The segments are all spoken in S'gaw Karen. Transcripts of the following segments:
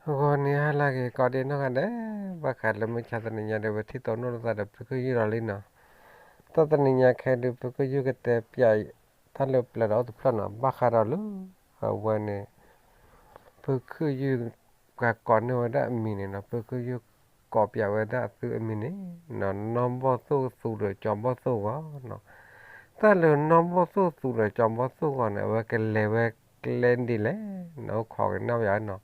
ဂီၤနံၤဟါလၢအဂ့ၤ ကိးဒံနီၢ်ဂၤဒဲး, ဘၣ်ဃးလၢမုၢ်ဆါတနံၤညါဒီး ပထံၣ်တိၢ်နီၣ်လိာ်သးဒီးဖုခူၣ်ယူၢ်ဒီးလံနီၤ. တၢ်တနံၤညါခဲအံၤဒုး ဖုခူၣ်ယူၢ်ကတဲပၠး တၢ်လၢပျၢၤဒီးအိၣ်တဖျၢၣ်နီၤ, ဘၣ်ဃးဒီးလၢ အဝဲန့ၣ် ဖုခူၣ်ယူၢ် ပှၤကိးန့ၢ်ဝဲဒၣ်အမံၤန့ၣ်နီၤ, ဖုခူၣ်ယူၢ်ကိးပၠးဝဲဒၣ်အသုအမံၤန့ၣ် နီၢ်ဘီၣ်သိၣ်သူဒီးကၠီဘီၣ်သိၣ်ဂီၤနီၤ. တၢ်လၢနီၢ်ဘီၣ်သိၣ်သူဒီးကၠီဘီၣ်သိၣ်ဂီၤန့ၣ် အဝဲကလဲၤဝဲကျဲဒ်လဲၣ်နီၤ, အိၣ်ခိးကနၣ်ဝဲနီၤ.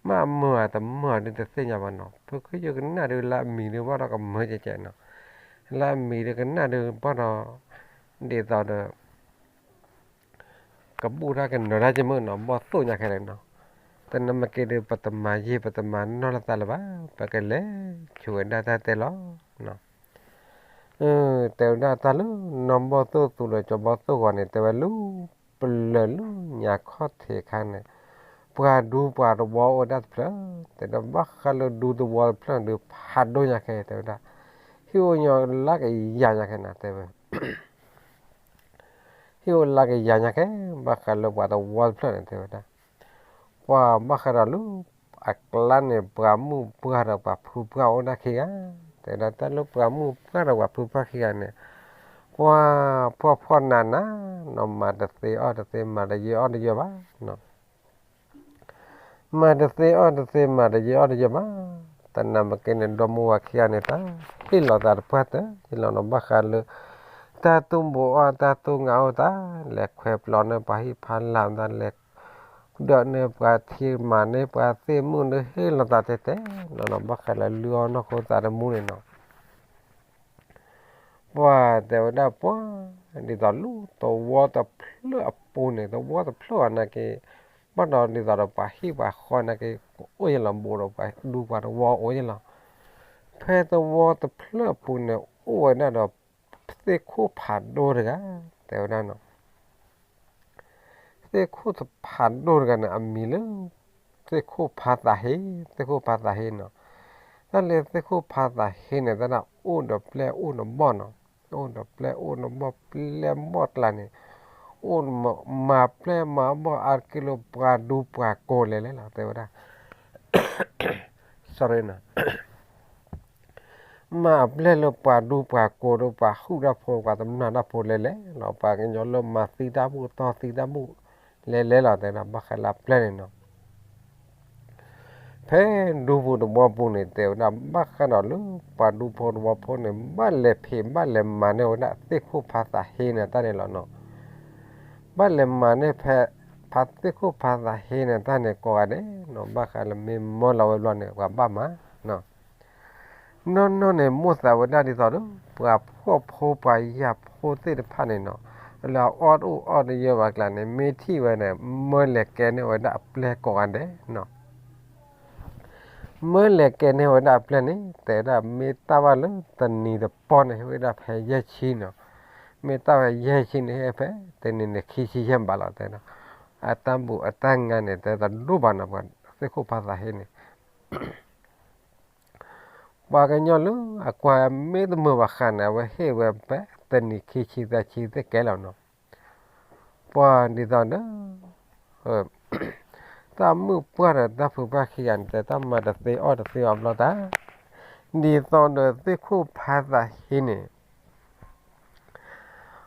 မ့ၢ်အမုာ်ဧါတမုာ်ဧါဒုးတသ့ၣ်ညါဘၣ်နီၤ, ဖုခူၣ်ယူၢ်ကနၣ်ဒုးလၢအမံၤဒုးဘၣ်ဒီးကမုာ်ကဲကဲနီၤ, လၢအမံၤဒုးကနၣ်ဒုးဘၣ်ဒီး ဒ်သိးဒီး ကဘူၣ်တၢ်ကနၢၤတၢ်က့မုၣ်နီၤ, ဘီၣ်သိၣ်ညါခဲလၢာ်နီၤ. တနၢ်မ့ၢ်က့ၤဒုး ပတမၤယံာ် ပတမၤနီၢ်လၢသးလၢၤဘၣ်, ပကလဲၤဆူးဝဲဒၣ်တၢ်တဲလီၤ. တဲဝဲဒၣ်တၢ်လၢနီၢ်ဘီၣ်သိၣ်သူဒီးကၠီဘီၣ်သိၣ်ဂီၤန့ၣ် တဲဝဲလၢ ပျၢၤလၢညါခီၣ်ထံးအခါန့ၣ် ပှၤဒူပှၤသဝီအိၣ်ဝဲဒၣ်တဖျၢၣ်, တဲဒီးဘၣ်ဃးလၢဒူသဝီတဖျၢၣ်ဒုးဖးဒိၣ်ညါခဲ တဲဝဲဒၣ်, ဟံၣ်အိၣ်ညီလၢကယၤညါခဲနီၤ တဲဝဲ ဟံၣ်အိၣ်လၢကယၤညါခဲ, ဘၣ်ဃးလၢပှၤသဝီတဖျၢၣ်န့ၣ် တဲဝဲဒၣ်, ပှၤဘၣ်ဃးဒီးလၢ အကျါန့ၣ် ပှၤမုၣ်ပှၢ်ဒီးပှၤဖုပှၢ်အိၣ်ဒၣ်ခံဂၤ, တဲဝဲဒၣ်တၢ်လၢပှၤမုၣ်ပှၢ်ဒီးပှၤဖုပှၢ်ခံဂၤန့ၣ် ပှၤဖှီၣ်ဖှီၣ်နးနးနီၤ, မၤတသ့အီၣ်တသ့ မၤတယၢအီၣ်တယၢဘၣ်နီၤ. မၤတသ့အီၣ်တသ့ မၤတယၢအီၣ်တယၢဘၣ်, တနၢ်မ့ၢ်က့ၤန့ၣ် ဒီမါဝၤခံဂၤန့ၣ် တၢ်ဟ့ၣ်လီၤသးတပှၢ်တၢၢ် ဟ့ၣ်လီၤနီၤ, ဘၣ်ဃးလၢ တၢ်သူၣ်ဘူးအီၣ် တၢ်သူၣ်ငါအိၣ်သး, လဲၤခွဲးပျီန့ၢ်ပှၤဟံၣ်ဖးလၢ်သး, လဲၤဒၢးန့ၢ်ပှၤထံမၤန့ၢ်ပှၤသ့ၣ်မုၣ်န့ၣ် ဟ့ၣ်လီၤသးတဲတဲနီၤ, ဘၣ်ဃးလၢလုၢ်အီၣ်နီၢ်ခိသးတမူန့ၣ်နီၤ. ပှၤတဲဝဲဒၣ်ပှၤ ဒ်သိးလၢသဝီတဖျၢၣ်အပူၤန့ၣ် သဝီတဖျၢၣ်အနာ်က့ ဘၣ်ဒီးဒ်သိးဒီးပှၤဟံၣ်ပှၤဃီနာ်က့ အိၣ်ယဲလီၤ, ဘူးဒီးပှၤဒူပှၤသဝီအိၣ်ယဲလီၤ. ဖဲသဝီတဖျၢၣ်အပူၤန့ၣ် အိၣ်ဝဲဒၣ်ဒီး သ့ၣ်ခိၣ်ဖးဒိၣ်တဂၤ, တဲဝဲဒၣ်နီၤ. သ့ၣ်ခိၣ်ဖးဒိၣ်တဂၤန့ၣ် အမံၤလၢ သ့ၣ်ခိၣ်ဖးသးဟ့, သ့ၣ်ခိၣ်ဖးသးဟ့နီၤ. တၢ်လၢသ့ၣ်ခိၣ်ဖးသးဟ့န့ၣ် တၢ်ဒၣ်အိၣ်ဒီးပျဲၢ်အိၣ်ဒီးဘီၣ်နီၤ, အိၣ်ဒီးပျဲၢ်အိၣ်ဒီးဘီၣ်, ပျဲၢ်ဘီၣ်ကျါန့ၣ် အိၣ်မၤပျဲၢ်မၤဘီၣ်အါတက့ၢ်လၢပှၤဒူပှၤကိးလဲၤလဲၤလီၤ တဲဝဲဒၣ် sorry နီၤ. မၤပျဲၢ်လၢပှၤဒူပှၤကိးဒီးပှၤဟုၣ်တၢ်ဖိ ပှၤတမျၢ်တၢ်ဖိလဲၤလဲၤလီၤ, ပှၤကညီလၢမၤသံတၢ်ဘူၣ်တီၢ်သံတၢ်ဘူၣ်လဲၤလဲၤလီၤ တဲဝဲဒၣ် ဘၣ်ဃးလၢအပျဲၢ်န့ၣ်နီၤ. ဖဲဒူပူၤသဝီပူၤန့ၣ် တဲဝဲဒၣ် ဘၣ်ဃးဒီးလၢပှၤဒူဖိသဝီဖိန့ၣ် ဘၣ်လဲၤဖံးဘၣ်လဲၤမၤန့ၢ်ဝဲဒၣ်သ့ၣ်ခိၣ်ဖးသးဟ့န့ၣ်တၢ်န့ၣ်လီၤနီၤ. ဘၣ်လဲၤမၤန့ၢ်ဖဲ ဖးသ့ၣ်ခိၣ်ဖးသးဟ့န့ၣ်တၢ်န့ၣ်ကိးဂၤဒဲးနီၤ, ဘၣ်ဃးလၢမ့ၢ်မၢလီၤဝဲဘျီန့ၣ် ပှၤဘၣ်မၤနီၤ. နီၢ်နီၢ်န့ၣ် မိၣ်သးဝဲဒၣ်ဒ်သိးဒီး ပှၤဖှီၣ်ဖိပှၤယာ်ဖိသ့ၣ်တဖၣ်န့ၣ်နီၤ, လၢအအီၣ်တအိၣ်အီၣ်တယၢဘၣ်ကျါန့ၣ် မ့ၢ်ထံၣ်ဝဲန့ၣ် မၢလဲၤကဲန့ၢ်ဝဲဒၣ်အပျဲၢ်ကိးဂၤဒဲးနီၤ. မၢလဲၤကဲန့ၢ်ဝဲဒၣ်အပျဲၢ်န့ၣ် တဲဝဲဒၣ်မ့ၢ်တၢ်ဘၣ်လၢတနံၤတပီၢ်န့ၣ် ဟ့ၣ်ဝဲဒၣ်ဖဲယဲၢ်ဆံနီၤ, မ့ၢ်တၢ်ဝဲယဲၢ်ဆံန့ၣ် ဟ့ၣ်ဖဲတနံၤန့ၣ် ခံဆံယဲၢ်ဘးလီၤ တဲနီၤ. အတၢ်ဘူးအတၢ်ငါန့ၣ် တဲတဒိၣ်ဘၣ်နီၤ, ပှၤသ့ၣ်ခိၣ်ဖးသးဟ့န့ၣ် ပှၤကညီလၢအကွၢ်မ့ၢ်တမုာ်ဘၣ်ဃးန့ၣ် အဝဲဟ့ၣ်ဝဲဖဲတနံၤခံဆံသၢဆံသ့ၣ်ကဲလီၤနီၤ. ပှၤဒ်သိးဒီး တၢ်မုၣ်ပှၢ်ဒီးတၢ်ဖုပှၢ်ခံဂၤန့ၣ် တဲတၢ်မၤတသ့အီၣ်တသ့အီၤဘျီတၢ်, ဒ်သိးဒီးသ့ၣ်ခိၣ်ဖးသးဟ့န့ၣ်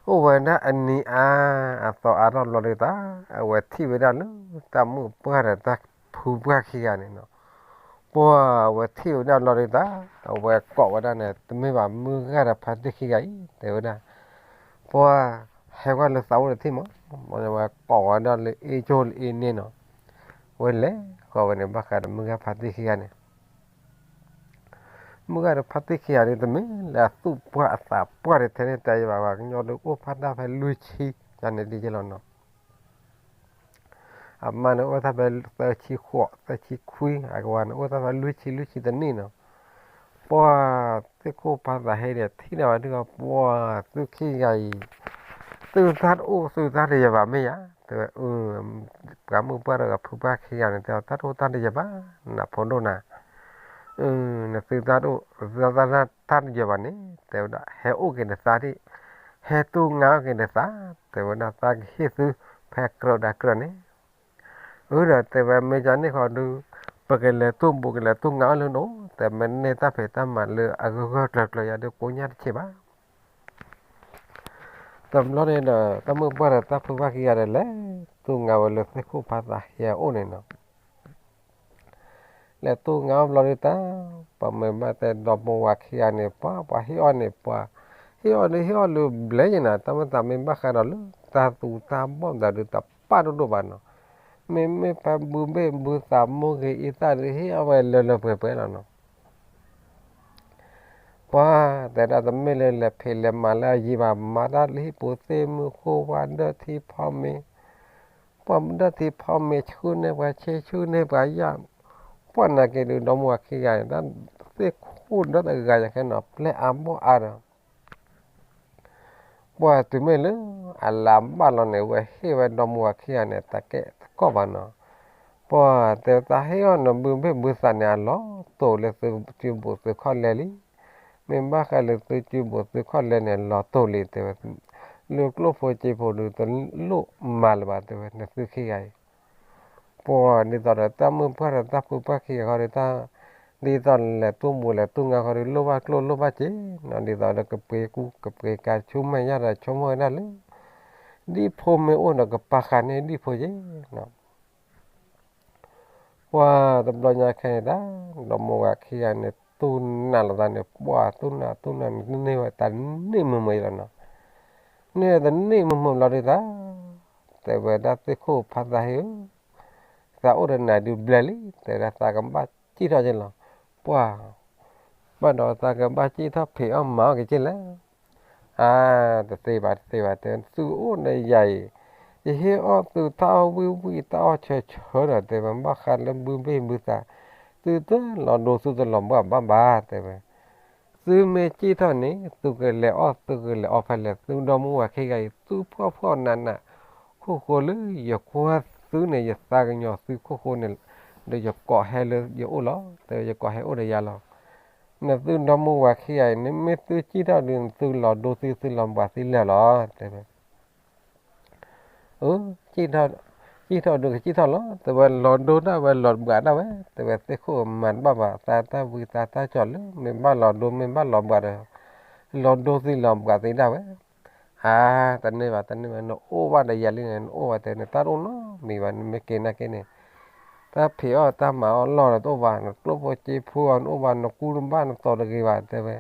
အိၣ်ဝဲဒၣ်အနံၤအါအသီအါထီၣ်ဘျီဒုးတၢ်, အဝဲထံၣ်ဝဲဒၣ်လၢတၢ်မုၣ်ပှၢ်ဒီးတၢ်ဖုပှၢ်ခံဂၤန့ၣ်နီၤ. ပှၤအဝဲထံၣ်ဝဲဒၣ်ဘျီဒုးတၢ်, အဝဲကိးဝဲဒၣ်န့ၣ် တမ့ၢ်ဘၣ်မုၢ်ဂၤဒီးဖါတံၢ်ခံဂၤအံၤ တဲဝဲဒၣ်, ပှၤဟဲကွၢ်လၢသးအိၣ်တထံၣ်မး, ဝဲကိးဝဲဒၣ်လၢအ့ၣ်ကၠိလၢအ့ၣ်န့ၣ်နီၤ. ဝဲလဲၤဃီဝဲန့ၣ် ဘၣ်ဃးဒီးမုၢ်ဂၤဖါတံၢ်ခံဂၤန့ၣ် မုၢ်ဂၤဒီးဖါတံၢ်ခံဂၤဒုးတမ့ၢ်လၢအသူၣ်ပှၢ်အသးပှၢ်ဒံးထဲန့ၣ် တဲယဘၣ် ပှၤကညီဒုးအိၣ်ဖးဒၣ်ဖဲလွံၢ်ဆံ ယၤန့ၣ်ဒ်ယဲလီၤနီၤ. အမါန့ၣ်အိၣ်တၢ်ဖဲသၢဆံဃိး သၢဆံခွံ, အကဝၤန့ၣ်အိၣ်တၢ်ဖဲလွံၢ်ဆံ လွံၢ်ဆံတနံၣ်နီၤ. ပှၤသ့ၣ်ခိၣ်ဖးသးဟ့န့ၣ် ထံၣ်ဒၣ်ဝဲဒုး ပှၤသုခံဂၤအံၤ သုတၢ်တအိၣ်သုတၢ်တယၢၤဘၣ်မ့ၢ်ယၤ, တဲဝဲ ပှၤမုၣ်ပှၢ်ဒီးဖုပှၢ်ခံဂၤန့ၣ် တဲတၢ်တအိၣ်တၢ်တယၢၤဘၣ်, နဖိဒိၣ်နၤ နသုတၢ်တအိၣ် သုတၢ်တယၢၤဘၣ်န့ၣ် တဲဝဲဒၣ် ဟဲအိၣ်က့ၤနသးဒံး, ဟဲတူၢ်ငါအိၣ်က့ၤနသး, တဲဝဲဒၣ်သးကဟ့ၣ်သုဖဲကြၢးဒီးကြၢးန့ၣ်. အၢဒီးတဲဝဲမ့ၢ်ကန့ၣ်ဃီဒုး ပကလဲၤတူၢ်ဘူးကလဲၤတူၢ်ငါအီၣ်လၢနအိၣ် တဲမ့ၢ်န့ၢ်တၢ်ဖံးတၢ်မၤလၢအဂၢၢ်ဂၢၢ်ကျၢၤကျၢၤယၤဒီးကိညၢ်တဆံးဘၣ်. တဘျီန့ၣ်ဒီး တၢ်မုၣ်ပှၢ်ဒီးတၢ်ဖုပှၢ်ခံဂၤဒီးလဲၤတူၢ်ငါဝဲလၢသ့ၣ်ခိၣ်ဖးသးဟဲအအိၣ်န့ၣ်နီၤ. လဲၤတူၢ်ငါအီၣ်ဘျီဒုးတၢ် ပှၤမ့ၢ်ဘၣ်တဲဒီမါဝၤခံဂၤန့ၣ် ပှၤ ပှၤဟ့ၣ်အီၣ်န့ၣ် ပှၤဟ့ၣ်အီၣ်ဒုးဟ့ၣ်အီၣ်လၢဘျဲယဲနီၤ တၢ်မ့ၢ်သးမ့ၢ်ဘၣ်ဃးဒီးလၢတၢ်သူတၢ်ဘီၣ်မတၤဒုးတပၣ်ဒိၣ်ဒိၣ်ဘၣ်နီၤ. မ့မ့ၢ်ဖဲဘုဘ့ၣ်ဘုသးမိၢ်ဂ့ၤအံသၣ်ဒုးဟ့ၣ်အီၣ်ဝဲလၢလၢပှဲၤပှဲၤလီၤနီၤ. ပှၤတဲဒၣ်တမ့ၢ်လၢလဲၤဖံးလဲၤမၤလၢအယံၤဘၣ် မၤတၢ်လၢဟံၣ်ပူၤသ့ၣ်မုၢ်ဃိဝါဒၢထံဖီမ့ၤ, ပှၤဒၢထံဖီမ့ၤဆူန့ၢ်ပှၤဆ့ဆူန့ၢ်ပှၤယၣ်, ပှၤနာ်က့ဒုးဒီမါဝၤခံဂၤန့ၣ် တၢ်သ့ၣ်ခိၣ်ဒီတဂၤယၤခဲနီၤ ပျဲၢ်အါဘီၣ်အါဒီး ပှၤတုၤမ့ၢ်လၢအလၤဘၣ်လီၤန့ၣ် ဝဲဟ့ၣ်ဝဲဒီမါဝၤခံဂၤန့ၣ် တၢ်ကဲတကီၢ်ဘၣ်နီၤ. ပှၤတဲတၢ်ဟ့ၣ်အီၣ်နဘုဘ့ၣ်ဘုသးန့ၣ် အလီၤတိာ်လၢသုစုဘူးသုခီၣ်လဲလံ. မ့ၢ်ဘၣ်ဃးလၢသုစုဘူးသုခီၣ်လဲန့ၣ် လီၤတိာ်လံတဲဝဲ, လၢကျိၣ်ဖိစ့ဖိဒုးတလိၣ်မၤလၢၤဘၣ်တဲဝဲ နသုခံဂၤအံၤ ပှၤဒ်သိးဒီးတၢ်မုၣ်ပှၢ်ဒီးတၢ်ဖုပှၢ်ခံဂၤဃီဒီးတၢ် ဒ်သိးလဲၤတူၢ်ဘူးလဲၤတူၢ်ငါဃီဒီး လိၣ်ဘၣ်ကျိၣ်လိၣ်ဘၣ်စ့နီၤ ဒ်သိးဒီးကပှ့ၤကူကပှ့ၤကၤဆူမဲာ်ညါဒီးဆိကမိၣ်ဝဲဒၣ်လၢ ဒ်ဖိမ့ၢ်အိၣ်ဒီးကပာ်ဃာ်န့ၢ်ဒ်ဖိက့နီၤ. ပှၤတဘျီညါခဲအံၤတၢ် ဒီမါဝၤခံဂၤန့ၣ် တူၢ်နးလိာ်သးန့ၣ် ပှၤတူၢ်နးတူၢ်နးန့ၣ် န့ၢ်ဝဲတၢ်န့ၢ်မုာ်မုာ်အံၤလီၤနီၤ. န့ၢ်တန့ၢ်မုာ်မုာ်ဘျီဒုးတၢ် တဲဝဲဒၣ်သ့ၣ်ခိၣ်ဖးသးဟ့ၣ်ဧၢ, သးအိၣ်ဒီးနၤဒုးဘျဲလံ တဲဝဲဒၣ်သးကဘၣ်စံၣ်ထီၣ်က့လီၤ. ပှၤ ဘၣ်ဒီးသးကဘၣ်စံၣ်ထီၣ်ဖံးအီၣ်မၤအီၣ်က့ၤက့လၢ အါ, တသ့ဘၣ်တသ့ဘၣ် တဲသုအိၣ်ဒီးယၤအံၤ, ယဟ့ၣ်အီၣ်သုတၢ်အီၣ်ဝံၣ်ဝံၣ်တၢ်အီၣ်ဆၢဆၢဒီး တဲဝဲဘၣ်ဃးလၢဘုဘ့ၣ်ဘုသး, သုတလီၤဒိသုတလီၤဘှၣ်ဘၣ်ဘၣ် တဲဝဲ. သုမ့ၢ်စံၣ်ထီၣ်န့ၣ် သုကလဲၤအီၣ်သုကလဲၤအီဖဲလဲၣ် သုဒီမါဝၤခံဂၤအံၤ သုဖှီၣ်ဖှီၣ်နးနး, ခိၣ်ဃိလၢယကွၢ်သုန့ၣ် ယသးကညီၤသုခိၣ်ဃိန့ၣ်, ဒီးယကိးဟဲလၢယအိၣ်လီၤ တဲဝဲ ယကိးဟဲအိၣ်ဒီးယၤလီၤ. နသုဒီမါဝၤခံဂၤအံၤ နမ့ၢ်သုစံၣ်ထီၣ်ဒုး သုလီၤဒိသုသုလီၤဘှၣ်သ့လၢာ်လီၤ တဲဝဲ. အၢ, စံၣ်ထီၣ်ဒုးကစံၣ်ထီၣ်လီၤ တဲဝဲ လီၤဒိဒၣ်ဝဲလီၤဘှၣ်ဒၣ်ဝဲ တဲဝဲ သ့ၣ်ခိၣ်မၤတဘၣ်ဘၣ် သးတၢ်ဝံသးတၢ်ကၠီၤလၢ မ့ၢ်ဘၣ်လီၤဒိမ့ၢ်ဘၣ်လီၤဘှၣ်ဒီး လီၤဒိသုလီၤဘှၣ်သ့ဒၣ်ဝဲ. အါ, တန့ၢ်ဘၣ်တန့ၢ်ဘၣ် နအိၣ်ဘၣ်ဒီးယၤလံန့ၣ် နအိၣ်ဘၣ်တဲ နတၢ်တအိၣ်နီတမံၤဘၣ် နမ့ၢ်က့ၤနာ်က့န့ၣ် တၢ်ဖံးအီၣ်တၢ်မၤအီၣ်လီၢ်ဒီးတအိၣ်ဘၣ် နကျိၣ်ဖိစ့ဖိအီၤ နအိၣ်ဘၣ် နကူဘၣ်နသိးတဂ့ၤဘၣ် တဲဝဲ.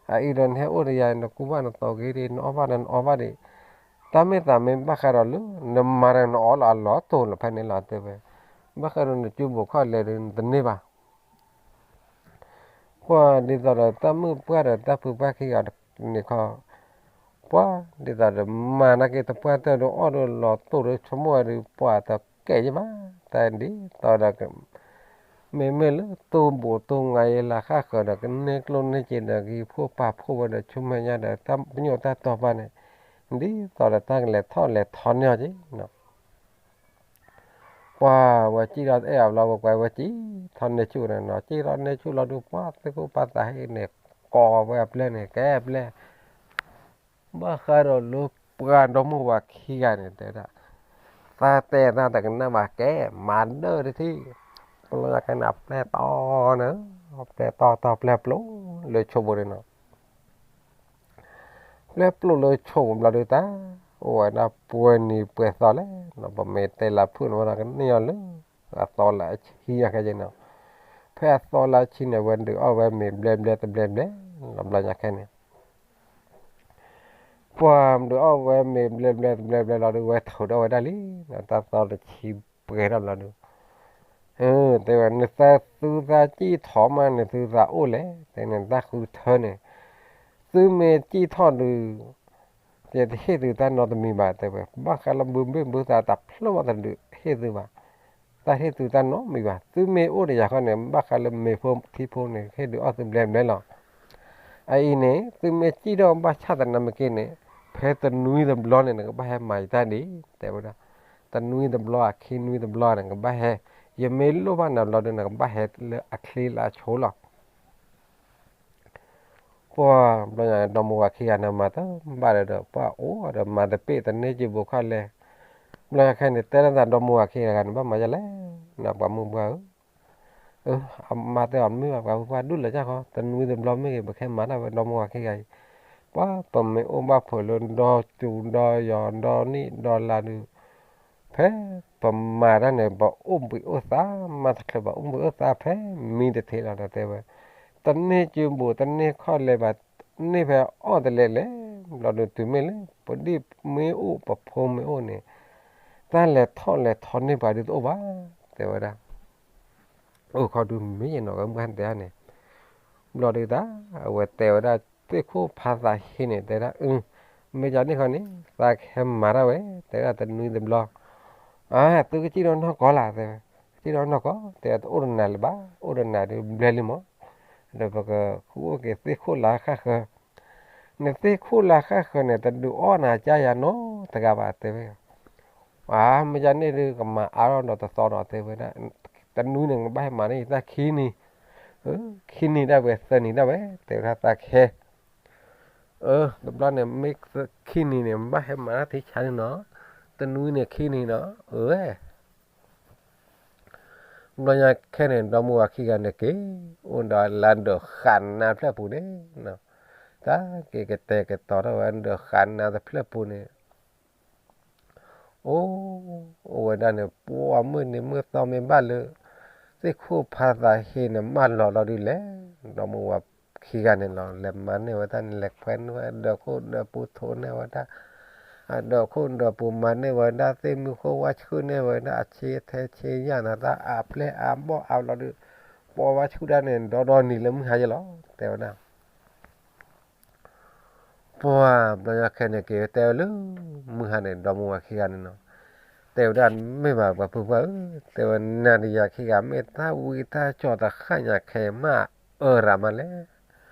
အအံၤဒီးနဟဲအိၣ်ဒီးယၤ နကူဘၣ်နသိးဂ့ၤဒံး နအီၣ်ဘၣ်ဒီးနအီဘၣ်ဒံး, တၢ်မ့ၢ်သးမ့ၢ်ဘၣ်ဃးဒီးလၢ နမၤဒီးနအီလီၤ အလီၤတိာ်လီၤဖဲန့ၣ်လီၤ တဲဝဲ. ဘၣ်ဃးဒီးနစုဘူးခီၣ်လဲၤဒီးနတန့ၢ်ဘၣ် ပှၤဒ်သိးဒီးတၢ်မုၣ်ပှၢ်ဒီးတၢ်ဖုပှၢ်ခံဂၤန့ၣ်ခီ, ပှၤဒ်သိးဒီးမၤနာ်က့တပှၢ်တၢၢ်ဒီးအီၣ်ဒီးလီၤတိာ်ဒီးဆိကမိၣ်ဝဲဒီး ပှၤတကဲယဘၣ် တၢ်ဒ်သိးဒီး မ့မ့ၢ်လၢတူၢ်ဘူးတူၢ်ငါယဲလၢဃၣ်ဃၢၤဒီး ကန့ၢ်ကျိၣ်န့ၢ်စ့ဒီး ဂံၢ်ဖှိၣ်ပာ်ဖှိၣ်ဝဲဒီး ဆူမဲာ်ညါဒီး တၢ်ကညိၣ်တၢ်တီပာ်န့ၣ် ဒ်သိးဒီးတၢ်ကလဲၤထီၣ်လဲၤထီန့ၢ်အီၤက့နီၤ. ပှၤဝဲစံၣ်ထီၣ်အဲၣ်အီၤဘျီ ဝဲကွၢ်ဝဲစံၣ်ထီၣ်န့ၢ်ဆူၣ်န့ၣ်နီၤ, စံၣ်ထီၣ်န့ၢ်ဆူၣ်လီၤဒုး ပှၤသ့ၣ်ခိၣ်ပာ်သးဟ့ၣ်န့ၣ် ကိးဝဲအပျဲၢ်န့ၣ် ကဲအပျဲၢ် ဘၣ်ဃးဒီးလၢပှၤဒီမါဝၤခံဂၤန့ၣ် တဲဒၣ် သးတဲတၢ်တကနၣ်ဘၣ် ကဲမၤဒၢတထံၣ်, ပျီယၤခဲန့ၣ် အပျဲၢ်တီန့ၣ်, အပျဲၢ်တီတီပျဲၢ်ပျိလၢဆိးပူၤန့ၣ်နီၤ. ပျဲၢ်ပျိလၢဆိးပူၤဘျီဒုးတၢ်, အိၣ်ဝဲဒၣ်ပှဲၤနံၤပှဲၤသီလဲၣ်နီၤ, ပမ့ၢ်တဲလၢဖုၣ်န့ၣ်ဝဲဒၣ်ကန့ၢ်အီၤလၢ အသီလၢအဆံညါခဲက့နီၤ. ဖဲအသီလၢအဆံန့ၣ် ဝဲဒုးအီၣ်ဝဲမ့ၤဘျဲဘျဲတဘျဲဘျဲလီၤ ဘျီညါခဲန့ၣ် ပှၤဒုးအီၣ်ဝဲမ့ၤဘျဲဘျဲတဘျဲဘျဲလီၤဒုး ဝဲထုးထီၣ်ဝဲဒၣ်လံ, တၢ်သီတဆံပှဲၤထီၣ်ဘျီဒုး, တဲဝဲ နသုသးစံၣ်ထီၣ်မးန့ၣ် သုသးအိၣ်လဲၣ်, တဲန့ၣ် တၢ်ဃုထၢန့ၣ်, သုမ့ၢ်စံၣ်ထီၣ်ဒုး ယတဟ့ၣ်သုတၢ်နီတမံၤဘၣ် တဲဝဲ, ဘၣ်ဃးလၢဘုဘ့ၣ်ဘုသးတဖျၢၣ်မးတဒုးဟ့ၣ်သုဘၣ်, တၢ်ဟ့ၣ်သုတၢ်နီတမံၤဘၣ်, သုမ့ၢ်အိၣ်ဒီးယၤဃီန့ၣ် ဘၣ်ဃးလၢမ့ၤဖိထံဖိန့ၣ် ဟ့ၣ်ဒုးအီၣ်သုဘျဲဘျဲလီၤ. အအံၤန့ၣ် သုမ့ၢ်စံၣ်ထီၣ်ဘၣ်ဆၣ်သနာ်မ့ၢ်က့န့ၣ်, ဖဲတနွံတဘျီန့ၣ် နကဘၣ်ဟဲမၤယတၢ်ဒ် တဲဝဲဒၣ်, တနွံတဘျီ အခံနွံတဘျီန့ၣ် နကဘၣ်ဟဲ, ယမ့ၢ်လိၣ်ဘၣ်နၤဘျီဒုး နကဘၣ်ဟဲလၢအချ့လၢအဆိလီၤ. ပှၤဘျီညါဒီမါဝၤခံဂၤန့ၣ် မၤတဘၣ်ဒီး ပှၤအိၣ်ဒီးမၤတပ့ၢ်တန့ၢ်က့ဘိးခီၣ်လဲၣ်, ဘျီညါခဲန့ၣ် တဲဒၣ်သးဒီမါဝၤခံဂၤန့ၣ် ဘၣ်မၤယလဲၣ်, နပှၤမုၣ်ပှၢ်ဧၢ အမါတဲအီၤ မ့ၢ်ဘၣ်ပှၤဖိခွါဒူၣ်လၢၤကၢ်ဃီ, တနွံတဘျီမ့ၢ်ဂ့ၤ ပခဲမၤတၢ်ဝဲ ဒီမါဝၤခံဂၤအံၤ, ပှၤပမ့ၢ်အိၣ်ဘၣ်ဖုးလၢဒီကၠူဒီယီၤ ဒီနံၣ်ဒီလါဒုး ဖဲပမၤတၢ်န့ၣ် ပအိၣ်ဘှံးအိၣ်သါ မၤတချုးဘၣ် အိၣ်ဘှံးအိၣ်သါဖဲမံတထံးလီၤဒီးတဲဝဲ, တန့ၢ်ကၠိဘိး တန့ၢ်ခီၣ်လဲဘၣ်, န့ၢ်ဖဲအီၣ်တလဲလဲၣ်, ဘျီဒုးတုၤမ့ၢ်လၢ ပဒံၣ်မ့ၢ်အိၣ် ပဖိမ့ၢ်အိၣ်န့ၣ် တၢ်လဲၤထီၣ်လဲၤထီန့ၢ်ပှၤဒုးတအိၣ်ဘၣ်, တဲဝဲဒၣ်. အိၣ်ခီဒုးမ့ၢ်ယနီၢ်ကမုၢ်ဟါတဲန့ၣ်, ဘျီဒုးတၢ် အဝဲတဲဝဲဒၣ် သ့ၣ်ခိၣ်ဖးသးဟ့န့ၣ် တဲဒၣ် အၢ မ့ၢ်ကန့ၣ်ဃီန့ၣ် သးကဟဲမၤတၢ်ဝဲ တဲဒၣ်တနွံတဘျီ, အၢ သုကစံၣ်ထီၣ်နီၢ်ကီၢ်လၢ် တဲဝဲ, ကစံၣ်ထီၣ်နီၢ်ကီၢ် တဲ တအိၣ်တနၤလၢၤဘၣ် အိၣ်တနၤဒုးဘျဲလံမး, ဒီးပကဃုအိၣ်က့ၤသ့ၣ်ခိၣ်လၢဃၣ်ဃၢၤ, နသ့ၣ်ခိၣ်လၢဃၣ်ဃၢၤန့ၣ် တဒုးအီၣ်နၤကၢ်ယၤနီတဂၤဘၣ် တဲဝဲ အၢ မ့ၢ်ကန့ၣ်ဒုးကမၤအါထီၣ်ဒီးတသီဒီး တဲဝဲဒၣ်, တနွံန့ၣ် နဘၣ်ဟဲမၤန့ၢ်ယတၢ်ခံနံၤ, ခံနံၤဒၣ်ဝဲ သၢနံၤဒၣ်ဝဲ တဲဝဲဒၣ်သးကဟဲ, အၢ တဘျီန့ၣ် မ့ၢ်ခံနံၤန့ၣ် နဘၣ်ဟဲမၤတၢ်ထံဆါန့ၣ်နီၤ, တနွံန့ၣ်ခံနံၤနီၤ အၢ ဘျီညါခဲန့ၣ် ဒီမါဝၤခံဂၤန့ၣ်က့ၤ အိၣ်ဒီးလၢဒၢးဃာ်နါတဖျၢၣ်ပူၤန့ၣ်, တၢ်က့ၤကတဲာ်ကတီၤထီၣ်ဝဲဒၢးဃာ်နါတဖျၢၣ်ပူၤန့ၣ်, အိၣ်, အိၣ်ဝဲဒၣ်န့ၣ် ပှၤမုၢ်နံၤမုၢ်သီမ့ၢ်ဘၣ်လၢ သ့ၣ်ခိၣ်ဖးသးဟ့န့ၣ် မၢလီၤလီၤဒုးလဲၣ်, ဒီမါဝၤခံဂၤန့ၣ်လီၤ လဲၤမၤန့ၢ်ဝဲတၢ်န့ၣ် လဲၤခွဲန့ၢ်ဝဲဒၢးခိၣ်ဒၢးပူၤ ထိးန့ၢ်ဝဲဒၣ် အဒၢးခိၣ်ဒၢးပူၤမၤန့ၢ်ဝဲဒၣ် သ့ၣ်မုၢ်ဃိဝါဆှုၣ်န့ၢ်ဝဲဒၣ် အဆ့ထဲဆ့ယၢ်နၤတၢ်အါပျဲၢ်အါဘီၣ်အါလီၤဒုး, ပှၤဝါဆှုၣ်တၢ်န့ၣ် ဒီဒီနံၤလၢမုၢ်ဟါယဲလီၤ တဲဝဲဒၣ် ပှၤဘျီညါခဲန့ၣ်က့ၤတဲဝဲလၢ မုၢ်ဟါန့ၣ် ဒီမါဝၤခံဂၤန့ၣ်နီၤ, တဲဝဲဒၣ်မ့ၢ်ဘၣ်ပှၤဖုပှၢ်ဧၢ, တဲဝဲနၤဒီးယၤခံဂၤ မ့ၢ်တၢ်ဝံတၢ်ကၠီတဃၣ်ညါခဲမးအၢရၤမးလဲၣ်,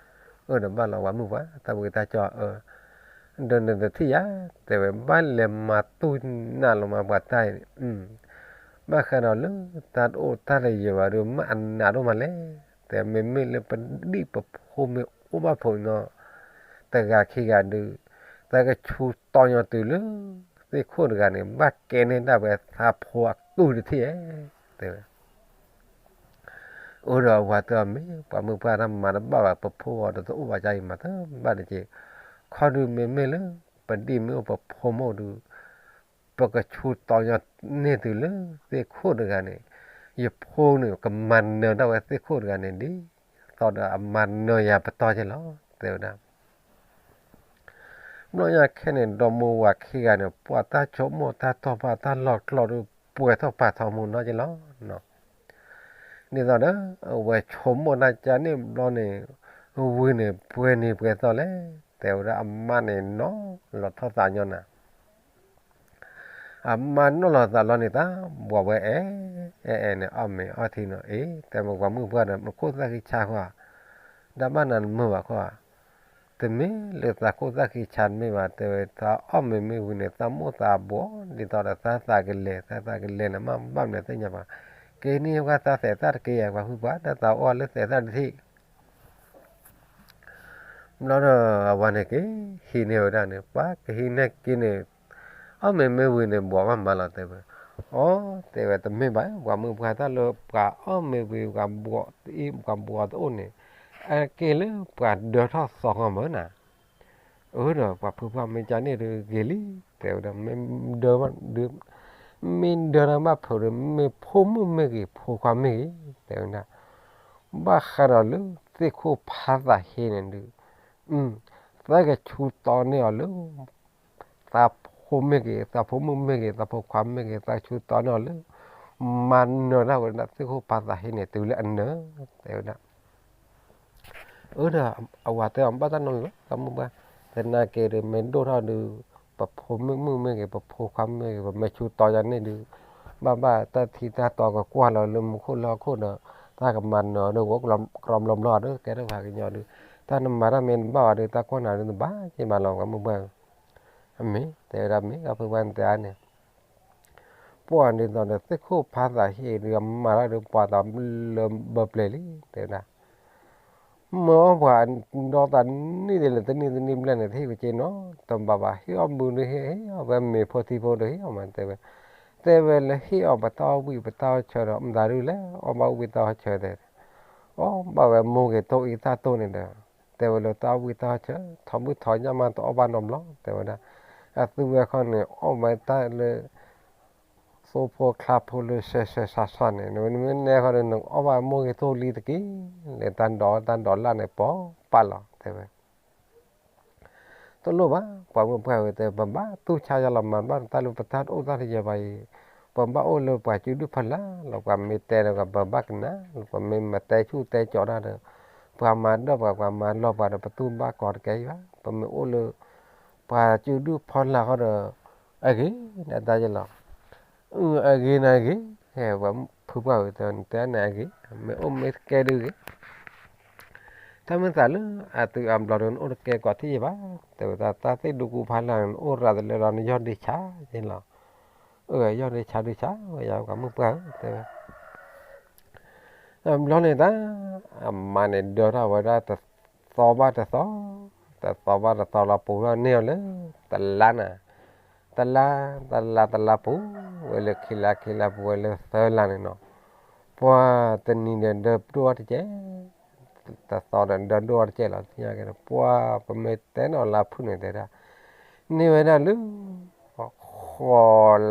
အၢဒီးဘၣ်လီၤပှၤမုၢ်ပှၢ် တၢ်ဝံတၢ်ကၠီအၢ, ဒီးနတထံၣ်ယၤ, တဲဝဲဘၣ်လဲၤမၤတူၢ်နးလီၤမးပှၤတၢ်အံၤ, ဘၣ်ဃးဒီးလၢတၢ်တအိၣ်တၢ်တယၢၤဘၣ်ဒီး မ့ၢ်အနးဒိၣ်မးလဲၣ်, တဲမ့မ့ၢ်လၢပဒံၣ်ပဖိမ့ၢ်အိၣ်ဘၣ်ဖုးနီၤ, တဂၤခံဂၤဒုး, သးကဆူတီညီတုၤလၢ သ့ၣ်ခိၣ်တဂၤန့ၣ် ဘၣ်ကဲန့ၢ်ဒၣ်ဝဲသးဖိအကုၢ်တထံၣ်ဧါ, တဲဝဲ အိၣ်ဒီးအဝၤတဲအီၤမ့ၢ် ပှၤမုၢ်ပှၢ်တၢ်မၤတဘၣ်ဘၣ် ပဖိအီၤဒီးတအိၣ်ဘၣ်ကါအံၤမၤတဘၣ်တက့ၢ်, ခီဒုးမ့မ့ၢ်လၢ ပဒံၣ်မ့ၢ်အိၣ်ပဖိမ့ၢ်အိၣ်ဒုး, ပကဆူတီညီန့ၢ်တုၤလၢသ့ၣ်ခိၣ်တဂၤန့ၣ်, ယဖိန့ၣ် ကမၤနၢၤဒၣ်ဝဲသ့ၣ်ခိၣ်တဂၤန့ၣ် ဒ်သိးဒီးအမၤနၢၤယၤပတီၢ်က့ၢ်လီၤ တဲဝဲဒၣ် ဘျီညါခဲန့ၣ် ဒီမိၢ်ဝၤခံဂၤန့ၣ် ပှၤတၢ်ဆိကမိၣ်တၢ်တီၢ်ဘၣ်တၢ်လီၢ်ကျီၢ်ဒုး ပှဲၤထီၣ်ပာ်ထီၣ်မူနီၢ်က့ၢ်လီၤ. ဒ်သိးဒီး အဝဲဆိကမိၣ်တၢ်ကန့ၣ်ဘျီန့ၣ် ဝံၤန့ၣ် ပှဲၤနံၤပှဲၤသီလဲၣ်, တဲဝဲဒၣ်အမါန့ၣ်နီၤလီၤထီၣ်သးညီနၤ အမါနီၢ်လီၤသးလီၤန့ၣ် တၢ်ဘှီးဝဲအဲၣ်အဲၣ်အဲၣ်န့ၣ် အီၣ်မ့ၤအီထံနီၤ, အ့ တဲမ့ၢ်ပှၤမုၣ်ပှၢ်ဒီး မ့ၢ်ခိၣ်သၣ်ဃံဆါဃီဧါ, ဒီးဘၣ်နၤနမုာ်ဘၣ်ခီဧါ, တမ့ၢ်လၢသးခိၣ်သၣ်ဃံဆါတမ့ၢ်ဘၣ်, တဲဝဲ သးအီၣ်မ့ၤမ့ၢ်ဝံၤန့ၣ် သးမိၣ်သးဘှီး ဒ်သိးဒီးသးသးကလဲၤ သးသးကလဲၤန့ၣ် မ့ၢ်ဘၣ်မနုၤသ့ၣ်ညါဘၣ်, က့ၤန့ၢ်ဝဲသးသဲးသၣ်တက့ၢ် ပှၤဖုပှၢ် တၢ်သးအီၣ်လၢသဲးသၣ်တထံၣ် ဘျီဒီးအဝၤန့ၣ်က့ၤဟံးန့ၢ်ဝဲဒၣ်န့ၣ် ပှၤကဟံးန့ၢ်က့ၤန့ၣ် အီၣ်မ့ၤမ့ၢ်ဝံၤန့ၣ် ဘှီးမးမးလီၤ တဲဝဲ, အီ တဲဝဲ တမ့ၢ်ဘၣ် ပှၤမုၢ်ပှၢ်တၢ်လၢပှၤအီၣ်မ့ၤဝံၤ ပှၤဘှီးအံၤ ပှၤဘှီးတအိၣ်န့ၣ် အက့ၤလၢပှၤဒၢထီၣ်သီဃီမၢ်နၤ, အၢဒီးပှၤဖုပှၢ်မ့ၢ်ကန့ၣ်ဒုးဂ့ၤလံ တဲဝဲဒၣ် မ့ၢ်ဒၢ မ့ၢ်ဒၢတၢ်ဘၣ်ဖုးဒီး မ့ၢ်ဖိမုၣ်မ့ၢ်ဂ့ၤ ဖိခွါမ့ၢ်ဂ့ၤ တဲဝဲဒၣ် ဘၣ်ဃးဒီးလၢသ့ၣ်ခိၣ်ဖးသးဟ့န့ၣ်ဒုး သးကဆူတီန့ၢ်အီၤလၢ သးဖိမ့ၢ်ဂ့ၤ သးဖိမုၣ်မ့ၢ်ဂ့ၤ သးဖိခွါမ့ၢ်ဂ့ၤ သးကဆူတီန့ၢ်အီၤလၢ မၤနၢၤဒၣ်ဝဲဒၣ်သ့ၣ်ခိၣ်ဖးသးဟ့န့ၣ် တုၤလၢအနၢၤ တဲဝဲဒၣ် အၢဒီးအဝၤတဲအီၤ ဘၣ်တၢ်နီတမံၤဘၣ် တၢ်မုၢ်ပှၢ်, သနာ်က့ဒီး မ့ၢ်ဒိၣ်ထီၣ်ဒုး ပဖိမုၣ်မ့ၢ်ဂ့ၤ ပဖိခွါမ့ၢ်ဂ့ၤ ပမ့ၢ်ဆူတီယၤန့ၣ်ဒုး ဘၣ်ဘၣ်တၢ်ထံတၢ်တီကကွၢ်လီၤလၢမူခိၣ်လၢဟီၣ်ခိၣ်ဒီး တၢ်ကမၤနၢၤဒီး ကီဘျီဘျီဒီး ကဲထီၣ်ပှၤကညီဒုး တၢ်နမၤတၢ်မ့ၢ်နဘၣ်ဘၣ်ဒီး တၢ်ကွၢ်နၤဒုး နဘၣ်က့ၤမးလီၤ ပှၤမုၢ်ပှၢ် အမ့ၢ် တဲဝဲဒၣ်မ့ၢ် ပှၤဖုပှၢ်နတဲအါန့ၣ် ပှၤဒ်သိးဒီး သ့ၣ်ခိၣ်ဖးသးဟ့ဒုး အမၤတၢ်ဒုး ပှၤသးလၢဘၢပျဲၤလံ တဲဝဲဒၣ် မၢအီၣ်ပှၤ ဒီသးနံၣ်ဒ်လဲၣ် တနံၣ်တနံၣ်ဘျဲၣ်န့ၣ် တဟ့ၣ်ကက့ၤနီတဘျီဘၣ် ဟ့ၣ်အီၣ်ဘုဒုး ဟ့ၣ်အီၣ်ဝဲမ့ၤဖိထံဖိဒီး ဟ့ၣ်အီၣ်မး တဲဝဲ တဲဝဲလၢဟ့ၣ်အီၤပတၢ်အီၣ်ဝံၣ်ပတၢ်အီၣ်ဆၢဒီး မတၤဒုလဲၣ် အီၣ်ဘၣ်ဝံၣ်တၢ်အီၣ်ဆၢတဲ, အီၣ်ဘၣ်ဝဲမိၢ်ဂ့ၤတိၢ်အံၤသၣ်တိၢ်န့ၣ်ဒီး တဲဝဲလၢတၢ်အီၣ်ဝံၣ်တၢ်အီၣ်ဆၢ ထီဘုၣ်ထီညၣ်မးတအီၣ်ဘၣ်နီတဘျီ တဲဝဲဒၣ်, အသူဝဲခီန့ၣ် အီၣ်ဝဲတၢ်လၢ သိဖိချါဖိလၢဆှဲဆှဲဆှါဆှါန့ၣ် နမ့ၢ်နဲဃီဒီး နကအီၣ်ဘၣ်မိၢ်ဂ့ၤတိၢ်လံတက့ၢ်, လဲၤတၢ်ဒိးတၢ်ဒိးလၢ်န့ၣ် ပီၤပာ်လီၤ တဲဝဲ တလိၣ်ဘၣ် ပှၤမုၢ်ပှၢ်ဝဲတဲ ပဘၣ်သူၣ်ဆါယၤလီၤ မၤဘၣ်တၢ်လၢပတၢ်အိၣ်တၢ်တယၢၤဘၣ်အံၤ, ပဘၣ်အိၣ်လၢပှၤစုဒုၣ်ဖီလာ်လီၤ, ပှၤမ့ၢ်တဲဒီး ပဘၣ်ကနၣ်လီၤ, ပမ့ၢ်မၤတဲဆူၣ်တဲကၠီၤတၢ်ဒီး ပှၤမၤဒၢၣ်ပှၤ ပှၤမၤလီၤပှၤဒီး ပသူၣ်ဘၣ်ကီၤတကဲအံၤဘၣ်, ပမ့ၢ်အိၣ်လၢ ပှၤစုဒုၣ်ဖီလာ်ဃီဒီး အဂ့ၤန့ၣ်တၢ်ယဲလီၤ, အဂ့ၤန့ၣ်အဂ့ၤ, ပှၤဖုပှၢ်ဝဲတဲ နတဲန့ၣ်အဂ့ၤ, မ့ၢ်အိၣ်မ့ၢ်တကဲဒုဂ့ၤ တၢ်မ့ၢ်သးလၢအသုးအဘျီဒီး နအိၣ်တကဲကိးထံၣ်ယဲဘၣ်, တဲဝဲဒၣ် တၢ်သ့ၣ်ဒူကူဖီလာ်န့ၣ် နအိၣ်ရၤတလၢဒီး နယီၢ်ဒ့ဆါယဲလီၤ, အၢ ယီၢ်ဒ့ဆါဒုဆါဝဲယၤ ပှၤမုၢ်ပှၢ်ဧၢ တဲဝဲ, တဘျီန့ၣ်တၢ် အမါန့ၣ်ဒၢထီၣ်ဝဲဒၣ်တသီဘၣ်တသီ, တသီဘၣ်တသီလီၤ ပူၤထီၣ်န့ၢ်အီၤလၢ တလါန့ၣ်, တလါ, တလါ တလါပူၤဝဲလၢခံလါ ခံလါပူၤဝဲလၢသၢလါန့ၣ်နီၤ, ပှၤတနံၤဒီးဒၢဒိၣ်အီၤတကဲး, တသီဒီးဒၢဒိၣ်အီၤတကဲးလီၤ, သ့ၣ်ညါက့ၤဒီး ပှၤပမ့ၢ်တဲနီၤလါဖုၣ်န့ၣ်တဲဒၣ်, န့ၢ်ဝဲဒၣ်လၢ ဃိးလါခွံ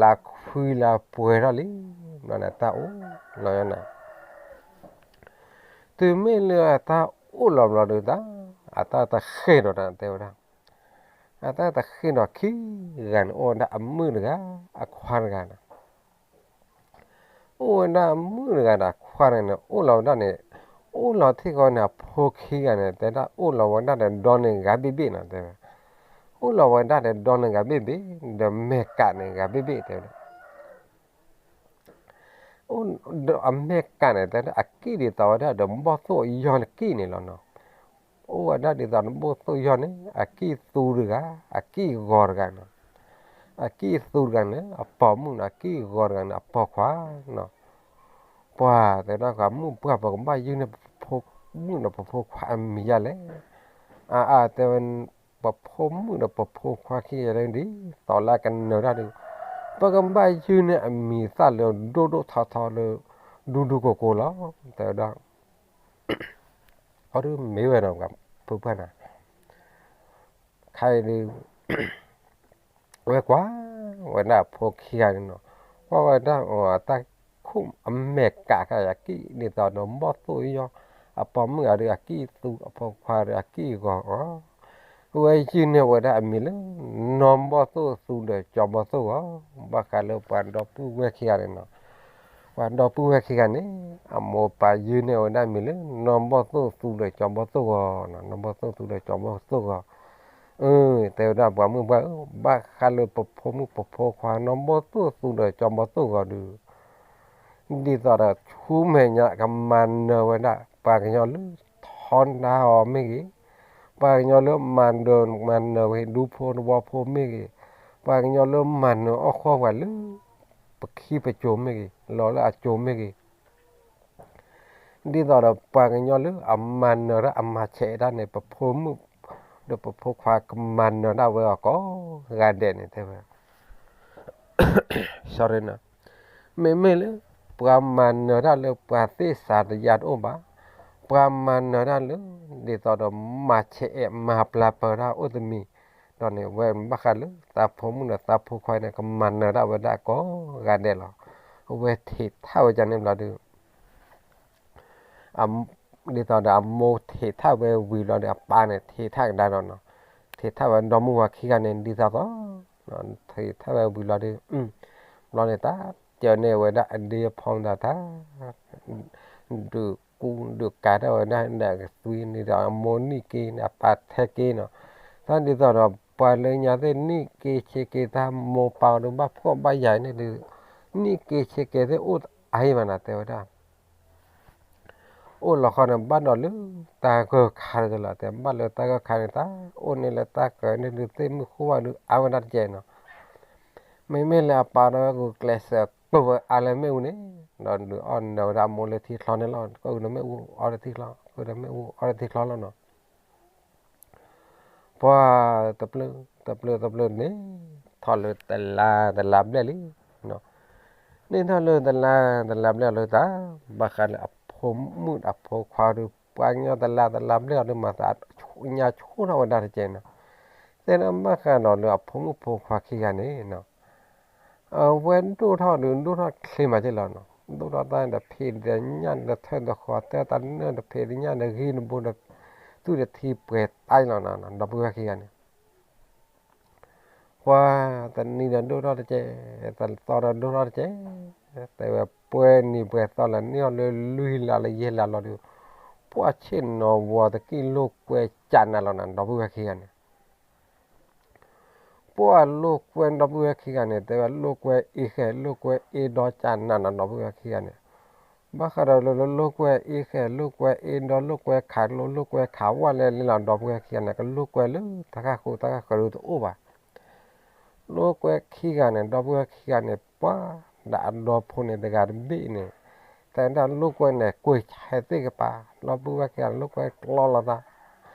လါပှဲၤထီၣ်လံ, ဘျီန့ၣ်တၢ်အိၣ်လီၤယၤန့ၣ်, တုၤမ့ၢ်လၢအတၢ်အိၣ်လီၤဘျီဒုးတၢ်, အတၢ်တဃဲၢ်ဒီးတၢ်တဲဝဲဒၣ်, အတၢ်တဃဲၢ်ဒီးခံဂၤန့ၣ် အိၣ်ဝဲဒၣ်အမုၣ်တဂၤ, အခွါတဂၤန့ၣ် အိၣ်ဝဲဒၣ်အမုၣ်တဂၤဒီးအခွါတဂၤန့ၣ် အိၣ်လီၤဝဲဒၣ်န့ၣ်, အိၣ်လီၤထံၣ်ဃီန့ၣ် အဖိခံဂၤန့ၣ် တဲဒၣ်အိၣ်လီၤဝဲဒၣ်ဒီးဒီန့ၣ်ဂၤဘ့ၣ်ဘ့ၣ်နီၤ တဲဝဲ, အိၣ်လီၤဝဲဒၣ်ဒီးဒီန့ၣ်ဂၤဘ့ၣ်ဘ့ၣ်, ဒီးမဲာ်ကးန့ၣ်ဂၤဘ့ၣ်ဘ့ၣ်တဲဝဲဒၣ်, အိၣ်ဒီးအမဲာ်ကးန့ၣ် တဲဒၣ်အကံၣ်ဒ်သိးဝဲဒၣ်ဒီးဘီၣ်သိၣ်ယီၢ်န့ၣ်ကံၣ်န့ၣ်လီၤနီၤ, အိၣ်ဝဲဒၣ်ဒ်သိးဒီးဘီၣ်သိၣ်ယီၢ်န့ၣ် အကံၣ်သူတဂၤ, အကံၣ်ဂီၤတဂၤနီၤ, အကံၣ်သူတဂၤန့ၣ် အပိာ်မုၣ်နီၤ, အကံၣ်ဂီၤတဂၤန့ၣ် အပိာ်ခွါနီၤ, ပှၤတဲဒၣ် ပှၤမုၢ်ပှၢ်ပကဘၣ်ယုၢ်န့ၢ်ပဖိမုၣ်ဒီးပဖိခွါအမံၤယါလဲၣ်, အါအါတဲဝဲ ပဖိမုၣ်ဒီးပဖိခွါခံဂၤဒ်သိးလၢကနၢၤတၢ်ဒီး ပကဘၣ်ယုၢ်န့ၢ်အမံၤသၣ်လၢဒိၣ်ဒိၣ်ထီထီလၢ ဒူဒူကိကိလီၤ တဲဝဲဒၣ်, အီဒုမ့ၢ်ဝဲဒီး ပှၤဖုပှၢ်န့ၣ် ခဲအံၤဒုး ဝဲကွၢ်ဝဲဒၣ်အဖိခံဂၤန့ၣ်နီၤ, ကွၢ်ဝဲဒၣ်အတၢ်ခိၣ်အမဲာ်ကးခါ အကံၣ်ဒ်သိးဒီးဘီၣ်သိၣ်ယီၢ်, အပိာ်မုၣ်အီၤဒီးအကံၣ်သူ အဖိခွါဒီးအကံၣ်ဂီၤအီၤ, ဝဲယုၢ်န့ၢ်ဝဲဒၣ်အမံၤလၢ နီၢ်ဘီၣ်သိၣ်သူဒီးကၠီဘီၣ်သိၣ်ဂီၤ, ဘၣ်ဃးလၢပှၤဒီပုၢ်ဝဲၢ်ခံဂၤန့ၣ်နီၤ, ပှၤဒီပုၢ်ဝဲၢ်ခံဂၤန့ၣ် အမိၢ်ပၢ်ယုၢ်န့ၢ်ဝဲဒၣ်မံၤလၢ နီၢ်ဘီၣ်သိၣ်သူဒီးကၠီဘီၣ်သိၣ်ဂီၤနီၤ, နီၢ်ဘီၣ်သိၣ်သူဒီးကၠီဘီၣ်သိၣ်ဂီၤ, အၢ တဲဝဲဒၣ်ပှၤမုၢ်ပှၢ်ဧၢ, ဘၣ်ဃးလၢပဖိမုၣ်ပဖိခွါ နီၢ်ဘီၣ်သိၣ်သူဒီးကၠီဘီၣ်သိၣ်ဂီၤဒီး ဒ်သိးဒီးဆူမဲာ်ညါကမၤနၢၤဝဲဒၣ် ပှၤကညီလၢထီဒါအီၤမ့ၢ်ဂ့ၤ, ပှၤကညီလၢမၤဒၢမၤနၢၤဝဲဒူဖိသဝီဖိမ့ၢ်ဂ့ၤ, ပှၤကညီလၢမၤနၢၤအီၣ်ဃီပှၤလၢ ပခံပစိၤမ့ၢ်ဂ့ၤ, လီၤလၢအစိၤမ့ၢ်ဂ့ၤ, ဒ်သိးဒီးပှၤကညီလၢအမၤနၢၤတၢ်အမၤဆဲးတၢ်န့ၣ် ပဖိမုၣ် ဒီးပဖိခွါကမၤနၢၤတၢ်ဝဲအီၤကိးဂၤဒဲးန့ၣ် တဲဝဲ sorry နီၤ, မ့မ့ၢ်လၢ ပှၤမၤနၢၤတၢ်လၢပှၤသ့ၣ်စးတယါတအိၣ်ဘၣ်, ပှၤမၤနၢၤတၢ်လၢ ဒ်သိးဒီးမၤဆဲးအဲးမၤပျၢ်ပၢၤတၢ်အိၣ်တမံၤ, ဒီးန့ၣ် ဝဲဘၣ်ဃးလၢသးဖိမုၣ်ဒီးသးဖိခွါန့ၣ် ကမၤနၢၤတၢ်ဝဲဒၣ်ကိးဂၤဒဲးလီၤ. အဝဲထံးထၣ်ဝဲဒၣ်န့ၣ်ဘျီဒီး ဒ်သိးဒီးအမိၢ်ထံးထၣ်ဝဲဝံၤလီၤဒီး အပၢ်န့ၣ်ထံးထၣ်ကဒါဒီးနီၤ, ထံးထၣ်ဝဲဒီမုၢ်ဝၤခံဂၤန့ၣ် ဒ်သိးသိး, ထံးထၣ်ဝဲဝံၤလီၤဒီး ဘျီန့ၣ် တၢ်စၢၤန့ၢ်ဝဲဒၣ်အဒ့အဖီမတၤတၢ် ဒုးကူဒုးကၤထီၣ်ဝဲဒၣ်ဒီးကသွံန့ၣ်ဒီး အမိၢ်နံၣ်က့န့ၣ် အပၢ်ထဲက့နီၤ, တၢ်ဒ်သိးဒီး ပှၤလၢညါသ့ၣ်နံၣ်က့ဆံးက့ တၢ်မိၢ်ပၢ်အီၤဒီး ဘၣ်ဖှီၣ်ဘၣ်ယာ်န့ၣ်ဒီး နံၣ်က့ဆံးက့သ့ၣ်အိၣ်အါယံၤဘၣ်နီၤ တဲဝဲဒၣ် အိၣ်လီၤဃီန့ၣ် ဘၣ်ဒီးလၢတၢ်ဂၢၢ်ခါတကလီၤ တဲ ဘၣ်လၢတၢ်ဂၢၢ်ခါန့ၣ် တၢ်အိၣ်န့ၣ်လၢတၢ်ကၢၤန့ၣ်ဒုး သ့ၣ်မုၣ်ဃိဝဲဒုး အါဝဲဒၣ်တကဲနီၤ, မ့မ့ၢ်လၢအပၢ်ဒီး ဂုာ်ကျဲးစၢးပၢၢ်ဝဲအါလၢမ့ၣ်အူန့ၣ် ဒီးဒုးအီၣ်နၢၤဝဲဒၣ်အမိၢ်လၢထံချီန့ၣ်လီၤ, ကအိၣ်ဒီးမ့ၣ်အူအီၣ်လၢထံချီ ကအိၣ်ဒီးမ့ၣ်အူအီၣ်လၢထံချီလီၤနီၤ ပှၤတပျၢၤ တပျၢၤ တပျၢၤန့ၣ် ထီၣ်လၢတလါ တလါဘျဲၣ်လံနီၤ, န့ၢ်ထီၣ်လၢတလါတလါဘျဲၣ်အီၤလၢသး, ဘၣ်ဃးလၢအဖိမုၣ်အဖိခွါဒီး ပှၤကညီတလါတလါဘျဲၣ်အီၤဒီး မၤသးညါဆိထီၣ်ဝဲဒၣ်တက့ၢ်နီၤ. တဲဒၣ်ဘၣ်ဃးဒီးလၢအဖိမုၣ်ဖိခွါခံဂၤန့ၣ်နီၤ, အဝဲဒိၣ်ထီၣ်ဒီးဒိၣ်ထီၣ်ချ့မးက့လီၤနီၤ. ဒိၣ်ထီၣ်တၢ်တဖံးတညၣ်တထၢၣ်တဃီၤ တၢ်တနၢၣ်တဖံးတညၣ်တဂံၢ်တဘိဒီး သူၣ်တထံပှဲၤသးလီၤနီၤ, ဒီပုၢ်ဝဲၢ်ခံဂၤန့ၣ် ပှၤတနံၤဒီးဒိၣ်ထီၣ်တကဲ, တသီဒီးဒိၣ်ထီၣ်တကဲ, တဲဝဲပှဲၤနံၤပှဲၤသီလၢန့ၢ်အီၤလၢလွံၢ်လါလၢယဲၢ်လါလီၤဒီး, ပှၤဆ့ၣ်နီၤဝီၤတကံၢ်လိာ်ကွဲကၢ်နးလီၤနီၤ, ဒီပုၢ်ဝဲၢ်ခံဂၤန့ၣ် ပှၤလိာ်ကွဲဒီပုၢ်ဝဲၢ်ခံဂၤန့ၣ် တဲဝဲလိာ်ကွဲအ့ဃဲ လိာ်ကွဲအ့ဒီကၢ်နးနီၤ ဒီပုၢ်ဝဲၢ်ခံဂၤန့ၣ်, ဘၣ်ဃးဒီးလၢလိာ်ကွဲအ့ဃဲ လိာ်ကွဲအ့ဒီ လိာ်ကွဲခးလိာ် လိာ်ကွဲခးဝဲလဲၣ်လဲၣ်လီၤ ဒီပုၢ်ဝဲၢ်ခံဂၤန့ၣ် ကလိာ်ကွဲလၢတၢ်ဃၣ်ဃုတၢ်ဃၣ်ဃၢၤဒီးတအိၣ်ဘၣ်. လိာ်ကွဲခံဂၤန့ၣ် ဒီပုၢ်ဝဲၢ်ခံဂၤန့ၣ် ပှၤဒၣ်အဒီဖိန့ၣ်တဂၤတဘ့ၣ်န့ၣ်, တဲဒၣ်လိာ်ကွဲန့ၣ် ကွံာ်ဆဲးသ့ၣ်ကပၤ, ဒီပုၢ်ဝဲၢ်ခံဂၤန့ၣ် လိာ်ကွဲကျီလိာ်သး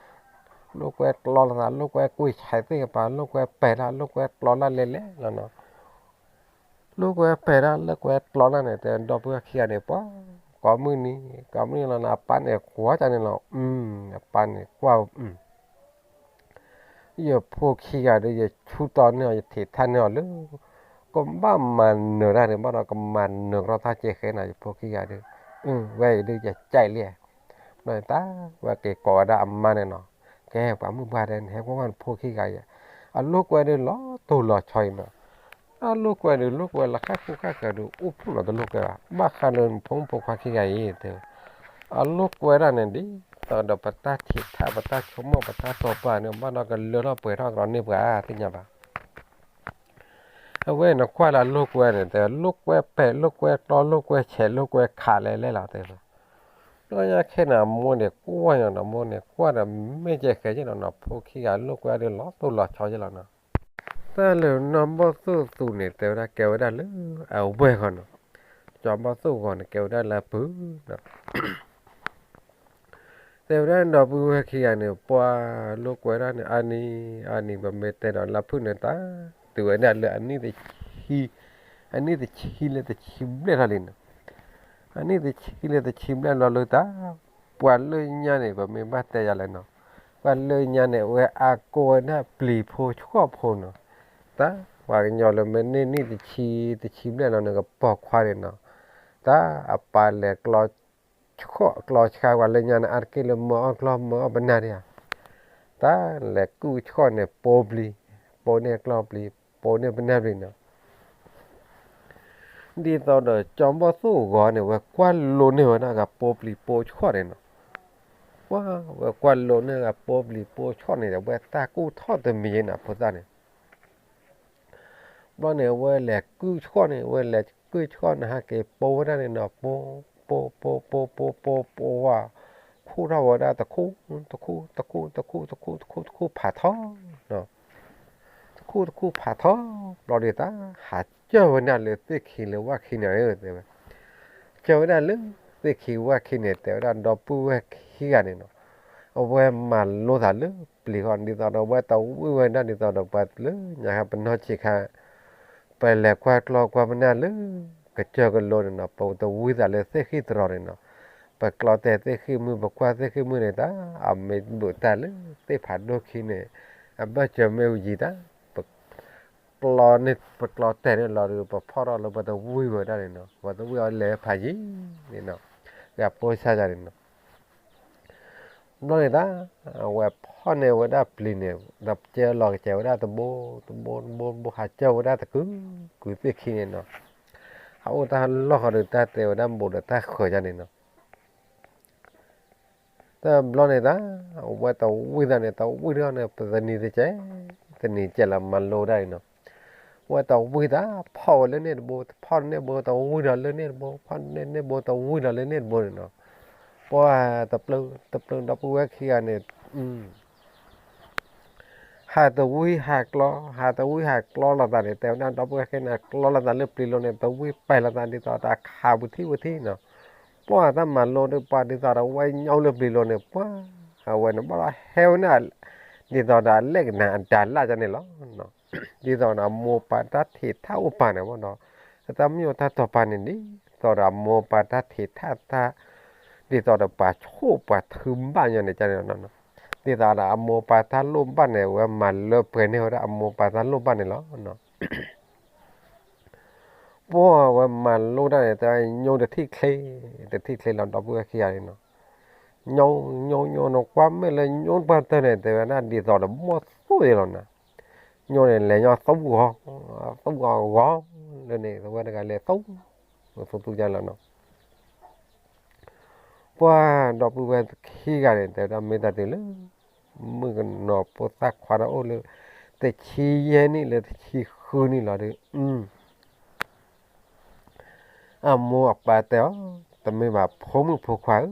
လိာ်ကွဲကျီလိာ်သး လိာ်ကွဲကွံာ်ဆဲးသ့ၣ်ကပၤ လိာ်ကွဲပဲာ်တၢ် လိာ်ကွဲကျီတၢ်လဲၤလဲၤလီၤနီၤ. လိာ်ကွဲပဲာ်တၢ် လိာ်ကွဲကျီတၢ်န့ၣ် တဲဒီပုၢ်ဝဲၢ်ခံဂၤန့ၣ် ပှၤကိးမုၢ်နံၤ ကိးမုၢ်နံၤလီၤနီၤ အပၢ်န့ၣ် ကွၢ်ကၢ်န့ၣ်လီၤ. အပၢ်န့ၣ်ကွၢ် ယဖိခံဂၤဒီး ယဆူတီန့ၢ်အီၤ ယထံးထၣ်န့ၢ်အီၤလၢ ကဘၣ်မၤနၢၤတၢ်န့ၣ် ဘၣ်ဒီးကမၤနၢၤကရီတၢ်ကဲဃဲနီၤ ယဖိခံဂၤဒီး, ဝဲအံၤဒုးယကဲလံ, ဘျီန့ၣ်တၢ် ဝဲက့ၤကိးဝဲဒၣ်အမါန့ၣ်နီၤ, ကဲပှၤမုၣ်ပှၢ်တဲ နဟဲကွၢ်ဝဲနဖိခံဂၤအံၤ, အလိာ်ကွဲဒုးလီၤတိၢ်လီၤဆီအံၤနီၤ, အလိာ်ကွဲဒုး လိာ်ကွဲလၢဃၣ်ဃူဃၣ်ဃၢၤဒီး အိၣ်ဖှိၣ်လီၤတလိာ်ကွဲဘၣ်, ဘၣ်ဃးလၢနဖိမုၣ်ဖိခွါခံဂၤအံၤတဲ အလိာ်ကွဲဒၣ်န့ၣ် ဒ်သိးဒီးပတၢ်ထံးထၣ် ပတၢ်ဆိကမိၣ် ပတၢ်တိာ်ပာ်န့ၣ် ဘၣ်ဒီးကလၢထီၣ်ပှဲၤထီၣ်ကဒီးန့ၢ်ပှၤသ့ၣ်ညါဘၣ်. အဝဲနကွၢ်လၢအလိာ်ကွဲန့ၣ် တဲလိာ်ကွဲပဲာ် လိာ်ကွဲကျီ လိာ်ကွဲဆဲး လိာ်ကွဲခးလဲၤလဲၣ်လီၤတဲဝဲ, ဘျီညါခဲန့ၣ် အမိၢ်န့ၣ်ကွၢ်ညါနီၤ မိၢ်န့ၣ်ကွၢ်ဒီးမ့ၢ်ကဲဃဲက့နီၤ ဖိခံဂၤလိာ်ကွဲဒုးလီၤတိၢ်လီၤဆီက့လီၤနီၤ. တၢ်လၢနီၢ်ဘီၣ်သိၣ်သူန့ၣ် တဲဝဲဒၣ်ကဲဝဲဒၣ်လၢအဝဲၢ်ဃီနီၤ, ကၠီဘီၣ်သိၣ်ဂီၤန့ၣ် ကဲဝဲဒၣ်လၢအပုၢ်နီၤ တဲဝဲဒၣ်ဒီပုၢ်ဝဲၢ်ခံဂၤန့ၣ် ပှၤလိာ်ကွဲဒၣ်န့ၣ် အါနံၤအါနံၤ ပမ့ၢ်တဲဒီးလၢဖုၣ်န့ၣ်တၢ် တုၤဝဲဒၣ်လၢအနံၣ်တဆံ, အနံၣ်တဆံလၢတဆံဘျဲၣ်ထီၣ်လံနီၤ, အနံၣ်တဆံလၢတဆံဘျဲၣ်လီၤလၢတၢ်, ပှၤလၢညါန့ၣ် ပမ့ၢ်ဘၣ်တဲယၤလဲၣ်နီၤ, ပှၤလၢညါန့ၣ် အဝဲအါကိးဝဲဒၣ်ပျံၤဖိဆှီၣ်ဖိနီၤ, တၢ် ပှၤကညီလၢမ့ၢ်န့ၢ်နံၣ်တဆံ တဆံဘျဲၣ်လီၤန့ၣ် ကပိာ်ခွါန့ၣ်နီၤ, တၢ်အပၢ်လဲၤကျီ ဆှီၣ်ကျီဆှါ ပှၤလၢညါန့ၣ် အါတက့ၢ်လၢမၢအီၣ်ကျီၢ်မၢအီၣ်ပနၢ်ဒံးဧါ, တၢ်လဲၤကုၣ်ဆှီၣ်န့ၣ် ပိာ်ပျံၤ, ပိာ်န့ၢ်ကျီၢ်ပျံၤ, ပိာ်န့ၢ်ပနၢ်ပျံၤနီၤ, ဒ်သိးဒီးကၠီဘီၣ်သိၣ်ဂီၤန့ၣ် ဝဲကွၢ်လိန့ၢ်ဝဲဒၣ်ဂၤပိာ်ပျံၤပိာ်ဆှီၣ်န့ၣ်နီၤ, ပှၤဝဲကွၢ်လိန့ၢ်ဂၤပိာ်ပျံၤပိာ်ဆှီၣ်န့ၣ်ဒီး ဝဲတၢ်ကူၣ်ထီၣ်တမံၤနီၤ ဖိသၣ်န့ၣ် ဘျီန့ၣ် အဝဲလဲၤကုၣ်ဆှီၣ်န့ၣ် အဝဲလဲၤကုၣ်ဆှီၣ်န့ၣ် ဟဲက့ၤပိာ်ဝဲဒၣ်န့ၣ်နီၤ ပိာ် ပိာ် ပိာ် ပိာ် ပိာ် ပိာ် ပိာ်ဝဲ ခူၣ်ထီၣ်ဝဲဒၣ်တခူၣ် တခူၣ် တခူၣ် တခူၣ် တခူၣ် တခူၣ် တခူၣ်ဖးထီ တခူၣ် တခူၣ်ဖးထီ ဘျီဒ်သိး ဟးစၢၢ်ဝဲဒၣ်လၢသ့ၣ်ခံ လၢဝၣ်ခံန့ၣ်ဧၢ တဲဝဲ စၢၢ်ဝဲဒၣ်လၢသ့ၣ်ခံဝၣ်ခံန့ၣ် တဲဝဲဒၣ်ဒီပုၢ်ဝဲၢ်ခံဂၤန့ၣ်နီၤ အဝဲမၤလိသးလၢပျံၤဃီ ဒ်သိးဒီး အဝဲတဝံၣ်ဝဲဒၣ်ဒ်သိးဒီး ပှၤလၢညါခါပနီၢ်ဆံးခါ ပလဲၤကွၢ်ကျီကွၢ်ပနၢ်လၢ ကစၢၢ်ကလိန့ၣ်နီၤ ပတဝံသးလၢသ့ၣ်ဃံၣ်တရီၤန့ၣ်နီၤ ပကျီတဲာ်သ့ၣ်ဃံၣ်မုၢ် ပကွၢ်သ့ၣ်ဃံၣ်မုၢ်န့ၣ် တၢ်အမ့ၢ်ဘူးတၢ်လၢသ့ၣ်ဖးဒိၣ်ခံန့ၣ် အဘၢၣ်စၢၤမ့ၢ်ဝံၤတၢ် ပကျီန့ၣ် ပကျီတဲာ်န့ၣ်လီၤဒီး ပဖီၣ်ထီၣ်လၢပတဝံဝဲဒၣ်န့ၣ်နီၤ ပတဝံအီၤလဲၤဖးယံၤန့ၣ်နီၤ ဂၤပိစါယၤန့ၣ်နီၤ ဘျီန့ၣ်တၢ် အဝဲဖီၣ်န့ၢ်ဝဲဒၣ်ပျံၤန့ၣ် ဒီးကဲလီၤကစဲးဝဲဒၣ်တဘိ တဘိ တဘိ တဘိ ဟးစၢၢ်ဝဲဒၣ်တကုာ် ကုာ်သ့ၣ်ခံန့ၣ်နီၤ ဟးအိၣ်တၢ်လီၢ်ဃီဒီး တၢ်တဲဝဲဒၣ်ဘူးဒီးတၢ်ဃၢၤယၤန့ၣ်နီၤ တဘျီန့ၣ်တၢ် အဝဲတဝံသးန့ၣ် တဝံတဂီၢ်န့ၣ် ပတနံၤတကဲး တနံၤကဲးလၢမၤလိဒၣ်အံၤနီၤ အဝဲတဝံသး ဖီၣ်ဝဲလၢန့ၣ်တဘိ ဖီၣ်န့ၢ်ဘိ တဝံဒီးလၢန့ၣ်တဘိ ဖီၣ်န့ၢ်ဘိ တဝံဒီးလၢန့ၣ်တဘိန့ၣ်နီၤ ပှၤတပျုာ် တပျုာ်ဒီပုၢ်ဝဲၢ်ခံဂၤန့ၣ် ဟးတဝံဟးကျီ ဟးတဝံဟးကျီလိာ်သးန့ၣ် တဲဝဲဒၣ်ဒီပုၢ်ဝဲၢ်ခံဂၤန့ၣ် ကျီလိာ်သးလၢပျံၤလိၤန့ၣ် တဝံပဲာ်လိာ်သးဒ်သိးတၢ်ခးဝံၤထံဝံၤထံနီၤ ပှၤတၢ်မၤလိဒီးပှၤဒ်သိးဒီး ဝဲညါအိၣ်လၢပျံၤလိၤန့ၣ် ပှၤ အဝဲန့ၣ်ဘၣ်ဒီးဟဲဝဲန့ၣ် ဒ်သိးဒီးအလဲၣ်ကနၣ်အတၢ်လၢ်ကန့ၣ်လီၤ ဒ်သိးဒီးအမိၢ်ပၢ်တၢ်ထံးထၣ်အိၣ်ပာ်န့ၣ်ဘၣ်ဒီး တၢ်မ့ၢ်အိၣ်တၢ်တီၤပာ်န့ၣ် ဒ်သိးဒီးအမိၢ်ပၢ်တၢ်ထံးထၣ်တၢ် ဒ်သိးဒီးပှၤဆိၣ်ပှၤထုဘၣ်ညီန့ၣ် ကန့ၣ်လီၤ. ဒ်သိးဒီးအမိၢ်ပၢ်တၢ်လိၣ်ဘၣ်န့ၣ် အဝဲမၤလၢပှဲၤန့ၢ်ဝဲဒၣ်အမိၢ်ပၢ်တၢ်လိၣ်ဘၣ်န့ၣ်လီၤ. ပှၤဝဲမၤလိတၢ်န့ၣ် တဲညိတထံၣ်ချ့, တထံၣ်ချ့လီၤဒီပုၢ်ဝဲၢ်ခံဂၤန့ၣ်နီၤ. ညိ ညိ ညိ နကွၢ်မဲာ်လၢညိပှၢ်တၢၢ်န့ၣ် တဲဝဲဒၣ်ဒ်သိးဒီးမိၢ်သိၣ်အံၤလီၤနၤ. ညိန့ၣ် လဲၤညီသူၣ်ဂီၤ, သူၣ်ဂီၤဂီၤ, လၢန့ၣ် ဝဲတဂၤလဲၤသူၣ်, သူၣ်သူၣ်ယါလီၤနီၤ. ပှၤဒီပုၢ်ဝဲၢ်ခံဂၤန့ၣ် တဲဝဲဒၣ်မ့ၢ်တၢ်တုၤလၢ မုၣ်ကနီၤဖိသၣ်ခွါတအိၣ်လၢ တဆံယဲၢ်နံၣ်လၢတဆံဃုနံၣ်လီၤဒီး အမိၢ်အပၢ်တဲအီၤ, တမ့ၢ်ဘၣ်ဖိမုၣ်ဖိခွါဧၢ,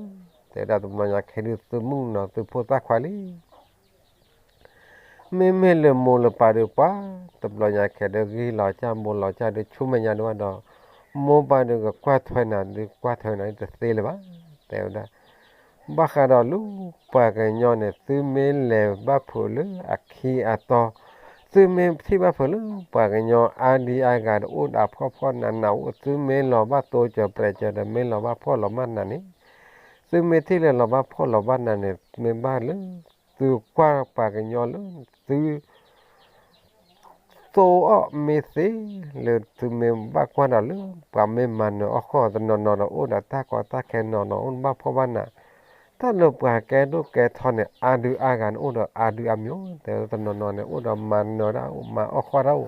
တဲဒၣ်တဘျီညါခဲဒုးသုမုၣ်ကနီၤသုဖိသၣ်ခွါလံ. မ့မ့ၢ်လၢမိၢ်လၢပၢ်ဒုးပှၤ, တဘျီညါခဲဒုးဂ့ၢ်လီၤကၢ်ဘိလီၤကၢ်ဒုးဆူမဲာ်ညါဒုးဘၣ်ဒီး, မိၢ်ပၢ်ဒုးကကွၢ်ထွဲနၤဒုးကွၢ်ထွဲနၤဒုးတသ့လၢၤဘၣ်, တဲဝဲဒၣ် ဘၣ်ဃးဒီးလၢပှၤကညီန့ၣ် သုမ့ၢ်လဲၤဘၣ်ဖုးလၢအခံအတီၤ, သုမ့ၢ်ထံၣ်ဘၣ်ဖုးလၢပှၤကညီအါဒံအါဂၤဒီးအိၣ်ဒီးဖှီၣ်ဖှီၣ်နးနးအိၣ် သုမ့ၢ်လီၤဘၣ်တိစၢၤပြဲးစၢၤဒီးမ့ၢ်လီၤဘၣ်ဖှီၣ်လီၤဘၣ်နးန့ၣ်, သုမ့ၢ်ထံၣ်လၢလီၤဘၣ်ဖှီၣ်လီၤဘၣ်နးန့ၣ် မ့ၢ်ဘၣ်လၢ သုကွၢ်ပှၤကညီလၢ သု သိအီၣ်မ့ၢ်သ့လၢသုမ့ၢ်ဘၣ်ကွၢ်ဒီးလၢ ပှၤမ့ၢ်မၤနၢၤအီၣ်ဃီၣ်တနီၤနီၤဒီးအိၣ်ဒီးတၢ်ကီတၢ်ခဲနီၤနီၤအိၣ်ဘၣ်ဖှီၣ်ဘၣ်နး, တၢ်လၢပှၤကဲဒိၣ်ကဲထီန့ၣ် အါဒုအါဂၤန့ၣ်အိၣ်ဒီးအါဒုအါမျိုး တဲတနီၤနီၤန့ၣ် အိၣ်ဒီးမၤနၢၤတၢ်အိၣ် မၤအီၣ်ဃီၣ်တၢ်အိၣ်,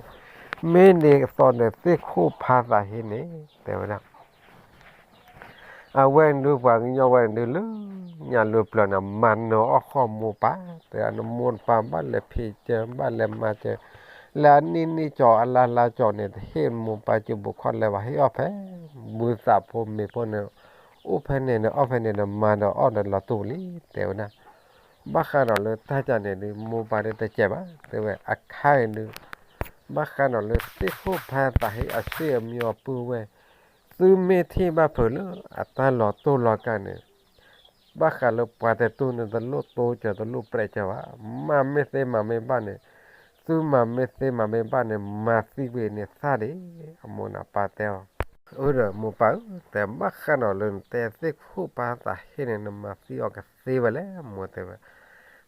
မ့ၢ်ဒ်သိးဒီးသ့ၣ်ခိၣ်ဖးသးဟ့န့ၣ် တဲဝဲဒၣ် အဝဲဒုးပှၤကညီဝဲဒုးလၢ ညါလၢပျၢၤန့ၣ် မၤနၢၤအီၣ်ဃီၣ်မိၢ်ပၢ်, တဲနမိၢ်နပၢ်ဘၣ်လဲၤဖံးစၢၤ ဘၣ်လဲၤမၤစၢၤ, လၢအနံၣ်နံၣ်ကၠီအလါလါကၠီန့ၣ် တဟ့ၣ်မိၢ်ပၢ်စူးပူၤခီၣ်လဲဘၣ် ဟ့ၣ်အီၣ်ဖဲ ဘုသးဖိမ့ၤဖိန့ၣ် အိၣ်ဖဲန့ၣ်ဒီးအီၣ်ဖဲန့ၣ်ဒီးမၤဒီးအီၣ်ဒီးလီၤတူာ်လံ တဲဝဲဒၣ် ဘၣ်ဃးဒီးလၢတၢ်ကၢ်န့ၣ်ဒုး မိၢ်ပၢ်ဒုးတစဲးဘၣ် တဲဝဲအခါအံၤဒုး ဘၣ်ဃးဒီးလၢသ့ၣ်ခိၣ်ဖးသးဟ့အစ့ၣ်အမံၤအပုၢ်ဝဲၢ်, သုမ့ၢ်ထံၣ်ဘၣ်ဖုးလၢအတၢ်လီၤတိၢ်လီၤကၢ်န့ၣ်, ဘၣ်ဃးလၢပှၤတတူၢ်န့ၣ် တလိၣ်တိစၢၤတလိၣ်ပြဲးစၢၤဘၣ်, မၤမ့ၢ်သ့မၤမ့ၢ်ဘၣ်န့ၣ်, သုမၤမ့ၢ်သ့မၤမ့ၢ်ဘၣ်န့ၣ် မၤသံကွံာ်န့ၣ်သၣ်ဒံး, အမိၢ်န့ၣ်ပၢ်တဲအီၤ, အၢဒီးမိၢ်ပၢ်ဧၢ, တဲဘၣ်ဃးဒီးလၢနတဲသ့ၣ်ခိၣ်ဖးသးဟ့န့ၣ် နမၤသံအီၤကသ့ဝဲလဲၣ် မိၢ်တဲဝဲ,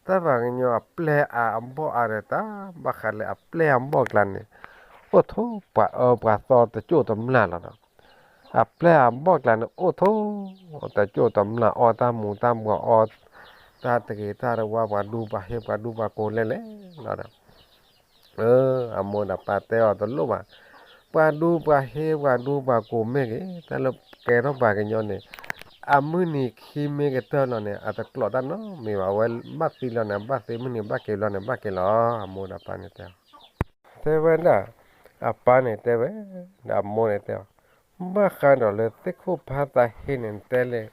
တၢ်ပှၤကညီအပျဲၢ်အဘီၣ်အါဒီးတၢ်, ဘၣ်ဃးလၢအပျဲၢ်အဘီၣ်ကျါန့ၣ်, အိၣ်ထိၣ်ပှၤအၢပှၤသီတကၠိၣ်တမျၢ်လီၤဒီး အပျဲၢ်အဘီၣ်ကျါန့ၣ် အိၣ်ထိၣ် တကၠိၣ်တမျၢ်အီၣ်တၢ်မူၤတၢ်ဘှီးအီၣ် တၢ်တဂ့ၤတၢ်တဝါ ပှၤဒူပှၤဟ့ပှၤဒူပှၤကိးလဲၣ်လဲၣ်လီၤဒီး အၢ အမိၢ်ဒီးပၢ်တဲအီၤတလိၣ်ဘၣ်, ပှၤဒူပှၤဟ့ပှၤဒူပှၤကိးမ့ၢ်ဂ့ၤ တၢ်လၢကဲထီၣ်ပှၤကညီန့ၣ်, အမုၢ်နံၤခံမ့ၢ်ကတၢၢ်လီၤန့ၣ် အတကျိးတၢ်နီတမံၤဘၣ်, အဝဲဘၣ်သံလီၤန့ၣ် ဘၣ်သံမုၢ်နံၤဘၣ်က့ၤလီၤန့ၣ် ဘၣ်က့ၤလီၤ, အမိၢ်ဒီးပၢ်န့ၣ်တဲအီၤ တဲဝဲဒၣ်, အပၢ်န့ၣ်တဲဝဲ, ဒီးအမိၢ်န့ၣ်တဲအီၤ, ဘၣ်ဃးဒီးလၢသ့ၣ်ခိၣ်ဖးသးဟ့န့ၣ်တဲလဲၣ်,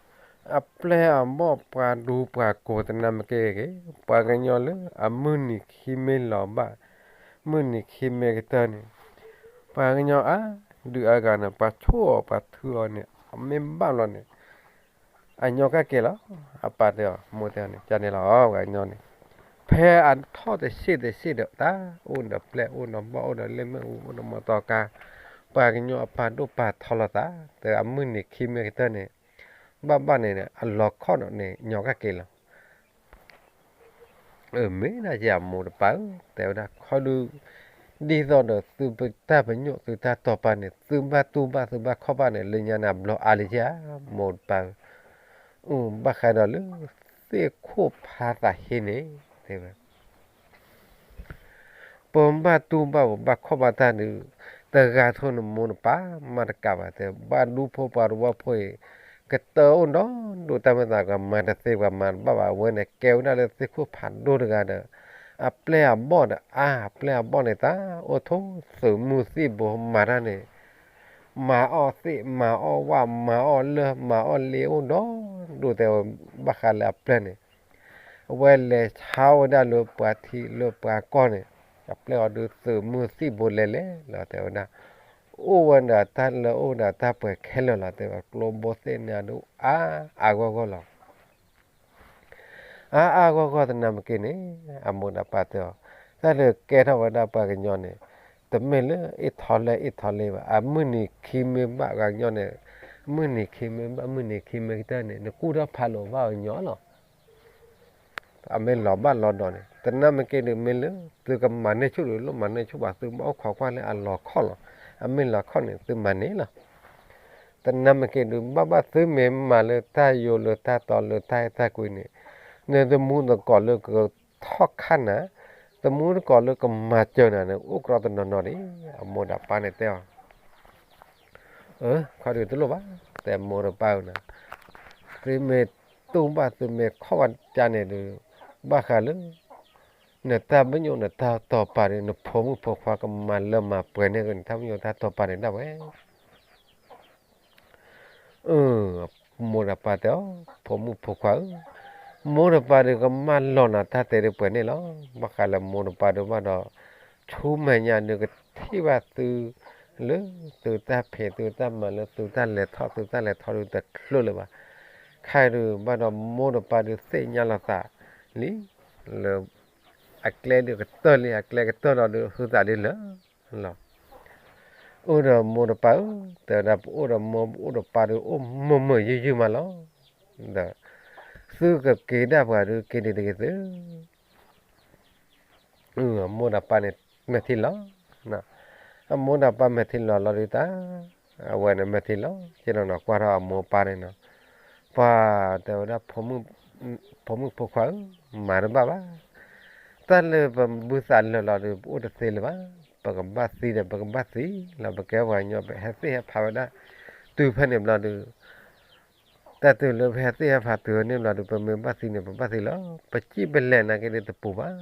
အပျဲၢ်အဘီၣ်ပှၤဒူပှၤကိးတနၢ်မ့ၢ်က့ၤဂ့ၤ, ပှၤကညီလၢအမုၢ်နံၤခံမ့ၢ်လီၤဘၣ်, မုၢ်နံၤခံမ့ၢ်ကတၢၢ်န့ၣ်, ပှၤကညီအါဒုးအါဂၤန့ၣ် ပှၤဆိၣ်အီၤပှၤထုအီၤန့ၣ် အမ့ၢ်ဘၣ်လီၤန့ၣ် အညီကၢ်က့ၤလီၤ, အပၢ်တဲအီၤ မိၢ်တဲအီၤန့ၣ် ကန့ၣ်လီၤ ပှၤကညီန့ၣ်, ဖဲအထီၣ်တဆံးတဆံးဒီးတၢ် အိၣ်ဒီးပျဲၢ်အိၣ်ဒီးဘီၣ်အိၣ်ဒီးလ့ၣ်မ့ၣ်အူအိၣ်ဒီးမီတီကါ, ပှၤကညီအပၢ်ဒိၣ်ပၢ်ထီလီၤသး, တဲအမုၢ်နံၤခံမ့ၢ်ကတၢၢ်န့ၣ်, ဘၣ်ဘၣ်န့ၣ် အလီၤခီၣ်ဒီးန့ၣ် ညီကၢ်က့ၤလီၤ အၢ မ့ၢ်ဒၣ်ယဲအမိၢ်တပၢ်ဧၢ, တဲဝဲဒၣ်ခီဒုး, ဒ်သိးဒီးသုတၢ်ပညိၣ်သုတၢ်တီၢ်ပာ်န့ၣ် သုဘၣ်တူၢ်ဘၣ်သုဘၣ်ခီၣ်ဘၣ်န့ၣ် လၢညါန့ၣ်အဘျီအါလံဧါ, မိၢ်တပၢ်ဧၢ, အၢ ဘၣ်ဃးဒီးလၢ သ့ၣ်ခိၣ်ဖးသးဟ့န့ၣ်, တဲဝဲ ပဘၣ်တူၢ်ဘၣ်ပဘၣ်ခီၣ်ဘၣ်တၢ်ဒုး, တဂၤထိၣ်နမိၢ်နပၢ်မၤတကးဘၣ်, တဲဘၣ်ဒူဖိပှၤတဝီဖိအံၤ, ကတၢၢ်အိၣ်ဒီဒူၣ်တၢ်မ့ၢ်သးကမၤတသ့ပှၤမၤတဘၣ်ဘၣ်, အဝဲန့ၣ်ကဲဝဲဒၣ်လၢသ့ၣ်ခိၣ်ဖးဒိၣ်တဂၤဒီး, အပျဲၢ်အဘီၣ်ဒီးအါ, အပျဲၢ်အဘီၣ်န့ၣ်တၢ်အိၣ်ထိၣ်သုးမုၢ်သံၣ်ဘိမၤတၢ်န့ၣ် မၤအီၣ်သ့ၣ် မၤအီၣ်ဝၣ် မၤအီၣ်လၢၢ် မၤအီၣ်လ့အိၣ်ဒီဒူၣ်တဲဝဲ, ဘၣ်ဃးလၢအပျဲၢ်န့ၣ်, အဝဲလဲၤဆါဝဲဒၣ်လၢပှၤထံးလၢပှၤကီၢ်န့ၣ်, အပျဲၢ်အီၤဒုးသုးမုၢ်သံၣ်ဘိလဲၤလဲၤလီၤတဲဝဲဒၣ်, အိၣ်ဝဲဒီးတၢ်လၢအိၣ်ဒီးတၢ်ပှဲၤခဲလၢာ်လီၤတဲဝဲ, ကျိဘိသ့ၣ်န့ၣ်ဒုးအါအါဂီၢ်ဂီၢ်လီၤ အါအါဂီၢ်ဂီၢ်တနၢ်မ့ၢ်က့ၤန့ၣ်, အမိၢ်ဒီးပၢ်တဲအီၤ, တၢ်လၢကဲထီၣ်ဝဲဒၣ်ပှၤကညီန့ၣ်, တမ့ၢ်လၢအ့ၣ်ထီလဲအ့ၣ်ထီလ့ဘၣ်, အမုၢ်နံၤခံမ့ၢ်ဘၣ်ဂၤညီန့ၣ်, မုၢ်နံၤခံမ့ၢ်ဘၣ် မုၢ်နံၤခံမ့ၢ်ကတၢၢ်န့ၣ် နကူၣ်ထီၣ်ဖးလိာ်ဘၣ်အီၤညီလီၤ. အမ့ၢ်လီၤဘၣ်လီၤဒီးန့ၣ် တနၢ်မ့ၢ်က့ၤဒုး မ့ၢ်လၢသုကမၤန့ၢ်ဆူၣ်ဒုး လိၣ်မၤန့ၢ်ဆူၣ်ဘၣ် သုမ့ၢ်အိၣ်ခိးကွၢ်လၢအလီၤခီၣ်လီၤ. အမ့ၢ်လီၤခီၣ်န့ၣ် သုမၤန့ၢ်လီၤ. တနၢ်မ့ၢ်က့ၤဒုး ဘၣ်ဘၣ်သုမ့ၢ်မၤလၢတၢ်ယိာ်လၢတၢ်တီလၢတၢ်အဲၣ်တၢ်ကွံန့ၣ်, နသမူသကိးလၢကထီၣ်ခါနၤ, သမူသကိးလၢကမၤစၢၤနၤန့ၣ် အိၣ်ကြီတနီၤနီၤဒံး. အမိၢ်ဒီးပၢ်န့ၣ်တဲအီၤ, အၢ ခီဒုးတလိၣ်ဘၣ်, တဲမိၢ်ဒီးပၢ်ဧၢနၤ, သုမ့ၢ်တူၢ်ဘၣ်သုမ့ၢ်ခီၣ်ဘၣ်တၢ်န့ၣ်ဒုး, ဘၣ်ဃးလၢ နတၢ်ပညိၣ်နတၢ်တီၢ်ပာ်ဒုး နဖိမုၣ်ဖိခွါကမၤလၢမၤပှဲၤန့ၢ်က့ၤနတၢ်ပညိၣ်တၢ်တီၢ်ပာ်န့ၣ်ဒၣ်ဝဲ အၢ, မိၢ်ဒီးပၢ်တဲအီၤ, ဖိမုၣ်ဖိခွါဧၢ, မိၢ်ဒီးပၢ်ဒုးကမၢလီၤနၤတၢ်တဲဒုးပှဲၤန့ၣ်လီၤ. ဘၣ်ဃးလၢမိၢ်ဒီးပၢ်ဒုးဘၣ်ဒီး ဆူမဲာ်ညါဒုးကထံၣ်ဘၣ်သု လၢသုတၢ်ဖံးသုတၢ်မၤလၢသုတၢ်လဲၤထီၣ်သုတၢ်လဲၤထီၣ်ဒုးတချုးလၢၤဘၣ်. ခဲအံၤဒုးဘၣ်ဒီးမိၢ်ဒီးပၢ်ဒုးသ့ၣ်ညါလီၤသးလံ, လၢ အကျဲဒုးကတၢၢ်လံ အကျဲကတၢၢ်လီၤဒုး ဟုသးဒ်လၢာ်လီၤ. အိၣ်ဒီးမိၢ်ဒီးပၢ်ဧၢ, တဲဝဲဒၣ်ပအိၣ်ဒီးမိၢ် ပအိၣ်ဒီးပၢ်ဒုး အိၣ်မုာ်မုာ်ယုၢ်ယုၢ်မးလီၤ. ဒီး သုကက့ၤဒၣ်ပှၤဒုးက့ၤဒံးတဂ့ၤသု အမိၢ်ဒီးပၢ်န့ၣ် မဲာ်ထံလီၤ, အမိၢ်ဒီးပၢ်မဲာ်ထံလီၤလီၤဒုးတၢ်, အဝဲန့ၣ်မဲာ်ထံလီၤ က့လီၤနီၤ ကွၢ်ထီၣ်အမိၢ်ပၢ်န့ၣ်နီၤ, ပှၤတဲဝဲဒၣ် ဖိမုၣ်ဖိခွါဧၢ, မၤတဘၣ်ဘၣ်, တၢ်လၢပဘုသးလၢာ်လီၤဒုး ပအိၣ်တသ့လၢၤဘၣ်, ပကဘၣ်သံဒီး ပကဘၣ်သံလီၤ ပကဲပှၤကညီ ပဟဲသ့ၣ်ဟဲဖးဝဲဒၣ် တုၤဖဲန့ၣ်ဘျီဒုး တၢ်တုၤလၢပဟဲသ့ၣ်ဟဲဖးတုၤဝဲန့ၣ်ဘျီဒုး ပမ့ၢ်ဘၣ်သံန့ၣ် ပဘၣ်သံလီၤ, ပစံၣ်ပလဲၢ်နာ်က့ဒုးတပူၤဘၣ်,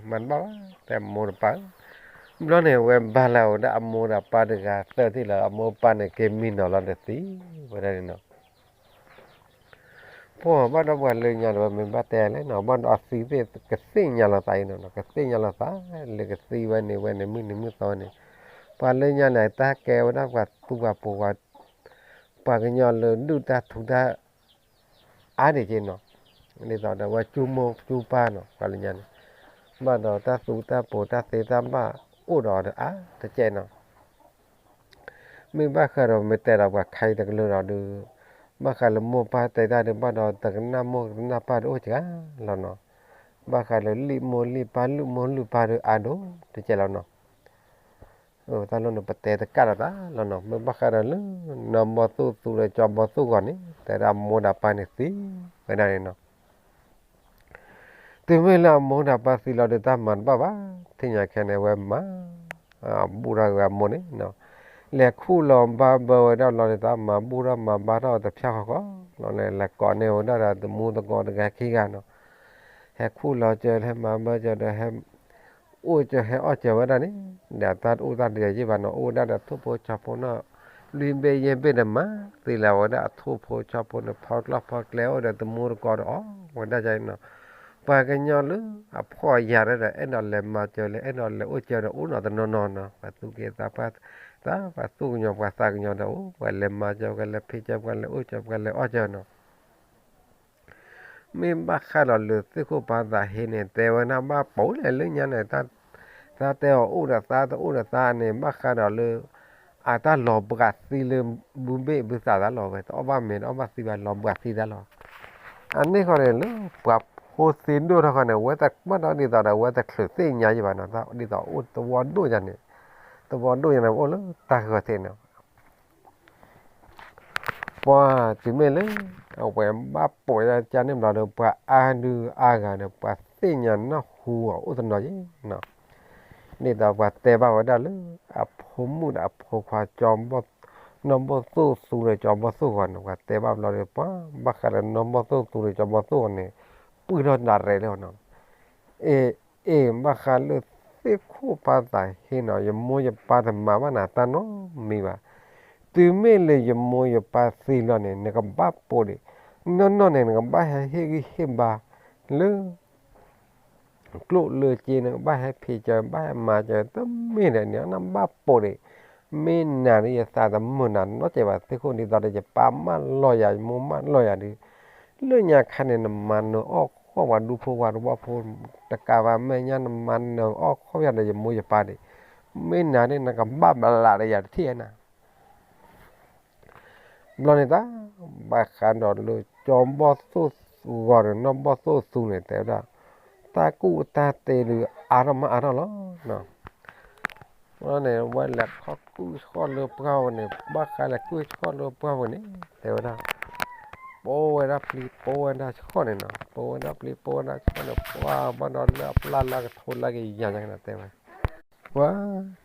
မၤတဘၣ်ဘၣ်, တဲမိၢ်ဒီးပၢ်, ဘျီန့ၣ် ဝဲဘၣ်လၢဝဲဒၣ်အမိၢ်ဒီးပၢ်တဂၤသၢထံၣ်လီၤ, အမိၢ်ပၢ်န့ၣ်က့ၤမံနီၤလီၤဒီးသံဝဲဒၣ်န့ၣ်နီၤ ပှၤဘၣ်ဒီးပှၤလၢညါဒီး ပမ့ၢ်ဘၣ်တဲလဲၣ်နီၤ ဘၣ်ဒီးအသံသ့ၣ်ကသ့ၣ်ညါလီၤသးအံၤနီၤ, ကသ့ၣ်ညါလီၤသး လၢကသံဝဲန့ၣ်ဝဲန့ၣ် မုၢ်နံၤမုၢ်သီဝဲန့ၣ်, ပှၤလၢညါန့ၣ် တၢ်ကဲဝဲဒၣ်ပှၤသူပှၤပိာ် ပှၤကညီလၢဒုၣ်တၢ်ထူတၢ် အါဒံးက့နီၤ, ဒ်သိးဒီးဝဲကၠူမိၢ်ကၠူပၢ်နီၤ ပှၤလၢညါန့ၣ်, ဘၣ်ဒီးတၢ်သူတၢ်ပိာ်တၢ်သ့တၢ်ဘၣ်အိၣ်ဒီးအီၤဒီးအါတကဲနီၤ မ့ၢ်ဘၣ်ဃးဒီးမ့ၢ်တဲဒီးပှၤခါအံၤတကလုာ်ဒီးဒုး, ဘၣ်ဃးလၢမိၢ်ပၢ်တဲတၢ်ဒုး ဘၣ်ဒီးတကနၣ်မိၢ်တကနၣ်ပၢ်ဒုးအိၣ်စှၤလီၤနီၤ, ဘၣ်ဃးလၢလံၣ်မိၢ်လံၣ်ပၢ် လုၢ်မိၢ်လုၢ်ပၢ်ဒုးအါဒိၣ်တကဲလီၤနီၤ, တၢ်လီၢ်န့ၣ် ပတဲတကးဒီးသးလီၤနီၤ, မ့ၢ်ဘၣ်ဃးဒီးလၢ နီၢ်ဘီၣ်သိၣ်သူဒီးကၠီဘီၣ်သိၣ်ဂီၤန့ၣ် တဲဒၣ်အမိၢ်ဒီးပၢ်န့ၣ်သံဝဲဒၣ်န့ၣ်နီၤ တုၤမ့ၢ်လၢအမိၢ်ဒီးပၢ်သံလီၤဒုးတၢ်မၤတဘၣ်ဘၣ်, ထံၣ်ညါခဲန့ၣ် အဝဲမၤ ဘူၣ်ထီၣ်က့ၤဝဲအမိၢ်န့ၣ်, လဲၤခူၣ်လီၤဘါဘၢဝဲဒၣ်လီၤဒုးတၢ်မၤဘူၣ်ထီၣ်မၤဘါထီၣ်တဖၠၣ်ဃီဃီလီၤန့ၣ် လဲၤကိးန့ၢ်ဝဲဒၣ်ဒီးသမူသကိးတဂၤခံဂၤနီၤ, ဟဲခူၣ်လီၤစၢၤ ဟဲမၤဘၢစၢၤဒီးဟဲ အိၣ်စၢၤဟဲအီၣ်စၢၤဝဲဒၣ်န့ၣ်, ဒီးတၢ်တအိၣ်တၢ်တယၢၤယံၣ်ဘၣ်နီၤ, အိၣ်ဝဲဒၣ်ဒီးထိၣ်ဖိဆီဖိနီၤ, လွံၢ်ဘ့ၣ်ယဲၢ်ဘ့ၣ်ဒီးမၤသ့လၢဝဲဒၣ်အထိၣ်ဖိဆီဖိန့ၣ် ဖီကျီၢ်ဖီကျဲအိၣ်ဒီးသမူသကိးဒီးအီၣ်ဝဲဒၣ်န့ၣ်နီၤ, ပှၤကညီလၢအဖှီၣ်အယာ်ဒီး အဲၣ်ဒိးလဲၤမၤစၢၤလဲၣ် အဲၣ်ဒိးလဲၤအိၣ်စၢၤဒီးအိၣ်နီၤတနီၤနီၤနီၤ, ပှၤသူၣ်က့သးပှၢ် သးပှၤသူၣ်ကညီၤပှၤသးကညီၤဒီးအိၣ် ပှၤလဲၤမၤစၢၤ ပှၤလဲၤဖံးစၢၤ ပှၤလဲၤအိၣ်စၢၤ ပှၤလဲၤအီၣ်စၢၤနီၤ မ့ၢ်ဘၣ်ဃးဒီးလၢသ့ၣ်ခိၣ်ပၢ်သးဟ့န့ၣ် တဲဝဲဒၣ်ဘၣ်ပိာ်လဲၣ်လၢညါန့ၣ်, သးတဲအီၤအိၣ်ဒီးသးတအိၣ်ဒီးသးန့ၣ် ဘၣ်ဃးဒီးလၢ အတၢ်လီၤဘှးသံလၢ ဘုဘ့ၣ်ဘုသးတၢ်လီၤဝဲ တအီၣ်ဘၣ်မ့ၤတအီၣ်ဘၣ်သံဘၣ် လီၤဘှးသံတၢ်လီၤ. အန့ၣ်ဃီန့ၣ် လၢပှၤဖိသ့ၣ်ဒိၣ်ထီၣ်ဃီန့ၣ် ဝဲတၢ်မၤဒီးဒ်သိးဒီး ဝဲတချုးသ့ၣ်ညါယံၣ်ဘၣ်နီၤ, ဒ်သိးအိၣ်သဝီဒိၣ်ယါန့ၣ်, သဝီဒိၣ်ယါန့ၣ် အိၣ်လၢတၢ်ဂီၤထံးန့ၣ် ပှၤတုၤမ့ၢ်လၢ အဝဲဘၣ်ပိာ်ဒ်န့ၣ်ဘျီဒီး ပှၤအါဒုအါဂၤဒီး ပှၤသ့ၣ်ညါနၢ်ဟူအီၤအိၣ်တနီၤယံၤနီၤ, ဒ်သိးပှၤတဲဘၣ်ဝဲဒၣ်လၢ အဖိမုၣ်ဒီးအဖိခွါ ကၠီဘီၣ် နီၢ်ဘီၣ်သိၣ်သူဒီးကၠီဘီၣ်သိၣ်ဂီၤန့ၣ် ပှၤတဲဘၣ်ဘျီဒီး ပှၤဘၣ်ဃးဒီးနီၢ်ဘီၣ်သိၣ်သူဒီးကၠီဘီၣ်သိၣ်ဂီၤန့ၣ် ပုၢ်ထီၣ်နၤရဲၣ်လၢနီၤ အ့ၣ် အ့ၣ် ဘၣ်ဃးလၢသ့ၣ်ခိၣ်ပၢ်သးဟ့နီၤ ယမိၢ်ယပၢ်တမၤဘၣ်နၤတၢ်နီတမံၤဘၣ်. တုၤမ့ၢ်လၢယမိၢ်ယပၢ်သံလီၤန့ၣ် နကဘၣ်ပိာ်ဒံး, နီၢ်နီၢ်န့ၣ် နကဘၣ်ဟဲဟ့ၣ်ဂံၢ်ဟ့ၣ်ဘါလၢ ကျိၣ်လၢစ့ နကဘၣ်ဟဲဖံးစၢၤ ဘၣ်ဟဲမၤစၢၤ တမ့ၢ်ဒီးန့ၣ် နဘၣ်ပိာ်ဒံး, မ့ၢ်နၤဒ်ယသးတမုာ်နၤနီတစဲးဘၣ် သ့ၣ်ခိၣ်ဒ်သိးဒီး ယပၢ်မၢလီၤယၤ ယမိၢ်မၢလီၤယၤဒီး လၢညါခါန့ၣ် နမၤနၢၤအီၣ် နမၤနၢၤအီၣ်ခီၣ်ပှၤဒူဖိပှၤတဝီဖိ တကးဘၣ်မဲာ်ညါ နမၤနၢၤအီၣ်ခီၣ်ပှၤဒီးယမိၢ်ယပၢ်ဒံး, မ့ၢ်နၤန့ၣ် နကဘၣ်ဘျးဒီးယၤတထံၣ်နၤ. ဘျီန့ၣ်တၢ် ဘၣ်ဃးဒီးလၢကၠီဘီၣ်သိၣ်ဂီၤန့ၣ် နီၢ်ဘီၣ်သိၣ်သူန့ၣ် တဲဝဲဒၣ် တၢ်ကူၣ်တၢ်သ့ဒုးအါထီၣ်မးအါထီၣ်လီၤ. န့ၣ် ဝဲလဲၤခီကူၣ်ဆှီၣ်လၢပှၢ်ဝဲန့ၣ် ဘၣ်ဃးလဲၤကူၣ်ဆှီၣ်လၢပှၢ်ဝဲန့ၣ် တဲဝဲဒၣ် ပိဝဲဒၣ်ပျံၤ ပိဝဲဒၣ်ဆှီၣ်န့ၣ်နီၤ, ပိဝဲဒၣ်ပျံၤ ပိဝဲဒၣ်ဆှီၣ်န့ၣ် ပှၤဘၣ်ဒီးလၢအပျၢ်လၢကထိလၢကယၤညါကနၤတဲဝဲ ပှၤ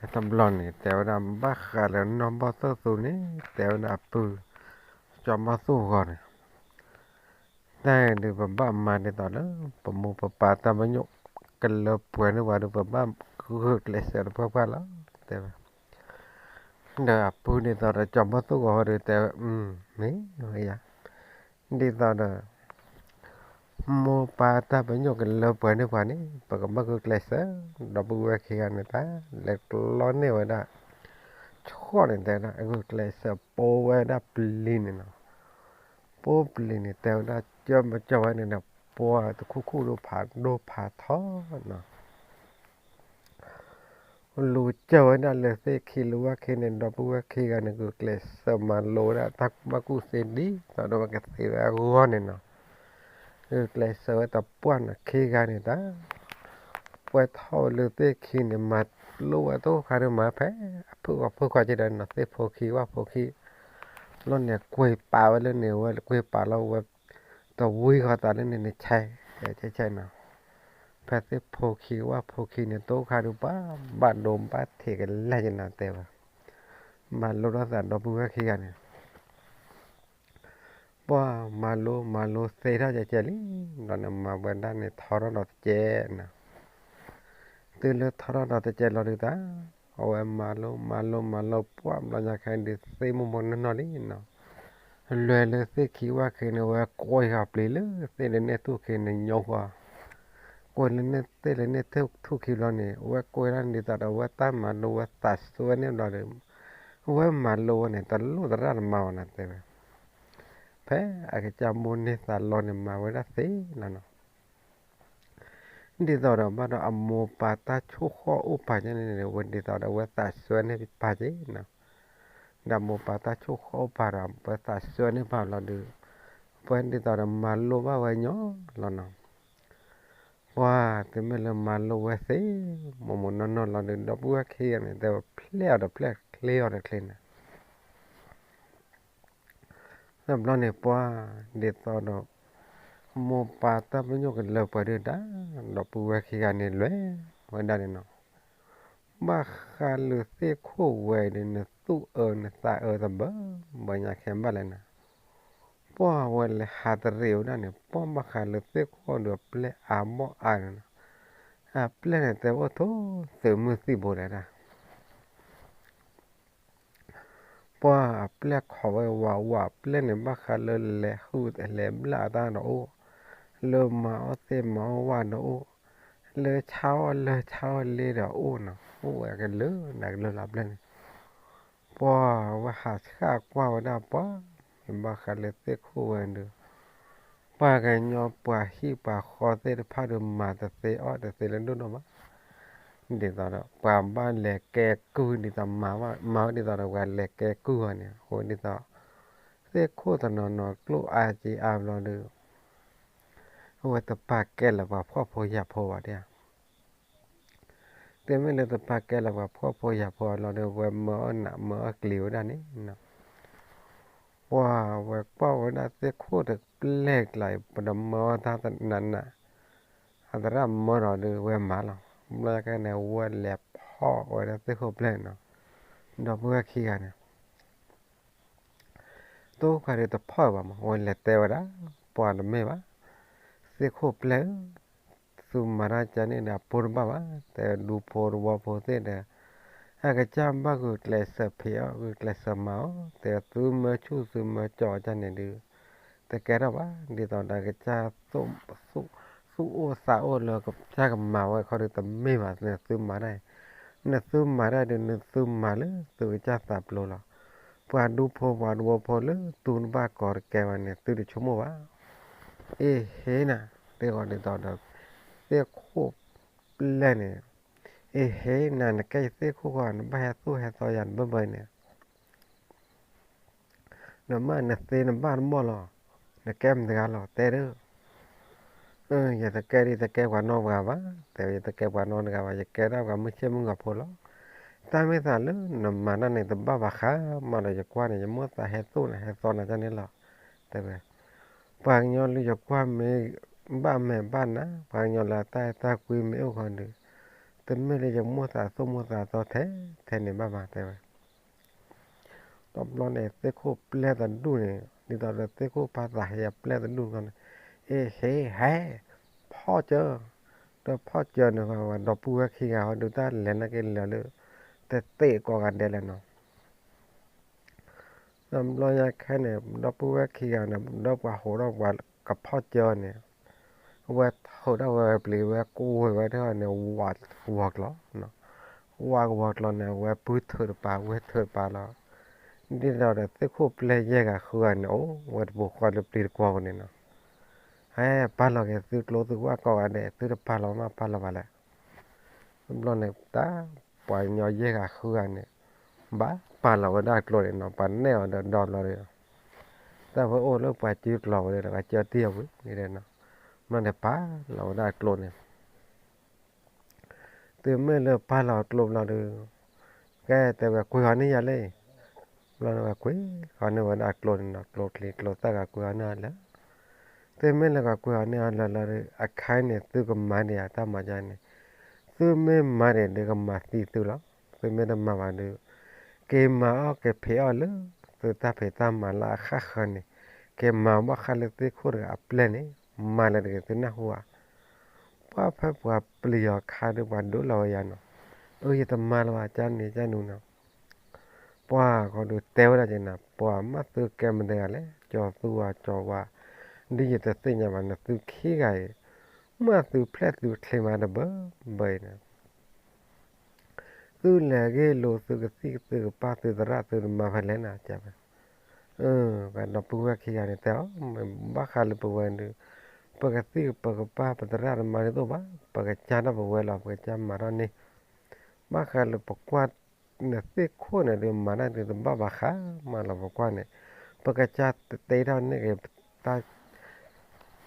တဘျီန့ၣ် တဲဝဲဒၣ် ဘၣ်ဃးလၢနီၢ်ဘီၣ်သိၣ်သူန့ၣ် တဲဝဲဒၣ်အပုၢ် ကၠီဘီၣ်သိၣ်ဂီၤန့ၣ် တၢ်ဒုးပဘၣ်မၤဒ်သိးလၢ ပမိၢ်ပပၢ်တၢ်ပညိၣ်ကလၢပှဲၤန့ၢ်ပှၤဒုး ပဘၣ်ဂုာ်ကျဲးစၢးတပှၢ်ပှၢ်လီၤ တဲဝဲ ဒီးအပုၢ်ဒ်သိးဒီးကၠီဘီၣ်သိၣ်ဂီၤဟီဒုးတဲဝဲ မ့ၢ်ဝဲယၤ ဒ်သိးဒီး မိၢ်ပၢ်တၢ်ပညိၣ်ကလၢပှဲၤန့ၢ်ပှၤန့ၣ် ပကဘၣ်ဂုာ်ကျဲးစၢး ဒီပုၢ်ဝဲၢ်ခံဂၤန့ၣ်တၢ် လဲၤကျီန့ၢ်ဝဲဒၣ် ဆှီၣ်န့ၣ်တဲဒၣ် ဂုာ်ကျဲးစၢးပိဝဲဒၣ်ပျံၤန့ၣ်နီၤ, ပိပျံၤန့ၣ် တဲဝဲဒၣ် ကၢမကၢဝဲန့ၣ်ဒီး ပှၤတခူၣ်ခူၣ်ဒိၣ်ဖးဒိၣ်ဖးထီနီၤ လူၤကၢဝဲဒၣ်လၢသ့ၣ်ခံလၢဝၣ်ခံန့ၣ် ဒီပုၢ်ဝဲၢ်ခံဂၤန့ၣ် ဂုာ်ကျဲးစၢးမၤလိဝဲဒၣ်တၢ်ကူၣ်ဘၣ်ကူၣ်သ့ဒ်သိးဒီးဝဲကသ့ဝဲအဂီၢ်န့ၣ်နီၤ, ဂုာ်ကျဲးစၢးဝဲတပှၢ်နီၤ ခံဂၤန့ၣ်တၢ် ပှဲၤထီၣ်ဝဲလၢသ့ၣ်ခံန့ၣ် မၤလိဝဲတခါဒုးမၤဖဲ အဖုၣ်ဂီၤဖုၣ်ခွါက့ဒီးနီၤ သ့ၣ်ဖိခံဝၣ်ဖိခံ လီၤန့ၣ် ကွံာ်ပာ်ဝဲလၢန့ၣ် ဝဲကွံာ်ပာ်လီၤဝဲ တဝံဃီသးလၢန့ၣ်န့ၣ် ဆဲးဆဲးဆဲးနီၤ, ဖဲသ့ၣ်ဖိခံဝၣ်ဖိခံန့ၣ် တိခါဒုးပှၤ ဘၣ်ဒိဘၣ်ထံးကလဲၢ်က့ၤနီၤတဲဝဲ, မၤလိထီၣ်သးဒီပုၢ်ဝဲၢ်ခံဂၤန့ၣ် ပှၤမၤလိမၤလိသ့ထီၣ်ကဲကဲလံ, ဘျီန့ၣ်မၤဝဲဒၣ်န့ၣ်ထီထီၣ်ဒီးတကဲနီၤ, တုၤလၢထီထီၣ်ဒီးတကဲလီၤဒုးတၢ်, အဝဲမၤလိမၤလိမၤလိပှၢ်ဘျီညါခဲဒုးသ့မိၢ်မိၢ်နီၢ်နီၢ်လံ, လွဲၤလၢသ့ၣ်ခံဝၣ်ခံန့ၣ် အဝဲကွံာ်ဃီၤပျံၤလၢသ့ၣ်လၢန့ၣ်ထူၣ်ခံန့ၣ်ညိကွံာ်, ကွံာ်လၢန့ၣ်သ့ၣ်လၢန့ၣ်ထူၣ်ခံဘျီန့ၣ် အဝဲကွံာ်ဒၣ်န့ၣ်ဒ်သိးဒီးအဝဲတၢ်မၤလိဝဲသးစွဲန့ၣ်ဘျီဒီး, အဝဲမၤလိဝဲန့ၣ် တလိၣ်သရၣ်တမၤဘၣ်နီၤတဲဝဲ, ဖဲအကစၢ်မိၢ်န့ၢ်သးလီန့ၣ် မၤဝဲဒၣ်သ့လီၤနီၤ ဒ်သိးဒီးဘၣ်ဒီးအမိၢ်ပၢ်တၢ်ဆိၣ်ဃီၣ်အိၣ်ပာ်ကဲန့ၣ်န့ၣ် ဝဲဒ်သိးဒီးအဝဲသးစွဲန့ၢ်ပာ်က့ၤနီၤ, ဒီးမိၢ်ပၢ်တၢ်ဆိၣ်ဃီၣ်အိၣ်ပာ်ဒီး အဝဲသးစွဲန့ၢ်ပာ်လီၤဒုး, ပှၤဒ်သိးဒီးမၤလိဘၣ်ဝဲညီလီၤနီၤ, ပှၤတမ့ၢ်လၢမၤလိဝဲသ့, မိၢ်မိၢ်နီၢ်နီၢ်လီၤဒုး ဒီပုၢ်ဝဲၢ်ခံဂၤန့ၣ် တဲဝဲဖျဲၣ်အီၤဒီးဖျဲၣ်ချ့အီၤဒီးချ့န့ၣ် တဘျီန့ၣ်ပှၤဒ်သိးဒီး မိၢ်ပၢ်တၢ်ပညိၣ်ကလၢပှဲၤဒုးတၢ်, ဒီပုၢ်ဝဲၢ်ခံဂၤန့ၣ်လွဲၤဝဲဒၣ်န့ၣ်နီၤ, ဘၣ်ဃးလၢသ့ၣ်ခိၣ်ဝဲဒီး နသူၣ်အၢနသးအၢတဘၣ်, ဘၣ်ညါခဲဘၣ်လဲၣ်န့ၣ်, ပှၤဝဲလဲၤဟးတရံးဝဲဒၣ်န့ၣ် ပှၤဘၣ်ဃးလၢသ့ၣ်ခိၣ်ဒီးအပျဲၢ်အါဘီၣ်အါန့ၣ်နီၤ, အပျဲၢ်န့ၣ်တဲအိၣ်ထိၣ်သုးမုၢ်သံၣ်ဘိလဲၣ်ဒၣ် ပှၤအပျဲၢ်ခိးဝဲဝးဝး အပျဲၢ်န့ၣ် ဘၣ်ဃးလၢလဲၤဟုၣ်လဲၤဘျၣ်အတၢ်ဒီးအိၣ်, လၢမၤအီၣ်သ့ၣ်မၤအီၣ်ဝၣ်ဒီးအိၣ်, လၢဆါအီၣ်လၢဆါအီၣ်လ့ဒီးအိၣ်နီၤ, အိၣ်ဝဲကလုာ်နၤကလုာ်လီၤအပျဲၢ်န့ၣ်, ပှၤဝဲဟးဆှၣ်ကွၢ်ဝဲဒၣ်ပှၤ, ဘၣ်ဃးလၢသ့ၣ်ခိၣ်ဝဲဒီး ပှၤကညီပှၤဟံၣ်ပှၤဃီသ့ၣ်တဖၣ်ဒီး မၤတသ့အီၣ်တသ့လၢဒိၣ်ဒိၣ်ဘၣ်, ဒ်သိးဒီး ပှၤဘၣ်လဲၤကဲကုၢ်ဒ်သိးမၤဝဲ, မၤဝဲဒ်သိးဒီးပှၤလဲၤကဲကုၢ်အီၤန့ၣ် အဃိဒ်သိး သ့ၣ်ခိၣ်တနီၤနီၤကျိၣ်အါက့အါဘျီဒီး အဝဲတပာ်ကဲလၢပှၤဖှီၣ်ဖိယာ်ဖိဘၣ်ဒၣ် တမ့ၢ်လၢတပာ်ကဲလၢပှၤဖှီၣ်ဖိယာ်ဖိအလီၢ်ဒီး အဝဲမၢအီၣ်နးမၢအီၣ်ကျံၤဝဲဒၣ်န့ၣ်, ပှၤဝဲကွၢ်ဝဲဒၣ်သ့ၣ်ခိၣ်တပျဲၢ်ကျါအံၤ ပတမၢအီၣ်တၢ်နးနး, အသရၣ်မၢဒီးဒုးဝဲမၤလီၤ, ဘျီကဲန့ၣ် ဝဲလဲၤဖီၣ်ဝဲဒၣ်သ့ၣ်ခိၣ်ပျဲၢ်န့ၣ်နီၤ, ဒီပုၢ်ဝဲၢ်ခံဂၤန့ၣ် တိခါဒုးတဖီၣ်ဘၣ်မး ဝဲလဲၤတဲဝဲဒၣ် ပှၤတမ့ၢ်ဘၣ်, သ့ၣ်ခိၣ်ပျဲၢ်ဧၢ, သုမၤတၢ်ကန့ၣ်ဒီးအဖိတဘၣ်ဘၣ်, တဲဒူဖိတဝီဖိသ့ၣ်ဒီး အကစၢ်ဘၣ်ဂုာ်ကျဲးစၢးဖံးအီၣ် ဂုာ်ကျဲးစၢးမၤအီၣ်, တဲသုမၢဆူၣ်သုမၢကၠီအီၣ်ကန့ၣ်ဒုး တကဲထီၣ်ဘၣ်, ဒ်သိးဒီးကစၢ် သူၣ်အိၣ်သးအိၣ်လၢကစၢ်ကမၤဝဲခီဒုးတမ့ၢ်ဘၣ်, နသုမၤတၢ်အံၤ, နသုမၤတၢ်ဒုး နသုမၤလၢသုကစၢ်သးပျိလီၤ, ပှၤဒူဖိပှၤတဝီဖိလၢသုတဘၣ်ကိးတကဲဘၣ်န့ၣ် သုတဆိကမိၣ်ဘၣ်, အ့ဟ့နၤ သ့ၣ်ဃီဒ်သိးဒီး သ့ၣ်ခိၣ်ပျဲၢ်န့ၣ်, အ့ဟ့နၤ နကဲယသ့ၣ်ခိၣ်ဃီ နဘၣ်ဟဲသိၣ်ဟဲသီယၤတဘၢဘၢန့ၣ် နမ့ၢ်နသ့နဘၣ်တမီၢ်လီၤ, နကဲမတၤတဂၤလီၤ တဲဒၢ. ယတကဲဒ်ယတကဲပှၤနီတဂၤဘၣ်, တဲဝဲ ယတကဲပှၤနီတဂၤဘၣ်, ယကဲဒၣ်ပှၤမုၢ်ဆ့ၣ်မုၢ်ဂီၤဖိလီၤ. တၢ်မ့ၢ်သးလၢနမၤတၢ်န့ၣ် တဘၣ်ဘၣ်ဃးမးဒီးယကွၢ်န့ၣ် ယမိၣ်သးဟဲသိၣ်နၤဟဲသီနၤန့ၣ်လီၤ, တဲဝဲ. ပှၤကညီလၢယကွၢ်မ့ၢ်ဘၣ်မ့ၢ်ဘၣ်နၤ, ပှၤကညီလၢအတၢ်အဲၣ်တၢ်ကွံမ့ၢ်အိၣ်ဃီဒီး, တမ့ၢ်လၢယမိၣ်သးသိၣ်မိၣ်သးသီထဲထဲန့ၣ်ဘၣ်ဘၣ် တဲဝဲ. တဘျီန့ၣ် သ့ၣ်ခိၣ်ပျဲၢ်တဒူၣ်န့ၣ် ဒ်သိးဒီးသ့ၣ်ခိၣ်ဖးသးဟဲပျဲၢ်တဒူၣ်န့ၣ်, အ့ဟ့ဟဲ, ဖီၣ်စၢၤ, ဒီးဖီၣ်စၢၤန့ၣ် ပှၤဒီပုၢ်ဝဲၢ်ခံဂၤဟီဒုးတၢ်လဲၤနာ်က့လဲၤလၢ တသ့ၣ်ကိးဂၤဒဲးလဲၣ်နီၤ. တဘျီညါခဲန့ၣ် ဒီပုၢ်ဝဲၢ်ခံဂၤန့ၣ် ဒီးပှၤဟးထီၣ်ပှၤကဖီၣ်စၢၤန့ၣ်, အဝဲထုးထီၣ်ဝဲပျံၤဝဲကိးဝဲဝဲဒၣ်န့ၣ် ဝးကဝီၤကျီၤ, ဝးကဝီၤကျီၤန့ၣ် အဝဲပုၢ်ထုးတပၤ ဝဲၢ်ထုးတပၤလီၤ. ဒ်သိးဒီးသ့ၣ်ခိၣ်ပျဲၢ်ယဲၢ်ဂၤဃုဂၤန့ၣ် အိၣ်ဝဲတပူၤဃီလၢပျံၤတကွီၤပူၤန့ၣ်နီၤ. ဟဲပာ်လီၤက့ၤသုကျိသုကဝၣ်ကိးဂၤဒဲး သုတပာ်လီၤမးပာ်လီၤဘၣ်လဲၣ်. တဘျီန့ၣ် တၢ်ပှၤကညီယဲၢ်ဂၤဃုဂၤန့ၣ် ဘၣ်ပာ်လီၤဝဲဒၣ်ကျိန့ၣ်နီၤ, ပှၤနဲၣ်အီၤဒီးဒီဘျီဒီး တၢ်ဝဲအိၣ်လၢပှၤစုကျိၤဝဲဒီး ကစၢၢ်တံၢ်အဝံၤန့ၣ်, ဘျီန့ၣ်ပာ်လီၤဝဲဒၣ်ကျိန့ၣ် တုၤမ့ၢ်လၢပာ်လီၤကျိဘျီဒီး, ကဲတဲဝဲကွံာ်ဃီန့ၢ်ယၤလံ, ဘျီန့ၣ်ပှၤကွံာ်ဃီန့ၢ်ဝဲဒၣ်ကျိန့ၣ်နီၤ, ကျိချံကျိသၣ်ဂၤကွံာ်ဃီန့ၢ်အီၤလၢ သုမ့ၢ်လၢကကွံာ်အီၤန့ၢ်အီၤလၢလီၤဒီး အခါန့ၣ် သုကမၤဒံးဧါတၢ်မၤကန့ၣ်, သုမ့ၢ်မၤဒံးဒီးကမၤသံသုလီၤ. သုမ့ၢ်တမၤဘၣ်ဒီး က့ၤမၤအီၣ်က့ၤဖံးအီၣ်လၢ သုတၢ်ဖံးတၢ်မၤလၢအဃၣ်ဃၢၤန့ၣ်, က့ၤမၤဘၣ်ဃးလၢသ့ၣ်ခိၣ်တဂၤအပျဲၢ်န့ၣ်, မၤလၢတဂ့ၤသုနၢ်ဟူဧါ. ပှၢ်ဖဲပှၤပျံၤအီၤခါဒီးပှၤဒိးလီၤဝဲယၤနီၤ, အၢ ယတမၤလၢၤဘၣ် ကန့ၣ်ကနူၤနီၤ ပှၤဃီဒုးတဲဝဲဒၣ်က့ၤနၤ, ပှၤမ့ၢ်သုကဲမတၤတဂၤလဲၣ်, ကၠီၤသူဧါကၠီၤဝါ, ဒ်ယတသ့ၣ်ညါဘၣ်နသုခံဂၤအံၤ, မ့ၢ်သုဖျဲၣ်သုချ့မးတဘၢဘၢအံၤန့ၣ်, သုလဲၤဂ့ၢ်လိာ်သုကသံၣ်သုကပၢ်သုသရၣ်သုတမၤဖဲလဲၣ်နၤ, ပှၤဒီပုၢ်ဝဲၢ်ခံဂၤန့ၣ်တဲအီၤ, ဘၣ်ဃးလၢပဝဲဒုး, ပကသံၣ်ပကပၢ်ပသရၣ်တမၤဒ်သိးဘၣ်, ပကစၢ်ဒၣ်ပဝဲလီၤ ပကစၢ်မၤထီၣ်န့ၣ် ဘၣ်ဃးလၢပကွၢ်နသ့ၣ်ခိၣ်န့ၣ်ဒီး မၤတၢ်ဒုးတဘၣ်ဘၣ်ဃးမးလီၤပကွၢ်န့ၣ်, ပကစၢ်တတဲထီၣ်န့ၢ်က့ၤ တၢ်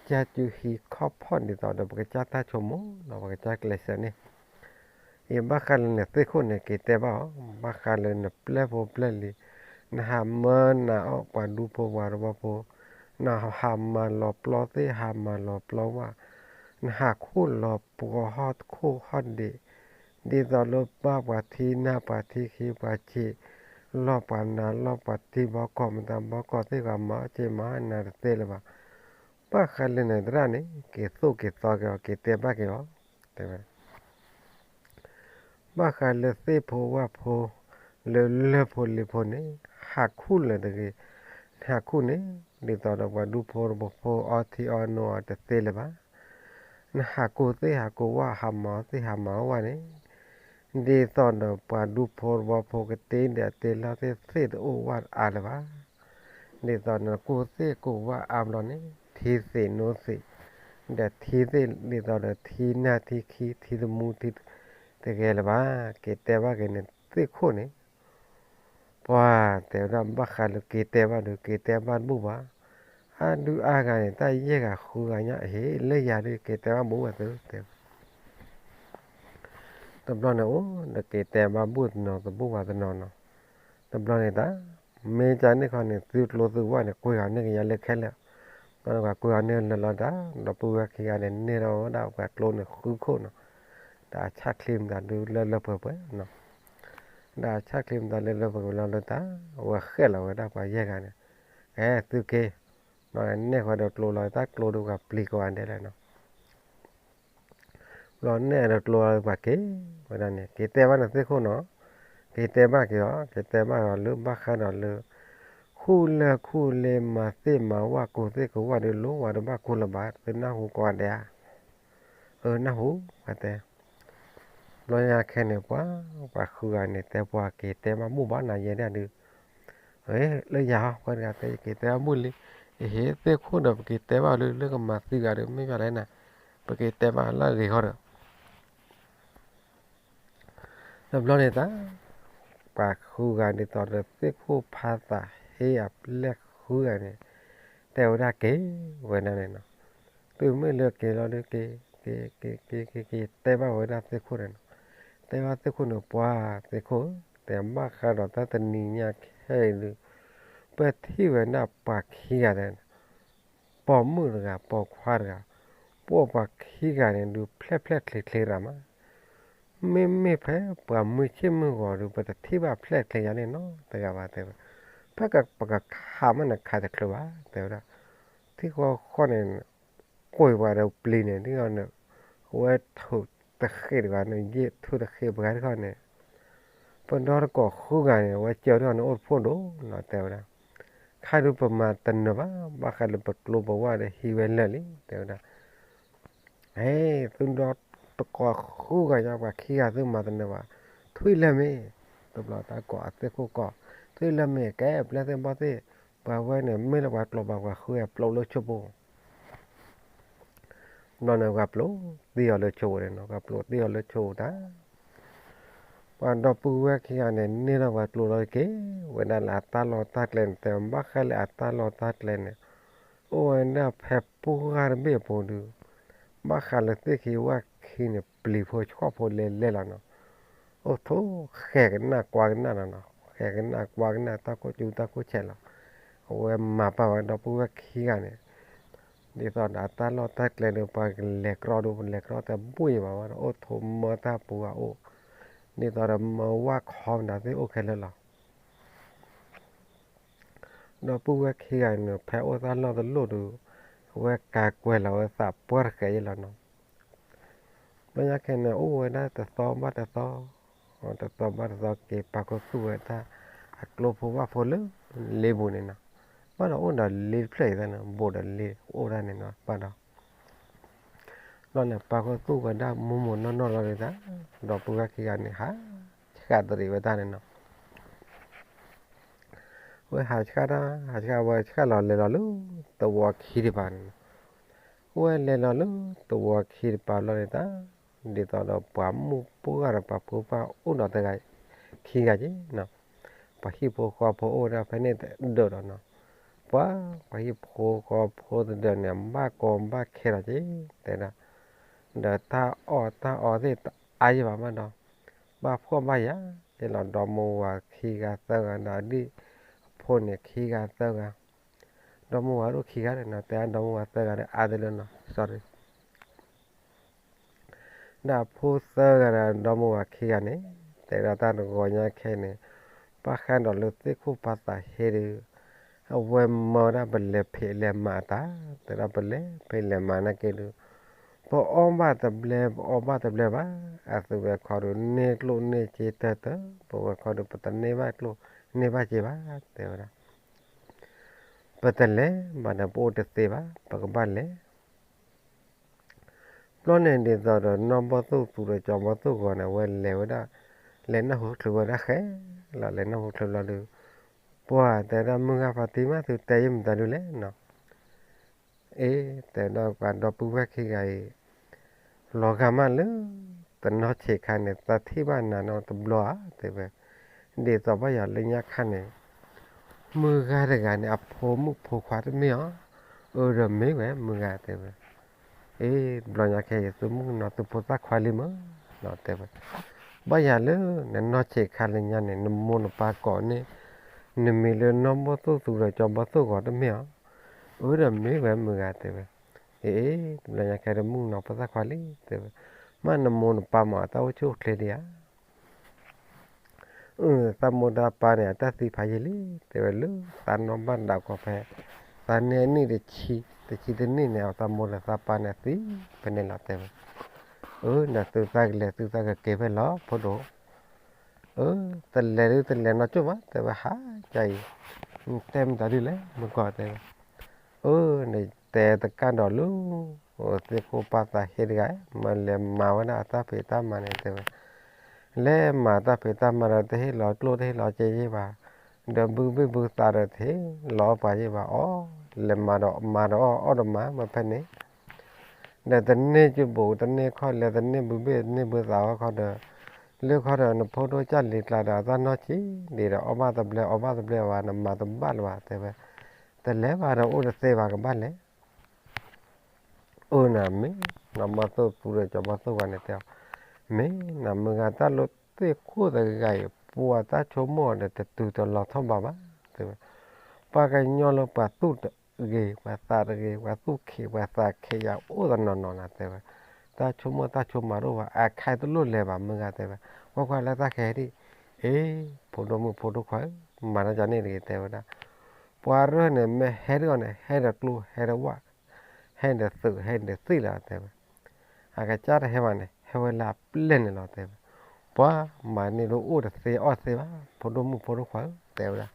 ကၢ်စုဟံးခီၣ်ဖီၣ်ဒ်သိးဒီး ပကစၢ်တၢ်ဆိကမိၣ်ဒီး ပကစၢ်ကျဲးစၢးန့ၣ်, အံၤဘၣ်ဃးလၢနသ့ၣ်ခိၣ်န့ၣ် က့ၤတဲဘၣ်အီၤ, ဘၣ်ဃးလၢနပျဲၢ်ဖိပျဲၢ်လံၤ, နဟးမၢနၤအီၣ်ပှၤဒူဖိပှၤတဝီဖိ, နဟးမၤလီၤပျီသ့ၣ်ဟးမၤလီၤပျီဝၣ်, နဟးခူၣ်လီၤပှီၤဟီၣ်ခိၣ်ဟီၣ်ဒံး, ဒ်သိးလၢဘၣ်ပှၤထံနၢ်ပှၤထံခံပှၤဆံး, လီၤပှၤနၤလီၤပှၤထံဘီကီၢ်မတၤဘီကီၢ်သ့ၣ်ဂၤမၤအီၣ်က့ၤမၤအီၣ်နၤတသ့လၢၤဘၣ်. ဘၣ်ဃးလၢနသရၣ်န့ၣ် က့ၤသိၣ်က့ၤသီက့ၤအီၤ က့ၤတဲဘၣ်က့ၤအီၤ, တဲဝဲ ဘၣ်ဃးလၢသ့ၣ်ဖိဝၣ်ဖိ, လၢလၢၢ်ဖိလံၤဖိန့ၣ်, ဟးခူၣ်လၢၤတဂ့ၤ, ဟးခူၣ်န့ၣ်, ဒ်သိးဒီးပှၤဒူဖိတဝီဖိအီထံအီနိအီၤတသ့လၢၤဘၣ်. နဟးကိၢ်သ့ၣ်ဟးကိၢ်ဝၣ် ဟးမၤအီၣ်သ့ၣ်ဟးမၤအီၣ်ဝၣ်န့ၣ်, ဒ်သိးဒီးပှၤဒူဖိတဝီဖိကတ့ဒဲးတ့လီၤသ့ၣ်သ့ၣ်တအိၣ်ဝၣ်အါလၢၤဘၣ်. ဒ်သိးနကိၢ်သ့ၣ်ကိၢ်ဝၣ်အါဘျီန့ၣ် ထံသ့ၣ်နိသ့ၣ်, ဒီးထံသ့ၣ်ဒ်သိးဒီးထံနၢ်ထံခံထံသမူထံတဂဲၤလၢၤဘၣ်. က့ၤတဲဘၣ်က့ၤနသ့ၣ်ခိၣ်န့ၣ်, ပှၤတဲဝဲဒၣ်ဘၣ်ဃးလၢက့ၤတဲဘၣ်ဒီး က့ၤတဲဘၣ်တဘူၣ်ဘၣ်. အါဒုအါဂၤန့ၣ် တၢ်ယဲၢ်ဂၤဃုဂၤညါအဟ့ၣ် လၢယၤဒုးက့ၤတဲဘၣ်ဘူၣ်ဘၣ်သုတဲ တဘျီန့ၣ်အိၣ်ဒီးက့ၤတဲဘၣ်ဘူၣ်တနီၤတဘူၣ်ဘၣ်တနီၤနီၤ, တဘျီန့ၣ်တၢ်, မ့ၢ်ကန့ၣ်ခီန့ၣ် သုကျိသုဝၣ်န့ၣ် ကွံာ်အီၤန့ၢ်ကယၤလၢခဲလၢာ်, ဘျီန့ၣ်ပှၤကွံာ်အီၤန့ၢ်လၢလီၤတၢ် ဒီပုၢ်ဝဲၢ်ခံဂၤန့ၣ် န့ၢ်ထီၣ်ဝဲဒၣ်ပှၤကျိန့ၣ်ဃုခိၣ်နီၤ, ဒီးအဆၣ်ချံမတၤဒုလၢလၢပှဲၤပှဲၤနီၤ, ဒီးအဆၣ်ချံမတၤလၢလၢပှဲၤပှဲၤလီၤလၢတၢ်, အဝဲဃဲၣ်လီၤဝဲဒၣ်ပှၤယဲၢ်ဂၤန့ၣ်, ကဲသုက့ၤ, ဘျီန့ၣ်နဲၣ်ဃီဒီးကျိလီၤတၢ်ကျိဒီးပှၤပျံၤကိးဂၤဒဲးလဲၣ်နီၤ ဘျီန့ၣ်ဒီးကျိလီၤပှၤက့ၤဝဲဒၣ်န့ၣ် က့ၤတဲဘၣ်နသ့ၣ်ခိၣ်နီၤ, က့ၤတဲဘၣ်က့ၤအီၤ က့ၤတဲဘၣ်အီၤလၢဘၣ်ဃးဒီးလၢ ခူၣ်လၢၢ်ခူၣ်လ့မၤသ့ၣ်မၤဝၣ်ကိၢ်သ့ၣ်ကိၢ်ဝၣ်ဒီးလိၣ်ဝဲတဘၣ်ခူၣ်လၢၤဘၣ် သုနၢ်ဟူကိးဂၤဒဲးဧါ, အၢ နၢ်ဟူ, ပှၤတဲ ဘျီညါခဲန့ၣ် ပှၤ ပှၤဃုဂၤန့ၣ် တဲပှၤက့ၤတဲဘၣ်ဘူၣ်ဘၣ်နၤယဲဒၣ်ဒုး, လၢယၤဟီ ပှၤတဂၤတဲ ယက့ၤတဲဘၣ်ဘူၣ်လံ, ယဟ့ၣ်သ့ၣ်ခိၣ်ဒီး ပက့ၤတဲဘၣ်လၢ လၢကမၤသံဂၤဒီး မ့ၢ်ဘၣ်လဲၣ်နၤ, ပကတဲဘၣ်လၢအဂ့ၤဃီဒီး တဘျီန့ၣ်သး ပှၤဃုဂၤဒ်သိးဒီး သ့ၣ်ခိၣ်ဖးသးဟ့အပျဲၢ်ဃုဂၤန့ၣ် တဲဝဲဒၣ်က့ၤဝဲဒၣ်န့ၣ်နီၤ. တုၤမ့ၢ်လၢက့ၤလီၤဒုးက့ၤ က့ၤ က့ၤ က့ၤ က့ၤ က့ၤ တဲဘၣ်ဝဲဒၣ်သ့ၣ်ခိၣ်န့ၣ်နီၤ. တဲဘၣ်သ့ၣ်ခိၣ်န့ၣ် ပှၤသ့ၣ်ခိၣ်ဧၢ, တဲဘၣ်ဃးဒီးတၢ်တနံၤညါခဲအံၤဒုး ပထံၣ်ဝဲဒၣ်ပှၤခံဂၤတဲ ပိာ်မုၣ်တဂၤ ပိာ်ခွါတဂၤ ပအိၣ်ပှၤခံဂၤန့ၣ်ဒုး ဖျဲၣ်ဖျဲၣ်ချ့ချ့ရၤမး, မ့မ့ၢ်ဖဲပှၤမုၢ်ဆ့ၣ်မုၢ်ဂီၤဒုး ပတထံၣ်ဘၣ်ဖျဲၣ်ချ့ယါန့ၣ်နီတဂၤဘၣ်တဲဝဲ, ဖဲပကခးမးန့ၣ် ခးတချုးဘၣ်တဲဝဲဒၣ်, ထံၣ်ဃီဃီန့ၣ် ကွံာ်ပှၤဒီးပျံၤန့ၣ် ဒ်န့ၣ် အဝဲထုးတဃ့ၢ်တဂၤန့ၣ် ယဲၢ်ထုးတဃ့ၢ်ပှၤတခီန့ၣ် ပဒီတကိးဃုဂၤန့ၣ် အဝဲစၢၤတဂၤန့ၣ် အိၣ်တဖှိၣ်ဒိၣ်နီၤတဲဝဲဒၣ်, ခါဒုးပမၤတနၢၤဘၣ် ဘၣ်ဃးလၢပကျိပဝၢ်ဒီးဟံးဝဲလၢာ်လံ တဲဝဲဒၣ်, ဟဲ သုဒီတကိးဃုဂၤညါ ပှၤခံဂၤသုမၤတနၢၤဘၣ်, ထွံၣ်လၢမ့ၢ် တဘျီတၢ်ကိးအသ့ၣ်ခိၣ်ကိး, ထွံၣ်လၢမ့ၢ် ကဲပျဲၢ်သ့ၣ်ဘီၣ်သ့ၣ်, ပှၤဝဲန့ၣ် မ့ၢ်လၢပှၤကျိာ်ဘၣ် ပှၤဃုဂၤပျိးလၢဆိဖိ ဘျီန့ၣ် ပှၤပျိးတ့ၢ်အီၤလၢဆိန့ၣ်နီၤ, ပှၤပျိးတ့ၢ်အီၤလၢဆိတၢ်, ပှၤဒီပုၢ်ဝဲၢ်ခံဂၤန့ၣ် န့ၢ်ထီၣ်ပှၤကျိာ်လီၤက့ၤဝဲဒၣ်လၢအတၢ်လီၢ်တၢ်ကျဲန့ၣ် တဲဘၣ်ဃးလၢအတၢ်လီၢ်တၢ်ကျဲန့ၣ်, အိၣ်ဝဲဒၣ်ဖဲပူၤဂၤတဘ့ၣ်အပူၤဒုး, ဘၣ်ဃးလၢသ့ၣ်ခံဝၣ်ခံန့ၣ် ပျံၤဖိဆှီၣ်ဖိလဲၤလဲၤလီၤနီၤ, အိၣ်ထိးဃဲၤကနၣ်ကွၢ်ကနၣ်လီၤနီၤ, ဃဲၤကနၣ်ကွၢ်ကနၣ်တၢ်ခိၣ်ကၠူတၢ်ခိၣ်ဆဲးလီၤ, အဝဲမၤပာ်ဝဲဒီပုၢ်ဝဲၢ်ခံဂၤန့ၣ် ဒ်သိးဒီးအတၢ်လီၢ်တၢ်ကျဲဒီး ပှၤကလဲၤကြီဒီး ပလဲၤကြီတဘၣ်ယံၤဘၣ်ဝဲဒီး အိၣ်ထိးမၢတၢ်ပူၤဂၤအိၣ်, ဒ်သိးဒီးမၢဝၣ်ခီမတၤသ့ၣ်အိၣ်ခဲလၢာ်လီၤ. ဒီပုၢ်ဝဲၢ်ခံဂၤန့ၣ် ဖဲအိၣ်တၢ်လီၢ်တလီၢ်ဒီး အဝဲကၤကွဲးလီၤဝဲသးပှၢ်တဃဲးယဲလီၤနီၤ. ဘျီညါခဲန့ၣ် အိၣ်ဝဲဒၣ်တသီဘၣ်တသီ, တသီဘၣ်တသီက့ၤ ပာ်ခူသူၣ်ဝဲဒၣ်အကျိဖိဝၣ်ဖိလၢလ့ပူၤန့ၣ်နီၤ. ဘၣ်ဒီးအိၣ်ဒီးလ့တဖျၢၣ်အံၤသၢနီၤ, ဘူးဒီးလ့အိၣ်ဒၣ်န့ၣ်နီၤ, ဘၣ်ဒီး ဘျီန့ၣ် ပာ်ခူသူၣ်ဝဲဒၣ်မိၢ်မိၢ်နီၢ်နီၢ်လီၤဒုးသး, ဒီပုၢ်ဝဲၢ်ခံဂၤန့ၣ် ဟးဆှၣ်တရံးဝဲတၢ်န့ၣ်နီၤ. ဝဲဟးဆှၣ်တၢ် ဟးဆှၣ်ဝဲဆှၣ်လီၤလဲၤလီၤလၢသဝီခံတပၤန့ၣ်နီၤ. ဝဲလဲၤလီၤလၢသဝီခံတပၤလီၤန့ၣ်သး, ဒ်သိးဒီးပှၤမုၣ်ပှၢ်ဒီးပှၤဖိပၢ်အိၣ်ဒီးတဂၤခံဂၤက့ၤနီၤ. ပှၤဟံၣ်ဖိဃီဖိအိၣ်ဝဲဒၣ်ဖဲန့ၣ်တဒၢးဒီးနီၤ. ပှၤ ပှၤဟံၣ်ဖိဃီဖိတဒၢးန့ၣ် ဘၣ်ကီဘၣ်ခဲလီၤက့ၤ တဲဒၣ်, ဒီးတၢ်အီၣ်တၢ်အီသ့ၣ်တအါယံၤဘၣ်ဘၣ်ဒီး ဘၣ်ဖှီၣ်ဘၣ်ယာ်ယဲလီၤ. ဒီမါဝၤခံဂၤသၢဂၤဒီး အဒံၣ်အဖိန့ၣ်ခံဂၤသၢဂၤ, ဒီမါဝၤဒိၣ်ခံဂၤဒီးနီၤ, တဲဒီမါဝၤသၢဂၤဒီးအါတလၢနီၤ, sorry. ဒီးအဖိသၢဂၤဒီးဒီမါဝၤခံဂၤန့ၣ်, တဲဒၣ်တၢ်တဂီၤညါခဲအံၤန့ၣ်, ဘၣ်ဃးဒီးလၢသ့ၣ်ခိၣ်ဖးသးဟ့ဒီး အဝဲမၢဒၣ်ပလဲၤဖံးလဲၤမၤအတၢ်, တဲဒၣ်ပလဲၤဖံးလဲၤမၤနာ်က့ဒီး ပအီၣ်ဘၣ်တဘျဲ ပအီဘၣ်တဘျဲဘၣ်, အသုဝဲခီဒီး န့ၢ်ကျိၣ်န့ၢ်စ့တၢၢ်တၢၢ်, ပဝဲခီဒီး ပတန့ၢ်ဘၣ်ကျိၣ်န့ၢ်ဘၣ်စ့ဘၣ်, တဲဝဲဒၣ်. ပတလဲၤဘၣ်ဒီး ပအိၣ်တသ့ဘၣ်, ပကဘၣ်လဲၤ ဘျီန့ၣ်ဒ်သိးဒီး နီၢ်ဘီၣ်သိၣ်သူဒီးကၠီဘီၣ်သိၣ်ဂီၤန့ၣ် အဝဲလဲၤဝဲဒၣ်, လဲၤနၢ်ဟူချုးဝဲဒၣ်ဃဲလီၤ, လဲၤနၢ်ဟူချုးဘျီဒီး ပှၤတဲဒၣ်မုၢ်ဂၤဖါတံၢ်မး သုတဲယဲၢ်မတၤဒုလဲၣ်နီၤ. အ့ တဲဒီးပှၤဒီပုၢ်ဝဲၢ်ခံဂၤအံၤ လီၤဂာ်မးလၢ တနီၤဆံးခါန့ၣ် သးထံၣ်ဘၣ်နၤနီတဘျီဧါ တဲဝဲ, ဒ်သိးဘၣ်ယၤလၢညါခါန့ၣ် မုၢ်ဂၤတဂၤန့ၣ် အဖိမုၣ်ဖိခွါတမ့ၢ်အီၤ, အၢ ဒီးမ့ၢ်ဝဲမုၢ်ဂၤတဲဝဲ, အ့ တဘျီညါခဲအံၤ သုမုၣ်ကနီၤသုဖိသၣ်ခွါလံမ့ၢ်နီၤ တဲဝဲ, ဘၣ်ယၤလၢ နနီၢ်ဆံးခါလၢညါန့ၣ် နမိၢ်နပၢ်ကိးန့ၢ် နမံၤလၢနီၢ်ဘီၣ်သိၣ်သူဒီးကၠီဘီၣ်သိၣ်ဂီၤတမ့ၢ်အီၤ, အၢ ဒီးမ့ၢ်ဝဲမုၢ်ဂၤတဲဝဲ, အ့ အ့ တဘျီညါခဲအံၤ တမုၣ်ကနီၤဖိသၣ်ခွါလံတဲဝဲ, မ့ၢ်နမိၢ်နပၢ်မ့ၢ်အတၢ်အိၣ်ဆူၣ်အိၣ်ချ့ဒံးဧါ အၢ သးမိၢ်သးပၢ်န့ၣ် အတၢ်သံဖးယံာ်လံ တဲဝဲလၢသးနီၢ်ဘၣ်ဒၣ်ကီးဖဲ သးန့ၢ်နံၣ်တဆံ, တဆံတနံၣ်န့ၣ် အသးမိၢ်ဒီးသးပၢ်န့ၣ်သံဖဲန့ၣ်လီၤတဲဝဲ, အၢ နသုသးကလဲၤသုသးကက့ၤဖဲလီၤဖိဒိၣ်, အၢ တလဲၤဒုတလဲၤနီတကၠိၢ်ဘၣ် တဲဝဲဟါကါအံၤ, တဲမတၤဒုလဲၣ် မုၢ်ကီၢ်တဲဝဲ အၢ နတဲတကၣ်ဒီးလၢ သ့ၣ်ခိၣ်ဖးသးဟ့တဂၤ မ့ၢ်လဲၤမၤဝဲဒၣ်အတၢ်ဖံးတၢ်မၤန့ၣ်တဲဝဲ, လဲၤမၤတၢ်ဖံးတၢ်မၤဒီးတဟ့ၣ်လီၤကျိၣ်တဟ့ၣ်လီၤစ့ယ့ၢ်ဘၣ်, ဒီးဘုဘ့ၣ်ဘုသးဒီးတဟ့ၣ်လီၤအီၣ်ပှၤယ့ၢ်ဘၣ်အီၤ, လဲၤမၤဒီးမၤဒီးအီၣ်အီၣ်ဒီးမၤမ့ၢ်ဖဲန့ၣ်, ဒီးတန့ၢ်ကၠူဘိး တန့ၢ်ခီၣ်လဲ တန့ၢ်ဘုဘ့ၣ် တန့ၢ်ဘုသးဝဲခီဒီး, လၢခီဒီး နဖိဒိၣ်ကၢ်လံၤကျါဒီး အတၢ်နီၢ်ဆံးဒံးဒီး အီၣ်ဘၣ်တဘျဲ အီဘၣ်တဘျဲဘၣ် နမၤတဘၣ်လၢၤဘၣ် တဲဝဲ, တလဲၤဘၣ်ဒီးအိၣ်တသ့ဘၣ် ကဘၣ်လဲၤ အၢ နမ့ၢ် နီၢ်မီၢ်သိၣ်သူဒီးကၠီၤမီၢ်သိၣ်ဝဲန့ၣ်တဲအီၤ, မ့ၢ်နမုၢ်ဂၤ တၢ်လၢသ့ၣ်ခိၣ်တဂၤအံၤ ပှၤတၢ်ဆိကမိၣ်ဒီး တတုၤတလီၤထီၣ်ဘးဘၣ် တဲဝဲ, ပှၤကညီလၢပှၤသူၣ်တဂ့ၤ ပှၤသးတဂ့ၤ ပှၤသူၣ်ခံး ပှၤသးခံးယၤအိၣ်တနီၤနီၤနၤ တဲဝဲ, တၢ်ဆိကမိၣ်တၢ်ဆိကမးတအိၣ်ဘၣ် အခါတလိၣ်လဲၤဘၣ် မုၢ်ဂၤ တဲဝဲ, ကွၢ်ကွၢ်လၢတၢ်ခဲဒံး, အ့ ဖိဒိၣ်မုၣ်ဖိဒိၣ်ခွါဧၢ, မၤတၢ်ကန့ၣ်တဂ့ၤ တဲဝဲဒၣ်, ပှၤရၢၢ်န့ၣ် မ့ၢ်ဟဲတဂီၢ်န့ၣ် ဟဲဒီးကျိ ဟဲဒီးဝၣ် ဟဲဒီးသုး ဟဲဒီးသ့ၣ်လီၤ တဲဝဲ, အကစၢ်တဟဲဘၣ်န့ၣ် ဟဲဝဲလၢအပျဲၢ်န့ၣ်လီၤ တဲဝဲ, ပှၤမၤန့ၢ်ဒိၣ်အိၣ်တသ့အီၣ်တသ့ဘၣ် ဖိဒိၣ်မုၣ်ဖိဒိၣ်ခွါဧၢ တဲဝဲဒၣ်,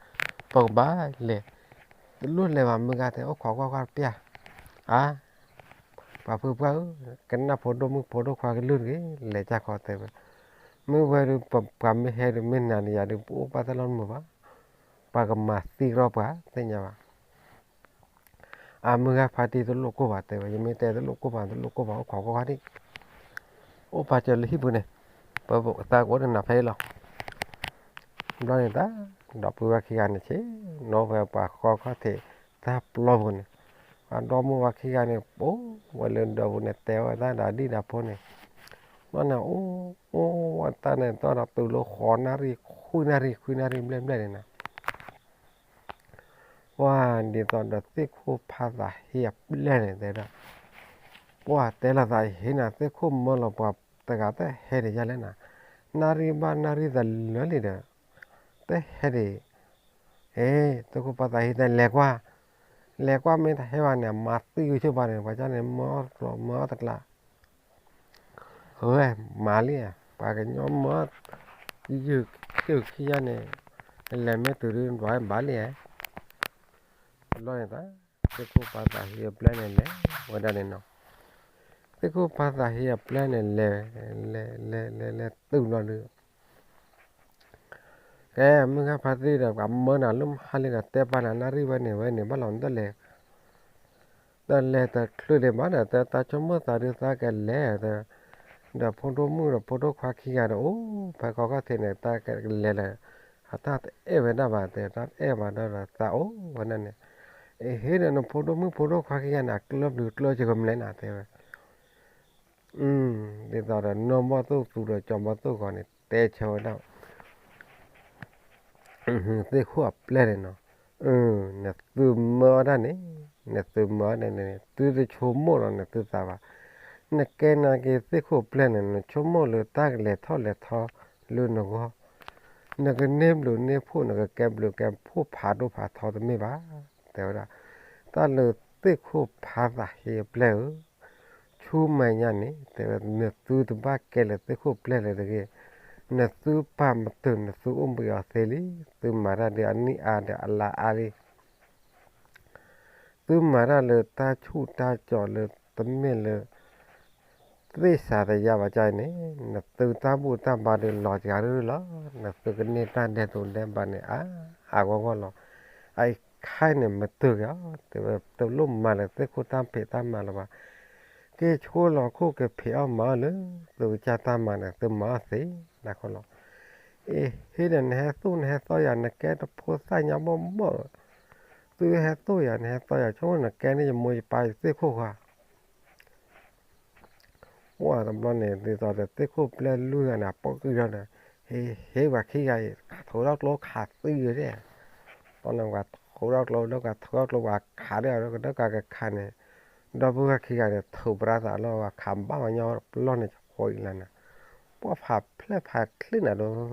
ပကဘၣ်လဲၤ, တလိၣ်လဲၤဘၣ် မုၢ်ဂၤ တဲ အိၣ်ခိးကွၢ်ကွၢ်တပျၢ်, အါ ပှၤဖုပှၢ်ဧၢ, ကနၣ်ဖိဒိၣ်မုၣ်ဖိဒိၣ်ခွါကလုၢ်တဂ့ၤ လဲၤကၢ်ခီ တဲဝဲ, မ့ၢ်ဝဲဒုး ပှၤမ့ၢ်ဟဲဒုး မ့ၢ်နၤန့ၣ်ယၤဒုး ပအိၣ်ဘၣ်တၢ်လီၢ်တမုာ်ဘၣ်, ပှၤကမၤသံကရီပှၤ သ့ၣ်ညါဘၣ် အမုၢ်ဂၤဖါတံၢ် တလိၣ်ကိၢ်ဘၣ် တဲဝဲ, ယမ့ၢ်တဲတလိၣ်ကိၢ်ဘၣ် တလိၣ်ကိၢ်ဘၣ် အိၣ်ခိးကွၢ်ကွၢ်ဒံး, အိၣ်ပာ်စၢၤလၢဟံၣ်ပူၤန့ၣ်, ပသးကအိၣ်တနၤဖဲအံၤလီၤ. ဘျီန့ၣ်တၢ်, ဒီပုၢ်ဝဲၢ်ခံဂၤန့ၣ်ဆ့ၣ်နီၤဖဲပှၤဃီခီၣ်ထံးတၢ်ပျီပူၤန့ၣ်, ပှၤဒီမါဝၤခံဂၤန့ၣ် ပအိၣ်ဝဲလၢဒၢးပူၤန့ၣ် တဲဝဲတၢ်ဒီးဒံၣ်ဒီးဖိန့ၣ်, ဘျီန့ၣ် အိၣ်အိၣ်ဝဲတၢ်န့ၣ် တီၢ်ဒီးတုၤလၢဃိးနၣ်ရံၣ် ခွံနၣ်ရံၣ် ခွံနၣ်ရံၣ်ဘျဲၣ်ဘျဲၣ်န့ၣ်နၤ ပှၤဒ်သိးဒီးသ့ၣ်ခိၣ်ဖးသးဟ့အပျဲၢ်န့ၣ်တဲဒၣ်, ပှၤတဲလိာ်သးဟ့နၤ သ့ၣ်ခိၣ်မၢလီၤပှၤတဂၤတဟဲဒံးယါလဲၣ်နၤ, နၣ်ရံၣ်ဘၣ်နၣ်ရံၣ်တလၢလံဒီး, တဟဲဒံး, အ့ သ့ၣ်ခိၣ်ဖးသးဟ့တဲလဲၤကွၢ်, လဲၤကွၢ်မ့ၢ်တဟဲဘၣ်န့ၣ် မၤသံကဆိပၤန့ၣ် ပှၤကန့ၣ် မၢအီၣ်တကျါ မၢအီၣ်တကျါ ဝဲမၤလံ, ပှၤကညီမၢ, ယုၢ်ခံယါန့ၣ်, လဲၤမ့ၢ်တုၤဒုးဘၣ်လံ, ဘျီန့ၣ်တၢ်, သ့ၣ်ခိၣ်ဖးသးဟ့အပျဲၢ်န့ၣ်လဲၤဝဲဒၣ်န့ၣ်နီၤ, သ့ၣ်ခိၣ်ဖးသးဟ့အပျဲၢ်န့ၣ်လဲၤ, လဲၤလဲၤလဲၤလဲၤတုၤလီၤဒုး ကဲ မုၢ်ဂၤဖါတံၢ်ဒီး ပှၤမၢနၤလၢမဟါလံဒီး တဲပာ်နၤ နၣ်ရံၣ်ဝဲန့ၣ်ဝဲန့ၣ် ဘၣ်လီၤနတလဲၤ, တလဲၤတချုးဒံးဘၣ်ဒီး တၢ်ဆိကမိၣ်သးဒုးသးကလဲၤ, ဒီးဖိဒိၣ်မုၣ်ဒီးဖိဒိၣ်ခွါခံဂၤဒီး အိၣ်ဖဲကီၢ်ခီၣ်ထံးန့ၣ် တၢ်ကလဲၤလၢ, အတၢ်တအဲၣ်ဝဲဒၣ်ဘၣ်တဲ တၢ်တအဲၣ်ဘၣ်ဒီး သးအိၣ်ဝဲဒၣ်န့ၣ်, အဟ့ၣ်ဒီးနဖိဒိၣ်မုၣ်ဖိဒိၣ်ခွါခံဂၤန့ၣ် အကျၢၢ်ဘျုးကျၢၢ်စှၤကမျဲနၤတဲဝဲ ဒ်သိးဒီး နီၢ်မီၢ်သိၣ်သူဒီးကၠီၤမီၢ်သိၣ်ဂီၤန့ၣ် တဲဆၢဝဲဒၣ်, သ့ၣ်ခိၣ်အပျဲၢ်န့ၣ်နီၤ, နသုမၢအီၣ်ဒၣ်န့ၣ်, နသုမၢအီၣ်ဒၣ်န့ၣ် သုတဆိကမိၣ်လီၤ နသုသးဘၣ်, နကဲနာ်က့ၤသ့ၣ်ခိၣ်ပျဲၢ်န့ၣ် နဆိကမိၣ်လၢတၢ်ကလဲၤထီၣ်လဲၤထီလၢနဂီၢ်, နကန့ၢ်ဘျုးန့ၢ်ဖှိၣ် နကကဲဘျုးကဲဖှိၣ်ဖးဒိၣ်ဖးထီတမ့ၢ်ဘၣ်, တဲဝဲဒၣ်, တၢ်လၢသ့ၣ်ခိၣ်ဖးသးဟ့အပျဲၢ်ဧၢ ဆူမဲာ်ညါန့ၣ် တဲဝဲ နသုတဘၣ်ကဲလၢသ့ၣ်ခိၣ်ပျဲၢ်လၢၤတဂ့ၤ, နသုပာ်မတုာ် နသုအိၣ်ဘှံးအီၤသ့လံ, သုမၤတၢ်ဒ်အနံၣ်အါဒီးအလါအါလံ, သုမၤတၢ်လၢတၢ်ဆူၣ်တၢ်ကၠီၤလၢတမ့ၢ်လၢ သ့ၣ်စၤတယါဘၣ်ကၢ်အံၤန့ၣ် နသုတၢ်ဘူၣ်တၢ်ဘါဒုးလီၤစှၤရုၢ်လီၤ, နသုကန့ၢ်တၢ်ဒဲးတိၤဒဲးဘးန့ၣ် အါအါဂီၢ်ဂီၢ်လီၤ, အအံၤခဲအံၤန့ၣ် မတုာ်က့ၤအီၤ တဲဝဲ တလိၣ်မၤလၢသ့ၣ်ခိၣ်တၢ်ဖံးတၢ်မၤလၢၤဘၣ်, က့ၤဆိလီၤခိၣ်က့ၤဖံးအီၣ်မၤအီၣ်လၢ သုကစၢ်တၢ်မၤန့ၣ် သုမၤအီၣ်သ့နၤဃီလီၤ, အ့ ဟ့ၣ်ဒီးနဟဲသူၣ်နဟဲသီယၤ နကဲတဖိသၣ်ညါဘီၣ်ဘီၣ်, သုဟဲသူၣ်ယၤ နဟဲသီယၤ ဆိကမိၣ်နကဲန့ၣ် ယမိၢ်ယပၢ်ယသ့ၣ်ခိၣ်ဃီ ပှၢ်တဘျီန့ၣ် ဒ်သိးဒီးသ့ၣ်ခိၣ်ပျဲၢ်လွံၢ်ဂၤန့ၣ် အပိာ်ကွံာ်ထီၣ်ဒီး ဟ့ၣ် ဟ့ၣ်ပှၤခံဂၤအံၤ ထူးထီၣ်ကျိခးသံဂ့ၤဒဲး, ပှၢ်န့ၣ်ပှၤထူးထီၣ်ကျိဒီးပှၤထူးထီၣ်ကျိပှၤခးဒဲးဒီးကဒၢကၤကခးန့ၣ်, ဒီပုၢ်ဝဲၢ်ခံဂၤန့ၣ် ထုးပြါသးလီၤ ပှၤခးဘၣ်ဝဲညီပျီန့ၣ် ဃိအံၤလၢန့ၣ်, ပှၢ်ဖးဖျဲၣ်ဖးချ့နၤ ဒီ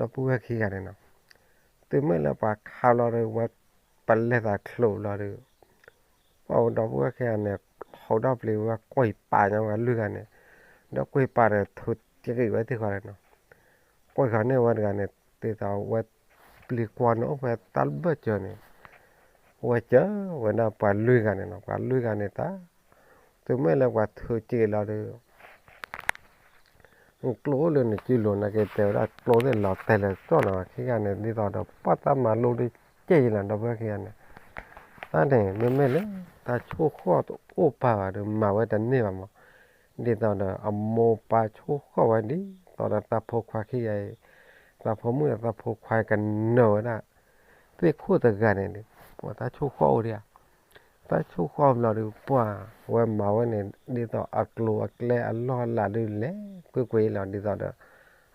ပုၢ်ဝဲၢ်ခံဂၤန့ၣ်နီၤ, တုၤမ့ၢ်လၢပှၤခးလီၤဒီး ဝဲပလဲၤသးချိးလီၤဒီး ပှၢ်ဒီပုၢ်ဝဲၢ်ခံဂၤန့ၣ် ဟီၣ်ဒီၣ်ပျံၤဝဲကွံာ်ပာ်ညါဝဲလွံၢ်ဂၤန့ၣ်, ဒီးကွံာ်ပာ်ဒီးထုးက့ၤဝဲသ့ၣ်ဃီန့ၣ်နီၤ, ကွံာ်ဃီန့ၣ်ဝဲတဂၤန့ၣ် ဒ်သိးဝဲပျံၤကွၢ်န့ၣ်အိၣ်ဖဲတၢ်ဘၢၣ်စၢၤန့ၣ်, ဝဲစၢၤဝဲဒၣ်ပှၤလွံၢ်ဂၤန့ၣ်နီၤ, ပှၤလွံၢ်ဂၤန့ၣ်တၢ်, တုၤမ့ၢ်လၢပှၤထုးက့ၤလီၤဒီး ကျိအိၣ်လၢနစုလိၤနာ်က့ၤတဲဝဲဒၣ်ကျိသ့ၣ်လီၤတဲာ်လၢကၠီၣ်နီၤ, ခံဂၤန့ၣ် ဒ်သိးဒီးပှၢ်တၢ်မၤလိဒုးကဲယံၤလီၤ ဒီပုၢ်ဝဲၢ်ခံဂၤန့ၣ်, တၢ်န့ၣ် မ့မ့ၢ်လၢ တၢ်ဆိၣ်ဃီၣ်တအိၣ်ပာ်ဘၣ်ဒီး မၤဝဲတန့ၢ်ဘၣ်မး. ဒ်သိးဒီးအမိၢ်ပၢ်ဆိၣ်ဃီၣ်ဝဲဒ်သိးဒီးသးဖိခွါခံဂၤအံၤ, သးဖိမုၣ်ဒီးသးဖိခွါကနၢၤဝဲဒၣ် သ့ၣ်ခိၣ်တဂၤန့ၣ်ဒီး ပှၤတၢ်ဆိၣ်ဃီၣ်အိၣ်ဒံးဧါ. တၢ်ဆိၣ်ဃီၣ်ဘျီဒီး ပှၤဝဲမၤဝဲန့ၣ် ဒ်သိးအကျိၤအကျဲအလီၢ်အလၤဒုးလဲၤကွ့ၢ်ကွ့ၢ်လီၤ. ဒ်သိးဒီး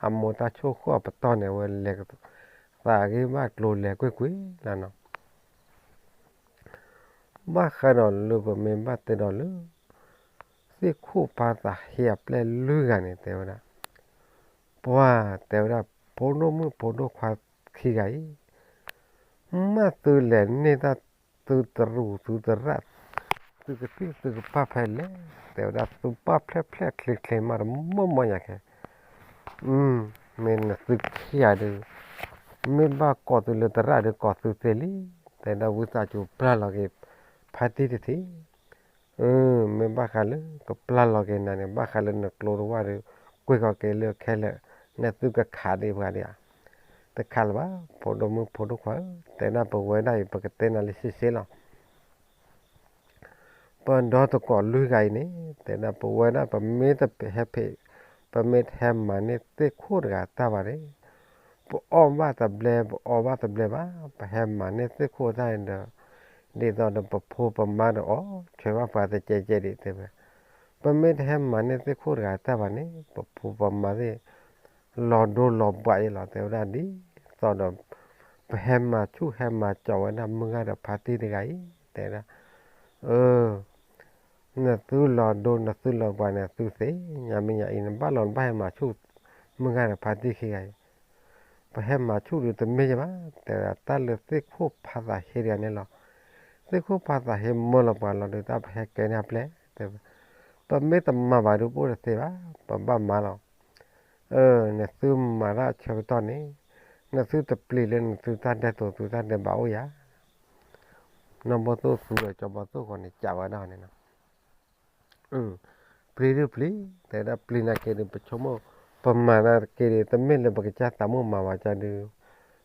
အမိၢ်တၢ်ဆိၣ်ဃီၣ်ပတီၢ်န့ၣ် အဝဲလဲၤ သးဂ့ၢ်ဘၣ်ကျိၤလဲၤကွ့ၢ်ကွ့ၢ်လီၤနီၤ. ဘၣ်ဃးဒီးလၢပမ့ၢ်ဘၣ်တဲဒီးလၢ သ့ၣ်ခိၣ်ဖါသးဟ့အပျဲၢ်လွံၢ်ဂၤန့ၣ် တဲဝဲဒၣ်, ပှၤတဲဝဲဒၣ် ဖိဒိၣ်မုၣ်ဖိဒိၣ်ခွါခံဂၤအံၤ, မ့ၢ်သုလဲၤန့ၢ်တၢ်သုတရူးသုတရၣ်, သုကသံၣ်သုကပၢ်ဖဲလဲၣ်, တဲဝဲဒၣ် သုပၢ်ဖျဲၣ်ဖျဲၣ်ချ့ချ့မးတမီၢ်မီၢ်ညါခဲ မ့ၢ်နသုခံဂၤဒီး မ့ၢ်ဘၣ်ကိးသုလၢတရၣ်ဒီးကိးသုသ့လံ, တဲဒၣ်ဝံသးစူၤပျၢ်လီၤက့ၤ ဖါတံၢ်တထံး, မ့ၢ်ဘၣ်ဃးလၢကပျၢ်လီၤက့ၤနၤန့ၣ် ဘၣ်ဃးလၢနကျိတဝၢ်ဒီး ကွ့ၢ်ကီက့ၤလၢခဲလၢာ် နသုကခးဒံးပှၤဒံးဧါ, တခးလၢၤဘၣ် ဖိဒိၣ်မုၣ်ဖိဒိၣ်ခွါဧၢ, တဲဒၣ်ပဝဲဒၣ်အံၤ ပကတဲနၤလၢစ့စ့လီၤ. ပဒီတကိးလွံၢ်ဂၤအံၤန့ၣ် တဲဒၣ်ပဝဲဒၣ်ပမ့ၢ်တဟဲဖံး, ပမ့ၢ်တဟဲမၤန့ၢ်သ့ၣ်ခိၣ်တဂၤတၢ်ဘၣ်န့ၣ်, ပအီၣ်ဘၣ်တဘျဲ ပအီဘၣ်တဘျဲဘၣ်, ပဟဲမၤန့ၢ်သ့ၣ်ခိၣ်တၢ်န့ၣ်ဒီး ဒ်သိးဒီးပဖိပမါဒီးအီၣ်ဆၢဘၣ်ပှၤတကဲကဲဒံးတဲဝဲ, ပမ့ၢ်တဟဲမၤန့ၢ်သ့ၣ်ခိၣ်တဂၤတၢ်ဘၣ်န့ၣ် ပဖိပမါသ့ၣ် လီၤဒိလီၤဘှးအံၤလီၤ တဲဝဲဒၣ်ဒ်သိးဒီး ပဟဲမၤဆူၣ်ဟဲမၤကၠီဝဲဒၣ်မုၢ်ဂၤဒီးဖါတံၢ်တဂၤအံၤ တဲဒၣ်, အၢ နသုလီၤဒိနသုလီၤဘှးန့ၣ် သုသ့ၣ်ညါမ့ၢ်ညါအံၤ နဘၣ်လီၤနဘၣ်ဟဲမၤဆူၣ် မုၢ်ဂၤဒီးဖါတံၢ်ခံဂၤအံၤ, ပဟဲမၤဆူၣ်ဒီးတမ့ၢ်ယဘၣ် တဲဝဲဒၣ် တၢ်လၢသ့ၣ်ခိၣ်ဖါသးဟ့တဂၤန့ၣ်လီၤ. သ့ၣ်ခိၣ်ဖါသးဟ့မၢလီၤပှၤလီၤဒီး တၢ်ပဟဲကဲန့ၢ်အပျဲၢ် တဲဝဲ, ပမ့ၢ်တမၤဘၣ်ဒီးပအိၣ်တသ့ဘၣ် ပဘၣ်မၤလီၤ. အၢ နသုမၤတၢ်ဆၢကတီၢ်န့ၣ် နသုတပျံၤလၢနသုတၢ်ဒဲးသိးသုတၢ်ဒဲးဘးအိၣ်ယၤ နီၢ်ဘီၣ်သိၣ်သူဒီးကၠီဘီၣ်သိၣ်ဃီန့ၣ် ကးဝဲဒၣ်န့ၣ်လီၤ. ပျံၤဒုပျံၤ တဲဒၣ်ပျံၤနာ်က့ဒီး ပဆိကမိၣ် ပမၤနာ်က့ဒီး တမ့ၢ်လၢပကစၢ်သးမိၣ်မၤဝဲကဒီး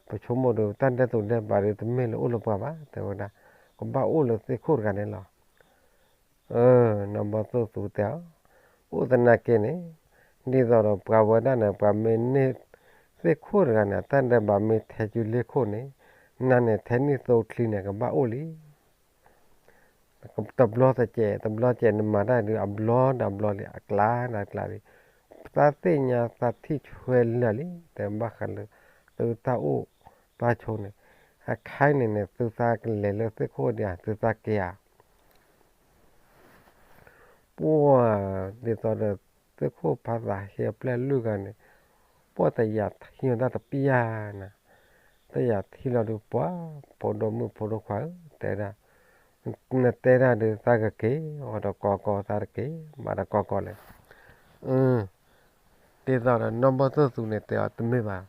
ပဆိကမိၣ်ဒီး တၢ်ဒဲးသိးဒဲးဘးဒီး တမ့ၢ်လၢအိၣ်လၢပှၤဘၣ် တဲဝဲဒၣ် ကဘၣ်အိၣ်လၢသ့ၣ်ခိၣ်တဂၤန့ၣ်လီၤ. နီၢ်ဘီၣ်သိၣ်သူတဲအီၤ, အိၣ်သနာ်က့န့ၣ် ဒ်သိးဒီးပှၤဝဲဒၣ်န့ၣ် ပှၤမ့ၢ်န့ၢ်သ့ၣ်ခိၣ်တဂၤန့ၣ် တၢ်ဒဲးဘးမ့ၢ်ထဲကူလ့ခိၣ်န့ၣ် နၤန့ၣ်ထဲနံၣ်သိချံန့ၣ် ကဘၣ်အိၣ်လံ တဘျီတစဲး တဘျီတစဲး နမၤတၢ်ဒုး အဘျီဒီးအဘျီလံ အကျါဒီးအကျါလံ, သးသ့ၣ်ညါသးထံၣ်ဆွဲလၢာ်လံ တဲဘၣ်ဃးလၢ သုတၢ်အိၣ်တၢ်ဆိးန့ၣ် အခါအံၤန့ၣ်န့ၣ် သုသးကလဲၤလၢသ့ၣ်ခိၣ်ဒံးဧါ သုသးက့ၤဧါ ပှၢ် ဒ်သိးဒီး သ့ၣ်ခိၣ်ဖါသးဟ့အပျဲၢ်လွံၢ်ဂၤန့ၣ် ပှၢ်တယာ်ထံၣ်တၢ်တပျၢ်နၤ, တယာ်ထံၣ်လီၤဒုးပှၢ် ဖိဒိၣ်မုၣ်ဖိဒိၣ်ခွါဧၢ တဲဒၣ်, နတဲဒၣ်ဒုးသးကက့ၤ အီၤဒီးကီကီသးတက့ၤ ဘၣ်ဒီးကီကီလဲၣ်. ဒ်သိးဒီးနီၢ်ဘီၣ်သိၣ်သူန့ၣ်တဲအီၤတမ့ၢ်ဘၣ်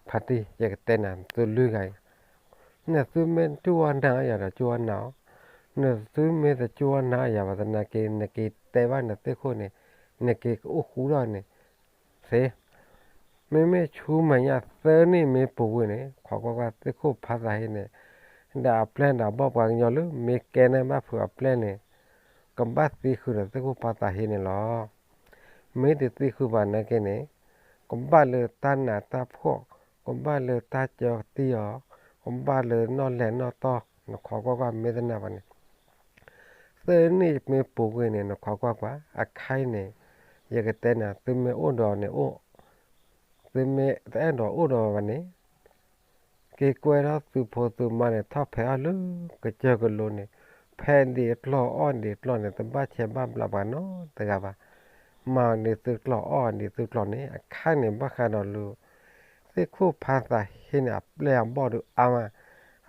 ဖါတံၢ် ယကတဲနၤ သုလွံၢ်ဂၤအံၤ နသုမ့ၢ်တူၢ်အီၣ်နၤအီၣ်ယၤဒီး တူၢ်အီၣ်နၤအီၣ်, နသုမ့ၢ်တတူၢ်အီၣ်နၤအီၣ်ယၤဘၣ်သနာ်က့ နက့ၤတဲဘၣ်နသ့ၣ်ခိၣ်န့ၣ် နက့ၤကအိၣ်ဃူထီၣ်န့ၣ်သ့, မ့မ့ၢ်ဆူမဲာ်ညါသၢနံၣ်မ့ၢ်ပူၤကွံာ်န့ၣ် ခိးကွၢ်ကွၢ်သ့ၣ်ခိၣ်ဖါသးဟ့န့ၣ် ဒီးအပျဲၢ်ဒီးအဘီၣ်ပှၤကညီလၢ မ့ၢ်ကဲန့ၢ်ဘၣ်ဖုးအပျဲၢ်န့ၣ် ကဘၣ်သံဃုာ်ဒီးသ့ၣ်ခိၣ်ဖါသးဟ့န့ၣ်လီၤ. မ့ၢ်တသံဃုာ်ဘၣ်နာ်က့န့ၣ် ကဘၣ်လၢတၢ်နးတၢ်ဖှီၣ်, ကဘၣ်လၢတၢ်ကၢတံၢ်အီၤ, ကဘၣ်လၢနီၣ်လဲၢ်နီၣ်တီၢ် နခိးကွၢ်ကွၢ်မ့ၢ်သနာ်ဘၣ်န့ၣ် သၢနံၣ်မ့ၢ်ပူၤကွံာ်န့ၣ် နခိးကွၢ်ကွၢ် အခါအံၤန့ၣ် ယကတဲနၤ သုမ့ၢ်အိၣ်ဒီးန့ၣ်အိၣ်, သုမ့ၢ်တအဲၣ်ဒိးအိၣ်ဒီးဘၣ်န့ၣ် က့ၤကွဲထီၣ်သုဖိသုမါန့ၣ် ထီၣ်ဖဲးအီၤလၢကစၢၢ်ကလိန့ၣ် ဖဲဒံးအကျီၢ်အီၣ်ဒံးအကျီၢ်န့ၣ် တဘၣ်ဆဲးဘၣ်ဘျးပှၤနီတဂၤဘၣ်. မၤဒံးသုကျီၢ်အီၣ်ဒံးသုကျီၢ်န့ၣ် အခါန့ၣ် ဘၣ်ဃးဒီးလၢ သ့ၣ်ခိၣ်ဖါသးဟ့န့ၣ် အပျဲၢ်အဘီၣ်ဒုးအါမး,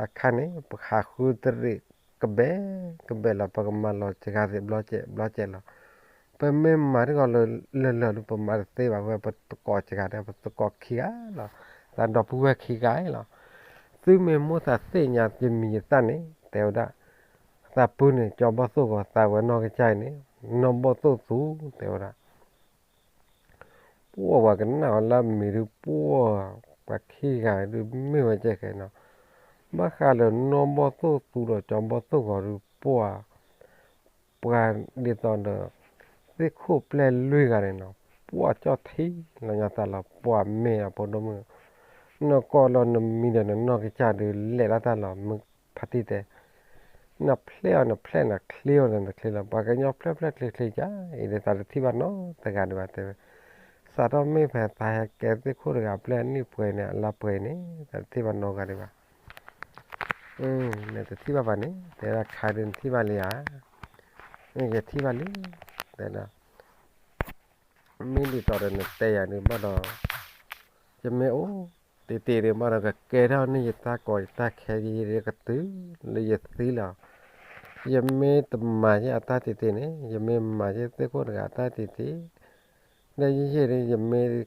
အခါန့ၣ် ပဟးဃုတရံးကဘဲ ကဘဲလီၤ ပကမၤလီၤစှၤသ့ၣ်ဘျီကဲးဘျီကဲးလီၤ. ပမ့ၢ်မၤတဂီၤလၢလၢာ်လၢာ်ဒုး ပမၤတသ့ဘၣ်ဝဲ ပသကိးစှၤဒီး ပသကိးခံဂၤလီၤ. သးဒီပုၢ်ဝဲၢ်ခံဂၤလီၤ. သုမ့ၢ်မိၣ်သးသ့ၣ်ညါယမံၤယသၣ်န့ၣ် တဲဝဲဒၣ်, သးပုၢ်န့ၣ် ကၠီဘီၣ်သိၣ်ဂီၤ သးဝဲနီၢ်ကစၢ်အံၤန့ၣ် နီၢ်ဘီၣ်သိၣ်သူ တဲဝဲဒၣ် ပှၢ်ပှၤကနၣ်အီၤလၢအမံၤဒုး ပှၢ်ပှၤခံဂၤဒုးမ့ၢ်ဝဲကဲခဲနီၤ, ဘၣ်ဃးလၢနီၢ်ဘီၣ်သိၣ်သူဒီးကၠီဘီၣ်သိၣ်ဂီၤဒုး ပှၢ် ပှၤဒ်သိးဒီး သ့ၣ်ခိၣ်ပျဲၢ်လွံၢ်ဂၤန့ၣ်နီၤ, ပှၢ်ကၠီၣ်ထံလီၤညီသးလီၤ ပှၢ်မ့ၢ်အဖိဒိၣ်မုၣ်, နကိးလီၤနမံၤဒီးနနီၢ်ကစၢ်ဒုးလဲၤလီၤတၢ်လီၤ မုၢ်ဖါတံၢ်တဲ နဖျဲၣ်အီၤနဖျဲၣ် နချ့အီၤနချ့လီၤ ပှၤကညီဖျဲၣ်ဖျဲၣ်ချ့ချ့ကါ အံၤဒီးသးတထံၣ်ဘၣ်နီတဂၤဒံးဘၣ်တဲဝဲ, စးထီၣ်မ့ၢ်ဖဲသးဟဲကဲသ့ၣ်ခိၣ်တဂၤပျဲၢ်နံၣ်ပှဲၤန့ၣ် အလါပှဲၤအံၤန့ၣ် သးတထံၣ်ဘၣ်နီတဂၤဒံးဘၣ် နတထံၣ်ဘၣ်ဘၣ်န့ၣ် တဲဒၣ်ခါဒုးနထံၣ်ဘၣ်လံဧါ, ယထံၣ်ဘၣ်လံ, တဲဒၣ် မ့ၢ်ဒ်သိးဒီးနတဲယၤဒုးဘၣ်ဒီး, ယမ့ၢ်အိၣ် တ့ၢ်တ့ၢ်ဒုးဘၣ်ဒီး ကကဲထီၣ်န့ၢ်ယတၢ်ကီယတၢ်ခဲယကတုၤလၢယသံလီၤ, ယမ့ၢ်တမၤယဲအတၢ်တ့ၢ်တ့ၢ်န့ၣ် ယမ့ၢ်မၤယဲသ့ၣ်ခိၣ်တဂၤအတၢ်တ့ၢ်တ့ၢ်, ဒီးယယဲၢ်ဒုး ယမ့ၢ်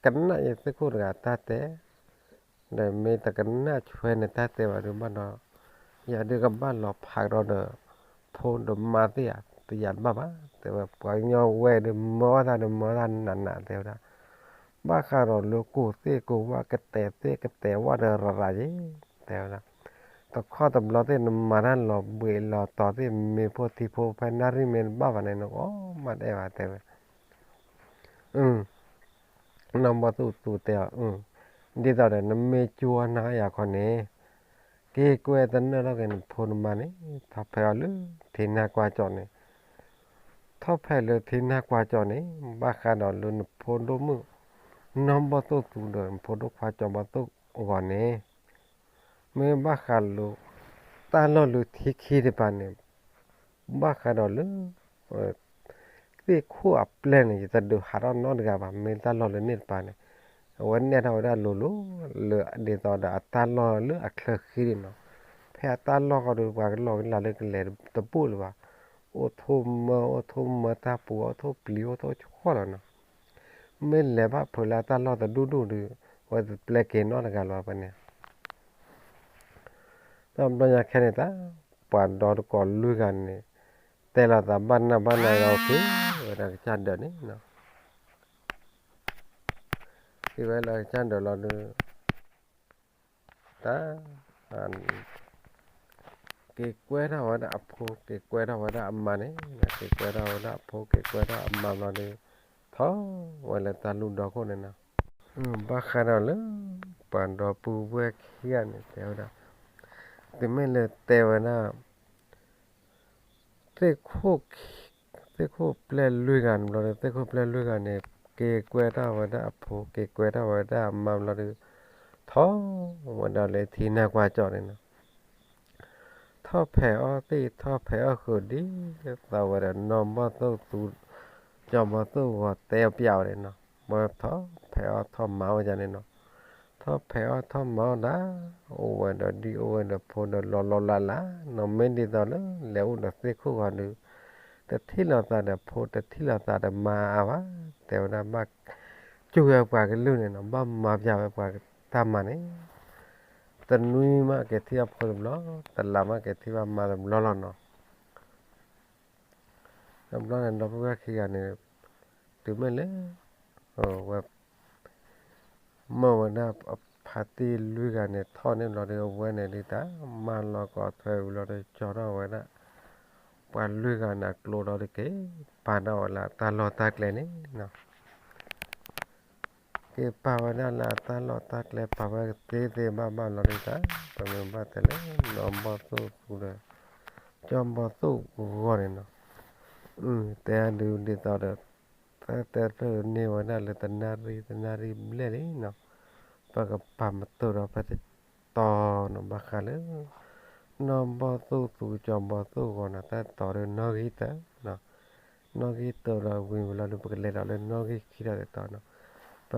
ကနၣ်ယဲသ့ၣ်ခိၣ်တဂၤအတၢ်တဲ ဒီးမ့ၢ်တကနၣ်ဆွဲန့ၣ်တၢ်တဲဘၣ်ဒုးဘၣ်ဒီး, ယၤဒုးကဘၣ်လီၤဖးကဒီးဒီး ဖိဒီးမါသ့ၣ်ဧါ, တယၤတဘၣ်ဘၣ်, တဲဝဲပှၤကညီဝဲဒုးမၢအီၣ်တၢ်ဒီးမၢတၢ်နးနးတဲဝဲဒၣ်, ဘၣ်ဃးဒီးလၢကိၢ်သ့ၣ်ကိၢ်ဝၣ် ကတဲာ်သ့ၣ်ကတဲာ်ဝၣ်ဒီးရၤရၤယဲ, တဲဝဲဒၣ်, တခီတဘျီသ့ၣ်နမၤတၢ်လီၤဘှံးလီၤတီၤသ့ၣ် မ့ၢ်ဖိထံဖိဖဲနၣ်ရံၣ်မ့ၢ်တဘၣ်ဘၣ်န့ၣ် နကအီၣ်မးတအဲၣ်ဘၣ်တဲဝဲ နီၢ်ဘီၣ်သူၣ်သူတဲအီၤ, ဒ်သိးဒီးနမ့ၢ်ကၠိနၤယၤခီန့ၣ်, က့ၤကွဲတနၢၣ်ထီၣ်က့ၤနဖိနမါန့ၣ်, ထီၣ်ဖဲးအီၤလၢထံနၢ်ကွၢ်ကၠီၣ်န့ၣ်, ထီၣ်ဖဲးလၢထံနၢ်ကွၢ်ကၠီၣ်န့ၣ် ဘၣ်ဃးဒီးလၢနဖိဒိၣ်မုၣ် နီၢ်ဘီၣ်သူၣ်သူဒီး နဖိဒိၣ်ခွါကၠီၣ်ဘီၣ်သူၣ်အဂီၢ်န့ၣ် မ့ၢ်ဘၣ်ဃးလၢ တၢ်လီၢ်လၢထံခံတပၤန့ၣ် ဘၣ်ဃးဒီးလၢ သ့ၣ်ခိၣ်အပျဲၢ်န့ၣ် ယတဒုးဟးထီၣ်နီတဂၤဘၣ် မ့ၢ်တၢ်လီၢ်လၢန့ၣ်တပၤန့ၣ်, အဝဲနဲၣ်ထီၣ်ဝဲဒၣ်လိၤလိၤ လၢဒ်သိးဒီးအတၢ်လီၢ်လၢအချၢဃံန့ၣ်နီၤ, ဖဲအတၢ်လီၢ်ဃီဒီး ပှၤကလီၢ်ကလၢ်လၢကလဲၤတဘူၣ်လၢၤဘၣ်, အိၣ်ထိၣ်မၢ အိၣ်ထိၣ်မၢတၢ်ပူၤ အိၣ်ထိၣ်ပျံၤ အိၣ်ထိၣ်ဆှီလီၤနီၤ, မ့ၢ်လဲၤဘၣ်ဖုးလၢအတၢ်လီၢ်တဒူၣ်ဒူၣ်ဒီး အဝဲတပျဲက့ၤနီတဂၤလီၤဖဲန့ၣ် တဘျီညါခဲန့ၣ်တၢ် ပှၤဒီတကိးလွံၢ်ဂၤန့ၣ် တဲလီၤသးဘၣ်နၢ်ဘၣ်နၢ်လီၤဖုး ဝဲဒၣ်ကစၢ်ဒၢးန့ၣ်, ဖုးဝဲလၢကစၢ်ဒၢးလီၤဒီး တၢ် က့ၤကွဲထီၣ်ဝဲဒၣ်အဖိ က့ၤကွဲထီၣ်ဝဲဒၣ်အမါန့ၣ်, က့ၤကွဲထီၣ်ဝဲဒၣ်အဖိ က့ၤကွဲထီၣ်အမါဘျီဒီး ထီၣ်ဝဲလၢတၢ်လူၢ်ဒီခိၣ်န့ၣ်နီၤ, ဘၣ်ဃးဒီးလၢ ပှၤဒီပုၢ်ဝဲၢ်ခံဂၤန့ၣ် တဲဝဲဒၣ်, တုၤမ့ၢ်လၢတဲဝဲဒၣ် သ့ၣ်ခိၣ် သ့ၣ်ခိၣ်ပျဲၢ်လွံၢ်ဂၤန့ၣ်ဘျီဒီး သ့ၣ်ခိၣ်ပျဲၢ်လွံၢ်ဂၤန့ၣ် က့ၤကွဲထီၣ်ဝဲဒၣ်အဖိ က့ၤကွဲထီၣ်ဝဲဒၣ်အမါဘျီဒီး ထီၣ်ဝဲဒၣ်လၢထံနၢ်ကွၢ်ကၠီၣ်န့ၣ်နီၤ, ထီၣ်ဖဲးအီၣ်သ့ၣ် ထီၣ်ဖဲးအီၣ်ဃုာ်ဒ်သိးဝဲဒီး နီၢ်ဘီၣ်သိၣ်သူ ကၠီဘီၣ်သိၣ်ဂီၤတဲပျးဝဲန့ၣ်နီၤ, မ့ၢ်ထီၣ်ဖဲးအီၣ်ထီၣ်မၤဝဲဒၣ်န့ၣ်နီၤ, ထီၣ်ဖဲးအီၣ်ထီၣ်မၤအီၣ်ဒၣ်, အိၣ်ဝဲဒီးဒံၣ်အိၣ်ဝဲဒီးဖိဒီးလီၤလီၤလးလးနီၤ, မ့ၢ်ဒ်သိးလၢလဲၤအိၣ်ဒီးသ့ၣ်ခိၣ်ဂီၤဒီး တထံၣ်လိာ်သးဒီးဖိ တထံၣ်လိာ်သးဒီးမါအါဘၣ်, တဲဝဲဒၣ်ဘၣ် ကၠူၣ်ဝဲပှၤကလုၢ်န့ၣ်နီၤ, ဘၣ်မၤပျးဝဲပှၤတၢ်မၤန့ၣ် တနွံမးက့ၤထံၣ်အဖိတဘျီ, တလးမးက့ၤထံၣ်ဘၣ်မါတဘျီလီၤနီၤ, တဘျီန့ၣ် ဒီပုၢ်ဝဲၢ်ခံဂၤန့ၣ် တုၤမ့ၢ်လၢ ဝဲ မၢဝဲဒၣ်ဖါတံၢ်လွံၢ်ဂၤန့ၣ် ထီၣ်န့ၣ်ဘျီဒီး အဝဲန့ၣ်ဒ်တၢ် မၤလီၤကီးထွဲဝံၤလီၤဒီး ကၠီထီၣ်ဝဲဒၣ် ပှၤလွံၢ်ဂၤန့ၣ် အကျိဒီးတက့ၤ ပာ်ဒၣ်ဝဲလၢအတၢ်လီၢ်တၢ်ကျဲန့ၣ်နီၤ က့ၤပာ်ဝဲဒၣ်လၢအတၢ်လီၢ်တၢ်ကျဲ ပာ်ဝဲကသ့သ့ဘၣ်ဘၣ်လီၤဒ်တၢ် ပမ့ၢ်ဘၣ်တဲလၢ နီၢ်ဘီၣ်သိၣ်သူဒီး ကၠီဘီၣ်သိၣ်ဂီၤန့ၣ်နီၤ တဲဒုးဒ်သိးဒီး တၢ်တဲတၢ်န့ၢ်ဝဲဒၣ်လၢတနၣ်ရံၣ် တနၣ်ရံၣ်ဘျဲၣ်လံနီၤ ပကပာ်မတိၢ်ဒီးဖဲတတီၤနီၤ ဘၣ်ဃးလၢ နီၢ်ဘီၣ်သိၣ်သူကၠီဘီၣ်သိၣ်ဂီၤနီၤ တၢ်တီၤဒီးနီၣ်ဂံၢ်တၢနီၤ နီၣ်ဂံၢ်တၢဒီးဝံၤဝံၤလီၤဒီး ပကလဲၤဒီးလၢနီၣ်ဂံၢ်ခံဒီးတတီၤနီၤ ပမ့ၢ်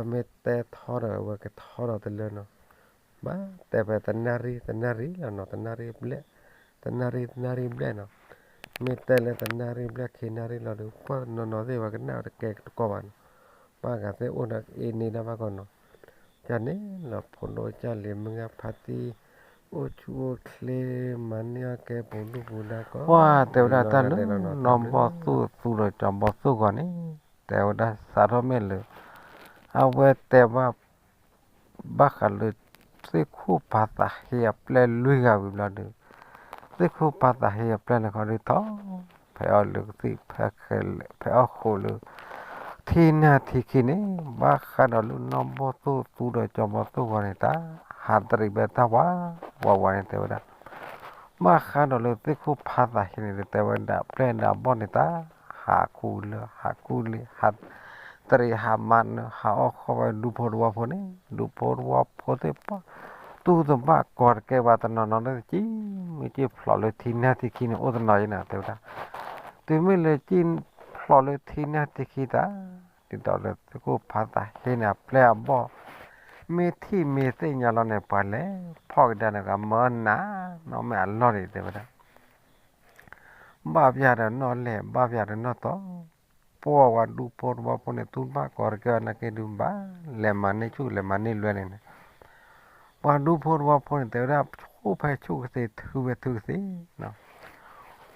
တဲထီဒီးအဝဲကထီဒီးတလၢနီၤ ဘၣ်တဲဖဲတနၣ်ရံၣ် တနၣ်ရံၣ်လီၤနီၤ တနၣ်ရံၣ်ဘျဲၣ် တနၣ်ရံၣ် တနၣ်ရံၣ်ဘျဲၣ်နီၤ မ့ၢ်တဲလၢတနၣ်ရံၣ်ဘျဲၣ်ခံနၣ်ရံၣ်လီၤဒီး ပှၤနီၢ်နီၢ်သ့ၣ်ဝဲကနၣ်တကဲတကီဘၣ်နီၤ ဘၣ်ဂၤသ့ၣ်အိၣ်ဒီးအ့န့ၢ်ဒၣ်ဘၣ်ကီနီၤ ကန့ၣ်လီၤ ဖိဒိၣ်ကၢ်လံၤမုၢ်ဂၢ်ဖါတံၢ် အိၣ်ဆူၣ်အိၣ်ချ့ မၤန့ၢ်အီၣ်ကဲပူၤဒူၣ်ပူၤဒါကီ ပှၤတဲဝဲဒၣ်တၢ်လၢ နီၢ်ဘီၣ်သိၣ်သူဒီးကၠီဘီၣ်သိၣ်ဂီၤန့ၣ် တဲဝဲဒၣ်စးထီၣ်မ့ၢ်လၢ အဝဲတဲဘၣ် ဘၣ်ဃးလၢ သ့ၣ်ခိၣ်ပာ်သးဟ့အပျဲၢ်လွံၢ်ဂၤဝံၤဘျီဒီး သ့ၣ်ခိၣ်ဖးသးဟ့အပျဲၢ်န့ၣ်ခီဒုးထီၣ် ဖဲအီၣ်လၢကသံၣ်ဖဲ ဖဲအီၣ်ဃိးလၢ ထံနၢ်ထံခံန့ၣ် ဘၣ်ဃးဒီးလၢနီၢ်ဘီၣ်သိၣ်သူဒီးကၠီဘီၣ်သိၣ်ဂီၤန့ၣ်တၢ် ဟးတရံးဘၣ်တၢ်ဝးဝးဝးန့ၣ်တဲဝဲဒၣ် ဘၣ်ဃးဒီးလၢသ့ၣ်ခိၣ်ဖးသးဟ့န့ၣ် တဲဝဲဒၣ် ပျဲၢ်ဒၣ်ဘီၣ်န့ၣ်တၢ် ဟးကူလၢ ဟးကူလံ ဟးတရံးဟးမၤနၢၤ ဟးအီၣ်ဃီၣ်ဝဲဒူဖိတဝီဖိန့ၣ် ဒူဖိတဝီဖိသ့ၣ်တဖၣ် တူၢ်တဘၣ်ကီၢ်တကဲဘၣ်တနီၤနီၤန့ၣ် ကံၣ်မ့ၢ်ကံၣ်ဖျိးလၢထံနၢ်ထံခံန့ၣ် အိၣ်တနီၤယဲန့ၣ် တဲဝဲဒၣ် တုၤမ့ၢ်လၢကံၣ်ဖျိးလၢထံနၢ်ထံခံတၢ် ဒ်သိးဒီးသ့ၣ်ခိၣ်ဖးသးဟ့န့ၣ် အပျဲၢ်အဘီၣ် မ့ၢ်ထံၣ်မ့ၢ်သ့ၣ်ညါလီၤန့ၣ် ပှၤလဲၤဖီၣ်ကဒါန့ၣ် ကမၢနးနီၢ်မ့ၢ်အလီၢ်န့ၣ် တဲဝဲဒၣ် ဘၣ်ပျၢ်ဒီးနီၢ်လဲၢ် ဘၣ်ပျၢ်ဒီးနီၢ်တီ ပှၤဝဲဒူဖိတဝီဖိန့ၣ် တူၢ်ဘၣ်ကီၢ်တကဲဘၣ်နာ်က့ဒုးဘၣ် လဲၤမၤန့ၢ်ဆူၣ်လဲၤမၤန့ၢ်လွဲန့ၣ်န့ၣ် ပှၤဒူဖိတဝီဖိန့ၣ် တဲဝဲဒၣ် ဆူၣ်ဖဲဆူၣ်ကသ့ ထုဝဲထုကသ့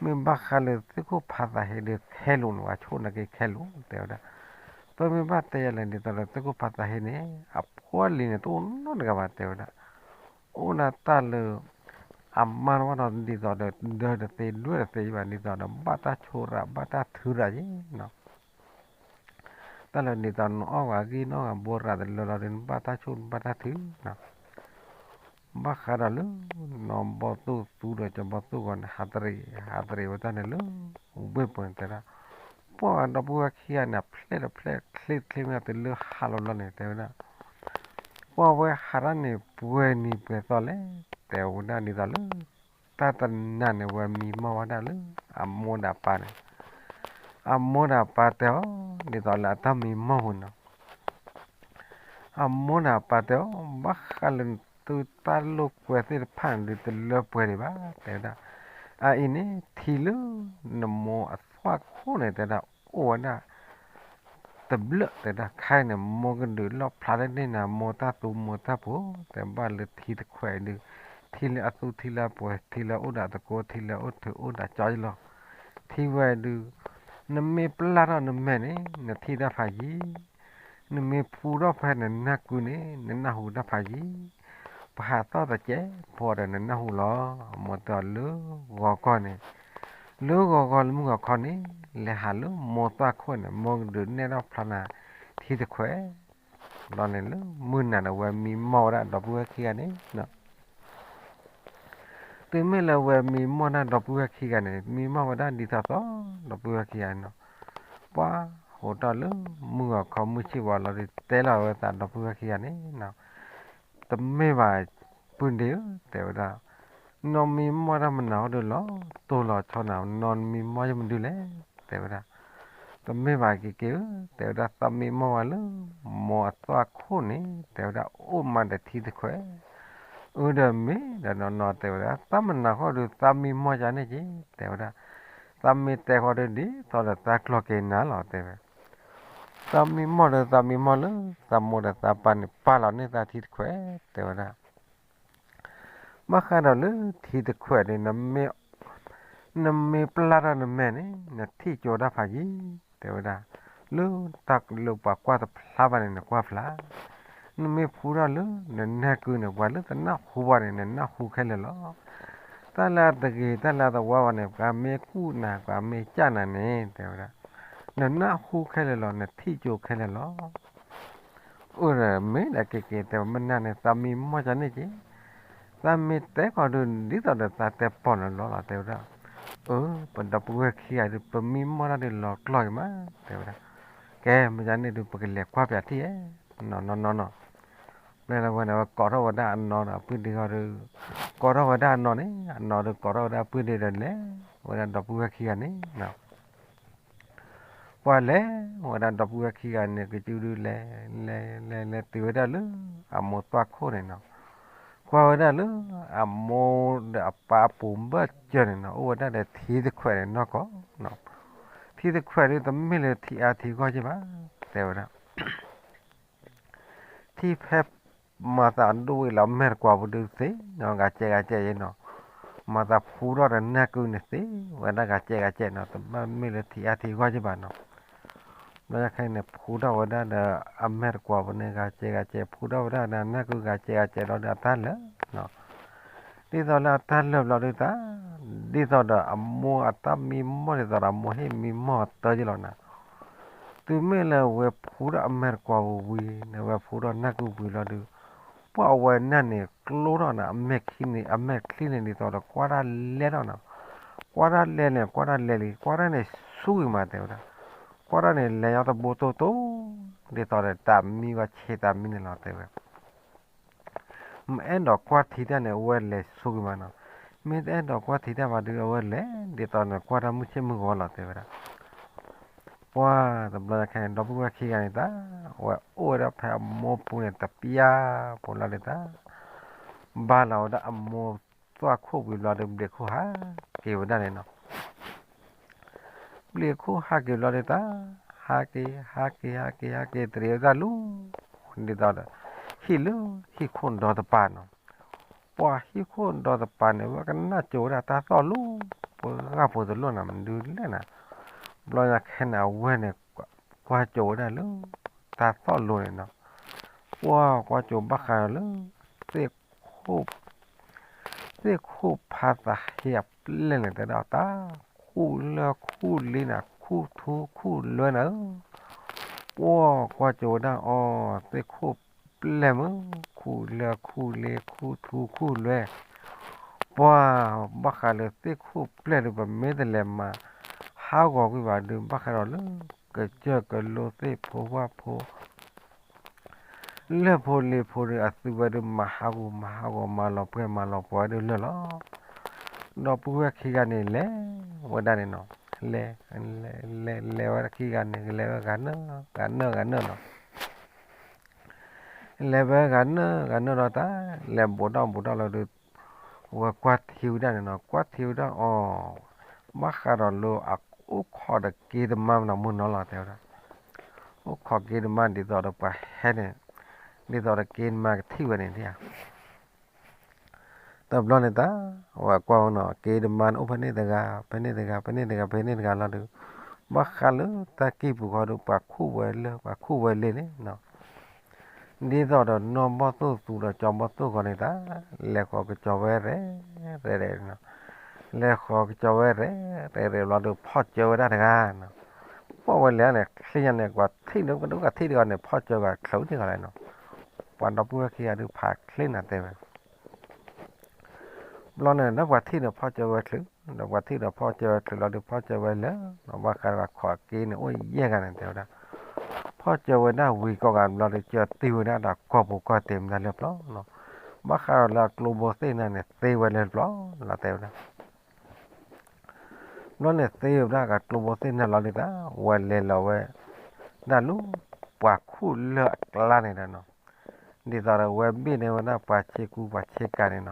မ့ၢ်ဘၣ်ဃးလၢသ့ၣ်ခိၣ်ဖးသးဟ့ဒုးခဲလိာ်န့ၣ် ပှၤဆူၣ်နာ်က့ခဲလိာ် တဲဝဲဒၣ် ပမ့ၢ်ဘၣ်တဲယၤလဲၣ် ဒ်သိးဒီးသ့ၣ်ခိၣ်ဖးသးဟ့န့ၣ် အဖိအလံၤန့ၣ် တအိၣ်နီတဂၤဘၣ် တဲဝဲဒၣ် အိၣ်ဒၣ်တၢ်လၢ အမါတဝီဒီး ဒ်သိးဒီး ဒၢတသ့ ဒွဲၣ်တသ့ဘၣ် ဒ်သိးဒီး ဘၣ်တၢ်ဆိရး ဘၣ်တၢ်ထုရးယဲနီၤ တၢ်လၢဒ်သိးနအီၣ်ဂၤဂံၢ်နီၣ်ဂၤဘိရးတလၢလီၤဒီး နဘၣ်တၢ်ဆိ နဘၣ်တၢ်ထုနီၤ ဘၣ်ဃးဒီးလၢ နီၢ်ဘီၣ်သိၣ်သူဒီးကၠီဘီၣ်သိၣ်ဂီၤန့ၣ် ဟးတရံး ဟးတရံးဝဲတၢ်န့ၣ်လၢ ဝ့ၢ်ပူၤန့ၣ်တဲဒၣ် ပှၤဒီပုၢ်ဝဲၢ်ခံဂၤန့ၣ် အဖျဲၣ်တဖျဲၣ် ချ့တချ့မ့ၢ်တုၤလၢဟးလီၤလီၤန့ၣ် တဲဝဲဒၣ် ပှၤဝဲဟးတၢ်န့ၣ် ပှဲၤနံၤပှဲၤသီလဲၣ် တဲဝဲဒၣ်ဒ်သိးလၢ တၢ်တနၤန့ၣ် ဝဲမံမီၢ်ဝဲဒၣ်လၢ အမိၢ်ဒီးအပၢ်န့ၣ် အမိၢ်ဒီးအပၢ်တဲအီၤ ဒ်သိးလၢအတၢ်မံမီၢ်ပူၤန့ၣ် အမိၢ်ဒီးအပၢ်တဲအီၤ ဘၣ်ဃးလၢသုတၢ်လိာ်ကွဲသ့ၣ်တဖၣ်န့ၣ်ဒုး တလၢပှဲၤဒံးဘၣ် တဲဝဲဒၣ် အအံၤန့ၣ် ထံလၢ နမိၢ်အသွၣ်ခိၣ်န့ၣ် တဲဒၣ် အိၣ်ဝဲဒၣ် တဘျၢၣ် တဲဒၣ် ခဲအံၤန့ၣ် မိၢ်ကဒုးလီၣ်ဖျါလၢန့ၣ်နၤ မိၢ်တၢ်သူမိၢ်တၢ်ပှိၤ တဲဘၣ်လၢထံတခွဲးဒုး ထံလၢအသူထံလၢအပှဲၤ ထံလၢအအိၣ်ဒီးသကိး ထံလၢအအိၣ်ထုးအိၣ်ဒီးကၠီယလီၤ ထံဝဲဒုး နမ့ၢ်ပျၢ်ထီၣ်နမဲာ်န့ၣ် နထံၣ်တၢ်ဖးယံၤ နမ့ၢ်ဖူထီၣ်ဖဲနနၢ်ကုန့ၣ် နနၢ်ဟူတၢ်ဖးယံၤ ပဟးသီၣ်တစဲးဖိဒီးနနၢ်ဟူလီၤ မိၢ်တဲအီၤလၢဂီၤကီၢ်န့ၣ် လၢဂီၤဂီၤလၢမုၢ်ဂီၤခီန့ၣ် လဲၤဟးလၢမိၢ်သွၣ်ခိၣ်န့ၣ် မိၢ်ကဒုးနဲၣ်ထီၣ်ဖျါနၤ ထံတခွဲး လီၤန့ၣ်လၢမုၢ်နၤန့ၣ် ဝဲမံမီၢ်ဝဲဒၣ်ဒီပုၢ်ဝဲၢ်ခံဂၤန့ၣ် တုၤမ့ၢ်လၢဝဲမံမီၢ်ဒၣ်ဒီပုၢ်ဝဲၢ်ခံဂၤန့ၣ် မံမီၢ်ဝဲဒၣ်ဒ်သိးသိး ဒီပုၢ်ဝဲၢ်ခံဂၤန့ၣ်နီၤ ပှၤဟးထီၣ်လၢမုၢ်ဂီၤခီမုၢ်ဆ့ၣ်ဝါလီၤဒီး တဲလီၤဝဲသးဒီပုၢ်ဝဲၢ်ခံဂၤန့ၣ်နီၤ တမ့ၢ်ဘၣ် ပုၢ်ဒ့ဧၢ တဲဝဲဒၣ် နီၢ်မံမီၢ်တၢ်မနုၤအီၤဒုးလီၤတိၢ်လီၤဆီနၤ နီၢ်မံမီၢ်ယမနုၤလဲၣ် တဲဝဲဒၣ် တမ့ၢ်ဘၣ်က့ၤက့ၤဧၢ တဲဝဲဒၣ် သးမံမီၢ်ဝဲလၢ မိၢ်အသွၣ်ခိၣ်န့ၣ် တဲဝဲဒၣ် အိၣ်မးဒီးထံတခွဲး အၢဒီးမ့ၢ်ဒီးနီၢ်နီၢ်တဲဝဲဒၣ် တၢ်မနုၤဃီဒုး သးမံမီၢ်ယၤန့ၣ်က့ၤ တဲဝဲဒၣ် သးမ့ၢ်တဲဃီဒုး ဒ်သိးဒီးသးကျီၢ်က့ၤနၤလီၤ တဲဝဲ သးမံမီၢ်ဒီး သးမံမီၢ်လၢ သးမိၢ်ဒီးသးပၢ်န့ၣ် ပာ်လီၤန့ၢ်သးထံတခွဲး တဲဝဲဒၣ် ဘၣ်ဃးဒီးလၢထံတခွဲးဒီး နမ့ၢ်ပျၢ်ထီၣ်နမဲာ်န့ၣ် နထံၣ်ကၠိတၢ်ဖးယံၤ တဲဝဲဒၣ် လၢတၢ်လၢပှၤကွၢ်တဖျါဘၣ်န့ၣ် နကွၢ်ဖျါ နမ့ၢ်ဖူထီၣ်လၢ နနၢ်ကုန့ၣ် ပှၤလၢတနၢ်ဟူဘၣ်န့ၣ် နနၢ်ဟူခဲလၢာ်လီၤ တၢ်လၢအတဂ့ၤ တၢ်လၢအတဝါဘၣ်န့ၣ် ပှၤမ့ၢ်ကူၣ်နၤ ပှၤမ့ၢ်ကၢ်နၤန့ၣ် တဲဝဲဒၣ် နနၢ်ဟူခဲလၢာ်လီၤ နထံၣ်ကၠိခဲလၢာ်လီၤ အၢဒီးမ့ၢ်ဒီးက့ၤက့ၤ တဲဝဲမနုၤန့ၣ် သးမံမီၢ်ယၤန့ၣ်က့ၤ သးမ့ၢ်တဲဃီဒုး ဒ်သိးဒီးသးတဲပီၢ်နၤလီၤလီၤ တဲဝဲဒၣ် အၢ ပဒီပုၢ်ဝဲၢ်ခံဂၤဒုး ပမံမီၢ်တၢ်ဒုးလီၤကျီၢ်က့ၤမး တဲဝဲဒၣ် ကဲ မ့ၢ်ယၤန့ၣ်ဒုး ပကလဲၤကွၢ်ပၠးထံၣ်ဧဲ နီၢ်နီၢ်နီၢ်နီၢ် ပျဲလၢဝဲန့ၣ် ဝဲကိးထီၣ်ဝဲဒၣ်အနီၢ်ဒီးအပုၢ်ဒ့ဃီဒုး ကိးထီၣ်ဝဲဒၣ်အနီၢ်န့ၣ် အနီၢ်ဒုးကိးထီၣ်ဝဲဒၣ်အပုၢ်ဒ့ဒီးလဲၤဝဲဒၣ်ဒီပုၢ်ဝဲၢ်ခံဂၤန့ၣ် ပှၤလဲၤဝဲဒၣ်ဒီပုၢ်ဝဲၢ်ခံဂၤန့ၣ် ကစုဒုးလဲၤ လဲၤ လဲၤ လဲၤတုၤဝဲဒၣ်လၢ အမိၢ်သွၣ်ခိၣ်န့ၣ်နီၤ, ကွၢ်ဝဲဒၣ်လၢ အမိၢ်ဒီးအပၢ်အပူၤဘၣ်စၢၤန့ၣ်နီၤ အိၣ်ဝဲဒၣ်ဒီးထံတခွဲးန့ၣ်နီၢ်ကီၢ်နီၤ, ထံတခွဲးဒုးတမ့ၢ်လၢထံအါထံဂီၢ်က့ဘၣ် တဲဝဲဒၣ် ထံဖဲ မၤသးဒိၣ်ဝံၤလီၤ အမဲာ်တကွီၤပူၤဒုးသ့နီၤ ဂၤကဲဂၤကဲယဲနီၤ, မၤသးဖူထီၣ်ဒီးနၢ်ကုန့ၣ်သ့ဝဲဒၣ်ဂၤကဲဂၤကဲနီၤ တဘၣ်မ့ၢ်လၢထံအါထံဂီၢ်က့ဘၣ်နီၤ, ဘျီယခဲအံၤန့ၣ် ဖူထီၣ်ဝဲဒၣ်ဒီးအမဲာ်တကွီၤပူၤန့ၣ် ဂၤကဲဂၤကဲ ဖူထီၣ်ဝဲဒၣ်ဒီးနၢ်ကုဂၤကဲဂၤကဲလီၤဒီးအတၢ်လၢာ်နီၤ, ဒ်သိးလၢအတၢ်လၢာ်ဘျီဒုးတၢ်, ဒ်သိးဒီးအမိၢ်အတၢ်မံမီၢ်ဒ်သိးဒီးအမိၢ်ဟ့ၣ်မံမီၢ်အတၢ်ယ့လီၤနၤ, တုၤမ့ၢ်လၢဝဲဖှူထီၣ်အမဲာ်တကွီၤပူၤဝံၤန့ၣ် ဝဲဖှူထီၣ်နၢ်ကုပူၤလီၤဒုး, ပှၢ်အဝဲနၢ်န့ၣ် ကျိထီၣ်နၤ အမဲာ်ချံန့ၣ် အမဲာ်ချံန့ၣ်ဒ်သိးဒီးကွၢ်တၢ်လဲၢ်ထီၣ်နၤ, ကွၢ်တၢ်လဲၢ်န့ၣ် ကွၢ်တၢ်လဲၢ်လံ ကွၢ်တၢ်န့ၣ်ဆူဂံၤမးတဲဝဲဒၣ်, ကွၢ်တၢ်န့ၣ်လဲၤညီတဘိတိၢ်တိၢ်, ဒ်သိးဒီးတၢ်မံဝဲဆ့တၢ်မံန့ၣ်လီၤတဲဝဲ မ့ၢ်အဲၣ်ဒိးကွၢ်ထံတၢ်န့ၣ် အဝဲလဲၤဆိက့ၤမးနီၤ, မ့ၢ်တအဲၣ်ဒိးကွၢ်ထံတၢ်ဘၣ်ဒုး အဝဲလဲၤဒ်သိးန့ၣ် ကွၢ်တၢ်မုၢ်ဆ့ၣ်မုၢ်ဂီၤလီၤတဲဝဲဒၣ်. ပှၢ်တဘျီညါခဲန့ၣ် ဒီပုၢ်ဝဲၢ်ခံဂၤန့ၣ်တၢ်, အဝဲအိၣ်ဝဲဒၣ်ဖဲအမိၢ်ပူၤန့ၣ် တပျၢ်ဖိလီၤဒုးတၢ်, ဘါလီၤဝဲဒၣ်အမိၢ်သွၣ်ခိၣ်ဝံၤဘျီဒုး ဘျံးခိၣ်ဟးက့ၤဝဲဒၣ်န့ၣ်နီၤ ဘျံးခိၣ်ဟးက့ၤဘျီဒုးတၢ်, ဟးက့ၤ ဟးက့ၤ ဟးက့ၤ ဟးက့ၤ တရံးဝဲဒၣ်လူၤ, ဒ်သိးဒီး ဟံၣ်လၢဟံၣ်ခိၣ်ဒီတပၤနီၤ, ပှၢ်ဟံၣ်ခိၣ်ဒီတပၤန့ၣ် ဝဲကနၣ်ကၠိဝဲဒၣ်တၢ်သီၣ်လိၤ, ပှၢ်ဂၢ်ဖိတလိၣ်နၤ မနုၤလဲၣ်နၤ, ဘျီညါခဲန့ၣ် အဝဲန့ၣ် ကွၢ်ကၠိဝဲဒၣ်လၢ တၢ်သီၣ်လိၤန့ၣ်နီၤ, ပှၢ်ကွၢ်ကၠိဘၣ်ဃးဒီးလၢ သ့ၣ်ခိၣ် သ့ၣ်ခိၣ်ဖးသးဟ့အပျဲၢ်န့ၣ် တဲဒၣ်တၢ် ခူၣ်လၢၢ်ခူၣ်လ့နၤ ခူၣ်ထူခူၣ်လွဲနၤဧၢ, ပှၢ်ကွၢ်ကၠိဝဲဒၣ်အီၤ သ့ၣ်ခိၣ်ပျဲၢ်မုၢ် ခူၣ်လၢၢ်ခူၣ်လ့ ခူၣ်ထူခူၣ်လွဲ, ပှၢ်ဘၣ်ဃးလၢသ့ၣ်ခိၣ်ပျဲၢ်ဒုး ပမ့ၢ်တလဲၤမၤဟးဂီၤကွံာ်ဘၣ်ဒုး ဘၣ်ဃးဒီးလၢ ကစၢၢ်ကလိသ့ၣ်ဖိဝၣ်ဖိ လၢၢ်ဖိလ့ဖိဒီး အသုဝဲဒုးမၤဟးဂူာ်မၤဟးဂီၤ မၤလီၤပှဲၤမၤလီၤပှီၤဝဲဒၣ်လၢာ်လီၤ. ဒီပုၢ်ဝဲၢ်ခံဂၤန့ၣ်လဲၤဝဲဒၣ်န့ၣ်နီၤ, လဲၤ လဲၤ လဲၤဝဲခံဂၤန့ၣ် လဲၤဝဲဂၤနၢၣ်ဂၤနၢၣ်ဂၤနၢၣ်နီၤ, လဲၤဝဲဂၤနၢၣ်ဂၤနၢၣ်ဒီးတၢ် လဲၤဘူးထီၣ်ဘူးထီၣ်လီၤဒုး ဝဲကွၢ်ထံဝဲဒၣ်န့ၣ်နီၤ, ကွၢ်ထံဝဲဒၣ်အီၤ ဘၣ်ဃးဒီးလၢအအိၣ်ခိးဒီးက့တမါနီၤ မုၢ်နီၤလီၤတဲဝဲဒၣ်, အိၣ်ခိးက့တမါ ဒ်သိးဒီးပှၤဟဲန့ၣ် ဒ်သိးဒီးက့တမါကထံၣ်ဝဲန့ၣ်ဧါ. တဘျီန့ၣ်တၢ် ဝဲကွၢ်ဝဲနီၤ က့တမါန့ၣ်အိၣ်ဖဲန့ၣ်တဂၤ ဖဲန့ၣ်တဂၤ ဖဲန့ၣ်တဂၤ ဖဲန့ၣ်တဂၤလီၤဒုး ဘၣ်ဃးလၢတၢ်ကံၢ်ပူၤဃီဒီး ပှၤခူၣ်ဝဲလၢၢ် ပှၤခူၣ်ဝဲလ့န့ၣ်နီၤ, ဒ်သိးဒီးနီၢ်ဘီၣ်သိၣ်သူဒီးကၠီဘီၣ်သိၣ်ဃီန့ၣ်တၢ် လဲၤဃီၤကၠီဝဲရဲၣ်ရဲၣ်နီၤ, လဲၤဃီၤကၠီဝဲရဲၣ်ရဲၣ်ရဲၣ်ဘျီဒီး ဖီၣ်ကၢဝဲဒၣ်တဂၤနီၤ, ပှၢ်ဝဲလဲၤန့ၣ် ချ့ညါန့ၣ် ပှၤထံၣ်န့ၣ် ကဒိၣ်ကထံၣ်တဂၤန့ၣ် ဖီၣ်ကၢဝဲချုးန့ၢ်ဂၤလဲၣ်နီၤ, ပှၤဒီပုၢ်ဝဲၢ်ခံဂၤဒုးဖးချ့နၤတဲဝဲ ဘျီန့ၣ် ဒီးပှၤထံၣ်န့ၣ်ဖီၣ်ကၢဝဲချုး, ဒီးပှၤထံၣ်ဒီးဖီၣ်ကၢဝဲချုးလီၤဒုး ဖီၣ်ကၢဝဲလၢာ်, ဒီးဘၣ်ဃးဒီးခိးက့န့ၣ် အိၣ်ယဲၢ်ဂၤန့ၣ်တဲဝဲဒၣ်, ဖီၣ်ကၢဝဲဒၣ်ဝံၤကိးဂၤဘျီဒုး ကၢတံၢ်ဝဲဒၣ်ဒီးကီၢ်ပူၤကီၢ်တ့ၢ်မတၤလၢပျီနီၤ, ဘၣ်ဃးဒီးလၢအကျိဘိသ့ၣ်နၤန့ၣ် သ့ဝဲလၢပျီလီၤတဲဝဲဒၣ် ဘျီန့ၣ်သ့ဝဲဒၣ်ဂၤကျိဘိသ့ၣ်နၤလီၤဒုးတၢ် ဝဲလဲၤလီၤဝဲ ဒၣ်လူၤ ပှၤခူၣ်လၢၢ်အကျါန့ၣ်ဒီးနီၤ, ဒ်သိးဒီးဝဲဘ့ၣ်န့ၢ်ဝဲဒၣ်ပှၤဆ့ကူပှၤဆ့ကၤန့ၣ်နီၤ,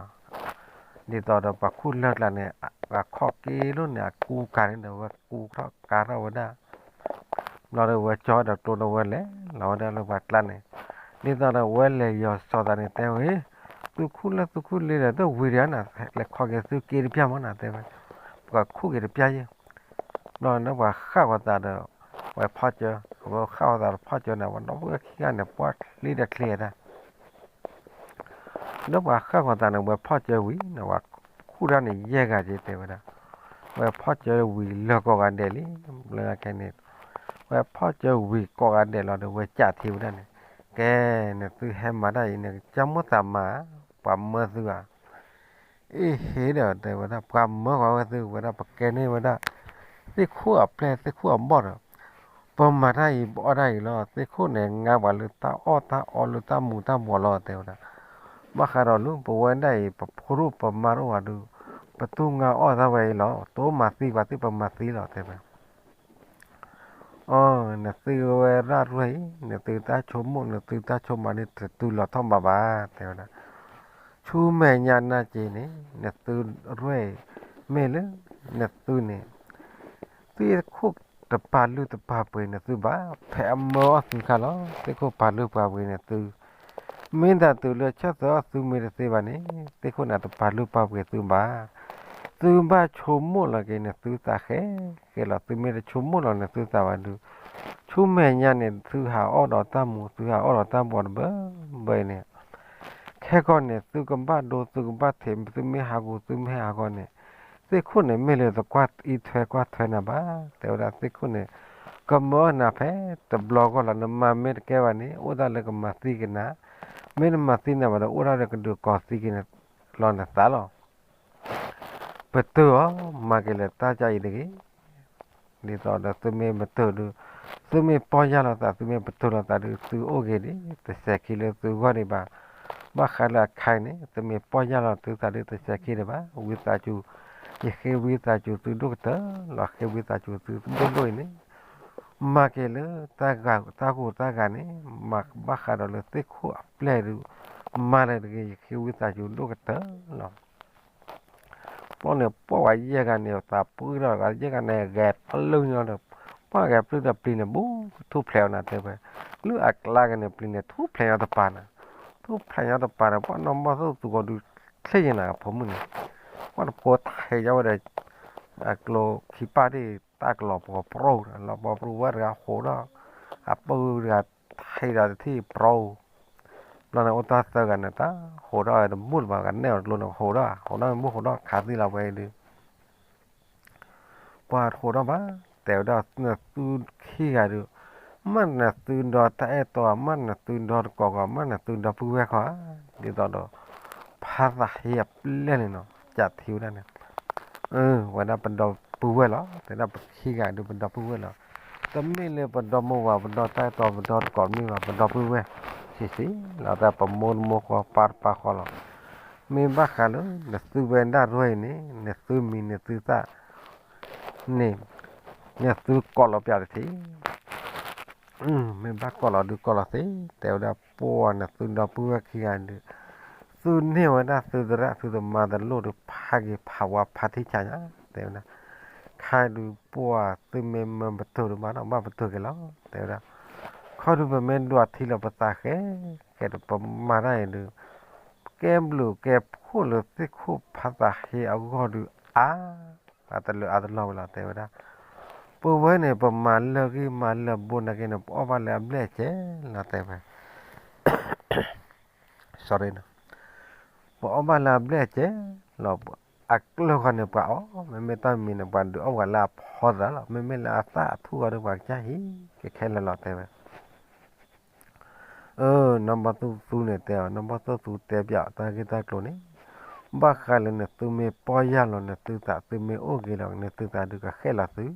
ဒ်သိးဒီးပှၤခူၣ်လၢၢ်ကျါန့ၣ် ပှၤခီၣ်က့လိာ်န့ၣ် အကူကၤန့ၣ်ဒီး ဝဲကူထီၣ်ကၤထီၣ်ဝဲဒၣ် ဘျီဒီးဝဲကၠီဒီးကျိဒီးဝဲလဲၤလီၤဝဲဒၣ်လၢပှၤကျါန့ၣ်, ဒ်သိးဒီးဝဲလဲၤယီၤစီၤသးန့ၣ်တဲဝဲ, သုခူၣ်လၢသုခူၣ်လ့ဒီး တဝံၤဒီးနၤ လဲၤခီက့ၤသုက့တပျၢ်မးနၤတဲဝဲ, ပှၤခူၣ်က့ၤတပျၢ်ယဲၢ်, ဘျီန့ၣ်ပှၤဃၣ်ဃီၤသးဒီး ဝဲဖီၣ်ကၢ, ဝဲဃၣ်ဃီၤသးဒီးဖီၣ်ကၢန့ၣ် ဝဲဒီပုၢ်ဝဲၢ်ခံဂၤန့ၣ် ပှၢ်ချ့ဒီးချ့ဒၣ် ဒီးပှၤဃၣ်ဃီၤသးန့ၣ် ဝဲဖီၣ်ကၢဝံၤန့ၣ် ဝဲခူၣ်တၢ်န့ၣ်ယဲၢ်ဂၤက့ၤတဲဝဲဒၣ်, ဝဲဖီၣ်ကၢဝံၤလၢာ်ကိးဂၤဒဲးလံ, ဘျီခဲန့ၣ်, ဝဲဖီၣ်ကၢဝံၤကိးဂၤဒဲးလီၤဒီး ဝဲကးထံဝဲဒၣ်န့ၣ်, ကဲ, နသုဟဲမၤတၢ်အံၤန့ၣ် ကမူၣ်သးမၤ, ပှၤမၢသုဧါ, အ့ဟ့ဒီးတဲဝဲဒၣ် ပှၤမၢဃီၤဝဲသုဝဲဒၣ် ပကဲန့ၢ်ဝဲဒၣ် သ့ၣ်ခိၣ်အပျဲၢ်သ့ၣ်ခိၣ်အဘီၣ်ဒီး ပမၤတၢ်အံၤ ပအီၣ်တၢ်အံၤလီၤ. သ့ၣ်ခိၣ်န့ၣ် ငါပှၤလၢတၢ်အီၣ်တၢ်အီလၢတၢ်မူၤတၢ်ဘှီးလီၤ တဲဝဲဒၣ်. ဘၣ်ဃးဒီးလၢပဝဲဒၣ်အံၤ ပဖိဒိၣ်ပမါတအိၣ်ဘၣ်ဒီး ပတူၢ်ငါအီၣ်တၢ်ဝဲအံၤလီၤ. တအိၣ်မၤသံပှၤသ့ၣ် ပမၤသံလီၤ တဲဝဲ. အီ နသုဝဲဒၣ်ရဲၣ်အံၤ နသုတၢ်ဆိကမိၣ် နသုတၢ်ဆိကမးန့ၣ် တတုၤလီၤထီၣ်ဘၣ်ဘၣ် တဲဝဲဒၣ်. ဆူမဲာ်ညါနၢ်က့န့ၣ် နသုရဲၣ်အံၤ မ့ၢ်လၢ နသုန့ၣ် သ့ၣ်ခိၣ်တပာ်လုၢ်တပာ်ပှ့ၤနသုဘၣ် ဖဲအမၢအီၣ်သုခါလီၤ. သ့ၣ်ခိၣ်ပာ်လုၢ်ပာ်ပှ့ၤနသု မ့ၢ်တၢ်တုၤလၢဆၢၣ်သၢအီၣ်သုမ့ၢ်တသ့ဘၣ်န့ၣ် သ့ၣ်ခိၣ်န့ၣ်တပာ်လုၢ်ပာ်ပှ့ၤသုဘၣ်. သုဘၣ်ဆိကမိၣ်လီၤက့ၤ နသုသးဃဲဃဲလီၤ. သုမ့ၢ်တဆိကမိၣ်လီၤ နသုသးဘၣ်ဒုး ဆူမဲာ်ညါန့ၣ် သုဟးအီၣ်ဒီးတၢ်မူၤ သုဟးအီၣ်ဒီးတၢ်ဘှီးတဘၢဘၢအံၤန့ၣ် ခဲကီၢ်န့ၣ် သုကဘၣ်ဒိ သုကဘၣ်ထံး သုမ့ၢ်ဟးဂီၤ သုမ့ၢ်ဟးဂီၤန့ၣ် သ့ၣ်ခိၣ်န့ၣ်မ့ၢ်လၢတကွၢ်အံးထွဲကွၢ်ထွဲနၤဘၣ်. တဲဝဲဒၣ်သ့ၣ်ခိၣ်န့ၣ် ကမၢနၤဖဲတဘျီဂီၢ်လီၤ. နမၤမ့ၢ်တကဲဘၣ်န့ၣ် အိၣ်ဒၣ်လၢကမၤသံက့ၤနၤ, မ့ၢ်နမၤသံနၤဘၣ်ဒီး အိၣ်ဒၣ်လၢကဒုးကိးသံက့ၤနၤလီၤနသးလီၤ. ပတုာ်အီၤ မၤက့ၤလၢတၢ်ကအံၤတဂ့ၤ. ဒ်သိးဒီးသုမ့ၢ်ပတုာ်ဒုး, သုမ့ၢ်ပီၢ်ယၢ်လီၤသး သုမ့ၢ်ပတုာ်လီၤသးဒုး သုအိၣ်ဂ့ၤဒံး တစဲးခံလၢသုဂီၢ်ဒံးဘၣ်. ဘၣ်ဃးလၢအခါအံၤန့ၣ် သုမ့ၢ်ပီၢ်ယၢ်လီၤသုသးဒုး တစဲးခံဒံးဘၣ်. ဝံသးစူၤ, ယဃ့ဝံသးစူၤသုဒိၣ်ကတၢၢ်လီၤ. ဃ့ဝံသးစူၤသုဒိၣ်ဒိၣ်အံၤန့ၣ် မၤက့ၤလၢတၢ်ဂ့ၤတၢ်ဂ့ၤန့ၣ် မၤဘၣ်ဃးဒီးလၢသ့ၣ်ခိၣ်အပျဲၢ်ဒုး မၤလၢတဂ့ၤ ယဃ့ဝံသးစူၤဒိၣ်ကတၢၢ်လီၤ. ပီၣ်န့ၣ်ပီၣ်ဝဲယဲၢ်ဂၤန့ၣ် သးပှၢ်ထီၣ်ဂၤယဲၢ်ဂၤန့ၣ် ဂဲၤပျုၢ်ညီဒီး ပှၢ်ဂဲၤပျုၢ်ဒီးပျံၤန့ၣ် ဘူးထူၣ်ဖျဲးအီၤနၤတဲဝဲ, လၢအကျါက့ၤန့ၣ် ပျံၤန့ၣ်ထူၣ်ဖျဲးညီတပၤနၤ, ထူၣ်ဖျဲးညီတပၤန့ၣ် ပှၢ်နီၢ်မီၢ်သူၣ်သူဂီၤဒုး ချ့ယနၤအဖိမုၣ်န့ၣ်, ပှၢ်တဖိထံးယဝဲဒီး အကျိခံပၢ်ဒ်တၢ်ကလီၤပှီၤပြိၣ် လီၤပှီၤပြိၣ်ဝဲတဂၤဟိးထီၣ်, အပုၢ်တဂၤထံးဒီးတထံၣ်ပြိၣ် ဘျီန့ၣ်အိၣ်တၢ်သၢဂၤန့ၣ် တၢ်ဟိးထီၣ်တမူတဘၣ် ကနဲၣ်အီၤတလိန့ၣ် ဟိးထီၣ် ဟိးထီၣ်မ့ၢ်ဟိးထီၣ်ခးသံလီၤဝဲဒုး, ပှၤဟိးထီၣ်ဘၣ်, တဲဝဲဒၣ်နသုခံဂၤဒုး, မ့ၢ်နသုဒီတၢ်အဲၣ်တီဧါ, မ့ၢ်နသုဒီတကိးဂီၤ, မ့ၢ်နသုဒီပုၢ်ဝဲၢ်ခီဧါ, ဒ်သိးဒီး ဖါသးဟ့အပျဲၢ်န့ၣ်နီၤ ကးထံဝဲဒၣ်န့ၣ် ဝဲဒၣ်ပဒီပုၢ်ဝဲၢ်လီၤ, တဲဒၣ်ပခံဂၤဒုးပဒီပုၢ်ဝဲၢ်လီၤ, တမ့ၢ်လၢပဒီမိၢ်ဝၤ ပဒီတၢ်အဲၣ်တီ ပဒီတကိးမ့ၢ်ဘၣ် ပဒီပုၢ်ဝဲၢ်, ဆံးဆံးလီၤ တၢ်ပမိၢ်တမိၢ်ဃီ ပၢ်တပၢ်ဃီလီၤ, မ့ၢ်ဘၣ်ဃးလၢ နသုဝဲဒၣ်တရၢအံၤန့ၣ် နသုမံၤနသုသၣ်န့ၣ် နသုကိးလီၤပျးတထံၣ် မ့ၢ်ဘၣ်ကိးလီၤဒုးကိးလီၤသ့, တဲဝဲဒၣ်ပှၤနသုဒီပုၢ်ဝဲၢ်ခံဂၤဒုး, သုန့ၢ်ဝဲဒၣ်သုသရၣ်သုသမါတလိၣ်ဒုး ဖးက့ၤဖးဝါဖးထံဆးညါ, တဲဝဲဒၣ်, ခါဒုးပှၤသုမ့ၢ်မၢပတိၢ်ဒုးဘၣ်ဒီး ဘၣ်ပတိၢ်က့ၤလီၤ, တဲဝဲဒၣ်, ခီဒုးပမ့ၢ်ဒွးထံလီၤပသးဃဲ, ဃဲဒီးပမၤတၢ်အံၤဒုး, ကဲဘျုးကဲဖှိၣ်လၢသ့ၣ်ခိၣ်ဖါသးဟ့အဂီၢ်ဒုးအါ အတလၢအတလီၢ်ဝဲလီၤ တဲဝဲဒၣ်, ပဝဲန့ၣ် ပမၤလၢာ်ဂံၢ်မၤလၢာ်ဘိနာ်က့န့ၣ် ပအီၣ်ဘၣ်လၢအဘျဲၣ်အစဲၤလီၤ တဲဝဲ, ပအီၣ်ဘၣ်လၢအဘျဲၣ်အစဲၤလီၤ, အကျၢၢ်ဃီန့ၣ် ပှၤအီၣ် မ့မ့ၢ်တၢ်မံၤန့ၣ် ပှၤဒုးအီၣ်ပှၤလၢအဖီသးလီၤ, မ့မ့ၢ်လၢအသၣ်အထူၣ်ဃီဒီး ပှၤကစၢ်ဟံးကဲခဲလၢာ်လီၤ တဲဝဲ အၢ နီၢ်ဘီၣ်သိၣ်သူန့ၣ်တဲအီၤ, နီၢ်ဘီၣ်သိၣ်သူတဲပၠးတၢ်ဂ့ၢ်တၢ်ကျိၤန့ၣ်, ဘၣ်ဃးလၢနသုမ့ၢ်ပီၢ်ယၢ်လီၤနသုသး သုမ့ၢ်အိၣ်ဂ့ၤလီၤနသုသးဒုးကဃဲၣ်လီၤသု,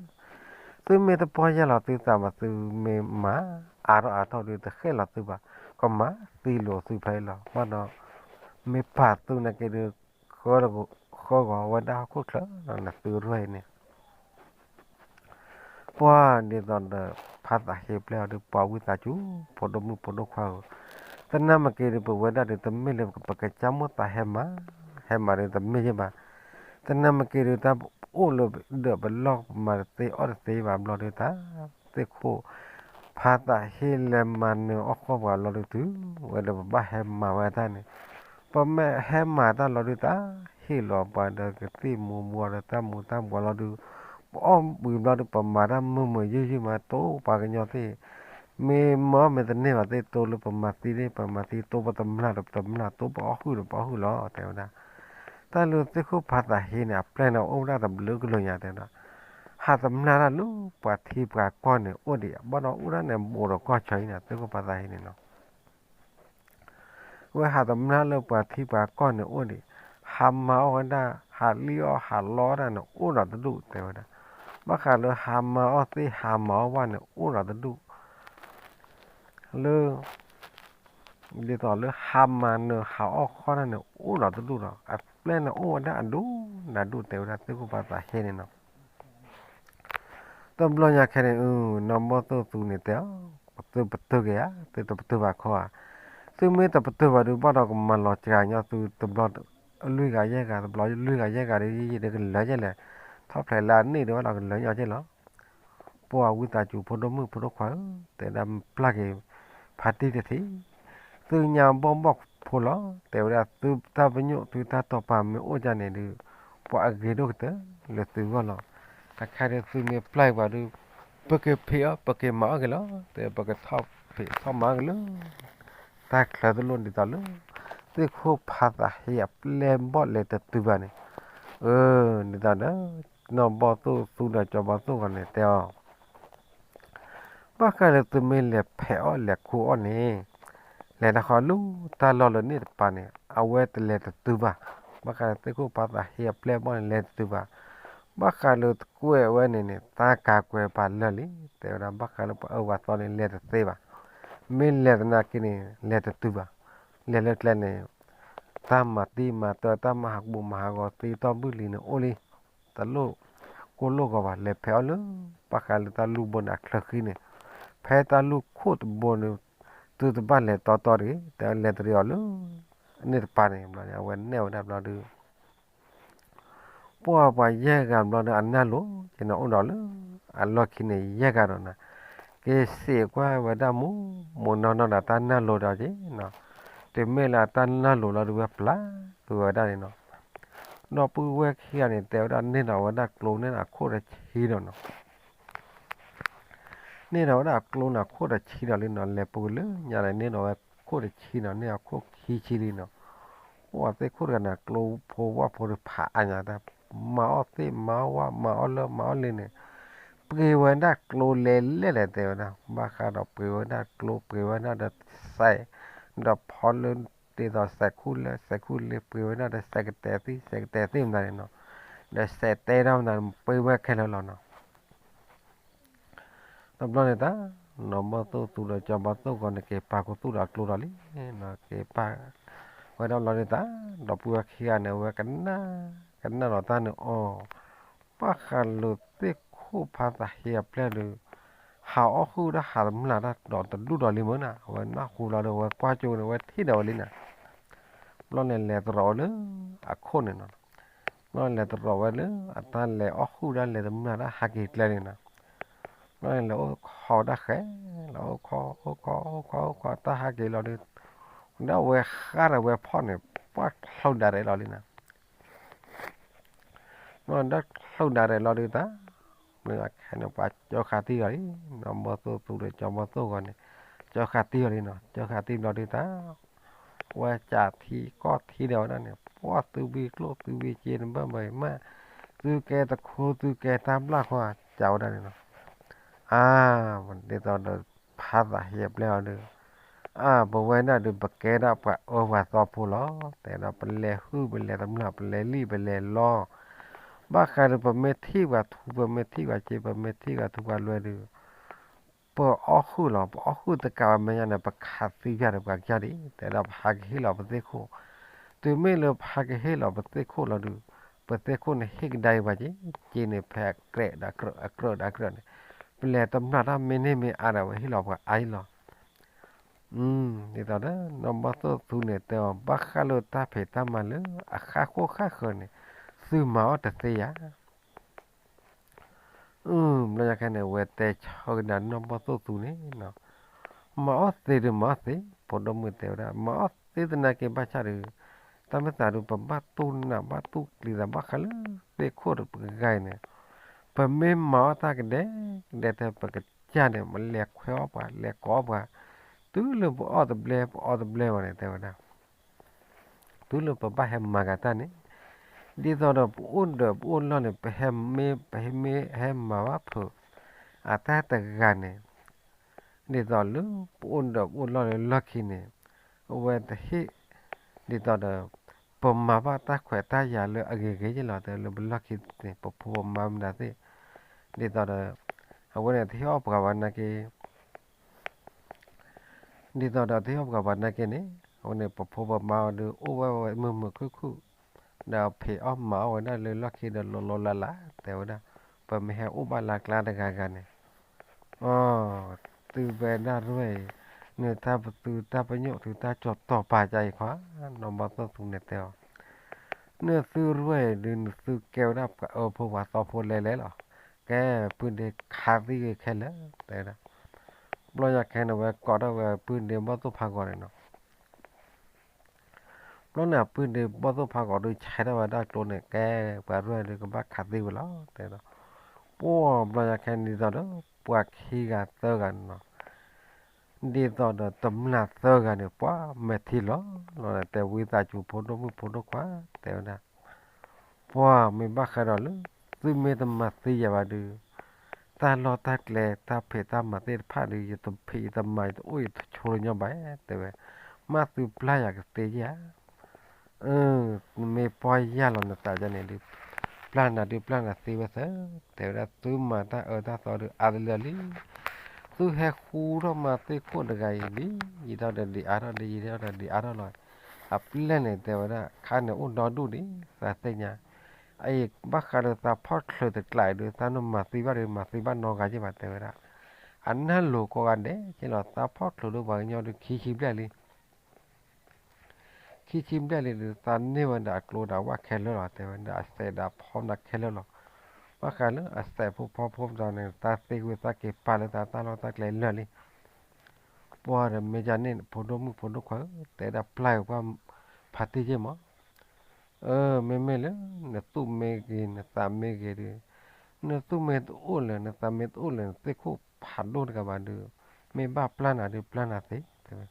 သုမ့ၢ်တပီၢ်ယၢ်လီၤသုသးဘၣ် သုမ့ၢ်မၤအါထီၣ်အါထီၣ်ဒုးတဃဲၣ်လီၤသုဘၣ်, ကမၤသံလိာ်သုဖဲအံၤလီၤ, ဘၣ်ဒီး မ့ၢ်ပာ်သုနာ်က့ဒုး ဃၢဂီၤဝဲဒၣ်ဟီၣ်ခိၣ်ချၢလီၤ နသုတရၢအံၤန့ၣ် ပှၤဒ်သိးဒီး ဖါသးဟ့ပျဲၢ်အီၤဒုး ပှၤဝံသးစူၤ ဖိဒိၣ်မုၣ်ဖိဒိၣ်ခွါဧၢ, သနာ်က့ဒုး ပဝဲဒၣ်ဒုး တမ့ၢ်လၢပကစၢ်မိၣ်သးဟဲမၤ, ဟဲမၤဒုးတမ့ၢ်ယဲၢ်ဘၣ်, သနာ်က့ဒုး တၢ်အိၣ်လၢဒၢးပလီၢ် ပမၤတသ့အီၣ်တသ့ဘၣ်ဘျီဒုး တၢ်သ့ၣ်ခိၣ် ဖါသးဟ့လဲၤမၤနၢၤအီၣ်ဃီၣ်ပှၤလီၤဒုးတုၤဝဲဒီး ပဘၣ်ဟဲမၤဝဲတၢ်န့ၣ်, ပမ့ၢ်ဟဲမၤတၢ်လီၤဒုး တၢ်ဟ့ၣ်လီၤပှၤဒီးကသံၣ်မူၤဘှီးဒီးတၢ်မူၤတၢ်ဘှီးလီၤဒုး, ပအီၣ်ဘှံးဘျီဒုး ပမၤတၢ်မုာ်မုာ်ယုၢ်ယုၢ်မး တိပှၤကညီသ့ၣ်, မ့ၢ်မၤအီၣ်မ့ၢ်တန့ၢ်ဘၣ်သ့ၣ် တိလၢပမၤသံသ့ၣ် ပမၤသံ တိပတမျၢ်ဒီးပတမျၢ် တိပအီၣ်ဟုၣ်ဒီးပအီၣ်ဟုၣ်လီၤ တဲဝဲဒၣ်. တၢ်လၢသ့ၣ်ခိၣ်ဖါသးဟ့န့ၣ် အပျဲၢ်န့ၣ် အိၣ်ဝဲဒၣ်တဘျုးကလုာ်ညါတဲဝဲဒၣ်, ဟးတမျၢ်တၢ်လၢပှၤထံပှၤကီၢ်န့ၣ် အိၣ်ဒံး ဘၣ်ဒီးအိၣ်ဒၣ်န့ၣ် ဘူးဒီးကီၢ်ဆၢအံၤန့ၣ် သ့ၣ်ခိၣ်ဖါသးဟ့န့ၣ်နီၤ ဝဲဟးတမျၢ်လၢပှၤထံပှၤကီၢ်န့ၣ်အိၣ်ဒံး, ဟးမၤအီၣ်ဝဲဒၣ် ဟးလံၣ်အီၣ်ဟးလီအီၣ်ဒၣ်န့ၣ် အိၣ်ဒီးတဒူၣ်တဲဝဲဒၣ်. ဘၣ်ဃးလၢဟးမၤအီၣ်သ့ၣ်ဟးမၤအီၣ်ဝၣ်န့ၣ် အိၣ်ဒီးတဒူၣ် လၢ ဒ်သိးလၢဟးမၤနၢၤဟးအီၣ်ဃီၣ်ဒၣ်န့ၣ် အိၣ်ဒီးတဒူၣ်ဒီး အပျဲၢ်န့ၣ်အိၣ်ဝဲဒၣ်အဒူၣ်နဒူၣ်တဲဝဲဒၣ် သ့ၣ်ခိၣ်ဖါသးဟ့န့ၣ်နီၤ. တဘျီညါခဲန့ၣ် နီၢ်ဘီၣ်သိၣ်သူန့ၣ်တဲအီၤ, သုပတုာ်က့ၤဧါ, သုတပတုာ်ဘၣ်ခီဧါ, သုမ့ၢ်တပတုာ်ဘၣ်ဒုး ဘၣ်ဒီးကမၤလီၤစှၤညီသုတဘျီ လွံၢ်ဂၤယဲၢ်ဂၤ တဘျီလွံၢ်ဂၤယဲၢ်ဂၤဒီး ယံာ်ဒီးကလၢာ်ယဲၢ်လဲၣ်, ထီၣ်ဖျဲးလၢအန့ၣ်ဒီး ဘၣ်ဒီးကလၢာ်ညီက့လီၤ. ပှၤဝံသးစူၤဖိဒိၣ်မုၣ်ဖိဒိၣ်ခွါဧၢ, တဲဒၣ်ပျၢ်က့ၤ ဖါတံၢ်တထံၣ်, သုညါဘီၣ်ဘီၣ်ဖိလီၤ, တဲဝဲဒၣ်သုတၢ်ပညိၣ်သုတၢ်တိာ်ပာ်မ့ၢ်အိၣ်ဒ်န့ၣ်ဒုး ပှၤအဂ့ၤဒိၣ်ကတၢၢ်လၢသုဂီၢ်လီၤ. တခါဒုးသုမ့ၢ်ပျၢ်က့ၤပှၤဒုး ပကဖံးအီၣ်ပကမၤအီၣ်က့ၤလီၤ, တဲပကထီၣ်ဖံးထီၣ်မၤက့ၤလၢ တၢ်ချၢတလိၣ်ဒ်သိးလၢ သု သ့ၣ်ခိၣ်ဖးသးဟ့အပျဲၢ်ဘီၣ်လဲၤတတုၤဘၣ်န့ၣ်, အၢ ဒ်သိးဒီး နီၢ်ဘီၣ်သိၣ်သူဒီးကၠီဘီၣ်သိၣ်ဂီၤန့ၣ်တဲအီၤ ဘၣ်ဃးလၢသုမ့ၢ်လဲၤဖဲးအီၣ်လဲၤခူအီၣ်န့ၣ်, လဲၤတၢ်ဃီလၢတၢ်လီၢ်လၢန့ၣ်တပၤန့ၣ် အဝဲတလဲၤတတုၤဘၣ်. ဘၣ်ဃးလၢသ့ၣ်ခိၣ်ဖးသးဟ့အပျဲၢ်ဘီၣ်န့ၣ် လဲၤတတုၤဘၣ်. ဘၣ်ဃးလၢတကွဲးဝဲန့ၣ်န့ၣ် တၢ်ကၤကွဲးပာ်လၢာ်လံ, တဲဝဲဒၣ် ဘၣ်ဃးလၢပှၤအၢပှၤသီန့ၣ် လဲၤတသ့ဘၣ်. မ့ၢ်လဲၤသနာ်က့န့ၣ် လဲၤတတုၤဘၣ်. လဲၤလၢကျဲန့ၣ် တၢ်မၤတံၢ်မၤတၢ် တၢ်မၤဟးကူမၤဟးဂီၤသ့တီၢ်ဘုၣ်လံန့ၣ် အိၣ်လံ တလိၣ်ကိၢ်လိၣ်ဂီၤဘၣ်. လဲၤဖဲးအီၣ်လၢ ဘၣ်ဃးလၢတၢ်လူၢ်ဘိန့ၣ်အချၢဃံန့ၣ်, ဖဲတၢ်လူၢ်ခိၣ်တဘိန့ၣ် သုတဘၣ်လဲၤတီတီတဂ့ၤ, တဲလဲၤတရံးအီၤလၢ န့ၣ်တပၤန့ၣ်ဘျီန့ၣ် အဝဲနဲၣ်ဝဲဒၣ်ဘျီဒီး ပှၤပှၤယဲၢ်ဂၤဘျီဒီး အနၢ်လိၤက့ၤန့ၣ် အိၣ်ဒီးလၢအလီၢ်ခံန့ၣ် ယဲၢ်ဂၤဒီးနီၤ, က့ၤစံးကွၢ်ဝဲဒၣ်မူးမူးနီၢ်နီၢ်ဒီး တၢ်နၢ်လိၤဒီးက့ၤနီၤ, တုၤမ့ၢ်လၢအတၢ်နၢ်လိၤလီၤဒီး ဝဲပျၢ်ကွံာ်ဝဲဒၣ်န့ၣ်နီၤ, ဒီပုၢ်ဝဲၢ်ခံဂၤန့ၣ် တဲဝဲဒၣ် န့ၢ်ဒီးဝဲဒၣ်ကျိန့ၣ်အခိၣ်တဆံဒီးနီၤ န့ၢ်ဒီးဝဲဒၣ်ကျိန့ၣ်အခိၣ်တဆံဒီးလံနီၤ, လဲၤပူၤလၢညါန့ၣ် န့ၢ်ဒီးဝဲခိၣ်တဆံနီၤ, န့ၢ်အခိၣ်ခံဆံလံနီၤ, အိၣ်သ့ၣ်ခိၣ်တဂၤန့ၣ် ကျိဖိဝၣ်ဖိဒီးဖးအါညါတၢ်, မၤအီၣ်သ့ၣ်မၤအီၣ်ဝၣ် မၤအီၣ်လၢမၤအီၣ်လံန့ၣ်, ပှ့ၤဝဲဒၣ်ကျိလဲၤလဲၣ်လဲၣ်တဲဝဲဒၣ်, ဘၣ်ဃးဒီးပှ့ၤဝဲဒၣ်ကျိ ပှ့ၤဝဲဒၣ်ဒီးစဲး, ဒီးဖီလၢ ဒ်သိးစဲးခူၣ်လၢ စဲးခူၣ်လၢ ပှ့ၤဝဲဒၣ်ဒီးစဲးကတဲာ်သံၣ် စဲးကတဲာ်သံၣ်မနုၤန့ၣ်နီၤ, ဒီးစဲးတဲထီၣ်မနုၤန့ၣ် ပှ့ၤဝဲခဲလၢာ်လီၤနီၤ. တဘျီန့ၣ်တၢ် နီၢ်ဘီၣ်သိၣ်သူဒီးကၠီဘီၣ်သိၣ်ဂီၤန့ၣ် က့ၤပာ်ခူသူၣ်ဒီးကျိဒီးလံ, က့ၤပာ်ဝဲဒၣ်ဘျီန့ၣ်တၢ် ဒီပုၢ်ဝဲၢ်ခံဂၤန့ၣ် အဝဲကနၣ် ကနၣ်ဒီးတၢ်န့ၣ်အီၤ, ဘၣ်ဃးလၢသ့ၣ်ခိၣ်ဖးသးဟ့အပျဲၢ်ဒီး ဟးအီၣ်ဟုၣ်တၢ်ဟးတမျၢ်တၢ်ဒီးတဒူၣ်ဒီးလံမ့ၢ်နီၤ, အဝဲနၢ်ဟူလီၤဒီး အဝဲကွၢ်ကၠိန့ၣ် အဝဲထံၣ်ဒီးဝဲလံနီၤ. ဘျီန့ၣ်လဲၤတရီးဝဲလၢအခိၣ်န့ၣ်နီၤ, ဘျီန့ၣ်လဲၤတရီးဝဲလၢအတၢ်လဲၤအီၣ်ဟုၣ်တၢ်လဲၤတမျၢ်တၢ်ဟးက့ၤကျဲန့ၣ်နီၤ, ဘျီန့ၣ်လဲၤအိၣ်ခိးတၢ်ဃဲလီၤ, အိၣ်ခိး အိၣ်ခိး အိၣ်ခိး အိၣ်ခိး တၢ်ဟးက့ၤလီၤဒီး ဒီးအဝဲဃါဒီးဝဲဖီၣ်န့ၣ် ပှၢ်ချူးဒၣ်ရဲၣ်လီၤလံနီၤ. ဘျီဒီးချူးဒၣ်ရဲၣ်လီၤဒုးတၢ်, မ့ၢ်ခဲန့ၣ် ပှၤကၠီဃာ်တံၢ်အီၤလံ, နီၢ်ဘီၣ်သိၣ်သူဒီးကၠီဘီၣ်သိၣ်ဂီၤန့ၣ် ကၠီဃာ်တံၢ်အီၤလံနီၤ, ကၠီဃာ်တံၢ်ဘျီဒုးတၢ်, ဝဲကးထံကီၢ်ထံဒီးဝဲဒၣ်န့ၣ် ပှၢ်သုဝံၤကျိၣ်သုဝံၤစ့နဘၢၣ်ဘၢမး, သုကဲတခူသုကဲတၢ်ဘျၣ်ဃီ ကးဝဲဒၣ်န့ၣ်နီၤ. အါ, ဒ်သိးဒီးဖးသးဟ့အပျဲၢ်အီၤဒီး, အါ ပဝဲဒၣ်ဒုး ပကဲဒၣ်ပှၤအၢပှၤသီဖိလီၤ, တဲဒီးပလဲၤဟုၣ်ပလဲၤတမျၢ် ပလဲၤလံၣ်ပလဲၤလီ, ဘၣ်ဃးဒီးပမ့ၢ်ထံၣ်ပှၤထူ ပမ့ၢ်ထံၣ်ပှၤစ့ ပမ့ၢ်ထံၣ်ပှၤထူပှၤလွဲဒီး ပအီၣ်ဟုၣ်လီၤ, ပအီၣ်ဟုၣ်တကးဘၣ်မဲာ်ညါန့ၣ် ပခးသံယၤဒီးပှၤကစၢ်ဒံး, တဲဒီးပဟးကဟ့ၣ်လီၤပသ့ၣ်ခိၣ်, တုၤမ့ၢ်လၢပဟးကဟ့ၣ်လီၤပသ့ၣ်ခိၣ်လီၤဒုး, ပသ့ၣ်ခိၣ်န့ၣ်ဟ့ၣ်ကဒါအံၤပှၤက့, က့န့ၣ်ဖဲအကြၢးဒီးအကြၢး အကြၢးဒီးအကြၢးန့ၣ်, ပလဲၤတမျၢ်တၢ်မ့ၢ်န့ၢ်မ့ၢ်အါဒီးဝဲဟ့ၣ်လီၤပှၤအါအံၤလီၤ. ဒ်သိးဒီး နီၢ်ဘီၣ်သိၣ်သူန့ၣ်တဲအီၤ ဘၣ်ဃးလၢတၢ်ဖံးတၢ်မၤလၢအဃၣ်ဃိၣ်ဃၣ်ဃၢၤန့ၣ် သုမၤအီၣ်တသ့ယၤ အၢ ဘျီညါခဲန့ၣ် အဝဲတဲဆၢကဒါနီၢ်ဘီၣ်သိၣ်သူန့ၣ်, မၤအီၣ်သ့ဒုးမၤအီၣ်သ့, ဖိဒိၣ်မုၣ်တဲဝဲဒၣ် မၤအီၣ်သ့သနာ်က့ဘၣ်ဆၣ်ဒီး, တၢ်မ့ၢ်သးဒုး ပဘၣ်တူၢ်နးဘၣ်တူၢ်ကျံၤသးဘၣ်ဃးလၢသ့ၣ်ခိၣ်တပကဂၤအံၤန့ၣ်, ပမ့ၢ်မၤအီၣ်တၢ်ကဒဲကဒဲထဲပကစၢ်န့ၣ် ပလဲၤခွဲးအီၣ်ပှၤ လဲၤကိးအီၣ်ပှၤ, တုၤလၢပအီၣ်တဘျဲ ပအီတဘျဲဘၣ်န့ၣ် တဲဝဲဒၣ် တုၤလၢပဘၣ်ဟဲမၤဂၤတၢ်န့ၣ်, ဒ်သိးဒီးပအိၣ်ဒီးပအိၣ်လီၢ်န့ၣ် ပဟဲမ့ၢ် ပဟဲမ့ၢ်ဟဲမၤဘၣ်ဖုး အတၢ်တဂၤန့ၣ်, ဒ်သိးလၢပအိၣ်ဒီးပအိၣ်လီၢ်လၢလီၢ်ခံန့ၣ်, အဝဲတဟ့ၣ်, ဒ်သိးဒီး ပမၤဘၣ်တၢ်ခွဲးတၢ်ယာ်လၢအဂ့ၤဂ့ၤယ့ၢ်လီၤ တဲလၢပလီၢ်ခံန့ၣ် ပဖိပမါမနုၤသ့ၣ်, ဒ်သိးဒီး အဝဲန့ၣ်တဟ့ၣ်အီၣ်ပှၤဘၣ်နာ်က့ ဒ်သိးဒီးတဟ့ၣ်အီၣ်ပှၤဘၣ်နာ်က့န့ၣ်, အဝဲန့ၣ် ပဖိပမါအီၤဒီး အိၣ်ဝဲဝဲမုာ်မုာ်ခုၣ်ခုၣ်, ဒီးဖံးအီၣ်မၤအီၣ်ဝဲဒၣ်လၢလီၢ်ခံဒီးလိၤလိၤလးလး တဲဝဲဒၣ်, ပမ့ၢ်ဟဲအိၣ်ဘၣ်လၢကျါတဂၤဂၤန့ၣ်, အီ, သုဝဲဒၣ်ရဲၣ်အံၤ, နတၢ်ပသူတၢ်ပညိၣ်သုတၢ်ကၠီၤတီၤပာ်ကါအံၤခွါ, နီၢ်ဘီၣ်သိၣ်သူန့ၣ်တဲအီၤ နသုရဲၣ်အံၤဒုး နသုကဲဝဲဒၣ်ပှၤအၢဖိပှၤသီဖိလဲၤလဲၤလီၤ, ကဲ ပုၢ်ဒ့ခးသံဂ့ၤခဲလၢာ် တဲဝဲဒၣ်, ဘျီညါခဲန့ၣ် ဝဲကိးထီၣ်ဝဲပုၢ်ဒ့ဘီၣ်သိၣ်ဖးဂီၤန့ၣ်နီၤ ဘျီန့ၣ် ပုၢ်ဒ့ဘီၣ်သိၣ်ဖးဂီၤဒုး ဆဲးထီၣ်ဝဲဒၣ်ကျိန့ၣ် ကဲ ပှၤရဲၣ်ဒုး ကဘၣ်ခးသံဝဲလီၤ တဲဒီး, ပှၢ်ဘျီညါခဲန့ၣ်ဒ်သိးဒီး ပှၤခံဂၤသၢဂၤန့ၣ်နီၤ, ဒ်သိးဒီးတမျၢ်သၢဂၤန့ၣ် ပှၤမဲာ်ထံလီၤလီၤ တဲဝံသးစူၤ ဖိဒိၣ်မုၣ်ဖိဒိၣ်ခွါ တဲဝဲဒၣ်, ပှၤမ့ၢ်ဘၣ်ဃးဒီးလၢ သုမ့ၢ်တမၤသံယၤဘၣ်ဒီး တၢ်လီၢ်တၢ်ကျဲ တၢ်ဖံးတၢ်မၤသ့ၣ်တဖၣ်ဒီး ယတဖံးယတမၤ ယတအိၣ်ယတဆိးလၢညီဘၣ် တဲဝဲ, မ့ၢ်သုပျၢ်ယၤကသ့ဧါ. အၢ, နမ့ၢ်ပီၢ်ယၢ်လီၤနသးဒ်န့ၣ်ဒီး ပျၢ်နၤဒုးပျၢ်နၤသ့ဝဲသၢ, တဲဝဲဒၣ် သုမၤတၢ်အၢတၢ်သီဒီးအါတလၢာ်လံ. သုဟဲဃူထီၣ်မၤသ့ၣ်ခိၣ်တဂၤအံၤဒ် ယံာ်ထီၣ်ဒီးဒံးအါထီၣ်ဒ် ယံာ်ထီၣ်ဒီးဒံးအါထီၣ်လီၤ. အပျဲၢ်န့ၣ်တဲဝဲဒၣ် ခါန့ၣ်အိၣ်ဒီဒူၣ်ဒံး သးသ့ၣ်ညါ, အအံၤဘၣ်ဃးဒီးသးဖီၣ်ချုးတကျးအံၤဒီး သးနမၤသံဘၣ်ဒီး မၤသံဘၣ်နီတဂၤက့ဘၣ် တဲဝဲဒၣ်. အနၢ်လိၤကိးဂၤဒဲးက့လီၤ သးဖီၣ်ချုးဒီးပှၤကညီဒီး ခံဆံဘျဲၣ်လံ ခံဆံဘျဲၣ်လံဒီး သးန့ၢ်ဝဲဒၣ်အကျိဒီးအဝၣ်ခဲလၢာ်လီၤ တဲဝဲဒၣ် အစဲးဒီးအဖီမတၤခဲလၢာ်လီၤ. ဘၣ်ဃးလၢအစဲးဖိဖီဖိမတၤန့ၣ် သးသ့ဝံၤသးက့ၤပာ်လၢသးတၢ်လီၢ်တၢ်ကျဲလၢာ်လံ. ပှၤဒီးမ့ၢ်ဒ်န့ၣ် ဖိဒိၣ်မုၣ်ဖိဒိၣ်ခွါဧၢ, တဲဒၣ်ပျၢ်က့ၤပှၤဖးတံၢ်က့မး. အၢ မ့မ့ၢ်လၢ နသူၣ်မ့ၢ်ဂ့ၤ နသးမ့ၢ်ဂ့ၤဒီး နသူၣ်မ့ၢ်တအိၣ်လၢၤ နသးမ့ၢ်တအိၣ်လၢၤ နသ့ၣ်ခိၣ်ဖးဒိၣ်တဂၤဘၣ်ဒီး မ့ၢ်ဘၣ်ပျၢ်နၤဒီးပျၢ်နၤသ့ တဲဝဲ.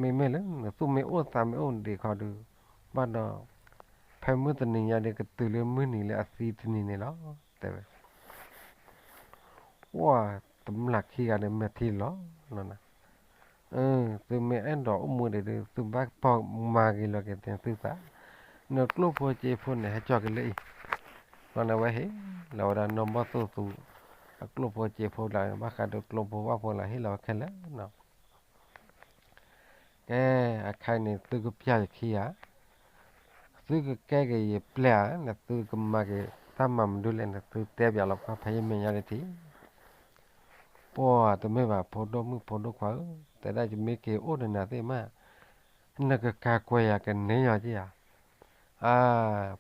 မ့မ့ၢ်လၢ နသူၣ်မ့ၢ်အိၣ်သးမ့ၢ်အိၣ်ဒံးခီဒီး ဘၣ်ဒီး ဖဲမုၢ်တနံၤညါဒီး ကတုၤလၢမုၢ်နံၤလၢအသံတနံၤန့ၣ်လီၤ တဲဝဲ. ပှၤတမျၢ်ခံဂၤန့ၣ် မဲာ်ထံလီၤလီၤနၤ, သုမ့ၢ်အဲၣ်ဒိးအိၣ်မူဒံးဒီး သုဘၣ်ပီၢ်မၤဂ့ၤလီၤက့ၤသုသး, နကျိၣ်ဖိစ့ဖိန့ၣ် ဟဲကၠီက့ၤလၢအံၤ, ဘျီန့ၣ်ဝဲဟ့ၣ်လီၤဝဲဒၣ်နီၢ်ဘီၣ်သိၣ်သူ အကျိၣ်ဖိစ့ဖိလၢ ဘၣ်ဃးဒီးကျိဖိဝၣ်ဖိလၢဟ့ၣ်လီၤဝဲခဲလၢာ်နီၤ. ကဲ, အခါအံၤန့ၣ် သုကပျၢ်ယခံဂၤ, သုကကဲက့ၤယပျဲၢ်ဧါ, နသုကမၤက့ၤတၢ်မၤမနုၤလဲၣ်န့ၣ် သုတဲပၠးလီၤပှၤဖဲယမဲာ်ညါန့ၣ်ထံၣ်. ပှၤတမ့ၢ်ဘၣ် ဖိဒိၣ်မုၣ်ဖိဒိၣ်ခွါဧၢ, တဲဒၣ်ယမ့ၢ်က့ၤအိၣ်ဒီးနၤသ့ၣ်မး, နကကၤကွဲးယၤကန့ၢ်ယီၤက့ဧါ. အါ,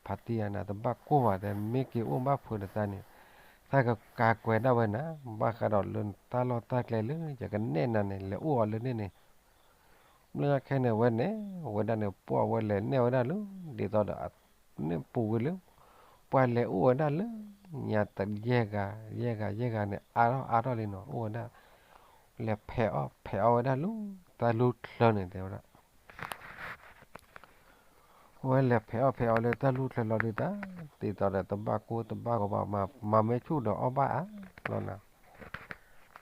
ဖါတံၢ်ဧၢ နတဘၣ်ကိၢ်ဘၣ် တဲမ့ၢ်က့ၤအိၣ်ဘၣ်ဖုးဒီးသးန့ၣ်, သးကကၤကွဲးဒၣ်ဝဲနၤ, ဘၣ်ဃးဒီးလၢတၢ်လီၢ်တၢ်ကျဲလၢ ယကနဲၣ်နၤန့ၣ် လဲၤအိၣ်အီၤလၢန့ၣ်န့ၣ် ဘျီညါခဲန့ၣ် ဝဲန့ၣ် ဝဲဒၣ်န့ၣ် ပှၢ်ဝဲလဲၤနဲၣ်ဝဲဒၣ်လၢ ဒ်သိးဒီး န့ၣ်ပူၤကွံာ်လၢ ပှၤလဲၤအိၣ်ဝဲဒၣ်လၢ ညါတယဲၢ်ဂၤ ယဲၢ်ဂၤ ယဲၢ်ဂၤန့ၣ် အါထီၣ်အါထီၣ်လံနီၤ အိၣ်ဝဲဒၣ် လဲၤဖဲးအီၣ်ဖဲးအီဝဲဒၣ်လၢ တၢ်လူၢ်ချၢန့ၣ် တဲဝဲဒၣ် ဝဲလဲၤဖဲးအီၣ်ဖဲးအီလၢတၢ်လူၢ်ချၢလီၤဒုးတၢ်, ဒ်သိးဒီးတဘၣ်ကိၢ်တဘၣ်ဂီၤဘၣ် မၤမ့ၢ်ဆူၣ်ဒီးအီၣ်ဘၣ်အါလီၤနၤ,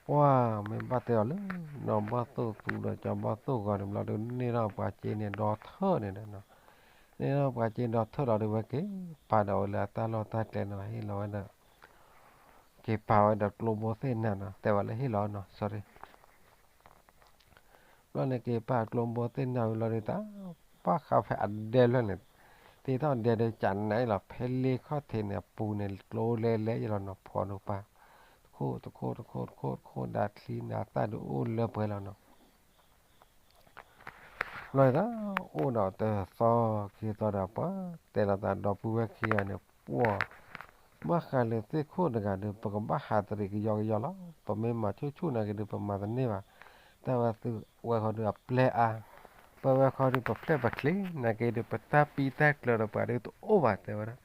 ပှၢ်မ့ၢ်ဘၣ်တဲအီၤလၢ နီၢ်ဘီၣ်သိၣ်သူဒီးကၠီဘီၣ်သိၣ်ဂီၤန့ၣ် ဘျီဒုးန့ၢ်ထီၣ်ပှၤစ့န့ၣ်ဒီထၢၣ်န့ၣ်ဒီး, န့ၢ်ထီၣ်ပှၤစ့ဒီထၢၣ်လီၤဒုးဝဲက့ၤပာ်ဒီးဝဲလၢအတၢ်လီၢ်တၢ်ကျဲနီၤ ဟ့ၣ်လီၤဝဲဒီး က့ၤပာ်ဝဲဒီးကျိဘိသ့ၣ်နၤနီၤ တဲဝဲလၢဟ့ၣ်လီၤနီၤ sorry ဘျီန့ၣ်က့ၤပာ်ကျိဘိသ့ၣ်နၤဝံၤလီၤဒုးတၢ်, ပှၢ်ဃးဖဲအဒဲလၢာ်န့ၣ်, တ့ထီၣ်ဒဲဒီးကနၣ်အံၤလီၤ ဖဲလ့ခီၣ်ထံးန့ၣ် အပူၤန့ၣ် ကျိလဲၤလဲၤယလီၤနီၤ ဖီဒိၣ်ပၢ်, တခိၣ်တခိၣ်တခိၣ်တခိၣ်တခိၣ် ဒၣ်ချံဒၣ်သၣ်ဒုးအိၣ်လၢပှဲၤလီၤနီၤ ဘျီန့ၣ်တၢ် အိၣ်ဒီးတသီခံသီဒီးပှၢ် တဲလီၤသးဒီပုၢ်ဝဲၢ်ခံဂၤန့ၣ် ပှၢ် ဘၣ်ဃးလၢသ့ၣ်ခိၣ်တဂၤဒီး ပကဘၣ်ဟးတရံးကယီကယီလီၤ. ပမ့ၢ်မၤဆူၣ်ဆူၣ်နာ်က့ၤဒီး ပမၤတန့ၢ်ဘၣ်. တၢ်ဝဲသုဝဲခီဒီးအပျဲၢ်အါ, ပဝဲခီဒီးပဖျဲၣ်ပချ့ နာ်က့ၤဒီး ပတၢ်ပံးတၢ်ကျၢၤဒီးပှၤဒုးတအိၣ်ဘၣ် တဲဝဲဒၣ်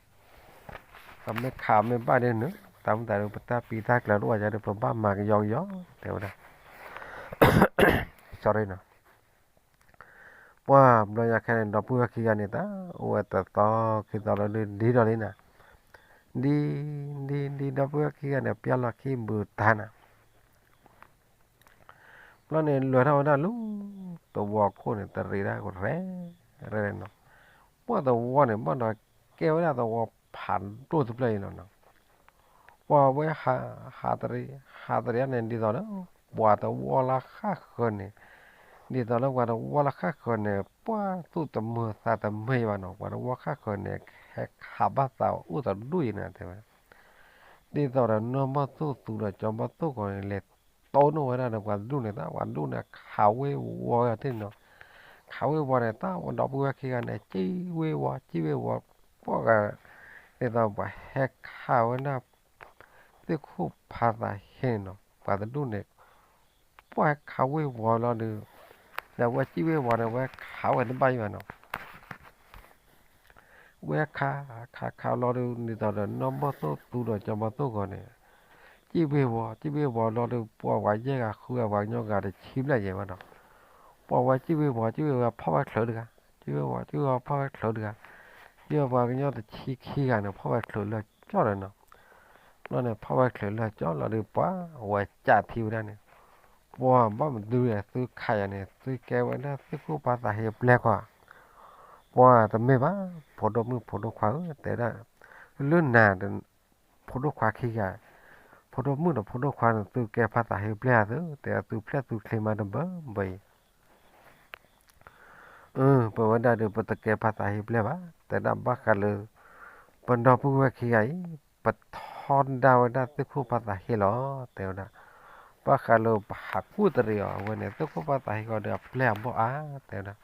ပမ့ၢ်ခးမ့ၢ်ဘၣ်ဒ်န့ၣ် တၢ်မုၢ်တၢ်ဒုး ပတၢ်ပံးတၢ်ကျၢၤတအိၣ်ဘၣ်ဒီး ပဘၣ်မၤကယီကယီ တဲဝဲဒၣ် sorry နီၤ ပှၢ်ဘျီညါခဲန့ၣ် ဒီပုၢ်ဝဲၢ်ခံဂၤန့ၣ်တၢ် အိၣ်ဝဲတသီခံသီလီၤဒုး ဒ်ဒီးလံနၤ, ဒ် ဒ် ဒ်ဒီပုၢ်ဝဲၢ်ခံဂၤန့ၣ် ပျၢ်လီၢ်ခံဘုးတၢ်နၤ ဘျီန့ၣ် လဲၤထီၣ်ဝဲဒၣ်လၢ သဝီခိၣ်န့ၣ် တရံးဒၣ်ရဲၣ်ရဲၣ်နီၤ, ပှၢ်သဝီန့ၣ် ဘၣ်ဒီးကဲဝဲဒၣ်သဝီဖးဒိၣ်တဖျၢၣ်အံၤလီၤနီၤ, ပှၢ်ဝဲဟး ဟးတရံး ဟးတရံးန့ၣ် ဒ်သိးလၢ ပှၤသဝီလၢဃၣ်ဃၢၤန့ၣ်, ဒ်သိးလၢပှၤသဝီလၢဃၣ်ဃၢၤန့ၣ် ပှၢ်သူၣ်တမုာ်သးတမုာ်ဘၣ်နီၤ, ပှၤသဝီဃၣ်ဃၢၤန့ၣ် ဟဲခးဘၣ်သးအိၣ်တဒူၣ်အံၤန့ၣ် တဲဝဲ ဒ်သိးဒီးနီၢ်ဘီၣ်သိၣ်သူဒီးကၠီဘီၣ်သိၣ်ဂီၤန့ၣ် လဲၤတိၢ်နီၣ်ဝဲဒၣ်ဒီးပှၤတဒူၣ်န့ၣ် တၢ်ပှၤတဒူၣ်န့ၣ် ခးဝ့ၢ်ဝီဝဲဒၣ်သ့ၣ်နီၤ, ခးဝ့ၢ်ဝီန့ၣ် တၢ်ဒီပုၢ်ဝဲၢ်ခံဂၤန့ၣ် စံၣ်ဝ့ၢ်ဝီ စံၣ်ဝ့ၢ်ဝီ, ပှၢ်ဂၤ ဒ်သိးပှၤဟဲခးဝဲဒၣ် သ့ၣ်ခိၣ်ဖးသးဟဲန့ၣ်နီၤ, ပှၤတဒူၣ်န့ၣ် ပှၢ်ဟဲခးဝ့ၢ်ဝီလီၤဒီး ဒီးဝဲစံၣ်ဝ့ၢ်ဝီန့ၣ် ဝဲခးဝဲတဘၣ်အံၤဘၣ်နီၤ ဝဲခး ခးခးလီၤဒီး ဒ်သိးဒီးနီၢ်ဘီၣ်သိၣ်သူဒီးကၠီဘီၣ်သိၣ်ဂီၤန့ၣ်, စံၣ်ဘ့ၣ်ဝီၤ စံၣ်ဘ့ၣ်ဝီၤလီၤဒီး ပှၤဝဲယဲၢ်ဂၤဃုဂၤ ပှၤကညီဂၤတဆံဘျဲၣ်ယဲၢ်ဘၣ်ဒီး ပှၤဝဲစံၣ်ဘ့ၣ်ဝီၤ စံၣ်ဘ့ၣ်ဝီၤဖီၣ်ဝဲချုးတဂၤ, စံၣ်ဘ့ၣ်ဝီၤ စံၣ်ဘ့ၣ်ဝီၤဖီၣ်ဝဲချုးတဂၤ, စံၣ်ဘ့ၣ်ဝီၤပှၤကညီတဆံခံဂၤန့ၣ် ဖီၣ်ဝဲချုးလၢကၠီၣ်လီၤနီၤ. ဘျီန့ၣ် ဖီၣ်ဝဲချုးလၢကၠီၣ်လီၤဒီး ပှၤဝဲကးထံဝဲဒၣ်န့ၣ် ပှၤဘၣ်မနုၤလဲၣ် သုခးယၤန့ၣ် သုကဲဝဲဒၣ်သ့ၣ်ခိၣ်ဖးသးဟ့အပျဲၢ်ခီဧါ. ပှၤတမ့ၢ်ဘၣ် ဖိဒိၣ်မုၣ်ဖိဒိၣ်ခွါဧၢ တဲဝဲဒၣ်, လၢနၤ ဖိဒိၣ်ခွါခံဂၤ, ဖိဒိၣ်မုၣ်ဒီးဖိဒိၣ်ခွါန့ၣ် သုကဲဖးသးဟ့အပျဲၢ်ဧါသု တဲဝဲ သုဖျဲၣ်သုချ့မးတဘၢဘၢအံၤ အၢ ပဝဲဒၣ်ဒီး ပတကဲဖးသးဟ့အပျဲၢ်ဘၣ် တဲဒၣ်ဘၣ်ဃးလၢ ပဒီပုၢ်ဝဲၢ်ခံဂၤအံၤ ပထီဒါဝဲဒၣ်သ့ၣ်ခိၣ်ဖးသးဟ့လီၤ တဲဝဲဒၣ်. ဘၣ်ဃးလၢပဟးကူၣ်တရံးအီၤ အဝဲန့ၣ် သ့ၣ်ခိၣ်ဖးသးဟ့ဃီဒီးအပျဲၢ်အဘီၣ်အါ တဲဝဲဒၣ်.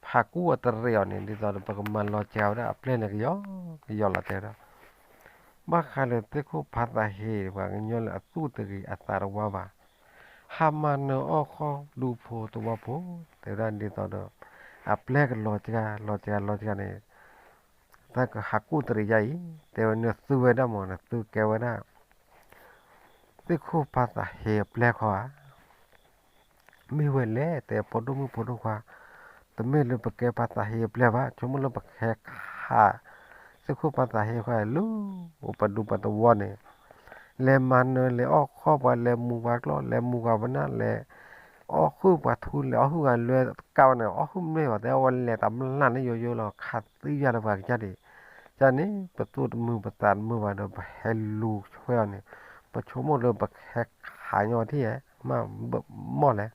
ပဟးကူၣ်အီၤတရံးအီၤန့ၣ် ဒ်သိးဒီးပကမၤလီၤစှၤဝဲဒၣ်အပျဲၢ်န့ၣ်ကယီကယီလီၤ တဲဝဲဒၣ်. ဘၣ်ဃးလၢသ့ၣ်ခိၣ်ဖးသးဟ့ ပှၤကညီလၢအသူၣ်တဂ့ၤအသးတဝါဘၣ် ဟးမၤနၢၤအီၣ်ဃီဒူဖိသဝီဖိ တဲဝဲဒၣ်ဒ်သိးဒီး အပျဲၢ်ကလီၤစှၤ လီၤစှၤ လီၤစှၤန့ၣ် တၢ်ကဟးကူၣ်တရံးယါအံၤ တဲဝဲ နသုဝဲဒၣ်မး နသုကဲဝဲဒၣ် သ့ၣ်ခိၣ်ဖးသးဟ့အပျဲၢ်ခီဧါ. မ့ၢ်ဝဲလဲၣ် တဲ ဖိဒိၣ်မုၣ်ဖိဒိၣ်ခွါ, တမ့ၢ်လၢပကဲဖးသးဟ့အပျဲၢ်ဘၣ် ဆိကမိၣ်လၢပကဟဲခး သ့ၣ်ခိၣ်ဖးသးဟ့ဃီလၢ ပဒူပသဝီန့ၣ် လဲၤမၤနၢၤ လဲၤအီၣ်ဃီၣ်ပှၤ လဲၤမူပှၤကျီၢ် လဲၤမူပှၤပနၢ် လဲၤအီၣ်ဟုၣ်ပှၤထူ လဲၤအီၣ်ဟုၣ်ဂၤလွဲတကးဝဲန့ၣ် အီၣ်ဟုၣ်မ့ၢ်ဘၣ် တဲအဝဲလဲၤတမျၢ်န့ၣ်ယိယိလီၤ ခးသံယၤလၢပှၤကစၢ်ဒံး ကန့ၣ် ပသူၣ်တမုာ်ပသးတမုာ်ဘၣ်ဒီး ပဟဲလူၤဆွဲအီၤန့ၣ် ပဆိကမိၣ်လၢပကဟဲခးညီထံၣ်ဧါ မ့ၢ်ဘၣ်မီၢ်လဲၣ်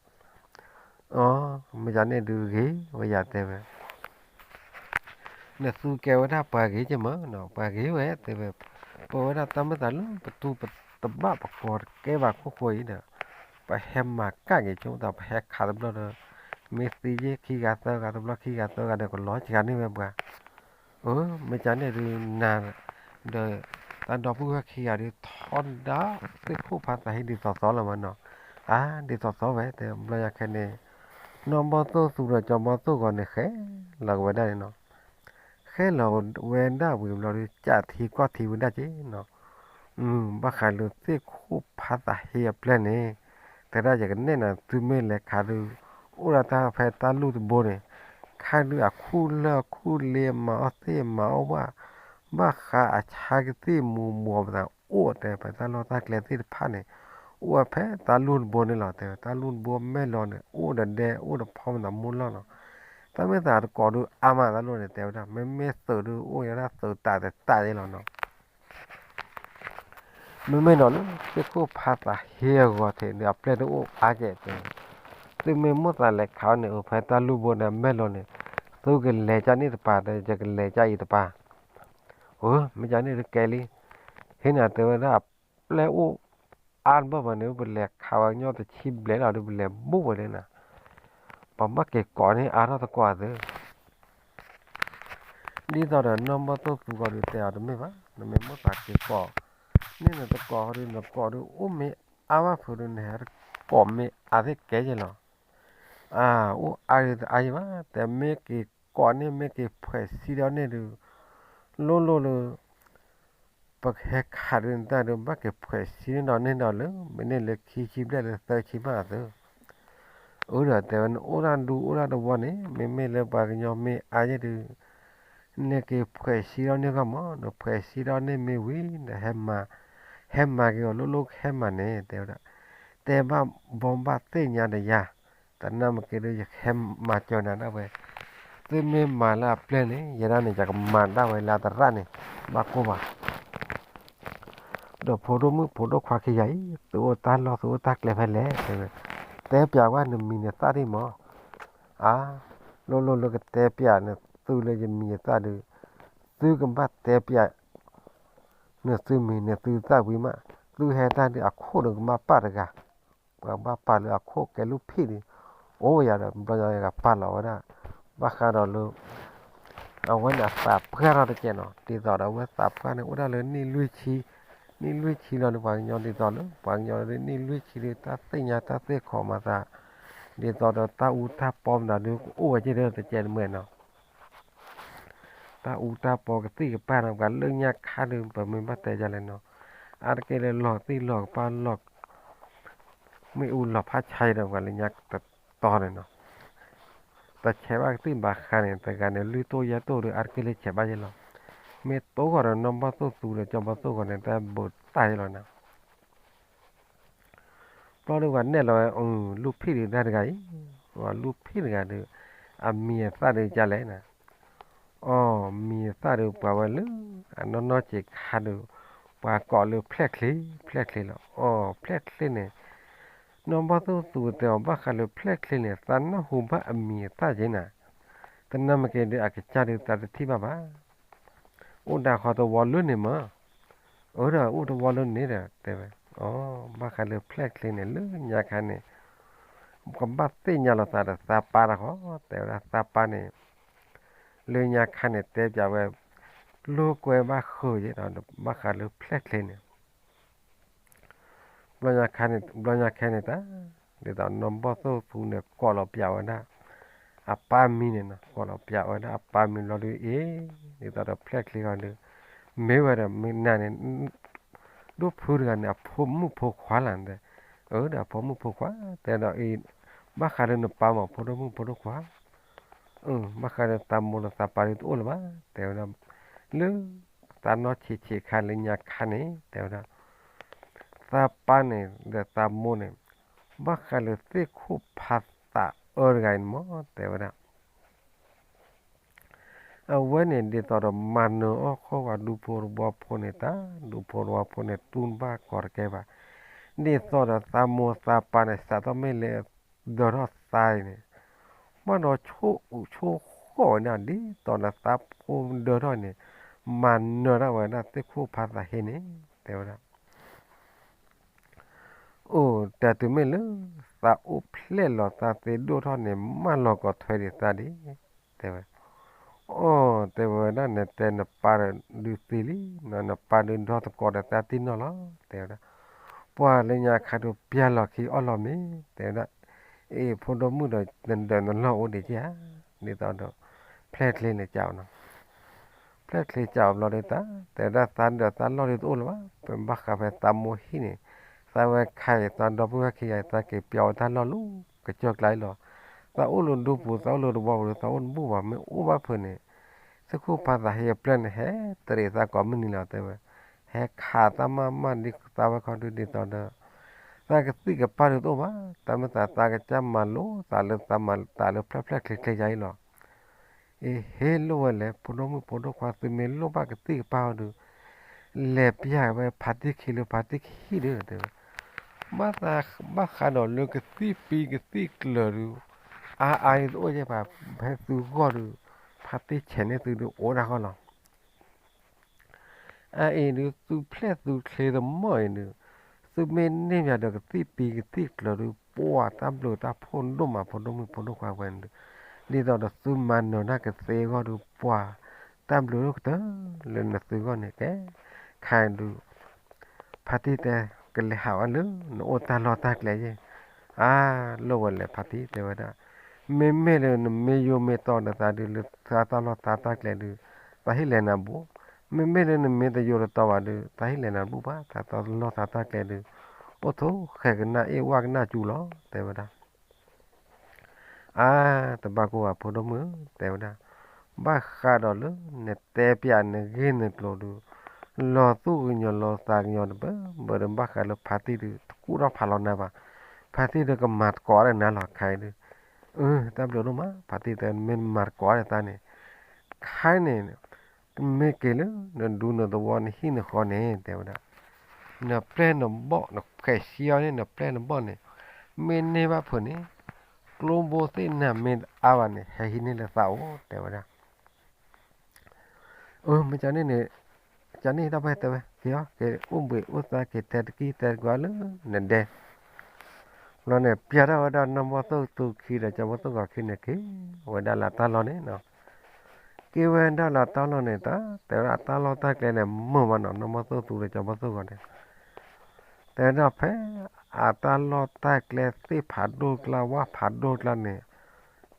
အ မ့ၢ်ကန့ၣ်ဒုးဂ့ၤဝဲယၤတဲဝဲ နသုကဲဝဲဒၣ်ပှၤဂ့ၤက့မးနီၤ ပှၤဂ့ၤဝဲတဲဝဲ ပဝဲဒၣ်တၢ်မ့ၢ်သးလၢပတူၢ်ပတဘၣ်ပကီၢ်တကဲဘၣ်ခိၣ်ဃိအံၤဒီး ပဟဲမၤကၣ်က့ၤဆိတၢ် ပဟဲခးတဘျီဒီး မ့ၢ်သံယ့ၢ်ခံဂၤသၢဂၤတဘျီခံဂၤသၢဂၤဒီးကလီၤစှၤန့ၢ်ဝဲပှၤ အၢ မ့ၢ်ကန့ၣ်ဒုးနၤ ဒီး တၢ်ဒီပုၢ်ဝဲၢ်ခံဂၤဒုးထီဒါ သ့ၣ်ခိၣ်ဖးသးဟ့ဒ်သိးသိးလီၤမးနီၤ အါ ဒ်သိးသိးဝဲတဲဘျီယၤခဲန့ၣ် နီၢ်ဘီၣ်သိၣ်သူဒီးကၠီဘီၣ်သိၣ်ဂီၤန့ၣ်ဃဲလီၤကဝဲဒၣ်န့ၣ်နီၤ ဃဲလီၤဝဲဒၣ်ဝံၤဘျီဒုး ကးထံကွၢ်ထံဝဲဒၣ်က့နီၤ ဘၣ်ဃးလၢသ့ၣ်ခိၣ်ဖးသးဟ့အပျဲၢ်န့ၣ် တဲဒၣ်ယကနဲၣ်နၤ သုမ့ၢ်လဲၤခးဒုး အိၣ်ဒၣ်တၢ်ဖဲတၢ်လူၢ်တဘိန့ၣ် ခါဒုးအခုၣ်လၢအခုၣ်လ့ မၤအီၣ်သ့ၣ်မၤအီၣ်ဝၣ် ဘၣ်ဃးအဆါကသံၣ်မူၤဘှီးပသးအိၣ်တဲ ဖဲတၢ်လီၢ်တၢ်ကျဲသ့ၣ်တဖၣ်န့ၣ် အိၣ်ဝဲဖဲတၢ်လူၢ်တဘိန့ၣ်လီၤ တဲဝဲ တၢ်လူၢ်တဘိမဲၢ်လီၤန့ၣ် အိၣ်ဒီးဒဲ အိၣ်ဒီးဖီမသးမိၢ်လီၢ်နီၤ တၢ်မ့ၢ်သးတကိးဒုးအါမးတၢ်လိၣ်န့ၣ် တဲဝဲဒၣ် မ့မ့ၢ်သုးဒုးအိၣ်ဝဲဒၣ်သုးတးတတးန့ၣ်လီၤနီၤ မ့မ့ၢ်နီၤလၢ သ့ၣ်ခိၣ်ဖးသးဟ့အဂီၤထံးဒုး အပျဲၢ်တအိၣ်အါကဲၣ်တဲ သုမ့ၢ်မိၣ်သးလဲၤခးအီၤန့ၣ် အိၣ်ဖဲတၢ်လူၢ်ဘိန့ၣ် အမဲၢ်လီၤန့ၣ် သုကလဲၤကၢ်န့ၣ်တပၤ ဒီးယကလဲၤကၢ်အံၤတပၤ အၢ မ့ၢ်ကန့ၣ်တကဲလံ ဟ့ၣ်နၤတဲဝဲဒၣ် အပျဲၢ်အိၣ်အါတဘၣ်ဘၣ်န့ၣ် ပလဲၤခးဝဲကညီတဆံဘျဲၣ်လီၤဒီး ပလဲၤဘူးဝဲန့ၣ်နၤ ပဘၣ်က့ၤကိးန့ၢ်အါထီၣ်သကိးသု ဒ်သိးဒီးနီၢ်ဘီၣ်သိၣ်သူဂီၤဒုးတဲအီၤတမ့ၢ်ဘၣ် နမ့ၢ်မိၣ်သးက့ၤကိး န့ၣ်နတကိးဃီဒုး နကိးဒုး အိၣ်မ့ၢ်အါဘၣ်ဖုးဒုး နဟဲတကိးမ့ၢ်အါသ့ၣ်ကဲက့ၤလီၤ အၢ အိၣ်အါဒုးတအါယံၤဘၣ် တဲမ့ၢ်က့ၤကိးန့ၢ် မ့ၢ်က့ၤဖှဲးဆံဒီးန့ၣ်ဒုး လိၣ်လိၣ်လၢ ပကဟဲခးဒုးနတၢ်ဒုး ဘၣ်က့ၤဖှဲးဆံန့ၢ်ဒီးန့ၢ်ဒီးလၢ မ့ၢ်န့ၢ်လၢခံဆံဘျဲၣ်လၢသၢဆံမးသု အၢ ဒီးတဲဝဲ နအိၣ်ဒၣ်ဒူအိၣ်ဒၣ်တဝီန့ၣ် မ့မ့ၢ်လၢပှၤကညီမ့ၢ်အါယဲၢ်ဒုး နက့ၤဖှဲးဆံဒီးန့ၢ်ဂီၢ်မး နဖှဲးဆံဒီးန့ၢ်မ့ၢ်ဝံၤ နဟဲမၤ ဟဲမၤက့ၤအီၤလိၣ်လိၣ်ကဟဲမၤန့ၣ် တဲဝဲဒၣ် တဲဘၣ်ဘီဘၣ်သ့ၣ်ညါဒီးယၤ တနာ်မ့ၢ်က့ၤဒုး ယဟဲမၤစၢၤနၤဒၣ်ဝဲ သုမ့ၢ်မၤလၢအပျဲၢ်န့ၣ် ယဲဒၣ်န့ၣ် ယကမၤဒၣ်ဝဲလၢအသရၣ်န့ၣ် ဘၣ်ကိၢ်ဘၣ် ဒီးဖိဒိၣ်မုၣ်ဖိဒိၣ်ခွါခံဂၤအံၤ သုအိၣ်တၢ်လီၢ်သုအိၣ်တၢ်ကျဲဖဲလဲၣ် တဲဝဲ တဲပျးကွၢ်နမံၤနသၣ်ဒံးမး အါ လိၣ်လိၣ်လၢကတဲပျးနသုလၢယမံၤယသၣ်ဒုး သုကဘၣ်တဲပျး နသုမံၤနသုသၣ်ဝံၤမး သုဟဲတၢ်ဒုးအခိၣ်ဒီးကဘၣ်ပာ်တဂၤ ပှၤဘၣ်ပာ်လၢအခိၣ်ကဲလူၢ်ဖံးဒုး အိၣ်ဝဲယၤဒီး ဘျီယၤကပာ်လီၤဝဲဒၣ် ဘၣ်ဃးဒီးလၢ အဝဲန့ၣ်အသးပှၢ်ထီၣ်တကဲးနီၤ ဒ်သိးဒီးအဝဲသးပှၢ်န့ၣ် အိၣ်ဒၣ်လၢနံၣ်လွံၢ်ဆံ နံၣ်လွံၢ်ဆံလီၤန့ၣ် ပှၤကညီဒ်သိးလၢ ပှၤကညီဒ်နံၣ်လွံၢ်ဆံဒုး တၢ်သ့ၣ်ညါတၢ်သ့ၣ်ခီမၤသး ဒ်သိးဒီးတၢ်အူတၢ်ပီမနုၤဒုး ကအိၣ်ဝဲက့ၤဒီးတကဲးတမံၤနီၤ တၢ်အူတၢ်ပီကသံၣ်ကပၤနီၤ ပှၤလၢညါခါဒုး ပမ့ၢ်ဘၣ်တဲယၤလဲၣ်နီၤ အါတက့ၢ်လၢလီၢ်သ့ၣ်လီၢ်ကပၤလီၢ် မ့ၣ်အူလီၤဖးဆါဒီးပှၤလၢညါတတီၤန့ၣ်နီၤ, တဆဲးဘၣ်ကသံၣ်ဘၣ်ဃးန့ၣ် တဂၤန့ၣ်လွံၢ်တိၢ်ယဲၢ်တိၢ်ဒီး အါတက့ၢ်လၢဆဲးဘၣ်ယဲၢ်လီၤ. မ့ၢ်တိၢ်ဃီၤဒီးနီၢ်ဘီၣ်သိၣ်သူဒီးကၠီဘီၣ်သိၣ်ဃီၤန့ၣ် တၢ်ဘူးတၢ်ယဲၢ်လီၤနၤ. ဘျီဒီးပှၤနဲၣ်လီၤဝဲ လူၢ်ဖံၣ်ဒုးတၢ်တဂၤအံၤ, လူၢ်ဖံၣ်တဂၤဒီး အမံၤအသၣ်ဒုးကလဲၣ်နၤ. အီၣ်မံၤအသၣ်ဒီးပှၤဝဲလၢ အနီၢ်နီၢ်ဆံးခါဒီး ပှၤကိးလၢဖျဲၣ်ချ့, ဖျဲၣ်ချ့လီၤ. အီၣ်ဖျဲၣ်ချ့န့ၣ် နီၢ်ဘီၣ်သိၣ်သူတဲအီၤ ဘၣ်ဃးလၢဖျဲၣ်ချ့န့ၣ် သးနၢ်ဟူဘၣ်အမံၤအသၣ်က့နၤ, တနၢ်မ့ၢ်က့ၤဒီးအကစၢ်ဒုးသးတထံၣ်ဘၣ်ဘၣ်. အိၣ်ဒၣ်ဃီတဝီလၢန့ၣ်မး, အၢဒီးအိၣ်တဝီလၢန့ၣ်ဒီး တဲဝဲ, အီၣ် ဘၣ်ဃးလၢဖျဲၣ်ချ့န့ၣ် လၢညါခါန့ၣ် ကဘၣ်သ့ၣ်ညါလီၤသးဒီးသးပၢ်တၢ်ဃီ, တဲဝဲဒၣ်သးပၢ်န့ၣ် လၢညါခါန့ၣ် တဲပၠးဝဲ လိာ်ကွဲဘၣ်ဃုာ်ယဲဒီး ဘၣ်ဃးလၢဖျဲၣ်ချ့န့ၣ် ဘျီညါခါန့ၣ်တၢ်, ဒ်သိးနီၢ်ဘီၣ်သိၣ်သူန့ၣ် ကိးလီၤပၠးဝဲဒၣ် အပၢ်မံၤန့ၣ်နီၤ, ကိးလီၤပၠးဝဲဒၣ်အပၢ်မံၤလီၤဒုးအ့ၣ်, ဒ်သိးဒီးဖျဲၣ်ချ့ဃီဒီး မ့ၢ်ဝဲဒီးမ့ၢ်နၤန့ၣ် ဒိၣ်ဖုတဂၤန့ၣ် အဖိမုၣ်ဖိခွါလၢ်တဲ, အၢဒီးအဖိမုၣ်ဖိခွါ တဲဒီးအံၤ ဘၣ်ဃးဒီးနပၢ်မး ဖိဒိၣ်မုၣ်ဖိဒိၣ်ခွါ ဘၣ်ဃးဒီးသးမိၢ်ဒီးသးပၢ်ဒုးတအိၣ်လၢၤဘၣ် တဲဝဲဒၣ်, လၢ သးနီၢ်ဆံးဆံးခါလၢညါခါန့ၣ် တဲဝဲဒၣ်, သးပၢ်န့ၣ်ဒီးသးမိၢ်န့ၣ် ဘၣ်ဃးလၢသ့ၣ်ခိၣ်ဖးသးအၢတဂၤအံၤန့ၣ်မး တဲဝဲဒၣ် အဝဲန့ၣ်ဒ်သိးဒီးမၤနၢၤအီၣ်ဃီၣ်ဝဲဒူဖိတဝီဖိန့ၣ်တၢ်, ဒူဖိတဝီဖိန့ၣ် တူၢ်ဘၣ်ကီၤတကဲဘၣ်, ဒ်သိးဒီးသးမိၢ်သးပၢ်န့ၣ် စးထီၣ်မ့ၢ်လၢဒၢထီၣ်သးအံၤန့ၣ် ဘၣ်ဒီးဆိၣ်အုးဆိၣ်ဃီၣ်ဝဲဒၣ် ဒ်သိးဒီးသးဖိဒၢထီၣ်န့ၣ် မၤနၢၤဒၣ်ဝဲဒၣ်သ့ၣ်ခိၣ်ဖးသးဟ့န့ၣ် တဲဝဲဒၣ် အိၣ်တၢ်တုၤမ့ၢ်လၢ သးအိၣ်ဖျဲၣ်လီၤသးသ့ဒိၣ်ထီၣ်န့ၣ် မၢလီၤကီးထွဲဒံးသးဒံး, တဲဝဲ, အိၣ် တဲဝဲဒၣ် နတဲနပၢ်ဒုးသ့လံ, နပၢ်ဒုးဒီသကိးဒီးသးတံၢ်နီၢ်လီၤ, တဲဝဲဒၣ်, ပှၤလၢညါခါဒုးပျၢ်လီၤခံအီၣ်လီၤမ့ၤ, တဲဝဲဒၣ်, အ့ၣ် ဖိဒိၣ်မုၣ်ဒီး နဒၢးနလီၢ်အိၣ်ဒံးက့ဧါ, ဒ်သိးဒီး ဖျဲၣ်ချ့န့ၣ်ကးအီၤနီၤ ဖျဲၣ်ချ့ကးအီၤဘျီဒီးတၢ် တဲဝဲဒၣ်သးဒီးသးလီၢ်ဒုးတအိၣ်လၢၤဘၣ်, ပဘၣ်ဃးဖဲသးမိၢ်ဟံၣ်န့ၣ်, သးဝဲခါအံၤ သးဒီပုၢ်ဝဲၢ်ခံဂၤအံၤ သးက့ၤပျီဝဲတၢ်လီၢ်လၢကစၢၢ်ကျါအံၤလီၤ, သးအိၣ်လၢဒူပူၤ သးအိၣ်လၢတဝီပူၤဒီး သးအိၣ်တဘူၣ်ဘၣ်, မ့ၢ်အိၣ်ဘၣ်ဖုးန့ၣ်, သ့ၣ်ခိၣ်ဖးသးဟ့အပျဲၢ်န့ၣ် ဟဲတရံးသးကိးမုၢ်နံၤလီၤ တဲဝဲ, ဟဲခးသးမးမးဒ်သးဝဲခီဒုးဒ်သိးဒီး သးကသံၣ်ကပၢ်ဒုးတအိၣ်ဘၣ်, တၢ်မ့ၢ်သးသးကစၢ်မၤလိသးလၢသးမၤသးလၢဖျဲၣ်ဖျဲၣ်ချ့ချ့ယါအံၤလီၤ အ့ ဟ့ၣ်လိၣ်ဝဲလဲၣ် ဖိဒိၣ်မုၣ်ဖိဒိၣ်ခွါ သုမ့ၢ်လိၣ်ဘၣ်ကသံၣ်ကပၢ်အီၤဒီး လဲၤပျၢ်ဝဲဖါတံၢ်ခံလၢဖါတံၢ်ခံဟံၣ်ဒီး တဲဝဲ, ဘၣ်သးဘၣ်ဃးဒီးလၢကသံၣ်ပံကသံၣ်ကျၢၤဒီး အါအါအံၤတအိၣ်ယဲၢ်ဘၣ်, ဖဲသုဂီၢ်ဒီး ဖါတံၢ်ဆဲးန့ၢ်သုဒီးအိၣ်ဒၣ်ဃီလီၤ အအံၤဒုး သုဖျဲၣ်သုချ့သမီၢ်အံၤဒုး သုမ့ၢ်န့ၢ်ဘၣ်ဒီးကသံၣ်ပံကသံၣ်ကျၢၤဒုး ပှၤတၢ်ဘျုးတၢ်ဖှိၣ်ဒိၣ်မး ဖိဒိၣ်မုၣ်ဖိဒိၣ်ခွါဝဲန့ၣ်ဒုး, ဒ်သိးဒီးသုမၤနၢၤတၢ်ကသ့အဂီၢ်ဒုး ပှၤတၢ်ဘျုးဒိၣ်ကတၢၢ်လၢနသုဂီၢ်န့ၣ်ကဲ, ခါအံၤဒုး ဖါတံၢ်တဲ ကလဲၤဟးဝဲလၢနအိၣ်တၢ်လီၢ်တၢ်ကျဲယဲၢ်, အါ လိၣ်ဝဲလဲၣ်ဖါတံၢ်တဲဝဲဒၣ်, မ့မ့ၢ်လၢနမ့ၢ်ယိမ့ၢ်တီဒီးသးဒုး လၢသးတၢ်လီၢ်သးတၢ်ကျဲဒုး သးဟ့ၣ်လဲၤနၤဘူၣ်, မ့မ့ၢ်လၢနမ့ၢ်တယိတတီဘၣ်ဒုး သးဟ့ၣ်လဲၤနၤဘူၣ်ဘၣ်, သးတၢ်လီၢ်သးတၢ်ကျဲဒုး အိၣ်ထိးဃဲၤကနၣ်အ့ၣ်ဝၣ်ကနၣ်စူၤလီၤ တဲဝဲဒၣ် အါ တဘၣ်ကိၢ်ဘၣ်ဖိဒိၣ်မုၣ် တဲဝဲဒၣ်, ဘၣ်ဃးဒီးလၢနတဲပျးနဂ့ၢ်နကျိၤဒုး လီၤသူၣ်ကညီၤလီၤသးကညီၤတဘၢဘၢဒီး ဘၣ်ဃးလၢဖါတံၢ်ဒုး တကူၣ်ထီၣ်ဖးလီၤနၤဘၣ်, ဖါတံၢ်ဒီးကမၤသကိးဒီးနၤလီၤ ခါအံၤဒုး, အၢ တၢ်ဘျုးဒိၣ်မး ဖါတံၢ်တဲ မ့ၢ်မၤသကိးဒီးသးန့ၣ်, ခါအံၤန့ၣ် မ့ၢ်က့ၤလၢနဒူနသဝီနဟံၣ်နဃီန့ၣ် တဲဝဲဒၣ်, နပျဲၢ်နဘီၣ် နဖှဲးဆံအီၤန့ၣ် နပျဲၢ်နဘီၣ်န့ၣ် မ့ၢ်န့ၢ်ဘၣ်ဖုးန့ၣ် ကျိဘိသ့ၣ်နၤမ့ၢ်တအါဘၣ်န့ၣ် ဟဲဟံးန့ၢ်လၢသးအိၣ် တဲဝဲဒၣ် အၢ မ့ၢ်ကန့ၣ်န့ၣ် ကန့ၣ်တၢ်ပှဲၤတဲဝဲ က့ၤအီၤ က့ၤအိၣ်ဘှံးအိၣ်သါ က့ၤတဲတကံၢ်တဲတကွၢ်လၢနဒဲ ဘျီန့ၣ် ပျၢ်ထီၣ်ဝဲဒၣ်နီၢ်ဘီၣ်သိၣ်သူခံဒီး ကၠီဘီၣ်သိၣ်ဂီၤခံန့ၣ် က့ၤဝဲဒၣ်လၢတၢ်လီၢ်န့ၣ်နီၤ, က့ၤဝဲဒၣ်လၢတၢ်လီၢ်န့ၣ် တၢ်တဲဝဲဒၣ်အတၢ်လီၢ်တၢ်ကျဲန့ၣ် မုာ်မးနီၤ နီၢ်ဘီၣ်သိၣ်သူဒီးကၠီဘီၣ်သိၣ်ဂီၤန့ၣ် တဲဝဲဒၣ်ဖဲ အတၢ်လီၢ်တၢ်ကျဲသ့ၣ်ဖးဒိၣ်ကျါ ဝၣ်ဖးဒိၣ်ကျါန့ၣ်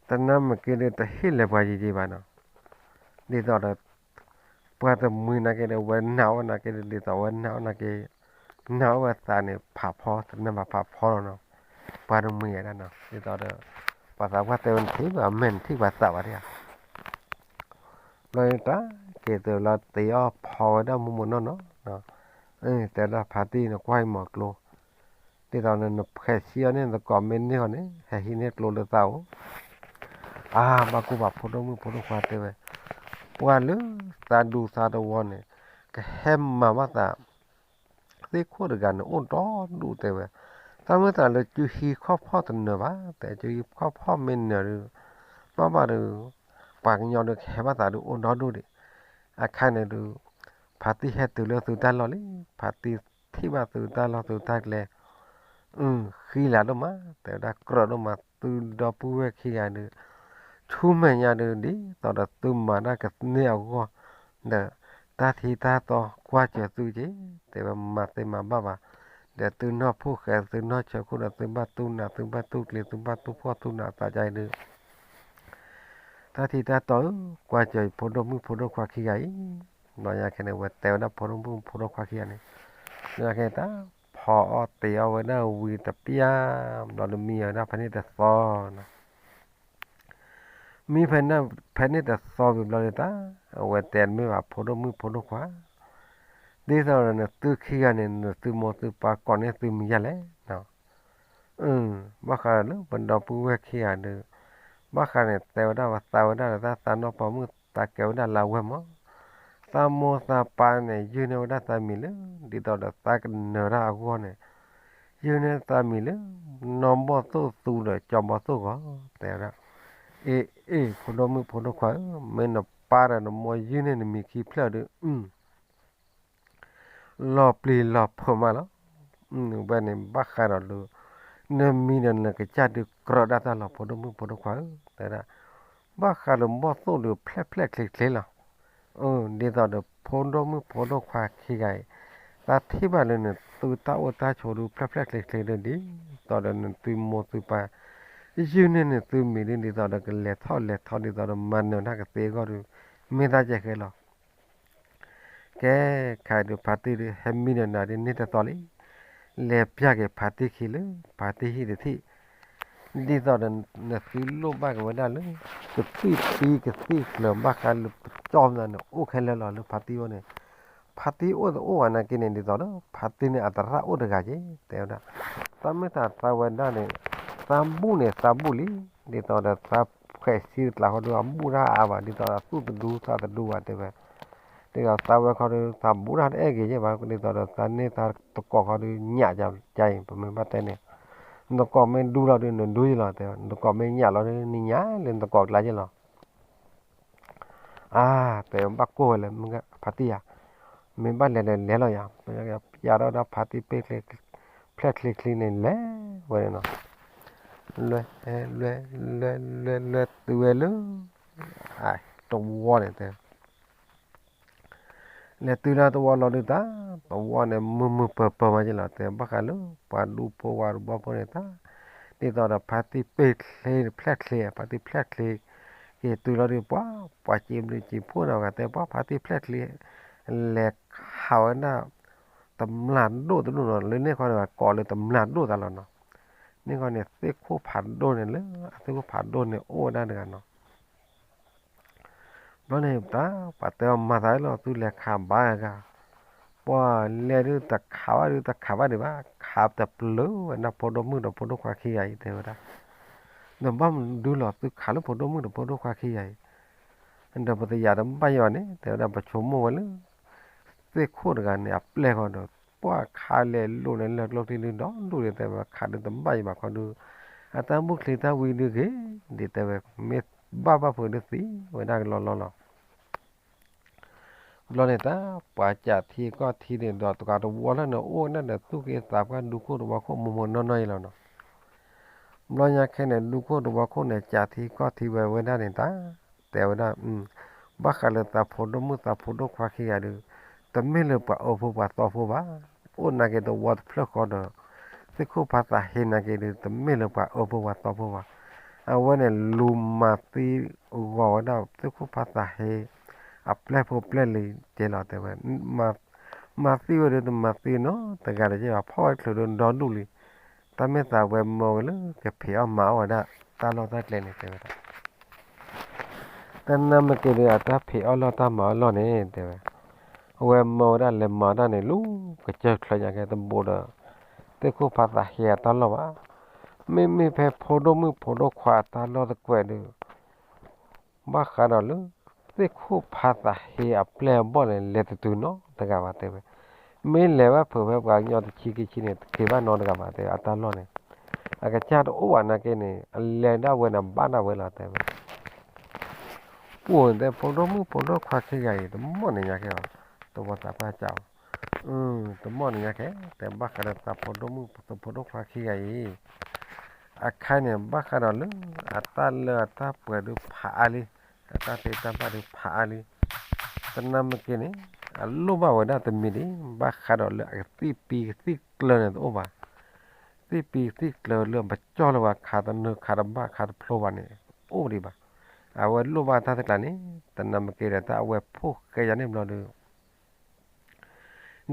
တနၢ်မ့ၢ်က့ၤဒီး တဟ့ၣ်လဲၤပှၤယံာ်ယံာ်ဘၣ်နီၤ, ဒ်သိးဒီး ပှၤတမှံနာ်က့ဒီး ဝဲနာ်အီၣ်နာ်က့ဒီး ဒ်သိးဝဲနာ်အီၣ်နာ်က့ နၢ်အိၣ်ဝဲသးန့ၣ် ဖးဖီ တနၢ်ဘၣ်ဖးဖီလီၤနီၤ, ပှၤတမှံၤယဲဒၣ်နီၤ, ဒ်သိးဒီး ပှၤသးပှၢ်တဲဝဲ နထံၣ်ဘၣ်မဲာ် နထံၣ်ပှၤသးဘၣ်ဒၣ်ဧါ, ဘျီတၢ်က့ၤတုၤလီၤ တ့အီၣ်ဖီဝဲဒၣ်မိၢ်မိၢ်နီၢ်နီၢ်, တဲဒၣ်ဖါတံၢ် နကွၢ်အံၤမီၤကျိ, ဒ်သိးနဖှဲးဆံအီၤန့ၣ် နသကိးမ့ၢ်န့ၢ်ဃီန့ၣ် ဟဲဟံးန့ၢ်ကျိလၢသးအိၣ်, အါ ဘၣ်ကူၣ်ဘၣ် ဖိဒိၣ်မုၣ်ဖိဒိၣ်ခွါတဲဝဲ, ပှၤလၢသးဒူသးတဝီန့ၣ် ကဟဲမၤဘၣ်သး သ့ၣ်ခိၣ်တဂၤန့ၣ် အိၣ်ဒီဒူၣ်တဲဝဲ, တၢ်မ့ၢ်သးလၢ စုဟံးခီၣ်ဖီၣ်တနၢၤဘၣ် တဲ စုဟံးခီၣ်ဖီၣ်မ့ၢ်နၢၤဒီး ဘၣ်ဘၣ်ဒီး ပှၤကညီဒီး ကဟဲဘၣ်သးဒီးအိၣ်ဒီဒူၣ်ဒံး, အခါန့ၣ်ဒီး ဖါတံၢ်ဟဲတုၤလၢသုတၢ်လီၢ်လံ, ဖါတံၢ်ထံၣ်ဘၣ်သုတၢ်လီၢ်သုတၢ်ကျဲ ဃံလၤဒိၣ်မး တဲဝဲဒၣ်ကြၢးဒိၣ်မး သုဒီပုၢ်ဝဲၢ်ခံဂၤဒီး ဆူမဲာ်ညါဒီး ဒ်သိးဒီးသုမၤတၢ်ကန့ၢ်အဂီၢ် ဒီး တၢ်ထံတၢ်တီကွၢ်စၢၤသုက့ၤ, တဲဝဲမၤသ့မၤဘၣ်ဘၣ်, ဒီးသုနီၢ်ဖိၣ်ဃဲသုနီၢ်ဆၢခိၣ်ဒီး သုဘၣ်တူၢ်နး သုဘၣ်တူၢ်ကျ့ သုဘၣ်တူၢ်ဖှီၣ်တူၢ်နးအသးဒ်အံၤဒီး တၢ်ထံတၢ်တီဧၢ, ကွၢ်စၢၤအံၤဖိဒိၣ်မုၣ်ဖိဒိၣ်ခွါခံဂၤအံၤ, ဘျီညါခဲန့ၣ် ဝဲတဲဝဲဒၣ်ဖိဒိၣ်မုၣ်ဖိဒိၣ်ခွါခံဂၤန့ၣ်, ဘျီညါခဲန့ၣ် တၢ်ဖီအီၣ်တ့အီၣ်ဝဲဒၣ်ဝံၤတပျၢ်, ဘျီဒီးမံဝဲဒၣ်ဖဲန့ၣ်တသီနီၤ မံဖဲန့ၣ်တသီဝံၤဘျီဒီးတၢ်, အဝဲတဲမ့ၢ်ဘၣ်ဖိဒိၣ်မုၣ်ဖိဒိၣ်ခွါ, ဒ်သိးဒီးနသုခံဂၤန့ၣ် နသုမိၢ်သုပၢ်ကိးန့ၢ်သုမံၤယါလဲၣ်, ဘၣ်ဃးဒီးလၢပဒီပုၢ်ဝဲၢ်ခံဂၤဒီး, ဘၣ်ဃးန့ၣ် တဲဝဲဒၣ်ပသးဝဲဒၣ်ဒီးတၢ်သးနီၢ်ပိာ်မုၣ် သးကဲဝဲဒၣ်လၢအဝဲၢ်မး, သးမိၢ်သးပၢ်န့ၣ် ယုၢ်န့ၢ်ဝဲဒၣ်သးမံၤလၢ ဒ်သိးဒီးသးကနၢၤတၢ်အဂီၢ်န့ၣ်, ယုၢ်န့ၢ်သးမံၤလၢ နီၢ်ဘီၣ်သိၣ်သူဒီးကၠီဘီၣ်သိၣ်ဂီၢ်, တဲဝဲဒၣ်, အ့ အ့ ဖိဒိၣ်မုၣ်ဖိဒိၣ်ခွါဧၢ, မ့ၢ်နပၢ်ဒီးနမိၢ်ယုၢ်န့ၢ်နမံၤခံဖျၢၣ်ဒီး လီၤပျံၤလီၤဖုးမးလီၤ. ဝဲန့ၣ်ဘၣ်ဃးဒီးလၢ နမံၤဒီးနကစၢ်ဒုးကြၢးဒၣ်တၢ်လီၤ ဖိဒိၣ်မုၣ်ဖိဒိၣ်ခွါဧၢ, တဲဒၣ်, ဘၣ်ဃးလၢဘီၣ်သိၣ်ဒီးဖျဲၣ်ဖျဲၣ်ချ့ချ့လီၤ. ဒ်သိးဒီးဖိဒိၣ်မုၣ်ဖိဒိၣ်ခွါခံဂၤအံၤ, တၢ်ထံၣ်ဘၣ်လၢနသုတၢ်အိၣ်တၢ်ဆိးဒုးဖျဲၣ်ဖျဲၣ်ချ့ချ့ဒီး ဒ်သိးဒီးနသုမိၢ်သုပၢ် ယုၢ်န့ၢ်နသုမံၤဒ် ဒ်သိးဒီးကလဲၤထီၣ်လဲၤထီ ဒ်သိးဒီးမၤနၢၤတၢ်ကသ့အဂီၢ်ဒီး မ့ၢ်တၢ်ကဲဃဲလီၤ. ကဲ, ခဲအံၤဒုးဖါတံၢ်ဒုး ဟဲမံဒီးနၤဒ်န့ၣ်တသီလံ. လဲၤပျၢ်က့ၤဖါတံၢ်ခံလၢ ဖါတံၢ်ဟံၣ်တထံၣ်, ဒ်သိးဒီးနသုလိၣ်ဘၣ်က့ၤဝဲဒၣ်လၢ ကသံၣ်သံကသံၣ်ကျၢၤ ဘၣ်ဃးလၢပကၠီမနုၤန့ၣ် အိၣ်ခဲလၢာ်လီၤလၢဖါတံၢ်အအိၣ်န့ၣ်, ဖါတံၢ်အိၣ်တအိၣ်ဘၣ်နာ်က့န့ၣ် ဒ်သိးဒီး ဖါတံၢ်န့ၣ်အသရၣ်အိၣ်တဂၤက့ၤ တဲဝဲဒၣ်, တၢ်မ့ၢ်သးသးဝဲဒၣ်န့ၣ် သးဘူၣ်န့ၣ် သးဘူၣ်လံ, ဒ်သိးဒီးသးဖှဲးဆံတကျါဃီဒီး အဘူၣ်တၢ်အါဘၣ် ဒ်သိးဒီးသူၣ်တဒူသးတဒူဘၣ်တဲဝဲ, ဒ်သိးသးဝဲခီဒီး သးဘူၣ်တၢ်တအဲၣ်ဂ့ၤယဲၢ်ဘၣ် ဒ်သိးဒီးသးန့ၢ်သးတကိးခီဒီး ညၣ်ကါအံၤ ပမ့ၢ်ဘၣ်တဲန့ၣ်, နတကိးမ့ၢ်ဒူလီၤဒီး နဒူယဲၢ်လီၤတဲဝဲ, နတကိးမ့ၢ်ညၣ်လီၤဒီး နညၣ်လၢနတကိးကျါယဲၢ်လီၤ. အါ, တဲဘၣ်ကိၢ်ဝဲလၢ ဖါတံၢ်ယါ, မ့ၢ်ဘၣ်လဲၤဒီးလဲၤလီၤယါ, ပျၢ်ထီၣ်ဒၣ်ဖါတံၢ်ပ့ၢ်ချ့ ဖျဲၣ်ချ့ချ့န့ၣ်လဲၤဝဲန့ၣ်နီၤ, လွဲ လွဲ လွဲ လွဲ လွဲ လွဲတုၤဝဲလၢ တဝီန့ၣ်တဲ လဲၤတုၤလၢတဝီလီၤဒုးတၢ်, တဝီန့ၣ် မုာ်မုာ်ပၢၤပၢၤမးယဲၢ်လီၤ တဲဘၣ်ဃးလၢ ပှၤဒူဖိဝဲတဘီဖိန့ၣ်တၢ်, ဒ်သိးဒီးဖါတံၢ်ပ့ၢ်ချ့ ဖျဲၣ်ချ့ ဖါတံၢ်ဖျဲၣ်ချ့, က့ၤတုၤလီၤဒုးပှၤ, ပှၤစံးဘျုးစံးဖှိၣ်န့ၣ်ဂၤတဲ ပှၤဖါတံၢ်ဖျဲၣ်ချ့, လဲၤခးဝဲဒၣ် တမျာ်ဒိၣ်တဒူၣ်နီၤ လၢန့ၣ်ခီန့ၣ် ကိးလၢတမျာ်ဒိၣ်သးလီၤနီၤ, န့ၣ်ခီန့ၣ် သ့ၣ်ခိၣ်ဖးဒိၣ်န့ၣ်လၢ အသ့ၣ်ခိၣ်ဖးဒိၣ်န့ၣ်အိၣ်ဝဲဒၣ်တဂၤနီၤ ဘျီန့ၣ်တၢ် ပှၤတဲအီၤမၤသးလီၤ သုလဲၤခးဘၣ်ဂၤ, ပှၤလဲၤဒုးတခးဘၣ်ဒုးတခးဘၣ်ဒံးဘၣ် ခးတပျုာ်ဝဲဒၣ်ဖိဒိၣ်မုၣ်ဒီးဖိဒိၣ်ခွါခံဂၤအံၤ တဲဝဲဒၣ်, ဒီးဘၣ်မနုၤလီၤ သုခးလၢဖိဒိၣ်မုၣ်ဒီးဖိဒိၣ်ခွါခံဂၤအံၤ, ဒီးပတယာ်တဘၣ်ယံၤဘၣ်န့ၣ် တဲဝဲဒၣ် ပဆိကမိၣ်ဝဲလၢ သ့ၣ်ခိၣ်တဂၤန့ၣ် အပျဲၢ်ဃီဒီး ပှၤခးလဲၤလိာ်န့ၣ် လၢကျိချံဒုးဒီဒူၣ်န့ၣ် တဲဝဲခးဒုးတဘၣ်ယံၤဘၣ်ခီဒုး အတၢ်ဘူၣ်ချံတၢ်ဝံဒုးဂ့ၤ ဒ်တဲဝဲ မ့ၢ်ဘၣ်ဘၣ်ဖုးဒုးသံဝဲဒၣ်ကလီလီလီၤ ဘျီန့ၣ်တၢ် ပှၤကးထံကီၢ်ထံန့ၣ်ဒီး တကးတဝီလၢန့ၣ် အိၣ်ဝဲဒၣ်ဒီးသူၣ်က့သးပှၢ်ဒူခိၣ်တဝီခိၣ်မိၢ်မိၢ်နီၢ်နီၢ်အံၤလီၤနီၤ. ဘျီညါခဲန့ၣ် ဒူခိၣ်တဝီခိၣ်န့ၣ် ကးထံကီၢ်ထံဝဲဝဲဒၣ်န့ၣ်တၢ် တဲဝဲဒၣ် ဘၣ်ဃးလၢသးဖိဒိၣ်မုၣ်သးဖိဒိၣ်ခွါခံဂၤဒီး တမ့ၢ်လၢပှၤအၢဖိပှၤသီဖိဘၣ်. အိၣ်နာ်က့တဝီတဖျၢၣ်ဃီဒီး သ့ၣ်ခိၣ်ဖးသးဟ့နာ်က့ဒီး တမ့ၢ်လၢပှၤအၢဖိပှၤသီဖိဘၣ်. အဝဲန့ၣ်လူၤမၤသံဂီၤဝဲဒၣ် သ့ၣ်ခိၣ်ဖးသးဟ့ အပျဲၢ်ဖိပျဲၢ်လံၤက့လီၤ တဲဝဲ, မၤ မၤသံဝဲဒီးတမၤသံနီတဂၤတက့ၢ်ဘၣ်, ဖီၣ်ဝဲချုးဒီးဒီဒူၣ်လံ. တၢ်မ့ၢ်သးဝဲမၢဝဲလၢကဖံးအီၣ်မၤအီၣ်ဝဲဒၣ်တၢ်လီၢ်တၢ်ကျဲန့ၣ် တဲဝဲဒၣ် တနၢ်မ့ၢ်က့ၤဒီးအတၢ်ဖံးအီၣ်လီၢ်တၢ်မၤအီၣ်လီၢ်န့ၣ် တဲဝဲ, အဝဲမၢဝဲဒၣ်လဲၤမၤတၢ်န့ၣ် လူၤကစၢၢ်ချၢညါကဲတဘိဒီး သ့ၣ်ခိၣ်ဖးသးဟ့အတၢ်လီၢ်ဘၣ်. မ့မ့ၢ်ဖဲဖိဒိၣ်မုၣ်ဖိဒိၣ်ခွါအတၢ်လီၢ်တကွဲးဒီး ဘၣ်ဃးဒီးလၢ သ့ၣ်ခိၣ်ဖးသးဟ့အပျဲၢ်အဘီၣ်န့ၣ် လဲၤတတုၤနီတဂၤဘၣ် တဲဝဲ. မ့ၢ်လဲၤဘၣ်ဖုးဖဲပှၤကညီတဆံခံဆံန့ၣ် တက့ၤဘၣ်နီတဂၤဘၣ် တဲဝဲ အတၢ်လီၢ်န့ၣ် အကစၢ်တအိၣ်ဘၣ်နာ်က့န့ၣ် အလဲၤဒၣ်ဝဲန့ၣ် ဘၣ်ဒၣ်ဝဲလီၤ တဲဝဲ. ပှၢ်တဲ ဖိဒိၣ်မုၣ်ဖိဒိၣ်ခွါခံဂၤအံၤ တမီၢ်န့ၣ်ညါကဲဘၣ်, တဝီသးပှၢ်ကးအီၤ, တမီၢ်န့ၣ်ညါကဲ တဲဘၣ်ဃးဒီးသးဖိဒိၣ်မုၣ်ဖိဒိၣ်ခွါခံဂၤအံၤ အခါန့ၣ် ဘၣ်ဃးဒီးလၢ အတၢ်လၢအတၢ်ပှဲၤဒုးဖးအါလံ, အတၢ်သ့တၢ်ဘၣ်ဒုးဖးအါလံ. တနၢ်မ့ၢ်က့ၤန့ၣ် အလိၣ်ဘၣ်ဝဲဒၣ်တမံၤဒံး ဘၣ်ဃးဒီးလၢအကသံၣ်ပံၤကသံၣ်ကျၢၤန့ၣ်တအိၣ်ဘၣ်. သံၣ်ပံၤကသံၣ်ကျၢၤလၢအပကၠီၣ်လၢပှၤခးတနၢၤခးတဘၣ်ခးတဖျိဘၣ်န့ၣ် အိၣ်ဒံးဘၣ်. အဝဲလိၣ်ဘၣ်တၢ်တကျါန့ၣ် တနၢ်မ့ၢ်က့ၤဒီးတၢ်အဝဲဖိၣ်ဃဲယါန့ၣ်ဘျီ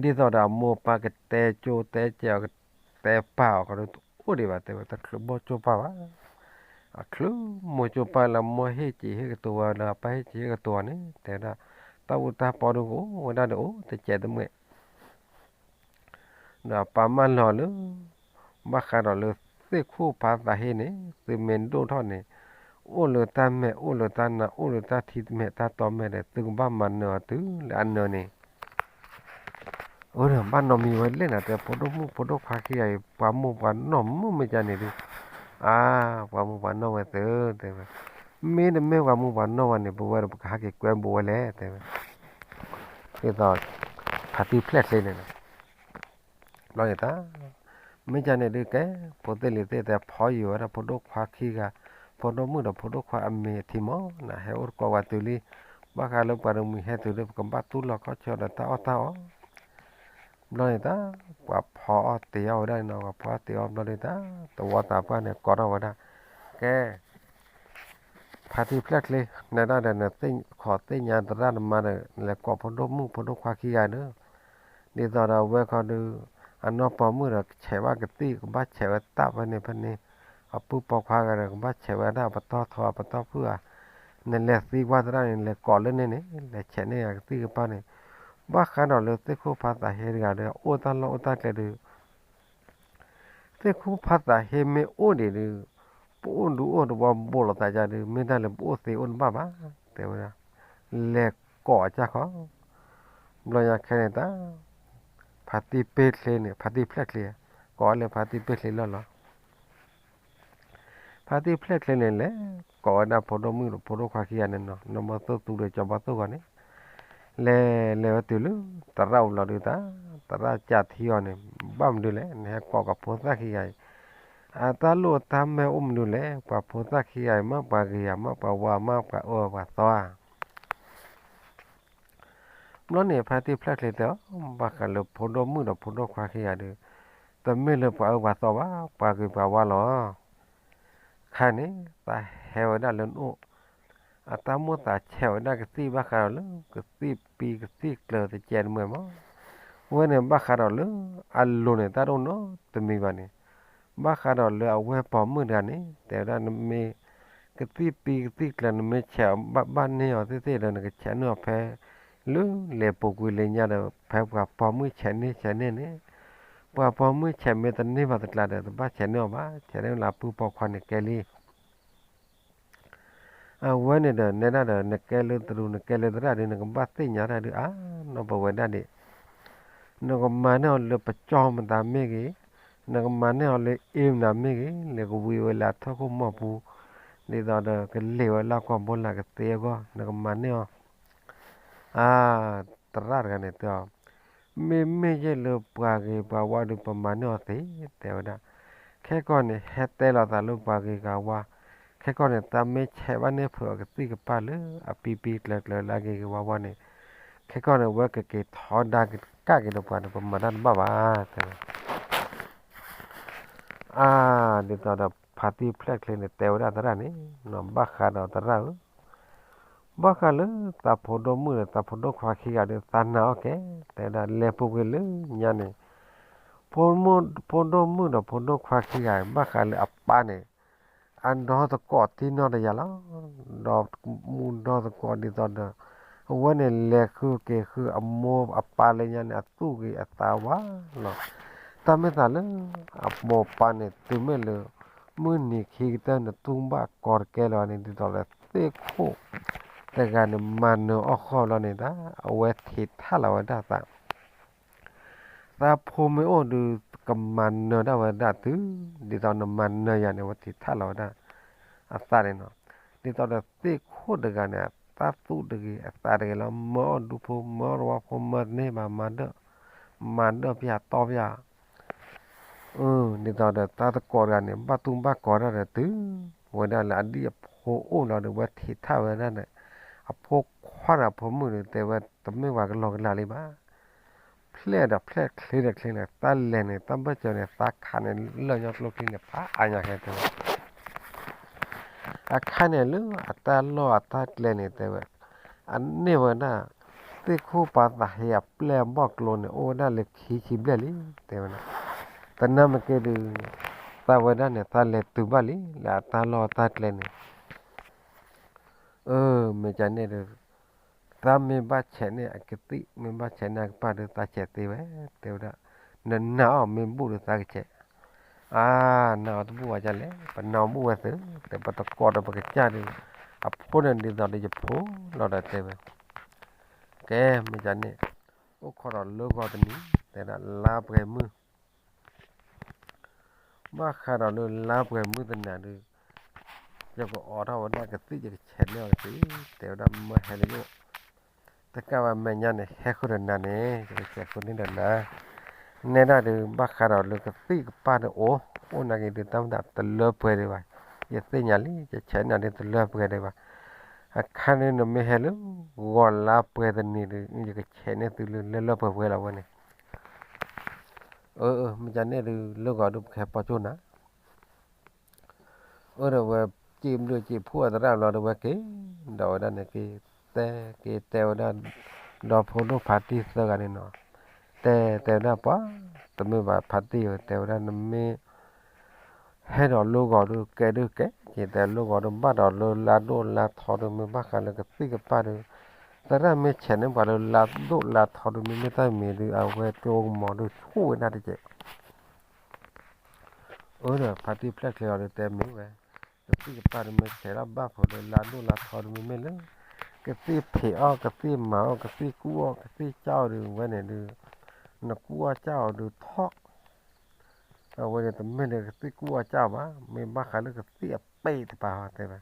ဒီး ဒ်သိးဒီးအမိၢ်ပၢ်ကတဲကၠိတဲကဲးအီၤ ကတဲပာ်အီၤဃီဒီး တအိၣ်ဒံးဘၣ် တဲဝဲ တချုးမိၢ်ကၠိပၢ်ဘၣ်. အချုးမိၢ်ကၠိပၢ်လၢအမိၢ်ဟ့ၣ်စံးဟ့ၣ်ကတိၤဝဲလၢအပၢ်ဟ့ၣ်စံးဟ့ၣ်ကတိၤအီၤန့ၣ် တဲဝဲဒၣ် တၢ်အူတၢ်ပီဒုးကအိၣ်ဝဲဒၣ်ဒီး အိၣ်တစဲးတမှဲာ် ဒီးအပၢ်မၢလီၤလၢ ဘၣ်ဃးဒီးလၢသ့ၣ်ခိၣ်ဖးသးဟ့န့ၣ် သုမ့ၢ်ဒိၣ်ထီၣ်န့ၣ် အိၣ်လၢတၢ်မဲာ် အိၣ်လၢတၢ်နါ အိၣ်လၢတၢ်ထံမဲာ်တၢ်တီမဲာ်ဒီး သုကဘၣ်မၤနၢၤအီၤတုၤလၢအနၢၤန့ၣ် အၢ ဘၣ်နီတမံၤဝဲလဲၣ်နၤ တဲ ဖိဒိၣ်မုၣ်ဖိဒိၣ်ခွါခံဂၤအံၤ ပှၤမိၢ်ပှၤနီၢ်မုာ်မ့ၢ်ကန့ၣ်ဒုး အါ ပှၤမိၢ်ပှၤနီၢ်ဝဲသု တဲဝဲ, မ့တမ့ၢ်ပှၤမိၢ်ပှၤနီၢ်ဝဲန့ၣ် ပဝဲဒီးပကဟဲက့ၤကွဲဘူးဝဲလဲၣ် တဲဝဲ. ဒ်သိး ဖါတံၢ်ဖျဲၣ်ချ့န့ၣ် ဘျီန့ၣ်တၢ် မ့ၢ်ကန့ၣ်ဒုးကဲ ဖိသ့ၣ်လံၤသ့ၣ်တဲဖီယုာ်ဝဲဒၣ်ဖိဒိၣ်ခွါခံဂၤ ဖိဒိၣ်မုၣ်ဒီးဖိဒိၣ်ခွါအမံၤအထံမးနၤ ဟဲအိၣ်တကိးဝဲတုၤလံ ဘၣ်ဃးလၢပှၤတမှံၤဟဲတုၤလၢပကဘၣ်သူၣ်လီၤခီၣ်ဆၢဒီးတၢ်အီၣ်တၢ်အီ ဘျီန့ၣ်တၢ် ပှၤဖီအီၣ်တ့ၤအီၣ်ဝဲဒၣ်န့ၣ်နီၤ ပှၤဖီအီၣ်တ့ၤအီၣ်ဘျီန့ၣ်တၢ် တဝီသးပှၢ်န့ၣ်ကိးထီၣ်ဝဲဒၣ် ကဲ ဖါတံၢ်ဖျဲၣ်ချ့ နဲဒၣ်ဒီး နသ့ၣ်ညါသရၣ်နမါဒီး နလဲၤကိးဖိဒိၣ်မုၣ်ဖိဒိၣ်ခွါခံဂၤဒီး ဒ်သိးဒီးအဝဲခီဒုး အနီၢ်ပိာ်မုၣ်ဒီး ဆဲးဘၣ်ကသံၣ် ကဘၣ်ဆဲးဝဲတၢ်ဖဲန့ၣ်ဖဲန့ၣ် အပုၢ်ပိာ်ခွါဂၤဒီး ကဘၣ်ဆဲးဝဲဒၣ်အပတီၢ်ထီအပတီၢ်ဖုၣ်ဧါ နလဲၤသံကွၢ်သရၣ်န့ၣ် လဲၤကိးလၢန့ၣ်န့ၣ် လဲၤဆဲးန့ၢ်အကသံၣ်ကပၤန့ၣ် ဘၣ်ဃးဒီးလၢသ့ၣ်ခိၣ်ဖးသးဟ့တဂၤဒီး အိၣ်တၢ်လီၢ်အိၣ်တၢ်ကျဲဒုး သ့ၣ်ခိၣ်ဖးသးဟ့မ့ၢ်အိၣ်ဒံးဒုး ပအိၣ်ဒုးအိၣ်တဝီဘိးလိာ်သးကဒီး မ့ၢ်တၢ်လၢပအိၣ်သ့အိၣ်တဘၣ်ဘၣ် တဲဝဲဒၣ် လဲၤကိးအကၢ်ခီ ဘျီညါခဲန့ၣ်တၢ် ဖါတံၢ်ပ့ၢ်ချ့န့ၣ် ဖါတံၢ်ဖျဲၣ်ချ့ ကိးလၢဖါတံၢ်ပ့ၢ်ချ့လီၢ်လီၤ ဖါတံၢ်ဖျဲၣ်ချ့န့ၣ် လဲၤကိးဝဲဒၣ်ဖိဒိၣ်မုၣ်ဒီးဖိဒိၣ်ခွါခံဂၤန့ၣ်နီၤ နီၢ်ဘီသိၣ်သူဒီးကၠီဘီသိၣ်ဂီၤန့ၣ် လဲၤလဲၤဝဲတုၤလၢ သရၣ်အိၣ်ဘျီဒုးတၢ် သရၣ်ကးထံအီၤန့ၣ် ဘၣ်မနုၤလဲၣ် နဟဲကိးကဖိသၣ်ခံဂၤအံၤ အတၢ်လိၣ်တၢ်မဲာ်အိၣ်မနုၤလဲၣ် ပှၤဖိသၣ်ခံဂၤအံၤ မ့ၢ်ပှၤဂ့ၤဧါ မ့ၢ်ပှၤဝါ မ့ၢ်ပှၤအၢပှၤသီဧါ ဘျီန့ၣ် ဖါတံၢ်ဖျဲၣ်ချ့တဲအီၤ ဘၣ်ဃးလၢဖိဒိၣ်မုၣ်ဒီးဖိဒိၣ်ခွါခံဂၤဒီး တမ့ၢ်လၢပှၤအၢပှၤသီဘၣ် ပှၤဂ့ၤပှၤဝါလီၤ ခါန့ၣ် သးဟဲဝဲဒၣ်လၢနအိၣ် အတၢ်မိၣ်သးဆဲးဝဲဒၣ်ကသံၣ်ဘၣ်ဃးဒီးလၢ ကသံၣ်ပံၤကသံၣ်ကျၢၤတကဲးတမှဲာ်မး ဝဲန့ၣ်ဘၣ်ဃးဒီးလၢ အလိၤန့ၣ် တၢ်တအိၣ်နီတမံၤဘၣ်န့ၣ် ဘၣ်ဃးဒီးလၢအဝဲပိာ်မုၣ်တဂၤန့ၣ် တဲဝဲဒၣ်နမ့ၢ် ကသံၣ်ပံၤကသံၣ်ကျၢၤ နမ့ၢ်ဆဲးဘၣ်န့ၢ်အီၤသ့ၣ်သ့ၣ်ဒီး နကဆဲးန့ၢ်အီၤဖဲ လၢလဲၤပူၤကွံာ်လၢညါဒီး ဖဲပှၤပိာ်မုၣ်ဆဲးန့ၢ်ဆဲးန့ၢ်န့ၣ် ပှၤပိာ်မုၣ်ဆဲးမ့ၢ်တန့ၢ်ဘၣ်တကျါဒီး တဘၣ်ဆဲးန့ၢ်အီၤဘၣ် ဆဲးန့ၢ်လၢအပုၢ်ပိာ်ခွါန့ၣ်ကဲလံ အဝဲန့ၣ်ဒီး နဲဒၣ်ဒီး နကဲလၢတရူး နကဲလၢသရၣ်ဒီး နကဘၣ်သ့ၣ်ညါတၢ်ဒုးအါ နီၢ်ပဝဲဒၣ်ဒံး နကမၤန့ၢ်အီၤလၢပကၠီမတၤမ့ၢ်ဂ့ၤ, နကမၤန့ၢ်အီၤလၢအ့မတၤမ့ၢ်ဂ့ၤ, လဲၤကဝံၤဝဲလၢအထီၣ်ခိၣ်မီၢ်ပူၤ, ဒ်သိးဒီးကလ့ၢ်ဝဲလၢကီၢ်ဘိလၢကသ့အဂီၢ် နကမၤန့ၢ်အီၤ အါ, သရၣ်တဂၤန့ၣ်တဲအီၤ, မ့မ့ၢ်ယဲၢ်လၢပှၤဂ့ၤပှၤဝါဒီး ပမၤန့ၢ်အီၤသ့, တဲဝဲဒၣ်, ခဲကီၢ်န့ၣ် ဟဲတဲလီၤသးလၢပှၤဂ့ၤပှၤဝါ, ခဲကီၢ်န့ၣ် တၢ်မ့ၢ်ဆဲးဘၣ်န့ၢ်ဖုးအကသံၣ်ကပၤလၢအပံပံကျၢၤကျၢၤလၢအဂ့ၤဂ့ၤဝါဝါန့ၣ်, ခဲကီၢ်န့ၣ် ဝဲကက့ၤထီဒါက့ၤဒီးပှၤန့ၣ် ပမၤတၢ်တဘၣ်ဘၣ် တဲဝဲ အါ, ဒ်သိးဒီးဖါတံၢ်ဖျဲၣ်ချ့န့ၣ် တဲဝဲဒၣ်သရၣ်န့ၣ်, ဘၣ်ဃးဒီးသရၣ်ဧၢ, ဘၣ်ဃးလၢသးဖိဒိၣ်မုၣ်ဒီးသးဖိဒိၣ်ခွါခံဂၤဒီး သးနာ်အီၣ်ကဲ, တဲဝဲဒၣ် လဲၤပူၤကွံာ်လၢညါန့ၣ်, ဖိဒိၣ်မုၣ်ဒီးဖိဒိၣ်ခွါခံဂၤ ဘၣ်ဃးလၢအပၢ်န့ၣ် အဒီသကိးတံၢ်နီၢ်တယၤလီၤ. ဒီးမူဒီသကိးဒ်သိးဒီး အဝဲန့ၣ်လဲၤဃုက့ၤဃုအမိၢ်အပၢ်လၢညါန့ၣ် အသူၣ်ဂ့ၤအသးဝါလီၤ. တၢ်မ့ၢ်သးလၢ အမိၢ်ပၢ်န့ၣ် တုၤမ့ၢ်လၢ မုၢ်နံၤခံကတၢၢ်န့ၣ် တူၢ်ဘၣ်ကီတကဲလၢၤန့ၣ် ဒ်သိးဒီးသ့ၣ်ခိၣ်တဂၤန့ၣ် မၤနၢၤအီၣ်ဃီလီၤန့ၣ်ဒၣ် အဝဲထံးထၣ်လီၤဝဲဒၣ်သး သးဖိမ့ၢ်အိၣ်ဒီး ကမၤနၢၤဒၣ်ဝဲဒၣ်တုၤ ဒ်သိးနမၤနၢၤယၤန့ၣ် အဝဲထံးထၣ်လီၤဝဲဒၣ် အသးန့ၣ်နီၤ. ဒ်သိးဒီးသ့ၣ်ခိၣ်တဂၤန့ၣ် တၢ်သူၣ်တဂ့ၤအသးတဂ့ၤလီၤ. မၢအီၣ်ဒူဖိ မၢအီၣ်တဝီဖိ မၢတန့ၢ်ဘၣ် မၤဒၢၣ် မၤဒၢၣ်ပျၢ်တီပျၢ် ဒ်သိးဒီးတၢ်သကိးတဂၤန့ၣ် ဘၣ်တူၢ်ဘၣ်ကီၤတၢ်ဒီးတုၤ ဝဲဒၣ်လၢအဒံၣ်အဖိအိၣ်လီၤဒီး ဝဲထံးထၣ်ဝဲဒၣ်န့ၣ် အဖိခွါဒီးအဖိမုၣ်ဒီး တဲဝဲတမ့ၢ်ပှၤကလီကလီလံဘၣ်. ဖျဲၣ်ဒီးဖျဲၣ်ချ့ဒီးချ့န့ၣ် တၢ်လဲၤန့ၣ် တၢ်ဘၢၣ်စၢၤန့ၣ် သးခးန့ၣ် လၢာ်ညီကျိချံန့ၣ် ဖးအါညါခဲတဲဝဲ အခါန့ၣ်လၢအတၢ်လီၢ်အတၢ်ကျဲန့ၣ်တဲဝဲ, အန့ၢ်ဝဲဒၣ် သ့ၣ်ခိၣ်ပာ်သးဟ့အပျဲၢ်အဘီၣ်ကျိန့ၣ် အိၣ်ဝဲဒၣ်လၢခံဆံဘျဲၣ်လံ တဲဝဲဒၣ်. သနာ်က့ဒီး သးဝဲဒၣ်န့ၣ် သးလဲၤတုၤဘၣ်လံ လၢအတၢ်လီၢ်တၢ်ကျဲန့ၣ် အၢ မ့ၢ်ကန့ၣ်ဒီး သးမ့ၢ်ဘၣ်ဆဲးန့ၢ်အကသံၣ် မ့ၢ်ဘၣ်ဆဲးန့ၢ်အကပၢ်ဒီး သးဆဲးသ့ဝဲ တဲဝဲဒၣ်. နနာ်အီၤမ့ၢ်ဘူၣ်ဒီးသးကဆဲး. အါ နာ်အီၤတဘူၣ်ဘၣ်ဒ်လဲၣ်, ပနာ်အီၤဘူၣ်ဝဲသ့, တဲပတကိးဒီးပကစၢ်ဒီး အဖိန့ၣ်ဒ်သိးဒီးယဖိလီၤဒီးတဲဝဲ. ကဲ မ့ၢ်ကန့ၣ် အိၣ်ခိးဒီးလၢဂီၤတနံၤ တဲဒၣ်လါပှဲၤမုၢ် ဘၣ်ဃးဒီးလၢလါပှဲၤမုၢ်တနၤဒီး ယကအိးထီၣ်ဝဲဒၣ်ကသံၣ် ယကဆဲးန့ၢ်အီၤကသံၣ် တဲဝဲဒၣ်မၢဟဲလၢယအိၣ်, တကးဝဲမဲာ်ညါန့ၣ် ဟဲဃုာ်ဒီးနၤန့ၣ် ယကဆဲးဃုာ်န့ၢ်ဒီးနၤ, နဲဒၣ်ဒီး ဘၣ်ဃးဒီးလၢကသံၣ်ကပၢ်ဒီးအိၣ်, အိၣ်နာ်က့ၤဒီး တၢ်မတၤတလၢပှဲၤဒံးဘၣ်, ယသ့ၣ်ညါလံ ယဆဲးန့ၢ်အီၤဒီးတလၢပှဲၤဒံးဘၣ်, အခါန့ၣ်နမ့ၢ်ဟဲလၢ ဂီၤလါပှဲၤတနံၤဒီး ယကဆဲးန့ၢ်သုလၢလၢပှဲၤပှဲၤလီၤဝဲန့ၣ် အၢ မ့ၢ်ကန့ၣ်ဒီး လၢဂီၤဒီးပကဟဲပိာ်ကၠိနၤ, အၢ ဒီးဝဲ စံးဘျုးစံးဖှိၣ်အသရၣ်ဘျီဒီးဝဲက့ၤ, ဒီးဝဲဒၣ်န့ၣ်က့ၤ တဲက့ၤတဲဝဲဒၣ် ဒီဖိဒိၣ်ဖါတံၢ်သၢဂၤန့ၣ်နီၤ, တဲတဲဝဲဒၣ်ပှၤ, တမ့ၢ်ဘၣ်ဖါတံၢ်ဧၢ တဲဝဲဒၣ်နမ့ၢ် ဟဲဒီးလၢဂီၤဒီးကဲဒုးကဲက့ၤ တဲလၢဂီၤဒီးဘၣ်ဒီးလၢလါဒိၣ်လါထီဒီး မ့ၢ်ဘၣ်ဃးလၢကသံၣ်ကပၢ်ဒီး သရၣ်မ့ၢ်ဆဲးန့ၢ်ပှၤလၢလါဒိၣ်လါထီဒီး မ့မ့ၢ်တၢ်မံၤဒီး အဝဲကၠိကမီၤဒီးဆူၣ်ဝဲဒၣ်တက့ၢ် အၢ ဒီးဖါတံၢ်ဖျဲၣ်ချ့အီၤဒီးတဲမ့ၢ်ဝဲ, ကသံၣ်ကပၢ်ဒီးမ့ၢ်ဆဲးလၢဘၣ်ဖိးလၢလါဒိၣ်လါထီဒီး မ့မ့ၢ်လၢ ကသံၣ်ဖံးအီၣ် ကသံၣ်မၤအီၣ် ကသံၣ်ကူၣ်အီၣ် ကသံၣ်ကၢ်အီၣ်ဒီး ဝဲန့ၣ်ဒီး နကူၣ်အီၣ်ကၢ်အီၣ်ဒီးထီၣ်, အဝဲန့ၣ်တမ့ၢ်လၢကသံၣ်ကူၣ်အီၣ်ကၢ်အီၣ်ဘၣ် မ့ၢ်ဘၣ်ဃးလၢကသံၣ်အပ့ၢ်တပၤဟီတဲဝဲ,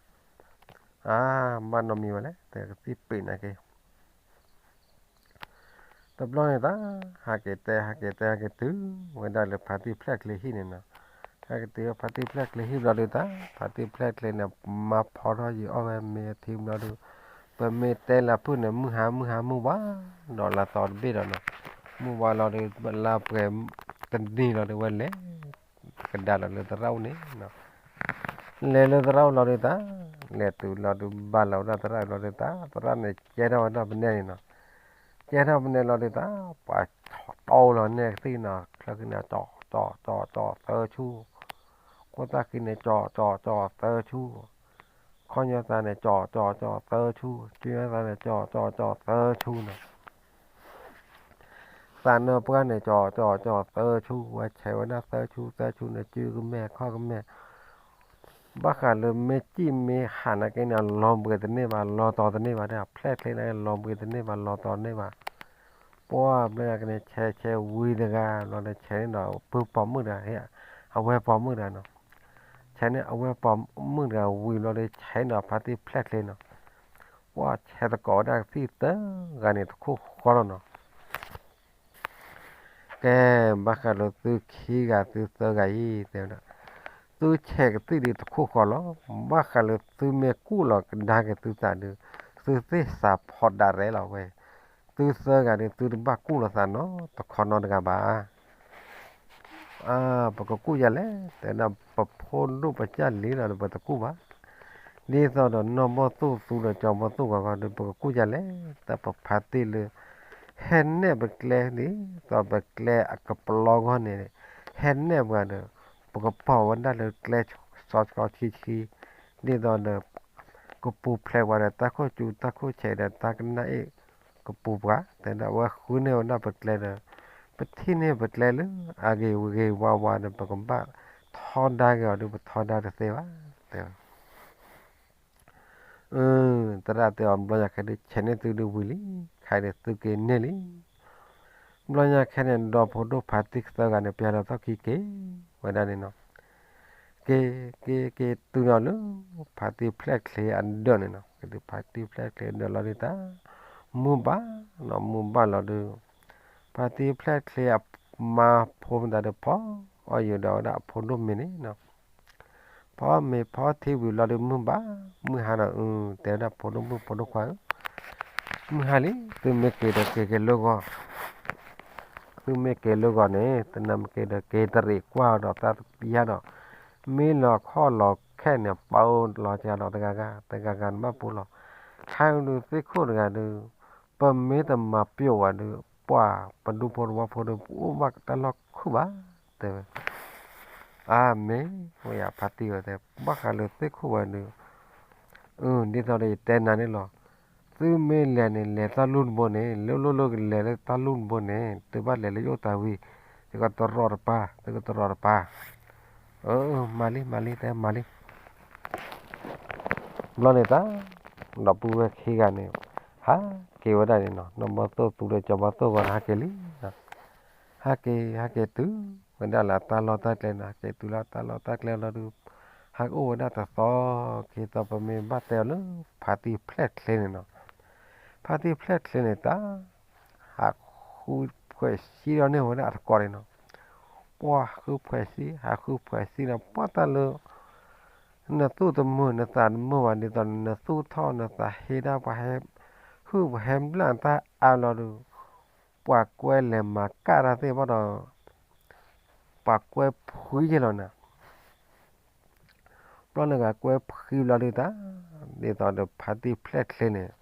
အါ ဘၣ်နီတမံၤဝဲလဲၣ် တဲကသံၣ်ပ့ၢ်နာ်က့ တဘျီန့ၣ်သး ဟးက့ၤတဲ ဟးက့ၤတဲ ဟးက့ၤတုၤဝဲဒၣ်လၢဖါတံၢ်ဖျဲၣ်ချ့ဟံၣ်န့ၣ်နီၤ, ဟဲက့ၤတုၤဖါတံၢ်ဖျဲၣ်ချ့ဟံၣ်ဘျီဒီးသး ဖါတံၢ်ဖျဲၣ်ချ့န့ၣ် မၤဖီထီၣ်ယံာ်အီၣ်ဝဲမ့ၤအထံဘျီဒီး ပမ့ၢ်တဲလၢဖုၣ်န့ၣ် မုၢ်ဟါမုၢ်ဟါမုၢ်ဝါ ဒီးလါသီတဘ့ၣ်ဒီးနီၤ, မုၢ်ဝါလီၤဒီး လါပှဲၤတနံၤလီၤဒီးဝဲလဲၤ ကဒါလီၤလၢသရၣ်အိၣ်န့ၣ်နီၤ, လဲၤလၢသရၣ်အိၣ်လီၤဒီးသး လဲၤတုၤလီၤဒီးဘၣ်လီၤဝဲဒၣ်သရၣ်လီၤဒီးသး သရၣ်န့ၣ်ကဲထီၣ်ဝဲဒၣ်ပနဲၣ်န့ၣ်နီၤ, ကဲထီၣ်ပနဲၣ်လီၤဒီးသး ပှၤတီလီၤနဲၣ်ကသံၣ်နီၤ, ချၢဃံန့ၣ် ကၠီၣ်ကၠီၣ်ကၠီၣ်ကၠီၣ်သၢဆူၣ်, ခိၣ်သၣ်ဃံန့ၣ် ကၠီၣ်ကၠီၣ်ကၠီၣ်သၢဆူၣ်, ခီၣ်ညီသးန့ၣ် ကၠီၣ်ကၠီၣ်ကၠီၣ်သၢဆူၣ်, ကၠီၣ်ညီသးန့ၣ် ကၠီၣ်ကၠီၣ်ကၠီၣ်သၢဆူၣ်နီၤ သးနၢပှၢ်န့ၣ် ကၠီၣ်ကၠီၣ်ကၠီၣ်သၢဆူၣ်, ဝဲဆဲးဝဲဒၣ်သၢဆူၣ်သၢဆူၣ်န့ၣ် စုကမဲာ်ခီၣ်ကမဲာ်, ဘၣ်ဃးလၢမ့ၢ်စံၣ်မ့ၢ်ဟးနာ်က့န့ၣ် လီၤဘှံးတန့ၢ်ဘၣ် လီၤတီၤတန့ၢ်ဘၣ်ဒီး ဖျဲၣ်ချ့န့ၣ် လီၤဘှံးတန့ၢ်ဘၣ် လီၤတီၤတန့ၢ်ဘၣ်, ပှၢ်ဘျဲၣ်ကန့ၣ် ဆဲးဆဲးဝံၤတဂၤလီၤဒီး ဆဲးန့ၣ်ဒီး ပုၢ်ပိာ်မုၣ်တဂၤ, အဝဲပိာ်မုၣ်တဂၤနီၤ, ဆဲးန့ၣ်အဝဲပိာ်မုၣ်တဂၤဝံၤလီၤဒီး ဆဲးန့ၣ်ဒီးဖါတံၢ်ဖျဲၣ်ချ့နီၤ, ပှၢ်ဆဲးသကိးဝဲဒၣ်ကသံၣ်သၢဂၤန့ၣ် တခိၣ်ဃီလီၤနီၤ ကဲ ဘၣ်ဃးလၢသုခံဂၤသုသၢဂၤအံၤ တဲဝဲဒၣ်, သုဆဲးကသံၣ်ဒီးတခိၣ်ဃီလီၤ, ဘၣ်ဃးလၢသုမ့ၢ်ကူၣ်လီၤကဒါက့ၤသုသးဒီး သုသ့ၣ်စးဖီဒၣ်ရဲၣ်လီၤဝဲ, သုသၢဂၤဒီး သုတဘၣ်ကူၣ်လီၤသးနီတ ခီနီတဂၤဘၣ်. ပကကူၣ်ယၤလဲၣ်, တဲဒၣ်ပဖိဒိၣ်ပကၢ်လံလီၤဒီး ပတကူၣ်ဘၣ်. ဒ်သိးဒီးနီၢ်ဘီၣ်သိၣ်သူဒီးကၠီဘီၣ်သိၣ်ဂီၤဂီၤဒီး ပကကူၣ်ယၤလဲၣ်, တၢ်ပဖါတံၢ်လၢ ဟဲနဲၣ်ပကျဲ ဒ်သိးပကျဲအကပလီဂီၢ်န့ၣ် ဟဲနဲၣ်ပှၤဒီး ပကပီၤဝဲဒၣ်လၢကျဲစီစီဆှံဆှံ, ဒ်သိးဒီး ကပူၤဖျဲးပှၤဒီးတၢ်ခိၣ်ကၠူတၢ်ခိၣ်ဆဲးဒီးတၢ်ကနၣ်အ့ၣ် ကပူၤပှၤ, တဲဒၣ်ဝဲဃုန့ၢ်ဝဲဒၣ်ပကျဲဒီး ပထံၣ်န့ၢ်ပကျဲလၢအဂ့ၤဂ့ၤဝါဝါဒီး ပကဘၣ်ထီဒါက့ၤအီၤဒီး ပထီဒါတသ့ဘၣ်, တဲဝဲ သရၣ်တဲအီၤ ဘျီညါခဲဒုး ဆဲးန့ၢ်သုဒုးဝံၤလံ, ခဲဒုးသုက့ၤန့ၢ်လံ. ဘျီညါခဲန့ၣ် ဒီဖိဒိၣ်ဖါတံၢ်သၢဂၤန့ၣ် ပျဲလီၤသီၣ်ခံက့ၤဝဲဒၣ်န့ၣ်နီၤ, က့ၤ က့ၤ က့ၤတုၤဒီးလၢ ဖါတံၢ်ဖျဲၣ်ချ့အဒၢးန့ၣ်နီၤ, က့ၤတုၤဖါတံၢ်ဖျဲၣ်ချ့အဒၢးလီၤဒုးတၢ် မုၢ်ဘၣ်နီၤ, မုၢ်ဘၣ်လီၤဒုး ဖါတံၢ်ဖျဲၣ်ချ့အမါဖိမတၤဒီး ဖီအီၣ်ယုာ်ဒီးဝဲဒၣ်အဖိဒိၣ်မ့ၤန့ၣ်နီၤ, ဖီမ့ၤဖီထံဝံၤလီၤဒုး မုၢ်ဘၣ် မုၢ်ဟါဒီး တဲဝဲဒၣ်ဖိဒိၣ်မုၣ်ဖိဒိၣ်ခွါဧၢ, မုၢ်ဟါလံ သုမ့ၢ်က့ၤဒီးက့ၤက့ၤလၢဂီၤ, သုမ့ၢ်က့ၤလၢဂီၤန့ၣ် သနာ်က့ဒီးက့ၤတရံးကွၢ်ဒီးတၢ်တပျၢ်ဒီး မ့ၢ်လီၤခီၣ်လီၤခဲန့ၣ် ပာ်အိၣ်လီၤကဒီးတဂၤဂၤ တဂၤဂၤန့ၣ်ဘၣ်ပူၤလီၤ, ခဲဒုးသ့ၣ်ခိၣ်တဂၤဒုး ပမ့ၢ်တမၤပျိာ်ဝဲဒုး ပှၤပဒူဖိတဝီဖိဒီး ပအိၣ်ဘၣ်တၢ်လီၢ်ခုၣ်ဘၣ်, တဲဝဲ အါမ့ၢ် ဝဲယၤဖါတံၢ်ဝဲတဲ ဘၣ်ဃးလၢသ့ၣ်ခိၣ်ဝဲဒုး, ဒ်သိးဒီးယတဲနၤန့ၣ်လီၤ, သုမ့ၢ်လဲၤန့ၣ် လဲၤတၢ်လူၢ်တဘိန့ၣ် လၢလိၣ်လၢကလဲၤလၢတၢ်လူၢ်တဘိန့ၣ် သုဘၣ်လဲၤလၢယအိၣ်တၢ်ဝံၤ, ယကတရီတပါ, သုကတရီတပါ, မၤလံ မၤလံ တဲမၤလံ ဘျီန့ၣ်တၢ် ဒီပုၢ်ဝဲၢ်ခံဂၤန့ၣ် ဟးက့ၤဝဲဒၣ်န့ၣ်နီၤ, နီၢ်ဘီၣ်သိၣ်သူဒီးကၠီဘီၣ်သိၣ်ဂီၤန့ၣ် ဟးက့ၤလံ, ဟးက့ၤ ဟးက့ၤတုၤဝဲဒၣ်လၢတၢ်လီၢ်တၢ်ကျဲန့ၣ်, ဟးက့ၤတုၤလၢတၢ်လီၢ်တၢ်ကျဲလီၤဒုး, ဟးကအိၣ်ဝဲဒၣ်တသီက့ၤသီ ပမ့ၢ်ဘၣ်တဲအီၤလၢ ဖါတံၢ်ဖျဲၣ်ချ့န့ၣ်နီၤ, ဖါတံၢ်ဖျဲၣ်ချ့န့ၣ်တၢ် ဟးဃုဖှဲးစံဒီးန့ၢ်ဝဲဒၣ်အတကိးန့ၣ်နီၤ, ပှၤဃုဖှဲးစံ ဟးဃုဖှဲးစံဒီး ပှၤတၢ်လၢ နသူၣ်တမုာ်နသးတမုာ်ဘၣ် ဒ်သိးနသူၣ်ထီၣ်နသးဟ့ဒၣ်ပှၤဟဲ ဟုၣ်ပှၤဟဲဘျၣ်တၢ်အါလီၤဒုး, ပှၤကွဲလဲၤမၤကၣ်တၢ်သ့ၣ်ဘၣ်ဒီး ပှၤကွဲဖှံယဲၢ်လီၤနၤ, ဘျီန့ၣ်ဂၤကွဲဖှံဘျီဒုးတၢ်, ဒ်သိးဒီးဖါတံၢ်ဖျဲၣ်ချ့န့ၣ်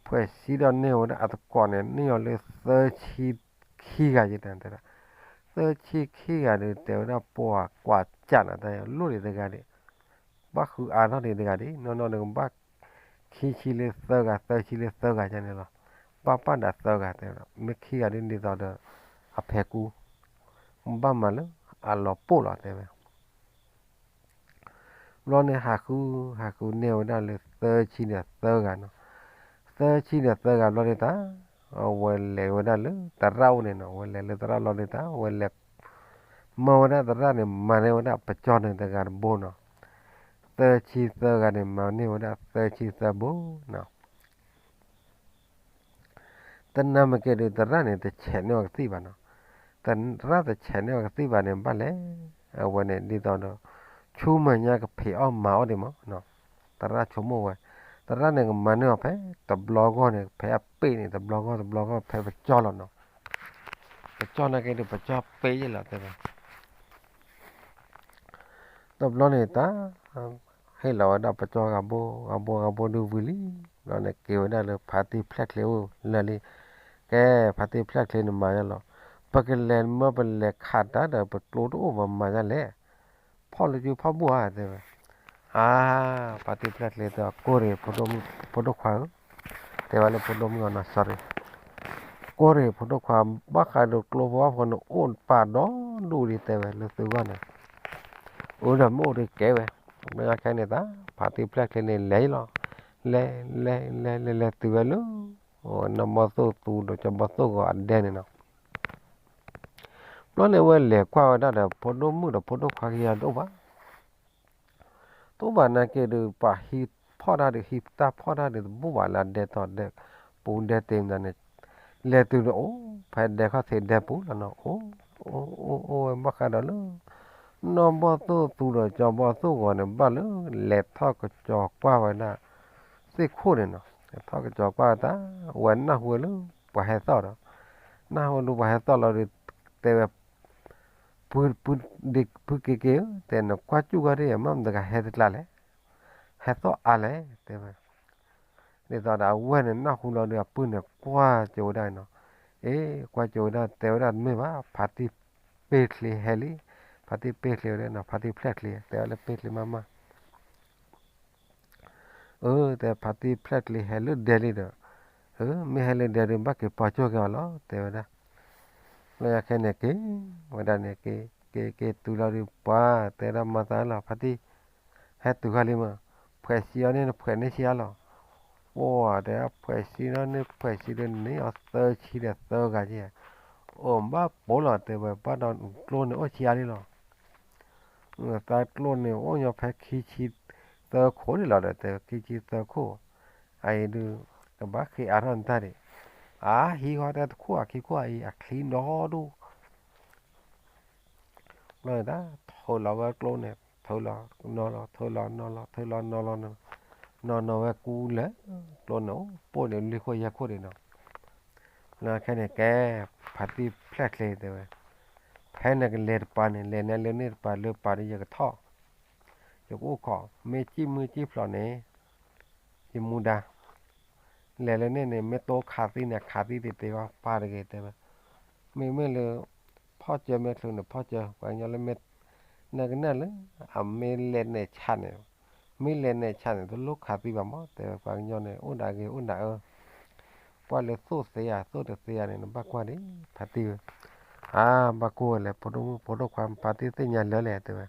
ဖှဲးစံဒီးန့ၢ်ဝဲဒၣ်အတကိးန့ၣ် န့ၢ်အီၤလၢသၢဆံခံဂၤယဲၢ်တၢ်တဲဒၣ်, သၢဆံခံဂၤဒုး တဲဝဲဒၣ်ပှၤကွၢ်ကၢ်နၤတၢ်လိၣ်ဒံးတဂၤဒံး, ဘၣ်ဃုအါထီၣ်ဒံးတဂၤဒံး နီၢ်နီၢ်န့ၣ်ကဘၣ် ခံဆံလၢသၢဂၤ သၢဆံလၢသၢဂၤယဲၢ်န့ၣ်လီၤ, ဘၣ်ပၣ်ဒၣ်သၢဂၤတဲဝဲဒၣ် မ့ၢ်ခံဂၤဒုးဒ်သိးဒီး အဖဲကူ ဘၣ်မၤလၢအလီၤပိၢ်လီၤတဲဝဲ ဘျီန့ၣ်ဟးဃု ဟးဃုန့ၢ်ဝဲဒၣ်လၢသၢဆံဒီးသၢဂၤနီၤ, သၢဆံဒီးသၢဂၤဘျီဒုးတၢ်, အဝဲလဲၤဝဲဒၣ်လၢသရၣ်အိၣ်န့ၣ်နီၤ, အဝဲလဲၤလၢသရၣ်လီၤဒုးတၢ် အဝဲလဲၤ မၢဝဲဒၣ်သရၣ်န့ၣ် မၤန့ၢ်ဝဲဒၣ်ပကၠီန့ၣ်တဂၤတဘိနီၤ, သၢဆံသၢဂၤန့ၣ် မၤန့ၢ်ဝဲဒၣ်သၢဆံသၢဘိနီၤ တနၤမ့ၢ်ကဲဒုး သရၣ်န့ၣ် တဆဲးန့ၢ်အီၤကသံၣ်ဘၣ်နီၤ, သရၣ်တဆဲးန့ၢ်အီၤကသံၣ်ဘၣ်န့ၣ် ဘၣ်လဲၤ အဝဲန့ၣ် ဒ်သိးဒီး ဆူမဲာ်ညါကဖံးအီၣ်မၤအီၣ်ဒံးမး, သရၣ်ဆိကမိၣ်ဝဲ, သရၣ်န့ၣ် ကမၤန့ၢ်အီၤဖဲ တဘျီဂီၢ်န့ၣ် ဖဲအပ့ၣ်န့ၣ် တဘျီဂီၢ် တဘျီဂီၢ် ဖဲပကၠီလီၤနီၤ, ပကၠီနာ်က့ဒုး ပကၠီပ့ၣ်ယဲၢ်လီၤတဲဝဲ တဘျီန့ၣ်တၢ် ဟ့ၣ်လီၤဝဲဒၣ်ပကၠီဂၤဘိ ဂၤဘိ ဂၤဘိဒုးဝံၤလံ, ဘျီန့ၣ် က့ၤဝဲဒၣ်လၢဖါတံၢ်ဖျဲၣ်ချ့အိၣ်လၢာ်လံ, ကဲ ဖါတံၢ်ဖျဲၣ်ချ့န့ၣ်မၤညါလီၤ, ပကလဲၤမၢပလဲၤခးတၢ်ဒီး ပကျိတအိၣ်ပမၤညါလဲၣ်, ဖီၣ်လၢကၠူဖီၣ်ဘူၣ်ဧါတဲဝဲ, အါ ဖါတံၢ်ဖျဲၣ်ချ့တဲ ကိၢ်ရ့ၣ် ဖိဒိၣ်ခွါဧၢ, တဲဝဲလၢဖိဒိၣ်မုၣ်အီၤနီၤ sorry ကိၢ်ရ့ၣ်ဖိဒိၣ်ခွါ ဘၣ်ဃးဒီးကျိဖိဝၣ်ဖိန့ၣ်အိၣ်ပာ်ဒီဒူၣ်ဒံးတဲဝဲလၢသုဂီၢ်န့ၣ်, အိၣ်ဒီးမ့ၢ်အိၣ်တကဲဝဲ, ဘျီညါခဲန့ၣ်တၢ် ဖါတံၢ်ဖျဲၣ်ချ့န့ၣ်လဲၤလီၤ, လဲၤ လဲၤ လဲၤ လဲၤ လဲၤတုၤဝဲလၢ နီၢ်ဘီၣ်သိၣ်သူဒီးကၠီဘီၣ်သိၣ်ဂီၤအဒဲန့ၣ်နီၤ, ဘျီန့ၣ်ဝဲလဲၤကွၢ်ဝဲဒၣ်ဒီး ဖိဒိၣ်မုၣ်ဒီးဖိဒိၣ်ခွါခံဂၤတအိၣ်ဘၣ် တအိၣ်ဘၣ်နာ်က့ဒုး ပှၤဟံးဖီၣ်တၢ်ဒုး ဟံးတၢ်ဖီၣ်တၢ်ဒုး တဘူၣ်ဘၣ်လၢအဒဲတီၤဒဲပူၤဒဲတ့ၢ်မတၤန့ၣ်, လဲၤတုၤဒီးအိၣ် ဖဲဒဲခီၣ်ထံးဒဲပူၤလီၤနီၤ, အိၣ် အိၣ် အိၣ် အိၣ်ဝဲဘၣ်ဃးဒီးလၢ နီၢ်ဘီၣ်သိၣ်သူဒီးကၠီဘီၣ်သိၣ်ဂီၤန့ၣ် ဘၣ်လၢလဲၤထီၣ်ကစီၤကွၢ်ဝဲဒၣ် သ့ၣ်ခိၣ်န့ၣ်နီၤ, လဲၤထီၣ်ကစီၤကွၢ်ဝဲတၢ် ဝဲနၢ်ဟူဝဲလၢ ပှၤဟဲသီၣ်ဒီး နၢ်ဟူဝဲလၢပှၤဟဲသီၣ်လီၤဒီး တဲဝဲ ဖုက့ၤက့ၤဧၢ တဲနကွၢ်စူၣ်ဂီၢ်ဒ်ယမ့ၢ်မတၤတဂၤဟဲတကျါလဲၣ်, ဟဲသီၣ်အါလဲၣ် တဲဝဲ. ဒ်သိးဒီးအဝဲၢ်န့ၣ်နၢ်ဟူလီၤဒီးအပုၢ်န့ၣ်ကွၢ်ကၠိဝဲဒၣ်နီၤ. အ့ ကွၢ်ကၠိဝဲဒၣ်တဲဝဲဒၣ်တမ့ၢ်ဘၣ် ဖါတံၢ်ပ့ၢ်ချ့ဟဲလံ. ဖါတံၢ်ပ့ၢ်ချ့ဝဲဒၣ်နီၤ ဖါတံၢ်ဖျဲၣ်ချ့ တဲဝဲလၢပ့ၢ်ချ့မးမး အၢ တဲဖါတံၢ်ဖျဲၣ်ချ့ဟဲလၢဒဲလံဒီး, အၢ မ့ၢ်ဟဲလၢဒဲဒီး ဘၣ်က့ၤပီၤကၠိၣ်က့ၤအီၤလီၤ တဲဝဲဒၣ်. လၢညါခဲန့ၣ်က့ၤ ဝဲဒၣ်န့ၣ် က့ၤက့ၤက့ၤတုၤလီၤဒီးပှၤ တဲဒၣ်မၤသးလီၤ ဖါတံၢ် ဟဲတုၤဃီလံမး, ဖှဲးဆံအီၤန့ၣ် ဖှဲးန့ၢ်ဆံအါလီၤ. ပှၤတဲဖှဲးဆံအီၤန့ၣ် ဖှဲးဆံဒီးန့ၢ်အီၤသၢဆံဒီးသၢဂၤက့ၤ, အိၣ်ဘၣ်ပိာ်လီၤ တဲဝဲ ဘၣ်ဒီးကျိန့ၣ်အိၣ်ဆံအါလံလီၤ. သးကျိန့ၣ် အိၣ်ညီဖဲခံဆံသၢခိၣ်န့ၣ်လီၤဒီး တဲခံဆံသၢခိၣ်, အအံၤဒုး ကဘၣ်ဃ့အါထီၣ်နတၢ်ဒံး, အဟံးဃီတဲတခိၣ်အခံခိၣ်အံၤ အချံဒီဒူၣ်, ဘျီန့ၣ်တၢ် ထုးလီၤဝဲကျိန့ၣ် ထုးလီၤနီၤလီၤ ထုးလီၤနီၤလီၤ ထုးလီၤနီၤလီၤ, နီၤနီၤဝဲကူလၢ ကျိန့ၣ်အိၣ်ပိၢ်န့ၣ်လွံၢ်ခိၣ်ယဲၢ်ခိၣ်ဒံးနီၤ. လၢခဲန့ၣ်ကဲ ဖါတံၢ်ဖျဲၣ်ချ့တဲဝဲ, ဖဲနကလဲၤတပၤန့ၣ် လဲၤနဲလၢန့ၣ်တပၤ လၢပၤဒီးယကထီၣ်, ယကအိၣ်ခိး, မ့ၢ်စံၣ်မုၢ်စံၣ်ဖျိးန့ၣ် ယမူဒါ လဲၤလၢန့ၣ်န့ၣ် မ့ၢ်တိခးသံန့ၣ် ခးသံတ့ၢ်တ့ၢ်ဂီၢ်ပာ်တဂ့ၤတဲဝဲ, မ့မ့ၢ်လၢ ဖီၣ်စၢၤမ့ၢ်ချုးန့ၣ် ဖီၣ်စၢၤ ပှၤကညီလၢမ့ၢ် နကနၣ်လၢ အမ့ၢ်လဲၤနဲၣ်ဆးန့ၣ်, မ့ၢ်လဲၤနဲၣ်ဆးန့ၣ် တလိၣ်ခးသံဘၣ်မး တဲဝဲ ပှၤကညီန့ၣ် အိၣ်ဒၣ်ဂ့ၤအိၣ်ဒၣ်အၢ, ကွၢ်လၢသိၣ်သ့ဧါ သိၣ်တသ့ဧါန့ၣ် နဘၣ်ကွၢ်ဒံး ဖါတံၢ်ဧၢ, အါ ဘၣ်ကွၢ်ဝဲလဲၣ် ဖိဒိၣ်မုၣ်ဖိဒိၣ်ခွါ ဖါတံၢ်သ့ၣ်ညါလၢလဲၣ် တဲဝဲ,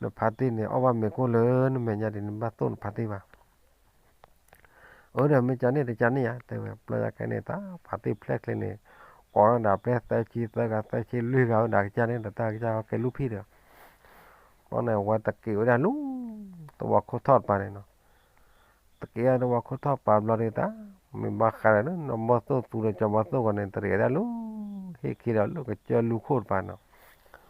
နဖါတံၢ်န့ၣ် အီၣ်ဘၣ်မ့ၤကိၢ်လၢနမဲာ်ညါဒံး နဘၣ်သိၣ်နဖါတံၢ်ဘၣ် အၢဒီးမ့ၢ်ကန့ၣ်တကန့ၣ်ဧါ တဲဝဲ ဘျီယၤခဲန့ၣ် တၢ်ဖါတံၢ်ဖျဲၣ်ချ့န့ၣ် ကိးထီၣ်ဒၣ်ပျဲၢ်သၢဆံသၢဂၤ သၢဆံလွံၢ်ဂၤဝဲဒၣ်ကစၢ်န့ၣ်ဒီး တၢ်ကစၢ်ဟီကဲလူၢ်ဖံၣ်ဒီး, ဘျီန့ၣ် အဝဲတက့ၤဝဲဒၣ်လူၤ သဝီခိၣ်ထီၣ်တပၤန့ၣ်နီၤ, တက့ၤဝဲသဝီခိၣ်ထီၣ်ပၤဘျီဒုးတၢ် မ့ၢ်ဘၣ်ဃးဒီးနီၢ်ဘီၣ်သိၣ်သူဒီးကၠီဘီၣ်သိၣ်ဂီၤန့ၣ် တရံးဝဲဒၣ်လူၤ ဟ့ၣ်ခ့ဒီးလၢကစၢၢ်လူၢ်ခိၣ်တ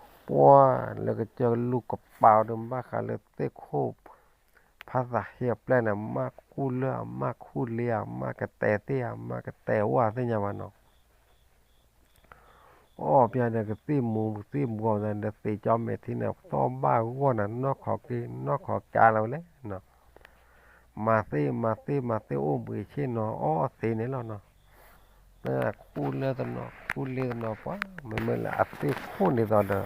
ပၤနီၤ ပှၤလၢကစၢၢ်လူၢ်ကပၤအီၤဒီး ဘၣ်ဃးလၢသ့ၣ်ခိၣ် ဖါသးဟ့အပျဲၢ်န့ၣ် မၢ်ခူၣ်လၢၢ် အမၢ်ခူၣ်လ့ အမၢ်ကတဲာ်သ့ၣ် အမၢ်ကတဲာ်ဝၣ်သ့ၣ်ညါဘၣ်နီၤ, အီၣ်ပျဲၢ်ဒီးကသံၣ်မူၤကသံၣ်ဘှီးဒီး သံးကၠီမဲာ်ထံန့ၣ် သီၣ်ဘၣ်ဂီၢ်န့ၣ် နီၢ်ခီက့ၤ နီၢ်ခီကါလီၤဝဲလဲၣ်နီၤ, မၤသ့ၣ်မၤသ့ၣ်မၤသ့ၣ်အိၣ်ဘှံးဆ့ၣ်နီၤ အီၣ်သ့န့ၣ်လီၤနီၤ, ခူၣ်လၢၢ်တနီၤ ခူၣ်လ့တနီၤ ပှၤ မ့မ့ၢ်လၢအသ့ၣ်ခိၣ်ဒ်သိးဒီး ဖါသး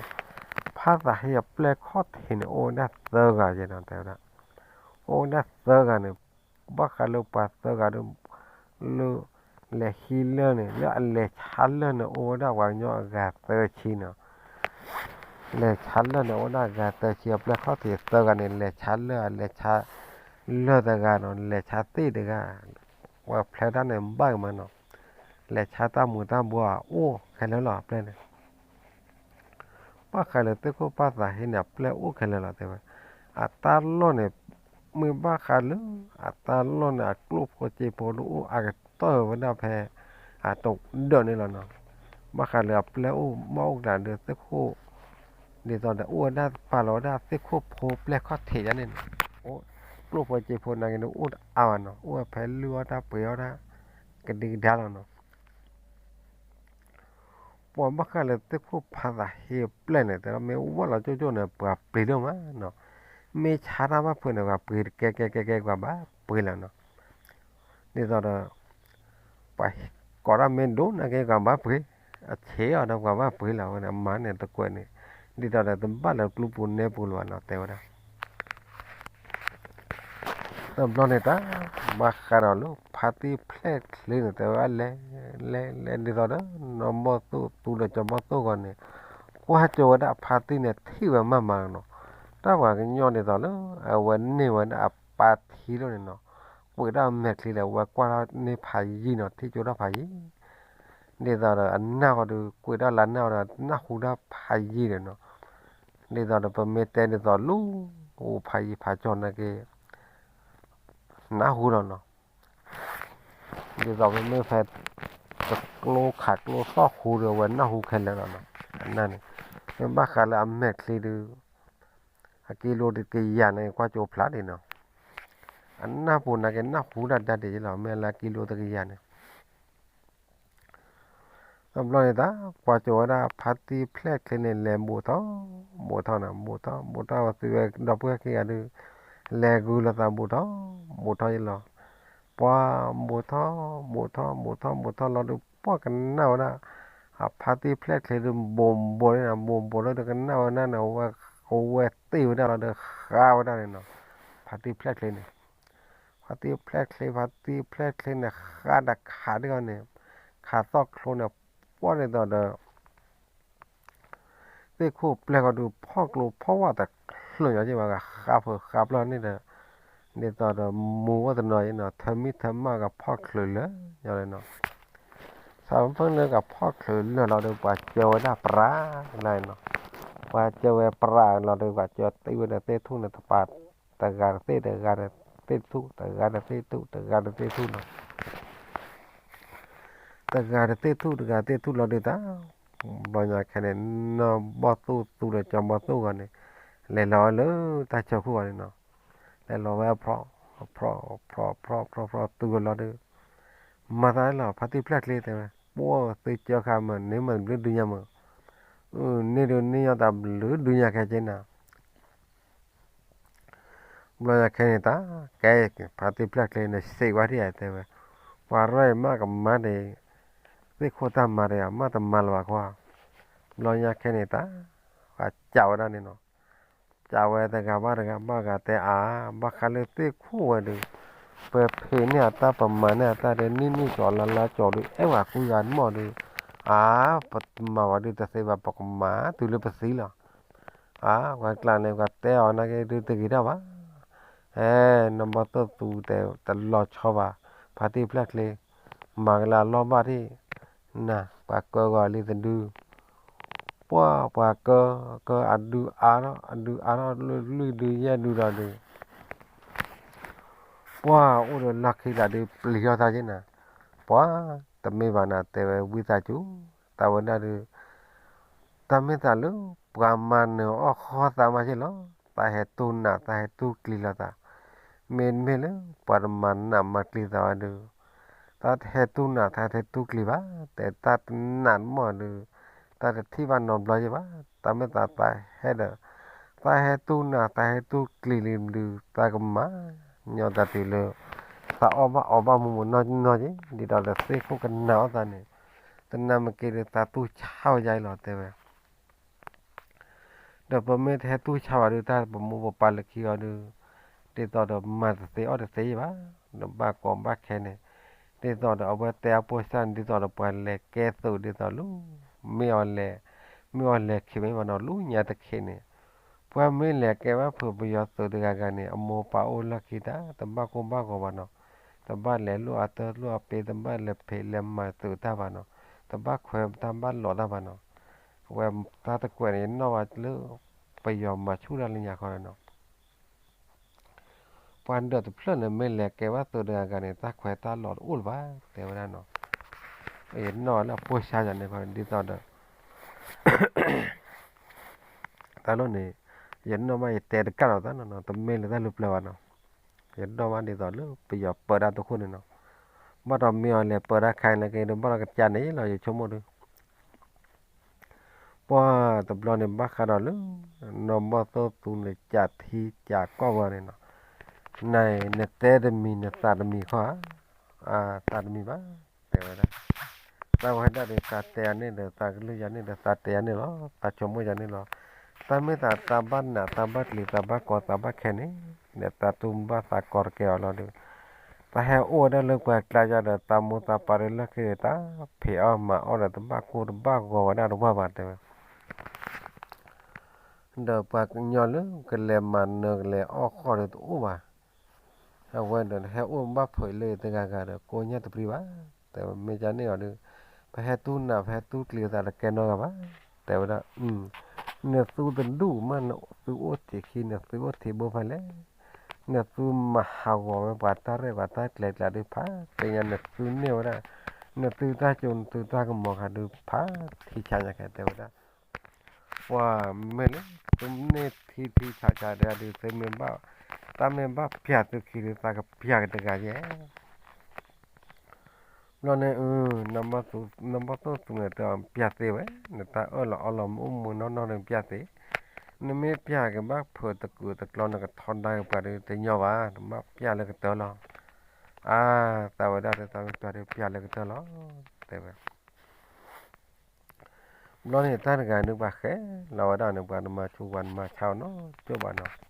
ဟ့အပျဲၢ်ခီၣ်ထံးန့ၣ် အိၣ်ဝဲဒၣ်သၢဂၤယဲနီၤ တဲဝဲဒၣ်, အိၣ်ဝဲဒၣ်သၢဂၤန့ၣ် ဘၣ်ဃးလၢပှၤသၢဂၤဒီး လၢ လဲၤဟံးလၢၢ်န့ၣ် လၢအလဲၤဆါလၢၢ်န့ၣ် အိၣ်ဝဲဒၣ်ပှၤကညီအဂၤသၢဆံနီၤ, လဲၤဆါလၢၢ်န့ၣ် အိၣ်ဝဲဒၣ်အဂၤသၢဆံ အပျဲၢ်ခီၣ်ထံးသၢဂၤန့ၣ် လဲၤဆါလၢၢ် လဲၤဆါလၢၢ်တဂၤနီၤ လဲၤဆါသ့ၣ်တဂၤ, ပှၤဖျဲတၢ်န့ၣ်ဘၣ်ကမၤနီၤ, လဲၤဆါတၢ်မူၤတၢ်ဘှီးအိၣ်ခဲလၢာ်လီၤ အပျဲၢ်န့ၣ် ဘၣ်ဃးလၢသ့ၣ်ခိၣ်ဖါသးဟ့န့ၣ် အပျဲၢ်အိၣ်ခဲလၢာ်လီၤ တဲဝဲ, အတၢ်လီၢ်န့ၣ် မ့ၢ်ဘၣ်ဃးလၢ အတၢ်လီၢ်န့ၣ် အကျိၣ်ဖိစ့ဖိဒုးအိၣ်အကတၢၢ်ဝဲဒၣ်ဖဲ အတဒၢးန့ၣ်လီၤနီၤ, ဘၣ်ဃးလၢအပျဲၢ်အိၣ်ဘၣ်အိၣ်ကတၢၢ်ဒီးသ့ၣ်ခိၣ် ဒ်သိးဒီးအိၣ်ဝဲဒၣ်ပာ်လီၤဝဲဒၣ်သ့ၣ်ခိၣ်ဖိပျဲၢ်ခီၣ်ထံးဒၣ်န့ၣ်နီၤ, အိၣ် ကျိၣ်ဖိစ့ဖိနာ်က့န့ၣ် အိၣ်တအါဘၣ်နီၤ အိၣ်ဝဲဖဲလုၢ်အီၣ်တၢ်ပှ့ၤအီၣ်တၢ် ကဒံကဒါလီၤနီၤ ပှၤဘၣ်ဃးလၢသ့ၣ်ခိၣ်ဖါသးဟ့အပျဲၢ်န့ၣ် တဲဒၣ်မ့ၢ်ဝဲလီၤကၠိၣ်ကၠိၣ်န့ၣ် ပှၤပျံၤဒိၣ်မးနီၤ, မ့ၢ်ဆါတၢ်ဘၣ်ဖုးန့ၣ် ပှၤပျံၤတကဲကဲကဲကဲ ပှၤဘၣ်ပှ့ၤလီၤနီၤ, ဒ်သိးဒီး ပှၤကိးတၢ်မ့ၢ်ဒိၣ်နာ်က့ ပှၤဘၣ်ပှ့ၤ, အဆံးအီၤဒီးပှၤဘၣ်ပှ့ၤလီၤ ဝဲန့ၣ် အမၤန့ၣ်တကွဲးန့ၣ်, ဒ်သိးဒီးတဘၣ်လၢကျူပူၤနဲပူၤလၢၤဘၣ်နီၤ တဲဝဲဒၣ် တဘျီန့ၣ်တၢ် ဘၣ်ဃးဒီးလၢဖါတံၢ်ဖျဲၣ်ချ့န့ၣ် တဲဝဲဒၣ်လဲၤ လဲၤလဲၤဒ်သိးဒီး နီၢ်ဘီၣ်သိၣ်သူဒီးကၠီဘီၣ်သိၣ်ဂီၤန့ၣ် ကွၢ်ကၠိဝဲဒၣ်အဖါတံၢ်န့ၣ် ထံၣ်ဝဲမးမးနီၤ, တၢ်ပှၤကညီဒ်သိးလၢ အဝဲန့ၢ်ဝဲဒၣ်အပၢ်ထံလီၤန့ၣ်နီၤ, ကွံာ်တၢ်မဲာ်ချံဒီး အဝဲကွၢ်ထီၣ်န့ၢ်ဖးယံၤနီၤ ထံၣ်ကၠိထီၣ်ဖးယံၤ ဒ်သိးဒီးအနၢ်ဃီဒီး ကွံာ်တၢ်လၢနၢ်ဃီဒီး နၢ်ဟူတၢ်ဖးယံၤဒီးနီၤ, ဒ်သိးဒီးပမ့ၢ်တဲဒ်သိးလူၤ အိၣ်ဖးယံၤဖးကၠီနာ်က့ နၢ်ဟူလီၤနီၤ, ဒ်သိးပမ့ၢ်ဖဲ တကျိခးကျိသီၣ်ဟူဒီး အဝဲနၢ်ဟူခဲလၢာ်လီၤနီၤ, အနၢ်န့ၣ် မ့ၢ်ဘၣ်ဃးလၢအမဲာ်ချံဒီး အကံလိတကယၤန့ၣ် ကွၢ်ကၠိဖျါဒံးနီၤ, အနၢ်ပူၤနာ်က့နၢ်ဟူဒၣ်ဒါဒ်အံၤလီၤ မ့ၢ်လၢအကံလိတကယၤန့ၣ် တဘျီန့ၣ်တၢ် ကွၢ်ကၠိဝဲဒၣ်ဖါတံၢ်ဖျဲၣ်ချ့န့ၣ် လဲၤဘူးထီၣ် ဘူးထီၣ်နီၤ ဘူးထီၣ် ဘူးထီၣ်ဝဲသုဝဲဒီပုၢ်ဝဲၢ်ခံဂၤဒီး လဲၤဂုာ်လိာ်သးဘူးထီၣ်ဘူးထီၣ်ယလီၤ. ပှၤဘူးထီၣ်ဘူးထီၣ်ဘူးထီၣ်ဘူးထီၣ်လီၤဒီး ပှၤကနၣ်ဝဲဒၣ် အဖါတံၢ်ဖျဲၣ်ချ့ဒီးဘူးဘူးန့ၣ် ဘူးဘူးလီၤဒီးကနၣ်ဝဲဒၣ်န့ၣ် အဝဲသ့ၣ်ဝဲဒၣ်လီၤဒီးဃါဝဲဒၣ်န့ၣ်နီၤ. ဖါတံၢ်ဖျဲၣ်ချ့န့ၣ် ဖါတံၢ်ဖျဲၣ်ချ့ ဖါတံၢ်ဖျဲၣ်ချ့န့ၣ် ဃါဒီးခးဒ်အံၤန့ၣ် ခးသီၣ်ချိန့ၣ် ပှၢ်ဒ်သိးဒီး သ့ၣ်ခိၣ်ပျဲၢ်ဃီဒုး ဖီၣ်ကျိဖီၣ်ဝါတချုးညီက့ဘၣ် ဃါဖုးဃါပျၢၢ်န့ၣ်ဒီး ဒ်သိးဒီးမူဝဲတနီၤအံၤနီၤ ထၢမံထၢမၢ်ကဖီၣ်ချုးလၢာ်ညီလီၤနီၤ. ဆၣ်ဖၢၣ်လၢကဖီၣ်ချုးလၢာ်လီၤဒီး ပှၤစၢဝဲဒၣ်ပြးလၢ်နီၤ. ပှၤစၢဝဲပြးလီၤဒီး ပှၤစၢတ့ၢ်ဝဲဒီးသ့ၣ်ထူၣ်န့ၣ်တပၤ တဂၤတသ့ၣ် တဂၤတသ့ၣ်ထူၣ် တဂၤတသ့ၣ်ထူၣ် တဂၤတသ့ၣ်ထူၣ်နီၤ. တဂၤတသ့ၣ်ထူၣ် တဂၤတသ့ၣ်ထူၣ်လီၤဒုးတၢ် ဘျီညါခဲန့ၣ် နီၢ်ဘီၣ်သိၣ်သူဒီးကၠီဘီၣ်သိၣ်ဂီၤန့ၣ် လဲၤလီၤဝဲလၢတၢ်ဆၢခိၣ်ဂီၤန့ၣ်နီၤ. လဲၤလီၤဝဲဖျီၣ်ဖျီၣ်ဖျီၣ်ဖျီၣ်ဖျီၣ်ဖျီၣ်သူဝဲလီၤဒီး မၤသးလီၤ ဖါတံၢ်ဖျဲၣ်ချ့တဲဝဲ ပှၢ်သုစၢဃာ်မး န့ၢ်မၤတဘျုးဒုညါမး န့ၢ်ဒုးန့ၢ်ညီတဘျုးဒုညါခဲက့နၤ ဘျီညါခဲန့ၣ်တၢ် ကဲ ဖါတံၢ်ဖျဲၣ်ချ့န့ၣ် စံးဝဲဒ်အံၤတဲဝဲ ပှၤရဲၣ်အံၤမးကမၤဒီး သ့ၣ်ခိၣ်တၢ်မၤဒီး အမးတမၤလၢၤဘၣ်ခွါ ဘျီညါခဲန့ၣ်တၢ် ပှၤစံးဝဲဒၣ်န့ၣ်နီၤ စံးဝဲတဂၤဘၣ်တဂၤ ဘၣ်ဂၤတဲအါ ဘၣ်ဃးလၢသ့ၣ်ခိၣ်ဝဲဒီး ပဖံးန့ၢ်အတၢ် ပမၤန့ၢ်အတၢ်ဒီး နံၣ်နံၣ်ကီးလါလါကီးဒီး အဲၣ်ဝဲကွံဂၤမီၢ်ဒီး အါ ပမၤဝဲဒုးတသ့ဘၣ် ပကမၤတုၤလၢပသံလီၤ အါ ပှၤကျါန့ၣ် ပှၤတဲအီၤနာ်က့ဒုးတဂ့ၤတၢ်ဘၣ် အဲ နီၢ်ဘီၣ်သိၣ်သူတဲတလီၤဆီဘၣ် ဖါတံၢ်ဖျဲၣ်ချ့ မၤကလၢအလီၢ်ဘၣ်ထံၣ် နၤ ပှၤကၢဂီၤလံသဒု ပှၢ်ပှၤကၢ ကၢအဒုအါထီၣ် အဒုအါထီၣ်လွံၢ်ဒုယဲၢ်ဒုဒီးဒုး ပှၢ်အိၣ်ဒီးလီၢ်ခံသးဒုးပျံၤထီၣ်သးက့နၤ ပှၢ်တမ့ၢ်ဘၣ်နၤ တဲဝဲဝံသးစူၤ သးဝဲဒၣ်ဒုး တၢ်မ့ၢ်သးလၢ ပှၤမၤနၢၤအီၣ်ဃီသးမးက့လီၤ သးဟဲတူၢ်နး သးဟဲတူၢ်ကျံၤလီၤသး မ့တမ့ၢ်လၢ ပှၤတမၤနးမၤကျံၤသးဝဲဒုး သးတဟဲတူၢ်နး သးဟဲတူၢ်ကျံၤဘၣ် တဲတၢ်တနးတမီၢ်ဒုး သးတထံၣ်ဘၣ်နီတဘျီယဲဘၣ် တၢ်မ့ၢ်သးသးဟဲဒီး သးဟဲတူၢ်နး သးဟဲတူၢ်ကျံၤလံဒုး သးကမၤ ညီသးတုၤလၢ သးအီၣ်ဘၣ်အီဘၣ်မူးမူးနီၢ်နီၢ်က့ ဒ်သိးဒီးသ့ၣ်ခိၣ်ကနၣ်အီၣ်သးန့ၣ် သနာ်က့ဒီး သးတူၢ်ဆါဝဲယါအံၤလီၤ တဲဝဲ ဒီးပမ့ၢ်တဟဲတူၢ်ဆါဘၣ်ဒုး တၢ်ပမိၢ်ပပၢ်လၢခံဂီၤဒုး ဒ်သိးဒီးမၤတသ့အီၣ်တသ့ယဲဘၣ် ဒီးဘၣ်ကီဘၣ်ခဲန့ၣ် ဒ်သိးဒီးအဝဲတဲအဖိစၢ်န့ၣ် ဒ်သိးဒီးပှၤလဲၤကဲသုးဒ်သိးလၢ မ့ၢ်အီၤလဲၤ မ့ၢ်အီၤလဲၤခံမ့ၢ်ဘၣ်နီၤ လၢညါတခ့န့ၣ် ပှၤမ့ၢ်လဲၤကဲဘၣ်ဖုးပယီၤသုးတဂၤဂၤန့ၣ် အမိၢ်ပၢ်အိၣ်လီၢ်ခံတၢ် တဘၣ်ကိၢ်ဘၣ်ဂီၤဘၣ်နီၤ တဘၣ်လဲၤလိၣ်အတၢ်လိၣ်အပ့ တဘၣ်လဲၤဖံးလဲၤမၤသုးတၢ်ဘၣ်နီၤ တဘၣ်ခွဲးတၢ်ဘၣ်လီၤတၢ်ဘၣ်နီၤ အဝဲတၢ်တကွဲးန့ၣ် ယနီၣ်ဘၣ်လၢ ပယီၤမၤဆူၣ်တၢ်လၢညါခီနီၤ ပှၤဒၢးတဖျၢၣ်န့ၣ် မ့ၢ်လဲၤကဲဘၣ်သုးတဂၤဂၤန့ၣ် တၢ်ခွဲးတၢ်လီၤတအိၣ်လၢၤဘၣ် တဲဝဲဒၣ်နီၤ ယနီၣ်လၢအဖိစၢ်ယၤန့ၣ်ခီ ဒ်သိးဒီး တၢ်လီၢ်န့ၣ် ယနီၣ်ဘၣ်ယတဲတကၣ်လီၤသးနီၤ တမ့ၢ်လၢတၢ်လၢပျၢၤဘၣ်နီၤ ယနီၣ်ဘၣ်ဒ်သိးလၢပယီၤပၢတၢ်တခိၣ်န့ၣ်နီၤ ဘၣ်ဒီးမ့ၢ်အီၤလဲၤပၢတၢ်ခါအံၤလၢက့ၤဒီး ဘၣ်ဒီးကစၢ်န့ၣ်လီၤ ယဆိကမိၣ်ဒုး ပှၢ်တဘျီန့ၣ် ဘၣ်ဃးဒီးလၢ နီၢ်ဘီၣ်သိၣ်သူန့ၣ် ကးထံကးကီၢ်ဝဲန့ၣ်နီၤ, နၤအံၤ နတဲတမံၤ နသးတမံၤခီဧါ, သးတမံၤဘၣ်, တဲဝဲဒၣ်, သးဝဲဒၣ်ဒီး သးတဲယၤန့ၣ်ဒီး သးကလုၢ်ယၤန့ၣ်ဒီး သးတဲယၤန့ၣ်လီၤ, သးဆိကမိၣ်ယၤန့ၣ်လီၤ, တၢ်မ့ၢ်သး သးဘၣ်နး သးဘၣ်ကျံၤ သးဘၣ်ကီ သးဘၣ်ခဲန့ၣ် ဒီးသးတူၢ်ဘၣ်သးကီတကဲအီၤလီၤဒီး သးဟဲအိၣ်ဝဲဒၣ်လၢပှၤကျါယၤဒီး သးမိၢ်သးပၢ်ဒီးလၢခံဒီး တၢ်ဖံးအီၣ်မၤအီၣ်ဒီး တဘၣ်ကိၢ်တဘၣ်ဂီၤဝဲဒၣ်တဝၢ်ဘၣ်တဲဝဲ, ဒီးပှၤကညီလၢကလဲၤမၤနၢၤကလဲၤအီၣ်ဃီဒီးတအိၣ်ဘၣ်, အဝဲဒီးဟဲအိၣ်ဘၣ်ဖုးလၢတဂၤဂၤဒီး ကိးညၣ်တပျံၤဘၣ်, တဲဝဲမ့ၢ်ကန့ၣ်အီၤဒီး ပဟဲတူၢ်နး ပဟဲတူၢ်ကျံၤသးတကဲနီတဂၤဘၣ်, တဲဝဲဒၣ်, နသုတဒူၣ်မး နသုအိၣ်ထံးခံ နသုအိၣ်ထံးဘိဖဲလဲၣ်, နသုမၤဟးဂီၤဝဲပှၤတၢ်ရဲၣ်ပှၤတၢ်ကျဲၤကျါဒုးဖးသ့ၣ်ညါ နသုန့ၢ်ဝဲဒၣ်, နသုတၢ်ကၠိ နသုတၢ်ကမီၤခါဒုးဖးထံဆးညါခဲတဲဝဲဒၣ်, ပှၤမ့ၢ်လၢ သုန့ၢ်ထံထံဆးဆးဒုး သုမ့ၢ်ဘၣ်, တၢ်မ့ၢ်ဘၣ်ပျၢ်သုခံဒုး သးကပျၢ်က့ၤတဂၤယဲၢ် ဘျီန့ၣ် နီၢ်ဘီၣ်သိၣ်သူန့ၣ် တပျၢ်သ့ဝဲ, နတၢ်အၢၣ်လီၤအီလီၤမ့ၢ်အိၣ်မူနီၢ်နီၢ်ဒီးပျၢ်သ့, နမ့ၢ်ပျၢ်က့ၤဘၣ်ဖုးတကူးတကျီ နကထီဒါက့ၤပှၤဒီးတညီဘၣ်, နဘၣ်ပျၢ်လၢကတၢၢ်လီၤ. အါ, သးဝဲဒၣ်ဒီး သးမ့ၢ်ပျၢ်ဒီးပျၢ်လၢကတၢၢ်လီၤ, တဲဝဲ. ဘျီန့ၣ်တၢ်တဂၤန့ၣ် ပှၤဃဲလီၤဝဲဒၣ်န့ၣ် ပှၤနမၤဆူးပှၤနမၤဆါအီၤနီတဘျီဘၣ်နီၤ.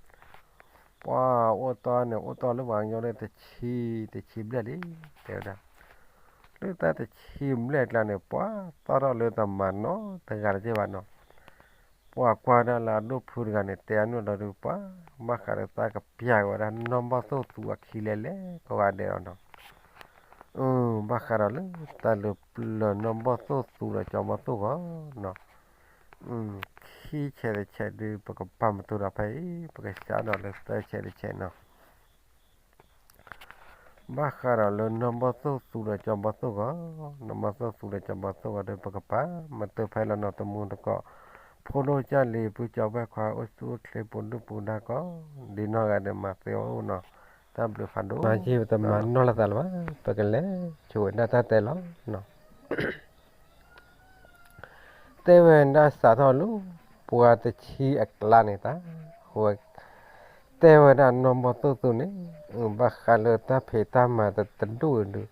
ပှၤအိၣ်တီန့ၣ် အိၣ်တီလၢပှၤကညီလၢတဆံ, တဆံဘျဲၣ်လံ, တဲဝဲဒၣ်. လၢတၢ်တဆံဘျဲၣ်အကျါန့ၣ် ပှၤတီထီၣ်လၢတမၤနီတဂၤတက့ၢ်ဘၣ်နီၤ. ပှၤကွၢ်ဒၣ်လၢအဒိၣ်ဖုတဂၤန့ၣ် တဲအနုာ်လီၤဒီး ပှၤဘၣ်ဃးဒီးတၢ်ကပျၢ်က့ၤဝဲဒၣ်နီၢ်ဘီၣ်သိၣ်သူအခံလဲၣ်လဲၣ် ကိးဂၤဒဲးလီၤနီၤ. ဘၣ်ဃးဒီးလၢတၢ်လၢပျၢၤနီၢ်ဘီၣ်သိၣ်သူဒီးကၠီဘီၣ်သိၣ်ဂီၢ်နီၤ. ခံဆဲးတဆဲးဒုး ပကပာ်မတူၤဒီးဖဲအံၤ ပကစးဒီးလၢသၢဆဲးတဆဲးနီၤ. ဘၣ်ဃးဒီးလၢနီၢ်ဘီၣ်သိၣ်သူဒီးကၠီဘီၣ်သိၣ်ဂီၢ်, နီၢ်ဘီၣ်သိၣ်သူဒီးကၠီဘီၣ်သိၣ်ဂီၢ်ဒီး ပကပာ်မတူၤဖဲလီၤနီၤ တမူတကိး, ဖိဒိၣ်ကၢ်လံၤ ပုၢ်ကၠီဝဲၢ်ခွါ အိၣ်ဆူၣ်အိၣ်ချ့ ပူၤဒုၣ်ပူၤဒါကိးဒ်နီၢ်ဂၤဒဲး မၤသ့အိၣ်နီၤ. တၢ်ဘျုးဖးဒိၣ်, မၤယံာ်ပတမၤနီၢ်လၢသးလၢၤဘၣ်, ပကလဲၤဆိဝဲဒၣ်တၢ်တဲလီၤနီၤ. တဲဝဲဒၣ်စးထီၣ်လၢ ပှၤတဆံအကျါန့ၣ်တၢ်, ဝဲ, တဲဝဲဒၣ်နီၢ်ဘီၣ်သိၣ်သူန့ၣ်, ဘၣ်ဃးလၢတၢ်ဖံးတၢ်မၤတဒူၣ်အံၤဒုး,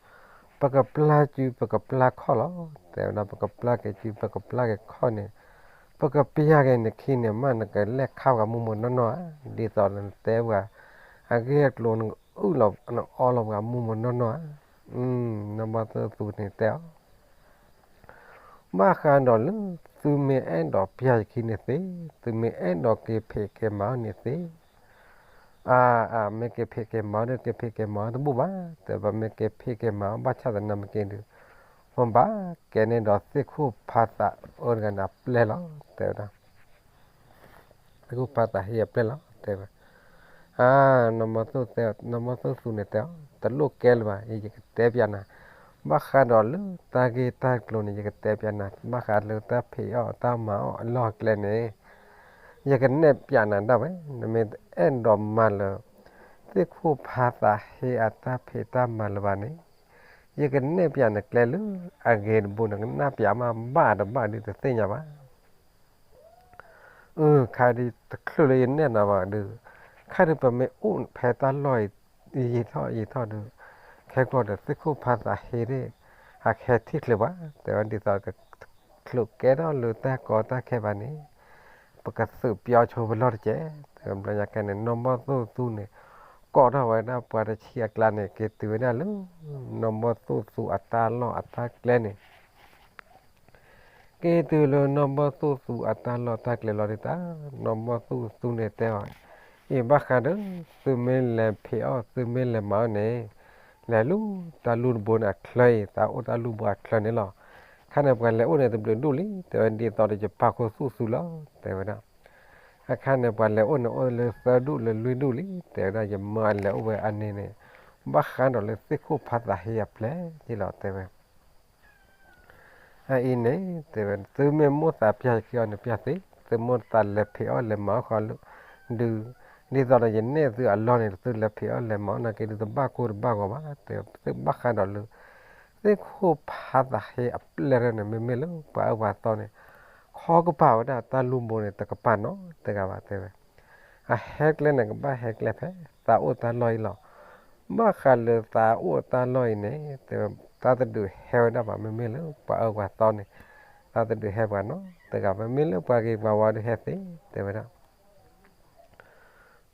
ပကပျၢ်စုပကပျၢ်ခီၣ်လီၤ. တဲဝဲဒၣ် ပကပျၢ်က့ၤစု ပကပျၢ်က့ၤခီၣ်န့ၣ်, ပကပျၢ်က့ၤနခံန့ၣ် မ့ၢ်နကလဲၤခါပှၤမူးမူးနီၢ်နီၢ်ဧါ, ဒ်သိးနတဲပှၤ အဂ့ၢ်အကျိၤ နကအုၣ်လီၤ နအီလီၤပှၤမူးမူးနီၢ်နီၢ်ဧါ. နီၢ်ဘီၣ်သိၣ်သူန့ၣ်တဲအီၤ ဘၣ်ဃးဒီးလၢ သုမ့ၢ်အဲၣ်ဒိးပျၢ်ယခံန့ၣ်သ့, သုမ့ၢ်အဲၣ်ဒိးက့ၤဖံးက့ၤမၤအီၤန့ၣ်သ့, အါ, မ့ၢ်က့ၤဖံးက့ၤမၤအီၤဒီး က့ၤဖံးက့ၤမၤအီၤတဘူၣ်ဘၣ်, တဲဘၣ် မ့ၢ်က့ၤဖံးက့ၤမၤအီၤဘၣ်ဆၣ်သနာ်က့ဒုး, ပဘၣ်ကဲန့ၣ်ဒီးသ့ၣ်ခိၣ်ဖးသးအၢတဂၤန့ၣ်အပျဲၢ်လီၤ, တဲဝဲဒၣ် သ့ၣ်ခိၣ်ဖးသးဟ့အပျဲၢ်လီၤ တဲဝဲ. အါ, နီၢ်ဘီၣ်သိၣ်သူန့ၣ်တဲအီၤ တလိၣ်ကဲလၢၤဘၣ်, ယကတဲပျးနၤ, ဘၣ်ဃးဒီးလၢတၢ်ဂ့ၢ်တၢ်ကျိၤန့ၣ် ယကတဲပျးနၤ, ဘၣ်ဃးလၢတၢ်ဖံးအီၣ်တၢ်မၤအီၣ်အလီၢ်အကျဲန့ၣ် ယကနဲၣ်ပျးနၤဒၣ်ဝဲ, နမ့ၢ်တအဲၣ်ဒိးမၤလၢ သ့ၣ်ခိၣ်ဖးသးဟ့အတၢ်ဖံးတၢ်မၤလၢၤဘၣ်န့ၣ်, ယကနဲၣ်ပျးနကျဲလၢအဂ့ၤတဘိန့ၣ် ကနၣ်ပျးမးဘၣ်တဘၣ်ဒုးတသ့ၣ်ညါဘၣ်. အၢ, ခါဒ်တချုးလၢယနဲၣ်နၤဘၣ်ဒုး, ခါဒုးပမ့ၢ်အိၣ်ဖဲတၢ်လီၢ်အံၤ ယံာ်ထီၣ်ယံာ်ထီၣ်ဒုး, ခဲကျိၤဒီးသ့ၣ်ခိၣ်ဖးသးဟ့သ့ၣ် အခဲထံၣ်ချုးပှၤ, တဲဝဲဒ်သိးကချုးကဲထီၣ်လၢတၢ်ကီတၢ်ခဲဘၣ်န့ၣ်, ပကသုးပျီဆိပလီၢ်တက့ၢ်, တဲဘျီညါခဲန့ၣ် နီၢ်ဘီၣ်သိၣ်သူန့ၣ် ကိးထီၣ်ဝဲဒၣ်ပှၤတဆံအကျါန့ၣ် က့ၤတုၤဝဲဒၣ်လၢ နီၢ်ဘီၣ်သိၣ်သူအတၢ်လီၢ်အတၢ်ကျဲန့ၣ် က့ၤတုၤလၢနီၢ်ဘီၣ်သိၣ်သူအတၢ်လီၢ်တၢ်ကျဲလီၤဒုးတၢ်, နီၢ်ဘီၣ်သိၣ်သူန့ၣ်တဲအီၤ, အံၤဘၣ်ဃးဒီး သုမ့ၢ်လဲၤဖံးအီၣ် သုမ့ၢ်လဲၤမၤအီၣ်န့ၣ်, လဲၤလူၤတၢ်လူၢ်တဘိန့ၣ်အချၢအံၤ သးအိၣ်တၢ်လူၢ်ဘိအချၢန့ၣ်လီၤ. ခါန့ၣ်ပှၤလဲၤအိၣ်န့ၣ်တဘျုးဒူၣ်လံ, တဲဝဲဒ်သိးဒီးယပာ်ခူသူၣ်သုလီၤ, တဲဝဲဒၣ်. အခါန့ၣ်ပှၤလဲၤအိၣ်န့ၣ်အိၣ်လၢသၢဒူၣ်လၢလွံၢ်ဒူၣ်လံ, တဲဝဲဒၣ် ယမၢအလဲၤအိၣ်ဝဲအန့ၣ်န့ၣ်, ဘၣ်ဃးဒီးလၢသ့ၣ်ခိၣ်ဖးသးဟ့အပျဲၢ်န့ၣ်လီၤ တဲဝဲ အအံၤန့ၣ် တဲဝဲ သုမ့ၢ်မိၣ်သးပျၢ်ယခံအီၤန့ၣ်ပျၢ်သ့, သုမိၣ်သးလဲၤဖံးအီၣ်လဲၤမၤအီၣ်ဃီလၢ ဒုး, ဒ်သိးဒီးယနဲၣ်သုအလီၢ်န့ၣ် သုလဲၤဖံးအီၣ်လဲၤမၤအီၣ်နာ်က့ဒုးတဘၣ်ကိၢ်တဘၣ်ဂီၤဘၣ်, တဲသုဘၣ်ဃးဒီးလၢ သ့ၣ်ခိၣ်ဖးသးဟ့အပျဲၢ်န့ၣ် မ့မ့ၢ်လၢပှၤအၢပှၤသီန့ၣ် ခီကပၤဝဲဒၣ်တၢ်လူၢ်ဘိန့ၣ် တကပၤနီတဂၤဘၣ် တဲဝဲ. အဟဲကျဲန့ၣ် ကဘၣ်ဟဲကျဲဖဲသးအိၣ်တၢ်လီၢ်အံၤလီၤ. ဘၣ်ဃးလၢသးအိၣ်တၢ်လီၢ်အံၤန့ၣ် တဲဝဲ တၢ်တဒုးဟဲဝဲဒၣ်ဘၣ်, မ့မ့ၢ်လၢပှၤအၢပှၤသီန့ၣ် တၢ်တဒုးဟဲပှၤနီတဂၤ, မ့မ့ၢ်လၢပှၤဂ့ၤပှၤဝါဒုးဟဲသ့, တဲဝဲဒၣ်.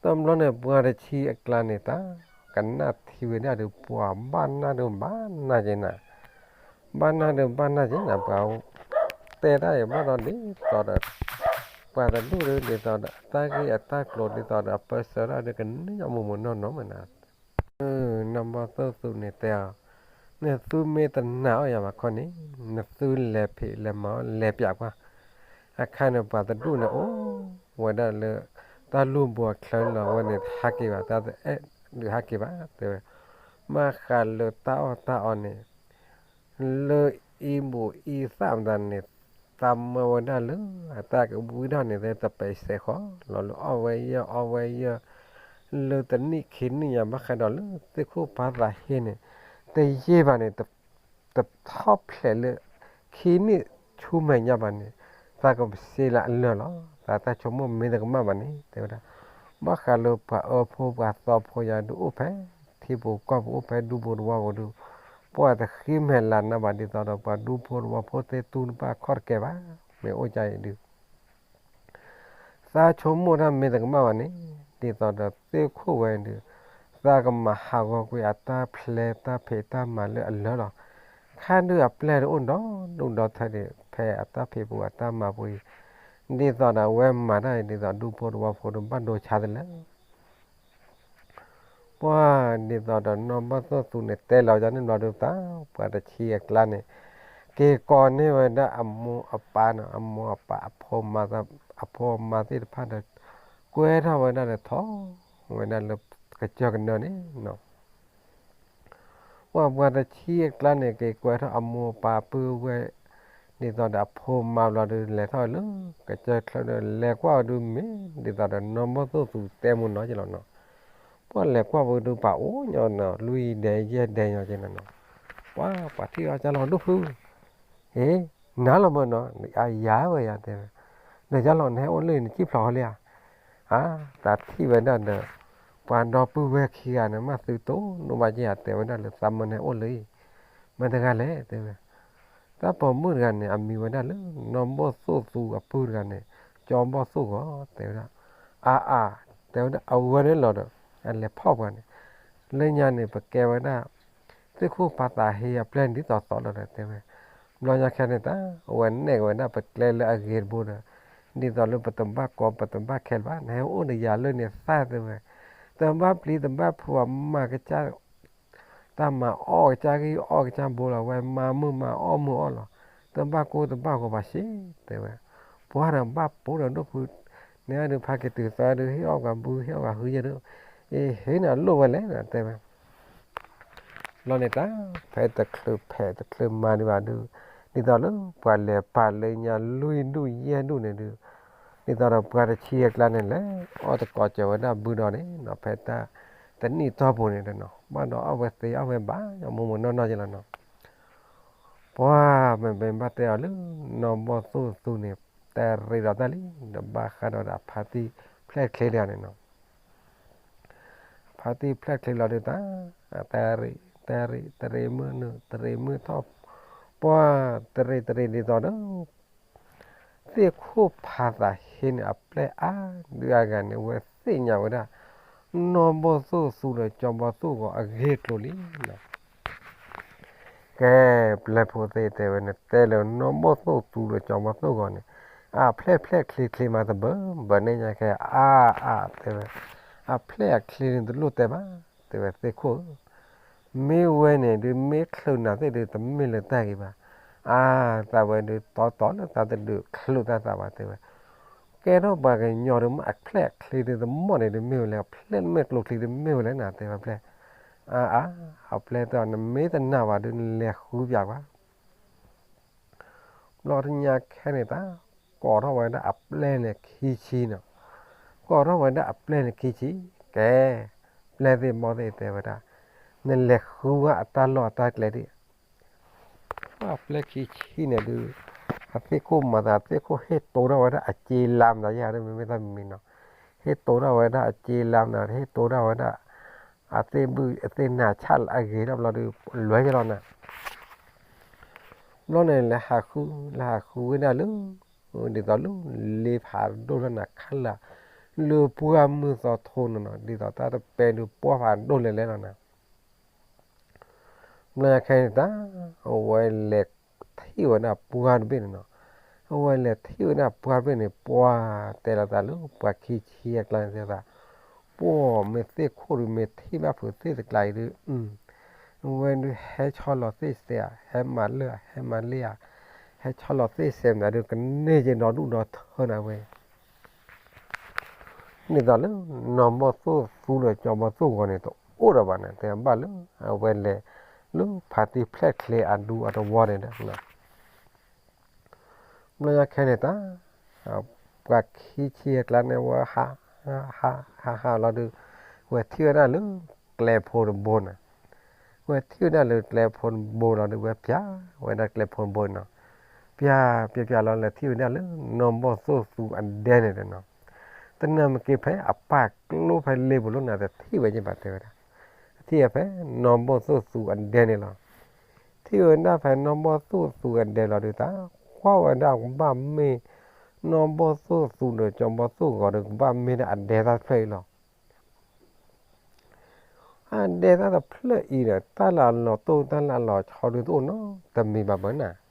တဘျီန့ၣ် ပှၤတဆံအကျါန့ၣ်တၢ် ကနၣ်ထံဝဲဒၣ်ဒီး ပှၤဘၣ်နၢ်ဒုးဘၣ်နၢ်က့ၤနၤ, ဘၣ်နၢ်ဒုးဘၣ်နၢ်က့ၤနၤ, ပှၤတဲတၢ်အံၤဘၣ်ဒီးဒ်သိးဒီး ပှၤတဒူၣ်ဒုးဒ်သိးဒီး တၢ်ဂ့ၢ်အတၢ်ကျိၤဒ်သိးဒီး အပၢဆှၢတၢ်ဒုးကန့ၢ်အီၤမူးမူးနီၢ်နီၢ်မးနၤ. နီၢ်ဘီၣ်သိၣ်သူန့ၣ်တဲအီၤ, နသုမ့ၢ်တနာ်အီၤယၤဘၣ်ခီန့ၣ် နသုလဲၤဖံးလဲၤမၤအီၣ်လဲၤပျးကွၢ်. အခါန့ၣ်ပှၤတဒူၣ်န့ၣ် အိၣ်ဝဲဒၣ်လၢ တၢ်လူၢ်ဘိအချၢလီၤဝဲန့ၣ် ဟးက့ၤဘၣ်, တၢ်တအဲၣ်ဒုးဟးက့ၤဘၣ် တဲဝဲ. ဘၣ်ဃးလၢတၢ်အီၣ်တၢ်အီန့ၣ် လၢအံၤဘူၣ်အံၤသၣ်မတၤန့ၣ် သးမၢဝဲဒၣ်လၢ အတၢ်ကဝံထီၣ်န့ၣ် တပာ်စဲးဃီလီၤ, လၢအီၣ်ဝဲယၢ်အီဝဲယၢ် လၢတနံၣ်ခံနံၣ်ညါ ဘၣ်ဃးဒီးလၢသ့ၣ်ခိၣ်ဖးသးဟ့န့ၣ် တယံာ်ဘၣ်န့ၣ် တထီၣ်ဖျဲးလၢ ခံနံၣ်ဆူမဲာ်ညါဘၣ်န့ၣ် သးကပစ့လၢအလၢာ်လီၤ. သးတၢ်ဆိကမိၣ်မ့ၢ်တကမၣ်ဘၣ်န့ၣ် တဲဝဲဒၣ်, ဘၣ်ဃးလၢပှၤအၢဖိပှၤသီဖိယၤဒုးအိၣ်ဖဲ ထံပူၤကီၢ်ပူၤအိၣ်ဖဲဒူပူၤသဝီပူၤဒုး, ပှၤတဃံမဲာ်လၤနးဘၣ်ဒ်သိးဒီး ပှၤဒူဖိသဝီဖိသ့ၣ်တူၢ်တဘၣ်ခီၣ်တကဲဘၣ်, မ့ၢ်အိၣ်ကါအံၤဒုး သးဆိကမိၣ်တၢ်မ့ၢ်တကမၣ်ဘၣ်န့ၣ်, ဒ်သိးဒီးသ့ၣ်ခိၣ်ဝဲဒုး, သးကမၤဟးဂီၤကွံာ်အတၢ်ဖျဲးတၢ်ဖံးတၢ်မၤလၢအလၢလီၤ. ခါဒုးအပျဲၢ်တအိၣ်ဒီဒူၣ်ဒီထၢဒံး ဖဲအတၢ်ဖံးပူၤအတၢ်မၤပူၤအံၤ, ဒ်သိးဒီးအဝဲမၤတၢ်အံၤ ဒ်သိးဒူဖိသဝီဖိဒုးဘၣ်ဒိဆါတလၢ ပှၤဒ်သိးဒီးနီၢ်ဘီၣ်သိၣ်သူန့ၣ်တဲလီၤယၤန့ၣ်ဘျီဒုးသး, ပှၤတဆံအကျါန့ၣ်, က့ၤကိးန့ၢ်ဝဲဒၣ်အမိၢ်အပၢ်န့ၣ်, အမိၢ်အပၢ်အဖိ, အဖိအမါသ့ၣ်တဖၣ်ဒီး, ကွဲထီၣ်ဝဲဒၣ်ဒီးထီၣ်ဝဲဒၣ်လၢကစၢၢ်ကနၢန့ၣ် ပှၤပှၤတဆံအကျါန့ၣ် က့ၤကွဲထီၣ်အမိၢ်အပၢ်ပုၢ်ဝဲၢ်, ဒ်သိးဒီးအဖိအမါဘျီဒုး လဲၤထီၣ်လၢကစၢၢ်ချၢဒီး လဲၤကွၢ်အီၤဒုးမ့ၢ် ဒ်သိးဒီးနီၢ်ဘီၣ်သိၣ်သူတဲမူနီၤက့လီၤနီၤ. ပှၤလဲၤကွၢ်ဝဲဒုးပာ်အိၣ်ညီနီၤ လွံၢ်ဒဲးယဲၢ်ဒဲးညီက့နီၤနီၤ. ပှၤ ပှၤထံၣ်အီၤကၢ်လီၤဒိၣ်ဖု, အ့ နၤလီၤမၢနီၤ, ယၤဝဲယၤတဲဝဲ, ဒီးယၤလီၤနဟဲအိၣ်လၢန့ၣ် နစံၣ်ဖျိးဃီလံဧါ. အါ တၢ်ထံၣ်ဝဲဒၣ်ဒီး ပှၤဒီပုၢ်ဝဲၢ်ခံဂၤန့ၣ် မ့ၢ်သုတိၢ်နီၣ်ဘၣ်က့ၤဧါ တဲဝဲဒၣ်လၢသးမၢနဟဲအိၣ်လၢအံၤ, မ့ၢ်တဂၤလဲၣ်တဲဝဲ. တၢ်ပိာ်မုၣ်တဂၤန့ၣ် အမံၤဝဲဒၣ်လၢ နီၢ်ဘီၣ်သိၣ်သူအပုၢ်တဂၤန့ၣ် ကၠီဘီၣ်သိၣ်ဂီၤ တဲဝဲဒၣ်. အါအါ တဲဝဲဒၣ် အဝဲန့ၣ်လီၤဒီး အလဲၤဖီၣ်ပှၤန့ၣ်, လၢညါန့ၣ် ပကဲဝဲဒၣ် သ့ၣ်ခိၣ်ဖးသးဟ့အပျဲၢ်ဒ်သိးသိးလီၤဒီးတဲဝဲ. ဘျီညါခဲန့ၣ်တၢ် အဝဲနဲၣ်ဝဲဒၣ်ပကျဲလၢအဂ့ၤတဘိဒီး ဒ်သိးလၢပတဘၣ်ကီပတဘၣ်ခဲလၢၤဘၣ် နဟဲအိၣ်ဒီးယၤလၢန့ၣ်သၣ်တဲဝဲ, တဘၣ်ပျံၤတဘၣ်ဖုးအီၤ မၤကစၢ် တၢ်မၤအီၣ်ကစၢ်ဂံၢ်အီၣ်ကစၢ်ဘိလီၤ ဝဲမၤမုာ်မၤအီၣ်မုာ်အီၣ်လီၤ, တဘၣ်ကိၢ်တဘၣ်ဂီၤဘၣ်စ့ၢ်တဲဝဲ. ပှၤဒီးဘၣ်ပိာ်ဒီးဒိၣ်ဖု, န့ၣ်ဒုးဖးက့ၤတုၤသးဒုး ဟ့ၣ်အီၣ်ပှၤဘု ဟ့ၣ်အီၣ်ပှၤဟုယဲၢ်ဒုး, အ့ ဟ့ၣ်နၤလိၣ်ဝဲလဲၣ်တဲဝဲ. ဘျီန့ၣ်တၢ် ဖဲတချုးဖဲးတချုးမၤဒံးဘၣ်ဒုး, ဒ်သိးလၢပှၤလဲၤပာ်လၢညါလွံၢ်ဒူၣ်ယဲၢ်ဒူၣ်န့ၣ်ဒုး, ဒ်သိးဒီးပှၤတဆံအကျါန့ၣ်လဲၤ အီၣ်တကိးစၢၤဝဲဒၣ်ဘုဒီးန့ၣ်နီၤ ဖဲတၢ်တနံၣ်တီၢ်ပူၤန့ၣ်နီၤ ဘၣ်ဒီးအီၣ်ဝဲသ့အီၣ်ဝဲဘၣ် မိၢ်မိၢ်နီၢ်နီၢ်က့လီၤနီၤ. ပှၤမ့ၢ်ဘၣ်တဲအီၤလၢ နီၢ်ဘီၣ်သိၣ်သူန့ၣ် တရံးဒီးတၢ်လံ ဒီးဘၣ်ဃးဒီးအဖါတံၢ်ဖျဲၣ်ချ့တဂၤန့ၣ်နီၤ. ဖါတံၢ်ဖျဲၣ်ချ့လီၤဒုးတၢ်, တရံး တရံး တရံးမုၢ်နုာ် တရံးမုၢ်ထီၣ်, ပှၤတရံးတရံးဒ်သိးဒီး သ့ၣ်ခိၣ်ဖးသးဟ့န့ၣ် အပျဲၢ်အါဒုးအါဂၤန့ၣ် အဝဲသ့ၣ်ညါဝဲဒၣ် နီၢ်ဘီၣ်သိၣ်သူဒီးကၠီဘီၣ်သိၣ်ဂီၤအဂ့ၢ်အကျိၤလံနီၤ. ကဲ ပျဲၢ်ဖိသ့ၣ်တဲဝဲန့ၣ် တဲလၢနီၢ်ဘီၣ်သိၣ်သူဒီးကၠီဘီၣ်သိၣ်ဂီၤန့ၣ် အဖျဲၣ်ဖျဲၣ်ချ့ချ့မးတဘၣ် ဘၣ်န့ၣ်ညါခဲအါအါတဲဝဲ, အဖျဲၣ်အချ့န့ၣ်တလိၣ်တဲဘၣ် တဲဝဲသ့ၣ်ခိၣ်ဧၢ မ့ၢ်ဝဲန့ၣ်ဒုး မ့ၢ်ချုးနၤသ့ၣ်ဒုး တမ့ၢ်လၢတၢ်ဂ့ၤဘၣ်. အါ သးဝဲဒုးတီတီလၢသးတဒုးချုးတၢ်သးဘၣ်တဲဝဲ, ကဲထီၣ်ပှၤကညီဒုး မ့ၢ်အဖျဲၣ်အချ့ဒုး တမီၢ်န့ၣ်ဒုးမ့ၢ်ဝဲလဲၣ် အဖျဲၣ်မ့ၢ်ကျိချံဒုးမ့ၢ်ဝဲလဲၣ်နၤတဲဝဲဖျဲၣ်. အါအါ အပျဲၢ်တဲအီၤ နမ့ၢ်တနာ်ဘၣ်ဒုး နလဲၤဃုပၠးကွၢ် ဘျီတညါခဲန့ၣ်တၢ် ကိးထီၣ်ဝဲဒၣ်အပျဲၢ်န့ၣ်ခံဆံနီၤ, ကိးထီၣ်ဝဲဒၣ်အပျဲၢ်န့ၣ်ခံဆံ, ကဲ ပျဲၢ်သ့ၣ်ဘီၣ်သ့ၣ်တဲဝဲဒၣ်, နလဲၤဃုဝဲအတၢ်လီၢ်အတၢ်ကျဲဒံး, ပှၤပျဲၢ်ခံဆံန့ၣ်ဒုး အသ့ၣ်ခိၣ်မၤသး အသ့ၣ်ခိၣ်ဟ့ၣ်တိၢ်ထီၣ်ဝဲဒၣ်အစ့လါမး ယၤဒုးမ့မ့ၢ်တၢ်မံၤနီၤ, ဟ့ၣ်တိၢ်ထီၣ်ဝဲဒၣ်အစ့လါမး ဟ့ၣ်တိၢ်ထီၣ်ဝဲဒၣ် အသ့ၣ်ဘုၣ်အသ့ၣ်နၤဆၣ်လၢအဂ့ၤထီၣ်ဘျီဒုး လွဲၢ်ယလီၤနၤ ဘျီန့ၣ် လဲၤဟးဃု လဲၤဟးဃုဝဲဒၣ်လၢ ဒ်သိးလၢ လ့ဖးဒိၣ်လၢနၤခါလၢာ် လၢပှၢ်မုၢ်သီထိန့ၣ်နီၤ ဒ်သိးတၢ်တပဲဒုးပှၢ်ဖးဒိၣ်လဲၤလဲၤလီၤနၤ ဘျီညါခဲန့ၣ်တၢ် အဝဲလဲၤထံၣ်ဝဲဒၣ်ပှၢ်တဘ့ၣ်န့ၣ်နီၤ, အဝဲလဲၤထံၣ်ဝဲဒၣ်ပှၢ်တဘ့ၣ်န့ၣ် ပှၢ်တဲလီၤသးလၢပှၤခံဆံအကျါန့ၣ်သး ပှၢ်မ့ၢ်သ့ၣ်ခိၣ်ဒုးမ့ၢ်ထံၣ်ဘၣ်ဖုးသ့ၣ်တကျါအံၤဒုး အဝဲဒုးဟဲဆီလီၤသ့ၣ်စဲးဧါ ဟဲမၤလၢ ဟဲမၤလ့ဧါ ဟဲဆီလီၤသ့ၣ်စဲးမးဒုး ကန့ၢ်က့ၤဒီဒူၣ်ဒီထၢနၤဝဲ ဒ်သိးလၢ နီၢ်ဘီၣ်သိၣ်သူဒီးကၠီဘီၣ်သိၣ်ဂီၤန့ၣ် တအိၣ်ဒီးဘၣ်န့ၣ် တဲဘၣ်လၢ အဝဲလဲၤ လၢဖါတံၢ်ဖျဲၣ်ချ့အဒူအတဝီန့ၣ်ဒီး ဘျီညါခဲန့ၣ်တၢ် ပှၤခံဆံအကျါန့ၣ်ဝဲ ဟး ဟး ဟးလီၤဒုး ဝဲထံၣ်ဝဲဒၣ်လၢ ကျဲဖိတဘိန့ၣ် ဝဲထံၣ်ဝဲဒၣ်လၢကျဲဖိတဘိလီၤဒုး ဝဲပၠးဝဲဒၣ်ကျဲဖိတဘိန့ၣ်နီၤ ပျဲပျဲလီၤ လဲၤထံၣ်ဝဲဒၣ်လၢ နီၢ်ဘီၣ်သိၣ်သူအဒဲန့ၣ်ဒီးနီၤ, တနၢ်မ့ၢ်က့ၤဖဲအပၢ်ကျိဖဲလ့ပူၤလီၤန့ၣ် တထံၣ်ဝဲက့ၤဘၣ်တဲဝဲဒၣ်, တထံၣ်ဝဲဖဲနီၢ်ဘီၣ်သိၣ်သူအဒဲန့ၣ်လီၤ. ထံၣ်ဝဲဒၣ်ဖဲနီၢ်ဘီၣ်သိၣ်သူအဒဲလီၤဒီး သးကွၢ်ဝဲဒၣ်ကဘၣ်မ့ၢ် နီၢ်ဘီၣ်သိၣ်သူဒီးကၠီဘီၣ်သိၣ်ဂီၤဒီး ကဘၣ်မ့ၢ်ဒၣ်အဒဲတၢ်တဖျၢၣ်အံၤလီၤ. အဒဲတၢ်တဖျၢၣ်အံၤဒီး တၢ်လၢအလီၤတိၢ်တၢ်လၢအလီၤဆီဒုးတအိၣ်နီတမံၤဘၣ်ဘၣ်နၤ,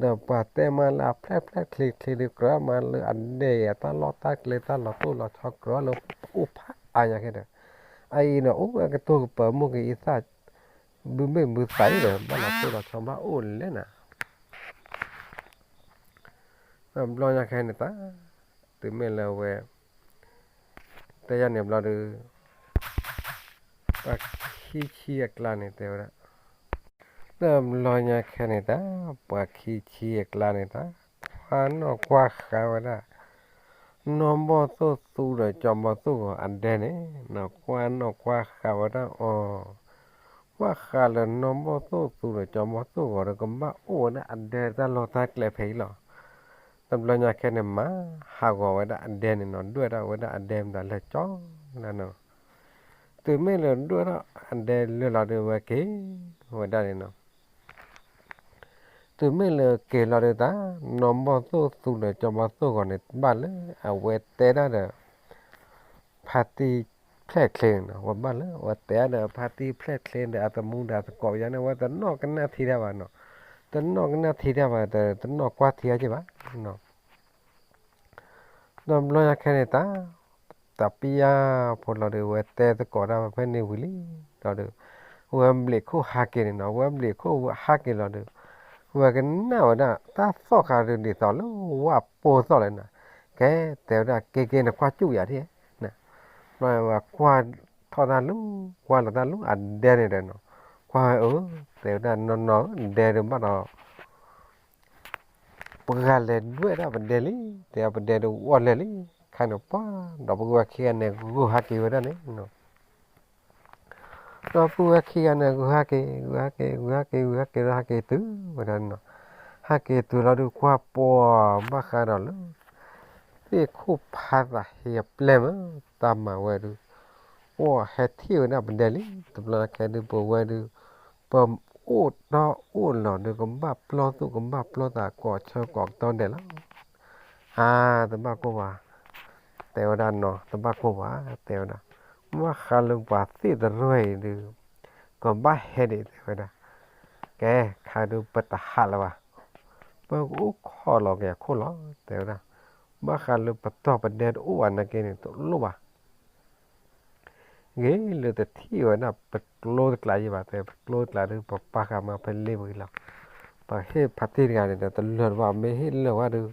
ဒီးပှၤတဲမးလၢအဖျဲၣ်ဖျဲၣ်ချ့ချ့ဒီး ကြၢးမးလၢအဒဲအံၤ တၢ်လီၢ်တၢ်ကျဲတၢ်လီၤတိၢ်လီၤဆီကြၢးလၢအိၣ်ဖးအါညါခဲဒီး, အအံၤန့ၣ်အိၣ်ဝဲကတိၤကပၤမိၢ်က့ၤအံသၣ် ဘုမ့ၢ်ဘုသးအံၤဒီး ဘၣ်လီၤတိၢ်လီၤဆီဘၣ်အိၣ်လဲၣ်နၤ တဘျီညါခဲန့ၣ်တၢ်, တုၤမ့ၢ်လၢအဝဲ တဲယၤန့ၣ်ဘျီဒီး ပှၤခံဆံအကျါန့ၣ်တဲဝဲဒၣ်, တဘျီညါခဲန့ၣ်တၢ်, ပှၤခံဆံအကျါန့ၣ်တၢ်, ကွၢ်နီၣ်ကွၢ်ဃာ်ဝဲဒၣ် နီၢ်ဘီၣ်သိၣ်သူဒီးကၠီဘီၣ်သိၣ်ဂီၤအဒဲန့ၣ်, ကွၢ်နီၣ်ကွၢ်ဃာ်ဝဲဒၣ်အီၤ, ကွၢ်ဃာ်လၢနီၢ်ဘီၣ်သိၣ်သူဒီးကၠီဘီၣ်သိၣ်ဂီၤဒီး ကဘၣ်အိၣ်ဝဲဒၣ်အဒဲတၢ်လီၢ်တၢ်ကျဲဖဲအံၤလီၤ. တဘျီညါခဲန့ၣ် မၤဟးဂီၤဝဲဒၣ်အဒဲန့ၣ်နီၤ, ဒွဲၣ်ဒၣ်ဝဲဒၣ်အဒဲမတၤလၢာ်ကၠီလၢနီၤ, တုၤမ့ၢ်လၢဒွဲၣ်ထီၣ်အဒဲလၢာ်လီၤဒီး ဝဲက့ၤဝဲဒၣ်န့ၣ်နီၤ, တုၤမ့ၢ်လၢက့ၤလီၤဒီးတၢ်, နီၢ်ဘီၣ်သိၣ်သူဒီးကၠီဘီၣ်သိၣ်ဂီၤန့ၣ် ဘၣ်လၢအဝဲတဲဒၣ်ဒီး ဖါတံၢ်ဖျဲၣ်ချ့န့ၣ်နီၤ, ဝဲဘၣ်လၢအဝဲတဲဒၣ်ဒီး ဖါတံၢ်ဖျဲၣ်ချ့ဒီးအသမူဒီးအသကိးယါန့ၣ် ဝဲတနီၣ်ကနၣ်ထံတၢ်ဘၣ်နီၤ, တနီၣ်ကနၣ်ထံတၢ်ဘၣ်, တနီၣ်ကွၢ်ထံအါက့ၢ်ဘၣ်နီၤ. ဒီးဘျီညါခဲန့ၣ်တၢ်, တၢ်ပျၢ်ဖိလီၤဒီး ဝဲတဲသကိးတၢ်ဖဲန့ၣ်ဝံၤလံလီၤဒီး, ဝဲဘျံးခိၣ်ဟးက့ၤန့ၣ်နီၤ, ဝဲဘျံးခိၣ်ဟးက့ၤလီၤဒီး, ဝဲကနၣ်ဝဲဒၣ်တၢ်သီၣ်ဃာ်ဒီးဒ်သိးလၢဝၣ်ပိၢ်သီၣ်လဲၣ်နီၤ, ကဲတဲဝဲဒၣ် က့ၤက့ၤနကွၢ်စူၣ်ယၤဒ်, ဝဲကွၢ်ထီၣ်တၢ်လူၤ, ကွၢ်လီၤတၢ်လူၤအဒဲန့ၣ်ဒီးနီၤ, ကွၢ်ဝဲအၢ, တဲဝဲဒၣ်နီၢ်နီၢ် ဒဲဒီးဘၣ်ဒီး ပှၤလဲၤဒွဲၣ်ဒၣ်ပဒဲလံ, တဲပဒဲဒီးဝီၢ်လဲၣ်လံ, ခါန့ၣ်ပှၤ, ဒီပုၢ်ဝဲၢ်ခံဂၤန့ၣ် ဂုာ်ဟးက့ၤဝဲဒၣ်န့ၣ်နီၤ, ဒီပုၢ်ဝဲၢ်ခံဂၤန့ၣ် ဂုာ်ဟးက့ၤ ဂုာ်ဟးက့ၤ ဂုာ်ဟးက့ၤ ဂုာ်ဟးက့ၤ ဂုာ်ဟးက့ၤတုၤဝဲဒၣ်နီၤ, ဟးက့ၤတုၤလီၤဒီး ကွၢ်ပှၤဘၣ်ဃးဒီးလၢ သ့ၣ်ခိၣ်ဖးသးဟ့အပျဲၢ်မး တၢ်မၤဝဲဒီး, အိၣ်ဟဲထံၣ်ဝဲဒၣ်ပဒဲလံ, တဘျီခဲဒုးပဝဲဒုး, ပအိၣ်တီအိၣ်လီၤဒီး ကဘၣ်ပျီသူၣ်ကဘၣ်ပျီသး ကိးဆၢကိးကတီၢ်ဒဲးလီၤ. အါ, တဘၣ်ကိၢ်ဘၣ်, တဲဝဲဒၣ်နီၤ, တဘၣ်ကိၢ်ဘၣ်, တဲဝဲဒၣ်, ဘၣ်ဃးလၢပှၤသ့ၣ်တရၢၢ်အံၤဒီး, ကဘၣ်ဟဲဒံး တဲဝဲဒၣ်, ကဲ, ခါဒုးပတဟးလၢၤဘၣ်, ပကအိၣ်ခိးလီၤက့ၤအခိၣ်လီၤ, တဲဝဲဒၣ်, ဘၣ်ဃးလၢပတီၢ်ပဒဲတအိၣ်ဘၣ်နာ်က့န့ၣ် တလိၣ်ဘၣ် ဂ့ၤလၢတထံၣ်ဝဲဒၣ်ပကျိတကျးယံၤဘၣ်, တဲပကျိတကျးဒုး ပပာ်ဃာ်မးဖဲလ့ပူၤလီၤ. ပဟ့ၣ်ဖါတံၢ်တဂၤန့ၣ်ဒီး တလၢာ်တဘၣ်, မ့ၢ်ဟ့ၣ်လၢာ်ဝဲဒုး,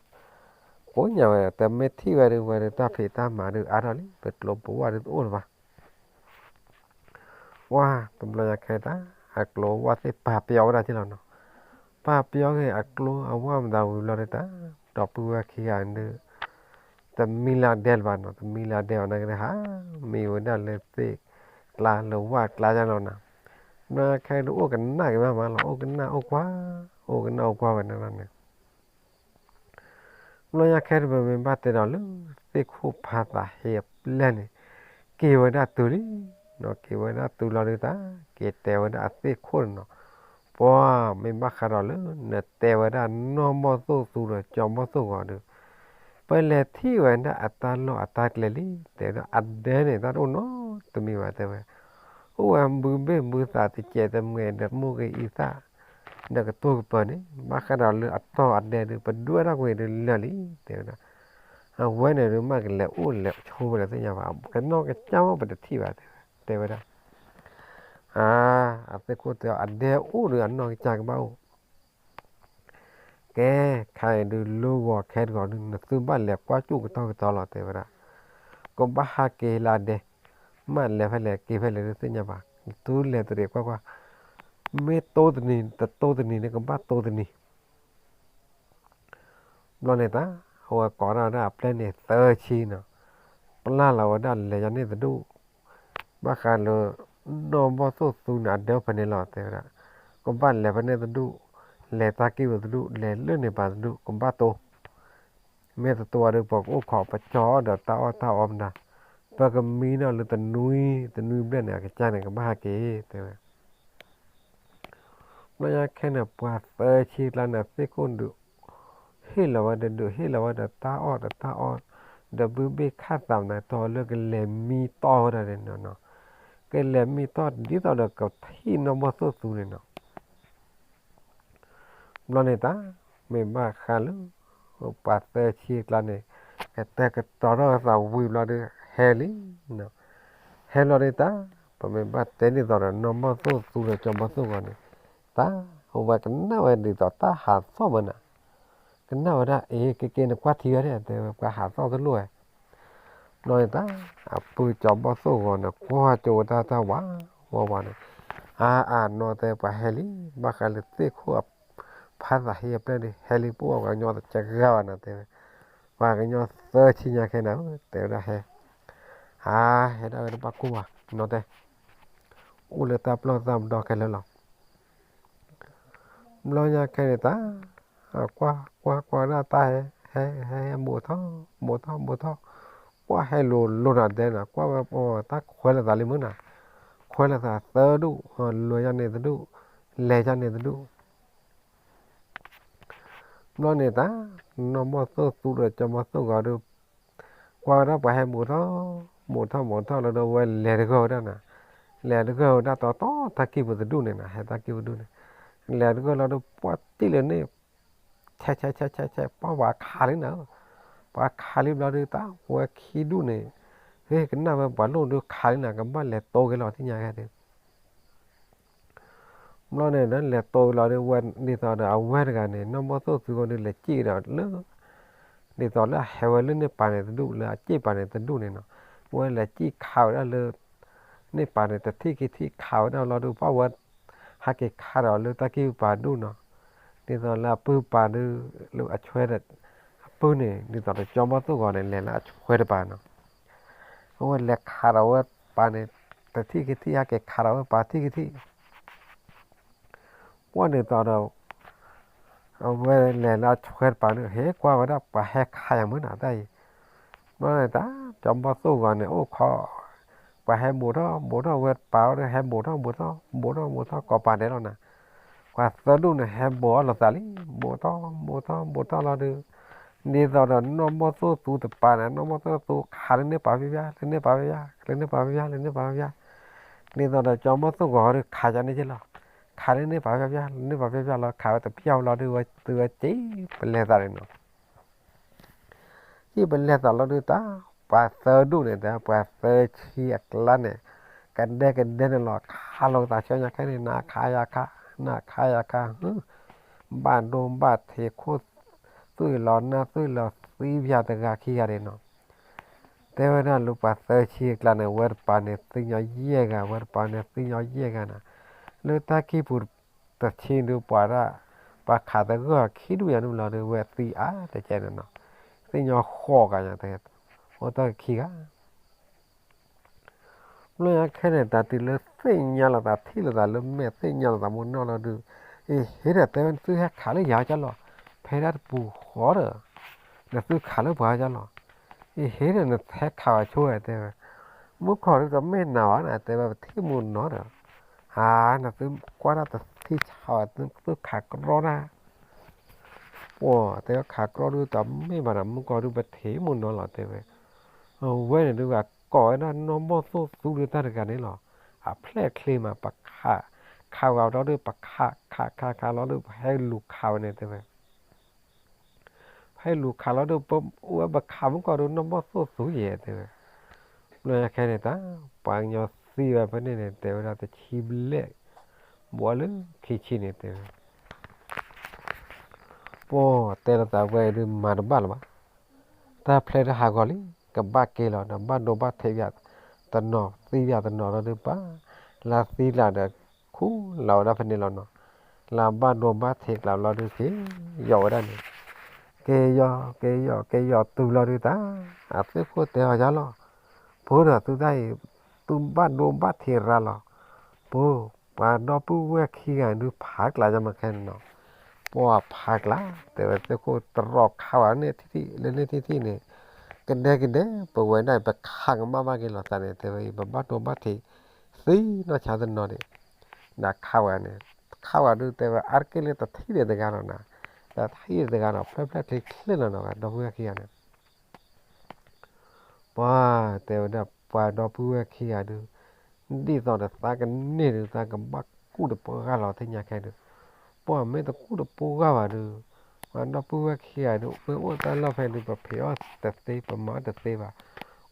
ကိးညါဝဲ, တမ့ၢ်ထံၣ်ဝဲဒုး ဝဲဒုးတၢ်ဖံးတၢ်မၤဒုးအါထီၣ်လံ, ပကျိပဝၢ်ဒုးတအိၣ်လၢၤဘၣ်. ပှၤတဘျီညါခဲတၢ်, အကျိဝၢ်သ့ၣ်ပာ်ပယီၤဝဲဒၣ်က့လီၤနီၤ. ပာ်ပယီၤက့ၤအကျိအဝၢ်မတၤဝံၤဘျီဒုးတၢ်, ဒီပုၢ်ဝဲၢ်ခံဂၤဒုး တမံလၢအဒဲလၢၤဘၣ်နီၤ, တမံလၢအဒဲဘၣ်နာ်က့ဒီး ဟးမံဝဲဒၣ်လၢသ့ၣ်ကျါ လၢဝၣ်ကျါယါလီၤနၤ. ဘျီညါခဲဒုးအိၣ်ကနၣ်က့ၤမးမးလီၤ, အိၣ်ကနၣ်အိၣ်ကွၢ်, အိၣ်ကနၣ်အိၣ်ကွၢ်ဝဲဒၣ်န့ၣ် ဘျီညါခဲဒုး ပမ့ၢ်ဘၣ်တဲဒီးလၢ သ့ၣ်ခိၣ်ဖးသးဟ့အပျဲၢ်န့ၣ် က့ၤဝဲဒၣ်တုၤလံ, က့ၤဝဲဒၣ်တုၤလီၤဒုးတၢ်, က့ၤတဲဝဲဒၣ်အသ့ၣ်ခိၣ်န့ၣ်နီၤ, ပှၤမ့ၢ်ဘၣ်ဃးဒီးလၢ နတဲဝဲဒၣ်နီၢ်ဘီၣ်သိၣ်သူဒီးကၠီဘီၣ်သိၣ်ဂီၤဒီး ပလဲၤထံၣ်ဝဲဒၣ်အတၢ်လီၢ်အတၢ်ကျဲလံ, တဲဝဲဒၣ်အဒဲန့ၣ် တၢ်တအိၣ်နီတမံၤဘၣ် တဲဝဲ, အိၣ်ဝဲဘုဘ့ၣ်ဘုသးတစဲးတမှဲးဒီးမိၢ်ဂ့ၤအံသၣ် ဒီးကတိၤကပၤန့ၣ် ဘၣ်ဃးဒီးလၢအတီၢ်အဒဲဒီး ပဒွဲၣ်ထီၣ်ကွံာ်ဒီးလၢာ်လံ တဲဝဲဒၣ်, အဝဲန့ၣ်ဒုးမ့ၢ်ကလဲၤအိၣ်လဲၤဆိးဝဲလဲၣ်သ့ၣ်ညါဘၣ်, ကနီၢ်ကစၢ်မ့ၢ်ပတထံၣ်ဘၣ် တဲဝဲဒၣ်, အါ, အသ့ၣ်ခိၣ်တဲအီၤ အဒဲအိၣ်ဒီးအနီၢ်ကစၢ်ကဘၣ်အိၣ် ကဲ, ခဲအံၤဒုး လၢဂီၤခဲတဂီၤဒုး နသုဘၣ်လဲၤကွၢ်ကၠူၣ်ကတီၢ်ကတီၤလီၤ တဲဝဲဒၣ်, ကဘၣ်ဟးက့ၤလၢအဒဲ, မ့ၢ်လဲၤဖဲလဲၣ်က့ၤဖဲလဲၣ်ဒုးသ့ၣ်ညါဘၣ်, နသုလဲၤတရံးကွၢ်ကွၢ်, မ့ၢ်တိတနံၤ တတိတနံၤန့ၣ် ကဘၣ်တိတနံၤ ဘျီန့ၣ်တၢ်, အဝဲကိးထီၣ်ဝဲဒၣ်အပျဲၢ်န့ၣ်သၢဆံနီၤ, ပျၢ်လီၤဝဲဒၣ်လဲၤယၤန့ၣ်တဒူၣ်, ဘၣ်ဃးလၢ နီၢ်ဘီၣ်သိၣ်သူန့ၣ် အဒဲအိၣ်ဖဲန့ၣ်လီၤ တဲဝဲဒၣ်, ကဘၣ်လဲၤဖဲန့ၣ်တဒူၣ်, လဲၤတၢ်ကံၢ်ပူၤတဒူၣ် လဲၤလၢန့ၣ်ပၤတဒူၣ် ကဘၣ်တိၢ်, မ့ၢ်တတိၢ်ဝဲဒီး ပှၤကအိၣ်ခိးပကၠီဒီးတၢ်အီၣ်တၢ်အီမနၤ, ပကမံနီၤလၢတနွံ တနွံဘျဲၣ်န့ၣ် အကစၢ်န့ၣ် ကဘၣ်ဟဲက့ၤ တဲဝဲ. ဘျီညါခဲန့ၣ် ပှၤသၢဆံကျါန့ၣ် သ့ၣ်ခိၣ်ဒုး ဟ့ၣ်လီၤဝဲတဒုး ဟ့ၣ်လီၤဝဲဒီးတၢ်အီၣ်ဒီးတၢ်အီ, ဒီးဘုဘ့ၣ်ခၣ်သးမနၤတီၢ်လၢကလဲၤမံတီၢ်ဝဲဒၣ်န့ၣ်နီၤ, ကလဲၤမံတီၢ်ဒ်သိးဒီးကထံၣ်နီၢ်ဘီၣ်သိၣ်သူန့ၣ်နီၤ. ဘျီန့ၣ်တၢ် မ့ၢ်ဘၣ်ဃးလၢ ပှၤသၢဆံကျါန့ၣ် ကတဲာ်ကတီၤထီၣ်အသးဝံၤဘျီဒီး ဟဲလံနီၤ, ဟဲလီၤဒုးတၢ် ပမ့ၢ်ဘၣ်တဲဒ်သိးဒီး နီၢ်ဘီၣ်သိၣ်သူဒီးကၠီဘီၣ်သိၣ်ဂီၤန့ၣ် တၢ် အဝဲကနၣ်ဝဲဒ်သိးတၢ်ဟးသီၣ်မနၤ, ကနၣ်ဝဲဒၣ် အ့ ကက့ၤနကွၢ်ထံဝဲဒၣ် တဲဝဲ ပှၤဟးသီၣ်တလိၣ်ဝဲ ဘျီန့ၣ်တၢ် အပုၢ်ကၠီဘီၣ်သိၣ်ဂီၤန့ၣ် ကွၢ်ကၠိဝဲတၢ်တၢ်ဝးဝးဝးန့ၣ်, အါအါနီၢ်တဲ ပှၤဟဲလံ ဘၣ်ဃးလၢသ့ၣ်ခိၣ်အဖးသးဟ့အပျဲၢ်ဒီး ဟဲလံ ပအိၣ်ပှၤကညီတကဂၤဘၣ်နီၤ တဲဝဲ, ပှၤကညီသၢဆံညါခဲန့ၣ် တဲဝဲဒၣ်ဟဲ, အါ ဟဲဒၣ်ဝဲတဘၣ်ကိၢ်ဘၣ် နီၢ်တဲ, အိၣ်လၢတၢ်ပျီၢ်တၢ်မဒီခဲလၢာ်လီၤ. ဘျီညါခဲန့ၣ်တၢ် ကွၢ်ကွၢ်ကွၢ်ဒၣ်တၢ်ဟဲ ဟဲ ဟဲ ဟဲ ဘူးထီၣ် ဘူးထီၣ် ဘူးထီၣ်, ကွၢ်ဟဲလိၤလိၤနၤဒဲးနၤ ကွၢ်ဝဲ တၢ်ခွဲးလိာ်သးလံမုၢ်နၤ, ခွဲးလိာ်သးသၢဒူၣ် လဲၤယါန့ၣ်တဒူၣ် လဲၤယါန့ၣ်တဒူၣ် ဘျီန့ၣ်တၢ် နီၢ်ဘီၣ်သိၣ်သူဒီးကၠီဘီၣ်သိၣ်ဂီၤဒီး ကွၢ်ဝဲဒၣ်ပှၤဟဲဘူးထီၣ် ဘူးထီၣ် ဘူးထီၣ်လီၤဒီး ဝဲလဲၤတဂၢၢ်ဝဲဒၣ်နၤ, လဲၤတဂၢၢ်ဝဲဒၣ်တီတီတၢ်ကံၢ်ပူၤတဒူၣ်န့ၣ်နၤ, ဟဲတၢ်ကံၢ်ပူၤတဒူၣ်န့ၣ်, လဲၤတဂၢၢ်လီၤဒီး ပှၢ်တံၢ်လၢန့ၣ် ဆဲးဆဲးဆဲးဆဲးဆဲး ပှၢ်ပှၤခးလံနၤ, ပှၤခးလံဘျီဒီး တၢ်ဝဲခံဒူၣ်န့ၣ် ဟ့ၣ်ကနၣ်ဝဲပှၤလိၣ်ဒုးခးလံနၤ ကဘၣ်လဲၤတိက့ၤလီၤ သ့ၣ်ညါခဲဒုး ဘျီန့ၣ်ဒီး လဲၤတိလီၤဒီး ဝဲဒ်သိးဒီး အဝဲတဂၤန့ၣ် နီၢ်ဘီၣ်သိၣ်သူဂီၤဒီး လဲၤစံၣ်ဒီးလၢ ဒ်သိးလၢအဟဲဝဲလၢန့ၣ်ပၤန့ၣ်တဒူၣ် လၢအစ့ၣ်ပၤန့ၣ်တဒူၣ်န့ၣ်နီၤ, ဝဲလဲၤစံၣ်ခးဝဲဒၣ်လၢ န့ၣ်ပၤန့ၣ် တထံၣ်ခံထံၣ်ခးဝဲဒၣ်လီၤဒီး ပှၢ်ဝဲ ဟဲက့ၤခးဒီးလၢတၢ်ကံၢ်ပၤဒူၣ်နီၤ, ဒ်သိးလၢအပုၢ်ပၤဒီး လၢအဆွဲဒီး အပုၢ်န့ၣ် ဒ်သိးဒီးကၠီဘီၣ်သိၣ်ဂီၤန့ၣ် လဲၤလၢအဆွဲတပၤနီၤ အဝဲလဲၤခးဒီးဝဲပၤန့ၣ် တထံၣ်ခံထံၣ် ဟဲက့ၤခးဒီးဝဲပၤထံၣ်ခံထံၣ်, ပှၢ်ဒ်သိးဒီး အဝဲလဲၤလၢအဆွဲတပၤန့ၣ် ဟ့ၣ်ကွၢ်ဝဲဒၣ်ပှၤဟဲခးယၤမုၢ်နၤတၢ်အံၤ, ဘျီန့ၣ်တၢ် ကၠီဘီၣ်သိၣ်ဂီၤန့ၣ် အိၣ်ခိး ပှၤဟဲဘူးထီၣ် ဘူးထီၣ်ဝဲပၤဒီး ဟဲဘူးထီၣ် ဘူးထီၣ် ဘူးထီၣ် ဘူးထီၣ် ကိးပၤဒဲးလီၤနၤ, ပှၤသၢဒူၣ်န့ၣ် ဟဲဘူးအီၣ်လိာ်သးလံ, ဘူးထီၣ် ဘူးထီၣ် ဘူးထီၣ်လီၤဒီး ဒ်သိးဒီး နီၢ်ဘီၣ်သိၣ်သူတပၤန့ၣ် နီၢ်ဘီၣ်သိၣ်သူခးလၢန့ၣ်ပၤဖျါဖျါ လၢန့ၣ်ပၤဖျါဖျါ လၢန့ၣ်ပၤဖျါဖျါ လၢန့ၣ်ပၤဖျါဖျါ, ဒ်သိးဒီးကၠီဘီၣ်သိၣ်ဂီၤဒီး ခးယါန့ၣ်က့လီၤ, ခးလၢန့ၣ်ပၤဖျါဖျါ လၢန့ၣ်ပၤဖျါဖျါလီၤ ခးဝဲတပျၢ်ဝဲလီၤဒီး ဝဲတုၤဝဲစံၣ်ပလဲၤသးန့ၣ်နီၤ စံၣ်ပလဲၤသးလီၤဒုးတၢ် ပှၤသၢဒူၣ်န့ၣ် တၢ်ပှၤသၢဆံအကျါန့ၣ် ကဒဲကဒဲန့ၣ်လီၤ ခးလိာ်သးဆူညါခဲန့ၣ် နခးယၤခး နခးယၤခး ဘၣ်ဒိဘၣ်ထံးခိၣ် သွံၣ်လီၤနၢ်သွံၣ်လီၤသံ ပယၤတဂၤခံဂၤန့ၣ်နီၤ တဲဝဲဒၣ်လၢပှၤသၢဆံအကျါန့ၣ် ဝဲတပၤန့ၣ်သံညီယဲၢ်ဂၤ ဝဲတပၤန့ၣ်သံညီယဲၢ်ဂၤနၤ, လၢတၢ်ကံၢ်ပူၤတဆံဒုးပှၤဒၣ် ပှၤခးသဂၢၢ်ခံဒူၣ်ယၤန့ၣ်လီၤဒီး ဝဲသံအါတကဲန့ၣ်နီၤ, သံညီဃိးဂၤယၤတကဲ, အိၣ်တၢ်ခံဂၤ ဘျီညါခဲန့ၣ် တၢ်တုၤလၢသ့ၣ်ညါလိာ်သးထံၣ်လိာ်သးလၢမဲာ် သ့ၣ်ညါလိာ်သးမူနီၢ်လီၤဒုး, အ့ဟ့ဒီးတဲဝဲ နသုဟဲခးလၢယၤကၢ်လီၤ, ဖဲဒၣ်တပူၤဃီဒီး နသုခးလၢပှၤကၢ်လီၤ, အ့ဟ့ဒီးနဟဲခးဝဲဆိဝဲတဲဝဲ, မုၢ်ကီၢ်ဒုးတမ့ၢ်နၤဘၣ်နၤ တဲဝဲပထံၣ်မူနီၢ်ဒီး, အါ နသုကွၢ်ဒၣ်တထံၣ်ဆးဝဲ နသုခးကြီဒၣ် ပှၤတဲဝဲခးကြီဒုးတမ့ၢ်ဘၣ်ဒီး မုၢ်ကီၢ်ဒုးပထံၣ်မူနီၢ်လီၤတဲဝဲ, အဝဲန့ၣ်ဒုးဂၤကိးဝဲဒၣ်နီၢ်ဘီၣ်သိၣ်သူဒုးတၢ်တဂၤန့ၣ်လီၤ, အဖျဲၣ်ချ့မး ပခး, ခးဝဲဒီးဒုး ပခး ခး ခး ခးလီၤဒုး ပဟဲလူၤခးဝဲန့ၣ်တဲဝဲ, ပဟဲလူၤခးလီၤဒုး ပအိၣ်ဝဲပခးမုၢ်ကီၢ်ဒုး နီၢ်ဘီၣ်သိၣ်သူယဲၢ်တဲဝဲ, ဘျီညါခဲန့ၣ်တၢ် ပှၤကညီသံဝဲဖဲန့ၣ်န့ၣ် တဲဝဲဒၣ်တဆံဘျဲၣ် ဘှီလၢခံဆံန့ၣ်တဲဝဲ ပှၤတဲလိာ်သးဝဲဒုးမၤတဘၣ်လၢၤဘၣ်, တၢ်ဖျဲးတဟးဂီၤလံ, ကဘၣ်က့ၤလီၤဒီး ဘၣ်ဒိဘၣ်ထံးပၠးတနီၤ သံပၠးတနီၤလီၤဒုး ပှၤလၢသံလၢဒီး ခူလီၤဝဲဒၣ်ဖဲန့ၣ်လီၤနီၤ, လၢဘၣ်ဒိဘၣ်ထံးကျါဘျီဒုး က့ၤယီၤဝဲဒၣ်န့ၣ်, က့ၤယီၤ က့ၤယီၤ က့ၤယီၤတုၤလီၤဒုးတၢ်, အသ့ၣ်ခိၣ်တဲအီၤယါလီၤ, ဖိဒီးသုတၢ်အံၤ သုဘၣ်ဒိဘၣ်ထံးရၤလီၤ, ဖိ ပှၤဒီပုၢ်ဝဲၢ်ခံဂၤဒုးဖးကျါယါမးခဲန့ၣ်နီၤ, ပှၤဖးကျါ တဲဝဲ သ့ၣ်ခိၣ်တရီခးဝဲန့ၣ်ထံၣ်ထံၣ် လၢန့ၣ်ထံၣ်ထံၣ်န့ၣ် ကဒဲကဒဲ ပဝဲဒၣ်ပခးကမၣ်ဘၣ်က့ၤလီၤသးန့ၣ် တဲဝဲအံၤ ပဘၣ်တိဘၣ်ထံးသ့နီၢ်ဆါတနီၤန့ၣ် နခးဝဲန့ၣ် ခးဝဲဒုး တဲဝဲအါတက့ၢ်လၢတထံၣ်ဒံးတဂၤလီၤနၤ တထံၣ်ဒံးတဂၤလီၤ ဖျၢၣ်ဖျၢၣ်ချ့ချ့လီၤနီၤ ဒီပုၢ်ဝဲၢ်ခံဂၤန့ၣ် ပှၤတဲဝဲဒၣ် ပှၤဒီပုၢ်ဝဲၢ်ခံဂၤဒုး ဒ်သိးဒီးသးကန့ၢ်ဒုး သးကဘၣ်ကူၣ်တပှၢ်ဂၤလီၤ သ့ၣ်ညါခဲဒုး ပှၤမ့ၢ်တကူၣ်တပှၢ်ဂၤဘၣ်ဒုး ပှၤဒီပုၢ်ဝဲၢ်ခံဂၤဒုး ပအိၣ်တၢ်လီၢ်ဖဲဒုး ပဖံးအီၣ်တသ့ ပမၤအီၣ်တသ့ဘၣ်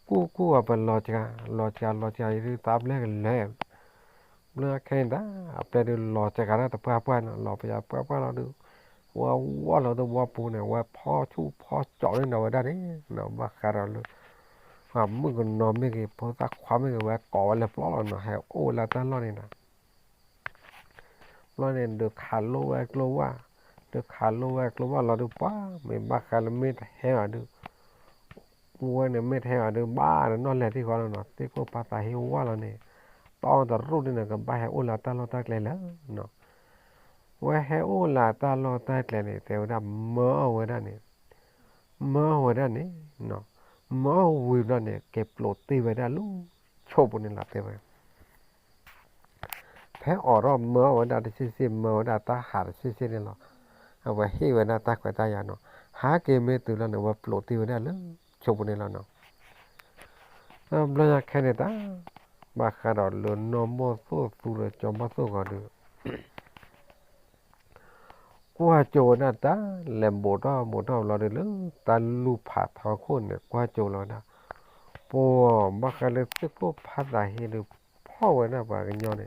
ကူၣ်ကူၣ်အီၤ ပလီၤစှၤ လီၤစှၤ လီၤစှၤအံၤဒုး သးဘျဲကလဲၤ ဘျီခဲအံၤဒၣ် အပျဲၢ်ဒုးလီၤစှၤတၢ်တပှၢ်ပှၢ်နီၤ လီၤပှၢ်ပှၢ်ပှၢ်လီၤဒုး ဝဲဝီၢ်လီၤဒုး ဝီပူၤန့ၣ် ဝဲဖီဆူၣ်ဖီကၠီန့ၣ်နီၤဝဲဒၣ်န့ၣ် ဘၣ်ဃးဒီးလၢ ပှၤမုၣ်ကနီၤမ့ၢ်ဂ့ၤ ဖိသၣ်ခွါမ့ၢ်ဂ့ၤ ဝဲကိးဝဲလၢပျီလီၤနီၤ ဟဲအိၣ်လၢတၢ်လီၢ်န့ၣ်နီၤ ဘျီန့ၣ် ဒုးခးလိဝဲကျိဝၢ် ဒုးခးလိဝဲကျိဝၢ်လီၤဒုး ပှၤမ့ၢ်ဘၣ်ဃးလၢမ့ၢ်တဟဲဘၣ်ဒုး ဝဲန့ၣ်မ့ၢ်တဟဲဘၣ်ဒုး ဘၣ်တနီၣ်လဲၤထံၣ်ဃီလီၤနီၤ သ့ၣ်ခိၣ်ဖးသးဟ့ဝၢ်လီၤန့ၣ် တီတရူၣ်န့ၣ်နီၤ ကဘၣ်ဟဲအိၣ်လၢတၢ်လီၢ်တၢ်ကျဲလၢနီၤ ဝဲဟဲအိၣ်လၢတၢ်လီၢ်တၢ်ကျဲန့ၣ် တဲဝဲဒၣ်မၢအီၣ်ဝဲဒၣ်န့ၣ် မၢအီၣ်ဝဲဒၣ်န့ၣ် မၢအီၣ်ဝံၤဘျီန့ၣ် က့ၤပျိးတ့ၢ်ဝဲဒၣ်လၢဆိပူၤန့ၣ်လီၤ တဲဝဲ ဖဲအိးထီၣ်မၢအီၣ်ဝဲဒၣ်တဆ့ဆ့ မၢဝဲဒၣ်တၢ်ဟးတဆ့ဆ့န့ၣ်လီၤ. အဝဲဟ့ၣ်ဝဲဒၣ်တၢ်ခွဲးတၢ်ယာ်နီၤ, ဟးက့ၤမ့ၢ်တုၤလီၤန့ၣ် အဝဲပျိးတ့ၢ်ဝဲဒၣ်လၢဆိပူၤန့ၣ်လီၤနီၤ. တဘျီညါခဲန့ၣ်တၢ် ဘၣ်ဃးဒီးလၢနီၢ်ဘီၣ်သိၣ်သူဒီးကၠီဘီၣ်သိၣ်ဂီၤဒီး ကွၢ်ကၠိဝဲဒၣ်တၢ်လဲၤဘူးထီၣ်ဘူးထီၣ်ဘျီဒီး လၢတၢ်လူၢ်ဖးထီခိၣ်န့ၣ် ကွၢ်ကၠိလီၤဝဲဒၣ်, ပှၤဘၣ်ဃးလၢသ့ၣ်ခိၣ်ဖးသးဟ့ဒီး ဖီၣ်ဝဲဒၣ်ပှၤကညီန့ၣ် ဒီ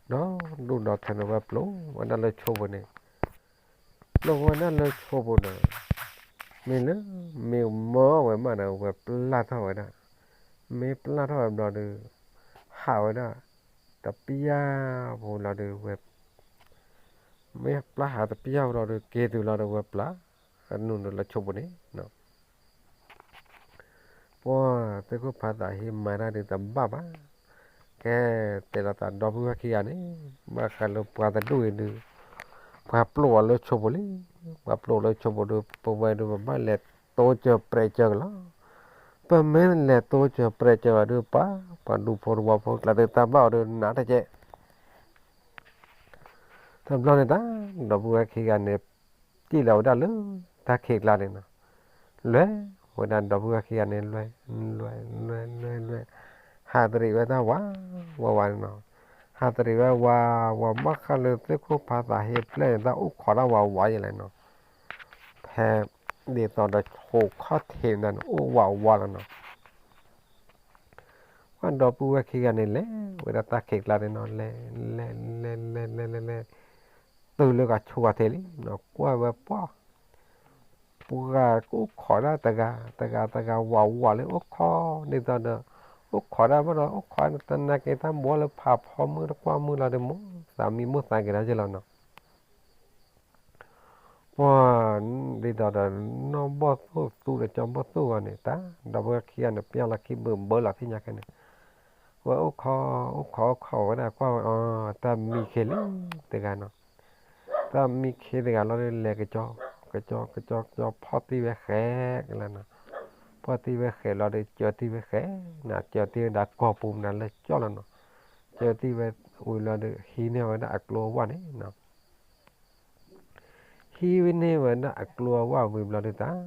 ဒူၣ်ဒီထၢန့ၣ် ဝဲပျိးဝဲဒၣ်လၢဆိပူၤန့ၣ်, ပျိးဝဲဒၣ်လၢဆိပူၤန့ၣ် မ့ၢ်လၢ မ့ၢ်မၢအီၣ်ဝဲမးဒီး ဝဲပျၢ်ထီၣ်ဝဲဒၣ်, မ့ၢ်ပျၢ်ထီၣ်ဝဲဘျီဒီး ဟးဝဲဒၣ် တပျၢ်ပူၤလီၤဒီးဝဲ မ့ၢ်ပျၢ်ဟးတပျၢ်ပူၤလီၤဒီး က့ၤတုၤလီၤဒီးဝဲပျၢ် အနုာ်လၢဆိပူၤန့ၣ် ပှၤသ့ၣ်ခိၣ်ဖးသးဟ့မၤတၢ်ဒုးတဘၣ်ဘၣ်, ကဲတဲလီၤသးဒီပုၢ်ဝဲၢ်ခံဂၤန့ၣ် ဘၣ်ဃးလၢပှၤတဒူၣ်အံၤဒုး ပှၤပျိးအီၤလၢဆိပူၤလံ, ပှၤပျိးလၢဆိပူၤဒီး ပဝဲဒုးပဘၣ်လဲၤတိစၢၤပြဲးစၢၤက့ၤလီၤ, ပမ့ၢ်လဲၤတိစၢၤပြဲးစၢၤဘၣ်ဒုးပှၤ ပှၤဒူဖိတဝီဖိကျါဒုးတၢ်ဘၣ်အီၤဒုးနးတကဲး တဘျီန့ၣ်တၢ် ဒီပုၢ်ဝဲၢ်ခံဂၤန့ၣ် စံၣ်လီၤဝဲဒၣ်လၢတၢ်ခံးကျါန့ၣ်နီၤ, လဲၤဝဲဒၣ်ဒီပုၢ်ဝဲၢ်ခံဂၤန့ၣ် လဲၤ လဲၤ လဲၤ လဲၤ လဲၤ ဟးတရံးဝဲတၢ်ဝး ဝးဝးန့ၣ်နီၤ, ဟးတရံးဝဲဝး ဝးဘၣ်ဃးလၢသ့ၣ်ခိၣ်ဖးသးဟ့ပျဲၢ်န့ၣ် တၢ်အိၣ်ခိးဒၣ်ဝးဝးယလဲၣ်နီၤ, ဖဲဒ်သိးဒီးဆိခီၣ်ထံးန့ၣ် အိၣ်ဝးဝးလီၤနီၤ ပှၤဒီပုၢ်ဝဲၢ်ခံဂၤန့ၣ် လဲၤဝဲဒၣ်တၢ်ခံးကျါန့ၣ်နီၤ လဲၤ လဲၤ လဲၤ လဲၤ လဲၤ လဲၤ လဲၤ တုၤလၢကဆိကီၣ်ထံးလံနီၤ ကွၢ်ဝဲပှၢ် ပှၤကအိၣ်ခိးဒၣ်တဂၤ တဂၤ တဂၤ ဝးဝးလၢအိၣ်ခိး ဒ်သိးဒီး အိၣ်ခိးဒၣ်ဘၣ်ဒီး အိၣ်ခိးတနာ်က့ၤတၢ်ဘှီလၢဖးဖီမုၢ်တကွၢ်မုၢ်လီၤဒီး မိၣ်သးမံမိၣ်သးက့ၤထီၣ်က့ၤလီၤနီၤ ပှၤ ဒ်သိးဒီး နီၢ်ဘီၣ်သိၣ်သူဒီးကၠီဘီၣ်သိၣ်ဂီၤန့ၣ် တၢ်ဒီပုၢ်ဝဲၢ်ခံဂၤန့ၣ် ပျၢ်လီၤခံဘုးဘၢလီၤသ့ၣ်ညါခဲန့ၣ်, ဝဲအိၣ်ခိး အိၣ်ခိး အိၣ်ခိးဝဲဒၣ်ကွၢ်ဝဲ အီ တၢ်မံခ့လံတဂၤနီၤ, တၢ်မံခ့တဂၤလီၤဒီး လဲၤကကၠီ ကကၠီ ကကၠီ ကကၠီ ဖီၣ်တံၢ်ဝဲဃဲကလၢနီၤ, ဖီၣ်တံၢ်ဝဲဃဲလီၤဒီး ကၢတံၢ်ဝဲဃဲနီၤ, ကၢတံၢ်ဝဲဒၣ်ကီၢ်ပူၤမနုၤလၢကၠီလီၤနီၤ, ကၢတံၢ်ဝဲဝံၤလီၤဒီး ဟံးန့ၢ်ဝဲဒၣ်အကျိအဝၣ်န့ၣ်နီၤ ဟံးဝဲန့ၢ်ဝဲဒၣ်အကျိအဝၣ်ဝံၤဘျီဒုးတၢ်,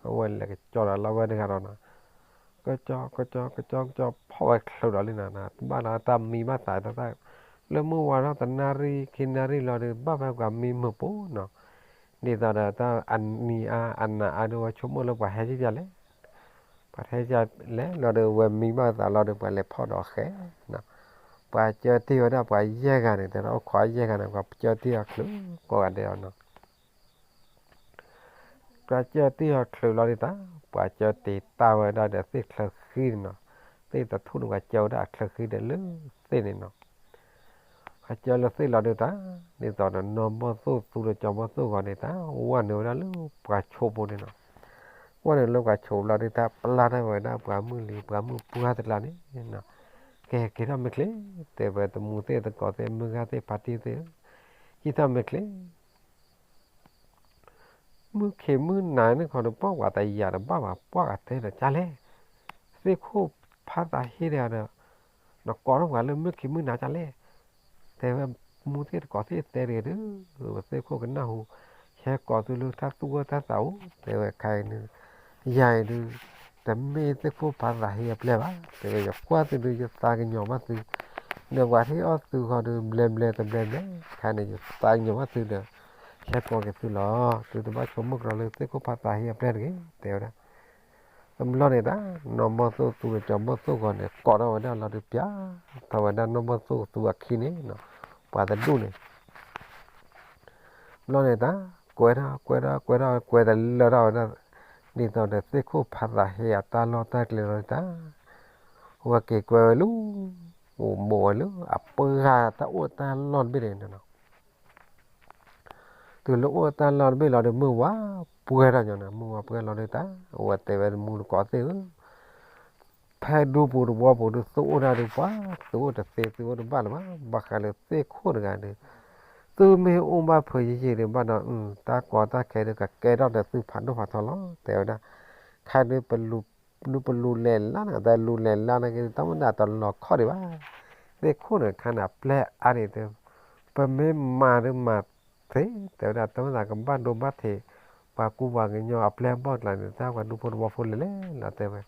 အဝဲလဲၤကကၠီဒီးလီၤဝဲတဂၤဒီးနီၤ, ကကၠီ ကကၠီ ကကၠီ ကကၠီ ဖီၣ်ဝဲချုးဒီးလံနီၤ, တဘၣ်လီၤတၢ်မံဘၣ်သးတၢ်, လၢမုၢ်ဝါထီၣ်တနၣ်ရံၣ်ခံနၣ်ရံၣ်လီၤဒီး ဘၣ်ဖဲပှၤမံမုာ်ပူၤနီၤ, ဒ်သိးဒီးတၢ်အနံၤအါအနးအါဒီး ဝဲဆိကမိၣ်လၢပှၤဟဲက့ၤပျၢ်လဲၣ် ပှၤဟဲက့ၤလဲၣ်လီၤဒီး ဝဲမံဘၣ်သးလီၤဒီး ပှၤလဲၤဖီၣ်ဒီးဃဲနီၤ, ပှၤကၢတံၢ်ဝဲဒၣ်ပှၤယဲၢ်ဂၤန့ၣ် တဲဒီးအိၣ်ခိးယဲၢ်ဂၤန့ၣ် ပှၤကၢတံၢ်အီၤချုးကိးဂၤဒဲးအီၤနီၤ ပှၤကၢတံၢ်အီၤချုးလီၤဒုးတၢ်, ပှၤကၢတံၢ်တၢ်ဝဲဒၣ်ဒီးသ့ၣ်ချၢဃံန့ၣ်နီၤ, သ့ၣ်တထူၣ်န့ၣ် ပှၤကၢဝဲဒၣ်အချၢဃံဒီးလၢသ့ၣ်န့ၣ်နီၤ, ပှၤကၢလၢသ့ၣ်လီၤဒုးတၢ်, ဒ်သိးဒီးနီၢ်ဘီၣ်သိၣ်သူဒီးကၠီဘီၣ်သိၣ်ဂီၤန့ၣ်တၢ်, ဝဲနုာ်ဝဲဒၣ်လၢပှၤဆိပူၤန့ၣ်နီၤ, ဝဲနုာ်လၢပှၤဆိပူၤလီၤဒုးတၢ် ပျၢ်ထီၣ်ဝဲဒၣ်ပှၤမုၢ်လံၤ ပှၤမုၢ်ပှၢ်တကျါန့ၣ်နီၤ, ကဲက့ၤထီၣ်မ့ၢ်ချ့, တဲဝဲတမူသ့ၣ်သကိးသ့ၣ် မုၢ်ဂၤသ့ၣ် ဖါတံၢ်သ့ၣ်ဧၢ, ဟံးထီၣ်မ့ၢ်ချ့ မုၢ်ခ့မုၢ်နၤန့ၣ်ခီဒီး ပှၤတယာ်တဘၣ်ဘၣ် ပှၤကတဲဒီးကလဲၣ်, သ့ၣ်ခိၣ်ဖးသးဟ့ဒီး နကိးထီၣ်ပှၤလၢမုၢ်ခ့မုၢ်နၤကလဲၣ်, တဲဝဲမူသ့ၣ်တကိးသ့ၣ်တဲတဂ့ၤဒီး, သ့ၣ်ခိၣ်ကနၢ်ဟူ, ဟဲကိးသုလၢတၢ်သူၣ်အိၣ်တၢ်သးအိၣ် တဲဝဲခဲအံၤန့ၣ်, ယၤအံၤဒုး, တမ့ၢ်သ့ၣ်ခိၣ်ဖးသးဟ့အပျဲၢ်ဘၣ်, တဲဝဲယကွၢ်သုဒုး ယသးကညီၤဘၣ်သု, ဒီးပှၤဟ့ၣ်အီၣ်သုဃီဒီး ဘျဲဘျဲတဘျဲဘျဲ, ခဲန့ၣ် ယသးကညီၤဘၣ်သုဒီး, ဟဲကိးက့ၤသုလီၤ, သုတဘၣ်ဆိကမိၣ်ကဒီးလၢသ့ၣ်ခိၣ်ဖးသးဟ့အပျဲၢ်တဂ့ၤ တဲဝဲဒၣ် တဘျီန့ၣ်တၢ် နီၢ်ဘီၣ်သိၣ်သူဒီးကၠီၤဘီၣ်သိၣ်ဂီၤန့ၣ် ကိးထီၣ်ဝဲဒၣ်လီၤဒုး ပျဲထီၣ်ဝဲဒၣ်နီၢ်ဘီၣ်သိၣ်သူအခံန့ၣ်, ပှၤတဒူၣ်န့ၣ်, ဘျီန့ၣ်တၢ် ကွဲထီၣ်ကွဲထီၣ်ကွဲထီၣ်ကွဲတလၢာ်ထီၣ်ဝဲဒၣ်, ဒ်သိးဒီးသ့ၣ်ခိၣ်ဖးသးဟ့အတၢ်လီၢ်တၢ်ကျဲလီၤဒုးတၢ်, ဝဲက့ၤကွဲဝဲလၢ, အိၣ်မိၢ်ဝဲလၢအပှၤတၢ်အိၣ်တၢ်လီၢ်တဘ့ၣ်န့ၣ် တုၤလၢအိၣ်တၢ်လီၢ်တဘ့ၣ်လီၤဒီး မုၢ်ဝါပှဲၤထီၣ်ညီန့ၣ် မုၢ်ဝါပှဲၤလီၤဒုးတၢ်, အဝဲတဲဝဲမူတကိးသ့ၣ်ဧၢ, ဖဲဒူပူၤတဝီပူၤဒုး သုအိၣ်ဒၣ်ဒုးပှၤ, သုအိၣ်တသ့ သုအိၣ်တဘၣ်လၢၤဘၣ်, ဘၣ်ဃးလၢသ့ၣ်ခိၣ်တဂၤဒီး, သုမ့ၢ်အိၣ်ဘၣ်ဖုးယံာ်ယံာ်ဒုးဘၣ်ဒီး တၢ်ကီတၢ်ခဲဒုးကကဲထီၣ်ဒီးသုဖးဒိၣ်ဖးထီလီၤ တဲဝဲဒၣ်, ခါဒုး ပလူလဲၤလၢန့ၣ် တလူလဲၤလၢန့ၣ်က့ၤ တၢ်မ့ၢ်ဒၣ်တလီၤခီၣ်ဒံးဘၣ်, သ့ၣ်ခိၣ်န့ၣ်ခါန့ၣ် အပျဲၢ်အါဒံးတဲ, ပမ့ၢ်မၤဒုးမၤသ့, တဲဝဲဒၣ် တၢ်မ့ၢ်သးကဘၣ်ဒိဘၣ်ထံး, ပှၤကူပှၤကညီအပျဲၢ်အဘီၣ်ကျါန့ၣ် တၢ်ပှၤဒူဖိတဝီဖိလဲၤလဲၤလီၤတဲဝဲ,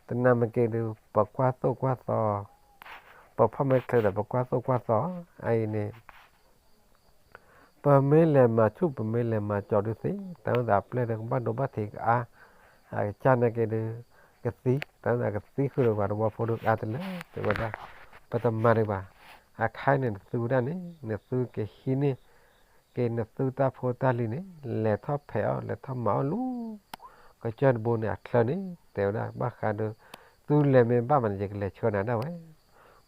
တနၤမ့ၢ်က့ၤဒုး ပကွၢ်သိၣ်ကွၢ်သီ, ပဖီၣ်မဲာ်ချၢဒီးပကွၢ်သိၣ်ကွၢ်သီ, အအံၤန့ၣ် ပမ့ၢ်လဲၤမၤဆူၣ် ပမ့ၢ်လဲၤမၤကၠီဒုးသ့, တၢ်မ့ၢ်သးအပျဲၢ်ဒီးကဘၣ်ဒိဘၣ်ထံးကအါ, အကစၢ်န့ၣ်က့ၤဒုး, ကသံ, တၢ်မ့ၢ်သးကသံဃုာ်ဒီးပှၤတဝီဖိဒုးအါတလၢ, တဲဝဲဒၣ်, ပတမၤဒံးဘၣ်, အခါအံၤန့ၣ်နသုဝဲဒၣ်န့ၣ် နသုကဟံးန့ၢ်, က့ၤနသုတၢ်ဖိတၢ်လံၤန့ၣ်, လဲၤထီၣ်ဖဲးအီၣ် လဲၤထီၣ်မၤအီၣ်လၢ ကစၢၢ်တဘိန့ၣ်အချၢန့ၣ်, တဲဝဲဒၣ် ဘၣ်ဃးဒီး, သုလဲၤမ့ၢ်ဘၣ်မးန့ၣ် ယကလဲၤဆှၢနၤဒၣ်ဝဲ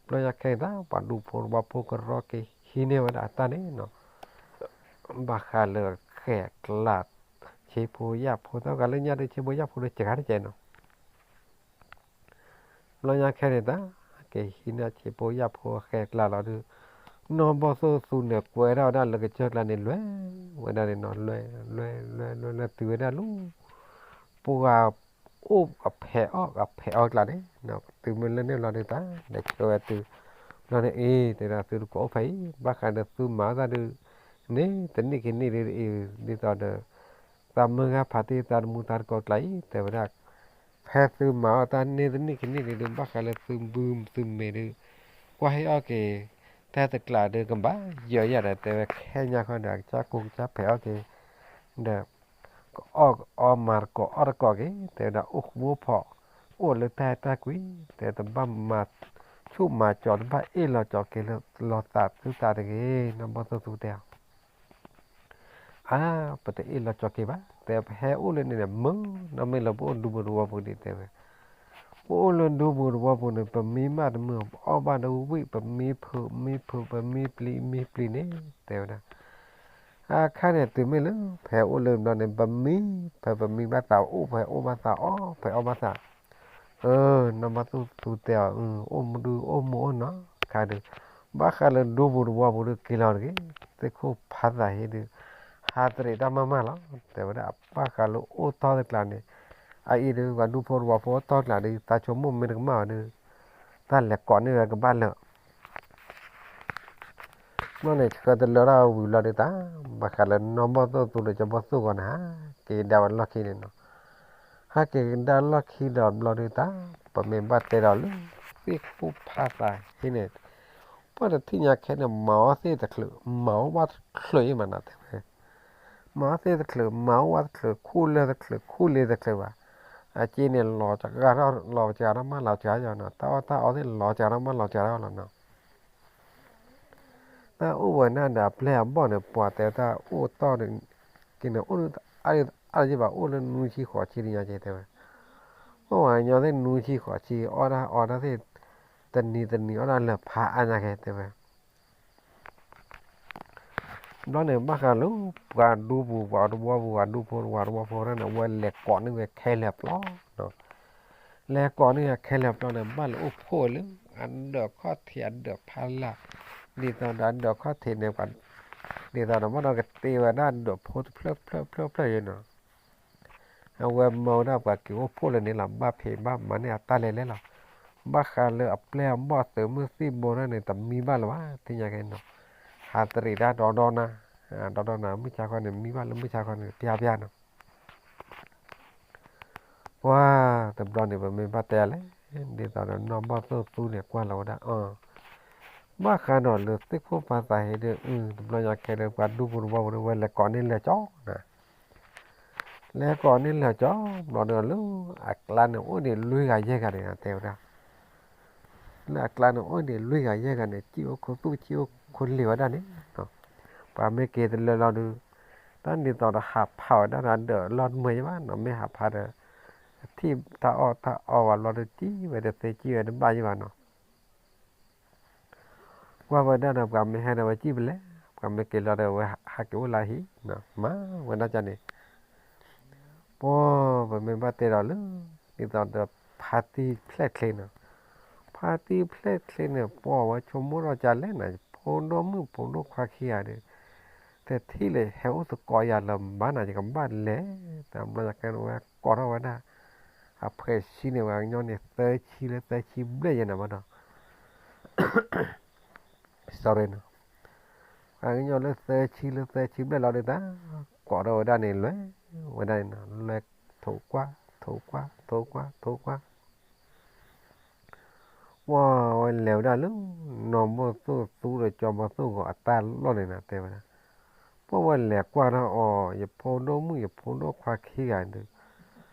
ဘျီညါခဲအံၤတၢ် ပှၤဒူဖိတဝီဖိကရီက့ၤဟံးန့ၢ်ဝဲဒၣ်အတၢ်န့ၣ်နီၤ, ဘၣ်ဃးလၢဃဲၣ်ကျါ, ဆ့ဖိယာ်ဖိ တၢ်ဂၤလၢညါဒီး ဆ့ဖိယာ်ဖိဒီးစှၤတကဲးနီၤ, ဘျီညါခဲန့ၣ်တၢ် က့ၤဟံးန့ၢ်ဆ့ဖိယာ်ဖိဃဲၣ်ကျါလီၤဒုး, နီၢ်ဘီၣ်သိၣ်သူန့ၣ် ကွဲထီၣ်ဝဲဒၣ်လၢကစၢၢ်ကျါန့ၣ် လွဲၢ်ဝဲဒၣ်န့ၣ်နီၤ, လွဲၢ် လွဲၢ် လွဲၢ် လွဲၢ် တုၤဝဲဒၣ်လၢ ပှၤ အိၣ်အဖဲးအီၣ် အဖဲးအီၣ်ကျါန့ၣ်, တုၤမ့ၢ်လၢန့ၣ်ဘျီဒုးတၢ် လဲၤဆှၢဝဲတုၤ, ဘျီန့ၣ်အံၤ တဲဝဲဒၣ်သုတကိးအိၣ်ဖဲအံၤ ဘၣ်ဃးဒီးသုမၤအီၣ်တၢ်ဒုး, န့ၣ်တနံၣ်ခံနံၣ်ဒုးအံၤ ဒ်သိးဒီး, သးမုၢ်ဂၤဖးတံၢ်သးတမူသးတကိးကျါအံၤ တဲဝဲဒၣ်, ဖဲသုမၤအီၣ်တၢ်န့ၢ်တနံၣ်ခံနံၣ်ဒုး ဘၣ်ဃးလၢသုဘုသုမ့ၤဒုး, ကွၢ်ဟ့ၣ်အီၣ်က့ၤ, တၢ်တကျးဒုးကဘၣ်ယၢၤယၤဒီး တဲဝဲခဲညါခီဒီး အကစၢ်ကိးကစၢ်ဖဲးအီၣ်က့ၤ, ဒီး ကအီၣ်ကအီမၤတကိးအီၣ်တကိးက့ၤ တဲဝဲဒၣ်အိၣ်ဃူအိၣ်ဖိး, အိၣ်လၢတၢ်အဲၣ်တၢ်ကွံ, တဲတဘၣ်မၤဆူၣ်မၤကၠီ တဘၣ်အ့ၣ်လီၤကၠီက့ၤလၢလီၤသးသုသးတဂ့ၤ နီၢ်ဘီၣ်သိၣ်သူတဲအီၤ, အါ ပတအ့ၣ်လီၤကၠီက့ၤဘၣ် တဲပဟဲအိၣ်လၢန့ၣ်န့ၣ် မုာ်နီၢ်မ့ၢ်လၢပအိၣ်ဒူပူၤတဝီပူၤဒံးတဲဝဲ ပအိၣ်လၢဒူပူၤတဝီပူၤန့ၣ် ပမံဘၣ်တမုာ် ပအီၣ်ဘၣ်တဝံၣ် ပမံဖုးမံဖုး ပမံပျံၤမံပျံၤန့ၣ် တဲဝဲဒၣ်, အခါန့ၣ်တုၤမ့ၢ်လၢ ဖဲအိၣ်လၢဘျီန့ၣ် ပမံ, ဖဲပမံဘၣ်သးအိၣ် ဖဲအိၣ်ဘၣ်သးအီၣ် ဖဲအီၣ်ဘၣ်သး, အၢ နီၢ်ဘီၣ်သိၣ်သူတဲအီၤ အိၣ်မူဒုးအိၣ်မူအိၣ်နီၤ ခါဒုး, ဘၣ်ဃးလၢဒူပူၤတဝီပူၤဒုးက့ၤလီၤတဂ့ၤ, သ့ၣ်ခိၣ်ဖးသးဟ့ဒုး, ဟးတရံးတၢ်မၤမၢ်လီၤ တဲဝဲဒၣ် ဘၣ်ဃးလၢအိၣ်တီၢ်တကျးန့ၣ်, အအံၤဒုး ပှၤဒူဖိတဝီဖိအိၣ်တီၢ်ကျးဒုး သးဆိကမိၣ်မ့ၢ်တကမၣ်ဘၣ်ဒုး, တၢ်လဲၤကိးန့ၢ်ဝဲကဘၣ်လၢာ် ဘျီန့ၣ် ဆှၢတလၢတၢ်ဝံၤဘျီဒုးတၢ်, ဘၣ်ဃးလၢနီၢ်ဘီၣ်သိၣ်သူဒီးကၠီဘီၣ်သိၣ်ဂီၤန့ၣ် ဟးက့ၤကဒါဝဲလီၢ်ခံန့ၣ်နီၤ, ဟးက့ၤကဒါလီၢ်ခံဒီးဘျီဒုးတၢ်, ပမ့ၢ်ဘၣ်တဲဒီးလၢ သ့ၣ်ခိၣ်ဖးသးဟ့န့ၣ်, ပှၤတထံၣ်ညါခဲန့ၣ် မၤအီၣ်သ့ၣ်တချုး မၤအီၣ်ဘၣ်တချုးအံၤမးနီၤတဲဝဲ မၤအီၣ်သ့ၣ်တချုး မၤအီၣ်ဝဲတချုး ခူၣ်လၢတချုး ခူၣ်လ့တချုးဘၣ်, အက့န့ၣ် လီၤစှၤထီၣ် လီၤစှၤထီၣ်မးလီၤစှၤထီၣ်နီၤ တၢ်အီၣ်တၢ်အီသ့ၣ်လီၤစှၤထီၣ်မးလီၤစှၤထီၣ်လီၤနီၤ, တၢ်အိၣ်ဝဲဒၣ်ဒီးအပျဲၢ်အဘီၣ်န့ၣ် ပှၤတဲတၢ်အိၣ်တီၢ်န့ၣ်, က့န့ၣ် အိၣ်လၢအါတက့ၢ်ဘၣ် အိၣ်လၢနွံဆံဃိးဆံတညါက့တဲဝဲ, အိၣ်ဝဲညီသ့ၣ်နွံဆံဃိးဆံ အီၣ်တၢ်အီတၢ်သ့ၣ်, တနံၤတနံၤအီၣ်တၢ်လၢာ်ဖးအါညါက့တဲဝဲ ဘျီန့ၣ် ဘၣ်ဃးလၢ ပှၤဒူပူၤ ပှၤတဝီပူၤ ပှၤဒူဖိ ပှၤတဝီဖိန့ၣ် အဝဲလဲၤကိးန့ၢ်ဝဲခဲလၢာ်ပျီနီၤ, လဲၤကိးန့ၢ်ဝဲခဲလၢာ်ပျီန့ၣ် ဘၣ်လဲၤအိၣ်ဖှိၣ်ဝဲလၢ အဒၢးခီၣ်ထံး အဒၢးဖးလၢ်, ဒ်သိးဒီးအဒၢးခီၣ်ထံးန့ၣ် ပှၤ ဒ်သိးဒီးဘၣ်ဒီးကတ့ဝဲဒၣ်ဒိးဖိတဖျၢၣ်ဖျၢၣ်ဖျၢၣ်ဖျၢၣ်ယဲနီၤ, အဝဲမၢဝဲဒၣ်ပှၤက့ၤအိၣ်ဖှိၣ်လၢန့ၣ်လီၤ ဘၣ်ဖံးဘၣ်မၤန့ၢ်အတၢ်လဲၤလဲၣ်လီၤ, ဘၣ်ဃးလၢအပျဲၢ်အဘီၣ်သုးမုၢ်သံၣ်ဘိန့ၣ်န့ၣ် တမံဘၣ်လၢၤဘၣ် သ့ၣ်ညါက့နီၤ, ဟးတရံးတၢ်ဒီဒီနၤ, ဒီဒီနၤ မုၢ်ဆါခီန့ၣ် မံဘၣ်လၢမုၢ်ဆါခီန့ၣ် ပျၢ်ပျၢ်နီၤ ပှၤတဘျီန့ၣ် ပမ့ၢ်ဘၣ်တဲလဲၣ်, ဒ်သိးဒီးနီၢ်ဘီၣ်သိၣ်သူန့ၣ် ကွၢ်လီၤဝဲဒၣ်အီၤ, ဘၣ်ဃးဒီးလၢသ့ၣ်ခိၣ်ဖးသးဟ့ဒီး တဘျီညါခဲဒီး ပှၤဒူပူၤတဘီပူၤဒီး ဝဲလဲၤကိးန့ၢ်လဲၤကၠီနၤ, လဲၤကိးန့ၢ်လဲၤကၠီ ဘျီဒီးလၢအကျါန့ၣ် အိၣ်ဒံးလွံၢ်ဂၤယဲၢ်ဂၤန့ၣ် တဲဝဲဒၣ်, လၢအကျါန့ၣ် အိၣ်ဒံးလွံၢ်ဂၤယဲၢ်ဂၤန့ၣ် စံၣ်အိၣ်ခိၣ်သူၣ် စံၣ်အိၣ်ခိၣ်လံၤဝဲဒၣ်န့ၣ်, ပှၤမ့ၢ်က့ၤတလၢလီၤဒီး တၢ်ဒ်သိးဒီးဟးဖးဝဲဒၣ်ဒီးလီၢ်တမုာ်ယဘၣ်နီၤ, မ့ၢ်ဟးဖးဒီး ထံၣ်တၢ်အီၣ်တၢ်အီဝဲဘျီဒီး စံၣ်ဝဲတသ့ စံၣ်ဝဲတဘၣ်ယဘၣ်နီၤ ကွၢ်ဝဲဒၣ်ဒီး ပှၤမ့ၢ်ဟဲဒီးဝဲစံၣ်ဖဲလဲၣ်, ပှၤမ့ၢ်က့ၤလီၤဒီး ဝဲဟးက့ၤအိၣ်လၢဟံၣ်, မၤဝဲဒၣ်န့ၣ်, ပှၤပမ့ၢ်ဘၣ်တဲဒီးလၢ ဒ်သိးဒီးဖါတံၢ်ဖျဲၣ်ချ့နီၤ, ဖါတံၢ်ဖျဲၣ်ချ့န့ၣ် ပှၤဝဲဆိကမိၣ်ထီၣ်ကလဲၣ်နၤ, ယဖိဒိၣ်မုၣ်ဖိဒိၣ်ခွါခံဂၤဒီး တထံၣ်လၢဟဲအိၣ်သကိးယၤလၢၤဘၣ်နၤ, ယကဘၣ်လဲၤ, တဘျီညါကဲန့ၣ် ဝဲကိးထီၣ်ဝဲဒၣ် အဖှဲးဆံန့ၣ် ပှၤကညီန့ၣ် သၢဆံလၢသၢဆံဘျဲၣ်ယဲၢ်နၤဘၣ်ဒီး sorry နီၤ, ပှၤကညီလၢသၢဆံလၢသၢဆံဘျဲၣ်လီၤဒီး တၢ်ကိးထီၣ်ဝဲဒၣ်န့ၣ် လဲၤဝဲဒၣ်န့ၣ်နီၤ, လဲၤထိးကွၢ် ထိးကွၢ် ထိးကွၢ် ထိးကွၢ် ပှၤဝဲလဲၤဝဲဒၣ်လၢ နီၢ်ဘီၣ်သိၣ်သူဒီးကၠီဘီၣ်သိၣ်ဂီၤအတၢ်လီၢ်န့ၣ်နၤ တဲဝဲဒၣ်, ပှၤဝဲလဲၤကွၢ်ထီၣ်အီၤ ယဖိဒိၣ်မုၣ် ယဖိဒိၣ်ခွါခံဂၤဒီး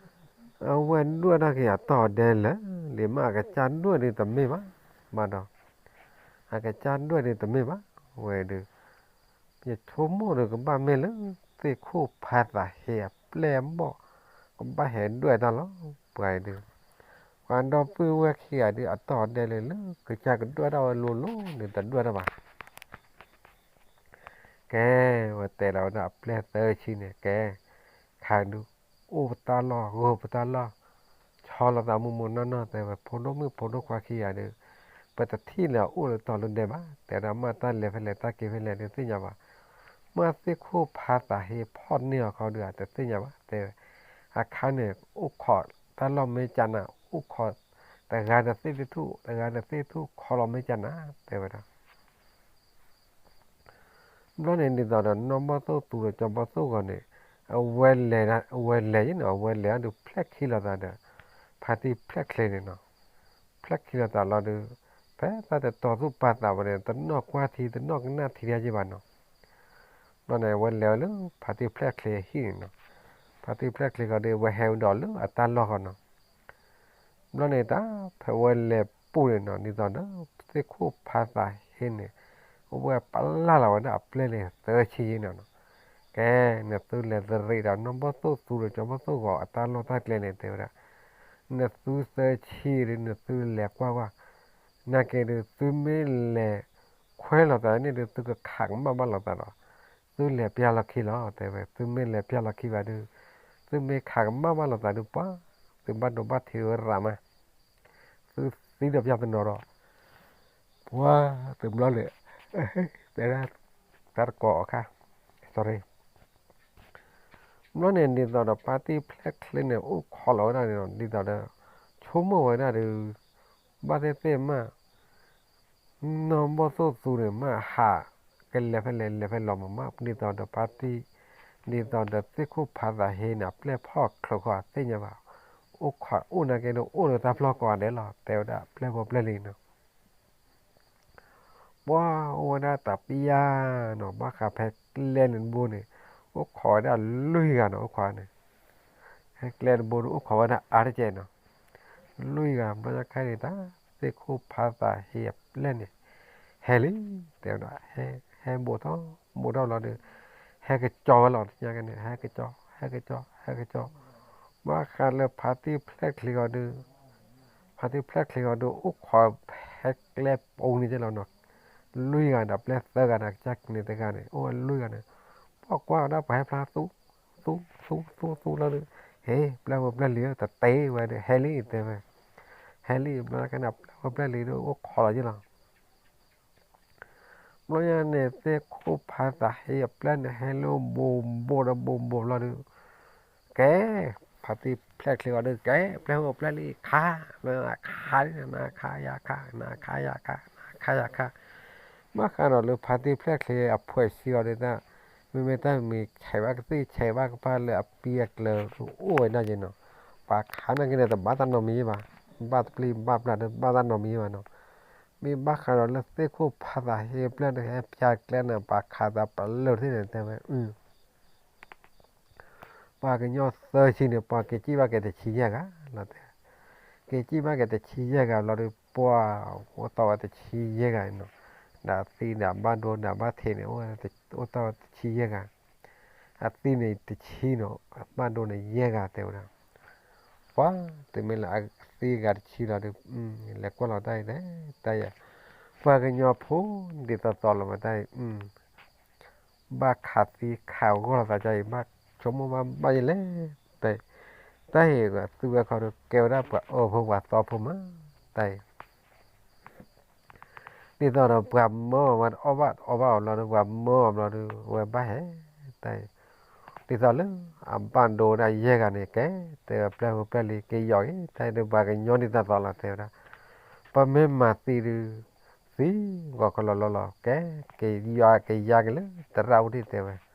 အဝဲဒွဲၣ်ထီၣ်က့ၤအတီၢ်ဒဲလၢာ်လံ, မ့ၢ်အကစၢ်ဒွဲၣ်ဒုးတမ့ၢ်ဘၣ်, ဘၣ်ဒီး အကစၢ်ဒွဲၣ်ဒုးတမ့ၢ်ဘၣ်, ဝဲဒုး ယဆိကမိၣ်ဒီးကဘၣ်မ့ၢ်လၢ သ့ၣ်ခိၣ်ဖးသးဟ့အပျဲၢ်အဘီၣ် ကဘၣ်ဟဲဒွဲၣ်တၢ်လီၤ, ပှၤဒုး ပှၤဒီပုၢ်ဝဲၢ်ခံဂၤဒုး အတီၢ်ဒဲလၢာ်လၢ ကစၢ်ကဒွဲၣ်ထီၣ်ဝဲလိၤလိၤန့ၣ် တဒွဲၣ်တၢ်ဘၣ် ကဲ, ဝဲတဲလီၤဝဲဒၣ်အပျဲၢ်သၢဆံန့ၣ် ကဲ, ခါဒုး အိၣ်ပတၢ်လီၢ် ဂီၢ်ပတၢ်လီၢ်, ဆီလီၤသးမိၢ်မိၢ်နီၢ်နီၢ် တဲဝဲ ဖိဒိၣ်မုၣ်ဖိဒိၣ်ခွါခံဂၤဒီး ပတထံၣ်လၢအအိၣ်လၢတီၤလၢဒဲဘၣ်, တဲဒၣ်မ့ၢ်တၢ်လဲၤဖဲလဲၣ် တၢ်က့ၤဖဲလဲၣ်တသ့ၣ်ညါဘၣ်, မ့ၢ်သ့ၣ်ခိၣ်ဖးသးဟ့ဖီၣ်န့ၢ်အီၤခီဒုး တသ့ၣ်ညါဘၣ် တဲဝဲ, အခါန့ၣ် အိၣ်ခိးတၢ်လီၢ်မ့ၢ်ကနၤ အိၣ်ခိး တဂၤတသ့ၣ်တထူၣ် တဂၤတသ့ၣ်တထူၣ် ခိးလီၤမ့ၢ်ကနၤ တဲဝဲဒၣ် ဘျီန့ၣ်ဒ်သိးဒီး နီၢ်ဘီၣ်သိၣ်သူဒီးကၠီဘီၣ်သိၣ်ဂီၤန့ၣ် အဝဲလဲၤ အဝဲလဲၤယဲနီၤ အဝဲလဲၤအဒုးဖျဲၣ်ခံလိာ်သးဒီး ဖါတံၢ်ဖျဲၣ်ချ့န့ၣ်နီၤ, ဖျဲၣ်ခံလိာ်သးလီၤဒုး ဖဲတၢ်တတီၤသူၣ်ပာ်သးဝဲန့ၣ် တနီၣ်ကွၢ်ထံ တနီၣ်ကနၣ်ထံဒၣ်ယဲဘၣ်နီၤ, ဘျီန့ၣ် အဝဲလဲၤဝဲလၢ ဖါတံၢ်ဖျဲၣ်ချ့အဟံၣ်န့ၣ်နီၤ, ဖါတံၢ်ဖျဲၣ်ချ့ဃီဒီး အဝဲဟဲဝဲဒီးလၢအတၢ်လီၢ်ဃီနီၤ ဘျီန့ၣ် တၢ်ဖဲဝဲလဲၤပူၤန့ၣ်နီၤ ဒ်သိးဒီး သ့ၣ်ခိၣ်ဖးသးဟ့န့ၣ် အဝဲပျၢ်လီၤဝဲဒၣ်အပျဲၢ်န့ၣ် သၢဆံယဲနီၤနီၤ, ကဲ, နသုလဲၤတရံးဒီး နီၢ်ဘီၣ်သိၣ်သူဒီးကၠီဘီၣ်သိၣ်ဂီၤအတၢ်လီၢ်တၢ်ကျဲန့ၣ် တဲဝဲဒၣ်, နသုသၢဆံဒီး နသုလဲၤကွၢ်ကွၢ်, နာ်က့ဒီး သုမ့ၢ်လဲၤခွဲလီၤသးန့ၣ်ဒီး သုကခးကမၣ်ဘၣ်လိာ်သးဒီး သုလဲၤပျၢ်လီၢ်ခံလီၤ တဲဝဲ, သုမ့ၢ်လဲၤပျၢ်လီၢ်ခံဘၣ်ဒီး သုမ့ၢ်ခးကမၣ်ဘၣ်လိာ်သးဒီး ပှၤ သုဘၣ်ဒိဘၣ်ထံးဝဲရၤမး သုသံဒီးပျၢ်တနီၤဒီး ပှၤတဘျီန့ၣ် တဲဒၣ် တၢ်တကိးအခါ sorry ဘျီန့ၣ် ဒ်သိးဒီး ဖါတံၢ်ဖျဲၣ်ချ့န့ၣ် အိၣ်ခိးလီၤဝဲဒၣ်န့ၣ်ဒီး ဒ်သိးဒီး ဆိကမိၣ်ဝဲဒၣ်ဒီး ဘၣ်သ့ၣ်သ့ၣ်မး နီၢ်ဘီၣ်သိၣ်သူန့ၣ် မ့ၢ်ဟးကလဲၤဖဲလဲၣ် လဲၤဖဲလဲၣ်မး ဒ်သိးဒီးဖါတံၢ် ဒ်သိးဒီးသ့ၣ်ခိၣ်ဖးသးဟ့န့ၣ် အပျဲၢ်ဖီၣ်ချၢးဃီသ့ၣ်ညါဘၣ်, အိၣ်ခိးအိၣ်နာ်က့ဒီး အိၣ်လၢတၢ်ဖျီၣ်ကိးဂၤဒဲးလီၤ တဲဝဲဒၣ်ပျဲၢ်ဖိပျဲၢ်လံနီၤ ပှၤအိၣ်ဝဲဒၣ်တပျၢ်နီၤ ဘၣ်ဃးဖဲကျဲန့ၣ်တဘိန့ၣ် အိၣ်ခိးဝဲဒၣ်လွံၢ်ဂၤနီၤ အိၣ်ခိးန့ၣ် ဖဲကျဲတဘိဒီး အိၣ်ခိးဝဲဒၣ်အါတက့ၢ်နီၤ လွံၢ်ဂၤ ဘျီညါခဲန့ၣ် တၢ်သ့ၣ်ခိၣ်ဖးသးဟ့အပျဲၢ်န့ၣ် ဟဲလံ တဲဝဲဒၣ် ဟဲ ဟဲဘိးထီၣ် ဘိးထီၣ်လီၤဒီး ဟဲကစီၤဝဲလီၤ တညါကဲန့ၣ် ဟဲကစီၤ ဟဲကစီၤ ဟဲကစီၤ ဘၣ်ဃးလၢဖါတံၢ်ဖျဲၣ်ချ့ဂီၤဒီး ဖါတံၢ်ဖျဲၣ်ချ့ဂီၤဒီး အိၣ်ခိးဖဲကျဲပိန့ၣ်ကဲလီၤနီၤ လွံၢ်ဂၤဒီးပျဲၢ်သၢဂၤန့ၣ် ကစၢ်န့ၣ်တဂၤန့ၣ် အိၣ်ဝဲလွံၢ်ဂၤန့ၣ် ပှၤကွၢ်ဝဲဒၣ်ပှၤဟဲဖျါသူ သူ သူ သူ သူလီၤဒီး ဟ့ ပျဲၢ်ဖိပျဲၢ်လံၤဧၢ တတဲဝဲဒီး ဟဲလံ တဲဝဲ ဟဲလံ ဘျီကဲန့ၣ် ပျဲၢ်ဖိပျဲၢ်လံၤဒီး အိၣ်ခိးလီၤယဲလီၤ ဘ ဘျီညါန့ၣ် သ့ၣ်ခိၣ်ဖးသးဟ့အပျဲၢ်န့ၣ် ဟဲလၢဘိးဘိးဒီးဘိးဘိးဘျီဒီး ကဲ, ဖါတံၢ်ဖျဲၣ်ချ့ဂီၤဒီး ကဲ, ပျဲၢ်ဟိၣ်ပျဲၢ်လံခါ, ခါ, နခါယခါ, နခါယခါ, နခါယခါ, ဘၣ်ဃးဒီးလၢဖါတံၢ်ဖျဲၣ်ချ့အဖှဲးဆံဂီၤဒီးတၢ်, မ့မ့ၢ်တၢ်မ့ၢ်ဆဲးဘၣ်ကသ့ၣ်ဆဲးဘၣ်ကပၤလၢအပံအကျၢၤအိၣ်ဝဲဒၣ်ယဲနီၤ, ပှၤခးနာ်က့န့ၣ် တဘၣ်တၢ်နီတမံၤဘၣ်, ဘၣ်တပျံၤဘၣ်ပျၢ်ဒီးဘၣ်တၢ်နီတမံၤဘၣ်နီၤ, မ့ၢ်ဘၣ်ဃးဒီးလၢသ့ၣ်ခိၣ်ဖးသးဟ့အပျဲၢ်န့ၣ် ဟဲပျဲကျဲန့ၣ် ပှၤခးသးပလၢာ်သ့ၣ်န့ၣ်တဲဝဲ ပှၤကညီသၢဆံန့ၣ် ပှၤက့ၤစံၣ်ဘၣ်က့ၤတဆံယဲၢ်ဂၤလီၤတဲ, က့ၤစံၣ်ဘၣ်က့ၤတဆံယဲၢ်ဂၤဘျီဒီး ပှၤအိၣ်တီၢ်ဝဲတဆံယဲၢ်ဂၤနီၤ, ဒီးအသံဒီးအဘၣ်ဒိဒီးအဘၣ်ထံးန့ၣ် အိၣ်တီၢ်ဝဲတဆံယဲၢ်ဂၤ, အသံန့ၣ်တဆံနီၤ, အဘၣ်ဒိန့ၣ်ယဲၢ်ဂၤတဲဝဲဒၣ်, ပှၤတမ့ၢ်လၢအသံဂၤတဆံလီၤဒီး လဲၤကွၢ်လီၤတၢ်အံၤလဲၣ်, တၢ်ယဲ, ပှၤကညီဖိဒ်သိးသိးလီၤမးတၢ်အံၤ ဘၣ်ခးသံခးဂီၢ်လိာ်သးဒ်အံၤ ဘၣ်ဆိကမိၣ်ဘၣ်ဘၣ်ယဲၢ်လဲၣ်, တၢ်အံၤသူဝဲခီဒီး ကဲဝဲဒၣ်ပှၤအၢဖိပှၤသီဖိမး, တၢ်အံၤ ဒ်သိးဒီးပှၤမၢအီၤဝဲအီၣ်ဘၣ်အီဘၣ်အီၤဘျီဒီး ပှၤမၢအီၤဘျီဒီး အဝဲဘၣ်ဟဲ, တၢ်အံၤ ဒ်သိးလၢအဘၣ်ဒိဝဲဒၣ်ယဲၢ်ဂၤန့ၣ် ကဲ, တဲဝဲပျဲၢ်ဖိပျဲၢ်လံ က့ၤယီၤက့ၤ, တၢ်အံၤဒီးပှၤကညီဒ်သိးသိးလီၤတဲဝဲဒၣ်, ပမ့ၢ်မၤသံဒုး သံဂီၤခီလီၤလီၤလီၤ, ကဲ, က့ၤယီၤက့ၤယါက့ၤလၢသရၣ်အိၣ်ဒံးတဲဝဲ, ဘျီ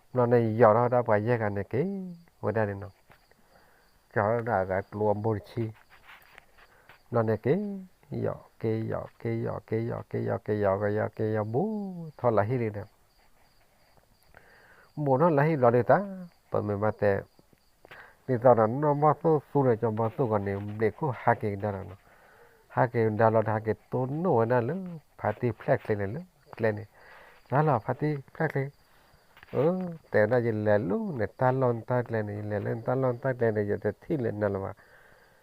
န့ၣ်ယီၤထီၣ်ဝဲဒၣ်ပှၤယဲၢ်ဂၤန့ၣ်က့ၤဝဲဒၣ်န့ၣ်နီၤ, ကီၤထီၣ်ဝဲဒၣ်အဂၤကျိအဘိတဆံ, ဘျီန့ၣ်က့ၤ, ယီၤက့ၤယီၤက့ၤယီၤက့ၤယီၤက့ၤယီၤက့ၤယီၤက့ၤယီၤက့ၤယီၤဘူးထီၣ်လၢဟံၣ်လံဒီး ဘူးထီၣ်လၢဟံၣ်ဘျီဒုးတၢ်, ပမ့ၢ်ဘၣ်တဲ, ဒ်သိးဒီးနီၢ်ဘီၣ်သိၣ်သူဒီးကၠီဘီၣ်သိၣ်ဂီၤန့ၣ် ဘျံးခိၣ်ဟးက့ၤကဒါလီၤနီၤ, ဟးက့ၤကဒါလီၤဒီးဟးက့ၤတိၢ်နီၣ်ဝဲဒၣ်လၢ ဖါတံၢ်ဖျဲၣ်ချ့န့ၣ်လၢကျဲန့ၣ်, ယၤလီၤဖါတံၢ်ဖျဲၣ်ချ့ အၢ, တဲဝဲဒၣ်ယလဲၤလၢနတၢ်လီၢ်နတၢ်ကျဲန့ၣ် ယလဲၤလၢနတၢ်လီၢ်နတၢ်ကျဲန့ၣ် ယတထံၣ်လၢနၤလၢၤဘၣ်,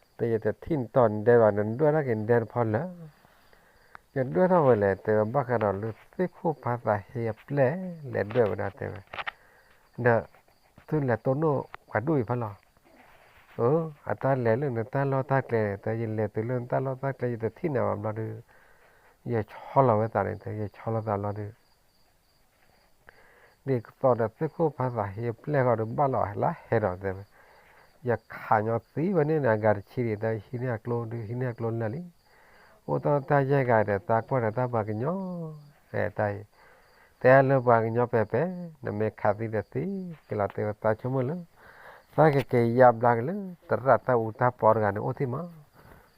ဒီးယတထံၣ်နတီၢ်နဒဲဘၣ် နဒွဲၣ်ထီၣ်က့ၤနဒဲတဖီလၢာ် ယဒွဲၣ်ထီၣ်ဝဲလဲၣ် တဲဝဲဘၣ်ဃးဒီးလၢသ့ၣ်ခိၣ်ဖးသးဟ့အပျဲၢ် လဲၤဒွဲၣ်ဝဲဒၣ်တဲဝဲ, ဒီး သုလဲၤတိၢ်နီၣ်ပှၤဒိၣ်အံၤဖဲလီၤ, အတၢ်လဲၤလၢနတၢ်လီၢ်တၢ်ကျဲန့ၣ် တဲယလဲၤတုၤလၢနတၢ်လီၢ်တၢ်ကျဲ ယတထံၣ်နၤဘၣ်ဘျီဒီး ယဆီလီၤဝဲသးန့ၣ် တဲယဆီလီၤသးဘျီဒီး ဒ်သိးဒီးသ့ၣ်ခိၣ်ဖးသးဟ့အပျဲၢ်ဃီဒီးဘၣ်လီၤလၢဟဲဒီးတဲဝဲ, ယခးညီသံဝဲန့ၣ်န့ၣ် အဂၤတဆံဒံး တၢ်ဟံးန့ၢ်အကျိဒုး ဟံးန့ၢ်အကျိလၢာ်လံ, အိၣ်တီၢ်တၢ်ယဲၢ်ဂၤဒီး သးကွၢ်ဒီးတၢ်ပှၤကညီ, တၢ်အံၤ, တဲလၢပှၤကညီပဲာ်ပဲာ် နမ့ၢ်ခးသံဒီးသံ, ကလီၤတဲဝဲသးဆိကမိၣ်လၢ သးကက့ၤယါဘျါက့ၤလၢ သရၣ်တၢ်အူတၢ်ပီတဂၤန့ၣ်အိၣ်သ့ၣ်မး,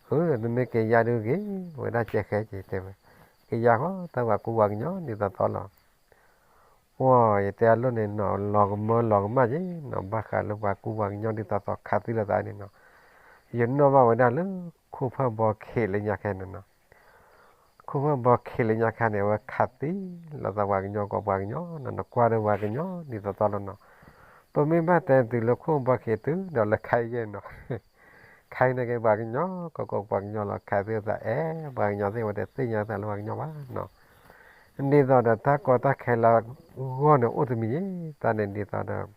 အၢ နမ့ၢ်က့ၤယါဒုးဂ့ၤ, ဝဲဒၣ်ကဲဃဲက့ၤတဲဝဲ, က့ၤယါဃီ တၢ်ပှၤကူပှၤကညီဒ်သိးသိးလီၤ ပှၤယတဲအလိၣ်န့ၣ်နီၤ လီၤကမၢလီၤကမၣ်က့ၤနီၤ ဘၣ်ဃးလၢပှၤကူပှၤကညီဒ်သိးသိးခးသံလိာ်သးန့ၣ်နီၤ, ယနီၣ်ဘၣ်ဝဲဒၣ်လၢ ခိၣ်ဖၢၣ်ဘီခ့လၢညါခဲန့ၣ်နီၤ, ခိၣ်ဖၢၣ်ဘီခ့လၢညါခဲန့ၣ် အဝဲခးသံလိာ်သးပှၤကညီကိးပှၤကညီနီၤ နကွၢ်ဒီးပှၤကညီဒ်သိးသိးလီၤနီၤ, ပမ့ၢ်ဘၣ်တဲတုၤလၢခိၣ်ဘီခ့တုၤဒီးလၢခါအံၤယဲၢ်နီၤ ခါအံၤန့ၣ်က့ၤပှၤကညီ ကိးကိးပှၤကညီလီၤ ခးသံလိာ်သးအဲၣ် ပှၤကညီသ့ၣ်ဝဲတသ့ၣ်ညါသးလၢပှၤကညီဘၣ်နီၤ, ဒ်သိးဒီးတၢ်ကီတၢ်ခဲလၢအဂီၢ်န့ၣ်အိၣ်တမံၤယဲၢ် တၢ်န့ၣ်ဒ်သိးဒီး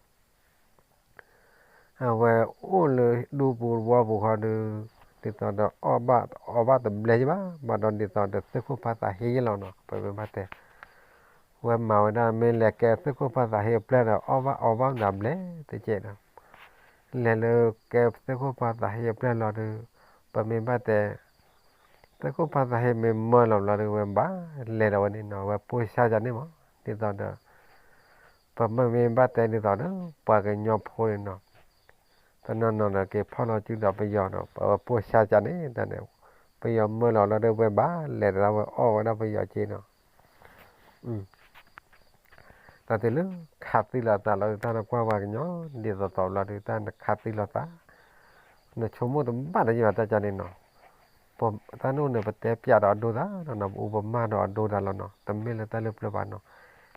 အဝဲအိၣ်လၢဒူပူၤဝီပူၤဃီဒီး ဒ်သိးဒီးအီၣ်ဘၣ်အီဘၣ်တဘျဲယဘၣ် ဘၣ်ဒီးဒ်သိးဒီးသ့ၣ်ခိၣ်ဖးသးဟ့ယဲၢ်လီၤနီၤ ပမ့ၢ်ဘၣ်တဲ ဝဲမၤဝဲဒၣ်မ့ၢ်လဲၤကဲသ့ၣ်ခိၣ်ဖးသးဟ့အပျဲၢ်ဒီး အီၣ်ဘၣ်အီဘၣ်တဘျဲတကဲးဒီး လဲၤလၢကဲသ့ၣ်ခိၣ်ဖးသးဟ့အပျဲၢ်လီၤဒီး ပမ့ၢ်ဘၣ်တဲ သ့ၣ်ခိၣ်ဖးသးဟ့မ့ၢ်မၢလီၤဘျီဒီး ဝဲဘၣ်လဲၤဒီးဝဲန့ၣ်နီၤ ဝဲပိၢ်ဆါကန့ၣ်မး ဒ်သိးဒီး ပမ့ၢ်မ့ၢ်ဘၣ်တဲဒ်သိးဒီး ပှၤကညီဖိန့ၣ်နီၤ တနီၤနီၤဒီးက့ၤဖီၣ်လီၤစုဒီးပယီၤဒီး ပဝဲပိၢ်ဆါကန့ၣ်တၢ်န့ၣ် ပယီၤမၢလီၤဘျီဒီး ဝဲဘၣ်လဲၤဒီးဝဲအီၣ်ဝဲဒၣ်ပယီၤက့နီၤ တၢ်တုၤလၢခးသံလိာ်သးလီၤ တၢ်နကွၢ်ပှၤကညီ ဒ်သိးသိးဘျီဒီး တၢ်နခးသံလိာ်သး နဆိကမိၣ်တဘၣ်တယံာ်ဘၣ်တၢ်ကန့ၣ်နီၤ တၢ်နအိၣ်န့ၣ် ပတဲပျးဒီးအဒိသးနီၤ ပအူပမၢ်ဒီးအဒိသးလီၤနီၤ တမ့ၢ်လၢတၢ်လၢပျၢၤဘၣ်နီၤ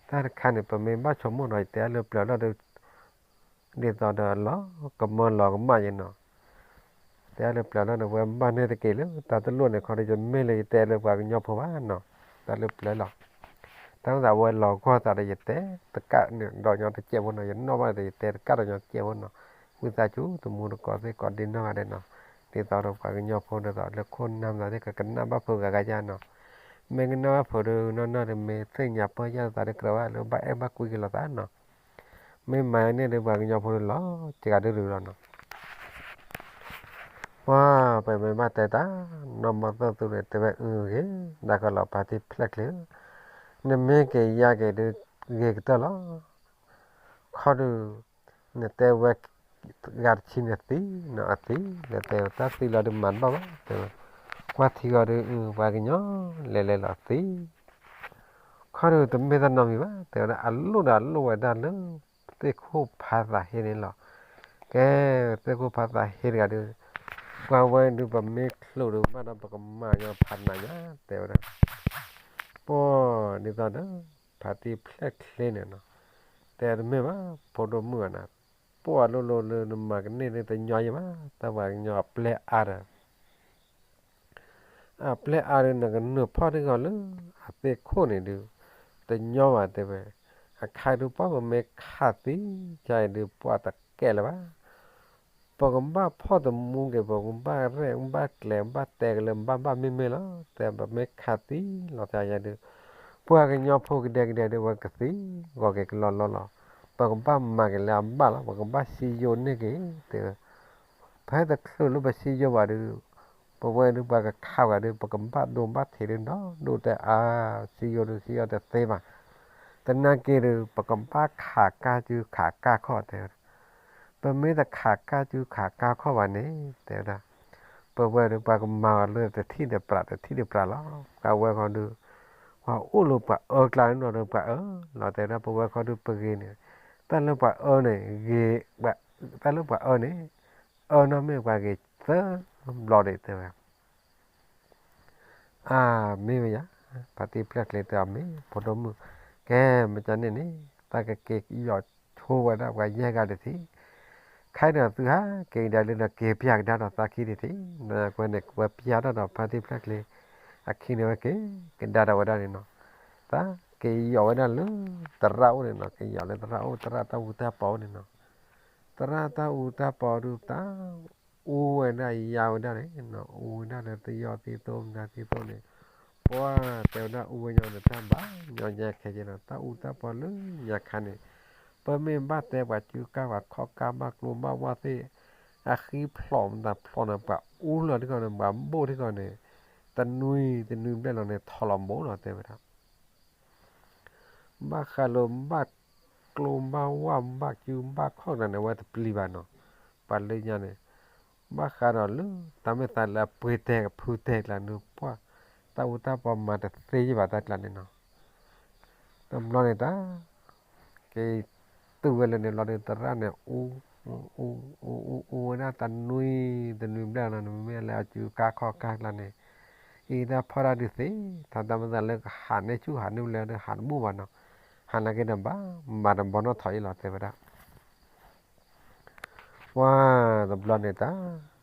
တၢ်တခါန့ၣ် ပမ့ၢ်ဘၣ်ဆိကမိၣ်နီၤ ယတဲအါလၢပျၢၤလီၤဒီး ဒ်သိးဒီးလီၤကမၢလီၤကမၣ်ယဲနီၤ တဲအါလၢပျၢၤလီၤဒီး ဝဲဘၣ်န့ၣ်တက့ၢ်လၢတၢ်တလိၣ်န့ၣ်ခီဒီး ယမ့ၢ်လၢယတဲလၢပှၤကညီဖိဘၣ်နီၤ တၢ်လၢပျၢၤလီၤ တၢ်အိၣ်သးဝဲလီၤဂီၢ်သးဒီး ယတဲတကးန့ၣ်ဒီးညီတစဲးဖိနီၤ ယနီၣ်ဘၣ်ဒီးယတဲတကးဒီးညီတစဲးဖိနီၤ ဝံသးစူၤ တမူတကိးသ့ၣ်ကိးဒ့နီၢ်ဂၤဒဲးနီၤ ဒ်သိးဒီးပှၤကညီဖိဒ်သိးလၢခိၣ်နၢ်မသးသ့ၣ် ကကနၣ်ဘၣ်ဖိဂၤဂၤယါနီၤ မ့ၢ်ကနၣ်ဘၣ်ဖိဒုးနီၢ်နီၢ်ဒီး မ့ၢ်သ့ၣ်ညါပၢၢ်ယၢ်သးဒီး ကြၢးဝဲလၢဘၣ်အဲၣ်ဘၣ်ကွံက့ၤလိာ်သးနီၤ. မ့ၢ်မၤန့ၣ်ဒီး ပှၤကညီဖိဒုးလီၤ စှၤဒုးရူၤလီၤနီၤ. ပှၤ ပမ့ၢ်ဘၣ်တဲတၢ် နီၢ်မီၢ်သိၣ်သူန့ၣ် တဲဝဲအုဂ့ၤ ဒၣ်ကီလီၤ ဖါတံၢ်ဖျဲၣ်ချ့ဧၢ, နမ့ၢ်က့ၤယါက့ၤဒုး ဂ့ၤကတၢၢ်လီၤ. ခီဒုး နတဲဝဲ ဂၤတဆံန့ၣ်သံနီၤ အသံ နတဲတၢ်သံလီၤဒုးမၤတဘၣ်ဘၣ် တဲဝဲ, ကွၢ်ထံဂီၤဒုး ပှၤကညီ လဲၤလဲၤလီၤသံ ခီဒုးတမ့ၢ်တၢ်နီတမံၤဘၣ် တဲဝဲဒၣ် အလိၣ်ဒီးအလိၣ်ဝဲဒၣ်လၢ သ့ၣ်ခိၣ်ဖးသးဟ့န့ၣ်လီၤ. ကဲ သ့ၣ်ခိၣ်ဖးသးဟ့တဂၤဒုး ပှၤဝဲဒုး ပမ့ၢ်ချိးဒုးဘၣ်ဒီး ပကမၤညီဖးနးညါ တဲဝဲဒၣ်. ပှၤ ဒ်သိးဒီး ဖါတံၢ်ဖျဲၣ်ချ့န့ၣ်နီၤ တဲတမ့ၢ်ဘၣ် ဖိဒိၣ်မုၣ်အနၤ, ပှၤလိၤလိၤလၢနမၤကန့ၢ်န့ၣ်တညီယဲဘၣ် တၢ်ပှၤကညီအပျဲၢ်အါဒီး အပျဲၢ်အါဒုးနကနုာ်ဖီၣ်ထံဂီၤလၢ အသ့ၣ်ခိၣ်န့ၣ်ဒုး တညီဘၣ်တဲဝဲ, အခါဒုးပှၤပမ့ၢ်ခးသံ ကါအံၤဒုးပှၤတကဲလၢၤဘၣ် ပကဘၣ်ဖီၣ်တမူက့ၤ ပကဘၣ်ရဲၣ်ဘၣ်ကျဲၤဘၣ်တဲကလၢၤဘၣ်ဘၣ်မ့ၢ်မ့ၢ်လီၤ တဲပမ့ၢ်ခးသံလီၤတၢ်ယါဒုး ပှၤကညီဖိကဒဲကဒဲဒုးဝဲကသံ ဂီၤက့ၤကလီလီလီၤ, ပကဘၣ်မၤက့ၤလၢအဘၣ်လီၤ ပကဘၣ်စံယိၤန့ၢ်က့ၤ တဲ ဖဲတချုးလၢပစံယိၤဘၣ်ဒုး ပဝဲဒုးပှၤကခးဝဲဒုး ပကဘၣ်ဒိဘၣ်ထံးဒုးနီၢ်ဒိၣ်တဲအါ စံယိၤဒုးစံယိၤတသ့ဘၣ်, သနာ်က့ဒုး ပကဘၣ်ခးကါစုခးကါခီၣ်တဲဝဲဒၣ်, ပမ့ၢ်တခးကါစုခးကါခီၣ်ဘၣ်န့ၣ် တဲဝဲဒၣ် ပဝဲဒုးပှၤကမၤအီၤလၢတထံၣ်တပြးတထံၣ်တပြးလီၤ, ပှၤဝဲခီဒုး ပှၤအိၣ်လၢပှၤအၢကျါန့ၣ်ဒီးပှၤအၢ, လီၤတဲဝဲဒၣ် ပဝဲခီဒုးပဂ့ၤန့ၣ် တၢ်လၢပှၤအၢန့ၣ် ဂ့ၤ, တၢ်လၢပှၤအၢန့ၣ် အၢနီၢ်မ့ၢ်ပှၤဂ့ၤသၢဘျီဒံးတဲဝဲ အါ မ့ၢ်ဝဲယါ, ဖါတံၢ်ဖျဲၣ်ချ့တဲအီၤမ့ၢ် ဖိဒိၣ်မုၣ်, ကဲ မ့ၢ်ကန့ၣ်န့ၣ် တၢ်ကက့ၤယီၤဆိဝဲဒၣ်ပှၤယဲၢ်ဂၤတထံၣ်, ခဲအံၤဒီးသုဟးက့ၤကဒါလၢဒီးက့ၤပျၢ်ကဒါဒီးသးခံတထံၣ်, ကွဲန့ၣ် ကွဲပျၢ်ထီၣ်ဒီးဖါတံၢ်ဖျဲၣ်ချ့ အခံန့ၣ်ဝဲက့ၤကဒါဒီးဝဲဒၣ်န့ၣ်နီၤ, တၢ်က့ၤယီၤဝဲဒၣ်လၢသရၣ်အိၣ်န့ၣ်နီၤ, က့ၤယီၤလၢသရၣ်အိၣ် သရၣ်တၢ်အူတၢ်ပီအိၣ်န့ၣ်နီၤ, သရၣ်တၢ်အူတၢ်ပီဒုးတၢ် အူဝဲဒၣ်ယါဝဲဒၣ်န့ၣ်နီၤ, အူဝဲဒၣ်လၢသယီၢ်သံသိၣ်မနုၤသံသိၣ်န့ၣ်, ပှၤတဲဝဲဒၣ်အူဝဲညီန့ၣ် တၢ်ဘၣ်ညီညါခဲက့နီၤ, တၢ်အူတၢ်ပီလၢညါခါန့ၣ်, ပမ့ၢ်ဘၣ်တဲပှၤစုကါပှၤခီၣ်ကါဘၣ်ကျိဘၣ်ဝၣ်သ့ၣ်, အဃံဖျိးမတၤဖျိးန့ၣ် ပှၤအူလီၤထံကီၢ်န့ၣ် ပှၤဘိၣ်ထံကီၢ်န့ၣ်, တနွံတနွံဘျဲၣ်လီၤန့ၣ် ထီၣ်လီၤဘိလီၤတဲဝဲဒၣ် ဘၣ်ဃးလၢဘၣ်ကျိဘၣ်ဝၣ်ဘၣ်စုဘၣ်ခီၣ်တၢ်န့ၣ် အဝဲတပျံၤဘၣ်နီၤ, ပှၤလၢညါန့ၣ်, ဘၣ်ဃးဒီးလၢ တၢ်မ့ၢ်သးလၢအပှ့ၤတဲာ်ကဖုတဲာ်ကျါန့ၣ် ပှၤ တၢ်အူတၢ်ပီမၤတသ့ယံာ်ဘၣ်တၢ်ကျါန့ၣ်နီၤ, တဘျီန့ၣ်တၢ် က့ၤတုၤဝဲလၢန့ၣ်ဘျီဒီး သရၣ်န့ၣ် အူ အူ အူ အူ အူဝဲဒၣ်တနွံ တနွံဘျဲၣ်လီၤန့ၣ် မ့မ့ၢ်လၢအစုကါခီၣ်ကါကျါန့ၣ်, အံၤတၢ်ဖီၣ်တၢ်ဒုးသ့, တၢ်တၢ်မ့ၢ်သးလၢကဟးန့ၢ်ဆူၣ်ဟးန့ၢ်ဘျဲၣ်ဒီးဟးတဘူၣ်ဘၣ်နီၤ, ဟးနာ်က့ဒီးဘၣ် မၤတဘီနီၢ်ထီၣ်အံၤလီၤတဲဝဲဒၣ် ပှၤတဘျီန့ၣ်တၢ် ဒ်သိးဒီး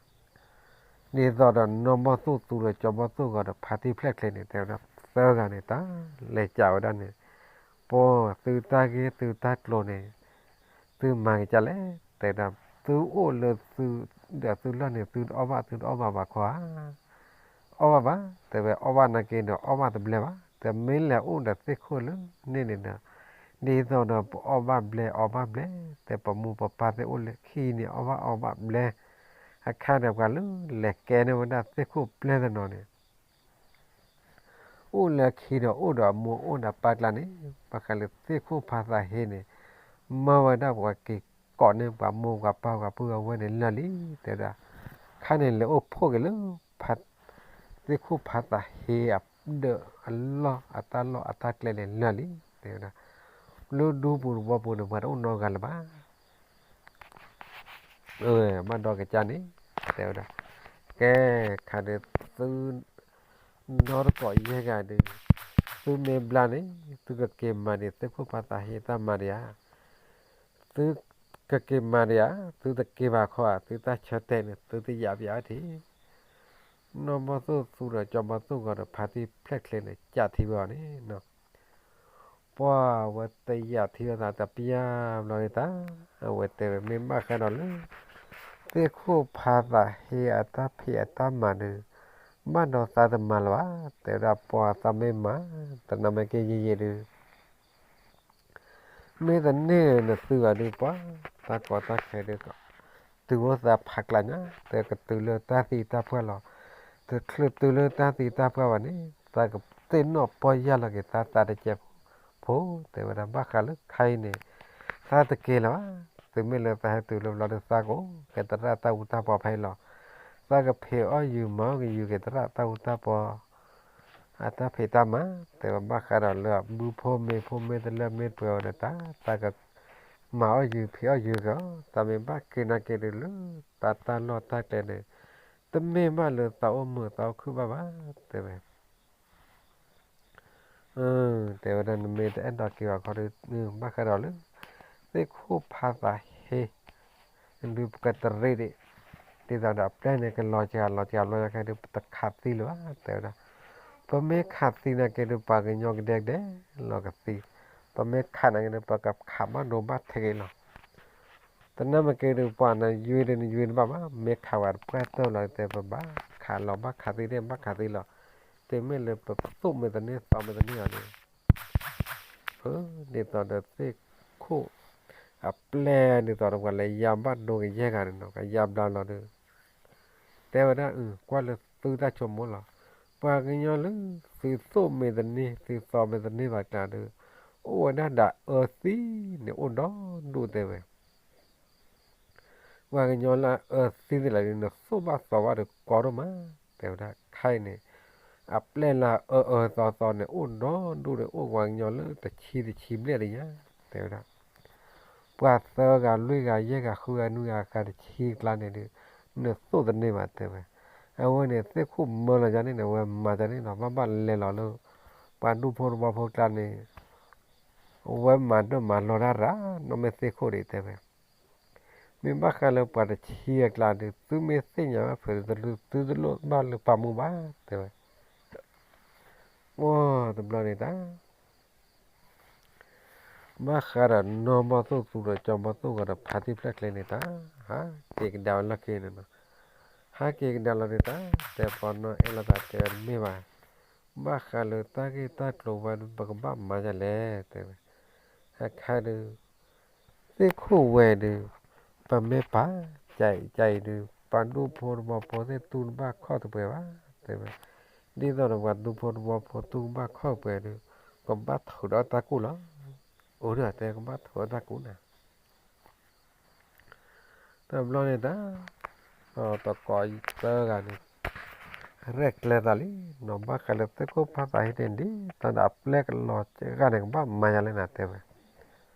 နီၢ်ဘီၣ်သိၣ်သူဒီးကၠီဘီၣ်သိၣ်ဂီၤဒီးဖါတံၢ်ဖျဲၣ်ချ့န့ၣ် တဲဝဲဒၣ်သၢဂၤန့ၣ်တၢ် လဲၤကးဝဲဒၣ်န့ၣ်, ပှၤသုတၢ်ဂ့ၢ်သုတၢ်ကျိၤန့ၣ် သုမၤက့ၤကၢ်လဲၣ်, တဲဝဲဒၣ် သုအိၣ်လၢသု ဒီးသုလီၢ်န့ၣ် သုတအီၣ်ဘၣ်သုတအီၣ်ဘၣ်ဘၣ်ခီဧါ အီၣ်ဘၣ်ဘၣ်, တဲဝဲအီၣ်ဘၣ်နာ်က့ဒီးအီၣ်ဘၣ်တဘျဲဘၣ်, တမ့ၢ်လဲၤအိၣ်ဒီးသ့ၣ်ခိၣ်လၢန့ၣ်န့ၣ်ဒီး, ဒ်သိးဒီးပအီၣ်ဘၣ်ဘျဲအီၣ်ဘၣ်ဘျဲ, တဲပမိၢ်ပပၢ်သ့ၣ်အိၣ်လၢခံန့ၣ်အီၣ်ဘၣ်အီဘၣ်ဘျဲ, အခါဒီးပှၤလၢလဲၤကဲန့ၢ်ဝဲဒၣ်သ့ၣ်ခိၣ်ပျဲတနီၤန့ၣ် အိၣ်လၢခံဒီးအိၣ်ဒီးအမိၢ်အိၣ်ဒီးပၢ်ကျါန့ၣ်, ဘၣ်ဃးလၢသ့ၣ်ခိၣ်ဖးသးဟ့န့ၣ်, မၢဝဲဒၣ်ပှၤက့ၤကိးန့ၢ်ပှၤမိၢ်ပှၤပၢ်ပှၤပုၢ်အဝဲန့ၣ်လၢာ်လံ, တဲဝဲဒၣ်, ခါန့ၣ်လဲၤအိၣ်ဖှိၣ်က့ၤလၢ သ့ၣ်ခိၣ်ဖးသးဟ့အဒၢးအလီၢ်အတၢ်လီၢ်အတၢ်ကျဲန့ၣ်လၢာ်လံ, တဲဝဲဒၣ်, လၢဒူပူၤတဝီပူၤန့ၣ် ပှၤတအိၣ်နီတဂၤလၢၤဘၣ် ဘၣ်ဒီးကစၢ်န့ၣ် တဲဝဲဒၣ်, ကဲ ခါဒီးသု နီတကိးယဲၢ်ဂၤဒီး သုမ့ၢ်ဘျါန့ၣ် သုကက့ၤမၤဒံးသ့ၣ်ခိၣ်ဖးသးဟ့တၢ်မၤဒံးဧါ, သုကက့ၤမၤဒံးဧါ, သုတက့ၤဘၣ်ခီဧါ, သုတၢ်ဆၢတဲာ်န့ၣ် သုတယာ်ပယါဝဲထံ နီၢ်ဘီၣ်သိၣ်သူဒီးကၠီဘီၣ်သိၣ်ဂီၤဒီးဖါတံၢ်ဖျဲၣ်ချ့န့ၣ် ကးထံဝဲအီၤန့ၣ် ပှၤဝဲတယာ်ထံဝဲသးတပျၢ်ဘျီန့ၣ်တၢ်, အဝဲတဲဝဲမ့ၢ်ဘၣ်ဃးဒီးလၢ သ့ၣ်ခိၣ်ဖးသးဟ့အတၢ်ဖံးအတၢ်မၤဒီး ဘၣ်ဒီးသးတမၤလၢၤဘၣ်, တဲဝဲဒၣ်ပှၤသးမ့ၢ်မၤ, တနၤမ့ၢ်က့ယံာ်ယံာ်ဒုး မ့ၢ်တန့ၢ်နသုဂၤဒုးပှၤ, တၢ်ကီတၢ်ခဲဒုး, တုၤအိၣ်သးဖးကျါညါ, တဲကတုၤလၢတၢ်သံတၢ်ပှၢ်လီၤ, တချုးတုၤလၢတၢ်သံတၢ်ပှၢ်ဘၣ်န့ၣ်, သးကသ့ၣ်နီၣ်ပီၢ်ယၢ်လီၤက့ၤသးသးတကဲးဖိ, တဲဝဲဒၣ်ဘၣ်ဃးလၢခဲအံၤန့ၣ်, သးတက့ၤလၢၤဘၣ်, တုၤမ့ၢ်လၢသးဟဲတုၤလၢဘျီဒုးသးကအိၣ်ကဲသရၣ်တၢ်အူတၢ်ပီဖဲအံၤလီၤ, သးကဖံးအီၣ်ယုၤမၤအီၣ်က့ၤယုၤကဲသရၣ်တၢ်အူတၢ်ပီ အတၢ်ဖံးတၢ်မၤ, တဲဝဲဘၣ်ဃးဒီးလၢအဘုဖိမ့ၢ်ဖိမ့ၢ်တလၢမ့ၢ်ပှဲၤဝဲဒီးတၢ်, သးကမၤအီၣ်ယုၤဖံးအီၣ်ယုၤက့ၤအီၤ, သးမ့ၢ်ဘၣ်က့ၤနာ်က့ၤဒုးလၢ သးတၢ်လီၢ်တၢ်ကျဲန့ၣ်, တမ့ၢ်ဘၣ်လၢသးအိၣ်မုာ်သးအိၣ်ခုၣ်ဘၣ်ဘၣ်, တဲဝဲ တဲဝဲဒၣ်နမ့ၢ်တအဲၣ်ဒိးက့ၤဘၣ်ခီဒုး, ဘၣ်ဃးဒီးလၢ သ့ၣ်ခိၣ်ဖးသးဟ့ ဒုးပကတရံးဒံး, ဒ်သိးဒီးအပျဲၢ်န့ၣ် ကလီၤစှၤလီၤစှၤဘျီယါခဲဒုး ပတခးသံလၢၤဘၣ် တဲဝဲဒၣ်, ပမ့ၢ်ခးသံနာ်က့ဒုး ပှၤကညီကဒဲကဒဲလီၤကသံ, ပမ့ၢ်ခးနာ်က့ဒုး ပကခးဘၣ်ဒိဘၣ်ထံးက့ၤလီၤ, တနၢ်မ့ၢ်က့ဒုး ပှၤနယွ့ဒုး နယွ့တဘၣ်ဘၣ်, မ့ၢ်ခးဝဲတပှၢ်တၢၢ်လီၤ တဲပဘၣ်ခးလီၤ ဘၣ်ခးသံဒၣ် ဘၣ်ခးသံလီၤ, တုၤမ့ၢ်လၢပသိၣ်မ့ၢ်တန့ၢ်သီမ့ၢ်တန့ၢ်အီၤဒုး ဒ်သိးဒီးသ့ၣ်ခိၣ် အပျဲၢ်ဒ်သိးဒီးပှၤလဲၤယါဘၣ်ဒိကယဲၢ်ဂၤန့ၣ်နီၤ ကယါဘျါလီၤဒုး, တဲဝဲဒၣ် ကွၢ်လၢသုတၢ်ဆိကမိၣ်လီၤ, ပှၤကညီလၢ သုသိၣ်မ့ၢ်တန့ၢ် သုသီမ့ၢ်တန့ၢ်ဘၣ်ကျါဒုး, အိၣ်ဝဲဒၣ်ဒီးအၢသံန့ၣ်အိၣ်ဒီဒူၣ်တဲဝဲ ပှၤကညီလၢအအၢသံသ့ၣ်လီၤဒုး နသိၣ်ဘၣ်သီဘၣ်ဒီးကီဒိၣ်မး, တဲဝဲဒၣ်ခဲအံၤန့ၣ်, အပျဲၢ်လၢအအၢအၢသီသီန့ၣ် အိၣ်ဒီဒူၣ်န့ၣ် အိၣ်ပှၤကညီလၢတဆံတဆံဘျဲၣ်ဒံးညါ, တဲဝဲဒၣ်, ပှၤသၢဂၤလွံၢ်ဂၤယဲၢ်ဂၤဃုဂၤနွံဂၤဂၤတဆံကျါန့ၣ်ဒုး, နသိၣ်တန့ၢ်ဘၣ်တဲဝဲ, အဝဲန့ၣ် သ့ၣ်ခိၣ်မၢလီၤယါန့ၣ်န့ၣ် အဝဲမၤယါန့ၣ်နီၤ ဘၣ်ဘၣ်လဲၤလီၤလၢ ပှၤဒူဖိတဝီဖိကျါန့ၣ် အဝဲမၤဒိၣ်မၤလီၤတၢ်ရၤ နီၢ်မ့ၢ်သ့ၣ်ခိၣ်ဒံးတဲဝဲ, မ့ၢ်ဘၣ်ဃးလၢပှၤတဆံအကျါဒုး သုမ့ၢ်သ့ၣ်ညါဘၣ်ဖုးသုတလိၣ်ဘၣ်လၢပာ်မူဘၣ်တဲဝဲ, အိၣ်တဘျီန့ၣ်တၢ် ဘၣ်ဃးဒီးနီၢ်ဘီၣ်သိၣ်သူဒီးကၠီဘီၣ်သိၣ်ဂီၤဒီးဖါတံၢ်ဖျၢၣ်ချ့န့ၣ်တၢ်, ဟးက့ၤကဒါဝဲလီၢ်ခံန့ၣ်နီၤ, ဟးက့ၤကဒါလီၤန့ၣ်တၢ်, တဲပှၤနီၢ်အဲၣ်လိာ်သးတဲဝဲတမ့ၢ်ဘၣ်, ဘၣ်ဃးလၢတၢ်ဂ့ၢ်တၢ်ကျိၤဝဲဒုး ပကဘၣ်မၤဒ်လဲၣ်တဲဝဲ, အခါဒုး သ့ၣ်ခိၣ်ဝဲဒုး ပမ့ၢ်ပာ် ကၢ်အံၤကၢ်အံၤဒုး ပှၤဒူဖိတဝီဖိသ့ၣ်တူၢ်တဘၣ်ခီၣ်တပှဲၤဘၣ်တဲဝဲ, ဒ်သိးဒီးပှၤဒူဖိတဝီဖိတူၢ်ဘၣ်ခီၣ်တပှဲၤဒုး ကဘၣ်ထုးဒီးတၢ်ကူၣ်လီၤ, အိၣ်ဒီးတဲကဘၣ်ထုးဒီးတၢ်ကူၣ်နၤ တဘျီန့ၣ်တၢ်, တကိးသၢဂၤန့ၣ် ရဲၣ်ကျဲၤသးလံ, နီၢ်ဘၣ်ဃးလၢသ့ၣ်ခိၣ်ဖးသးဟ့န့ၣ်ဒ်သိးဒီးအပျဲၢ်ကလီၤစှၤန့ၣ် ကဘၣ်မၤယါလဲၣ်နၤတဲဝဲ,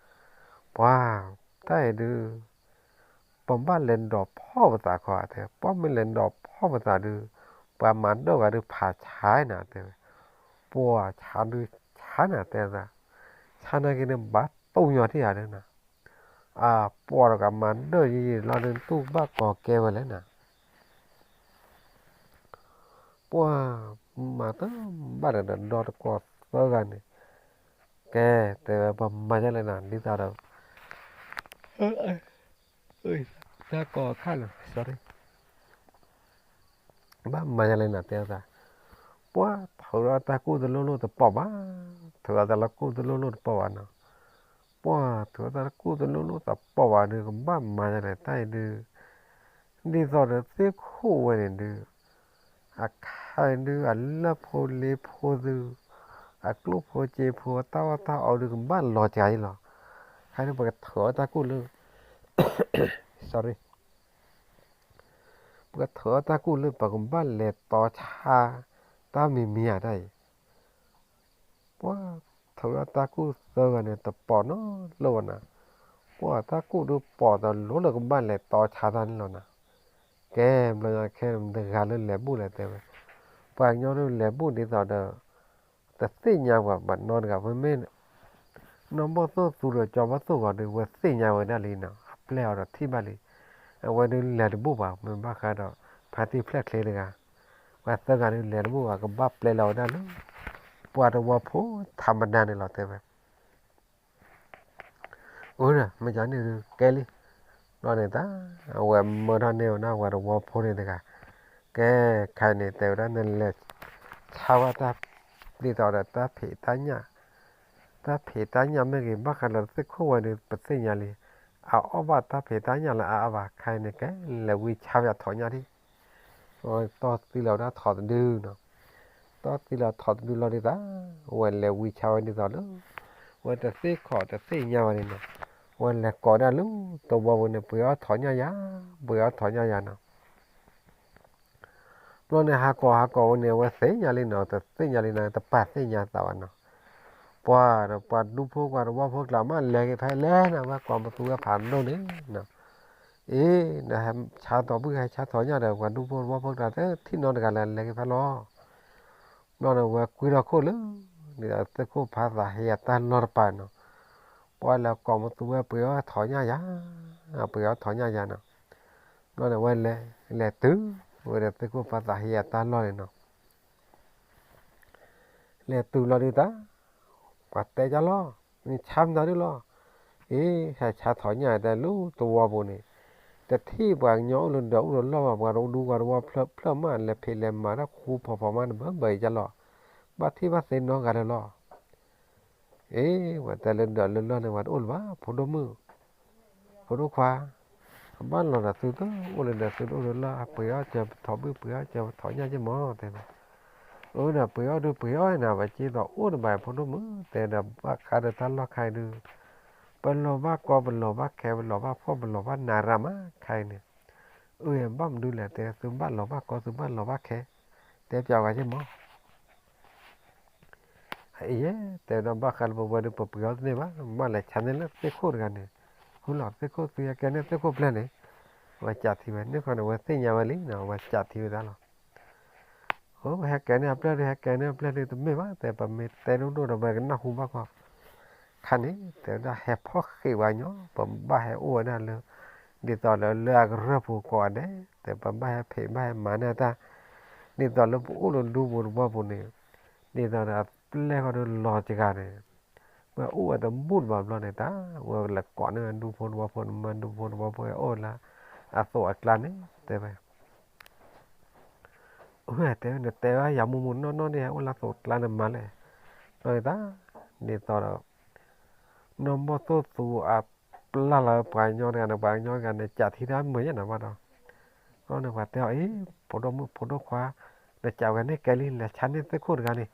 ပှၤ တၢ်အံၤဒုး ပဘၣ်လဲၤဒိးဖီၣ်ပသးခီတဲ, ပှၤမ့ၢ်လဲၤဒိးဖီၣ်ပသးဒုး ပှၤမၤဒိၣ်ဂၤဒုးဖးဆါနၤတဲဝဲ, ပှၤဆါဒုးဆါနၤတဲသး, ဆါနာ်က့န့ၣ် ဘၣ်တူၢ်ညီထံၣ်ဧါဒုးနၤ, အပှၤတဂၤမၤဒိၣ်ယံာ်ယံာ်လီၤဒုး တူၢ်ဘၣ်ကီၤကဲဝဲလဲၣ်နၤ ပှၤမၤတဘၣ်ဒီးဒီတကိးသၢဂၤန့ၣ်, ကဲ တဲဝဲပှၤမၤယါလဲၣ်နၤ ဒ်သိးဒီး တၢ်ကီၤခါလီၤ ဘၣ်မၤယါလဲၣ်နၤတဲသး, ပှၤထုးဒီးတၢ်ကူၣ်တလိၣ်လိၣ်တပိာ်ဘၣ်, ထုးဒီးတၢ်ကူၣ်တလိၣ်လိၣ်တပိာ်ဘၣ်နီၤ, ပှၤထုးဒီးတၢ်ကူၣ်တလိၣ်လိၣ်တပိာ်ဘၣ်ဒုး ကဘၣ်မၤယါလဲၣ်တၢ်အံၤဒုး ဒ်သိးဒီးသ့ၣ်ခိၣ်ဝဲန့ၣ်ဒုး အခါဒုး အလၢၢ်ဖိလ့ဖိသု အကျိၣ်ဖိစ့ဖိ တၢ်အီၣ်တၢ်အီဒုး ကဘၣ်လီၤစှၤအံၤလီၤ. ခါန့ၣ် ပကထုးအီၣ်တၢ်ကူၣ်လၢ sorry ပကထုးအီၣ်တၢ်ကူၣ်လၢ ပကဘၣ်လဲၤတီဆါ တၢ်မံၤမံၤဧါတၢ်အံၤ ပှၤထုးဒီးတၢ်ကူၣ်သၢဂၤန့ၣ် တပိာ်နီတလိၣ်ဘၣ်နၤ, ပှၤတၢ်ကူၣ်ဒုးပိာ်တလိၣ်လၢကဘၣ်လဲၤတီဆါတၢ်န့ၣ်လီၤနၤ. ကဲ ဘျီညါခဲမတဂၤလၢလဲၤဘူၣ်လဲၣ်တဲဝဲ, ပှၤကညီဒုးလဲၤဘူၣ်ဒ်သိးဒီး တသ့ၣ်ညါပှၤဘၣ်နီတဂၤ ပမ့ၢ် နီၢ်ဘီၣ်သိၣ်သူဒီးကၠီဘီၣ်သိၣ်ဂီၤဒုး ဝဲသ့ၣ်ညါဝဲဒၣ်လံနီၤ, အပျဲၢ်အီၤဒီးထံၣ်ဘၣ်လံ. အဝဲဒုးလဲၤတဘူၣ်ဘၣ် မ့ၢ်ဘၣ်ဃးဒီး ဖါတံၢ်ဖျဲၣ်ချ့တဂၤ, ပှၤသၢဂၤဒုးလဲၤတဘူၣ်ဘၣ် ကဘၣ်ပျဲလီၤဝဲဒၣ်လၢ ပှၤတဝီဖိထးမနါန့ၣ်လီၤတဲဝဲ အိၣ်ဒီး မ့ၢ်ကန့ၣ်ဒုးကဲလံ. ဘျီန့ၣ်တၢ် အဝဲမၢထီၣ်န့ၢ်ဝဲဒၣ်ပှၤတဝီဖိန့ၣ်တဂၤ, ကဲ, ခဲအံၤန့ၣ် တဲဝဲဒၣ် နလဲၤဆါဝဲတၢ် ဒ်သိးဒီးတၢ်ဖံးတၢ်ညၣ်, တၢ်ဖံးတၢ်ညၣ်မ့ၢ်ဂ့ၤ ဘၣ်ဃးလၢသ့ၣ်ခိၣ်ဝဲဒီး ပသ့ၣ်ညါလံ, အအီၣ်ဘၣ်တၢ်ဖံးတၢ်ညၣ်လၢအအါဘၣ်, ခဲအံၤန့ၣ် ကဲလဲၤဝံဆါဝဲအထိးညၣ်ဒံး, တီၢ်သံလီၤဝဲဒၣ်ထိးတဒုနီၤ, တီၢ်သံလီၤထိးတဒုလီၤဒ်သိး ဝဲလဲၤဝံဆါဝဲဒ်သိးလၢ ဝဲတသ့ၣ်ခီၣ်တသ့ၣ်ညါဘၣ်န့ၣ်နီၤ, ဝဲလဲၤကိးဒၣ်လၢသဝီပူၤန့ၣ် ပှ့ၤအီၣ်ထိးညၣ်ယၤ, ပှ့ၤအီၣ်ထိးညၣ်ယၤနီၤ. ဘျီန့ၣ် ဟးကိးဟးကိးဝဲန့ၣ် အဝဲသ့ၣ်ညါလံနီၤ, တသ့ၣ်ညါလံနီၤ, တပာ်သ့ၣ်ညါသးဘၣ်နီၤ. ပှၤဒီးပှၤဒူဖိပှၤသဝီဖိကျါမး လဲၤက့ၤဖဲလဲၣ်နီၤ, ဘၣ်ကိးမသူဝဲဖးဒိၣ်န့ၣ်နီၤ. အ့ နဟဲဆါထိးဘုၣ် ဟဲဆါထိးညၣ်ဒီး ပှၤဒူဖိသဝီဖိကျါ တထံၣ်နီတဂၤလၢလဲၤက့ၤဖဲလီၤ. ဘျီန့ၣ် ဝဲကွံထီၣ်ခိၣ်လၢ ဒ်သိးသ့ၣ်ခိၣ်ဖးသးဟ့အတၢ်လီၢ်တပၤနီၤ, ပှၤလဲၤကိးမသူဝဲ ပှ့ၤအီၣ်ထိးညၣ်ယၤ, ပှ့ၤအီၣ်ထိးညၣ်ယၤနီၤ. ဘျီန့ၣ် ဝဲလဲၤ လဲၤတုၤ ဝဲဒီးသ့ၣ်ခိၣ်ဖးသးဟ့အတၢ်လီၢ်န့ၣ်နီၤ. လဲၤတုၤလီၤဒုးတၢ်, ပှၤတဲကၢ်လီၤ, နဆါမတၤဒုလီၤ. အ့ ဟဲဆါထိးညၣ်တဲလၢသဝီပူၤန့ၣ်, တထံၣ်ပှၤကညီအိၣ်လၢဒီးအိၣ်လၢလီၢ်ဘၣ်, ပှၤဒူပှၤသဝီဖျၢၣ်ဖျၢၣ်မး လဲၤဖံးလဲၤမၤတၢ်ဃူဖီဖီမး နဘၣ်ဘၣ်အံၤကၢ်လီၤ. ဘၣ်ထံၣ်ဘၣ်သ့နီတဂၤလၢၤလီၤ. အ့ ပှၤတဲလၢဒီးလၢလီၢ်န့ၣ် ပှၤတအိၣ်လၢၤဘၣ်, ဖိဒိၣ်မုၣ် ဖိဒိၣ်ခွါ, အဘၣ်လီၤဒီးသုတအိၣ်လၢၤဒီးသုတအိၣ်လၢၤလီၤ, ပှ့ၤအီၣ်စၢၤပထိးဘုၣ် ပှ့ၤအီၣ်စၢၤပထိးညၣ်က့မး တဲဝဲ. အၢ ဒီးပှ့ၤအီၣ်ဒုးပှ့ၤအီၣ်နၤ ပစ့သိးအိၣ်တဘၣ် ဖိဒိၣ်မုၣ် တဲဒီး ဘၣ်ဃးဒီးတၢ်လီၢ်ခါအံၤဒုး ပလီၤဘၣ်ကီ ပလီၤဘၣ်ခဲ ပလီၤဘၣ်ဖှီၣ် ပလီၤဘၣ်နးရၣ်မး ခါအံၤန့ၣ်. အၢ ဘၣ်မနုၤလဲၣ် တဲ သုဘၣ်လီၤဘၣ်ကီ သုဘၣ်လီၤဘၣ်ခဲ, တဲပျးဝဲက့မး. အံၤ တဲဝဲဒၣ် ဘၣ်ဃးလၢပဝဲဒုး ပပှ့ၤအီၣ်တန့ၢ်ဘၣ်, ဘၣ်လဲၤဆါန့ၢ်လၢသ့ၣ်ခိၣ်တဂၤန့ၣ်, ဃုလီၤသ့ၣ်ခိၣ် သုဟဲကဲန့ၢ်သ့ၣ်ခိၣ်ပျဲၢ်န့ၣ်, ဝဲကးထံဝဲန့ၣ်ခီန့ၣ် ဝဲသ့ၣ်ညါဝဲလံနီၤ, ဝဲကးထံဝဲဒၣ်လီၤ. အိ ဟဲကဲန့ၢ်အပျဲၢ်ဒုး ဟဲကဲန့ၢ်အပျဲၢ်ဒုး တမ့ၢ်ဘၣ် တဲ ပမ့ၢ်တဲဒိၣ်ဒိၣ်ဒီး ပကနၢ်ဟူဘၣ်ကွၢ်. ခါန့ၣ် တဲဝဲဒၣ် ဟဲဖီၣ်ဃံးဝဲညီ, ပဘၣ်ဟဲအိၣ်ဝဲဒၣ်လၢ ဒ်သိးလၢ လၢအကရၢၢ်ပူၤကိးဂၤဒဲး, တဲ ပဘၣ်ဟဲဖံးဘၣ်ဟဲမၤန့ၢ်တၢ်, ဒ်သိးလၢပအိၣ်လၢဒူပူၤသဝီပူၤန့ၣ်, ဒ်သိးဒီးအပျဲၢ်ဃီဒီးလီၤတဂၤန့ၣ်, ပအိၣ်ဝဲတဘူၣ်တဘၣ်ဘျီန့ၣ် တၢ်ဝဲလဲၤကိးန့ၢ်ဒူဖိသဝီဖိန့ၣ် မၢဒူဖိသဝီဖိဟဲအိၣ်လၢအသိးအကျါန့ၣ် တဲဝဲ. အိ တဲဝဲ နတဲဝဲယၤမူမူနီၢ်နီၢ်န့ၣ် ဟဲအိၣ်လၢအသိးအကျါန့ၣ်မၤလဲၣ်, ဘျီန့ၣ်တၢ် ဒ်သိးဒီး နီၢ်ဘီၣ်သိၣ်သူအပျဲၢ်လီၤ ပှၤကညီတဂၤန့ၣ် ပှၤကညီတဂၤန့ၣ် ကးထံတၢ်မုာ်ယဲၢ်နၤဘၣ်ဒီး, ဘျီန့ၣ် ပှၤတဲအီၤ အံၤ ဖိဒိၣ်မုၣ်ဖိဒိၣ်ခွါ, နကးဝဲန့ၣ်ကဲလံ လဲၤဆါန့ၢ်သ့ၣ်ခိၣ်တဂၤန့ၣ်,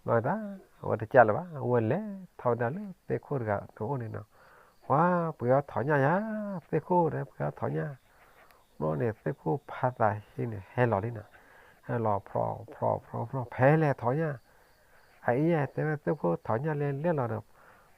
ဘျီတၢ် အဝဲတကးလၢၤဘၣ် အဝဲလဲၤထီၣ်ဝဲဒၣ်လၢသ့ၣ်ခိၣ်တဂၤတအိၣ်န့ၣ်နီၤ, ပှၤပှ့ၤအီၣ်ထိးညၣ်ယၤ, သ့ၣ်ခိၣ်ဒီးပှ့ၤအီၣ်ထိးညၣ်, ဘျီန့ၣ် သ့ၣ်ခိၣ်ဖးသးဟ့န့ၣ် ဟဲလီၤလံနီၤ, ဟဲလီၤဖျိးဖျိးဖျိးဖျိး ဖဲလဲၣ်ထိးညၣ် အအံၤ တဲဝဲသ့ၣ်ခိၣ်ထိးညၣ်လဲၤလဲၣ်လီၤဒီး,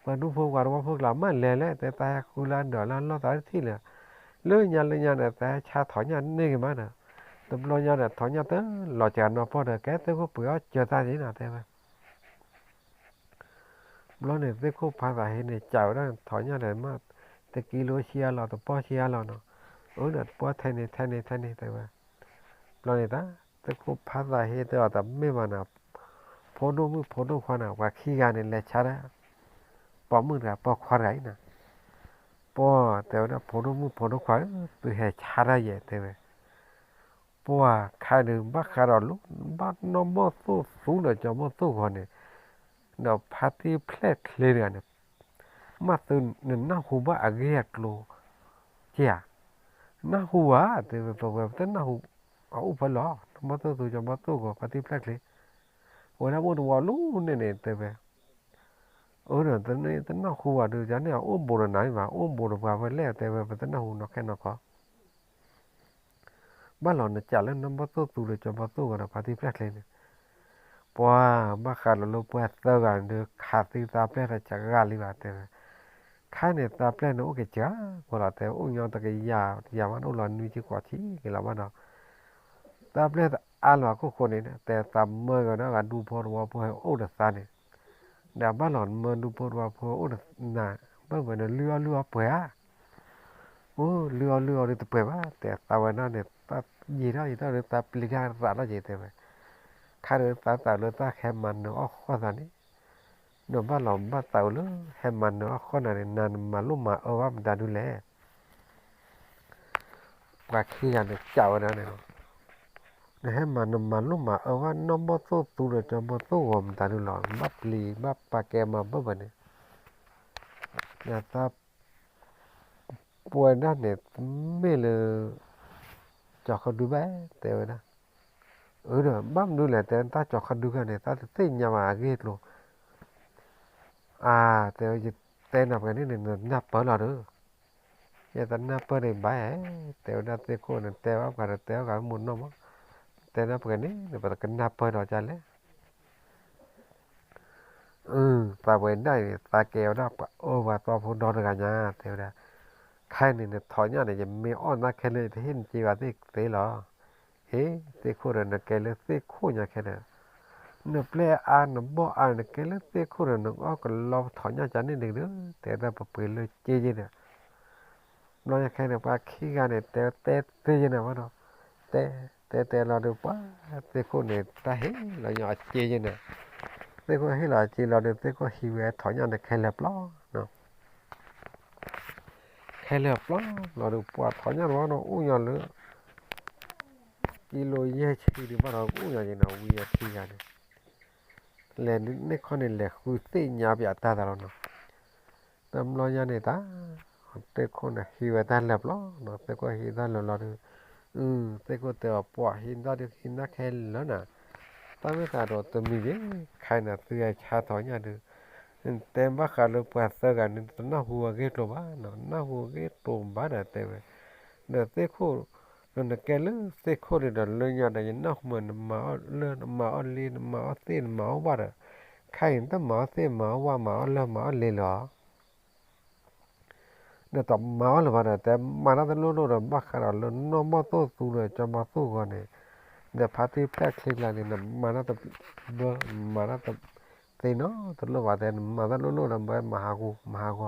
ပှၤဒူဖိပှၤသဝီဖိကျါမးလဲၤလဲၣ် တဲသးဟဲဃုလၢအဒၢးလၢအလီၢ်သးတထံၣ်လၢၤ, လၢညါလၢညါဒီး သးဟဲဆါထိးညၣ်န့ၢ်ဂ့ၤမးဒီး, တဘျီညါဒီး ထိးညၣ်တလီၤစှၤနီၢ်ပီၢ်ဒီး ကဲသ့ၣ်ခိၣ်ပှ့ၤအီၣ်စၢၤသးန့ၣ်နီၤ တဲဝဲ. ဘျီန့ၣ် သ့ၣ်ခိၣ်ဖးသးဟ့န့ၣ် ကးဝဲဒၣ်ထိးညၣ်ဒီးမး, တကံလိဆံးအါလီၤ တပီၢ်ဆံးအါလီၤနီၤ, အၢ ဒီးတပီၢ်ထဲန့ၣ်ထဲန့ၣ်ထဲန့ၣ် တဲဝဲ. ဘျီန့ၣ်တၢ် သ့ၣ်ခိၣ်ဖးသးဟ့တဲအီၤတမ့ၢ်ဘၣ်နီၤ, ဖိဒိၣ်မုၣ်ဖိဒိၣ်ခွါနီၤ ပှၤခံဂၤန့ၣ် လဲၤဆါတၢ်, ပိာ်မုၣ်တဂၤပိာ်ခွါတဂၤအံၤနီၤ, ပှၤတဲဝဲဒၣ် ဖိဒိၣ်မုၣ်ဖိဒိၣ်ခွါဧၢ, သုဟဲဆါတၢ်ယဲၢ် တဲဝဲ. ပှၤခါဒုး ဘၣ်ဃးဒီးလၢ ဘၣ်နီၢ်ဘီၣ်သိၣ်သူဒီးကၠီဘီၣ်သိၣ်ဂီၤန့ၣ်, ဒီးဖါတံၢ်ဖျဲၣ်ချ့တဂၤန့ၣ်, မ့ၢ်သုနနၢ်ဟူဘၣ်အဂ့ၢ်အကျိၤ က့ဧါ, နၢ်ဟူဧါ တဲဝဲ, ပဝဲပတနၢ်ဟူ, အအိၣ်ဖဲလဲၣ်, နီၢ်ဘီၣ်သိၣ်သူကၠီဘီၣ်သိၣ်ဂီၤ ဖါတံၢ်ဖျဲၣ်ချ့, အဝဲဒၣ်အိၣ်တဝီလၢန့ၣ်န့ၣ် တဲဝဲ. အၢ ဒီးတနၢ်ဟူဘၣ်ဒီး ယၤန့ၣ်အအိၣ်ဘူးဒီးနၤမး, အိၣ်ဘူးဒီးပှၤဖဲလဲၣ် တဲဝဲ, ပတနၢ်ဟူနီၢ်ခဲနီၢ်ခီ ဘၣ်လီၤနကးလၢနီၢ်ဘီၣ်သိၣ်သူဒီးကၠီဘီၣ်သိၣ်ဂီၤဒီးဖါတံၢ်ဖျဲၣ်ချ့န့ၣ်, ပှၤဘၣ်ဃးလီၤလၢပှၤသၢဂၤဒီး ခးသံသးပျဲၢ်တစှၤဂၤလံဘၣ် တဲဝဲ. ခါန့ၣ်သးပျဲၢ်န့ၣ်အိၣ်က့ၤစှၤကီးလီၤ တဲ, အိၣ်ညီတကယၤ တကယၤမး အိၣ်လီၤနွံဆံဃိးဆံက့ၤလီၤဘၣ်ဒီး, သးပျဲၢ်တအါလီၤအခိၣ်ဃိန့ၣ် တဲသးမၢကဒီးဂၤဒူဖိသဝီဖိဟဲအိၣ်ဒီးသးန့ၣ်, ဒီးဘၣ်လီၤမၢဒူဖိသဝီဖိအိၣ်ဒီးနၤ, ဘၣ်ဝဲန့ၣ်လုၢ်အီၣ်လုၢ်အီပှဲၤဧါ. အိၣ် လုၢ်အီၣ်လုၢ်အီဒုးတပှဲၤဘၣ် တဲ, သးဝဲဒၣ်န့ၣ် ယံာ်ထီၣ်ယံာ်ထီၣ်ဒီး သးပျံၤတၢ်သးထီၣ်က့ၤ တဲဝဲ. ခါဒီးသးသးလၢသးကဟဲမၤနၢၤအီၣ်ဃီၣ်သးန့ၣ်, ဒီးဘၣ်လီၤဘၣ်သးလၢဟဲမၤနၢၤအီၣ်ဃီၣ်နၤန့ၣ် နၤနမၤလိၣ်မၤအၢဘၣ်မတၤဒုလဲၣ်. ပှၤခံဂၤန့ၣ်ကးဝဲဒၣ်န့ၣ်လီၤ. နဟဲမၤနမၤလိမၤအၢဘၣ်နီၢ်ဘီၣ်သိၣ်သူဒီး ကၠီဘီၣ်သိၣ်ဂီၤမတၤဒုလီၤ, နဘၣ်ပျံၤဘၣ်ပာ်ကဲမၤဘၢၣ်ဘၣ်န့ၣ်, ယသး ပဝဲဒၣ်န့ၣ် မ့ၢ်လၢ ကၠီၤခီဒုဘၣ် တဲဝဲဒၣ်. အၢဒီး ဘၣ်မနုၤလဲၣ် တဲတၢ်ကၠီၤခီဒုခါန့ၣ် သးတသ့ၣ်ညါဘၣ်အဂ့ၢ်အကျိၤ. အါ တဲဝဲ ယတဲနၤပှဲၤန့ၣ်န့ၣ် နနၢ်ပၢၢ်လီၤဒီး, ယတနၢ်ပၢၢ်န့ၣ်ဘၣ်ဧါ, တဲဝဲဒၣ်သ့ၣ်ခိၣ်န့ၣ် တဲဘၣ်ပှၤဒီးတဲဘၣ်ပှၤမုၢ်နီၢ်မး, တဲနၤပှဲၤန့ၣ် ပတကနၢ်ပၢၢ်ဒီးကလဲၣ်. အၢ သးပှဲၤဒၣ်အံၤ သးကဲဝဲဒၣ်ပှၤအၢပှၤသီဖိဒီတဂၤညါ တဲဝဲဒၣ်, ခဲအံၤန့ၣ် နထီၣ်ညၣ်န့ၣ် ယမ့ၢ်အီၣ်နၤခဲလၢာ် ယတဟ့ၣ်နစ့ဘၣ်သ့ၣ်သ့လီၤ. အ့ သ့ၣ်ခိၣ်ဒီး နကဲလၢသ့ၣ်ခိၣ်ညါခဲဒီး, နပျဲၢ်အါ နဘီၣ်အါ နကဲလၢသ့ၣ်ခိၣ်ဒီး နအီၣ်ကလီထီၣ်ညၣ်ကန့ၣ်ဒုး တဲဒၣ်ပပှ့ၤလၢစ့ယဲဒီး ဘျီညါခဲန့ၣ် ပှၤခံဂၤန့ၣ် တဲတဲတဲယဲန့ၣ်ဝဲဒီး, တဲ တဲတဲလီၤဒီး ပှၤသ့ၣ်ခိၣ်န့ၣ် တၢ်ဟ့ၣ်လီၤညီအစ့ယဲန့ၣ်, သ့ၣ်ခိၣ်ဟ့ၣ်လီၤအစ့လီၤဒီး သ့ၣ်ခိၣ်ဟံးဝဲထီၣ်ညၣ်န့ၣ် ခဲလၢာ်ပျီ ခဲလၢာ်ပျီလီၤဒီး ပှၤထီၣ်ညၣ်တဝီဒီး အိၣ်ညီလၢ ကံလိယဲၢ်ဆံဒုးဘၣ်ဒီး အိၣ်ညီယဲန့ၣ် ဝံၤအခံဂၤန့ၣ် လဲၤန့ၢ်ခီန့ၣ် လဲၤဃုသ့ၣ်ညါပယီၤတၢ်သးလီၤနီၤ. တဘျီညါန့ၣ်တၢ် သ့ၣ်ခိၣ်န့ၣ် ဟံးဝဲတၢ်လၢာ်ပျီနီၤ, သ့ၣ်ခိၣ်ဟံးတၢ်လၢာ်လီၤဒီး, အု သ့ၣ်ခိၣ်တဲအီၤ ပှၤဟံးတၢ်ဒုးဟံးတၢ်ခဲလၢာ်နၤ, တၢ်မ့ၢ်သးဒီးတမံၤဂ့ၤ ခဲအံၤနၤ သုဟဲဆါထီၣ်ညၣ်ဒုး, တဲဘၣ်ဃးလၢပှၤသၢဂၤန့ၣ် တနၢ်ဟူအဂ့ၢ်ကျိၤဘၣ်နီၤ, နၢ်ဟူအဂ့ၢ်ကျိၤဘၣ်ဒီးတဲဝဲ, ဒီးသ့ၣ်ခိၣ် ဒီးနကဲလၢသ့ၣ်ခိၣ်န့ၣ်ဒီး လၢညါဒီး ယနၢ်ဟူမး နမၤအီၣ်လၢ နမၤအီၣ်လ့ နမၤအီၣ်သ့ၣ် နမၤအီၣ်ဘၣ်ဒီး, ခဲအံၤနတမၤအီၣ်သ့ၣ် မၤအီၣ်ဘၣ် မၤအီၣ်လၢ မၤအီၣ်လ့လၢၤ ဒီးတမၤအီၣ်လၢၤဘၣ်ဒီး တဲမၤတၢ်တလိၣ်လိၣ်ဒီး ဘၣ်ဃးဒီးလၢနီၢ်ဘီၣ်သိၣ်သူဒီး ကၠီဘီၣ်သိၣ်ဂီၤန့ၣ်, ဒီးဖါတံၢ်ဖျဲၣ်ချ့ကျါန့ၣ် နမၤတၢ်တဘၢ မၤတၢ်တသ့နီတလိၣ်ဘၣ် တဲ နမၤတၢ်လိၣ်လိၣ်ဒီး မၤမၤဟးဂီၤ မၤဟးဂီၤ,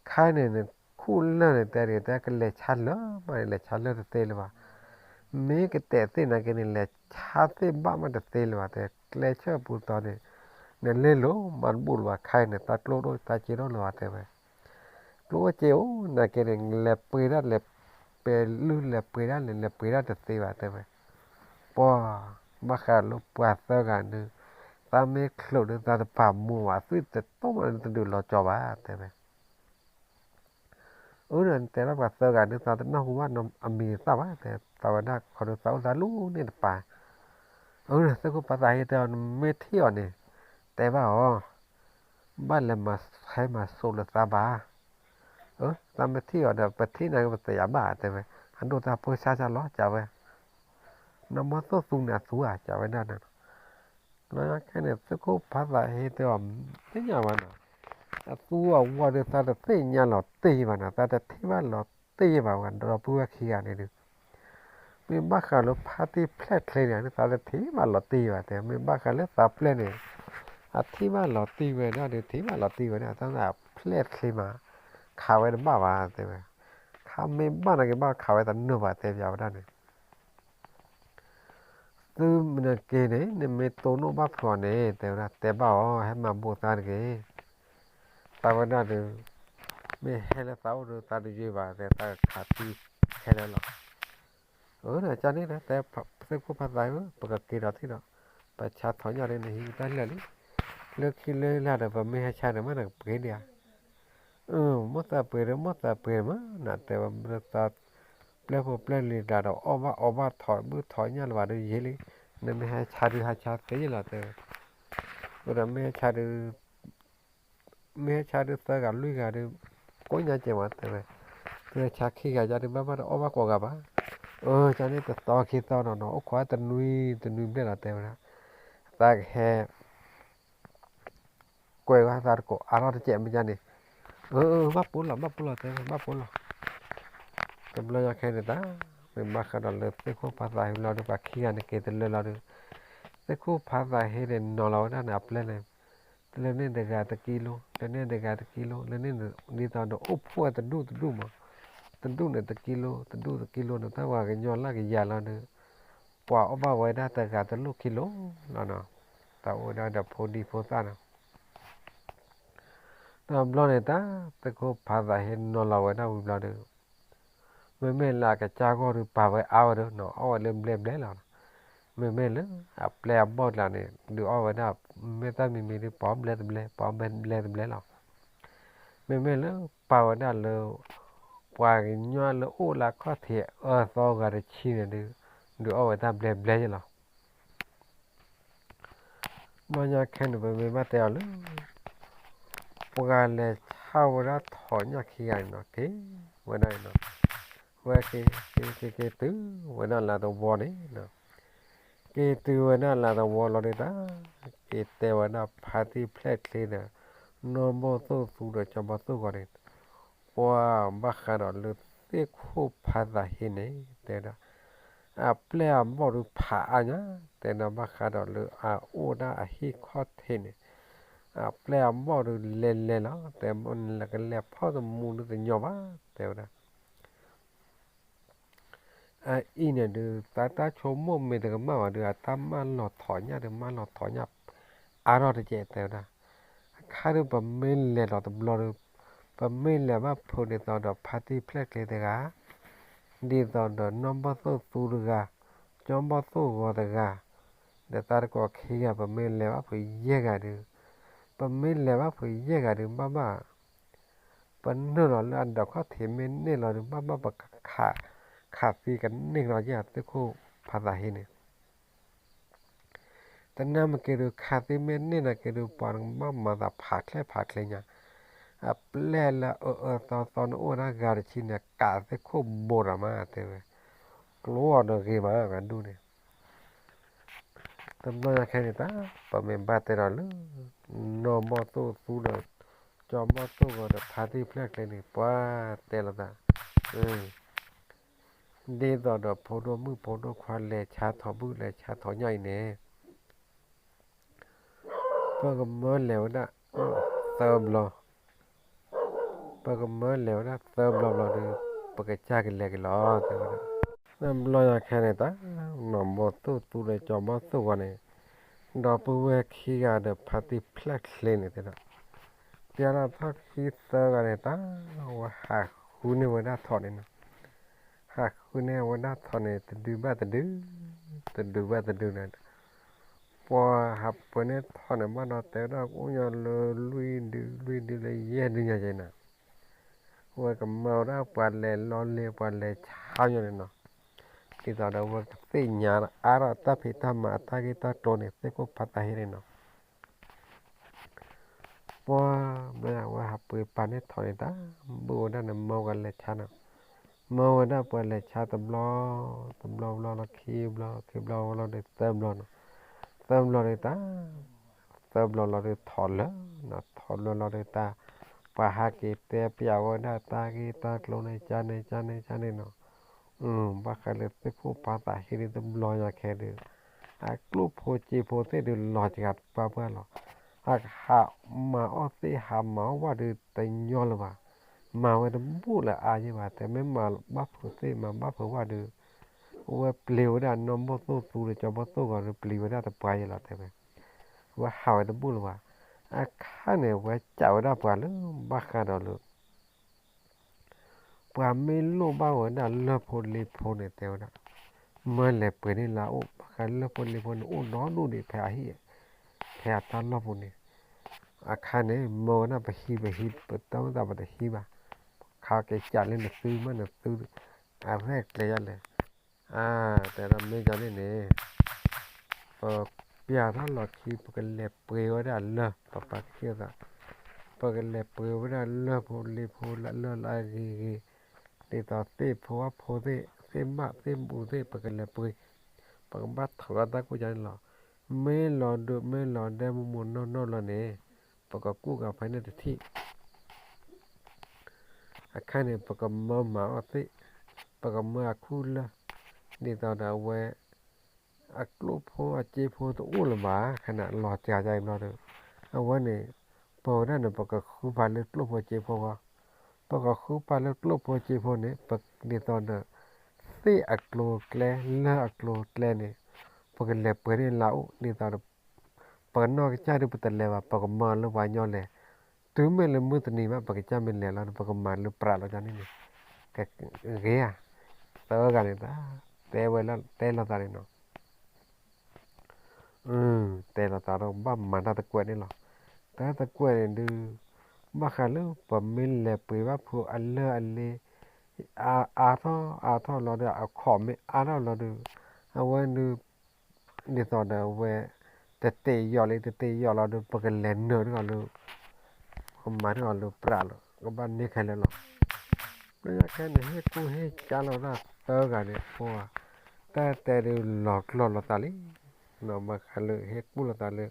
ခဲအံၤန့ၣ် နခူၣ်လၢာ်န့ၣ် တဲဒ် တဲကလဲၤဆါလၢာ်မးန့ၣ် လဲၤဆါလၢာ်တသ့လၢၤဘၣ်, မ့ၢ်ကတဲာ်သ့ၣ်နာ်က့န့ၣ် လဲၤဆါသ့ၣ်ဘၣ်မးတသ့လၢၤဘၣ် တဲ ကျဲဆၢၣ်ပူၤတီၤန့ၣ်, နလဲၤလိာ်မၤတဘူၣ်လၢၤဘၣ် ခဲအံၤန့ၣ် တၢ်ကျိၣ်ဒိၣ်တၢ်စ့ဒိၣ်လၢၤဘၣ် တဲဝဲ, ကျိၣ်အိၣ်စ့အိၣ်နာ်က့န့ၣ် လဲၤပှ့ၤဒၣ်လဲၤ ပဲၤလုၢ်လဲၤပှ့ၤဒၣ်လဲၤ လဲၤပှ့ၤဒၣ်တသ့ဘၣ် တဲဝဲ, ပှၤ ဘၣ်ဃးလၢပှၤသၢဂၤဒုး, သးမ့ၢ်ချုးဒုး သးတပာ်မူဘၣ် သွံၣ်တတိၢ်မးဒုး တဒုးလီၤကၠီဘၣ် တဲဝဲ အၢ ဒီးနတဲဒၣ်ပှၤသၢဂၤဒုး သးတနၢ်ဟူဘၣ်အမံၤသၣ်ဘၣ် တဲ သးဝဲဒၣ်ခီဒုး သးအိၣ်သးလူၤန့ၢ်တပၤ, အၢ ဒီးသ့ၣ်ခိၣ်ဖးသးဟ့တဲအီၤ နမ့ၢ်ထံၣ်အီၤန့ၣ် တဲဘၣ်အီၤ, ဘၣ်လဲၤမၤဟဲမၤစိးလၢသးဘၣ်, အၢ သးမ့ၢ်ထံၣ်အီၤဒီး ပထံၣ်နာ်က့ ပသ့ၣ်ညါဘၣ် တဲဝဲ, အဒိၣ်တၢ်ဖိဆါဆါလီၤ ကးဝဲ, နမ့ၢ်သိၣ်သူန့ၣ် အသူဧါ ကးဝဲဒၣ်န့ၣ် လီၤခဲန့ၣ် သ့ၣ်ခိၣ်ဖးသးဟ့တဲအီၤ သ့ၣ်ညါဘၣ်နီၤ, အသူအဝီဒီး သးတသ့ၣ်ညါလီၤတံၢ်ဘၣ်နီၤ, သးတထံၣ်ဘၣ်လီၤတံၢ်ဘၣ်ဝဲ ဒီပုၢ်ဝဲၢ်ခံဂၤန့ၣ်ဒုး, မ့ၢ်ဘၣ်ဃးလၢဖါတံၢ်ဖျဲၣ်ချ့န့ၣ် သးတထံၣ်ဘၣ်လီၤတံၢ်ဘၣ်တဲ, မ့ၢ်ဘၣ်ဃးလၢသးပျဲၢ်န့ၣ် အထံၣ်ဘၣ်လီၤတံၢ်ဝဲဒၣ်ဒီး ထံၣ်ဘၣ်လီၤတံၢ်ဝဲဒၣ် သးဖျဲၣ်ချ့မး, ခးဝဲတဘၣ်ဘၣ်တဲဝဲ, ခးမ့ၢ်ဘၣ်နာ်က့ ဘၣ်ခးဝဲတနုာ်ဘၣ် တဲပျးဝဲဒၣ်န့ၣ် သုမနုၤက့ၤန့ၣ် နမ့ၢ်တိၢ်နီၣ်ဘၣ်ဖျိးန့ၣ် တဲဝဲဒၣ် တဲဘၣ်အီၤ ဟဲမၤဘိးသးတဂ့ၤ, သးဝဲဒၣ်ဒီး မ့ၢ်ဟဲလၢသးအိၣ်ဒီး သးတယုၢ်ဘၣ် တဲ သးကခးသံခဲလၢာ်လီၤ. အၢ ဒီးကန့ၣ်ဒီး တဲသ့ၣ်ခိၣ်ဖးသးဧၢ ပကက့ၤဒီးထံၣ်ဒီး ပဆါထီၣ်ညၣ်ဒီး နဟံးတၢ်လၢာ်လံ, လၢခံလၢလၢဒီး ပမ့ၢ်ဟဲဆါဒီး မ့ၢ်နကပှ့ၤဒံးဧါ အၢ မိၢ်သးပှ့ၤဒီး မိၢ်သးပှ့ၤမး နတဲဝဲ မ့ၢ်သးပျဲၢ်ဖိပျဲၢ်လံၤတဂၤဒီး အီၣ်ဘၣ်အီဘၣ် ထီၣ်ဘုၣ်ထီၣ်ညၣ်လၢၤဘၣ်ဒီးယံာ်လံ, နမ့ၢ်ဟဲဆါဒုး ဟဲဆါသ့လီၤ တဲဝဲ, အၢ ဒီးမ့ၢ်ဟဲဆါဒုး မ့ၢ်ဟဲဆါဒုးသၢဂၤလွံၢ်ဂၤဒီး ကိးညါကဲမး တဲဝဲ, သုဟဲဆါခံဂၤယါဒုး ဘၣ်ဘၣ်ဒီးအီၣ်ဘၣ်ကိးဂၤဘၣ်, အၢ ကန့ၣ်တသီခံသီဒီးနီၤ အိၣ်ခိးတနွံတနွံဘျဲၣ်လီၤ တဲဝဲဒၣ်, သးကဟဲ ကွဲးဝဲသးတကိးအါထီၣ်တကဲးမ့ၢ်ကန့ၣ်, အၢ အၢ ဘၣ်ပိာ်လီၤ ဘၣ်ပိာ်လီၤ တဲဝဲ ဘၣ်ပိာ်လီၤ, တဘျီညါခဲန့ၣ်တၢ် မ့ၢ်ဘၣ်ဃးဒီးလၢသ့ၣ်ခိၣ်ဖးသးဟ့ဘျီဒီး ပှၤခံဂၤန့ၣ်က့ၤတလၢလီၤဒီး သ့ၣ်ခိၣ်ဖးသးဟ့န့ၣ် နီၤလီၤဝဲဒၣ်န့ၣ် အပျဲၢ်န့ၣ်, လၢန့ၣ်တဂၤတကံလိ, လၢန့ၣ်တဂၤတကံလိ, လၢန့ၣ် ဒ်သိးဒီးအိၣ်ဖှိၣ်တဒူၣ်တဒူၣ်မး, တဒူၣ်န့ၣ်တကံလိ, တဒူၣ်တကံလိန့ၣ် တၢ်ပှၤကညီလၢကယၤလီၤဒီး ပှၤအီၣ်ဘၣ်ဝဲဒၣ်တဂၤတလိၣ်ခံလိလီၤနီၤ, တၢ်အိၣ်ဝဲဒၣ်ဒီးဖိဒံဖိသၣ်နီၤ တဘျီန့ၣ်တၢ် သ့ၣ်ခိၣ်ဖးသးဟ့နီၤလီၤဝဲဒၣ်ဝံၤဘျီဒီး မ့မ့ၢ်လၢအကစၢ်ဂီၢ်ဒီးပာ်ဝဲအါဝဲဒီးနီၤ အီၣ်ဝဲလၢဘျဲၣ်ဘျဲၣ်လီၤနီၤ, မ့မ့ၢ်လၢအပျဲၢ်အဘီၣ်ကျါန့ၣ် ဒုးအီၣ်ဝဲဒၣ် မ့ၢ်တၢ်မံၤမံၤဒုး ပှၤဘျဲတဘျဲ ပှၤဘျဲတဘျဲလီၤ. မ့မ့ၢ်လၢပာ်ဝဲဒၣ်လၢ ပှၤကညီလၢအိၣ်လၢအခီၣ်ထံးအၢသီဂၤတဆံန့ၣ်ဒုး ဒုးအီၣ်ဝဲတၢ်ဘျဲဘျဲယဲလီၤ. ဘျီညါခဲန့ၣ် ပမ့ၢ်ဘၣ်တဲအီၤလၢ ပှၤလဲၤဆါဝဲဒၣ်ထိးညၣ်ခံဂၤန့ၣ်နီၤ က့ၤဝဲဒၣ်န့ၣ်နီၤ, ဝဲက့ၤက့ၤက့ၤက့ၤတုၤဝဲဒၣ်လၢသဝီန့ၣ်နီၤ, က့ၤတုၤဝဲဒၣ်လၢသဝီလီၤဒုးတၢ်, က့ၤတဲဝဲဒၣ်ဖါတံၢ်ဖျဲၣ်ချ့ဒီး နီၢ်ဘီၣ်သိၣ်သူဒီးကၠီဘီၣ်သိၣ်ဂီၤန့ၣ် ပှၤဘၣ်ဃးဒီးလၢသ့ၣ်ခိၣ်ဖးသးဟ့န့ၣ် တဲဝဲဒၣ် အပျဲၢ်အဘီၣ်ဒုးဖးအါညါ, တဲဒီးဘၣ်ဃးဒီးလၢအအိၣ်ဒၣ်အဟံၣ်ခီၣ်ထံးန့ၣ် အပျဲၢ်အဘီၣ်ဒုးလဲၤလဲၤလီၤ, တဲမ့ၢ်နကလဲၤဖီၣ်တမူဒုးတညီဘၣ်, တဲဝဲဒၣ် အအံၤန့ၣ်ဒုး သးတၢ်ဆိကမိၣ်မ့ၢ်တကမၣ်ဘၣ်ဒီး အတၢ်မၢလီၤထိးညၣ်ဒုး မၢလီၤထိးညၣ် အါထီၣ်တကဲး တဲဝဲဒၣ်. အခါဒုး ပမ့ၢ်လဲၤလီၤတဘျီဒီး ပမ့ၢ်လဲၤဘၣ်ဖုးဒ်သိးဒီးဖါတံၢ်ဖျဲၣ်ချ့တဂၤ, ဒ်သိးဒီးနီၢ်ဘီၣ်သိၣ်သူတဂၤ, ကၠီဘီၣ်သိၣ်ဂီၤတဂၤ, ဒီးတၢ်တကိးခံဂၤ ပမ့ၢ်လဲၤဘၣ်ဖုးယဲၢ်ဂၤဒုး, ပမ့ၢ်လဲၤဘၣ်ဖုးယဲၢ်ဂၤဒုး ဘၣ်ဘၣ် ပနုာ်လီၤလၢအဒိးခီၣ်ထံးမ့ၢ်န့ၢ်လီၤဒုး ဘၣ်ဘၣ်ပကခး, ခးသံကန့ၢ်ကလီၤက့ၤသ့ၣ်ခိၣ်ဖးသးဟ့န့ၣ်, တနၢ်မ့ၢ်က့ၤဒုး ခးသံမ့ၢ်န့ၢ်နၤက့ၤဒုး ပှၤနကဘၣ်မၤသးဖးချဲဖးချ့ညါ, အပျဲၢ်လၢအအၢအၢသီသီနအိၣ်ဒၣ်ဂၤတဆံန့ၣ် ကးသ့ၣ်ခိၣ်ဘိးဒီးမး တဲဝဲ, ကျိအီၤဒီးဂ့ၤမး ပှၤဒူၣ်န့ၣ် တဘျီညါခဲန့ၣ်တၢ် ပမ့ၢ်ဘၣ်တဲဒီးလၢ နီၢ်ဘီၣ်သိၣ်သူဒီး ကၠီဘီၣ်သိၣ်ဂီၤဒီးဖါတံၢ်ဖျဲၣ်ချ့န့ၣ် ပှၤတဲလိာ်သး ဒ်သိးဒီးဖိဒိၣ်မုၣ်ဖိဒိၣ်ခွါလဲၤဆါထိးဘုၣ်လဲၤဆါထိးညၣ်အံၤန့ၣ် ပကမၢလဲၤဝဲဒၣ် သၢဘျီ ပကမၢလဲၤဝဲဒၣ်သၢဘျီဘျီဒီး ပကစၢ်ကလဲၤက့ၤလီၤ တဲဝဲဒၣ်. တဘျီညါခဲန့ၣ်တၢ် နီၢ်ဘီၣ်သိၣ်သူဒီးကၠီဘီၣ်သိၣ်ဂီၤန့ၣ် ဒီပုၢ်ဝဲၢ်ခံဂၤဒီးဖါတံၢ်ဖျဲၣ်ချ့န့ၣ်တဲဒၣ်, တဲဒၣ်ထီၣ်ခံသၢဂၤန့ၣ်တၢ် ဝဲဟးဃုန့ၢ်ဝဲဒၣ်ထိးန့ၣ်နီၤ, ဟးဃုန့ၢ်ဝဲဒၣ်ထိးန့ၣ် တဒုဘၣ်တဒု, တဒုဘၣ်တဒုန့ၣ် ပှၤဟးပှ့ၤန့ၢ်ထိးန့ၣ်ဘၣ်ဒီး တဲဝဲဒၣ်ကအိၣ်ညီလၢလွံၢ်ဒု လွံၢ်ဒုလၢယဲၢ်ဒုညါက့ၤနၤ, ဝဲကမၢဝဲဒၣ်ပှၤလဲၤလီလ့ၤ ပှၤလဲၤဆါညီန့ၣ်နီၤ, ဒ်သိးဒီးဝဲကသ့ၣ်ညါအါထီၣ်တၢ်ဖံးတၢ်မၤအတၢ်ဂ့ၢ်တၢ်ကျိၤန့ၣ် သ့ၣ်ခိၣ်ဖးသးဟ့န့ၣ်နီၤ ပှၤ ဘျီဝဲဟးပှ့ၤပာ်န့ၢ်ထိးန့ၣ်တၢ် ဘုၣ်ဝဲဒၣ်န့ၣ် မၢဝဲလဲၤဆါနီၤ, မၢဝဲဒၣ်ပှၤလဲၤဆါတဘျီ, တဘျီဘျီလီၤ ခံဘျီ ခံဘျီလီၤဒီးသၢဘျီနီၤ, သၢဘျီဒီးတၢ် သၢဘျီလီၤဒီးထိးလၢာ်နီၤ, ထိးလၢာ်လီၤဒီးတၢ် ပှၤဟးက့ၤတဲပျးဝဲဒၣ်တၢ်ဂ့ၢ်တၢ်ကျိၤန့ၣ် ကန့ၣ်ကန့ၣ်ကန့ၣ်နီၤ, ဘၣ်ဃးလၢသ့ၣ်ခိၣ်ဖးသးဟ့ဒုး တဘျီညါခဲဒုး အကျိၣ်ဖိစ့ဖိသ့ၣ်ဒုးလီၤစှၤပှၢ်ပှၢ်လီၤ, အကဟးမၤအီၣ်သ့ၣ်ဟးမၤအီၣ်ဝၣ်ဒုးတညီလၢၤဘၣ်, မၤဝဲတဘူၣ်လၢအါယဲၢ်ဘၣ်, တမ့ၢ်မၤဘၣ်ဖုးသ့ၣ်မၤဘၣ်ဖုးဝၣ်ဒုး အဝဲပျံၤဝဲဒၣ်နီၢ်ဘီၣ်သိၣ်သူဒီးကၠီဘီၣ်သိၣ်ဂီၤဒီး ပျံၤဝဲဒၣ်တပှၤယဲၢ်လီၤတဲဝဲ, အဝဲဟးဝဲတဘူၣ်လၢၤဘၣ်, အခါန့ၣ် ဝဲကးဝဲဒၣ်ပှၤလၢဘၣ်ဃးဒီးလၢ ပှၤမ့ၢ်လိၣ်ဘၣ်ဝဲဒၣ်လၢၢ်ဖိလ့ဖိန့ၣ် တဲဝဲဒၣ်, မၢလဲၤပှ့ၤန့ၢ်လၢအအိၣ်, ဘၣ်ဃးလၢၢ်ဖိလ့ဖိန့ၣ် အိၣ်ဒီဒူၣ်ဒံးဖဲအဟံၣ်, ဖဲအတၢ်လီၢ်ပူၤန့ၣ်, အခါန့ၣ် မၢဝဲဒၣ်ပဟံးပဟံး ပတၢ်မုၢ်သးပတဟံးဘၣ်, ခါက့ၤကးလၢနသုမ့ၢ်နသု, အရဲၣ်ကျဲၤယလဲၣ် အါ, တဲဒၣ်မ့ၢ်ကန့ၣ်န့ၣ် ပပျးထီၣ်လီၢ်ခံ ပကလဲၤပှ့ၤဝဲဒၣ်လၢၢ် ပပာ်ကသံၣ်သး, ပကလဲၤပှ့ၤဝဲဒၣ်လၢၢ်ဖိလ့ဖိလၢလၢ်လၢ်အဂ့ၤဂ့ၤ, ဒ်သိးသ့ၣ်ဖိဝၣ်ဖိသ့ၣ် သ့ၣ်မးသ့ၣ်မူသ့ၣ် ပကလဲၤပှ့ၤ, ပကဘၣ်ထုးလီၤတၢ်ကူၣ်ကန့ၣ်လီၤ, မ့ၢ်လီၤဒုးမ့ၢ်လီၤဒဲမူမူနီၢ်နီၢ်လီၤန့ၣ်, ပကကူၣ်ကဖဲန့ၣ်တထံၣ် အခါန့ၣ် ပကမၢမၤအီၣ်သ့ၣ်, ပကမၢအခုၣ်လၢာ်, ဒ်သိးဒီးအဝဲ အကျိၣ်ဖိအစ့ဖိတအိၣ်လၢၤဘၣ်, ခဲန့ၣ်လီၤစှၤယါအံၤဘျီဒီး, အဝဲန့ၣ် ပဝဲဒၣ်န့ၣ် ပကဃုဖးလၢကျိၣ်ဖိစ့ဖိဃီ, ပကဃုဖးလၢကျိၣ်ဖိစ့ဖိန့ၣ် ပဒ်သိးဒီး သ့ၣ်အကျိၤကျဲ လၢၢ်အကျိၤကျဲန့ၣ် ပကလဲၤပှ့ၤန့ၢ်လၢအအိၣ် ဒ်သိးဒီး ပကနီၢ်ကစၢ်ဒုးပတလဲၤဘၣ် ပကမၢလၢပှၤညီလဲၤ, တုၤမ့ၢ်လၢမုၢ်တနံၤဘၣ် ပကစၢ်မ့ၢ်လဲၤလီၤန့ၣ် ပကမၤလၢပြးလီၤကန့ၣ်န့ၣ်, ကဂ့ၤဧါ, သၢဂၤန့ၣ်တၢ် တဲဝဲလၢတဲလိာ်သးန့ၣ်နီၤ, တဲလီၤသးဒီးဘၣ်မၤတၢ်တကွဲးန့ၣ်လီၤ. တၢ်တကွဲးန့ၣ်ဒုး ဘၣ်ဃးလၢပမ့ၢ်လဲၤပှ့ၤဘၣ်ဖိအလၢအလ့ အါထီၣ်အါထီၣ်လီၤဒီး အခီၣ်မ့ၢ်အါထီၣ်လီၤဒီး အဝဲဒုး ဒ်သိးဒီးအဝဲ တတ့ယီၤလံ တတ့ယီၤလီၤဒီး ပကလဲၤနၢၤထီၣ်လၢ ပမၤထီၣ်လၢပြးလီၤ ကဘၣ်န့ၢ်ခဲလၢာ်လီၤ. လၢညါခဲန့ၣ် ဟ့ၣ်ကူၣ်ဟ့ၣ်ကၠါလီၤတၢ်သၢဂၤန့ၣ် ပှၤ တၢ်တဲဒုးလီၤကျိာ်လီၤသးလံ. နီၢ်ဘၣ်ဃးလၢဟ့ၣ်ကူၣ်လီၤသးလၢ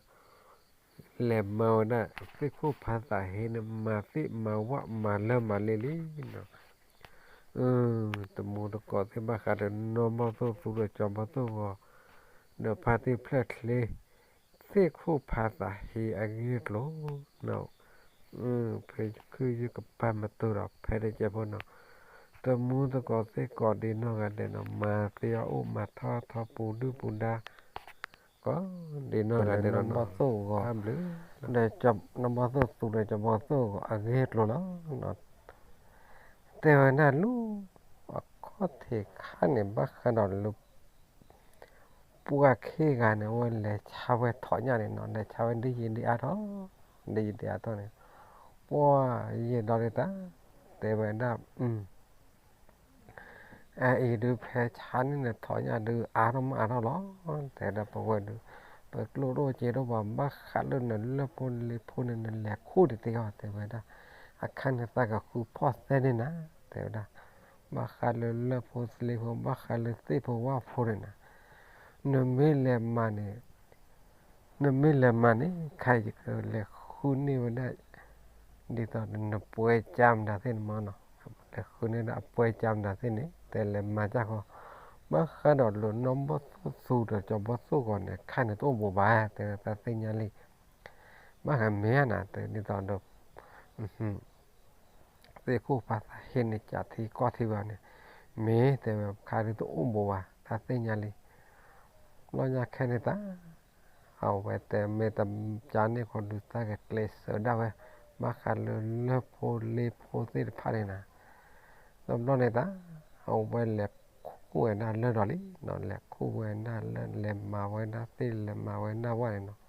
လဲၤမၤဝဲဒၣ် သ့ၣ်ခိၣ်ဖးသးဟ့န့ၣ် မၤသ့ၣ်မၤဝၣ်မၤလၢမၤလ့လံနီၤ. တမူတကိးသ့ၣ်ဘၣ်ဃးဒီးနီၢ်ဘီၣ်သိၣ်သူဒီးကၠီဘီၣ်သိၣ်ဂီၤ ဒီးဖါတံၢ်ဖျဲၣ်ချ့ သ့ၣ်ခိၣ်ဖးသးဟ့အဂ့ၢ်အကျိၤနီၤ. ဖဲယခုယကပာ်မတိၤဒီးဖဲတကဲဖိနီၤ တမူတကိးသ့ၣ်ကိးဒံးနီၢ်ဂၤဒဲးနီၤ မၤသ့အီၣ်အိၣ်မၤထီၣ်ထီပူၤဒုၣ်ပူၤဒါ ကိးဒံးနီၢ်ဂၤဒဲးနီၤ နီၢ်ဘီၣ်သိၣ်ဂီၤ ဒီးနီၢ်ဘီၣ်သိၣ်သူဒီးကၠီဘီၣ်သိၣ်ဂီၤအဂ့ၢ်အကျိၤလီၤ. တဲဝဲဒၣ်လၢ အခီၣ်ထံးခါန့ၣ် ဘၣ်ဃးဒီးလၢ ပှၤခံဂၤန့ၣ် အဝဲလဲၤဆါဝဲထိးညၣ်န့ၣ်နီၤ လဲၤဆါဝဲဒ်ယံာ်ဒ်အါထီၣ် ဒ်ယံာ်ဒ်အါထီၣ်န့ၣ် ပှၤယဲၢ်ဒီးဒ်တၢ် တဲဝဲဒၣ် အအံၤဒုးဖဲဆါန့ၣ်နထိးညၣ်ဒုးအါထီၣ်မးအါထီၣ်လီၤ. တဲဒၣ်ပဝဲဒုး ပကျိၣ်ဒိၣ်စ့ဒိၣ်ပှၤ ဘၣ်ဃးလၢနလၢၢ်ဖိလ့ဖိန့ၣ် နလဲၤခူၣ်တသ့အီၤ တဲဝဲဒၣ် အခါန့ၣ်သးကဃုဖီၣ်သဲန့ၣ်နၤ တဲဝဲဒၣ် ဘၣ်ဃးလၢလၢၢ်ဖိလ့ဖိ ဘၣ်ဃးလၢသ့ၣ်ဖိဝၣ်ဖိန့ၣ်နၤ နမ့ၢ်လဲၤမၤန့ၣ် နမ့ၢ်လဲၤမၤန့ၣ် ခါယကလဲၤဃုန့ၢ်ဝဲဒၣ် ဒ်သိးနပှဲကၠါမတၤသ့ၣ်န့ၣ်မးနီၤ လဲၤဃုန့ၢ်ဒၣ်အပှဲကၠါမတၤသ့ၣ်န့ၣ် တဲလဲၤမၤကၢ်ဃီ ဘၣ်ဃးဒီးလၢနီၢ်ဘီၣ်သိၣ်သူဒီးကၠီဘီၣ်သိၣ်ဂီၤန့ၣ် ခါန့ၣ်တအိၣ်ဘူးဘၣ် တဲတၢ်သ့ၣ်ညါလံ ဘၣ်ဃးမ့ၢ်ဧါနၤ တဲဒ်သိးဒီး သ့ၣ်ခိၣ်ဖးသးဟ့န့ၣ် ကးထံကီၢ်ထံဝဲန့ၣ် မ့ၢ်တဲဝဲခါဒုးတအိၣ်ဘူးဘၣ် တၢ်သ့ၣ်ညါလံ ဘျီညါခဲန့ၣ်တၢ် အဝဲတဲမ့ၢ်တကၢ်န့ၣ်ဃီဒုး တၢ်ကကျဲးစၢးဒၣ်ဝဲ ဘၣ်ဃးလၢလၢၢ်ဖိလ့ဖိသ့ၣ်တဖၣ်န့ၣ်နၤ တဘျီန့ၣ်တၢ် အဝဲလဲၤခူၣ်ဝဲဒၣ်လၢၢ်ဒီးလံနီၤ လဲၤခူၣ်ဝဲဒၣ်လၢၢ် လဲၤမၤဝဲဒၣ်သ့ၣ် လဲၤမၤဝဲဒၣ်ဝၣ်န့ၣ်နီၤ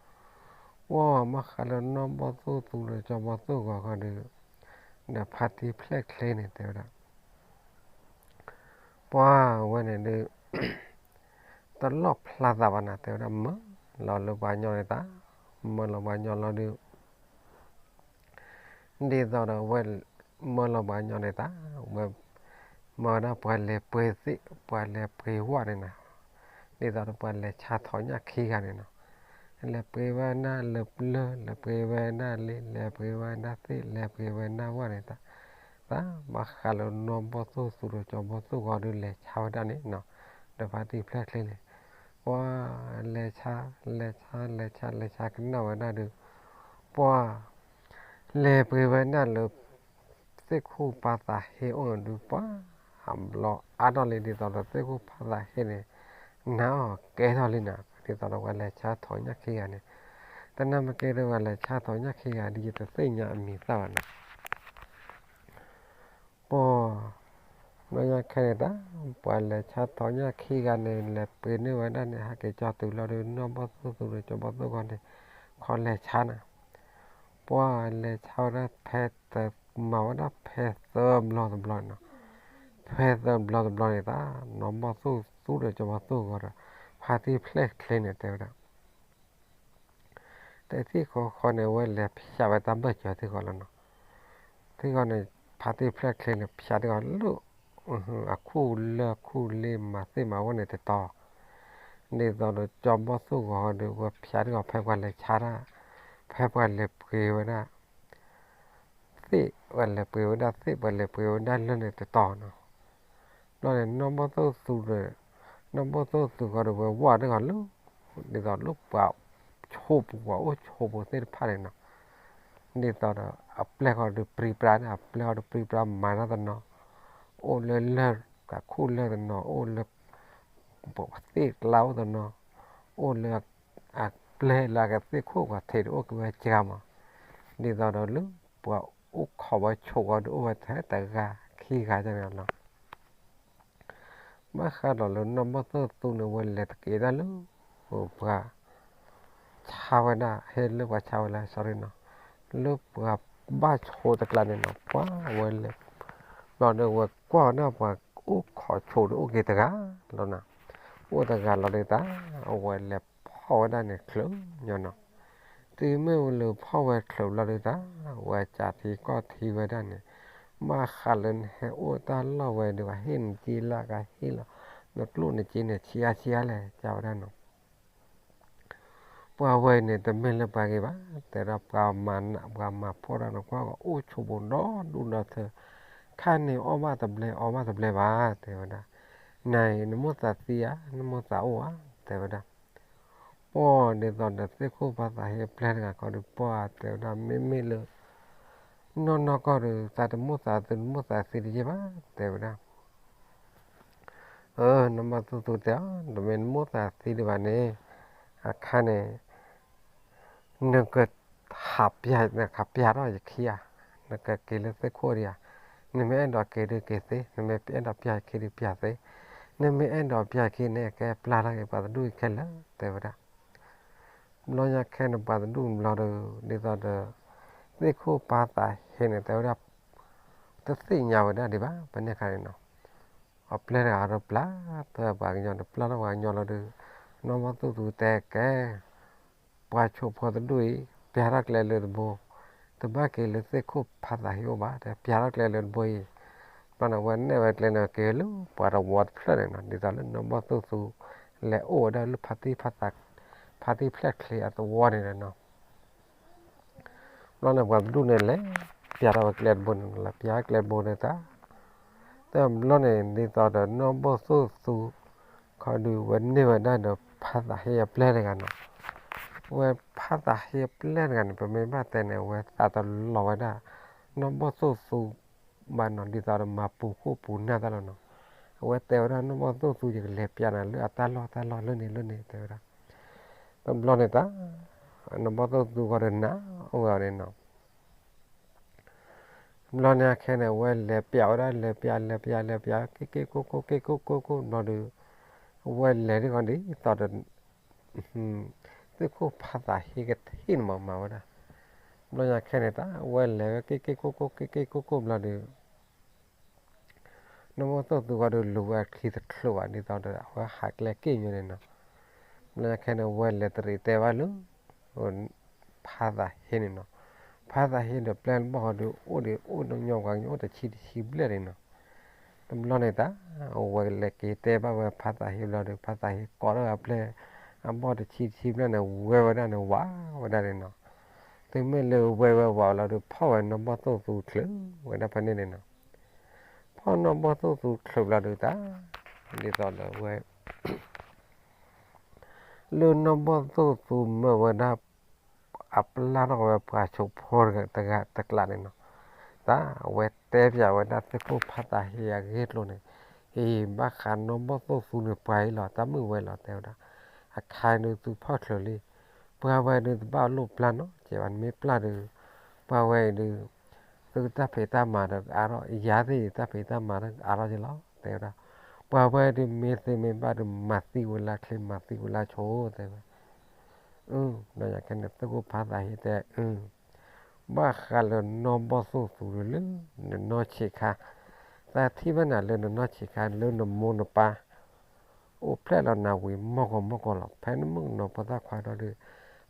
ပှၤဘၣ်ဃးလၢနီၢ်ဘီၣ်သိၣ်သူဒီးကၠီဘီၣ်သိၣ်ဂီၤဃီဒုး ဒီးဖါတံၢ်ဖျဲၣ်ချ့န့ၣ် တဲဝဲဒၣ် ပှၤဝဲန့ၣ်ဒုး တလီၣ်ဖျါသးဘၣ်နၤ တဲဝဲဒၣ် မၢလီၤလၢပှၤကညီန့ၣ်တၢ် မၢလီၤပှၤကညီလီၤဒုး ဒ်သိးဒီးဝဲ မၢလီၤပှၤကညီန့ၣ်တၢ် ဝဲ မၢဝဲဒၣ်ပှၤလဲၤပှ့ၤသ့ၣ် ပှၤလဲၤပှ့ၤဝၣ်န့ၣ်နၤ ဒ်သိးဒီးပှၤလဲၤဆါထိးညၣ်ခံဂၤန့ၣ်နီၤ လဲၤပှ့ၤဝဲဒၣ်လၢပျၢၤ လဲၤပှ့ၤဝဲဒၣ်လ့ လဲၤပှ့ၤဝဲဒၣ်သ့ၣ် လဲၤပှ့ၤဝဲဒၣ်ဝၣ်န့ၣ်တၢ် တၢ်ဘၣ်ဃးလၢနီၢ်ဘီၣ်သိၣ်သူဒီးကၠီဘီၣ်သိၣ်ဂီၤဒုးလဲၤဆါဝဲဒၣ်န့ၣ်နီၤ ဒီးဖါတံၢ်ဖျဲၣ်ချ့န့ၣ် ပှၤလဲၤဆါ လဲၤဆါ လဲၤဆါ လဲၤဆါကနၣ်ဝဲဒၣ်ဒုး ပှၤ လဲၤပှ့ၤဝဲဒၣ်လၢ သ့ၣ်ခိၣ်ဖးသးဟ့အိၣ်န့ၣ်ဒုး ပှၤ အဘျီအါထီၣ်လံ ဒ်သိးဒီးသ့ၣ်ခိၣ်ဖးသးဟ့န့ၣ် နါအီၤကဲထီၣ်လံနၤ ဒ်သိးဒီးပှၤလဲၤဆါထိးညၣ်ခံဂၤန့ၣ် တနၢ်မ့ၢ်ကဲဒီးပှၤလဲၤဆါထိးညၣ်ခံဂၤဒ်ယတသ့ၣ်ညါအမံၤသၣ်ဘၣ်နၤ ပှၤ ဘျီညါခဲန့ၣ်တၢ် ပှၤလဲၤဆါထိးညၣ်ခံဂၤန့ၣ် လဲၤပှ့ၤန့ၢ်ဝဲဒၣ်န့ၣ် ဟဲက့ၤကၠီတုၤလီၤဒီး နီၢ်ဘီၣ်သိၣ်သူဒီးကၠီဘီၣ်သိၣ်ဂီၤန့ၣ် ခီလဲၤဆါနၤ ပှၤလဲၤဆါဝဲဒၣ်ဖဲတမၤဝဲဒၣ်ဖဲသၢဘျီတဘျီန့ၣ်နီၤ ဖဲသၢဘျီတဘျီန့ၣ်တၢ် နီၢ်ဘီၣ်သိၣ်သူဒီးကၠီဘီၣ်သိၣ်ဂီၤဒီး ဖါတံၢ်ဖျဲၣ်ချ့န့ၣ် တဲဝဲဒၣ် တထံၣ်ဃီဃီန့ၣ် အဝဲလဲၤဖျါဝဲတၢ်ဘၢၣ်စၢၤထံၣ်ဃီလီၤနီၤ. ထံၣ်ဃီန့ၣ် ဖါတံၢ်ဖျဲၣ်ချ့န့ၣ် ဖျါထံၣ်ဃီလၢ အခူၣ်လၢၢ်ခူၣ်လ့မၤသ့ၣ်မၤဝဲန့ၣ်တတီၤ, ဒ်သိးဒီးကၠီဘီၣ်သိၣ်ဂီၤဒီး ဝဲဖျါထံၣ်ဃီဖဲပှၤလဲၤဆါတၢ်, ဖဲပှၤလဲၤပှ့ၤဝဲဒၣ် သ့ၣ်, ပှၤလဲၤပှ့ၤဝဲဒၣ်သ့ၣ်, ပှၤလဲၤပှ့ၤဝဲဒၣ်လၢၢ်န့ၣ်တတီၤနီၤ. ဘျီန့ၣ် နီၢ်ဘီၣ်သိၣ်သူဒီး, နီၢ်ဘီၣ်သိၣ်သူဃီဒီး ဝဲဝၢ်ထံၣ်ဃီလၢ ဒ်သိးလၢပှၤဆိပူၤ ပှၤအိၣ်ဆိပူၤသ့ၣ်တဖၣ်န့ၣ်နီၤ. ဒ်သိးဒီးအပျဲၢ်ဃီဒီးပြံပြါန့ၣ် အပျဲၢ်ဃီဒီးပြံပြါမၤတၢ်တနီၤ, အိၣ်လၢလၢၢ်ခူၣ်လၢၢ်တနီၤ, အိၣ်လၢ သ့ၣ်ကျါအိၣ်တနီၤ, အိၣ်လၢအပျဲၢ်လၢအကသ့ၣ်ခိၣ်ပှၤထံးဒီးအိၣ်က့ၤဝဲစှၤမး, ဒ်သိးဒီးလၢပှၤအိၣ်ခိးဝဲဆိးဝဲဒီးအိၣ်ဝဲထဲတဂၤခံဂၤန့ၣ်လီၤ. ဘၣ်ဃးဒီးလၢနီၢ်ဘီၣ်သိၣ်သူန့ၣ် ဝဲလဲၤတက့ၤဒၣ်လၢ ပှၤ ဆါဝဲဒၣ် ဟဲလၢပှၤဆါဝဲလၢ sorry နီၤ, လၢပှၤဘၣ်ဆိတကျါန့ၣ်နီၤ, ပှၤဝဲလဲၤ ဘျီဒီး ဝဲကွၢ်ဝဲဒၣ်ပှၤအိၣ်ခိးဆိးဒီးအိၣ်က့ၤတဂၤလီၤနီၤ, အိၣ်တဂၤလီၤဒီးတၢ် အဝဲလဲၤဖီၣ်ဝဲဒၣ်န့ၣ်ချုးညီနီၤ, တုၤမ့ၢ်ဝဲလဲၤဖီၣ်ဝဲချုးဘျီဒီးတၢ် ဝဲကးသံကီၢ်ထံဝဲဒၣ်န့ၣ်, ဘၣ်ဃးလၢနဟဲအိၣ်တၢ်လီၢ်ဝဲဒီး ပှၤဟ့ၣ်နက့လၢကဟ့ၣ်လီၤ, နကျိၣ်နစ့န့ၣ် ဆံးအါဆံးအါလဲၣ် ကးဝဲဒၣ်နီၤ ပှၤဝဲအံၤန့ၣ် တမ့ၢ်လၢပှၤဂ့ၤဘၣ်, တဲဝဲဒၣ် ပှၤမၤနး ပှၤမၤဖှီၣ်တၢ်န့ၣ် ကွၢ်ကအိၣ်ဆိးပူၤဒီဒူၣ်ဒီထၢ, ခါန့ၣ်အီၣ်ဘၣ်တဘျဲ အီဘၣ်တဘျဲဘၣ် တဲဝဲဒၣ်, နၤအံၤ နမိၢ်သးသံဧါ နမိၢ်သးအိၣ်ဧါ တဲဝဲဒၣ်, ပှၤဒ်သိးဒီးသ့ၣ်ခိၣ်ဖါသးဟ့အပျဲၢ်တဂၤခီဒီး ပှၤတဲဝဲဒၣ် မ့မ့ၢ်လၢ နီၢ်နီၢ်ကီၢ်ဒီး သးတမိၢ်သးသူ နမိၢ်သးသံတယ့ၢ်ဘၣ် တဲဝဲဒၣ် နီၢ်ဘီၣ်သိၣ်သူတဲအီၤ တမ့ၢ်နမိၢ်သးသံဒံးဘၣ်န့ၣ်, အခါန့ၣ် နကဟးပျၢ် နကဟးပျၢ်ထီၣ်ယခံဧါ, နကက့ၤလၢသ့ၣ်ခိၣ်ဒံးဧါ, နမ့ၢ်အဲၣ်ဒိးက့ၤဒုးက့ၤသ့, နမ့ၢ်အဲၣ်ဒိးပျၢ်ယခံဒုးပျၢ်သ့, နမ့ၢ်အဲၣ်ဒိးပျၢ်ယခံန့ၣ် ကဲပျၢ်ထီၣ်က့ၤပှၤတဒူၣ်အံၤခဲလၢာ် တဲဝဲဒၣ် ဘျီညါခဲန့ၣ် ပှၤတဒူၣ်ဘျီဒီး ဒ်သိးဒီး သ့ၣ်ခိၣ်ဖါသးဟ့န့ၣ် တဲဝဲဒၣ် တသ့ၣ်ညါဝဲဒၣ်ဒံးဘၣ် ဖဲန့ၣ်အခါန့ၣ်နီၤ, အပျဲၢ်တဂၤဒီးပျၢ်ထီၣ်ပှၤကညီဒီး ပျၢ်ထီၣ်ပှၤကညီလီၤဒီး နီၢ်ဘီၣ်သိၣ်သူတဲကဲ ပှၤဆိးဖိတဒူၣ်အံၤ ပျၢ်ထီၣ်ကျဲလၢတဘိ, တဘၣ်က့ၤလၢသ့ၣ်ခိၣ်ဖါသးဟ့အိၣ်ဘၣ် တဲပျၢ်ထီၣ်ကျဲလၢတဘိအံၤ, ဘျီန့ၣ် အဝဲနဲၣ်ဝဲကျဲန့ၣ်က့ၤလၢပှၤတဝီတဖျၢၣ်န့ၣ်နီၤ, ဒ်သိးလၢနီၢ်ဘီၣ်သိၣ်သူ လဲၤအိၣ်ဝဲဒၣ်လၢ ဖါတံၢ်ဖျဲၣ်ချ့အသဝီန့ၣ်လီၤနီၤ ဘျီန့ၣ် ပှၤတဒူၣ်န့ၣ်လဲၤ ပျၢ်ထီၣ်ဝဲကျဲတဘိန့ၣ် လဲၤပျၢ်ကျဲတဘိန့ၣ်တၢ်, တဘျီန့ၣ် ဒ်သိးဒီးနီၢ်ဘီၣ်သိၣ်သူ ခီဒုးဝဲန့ၢ်ဝဲဒၣ်ဒီးဖါသးဟ့အပျဲၢ်တဂၤနီၤ, ဝဲဖါသးဟ့အပျဲၢ်တဂၤန့ၣ် ပမ့ၢ်ဘၣ်တဲန့ၣ် အဝဲသးတလီၤဝဲဒၣ် နီၢ်ဘီၣ်သိၣ်သူ ဘၣ်နီၤ ဒ်သိးဒီးမၤပူၤဃိၣ်ပူၤနၢ်တၢ်လီၤနီၤ, အဝဲတဲဝဲဒၣ်နီၢ်ဘီၣ်သိၣ်သူ ယကလဲၤပျၢ်နၤလၢအတၢ်လီၢ်တၢ်လီၢ်လၢန့ၣ်လၢန့ၣ် တဲဝဲဒၣ်, တဘျီန့ၣ်တၢ် နီၢ်ဘီၣ်သိၣ်သူဃီဒီးနၢ်အိၣ်ဝဲအီၤန့ၣ်နီၤ ဘျီန့ၣ်အခဲန့ၣ် အဝဲလဲၤပျၢ်ဝဲဒၣ် လဲၤပျၢ် လဲၤပျၢ် လဲၤပျၢ် က့ၢ်က့ၢ်ကိၢ်ကိၢ် က့ၢ်ကိၢ်ကိၢ်ကိၢ် ဘျီဒီး အဝဲလဲၤဒ်ဃီဒ်သိးဒီး သ့ၣ်ခိၣ်ဖါသးဟ့ကထံၣ်န့ၣ်မးမၤဝဲဒၣ်, ဘျီညါခဲန့ၣ်တၢ် အဝဲလဲၤဝဲက့ၢ်က့ၢ်ကိၢ်ကိၢ် က့ၢ်က့ၢ်ကိၢ်ကိၢ်ဘျီဒီး နီၢ်ဘီၣ်သိၣ်သူဃီဒီးလူၤဝဲအချံတချုးဘၣ် ဒ်သိးဒီးအဝဲဟးကျဲက့ၢ်ညီန့ၣ်နီၤ, ဘျီညါခဲန့ၣ် အဝဲလဲၤတရံးတဲဘၣ်လၢ ဖါသးဟ့န့ၣ်နီၤ, ဖါသးဟ့ဒီးပျဲၢ်တဘီၣ်ဃီဒီး အိၣ်ဒီးအိၣ်ညီပှၤကညီအိၣ်တဆံတဆံဘျဲၣ်န့ၣ်နီၤ, တဘျီန့ၣ်တၢ် အဝဲလဲၤက့ၤတဲဘၣ်ဝဲဖါသးဟ့ဘျီဒီး ဖါသးဟ့ကိးထီၣ်ဝဲအပျဲၢ် အဘီၣ်တဆံတဆံဘျဲၣ်န့ၣ် ဝဲဝဲဒၣ်န့ၣ် ဝးဝဲဒၣ်န့ၣ်နီၤ, တုၤမ့ၢ်လၢဝဲဝဲဝးလီၤဒီး ဖီၣ်ဝဲနီၢ်ဘီၣ်သိၣ်သူချုးဝဲဒၣ်ဖဲန့ၣ်န့ၣ်နီၤ, ဖီၣ်နီၢ်ဘီၣ်သိၣ်သူချုးဘျီဒီးတၢ် ဒ်သိးဒီးဝဲ လၢနီၢ်ဘီၣ်သိၣ်သူမၢဝဲဒၣ် အပျၢ်ထီၣ်ဝဲပှၤဆိးဖိတဂၤတကျးန့ၣ်နီၤ, တၢ်အဝဲတဲပၠးဝဲဒၣ်သ့ၣ်ခိၣ်ဖါသးဟ့အဂ့ၢ်အကျိၤန့ၣ်, အ့ ဘၣ်ဃးနီၢ်ဘီၣ်သိၣ်သူန့ၣ် ပှၤအံၤလီၤ တၢ်မုာ်ဝဲလီၤ တဲဝဲဒၣ်, အခါဒုးသုဖီၣ်ချုးလံ, ပှၤဝဲဒုးတဘၣ်လိၣ်ပျၢ်နီတစဲးဘၣ် နမ့ၢ်ပျၢ်ဒီး ပှၤဝဲအံၤဒုး သုတၢ်ဖံးတၢ်မၤဒီးအါထီၣ် ယၤသ့ၣ်တၢ်ဖံးတၢ်မၤဒီးအါထီၣ်က့ၤလီၤ တဲဝဲဒၣ်, ပှၤဝဲဒုးမ့ၢ်သ့မ့ၢ်ဘၣ်ဒုး မၤသံဝဲလၢချ့ မၤသံဝဲလၢဆိ တဲဝဲ, အ ဘျီညါခဲန့ၣ် သ့ၣ်ခိၣ်ဖါသးဟ့တဲ အ ဘၣ်ဃးလၢနီၢ်ဘီၣ်သိၣ်သူလၢ နနီၢ်ဆံးခါ, သးထံၣ်ဘၣ်နၤလၢနနီၢ်ဆံးခါ လၢနမိၢ်နပၢ် အိၣ်ဖျဲၣ်လီၤနၤဝံၤ မီၢ်ကီၢ်မီၢ်ကီၢ်လီၤ ဖဲနမုၣ်ကနီၤဖိသၣ်ခွါဒီး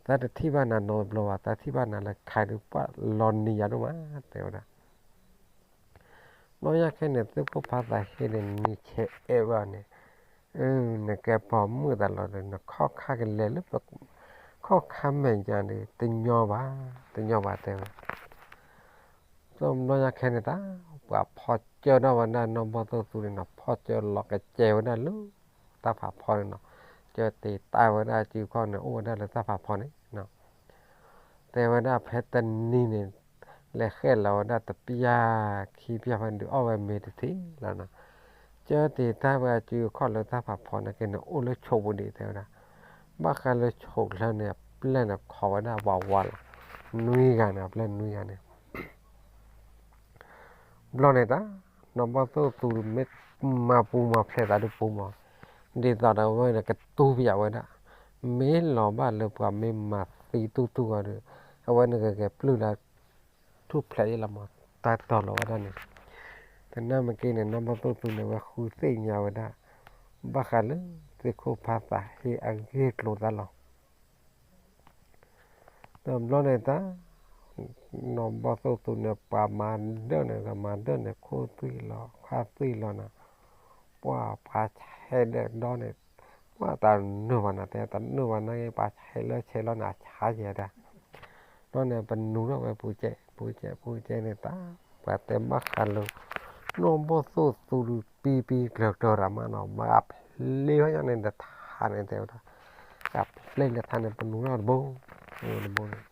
သးတထံၣ်ဘၣ်နၤနီတဘျီဘၣ် သးထံၣ်ဘၣ်နၤလၢခါဒုးပှၢ်လီၤနံၤယၤဒိၣ်မး တဲဝဲဒၣ် ဘျီညါခဲန့ၣ် သ့ၣ်ခိၣ်ဖါသးဟ့န့ၣ် နံၤဆဲးအဲၣ်ဘၣ်န့ၣ်, နကဲပိာ်မုၣ်သးလီၤဒီး နခီၣ်ခါကလဲၤလၢ ခီၣ်ခါမဲာ်ညါန့ၣ် တညီဘၣ်, တညီဘၣ်တဲဝဲ, ဘျီညါခဲန့ၣ်တၢ် ပှၤဖီၣ်ကၢထီၣ်ဝဲဒၣ်နီၢ်ဘီၣ်သိၣ်သူန့ၣ်နီၤ ဖီၣ်ကၢလီၤကစဲးဝဲဒၣ်လၢ တၢ်ဖးဖီန့ၣ်နီၤ, ကၢတ့ၢ်တၢ်ဝဲဒၣ်စုခီၣ်န့ၣ် အိၣ်ဝဲဒၣ်လၢတၢ်ဖးဖီန့ၣ်နီၤ တဲဝဲဒၣ်ဖဲတနံၤန့ၣ် လဲၤဃဲၣ်လီၤဝဲဒၣ်တပျၢ်ခံပျၢ်ဖဲဒုးအီၣ်ဝဲမ့ၤတထံၣ်လီၤနီၤ, ကၢတ့ၢ်တၢ်ဝဲစုခီၣ်လၢတၢ်ဖးဖီန့ၣ်က့န့ၣ် အိၣ်လၢဆိးပူၤဒံးတဲဝဲဒၣ်, ဘၣ်ဃးလၢဆိးချၢန့ၣ် အပျဲၢ်န့ၣ်ခိးဝဲဒၣ်ဝးဝးလီၤ, နွံဂၤန့ၣ် အပျဲၢ်နွံဂၤန့ၣ် ဘျီန့ၣ်တၢ် နီၢ်ဘီၣ်သိၣ်သူမ့ၢ်မၤပူၤမၤဖျဲးသးဒုးပူၤမး, ဒ်သိးဒီးဝဲန့ၣ်ကတူၢ်ပယးဝဲဒၣ်, မ့ၢ်လီၤဘၣ်လၢပှၤမ့ၢ်မၤ ပံတူၢ်တူၢ်ဂီၤဒီး အဝဲန့ၣ်ဂဲၤဂဲၤပျုၢ်လၢ ထူၣ်ဖျဲးယဲလီၤမး တၢ်တီၤလီၤဝဲဒၣ်န့ၣ်, သနာ်က့န့ၣ် နီၢ်ဘီၣ်သိၣ်သူန့ၣ် အဝဲဃုသ့ၣ်ညါဝဲဒၣ် ဘၣ်ဃးလၢသ့ၣ်ခိၣ်ဖးသးဟ့အဂ့ၢ်ကျိၤသးလီၤ. တဘျီန့ၣ်တၢ် နီၢ်ဘီၣ်သိၣ်သူန့ၣ် ပှၤမၤဒၢၣ်န့ၣ် ကမၤဒၢၣ်န့ၣ် ခိၣ်သွံၣ်လီၤ ခါသွံၣ်လီၤနၤ, ပှၤပှၤဆဲးဒီးဒီန့ၣ် ပှၤတနုာ်ဘၣ်နၤ တဲတနုာ်ဘၣ်နၤ ပှၤဆဲးလၢဆဲးလီၤနၤ ဆါယဲဒၣ်, ဘျီန့ၣ် ပနူထီၣ်ဝဲပူၤကဲ ပူၤကဲ ပူၤကဲန့ၣ်တၢ် ပှၤတဲဘၣ်ဃးလၢ နီၢ်ဘီၣ်သိၣ်သူဒုးပံပံကျၢၤကျၢၤရၤမးနီၤ မၤအဖျ့ဝဲညါန့ၣ် တထါန့ၣ်တဲဝဲဒၣ်, အဖျ့လၢထါန့ၣ် ပနူထီၣ်တဘိ တဘိန့ၣ်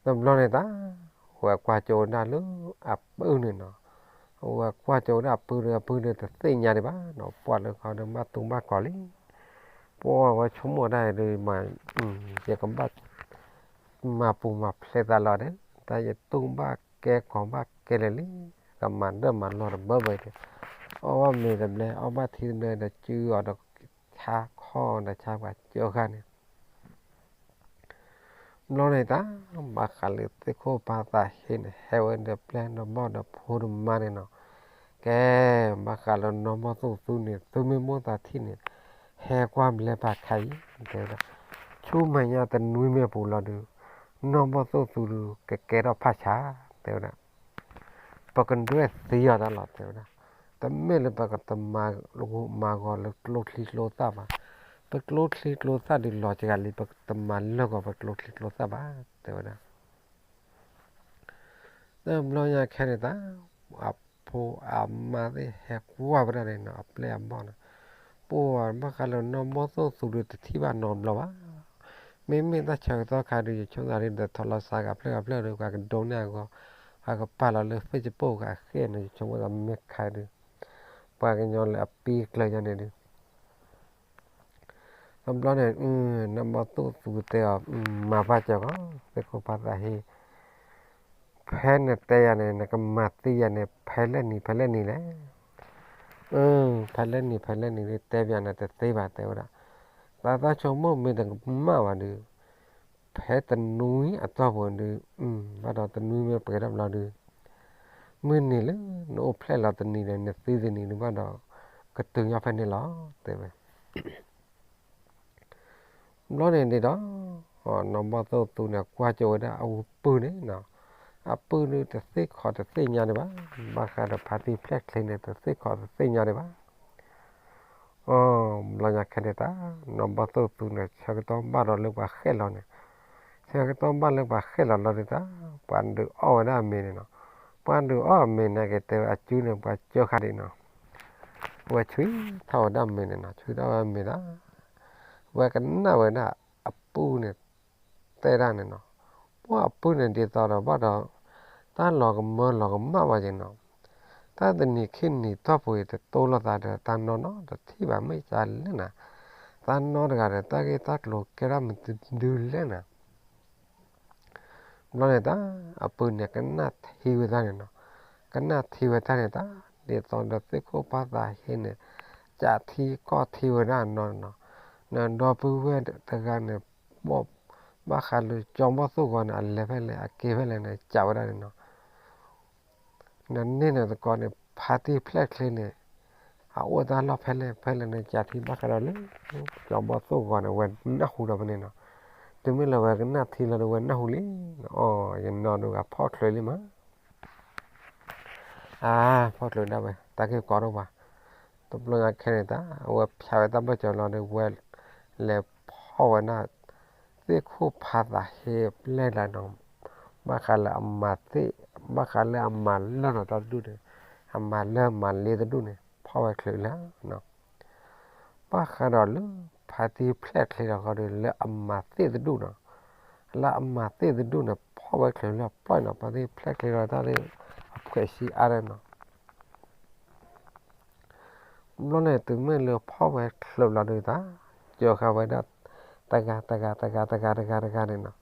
တဘျီန့ၣ်တၢ် ဝဲကွၢ်ကၠိဝဲဒၣ်လၢအပုၢ်န့ၣ်နီၤ, ဝဲကွၢ်ကၠိဝဲဒၣ်အပုၢ်ဒီး အပုၢ်ဒီးတသ့ၣ်ညါဒံးဘၣ်နီၤ ပှၤလၢခီဒီးဘၣ်တူၢ်ဘၣ်ကီၤလံ, ပှၤဝဲဆိကမိၣ်ဒၣ်ဒီး ယကဘၣ် မၤပူၤမၤဖျဲးသးလီၤဒီး တၢ်ယတူၢ်ဘၣ်ကဲကီၤဘၣ်ကဲလဲၣ်လံ, ကမၤဒၢၣ်မၤလီၢ်တဘၢဘၢဒီး အီၣ်ဘၣ်မ့ၤတဘျဲ အီၣ်ဘၣ်ထံတဘျဲဒီး စုအီၤဒီး ဆါခီဒီးဆါပှၤကၢဃာ်န့ၣ် ဘျီန့ၣ်တၢ် ဘၣ်ဃးလၢသ့ၣ်ခိၣ်ဖးသးဟ့န့ၣ် ဟဲဝဲဒီးပျဲၢ်ဒီးဘီၣ်ဒီးဖိဒီးမါန့ၣ်နီၤ, ကဲ ဘၣ်ဃးလၢနီၢ်ဘီၣ်သိၣ်သူန့ၣ် သုမ့ၢ်မိၣ်သးထံၣ်န့ၣ် ဟဲကွၢ်ဘျဲပာ်ခါအံၤ တဲဝဲဒၣ်, ဆူမဲာ်ညါတနွံမ့ၢ်ပူၤလီၤဒီး နီၢ်ဘီၣ်သိၣ်သူဒီး ကကဲထီၣ်ဖးဆါ တဲဝဲဒၣ် ပကဒွဲၣ်သံအီၤတၢ်လီၤ တဲဝဲဒၣ်, တမ့ၢ်လၢပကတမၤဂီၤလၢကျိချံကျိသၣ်ဘၣ်, ပကျိချံကျိသၣ်ဒုးလီၤစှၤလံ ပကတမၤလၢာ်ဂီၤပကျိချံကျိသၣ်ဘၣ် တဲဝဲဒၣ်, တဘျီညါခဲန့ၣ်တၢ် အဖိအမါသ့ၣ်ဟဲကွၢ်ဝဲဒၣ်န့ၣ်နီၤ အပျဲၢ်အဘီၣ်န့ၣ်, ပှၤဘၣ်ဃးလၢနီၢ်ဘီၣ်သိၣ်သူဒီးတထံၣ်ဘၣ်နီတဘျီဘၣ် မ့မ့ၢ်တၢ်ဆၢကတီၢ်ခါဒီး ယဆိကမိၣ်သးဒီး ထီၣ်လီၤစါကဖျၢၣ်ကဖျၢၣ်ဒီး ပှၤကဒိးန့ၢ်အဂီၢ် အကပာ်လီၤလၢ Facebook အဃ့ၢ်န့ၣ် ယဆိကမိၣ်သးမ့ၢ်ခါဒီး ပှၤကညီလၢအပံကျၢၤညါန့ၣ်ဒီး တဘျီန့ၣ် နီၢ်ဘီၣ်သိၣ်သူတဲအီၤ မၤပာ်စၢၤကီး သ့ၣ်ခိၣ်ဖးသးဟ့ ဖဲနတဲယၤန့ၣ် နကမၤသံယၤန့ၣ် ဖဲလဲၣ်နံၤဖဲလဲၣ်နံၤလဲၣ်, ဖဲလဲၣ်နံၤဖဲလဲၣ်နံၤ တဲပယၤန့ၣ်တသ့ဘၣ် တဲဝဲဒၣ်, တၢ်သးဆိကမိၣ်မ့ၢ်တကမၣ်ဘၣ်ဒီး ဖဲတနွံအတီၢ်ပူၤဒီး ဘၣ်ဒီးတနွံမ့ၢ်ပှဲၤထီၣ်ဘျီဒီး မုၢ်နံၤလၢနအိၣ်ဖျဲၣ်လီၤတနံၤဒီး နသံတနံၤဒီးဘၣ်ဒီး ကတုၤညီဖဲန့ၣ်လီၤ တဲဝဲ ဘျီန့ၣ်ဒ်ဒီး နီၢ်ဘီၣ်သိၣ်သူန့ၣ် ကွၢ်ကၠိဝဲဒၣ်အပုၢ်န့ၣ်နီၤ, အပုၢ်န့ၣ်တသ့ၣ်ခီတသ့ၣ်ညါဒံးဘၣ်, ဘၣ်ဃးဒီးဖါတံၢ်ဖျဲၣ်ချ့န့ၣ် တသ့ၣ်ခီတသ့ၣ်ညါဒံးဘၣ်. အ ဘျီညါခဲန့ၣ်တၢ် နီၢ်ဘီၣ်သိၣ်သူန့ၣ် ဆၢကတီၢ်ဘၣ်ဒီးလၢပှၤဃဲၣ်လီၤန့ၣ်, ဆၢကတီၢ်ဘၣ်လၢပှၤဃဲၣ်လီၤလီၤဒ်တၢ် ပှၤဒုးအီၣ်ဝဲဒၣ်အမ့ၤန့ၣ်နီၤ, ပှၤဒုးအီၣ်အမ့ၤန့ၣ် ကတဲဝဲအစုန့ၣ် ပှၤကၢဃာ်ဒံးနီၤ ဝဲဆှံထီၣ်ဝဲဒၣ်မ့ၤန့ၣ်နီၤ, ဆှံထီၣ်ဝဲမ့ၤတၢ် ဝဲကနၣ်ဝဲဒၣ်အပုၢ်န့ၣ် တဲဒၣ်န့ၣ်နီၤ, ပှၤအပုၢ်န့ၣ်ဒ်သိးဒီးဘၣ်ဒီး တၢ်လီၤကမၢလီၤကမၣ်ဝဲက့ၤနီၤ, တၢ်တနံၤခံနံၤတီၢ်ပူၤအံၤ တတိလိာ်သးဒီးတၢ်နီၢ်နီၢ်တထံၣ်ဘၣ် မ့ၢ်ကလဲၣ်နၤ, တၢ်နီၢ်တဂၤဒီး တၢ်ဂ့ၢ်တၢ်ကျိၤကဲထီၣ်မနုၤလဲၣ်နၤ ဘျီန့ၣ်တၢ် အပုၢ်န့ၣ်ကနၣ်ထံဝဲတၢ်န့ၣ်နီၤ, ကနၣ်ထံဝဲတၢ်န့ၣ်တၢ် ဒ်သိးဒီးသ့ၣ်ခိၣ်ဖးသးဟ့န့ၣ် ကးထံကီၢ်ထံဝဲဒၣ်နီၤနီၤ, နဒီပုၢ်ဝဲၢ်တဂၤန့ၣ် ဘၣ် ဘၣ်ဃးလၢကၠီဘီၣ်သိၣ်ဂီၤန့ၣ် အလဲၤဖဲလဲၣ် အက့ၤဖဲလဲၣ်န့ၣ် ကးဝဲဒၣ်န့ၣ်နီၤ နန့ၢ်န့ၣ်သကိးန့ၣ် ဖါတံၢ်ဖျဲၣ်ချ့န့ၣ် အအိၣ်တၢ်လီၢ်ဖဲလဲၣ်ဖဲလဲၣ်န့ၣ် ကးထံဘၣ်ဃးဒီးလၢ ကၠီဘီၣ်သိၣ်ဂီၤန့ၣ် ဝဲနၢ်ဟူဒီးဖဲန့ၣ်နီၤ, တုၤမ့ၢ်လၢဝဲကနၣ်ထံလီၤဒီးဝဲနၢ်ဟူလံ, အီ ယနီၢ်ဒုးဂၤဖီၣ်ချုးလံမး အါ ဖီၣ်ချုးဒၣ်ဝဲ တၢ်ဂ့ၢ်ကီဒိၣ်ဘၣ်, တဘျီညါခဲန့ၣ်တၢ် အဝဲဖျါဝဲတၢ်ဘၢၣ်စၢၤလီၤဒီး ဝဲလဲၤဖီၣ်ဝဲဒၣ် သ့ၣ်ခိၣ်ဖးသးဟ့ပျဲၢ်လၢနီၤ, ဘၣ်ဃးလၢအမၤသ့ၣ် ဘၣ်ဃးလၢအမၤလၢၢ်နီၤတၢ်တဒူၣ်န့ၣ်, အမၤလၢၢ်မၤလ့တဒူၣ်န့ၣ် ဖီၣ်ဝဲချုးလၢ ဘၣ်ဃးဒီးလၢ ဖါတံၢ်ဖျဲၣ်ချ့ဒီးဃီဒီး လၢအမၤသ့ၣ်တဒူၣ်နီၤ, လၢအမၤသ့ၣ်တဒူၣ်န့ၣ် ဖီၣ်ဝဲချုးလၢပျီၢ်နီၤ, ဖါတံၢ်ဖျဲၣ်ချ့ဒီးတၢ်လၢ အဖှဲးဆံးအါဒီးနီၤ ဘျီန့ၣ် တုၤမ့ၢ်လၢဖီၣ်ဝဲချုးလီၤဒုးတၢ် ကၢဃာ်ဝဲဒၣ် တဂၤတဂၤတဂၤတဂၤတဂၤတဂၤန့ၣ်နီၤ,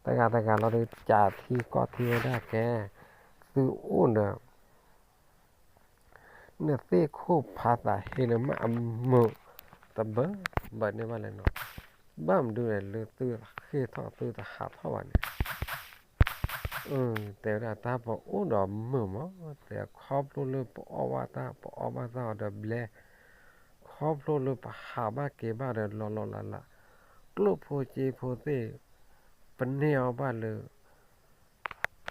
တဂၤတဂၤလီၤဒီး ကးထံကီၢ်ထံဝဲဒၣ်ကဲ သုအိၣ်ဒီး နသ့ၣ်ခိၣ်ဖးသးဟ့န့ၣ် မ့ၢ်အမုာ်တဘၢဘၢန့ၢ်ဘၣ်လဲၣ်နီၤ, ဘၣ်မနုၤလဲၣ် လၢသုဃ့ၢ်ထီၣ်သုတဟးထီၣ်ဘၣ်န့ၣ်, တဲဝဲဒၣ် တၢ်ပအိၣ်ဒီးမုာ်မး, တဲခီဖျိလၢပအီၣ်ဘၣ်တၢ် ပအီၣ်ဘၣ်တၢ်အီၤဒီးဘျဲ, ခီဖျိလၢပဟးဘၣ်က့ၤဘၣ်ဒီးလီၤလီၤလးလး, ကျိၣ်ဖိစ့ဖိသ့ၣ် ပန့ၢ်အီၣ်ဘၣ်လၢ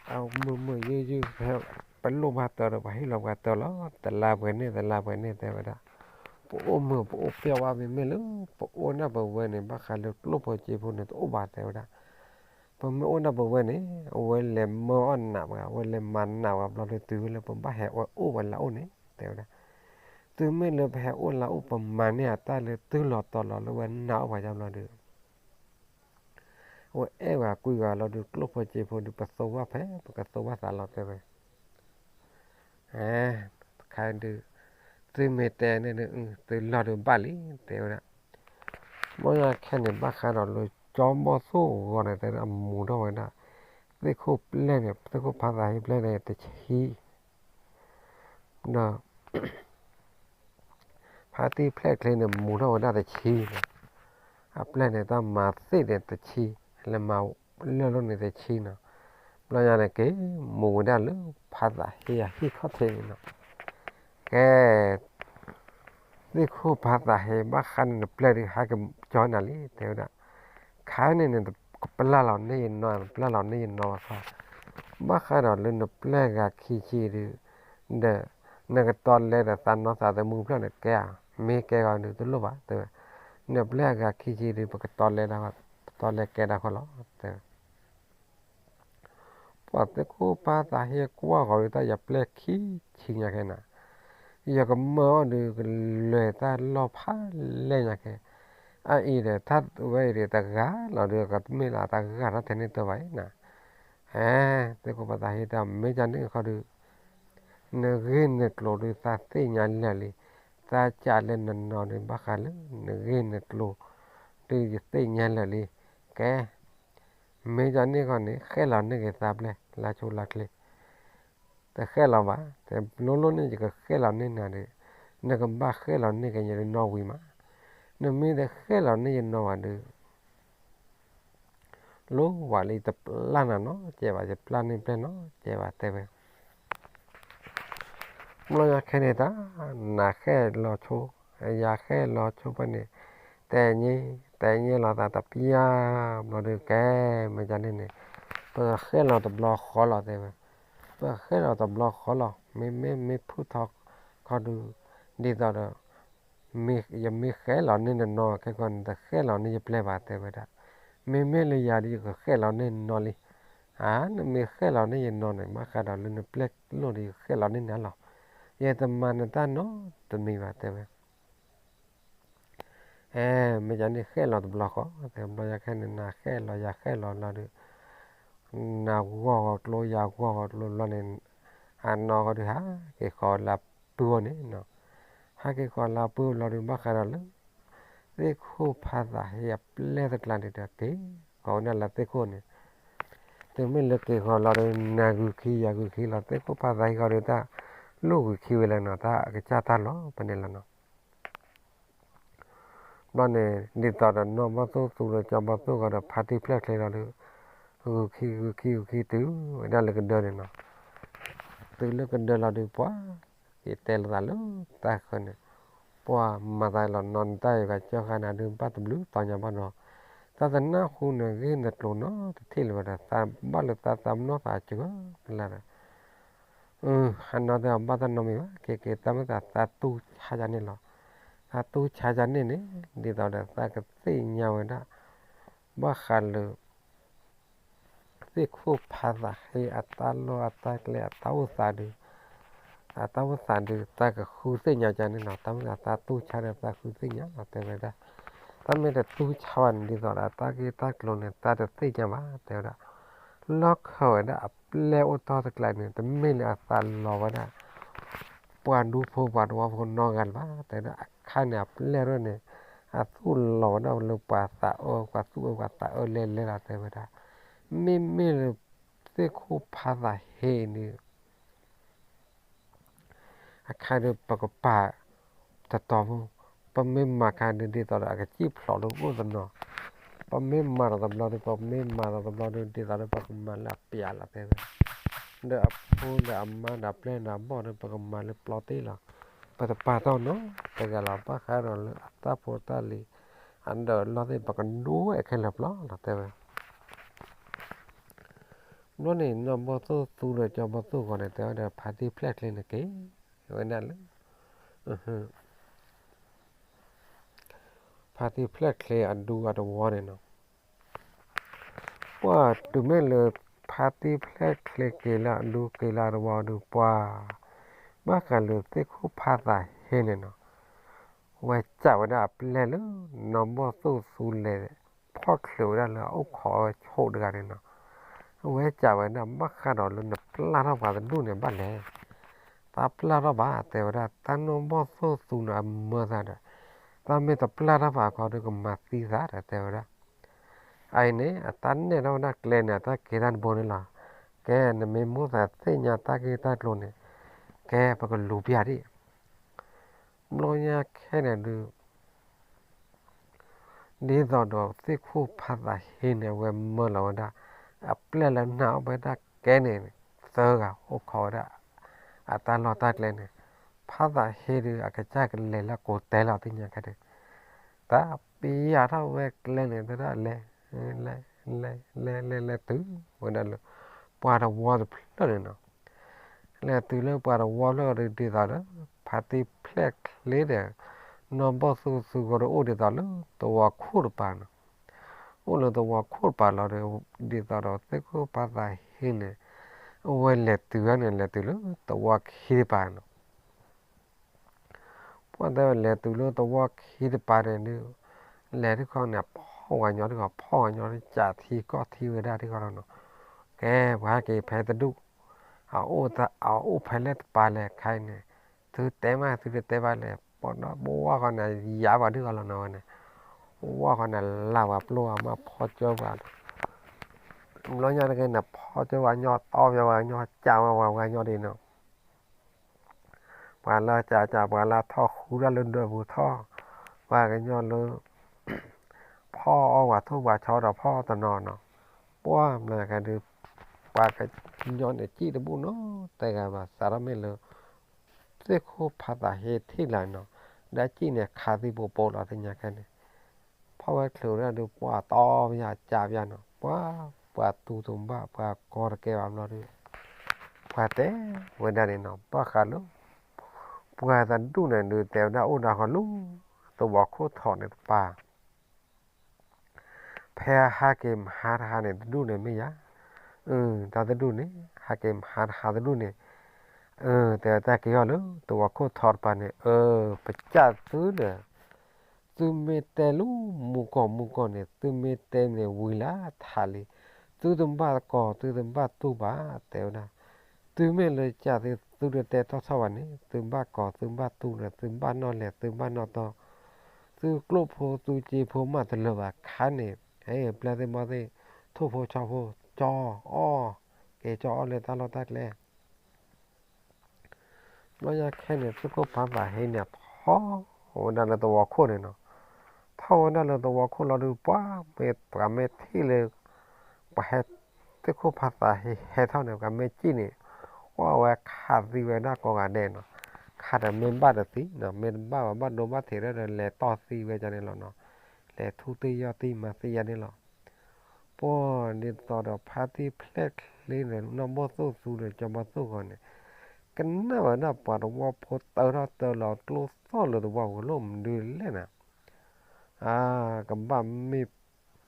အမုာ်မုာ်ယုၢ်ယုၢ် ပလိၣ်ဘၣ်တၢ်ဒီးပှၤဟ့ၣ်လီၤပှၤတၢ်လီၤ. တလါပှဲၤန့ၣ် တလါပှဲၤန့ၣ် တဲဝဲဒၣ်, ပအိၣ်မုာ်ပအိၣ်ပျဲၢ်ဝဲ မ့မ့ၢ်လၢ ပအိၣ်ဒၣ်ပဝဲန့ၣ် ဘၣ်ဃးလၢကျိၣ်ဖိစ့ဖိန့ၣ် တအိၣ်ဘၣ် တဲဝဲဒၣ်. ပမ့ၢ်အိၣ်ဒၣ်ပဝဲန့ၣ် အဝဲလဲၤမၢအီၣ်နးပှၤ အဝဲလဲၤမၤနးပှၤ ဘျီလၢတုၤဝဲလၢပဘၣ်ဟဲအဝဲအိၣ်ဝဲလၢအအိၣ်န့ၣ် တဲဝဲဒၣ်. တုၤမ့ၢ်လၢပဟဲအိၣ်လၢအအိၣ် ပမၤန့ၢ်အတၢ်လၢတုၤလီၤတီၤလီၤလၢဝဲနးအီၣ်ပှၤယါဘျီဒီး အဝဲအဲၣ်ဝဲကွံဝဲလီၤဒီး ကျိၣ်ဖိစ့ဖိဒီး ပသိဘၣ်ဖဲ ပကသိဘၣ်သးလီၤ တဲဝဲ. တခါဒုး သုမ့ၢ်တဲန့ၣ်ဒုး သုလီၢ်ဒုးဘၣ်လံ တဲဝဲဒၣ်. ဘျီညါခဲန့ၣ် ဘၣ်ဃးဒီးလၢကၠီဘီၣ်သိၣ်အဂီၢ်န့ၣ် တဲဒၣ်အမူၤထီၣ်ဝဲဒၣ် သ့ၣ်ခိၣ်ပျဲၢ်န့ၣ် သ့ၣ်ခိၣ်ဖါသးဟ့ပျဲၢ်န့ၣ် တဆံ ဒီး ဖါတံၢ်ဖျဲၣ်ချ့န့ၣ် မူၤထီၣ်ဝဲဒၣ်တဆံန့ၣ်, အပျဲၢ်န့ၣ် တၢ်မၤသ့ၣ်န့ၣ်တဆံ, လဲၤမၤလၢၢ်လိၣ်န့ၣ်တဆံနီၤ. ဘျီညါန့ၣ်က့ၤ မူၤဝဲဒၣ်လၢဖါသးဟ့အဟံၣ်ခီၣ်ထံးန့ၣ်နီၤ. ကဲ သ့ၣ်ခိၣ်ဖါသးဟ့ ဘၣ်ဃးန့ၣ် နပျဲၢ်ဒုးဟဲက့ၤကၠီနၤလံ တဲဝဲဒၣ်. ခါန့ၣ်န့ၣ် ကပျၢ်လီၤန့ၢ်ယနီၤ ပျၢ်လီၤန့ၢ်ယနီၤဘၣ်ခီ, ဘၣ်ဃးဒီးလၢနပျဲၢ်ဂၤခံဆံဒုး ဒီး နကတီၤလဲဒီးသးနီၢ်သးသမူဖျၢၣ်န့ၣ်ကဲဧါ, မ့ၢ်ကဲဂီၤဒုးတလိၣ်ဘၣ် တဲဝဲ. နပျဲၢ်ဂၤခံဆံဒုး ပကတီၤလဲဒၣ် ပတီၤလဲကဲဒၣ်ခီလီၤ တဲဝဲ. ပှၤသ့ၣ်ခိၣ်ဖါသးဟ့ကွၢ်ဃီၤဒုး တၢ်ယပျဲၢ်ခံဆံညါခဲနၤ, ယကမၢအီၣ်ဒုး ကလဲၤတၢ်လီၢ်ဖးလဲၢ်ညါခဲ, အအံၤဒီး ထါဝဲအံၤဒီး တဂၤလီၤဒုး ကတမ့ၢ်လၢတဂၤထီၣ်ထဲန့ၣ်တဘၣ်အံၤနၤ. ဟဲ သ့ၣ်ခိၣ်ဖါသးဟ့တၢ် မ့ၢ်ကန့ၣ်ခီဒုး နဂ့ၢ်နကျိၤဒုး သးသ့ၣ်ညါလၢာ်လံ, သးစးလၢနနီၤဒုး ဘၣ်ဃးလၢနဂ့ၢ်နကျိၤ ဒုးယသ့ၣ်ညါလၢာ်လံ. ကဲ မ့ၢ်ကန့ၣ်ခီန့ၣ် ဃဲၣ်လီၤန့ၢ်က့ၤသးပျဲၢ် လါဆိလါချ့, တဃဲၣ်လီၤဘၣ်, တလိၣ်လိၣ်န့ၣ် ယကဃဲၣ်လီၤန့ၢ်နၤဒီး နကဘၣ်ဃဲၣ်လီၤန့ၢ်က့ၤယနီၢ်ဝံၤမး, နမ့ၢ်တဃဲၣ်လီၤန့ၢ်ယနီၢ်ဘၣ်ဒီး လိၣ်ဝဲလၢယတပျၢ်နၤနီတစဲးဘၣ်, ယပျၢ်န့ၢ်ပျဲၢ်နီတစဲးဘၣ် တဲဝဲ. ဘျီညါခဲန့ၣ်တၢ် နၤဃဲၣ်လီၤဆိ, ယၤဃဲၣ်လီၤဆိဖဲန့ၣ်, တဲညါ တဲညါလီၤသးတပျၢ်, ဘျီဒုးကဲ မ့ၢ်ကန့ၣ်န့ၣ် ပဃဲၣ်လီၤတဘျီဃီလီၤ တဲဝဲ, ပဃဲၣ်လီၤတဘျီဃီလီၤ, မ့မ့ၢ်မ့ၢ်ဖုၣ်ထီခီဒုး ဒ်သိးဒီး ယမ့ၢ်ဃဲၣ်လီၤန့ၢ်နနီၤခဲကီန့ၣ် တဃဲၣ်လီၤန့ၢ်ယပျဲၢ်ဘၣ် တဲဝဲဒၣ်. မ့မ့ၢ်လၢယၤဒီး ယကဃဲၣ်လီၤန့ၢ်နနီၤလံ. အါ နမ့ၢ်ဃဲၣ်လီၤန့ၢ်ယနီၤန့ၣ် ဘၣ်ဃးဒီးလၢနပျဲၢ်လိၣ်ဒီး ယကဃဲၣ်လီၤန့ၢ်နၤလီၤ. ယတမၤနတၢ်နီတမံၤဘၣ် တဲဝဲ. အဲ မ့ၢ်ကန့ၣ်ဃဲၣ်လီၤတဘျီဃီ, တဲဘျီယၤခဲန့ၣ် နၤဃဲၣ်လီၤ ယၤဃဲၣ်လီၤလီၤဒီး နၤဂီၢ်ဂီၤကျိ ယၤဂီၢ်ဂီၤကျိလီၤန့ၣ်, အနီၢ်ကီၢ်ဒုး ဟးက့ၤဃီၤလၢပုၢ်အအိၣ်န့ၣ်, ဟးက့ၤဃီၤလၢပုၢ်အအိၣ်လီၤဒုး ဘၣ်ဃးဒီးလၢ သ့ၣ်ခိၣ်ဖါသးဟ့အပျဲၢ်တကျါန့ၣ်ဒီး က့ၤဃီၤဝဲဒၣ်လၢသ့ၣ်ခိၣ်န့ၣ်, တုၤမ့ၢ်လၢက့ၤဃီၤလီၤဒီး နၤဂုာ်ခံ ယၤဂုာ်ခံလီၤ သ့ၣ်ခိၣ်ဖါသးဟ့ဃီၤဒီး တၢ်လိၣ်ဂုာ်ခံဝဲလၢနီၤ တၢ်အကစၢ်တၢ်လီၤဖဲန့ၣ်လီၤနီၤ. ဘျီန့ၣ် ဒ်သိးဒီးနီၢ်ဘီၣ်သိၣ်သူလၢကၠီဘီၣ်သိၣ်ဂီၤဒီး ဖါတံၢ်ဖျၢၣ်ချ့လီၤဒီး ဂုာ်ခံဂုာ်ခံဂုာ်ခံ တုၤဝဲဒၣ်လၢကဒၢန့ၣ်နီၤ. တုၤလၢကဒၢလီၤဒုး ပှၤက့ၤတဲလိာ်သးလၢတၢ်ဃၢၤန့ၣ်, ပှၤမၤသးလီၤနီၤ နတၢ်အံၤ ကစၢ်ဃါနၤဒုး ဘၣ်တဘျုးသီညါဘၣ်နီၤ. သးတနၢ်ဟူနဂ့ၢ်နကျိၤနီတထံၣ်လၢၤဘၣ်ဒီး သးဘၣ်လၢသးသးပနီၣ်သးစှၤလၢ်ဒီး အၢ ဟးနီၤတဲအီၤ ဘၣ်တၢ်နီတမံၤဘၣ် က့ၤက့ၤ တၢ်မ့ၢ်သးသးတူၢ်ဆါယၤန့ၣ်လီၤ. သးတူၢ်ဆါယၤန့ၣ်န့ၣ် ဒ်သိးဒီးသးကသ့ၣ်ညါဝဲဒၣ် ဘၣ်ဃးလၢ သ့ၣ်ခိၣ်ဖါသးဟ့အတၢ်လီၢ်အတၢ်ကျဲအတၢ်အိၣ်သးဒုး အတၢ်အိၣ်သးဒုး သးကဃုသ့ၣ်ညါယၤန့ၣ်လီၤ. တၢ်မ့ၢ်သးတူၢ်ဆါဒီးသးဃုသ့ၣ်ညါလီၤ တဲဝဲဒၣ်. တၢ်မ့ၢ်တတူၢ်ဆါဘၣ်န့ၣ် ဒ်သိးဒီးအတၢ်ဂ့ၢ်တၢ်ကျိၤန့ၣ် သးတသ့ၣ်ညါဘၣ် တဲဝဲဒၣ်. လီၢ်ခၢၣ်ဝဲဒၣ်အပျဲၢ်အိၣ်တီၢ်တကျါန့ၣ် တမ့ၢ်လၢအသးလီၤဝဲဒၣ် ပှၤဒူဖိပှၤတဝီဖိနီတဂၤလၢၤဘၣ် တဲဝဲဒၣ်. အခါန့ၣ် အပျဲၢ်ဒၣ်န့ၣ် အသူၣ်လီၤဝဲဒၣ်လၢပှၤသးအၢ ပှၤသူၣ်အၢပှၤသးအၢလဲၤလဲၤလီၤ တဲဝဲဒၣ်. မ့မ့ၢ်လၢ သ့ၣ်ခိၣ်ဖါသးဟ့န့ၣ် အခါဒုး ပကပာ်တတီၤဖိ, ပမ့ၢ်မၤခါဒုး ဒ်သိးဒီးအကစံၣ်ဖျိးလၢအိၣ်တနီၤ, ပမ့ၢ်မၤဒီးတဘျီဒီး ပမ့ၢ်မၤဒီးတဘျီဒီး ဒ်သိးဒီးပကမၤလၢအပျဲလီၤတဲဝဲ, ဒီးအဖိဒီးအမါဒီးအပျဲၢ်ဒီးအဘီၣ်ဒီး ပကမၤလၢပျီတ့ၢ်လီၤ, ပတပာ်တၢ်နီတဂၤလီၤ, ဘၣ်ဃးဒီးလၢအတၢ်ဖိတၢ်လံၤ အဒၢးအလီၢ်သ့ၣ် ပကဒိဝဲခဲလၢာ်ပျီလီၤတဲဝဲ. ဘျီန့ၣ် နီၢ်ဘီၣ်သိၣ်သူဒီးကၠီဘီၣ်သိၣ်ဂီၤန့ၣ် တဲဝဲဒီး ဖါတံၢ်ဖျဲၣ်ချ့န့ၣ်က့ၤဝဲဒၣ်လၢ ဖါတံၢ်ဖျဲၣ်ချ့အဒူအတဝီန့ၣ်နီၤ. ပှၤတုၤမ့ၢ်လၢ ဖါတံၢ်ဖျဲၣ်ချ့က့ၤလၢအဒူက့ၤလၢအတဝီဒီး ပှၤ ဘၣ်ဃးလၢသ့ၣ်ခိၣ်ဖါသးဟ့န့ၣ်နီၤ, ဝဲစံးဝဲဒၣ်အပျဲၢ်လၢ နီၢ်ဘီၣ်သိၣ်သူလဲၤ ဖီၣ်ချုးဝဲဒၣ်လၢအအိၣ်ခိးဝဲဆိးတဂၤန့ၣ်နီၤ, ဝဲစံးဝဲဒၣ် ဘၣ်ဃးဒီးလၢနပျၢ်ထီၣ်ပှၤတဒူၣ်န့ၣ်ဘၣ်လဲၣ်, တၢ်ပျၢ်ထီၣ်ဘၣ် တဲဝဲဒၣ်, တၢ်နီၢ်ဘီၣ်သိၣ်သူန့ၣ်အမၢသးဒီး တၢ်မ့ၢ်တပျၢ်ထီၣ်ဘၣ်အခီဒီး ကမၤသံသးဒီး တဲဝဲဒၣ်. အအံၤန့ၣ် အတၢ်နဲၣ်ထီၣ်ဝဲဒၣ်ကျဲန့ၣ် အတၢ်ကဲတၢ်တဘိန့ၣ်လီၤ. ကဲ နမ့ၢ်မိၣ်သးသ့ၣ်ညါတၢ်ဂ့ၢ်တၢ်ကျိၤန့ၣ် ကဲ ပကလူၤပျၢ်ဒံး. ဘျီညါခဲန့ၣ်ဒုး ဒ်သိးဒီးသ့ၣ်ခိၣ်ဖါသးဟ့န့ၣ် အဝဲမၢလီၤဝဲဒၣ် အပျဲၢ်လၢနာ်အီၣ်ဝဲဒၣ်ကျဲန့ၣ် သၢဂၤအိၣ်ခိးဝဲဒၣ် အတၢ်လီၢ်တၢ်ကျဲန့ၣ်, ဖါသးဟ့ဒုး အကစၢ်ကလဲၤလၢကိးတဲလီၤသ့ၣ်ညါခဲန့ၣ်, တၢ်ပျၢ်ထီၣ်ဝဲကျဲန့ၣ် တဲဒၣ်လဲၤ လဲၤ လဲၤ လဲၤ လဲၤတုၤဝဲဒၣ်လၢ ပှၤတဝီတဖျၢၣ်န့ၣ်နီၤ. လဲၤတုၤလၢပှၤတဝီတဖျၢၣ်ဒီး ဒ်သိးဒီး ဖါတံၢ်ဖျဲၣ်ချ့ဒီး နီၢ်ဘီၣ်သိၣ်သူဂီၤဒီး အိၣ်ဒ်သိးလၢသဝီခိၣ်တပၤနီၤ. အိၣ်လၢသဝီခိၣ်တပၤလီၤဒီး ဒ်သိးဒီးသ့ၣ်ခိၣ်ဖါသးဟ့န့ၣ် အဝဲလဲၤတုၤန့ၣ် လဲၤတုၤလၢသဝီခံတပၤနီၤ. ပှၤတဲလဲၤတုၤလၢသဝီခံတပၤန့ၣ်ဒုး လဲၤတခီန့ၣ် ဖီၣ်ဝဲညီတခီ ဖီၣ်ဝဲညီ ကးထံကီၢ်ထံဝဲဒၣ်တခီလီၤနီၤ. ကဲ ပှၤဟဲက့ၤဖဲတဒူၣ် အအိၣ်ဖဲလဲၣ်တပၤလဲၣ်ခါအံၤန့ၣ် သုတဲမး သုတတဲဘၣ်လဲၣ် ပှၤဒီးဘဝါဃီန့ၣ် ယၤပှၤဒုးဃီလီၤနီၤဝဲန့ၣ်, ဘဝါဃီန့ၣ် လၢပှၤပျိၢ်အမး ဖီၣ်ကၢပှၤ ဘျီညါတဂ့ၤန့ၣ် ဖီၣ်ကၢပှၤညီတီပှၤဝဲညီ ကးဝဲပှၤဝဲညီဒ်နီၤ. ပှၤလၢကးကး ပှၤလၢထီၣ်ဃူတၢ်လၢဒၢးပူၤထီၣ်, ပှၤကညီလၢ ဖီၣ်အီၣ်ပှၤထိၣ်ပှၤဆီဒီးဖီၣ်တနီၤနီၤ, ပှၢ်မနုၤကဲဒုး ပှၤကညီန့ၣ် စံၣ်တဘူၣ်နီတဂၤဘၣ် စးထီၣ်မ့ၢ်လၢ သ့ၣ်ခိၣ်ဖးသးဟ့ထံၣ်လၢနီၤ, ဒီးစံၣ်န့ၣ်ခးသံပိပိလီၤသ့ၣ်ညါခဲန့ၣ်, ဖီၣ်ဝဲချုးဝဲဒၣ်ဒုး ပှၤတီပယၢ်ကးပယၢ်နီၤ, ပှၤ ပှၤတူၢ်တဘၣ် ပှၤကီတကဲဘၣ်ဘျီဒုး ပှၤတဲဝဲဒၣ်န့ၣ်နီၤ, ဘၣ်ဃးလၢ ပှၤတဒူၣ်န့ၣ်ဒုး တဲဝဲဒၣ်အိၣ်ဒၣ်ဃီလၢ သဝီခိၣ်ထီးန့ၣ်တပၤ ဖဲဟးက့ၤမဟါတဟါန့ၣ် တဒူၣ်န့ၣ်မ့ၢ်ယၤ, တၢ်တဒူၣ်န့ၣ် ဟးက့ၤမဟါတဟါတဒူၣ်န့ၣ်, တဲတၢ်က့ၤအီၤလၢ သဝီခိၣ်ထီးတပၤန့ၣ်, ပကးသုဒီး သုမ့ၢ်တဲလၢမူကီၢ်မူကီၢ်န့ၣ် သုမ့ၢ်တဲန့ၣ်ဝံၤလၢထးလံ, သုတဘၣ်ကီၢ် သုတဘၣ်တူၢ်ဘၣ် တဲဝဲဒၣ်, သုမ့ၢ်လၢကးသု သုတတဲထီၣ်ထီၣ်ဘၣ်န့ၣ် သုဘၣ်ကီၢ် သုဘၣ်တူၢ်ဒီး သုဘၣ်နီၣ်လဲၢ် သုဘၣ်နီၣ်တီ, သုကျိၣ်ဖိသုစ့ဖိမးတလၢာ်ဘၣ် ခါန့ၣ် ပျဲၢ်သ့ၣ်ဘီၣ်သ့ၣ် ထိၣ်ဖိဆီဖိ ကၠီအီၣ်, က့ၤကၠီအီၣ်လၢတၢ်လီၢ်တၢ်ကျဲ ဘျီညါခဲန့ၣ် သ့ၣ်ခိၣ်ဖးသးဟ့န့ၣ် ထီၣ်ဝဲဒၣ်လၢသဝီခိၣ်န့ၣ်နီၤ, ထီၣ်ဝဲဒၣ်လၢသဝီခိၣ်လီၤဒုး ပှၤမ့ၢ်ပှၤမ့ၢ်ထံၣ်လၢ ပှၤဟဲ သ့ၣ်ခိၣ်ဖးသးဟ့ဟဲထီၣ်န့ၣ် ပှၤမ့ၢ်စံၣ်န့ၣ် အဝဲခးသံဝဲဒၣ်ကိးဂၤဒဲးနီၤ, ခးဒီးမ့ၢ်ဘၣ်တသံနီၤ မ့ၢ်တဘၣ်ဘၣ်ဘၣ်ဒိဘၣ်ထံးဒီး လဲၤတီၢ်သံဝဲဒၣ်န့ၣ်လီၤနီၤ, လဲၤထူၣ်သ့ၣ်ယီၢ်သံမၤသံယါန့ၣ်လီၤ. ပှၤဒ်သိးဒီးဖါတံၢ်ဖျဲၣ်ချ့န့ၣ် နီၢ်ဘီၣ်သိၣ်သူဒီးကၠီဘီၣ်သိၣ်ဂီၤန့ၣ် ကနၣ်ဝဲဒၣ်ပှၤတဝီဖိတၢထီၣ်တၢလီၤကျိသီၣ်လၢသဝီပူၤလီၤမနုၤလဲၣ်နီၤ, အါ ကဘၣ်မ့ၢ်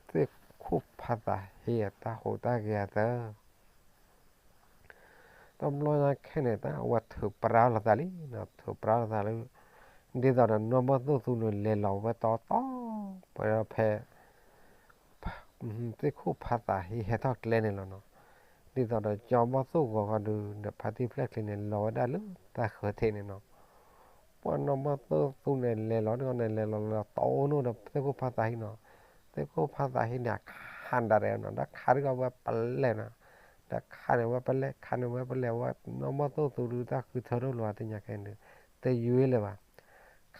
သ့ၣ်ခိၣ်ဖးသးဟ့အတၢ်ဟူးတၢ်ဂဲၤအသၢ တဘျီညါခဲန့ၣ် တၢ်ဝဲထုးပြါလိာ်သးလံနီၤ, ထုးပြါလိာ်သးလၢ ဒ်သိးဒီးနီၢ်ဘီၣ်သိၣ်သူန့ၣ် လဲၤလီၤဝဲတီတီ ပှဲၤဒီးဖဲ သ့ၣ်ခိၣ်ဖးသးဟ့ဟဲထီၣ်ကျဲန့ၣ်လီၤနီၤ, ဒ်သိးဒီးကၠီဘီၣ်သိၣ်ဂီၤဃီဒုး ဒီးဖါတံၢ်ဖျဲၣ်ချ့န့ၣ် လီၤဝဲဒၣ်လၢတၢ်ဃၢၤထံးန့ၣ်နီၤ, ပှၤနီၢ်ဘီၣ်သိၣ်သူန့ၣ် လဲၤလီၤန့ၣ် လဲၤလီၤလီၤတီအိၣ်နီၤဒီးသ့ၣ်ခိၣ်ဖးသးဟ့နီၤ, သ့ၣ်ခိၣ်ဖးသးဟ့န့ၣ် ခးဒၣ်ဒဲးနီၤ ဒီးခးဒ်ကီးဝဲပလဲၣ်နီၤ, ဒီးခးန့ၣ်ဝဲပလဲၣ် ခးန့ၣ်ဝဲပလဲၣ် ဝဲနီၢ်ဘီၣ်သိၣ်သူဒုးတၢ်ဃုထၢထီၣ်လိာ်သ့ၣ်ညါခဲန့ၣ် တယွ့လၢၤဘၣ်,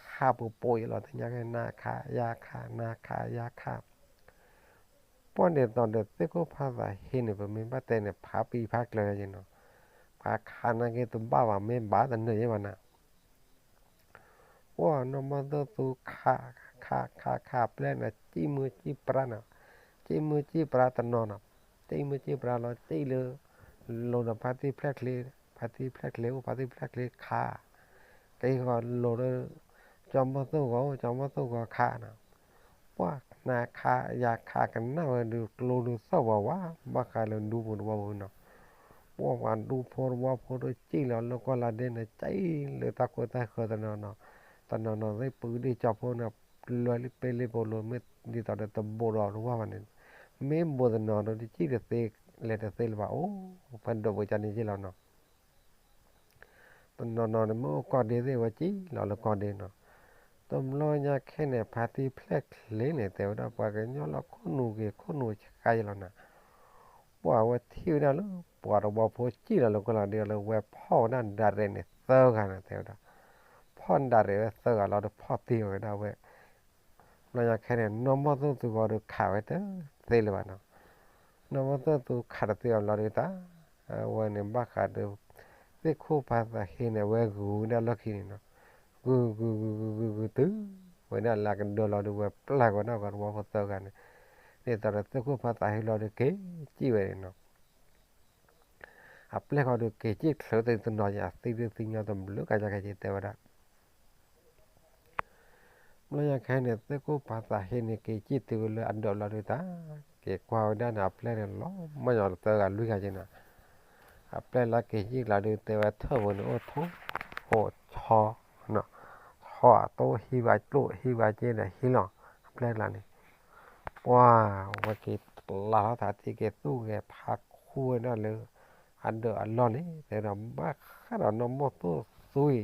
ခးပူၤပိာ်ယလီၤသ့ၣ်ညါခဲ နၤခးယၤခး နၤခးယၤခး ပှၢ်ဒ်သိးဒီးသ့ၣ်ခိၣ်ဖးသးဟ့န့ၣ် ပမ့ၢ်ဘၣ်တဲန့ၣ် ဖးပံဖးကျၢၤယဲနီၤ, ပှၤခးနာ်က့တဘၣ်ဘၣ် မ့ၢ်ဘၣ်တနၢၤယဲဘၣ်နၤ ပှၢ်နီၢ်မီၢ်သိၣ်သူခး ခး ခး ခးပျဲၢ်န့ၣ် စံၣ်မုၢ်စံၣ်ပြါနီၤ, စံၣ်မုၢ်စံၣ်ပြါတနီၤနီၤ, စံၣ်မုၢ်စံၣ်ပြါလီၤ စံၣ်လၢ လိၤဒီးဖါတံၢ်ဖျဲၣ်ချ့, ဖါတံၢ်ဖျဲၣ်ချ့အိၣ် ဖါတံၢ်ဖျဲၣ်ချ့ခး, က့ၤဂီၤလိၤလၢ ကၠီမီၢ်သိၣ်ဂီၤအိၣ် ကၠီမီၢ်သိၣ်ဂီၤခးနီၤ, ပှၢ်နၤခး ယၤခးကနၣ်ဝဲဒုး ကျိဒုးသီၣ်ဝးဝး ဘၣ်ဃးလၢဒူဖိတဝီဖိနီၤ, ပှၢ်ပှၤဒူဖိတဝီဖိဒီးစံၣ်လီၤလၢကီၢ်လါဒဲန့ၣ် စံၣ်လၢတၢ်ခိတၢ်ဃၢၤတနီၤနီၤ, တနီၤနီၤသ့ၣ်ပူၤဒ့ၣ်ကၠီဖိန့ၣ် လွဲလံပ့လ့ပိလိၤ မ့ၢ်ဒ်သိးဒီးတဘိးဒီးတဝၢ်ဘၣ်န့ၣ်, မ့ၢ်ဘိးတနီၤဒီးတစံၣ်တသ့ လဲၤတသ့လၢၤဘၣ် အိၣ် ဖဲဒိးပကၠီန့ၣ်က့လီၤနီၤ တနီၤနီၤန့ၣ် မ့ၢ်အိၣ်ကီၢ်ဒ့သ့ၣ်ဝဲစံၣ်လီၤလၢကီၢ်ဒ့နီၤ, တဘျီညါခဲန့ၣ် ဖါတံၢ်ဖျဲၣ်ချ့န့ၣ် တဲဝဲဒၣ် ပှၤကညီလီၤခိၣ်နူာ်က့ၤခိၣ်နူာ်ဆှါယဲလီၤနၤ, ပှၢ်ဝဲထံၣ်ဝဲဒၣ်လၢ ပှၤတဝီဖိစံၣ်လီၤလၢကီၢ်လါဒဲလၢဝဲဖီၣ်ဝဲဒၣ်ဒၣ်ရဲၣ်န့ၣ် သၢဂၤန့ၣ် တဲဝဲဒၣ်, ဖီၣ်ဒၣ်ရဲၣ်ဝဲသၢဂၤလီၤဒီးဖီၣ်တ့ၢ်ဝဲဒၣ်ဝဲ ဘျီညါခဲန့ၣ် နီၢ်မီၢ်သိၣ်သူဂီၤဒီးခးဝဲတသ့လၢၤဘၣ်နီၤ, နီၢ်မီၢ်သိၣ်သူခးတသ့အီၤဘျီဒီးတၢ်, အဝဲန့ၣ်ဘၣ်ဃးဒီး သ့ၣ်ခိၣ်ဖးသးဟ့န့ၣ် အဝဲဂုၤဝဲဒၣ်လီၢ်ခံန့ၣ်နီၤ, ဂုၤဂုၤဂုၤဂုၤဂုၤဂုၤတုၤဝဲဒၣ်လၢကဒၢလီၤဒီးဝဲပျၢ်ကွံာ်နီၢ်ကီၢ်တဝီဖိသၢဂၤန့ၣ်, ဒ်သိးဒီးသ့ၣ်ခိၣ်ဖးသးဟ့လီၤဒီးက့ၤစံၣ်ဝဲန့ၣ်နီၤ အပျဲၢ်ဃီဒီးက့ၤစံၣ်ချုးသ့တနီၤယါ အသံဒုးသံညီတဘျုးကယကက့ၤတဲဝဲဒၣ်, ဘျီညါခဲန့ၣ် သ့ၣ်ခိၣ်ဖးသးဟ့န့ၣ် က့ၤစံၣ်တုၤဝဲလၢအဒၢးလီၤဒုးတၢ်, က့ၤကွၢ်ဝဲဒၣ်န့ၣ် အပျဲၢ်န့ၣ် လီၤမၢ်ညီတသၢဂၤလွံၢ်ဂၤက့ၤနီၤ, အပျဲၢ်လၢက့ၤစံၣ်ကျါဒုး တဲဝဲထၢၣ်ဖိန့ၣ် အိၣ်ထိၣ်အိၣ်ဆီ, ဆီအသိဟံးဝဲကျိၣ်ဟံးဝဲက့ဒီးဟံးလီၤ, အပျဲၢ်ကျါန့ၣ် ပှၢ်ဝဲက့ၤပျၢ်ထီၣ်သးထံက့ၤသူၣ်ဂဲၤဖးခူဝဲဒၣ်လၢ အဒၢးအလီၢ်န့ၣ် တဲဒီးဘၣ်ဃးဒီးနီၢ်မီၢ်သိၣ်သူအံၤ,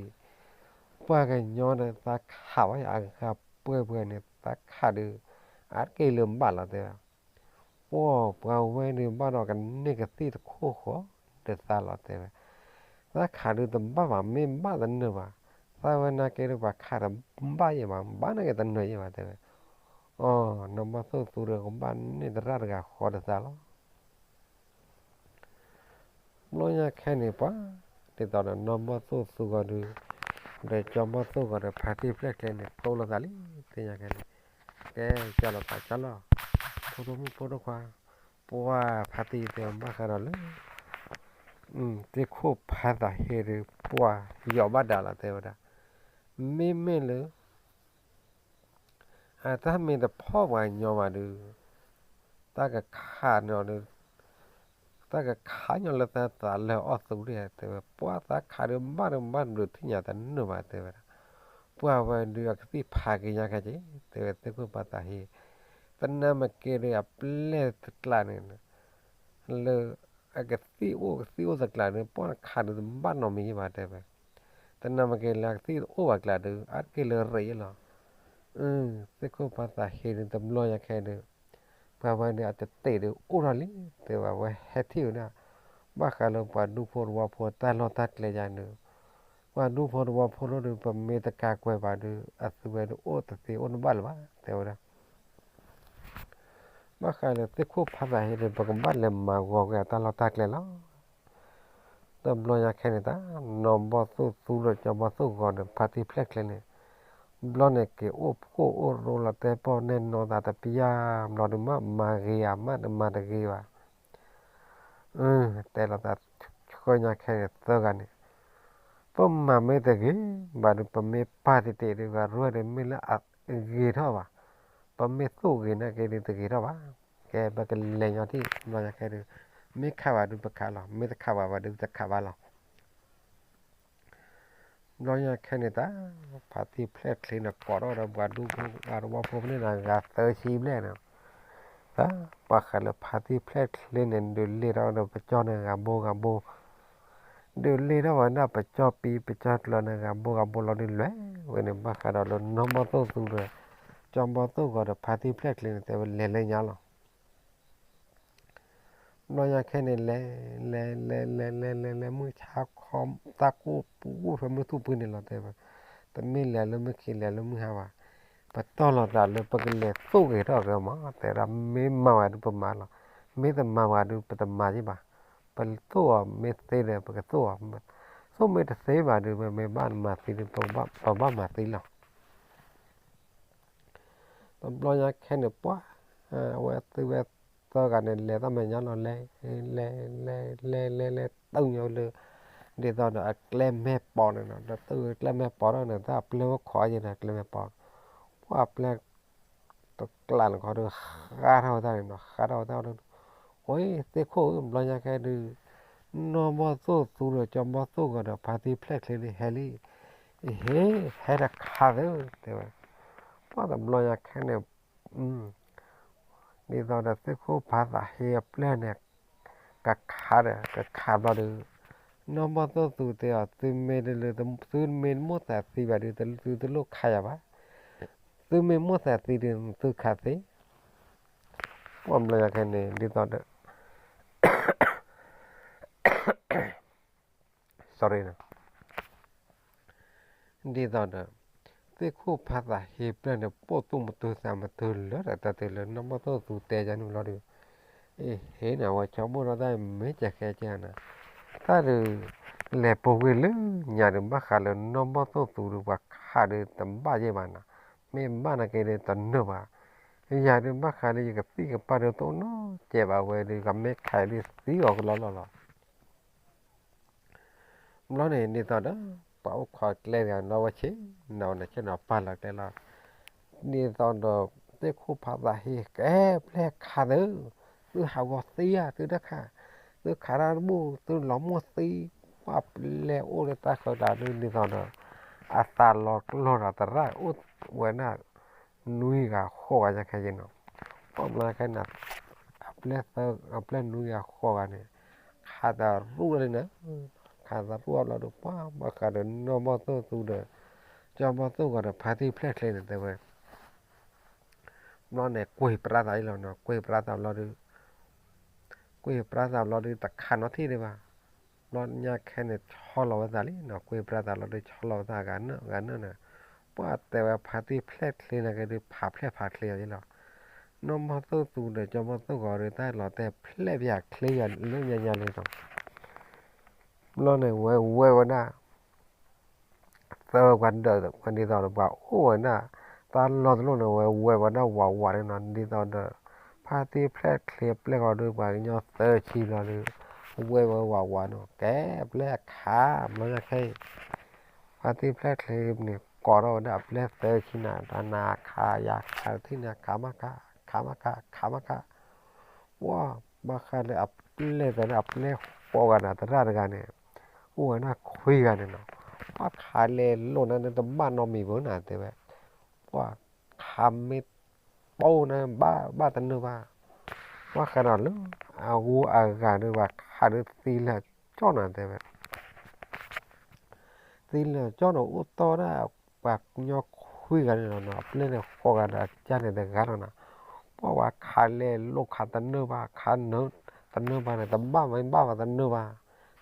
ပှၢ်ကညီန့ၣ် သးခးဝဲအဂၤပှဲၤပှဲၤန့ၣ် သးခးဒုး အါတက့ၢ်လၢဘၣ်လီၤတဲဝဲ, ပှၢ်ပှၤဝဲဒုးဘၣ်ဒီးကန့ၢ်ကသံၣ်တခိၣ်ဃီ ဒီးသးလီၤတဲဝဲ, သးခးဒုးတဘၣ်ဘၣ် မ့ၢ်ဘၣ်တနၢၤဘၣ်, သးဝဲနာ်က့ဒီးပှၤခးတဘၣ်ယဲၢ်ဘၣ် ဘၣ်နာ်က့တနၢၤယဲၢ်ဘၣ်တဲဝဲ, အီ နီၢ်မီၢ်သိၣ်သူဒီးကဘၣ်န့ၢ်သရၣ်တဂၤဃီဒီးသးလီၤ ဘျီညါခဲန့ၣ်ပှၤ, ဒ်သိးဒီးနီၢ်မီၢ်သိၣ်သူဂီၤဒုး, ဒီးကၠီမီၢ်သိၣ်ဂီၤဒီး ဖါတံၢ်ဖျဲၣ်ချ့န့ၣ် တိလိာ်သးလံ, သ့ၣ်ညါခဲန့ၣ်, ကဲ, ကၠီလီၤသးကၠီလီၤ, ဖိဒိၣ်မုၣ်ဖိဒိၣ်ခွါ, ပှၢ်ဖါတံၢ်တဲဘၣ်ဃးဒီးလၢ သ့ၣ်ခိၣ်ဖးသးဟ့ဒီး ပှၢ်ယီၤဘၣ်ဒၣ်လီၤတဲဝဲဒၣ်, မ့မ့ၢ်လၢ အတၢ်မ့ၢ်တဖီၣ်ပှၤကညီဘၣ်ဒုး, တၢ်ကခးန့ၣ်ဒီး, တၢ်ကခးညီလၢသးသးလၢအီၣ်သူဒၣ်တဲဝဲ, ပှၢ်သးခးဒုးဘၣ်ဒုးဘၣ်ဘျုးထံၣ်ညါတနုာ်ဘၣ်တဲဝဲဒၣ်, ပှၢ်ဝဲဒုးအကသံၣ်ဖးက့ၤညါခဲက့ၤ, တဲဝဲသ့ၣ်ခိၣ်ဖးသးဟ့, တနၤမ့ၢ်က့ၤဒီးအပျဲၢ်တကျါန့ၣ် လၢ အကသံၣ်အိၣ်ကသံၣ်အိၣ်တကျါန့ၣ် ပှၢ်ခးဒုးတဘၣ်နီတမံၤယဲၢ်ဘၣ်တဲဝဲ, တနၤမ့ၢ်က့ၤလၢအကသံၣ်တအိၣ်ဘၣ်ကျါဒုး အါတက့ၢ်လၢရ့းယဲၢ်လီၤ, သ့ၣ်ခိၣ်ဖးသးဟ့ဒုးတဘျီညါခဲဒုး, ပှၤဝဲဒုးအတတဲာ်ဒုးအိၣ်ထီၣ်လံ, တဲဝဲဝဲဟဲထံၣ်ဝဲဒၣ်, ဘၣ်ဃးလၢပှၤဒူဖိတဝီဖိတၢ်လီၢ်တၢ်ကျဲယါဒုး, ပှၤဒူဖိတဝီဖိလီၤဒုး ပမ့ၢ်တကးကွဲးဘၣ်ဒုး အသုဝဲဒုးအိၣ်တသ့အိၣ်တဘၣ်လၢၤဘၣ် တဲဝဲဒၣ် ဘၣ်ဃးလၢသ့ၣ်ခိၣ်ဖးသးဟ့ဒီး ပကဘၣ်လဲၤမၤဂီၤကွံာ်အတၢ်လီၢ်တၢ်ကျဲလီၤ. တဘျီညါခဲန့ၣ်တၢ် နီၢ်ဘီၣ်သိၣ်သူဒီးကၠီဘီၣ်သိၣ်ဂီၤဒီး ဖါတံၢ်ဖျဲၣ်ချ့န့ၣ်, ဘျီန့ၣ်က့ၤအိၣ်ဖှိၣ်အိၣ်ရိလီၤတဲပီၣ်နဲၣ်နီၢ်သးတပျၢ် ဘျီဒုးမ့ၢ်မၤဂ့ၤဧါ မ့ၢ်တမၤတဂ့ၤဘၣ် တဲလီၤသးဆှၢညါခဲန့ၣ်သၢဂၤန့ၣ်, ပမၤမ့ၢ်တဂ့ၤဘၣ်ဒီး ပမ့ၢ်ပာ်တံာ်တံာ်ဒီး ဂၤရဲၣ်ဒီးမ့ၢ်လၢအဂ့ၤထီၣ်ဘၣ်, ပမ့ၢ်သိၣ်ဂ့ၤနာ်က့ဒီးတဂ့ၤထီၣ်ဘၣ်, ကဲပကလဲၤညီထံၣ် ဘျီညါခဲဒီး, မ့ၢ်ခးဘၣ်ဒီးပခးလီၤ, မ့ၢ်တခးဘၣ်ဘၣ်ဒီးတခးဘၣ်လီၤ. ဘျီညါခဲန့ၣ်တၢ်, ဖါတံၢ်ဖျဲၣ်ချ့န့ၣ် ကိးထီၣ်ဒီးပှၤဒူဖိပှၤတဝီဖိဖဲန့ၣ်ဂၤသၢဆံဘျဲၣ်န့ၣ်, တၢ်ပှၤဃးလၢဖါတံၢ်ဖျဲၣ်ချ့န့ၣ် ဒုးလ့ၣ်ထီၣ်ဒီးပကၠီန့ၣ်ဂၤဘိဂၤဘိ, ဒုးလ့ၣ်ထီၣ်ဝဲဒၣ်ပကၠီပံၤပကၠီကျၢၤန့ၣ်ဂၤဘိဂၤဘိလီၤဒုးလဲၤဝဲန့ၣ် ဘၣ်ဃးဒီးလၢနီၢ်ဘီၣ်သိၣ်သူဒီး ကၠီဘီၣ်သိၣ်ဂီၤဒီးဖါတံၢ်ဖျဲၣ်ချ့န့ၣ် တဲဝဲလဲၤလၢညါလီၤ. ဘျီညါခဲန့ၣ် လဲၤ လဲၤ လဲၤ လဲၤ လဲၤ လဲၤ လဲၤ မုၢ်ဆါခီ တၢ်ကိၢ်ပူၤဖဲမုၢ်ထူၣ်ပူၤန့ၣ်လီၤတဲဝဲ, တမ့ၢ်လဲၤလၢမုၢ်ခံ လဲၤလၢမုၢ်ဟါဘၣ်, ပတီၢ်လီၤသးလၢပကလဲၤသိၣ်က့ၤထီၣ်က့ၤမး တဲဒၣ် မ့ၢ်မၤဝဲဒုးပမၤလီၤ, မ့ၢ်တမၤဝဲဒုးပတမၤယံၢ်ဘၣ်, ပသိၣ်အီၤမ့ၢ်သ့ဒီး ပကသိၣ်အီၤ, သိၣ်မ့ၢ်တသ့ဘၣ်ဒုး ပမ့ၢ်ဘၣ်မၤသံဒုး ပဘၣ်မၤသံလီၤ. တဘျီညါခဲန့ၣ် ပှၤ အဝဲသုဝဲသၢဂၤန့ၣ် လဲၤတၢ်မဲာ်ညါလီၤ လဲၤ လဲၤ လဲၤ လဲၤ လဲၤ လဲၤ တုၤညီလၢ ဒ်သိးဒီးအကျဲမ့ၢ်ပိာ်န့ၣ်နီၤ, ဒီးတုၤကျဲမ့ၢ်ပိာ်ထီၣ်န့ၣ် တၢ်အပျဲၢ်ဝဲခိးယဲၢ်န့ၣ် ကျဲမ့ၢ်ပိာ်, ပှၤအပျဲၢ် တကျးန့ၣ်ခီဒီး ဃါထီၣ်ဝဲတၢ်န့ၣ်နီၤ, ဃါထီၣ်ဝဲတၢ်ဒီး ဝဲသ့ၣ်ခိၣ်ဧၢ ဘျီညါခဲဒုး နီၢ်ဘီၣ်သိၣ်သူဒီးကၠီဘီၣ်သိၣ်ဂီၤဒီး ဖါတံၢ်ဖျဲၣ်ချ့လံ ဟဲလံ, အဟ့ ဟဲတခါသၢ တဲဝဲ, ပှၤတဘျီညါခဲန့ၣ် ဒ်သိးဒီးသ့ၣ်ခိၣ်ဖးသးဟ့အပျဲၢ်န့ၣ် ကခးဒီး ကခးဘျီဒီး နီၢ်ဘီၣ်သိၣ်သူတဲအီၤ သုမ့ၢ်တလၢ သုမ့ၢ်တမိၣ်သးသံဘၣ်ဒီး သုတလိၣ်ခးယၤဘၣ်, သုမ့ၢ်မိၣ်သးသံဒီး သုခးသ့, ပှၤဘျီညါခဲန့ၣ် ဒ်သိးဒီး sorry ဒ်သိးဒီး သ့ၣ်ခိၣ်ဖးသးဟ့ပျဲၢ်န့ၣ် ပိာ်သူၣ်မတုၤသးမတုၤလၢတၢ်တၢ်တလၢ နီၢ်ဘီၣ်သိၣ်သူတဲယါန့ၣ်လီၤဒီး အဟ့န့ၣ် အဝဲဆိကမိၣ်ထီၣ်တၢ်မ့ၢ်ကဲဃဲကဲနၤ, တၢ်ဒုး လဲၤပူၤကွံာ်လၢညါဒီး ဘၣ်ဃးလၢနီၢ်ဘီၣ်သိၣ်သူဒီး ပှၤခးဒီးတဘၣ်ယဲၢ်ဘၣ်နၤ, မ့ၢ်ဘၣ်နာ်က့ဒီးတနၢၤဘၣ်, ယၤဒုးဘၣ်ဃးဒီးယကသံၣ်ကပၢ်ဒီးတအိၣ်နီတစဲးဘၣ်ဝဲဒီး ကမ့ၢ်ခးအံၤဒုးသံအီၤကလီလီၢ်လီၤ. ဘျီန့ၣ် ဒ်သိးဒီး ပှၤအိၣ်ခိးကျဲတဂၤနီၣ်ဝဲဆ့ နီၣ်ဝဲန့ၣ်ဆ့နီၣ်ပာ်လီၤကျဲလီၤ. ဒ်သိးဒီး သ့ၣ်ခိၣ်ဖးသးဟ့ကဲပျဲၢ်ခးသၢ, သုဟးဂီၤသံဧါ သုတခါ, သုခးတၢ်တဘူၣ် သုလီၤမိၢ်သံ, ပှၤပျဲၢ်အိၣ်လၢတၢ်ဃၢၤတၢ်ဒုး ဒ်သိးဒီး အသးလီၤကျိၤဒီးသရၣ် အိၣ်ဝဲဒၣ် နွံဂၤဃိးဂၤညါခဲအံၤနီၤ, ပှၤဘျီခဲန့ၣ် အပျဲၢ်သၢ အပျဲၢ်နွံဂၤဃိးဂၤန့ၣ် ခးသရူၣ်လံန့ၣ်, ခးသရူၣ်အဘျီဒီး ပှၤဘၣ်ဃးဒီးနီၢ်ဘီၣ်သိၣ်သူဒီး ကၠီဘီၣ်သိၣ်ဂီၤဒီး ဖါတံၢ်ဖျဲၣ်ချ့န့ၣ်တဲဝဲ, ဘျီန့ၣ် ကွံာ်ပြါသးအံၤလီၤနီၤ, ကွံာ်ပြါသးဘျီဒီး ကွံာ်ပြါသးဘျီဒီး တခးနီထံၣ်ဒံးဘၣ်. ဘျီညါခဲန့ၣ် ဆီလီၤဝဲသးလံနီၤ, ကွံာ်ပြါသးဘျီဒီး ဆီလီၤဝဲသးဂၤနၢၣ်ဂၤနၢၣ်န့ၣ်, ပှၤတဲဝဲဖါတံၢ်ဖျဲၣ်ချ့န့ၣ်က့ၤဒီး ဖးဖျဲၣ်ဖးချ့အီၤလီၤ. နီၢ်ဘီၣ်သိၣ်သူဒီး ကၠီဘီၣ်သိၣ်ဂီၤဒီး တၢ်လီၤတဲာ်ဖျဲၣ်ပယၤချ့ယၤလၢညါညါလံနီၤ. ဘျီန့ၣ် ဝဲဝဲဝဲဒၣ် သၢပှၤဒၢး ပှၤဒ်သိးဒီးပှၤအိၣ်ဝဲဒၣ် တၢ်လီၢ်တလီၢ်န့ၣ် ဝဲဝဲဝဲဒၣ်ဝးဝးန့ၣ်နီၤ, ဒ်သိးဒီး ဖါတံၢ်ဖျဲၣ်ချ့အပျဲၢ်ဃီဒီး ပှၤကညီသၢဆံလီၤဒီး ဝဲဝဲဝးဝးနီၤ, ကဲပျဲၢ်အခး ဘျီညါခဲအံၤ ဖါတံၢ်ဖျဲၣ်ချ့န့ၣ် ကိးထီၣ်ဝဲဒၣ်အပျဲၢ်သၢဆံနၤ, တၢ်နၤခးယၤခးတထံၣ်န့ၣ် ခးမးခး ခးမးခး ခးမးခး ပှၤဘၣ်ဃးလၢအပျဲၢ်သၢန့ၣ် အပျဲၢ်ဃိးဂၤန့ၣ် သရၣ်တဂၤန့ၣ် အိၣ်ဝဲဒၣ်ခွံဂၤန့ၣ်နီၤ, ပှၤခးလဲၤလိာ်နၤန့ၣ် တဘၣ်နီတမံၤဘၣ်နၤတဲဝဲ, ပှၤခးမ့ၢ်ပိာ်န့ၣ် ဘၣ်ဘၣ်တနၢၤဘၣ်, ပှၤဃးဒီးလၢ အဂုၤအဂၤဒီး ပှၤခးဒီးသံလၢာ်ကၠီၣ်နၤတဲဝဲ သံလၢာ်ကၠီၣ်န့ၣ် အိၣ်တီၢ်ဒၣ် ပှၤကညီခွံဂၤန့ၣ်လီၤနီၤ, အပျဲၢ်န့ၣ်ဃိးဂၤဒီး အကစၢ်န့ၣ်တဂၤလီၤနီၤ, ပှၤဝဲခးလဲၤလိာ်ခးတနၢၤဘၣ်, ခးနၢၤတနၢၤဘၣ်န့ၣ် တဘၣ်မ့ၢ်ဘၣ်ဘၣ်တနၢၤဘၣ်,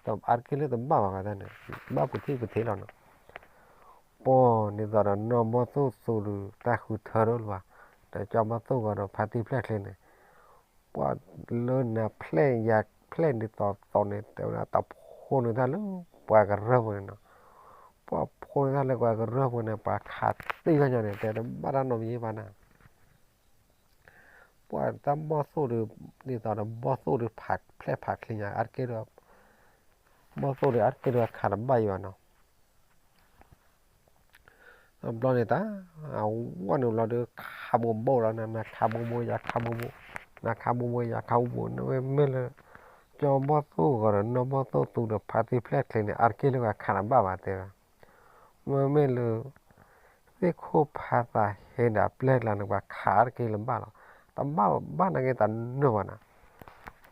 အါတက့ၢ်လၢတဘၣ်ဘၣ်ဘၣ်န့ၣ် ဘၣ်ပထံၣ်ပထံၣ်လီၤနီၤ, ပှၤဒ်သိးဒီးနီၢ်ဘီၣ်သိၣ်သူဒီး တၢ်ဃုထၢထီၣ်လၢၤဘၣ်, ဒီးကၠီဘီၣ်သိၣ်ဂီၤဒီး ဖါတံၢ်ဖျဲၣ်ချ့န့ၣ် ပှၤလၢနၤဖျဲၣ်ယၤဖျဲၣ်ဒ်သိးသိးန့ၣ် တဲဝဲဒၣ်တၢ်ဖိန့ၢ်တၢ်လၢပှၤကရၢၢ်ပူၤန့ၣ်နီၤ, ပှၤဖိန့ၢ်တၢ်လၢပှၤကရၢၢ်ပူၤန့ၣ် ပှၤခးသံလီၤညါန့ၣ် တဲတဘၣ်တၢ်နီတမံၤဘၣ်နၤ, ပှၤတၢ်ဘီၣ်သိၣ်ဒီး ဒ်သိးဒီးဘီၣ်သိၣ်ဒီးဖးဖျဲၣ်ဖးချ့ညါ အါတက့ၢ်ဒီး ဘီၣ်သိၣ်ဒီးအါတက့ၢ်ဒီးခးတဘၣ်ယံၤဘၣ်နီၤ အဘျီန့ၣ်တၢ် အဝဲန့ၣ်ဘျီဒီး ခးဘိးဘိးလီၤနၤ နၤခးဘိးဘိး ယၤခးဘိးဘိး နၤခးဘိးဘိးယၤခးဘိးဘိး နမ့မ့ၢ်လၢ ကၠီဘီၣ်သိၣ်ဂီၤဒီး နီၢ်ဘီၣ်သိၣ်သူဒီး ဖါတံၢ်ဖျဲၣ်ချ့န့ၣ် အါတက့ၢ်လၢပှၤခးတဘၣ်ဘၣ်တဲဝဲ မ့မ့ၢ်လၢ သ့ၣ်ခိၣ်ဖးသးဟ့ဒီးအပျဲၢ်ကျါန့ၣ် ပှၤခးအါတက့ၢ်လၢဘၣ်လီၤ. တဘၣ်ဘၣ်နာ်က့တနၢၤဘၣ်နၤ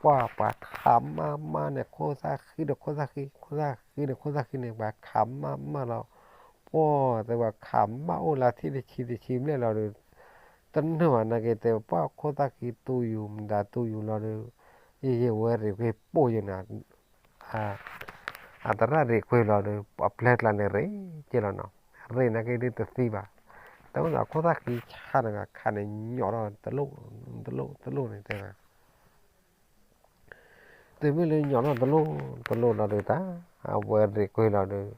ပှၤပှၤခးမးမးန့ၣ် ခိၣ်သၣ်ဃံဒီးခိၣ်သၣ်ဃံ ခိၣ်သၣ်ဃံန့ၣ် ခိၣ်သၣ်ဃံန့ၣ် ပှၤခးမးမးလီၤ. ပှၤတဲပှၤခးမးအိၣ်လၢထံၣ်တဆံတဆံဘျဲၣ်လီၤဒီး တနၢၤဘၣ်နာ်က့တဲ ပှၤခိၣ်သၣ်ဃံတူၢ်ယူၤ မတၤတူၢ်ယူၤလီၤဒီး ယယဝဲရ့ၣ်ကွ့ၢ်ပိၢ်ယနၤ အသရၣ်ရ့ၣ်ကွ့ၢ်လီၤဒီး အပျဲၢ်ကျါန့ၣ်ရ့ၣ်က့လီၤနီၤ. ရ့ၣ်နာ်က့ဒ်တသံဘၣ်. တ တၢ်မ့ၢ်သးခိၣ်သၣ်ဃံဆါန့ၣ် ခါန့ၣ်ညီၣ်ထီၣ်တလိၣ်တလိၣ်တလိၣ်န့ၣ်တဲဝဲ တုၤမ့ၢ်လၢညီၣ်ထီၣ်တလိၣ်တလိၣ်လီၤဒုးတၢ် အဝဲရ့းကွံာ်လီၤ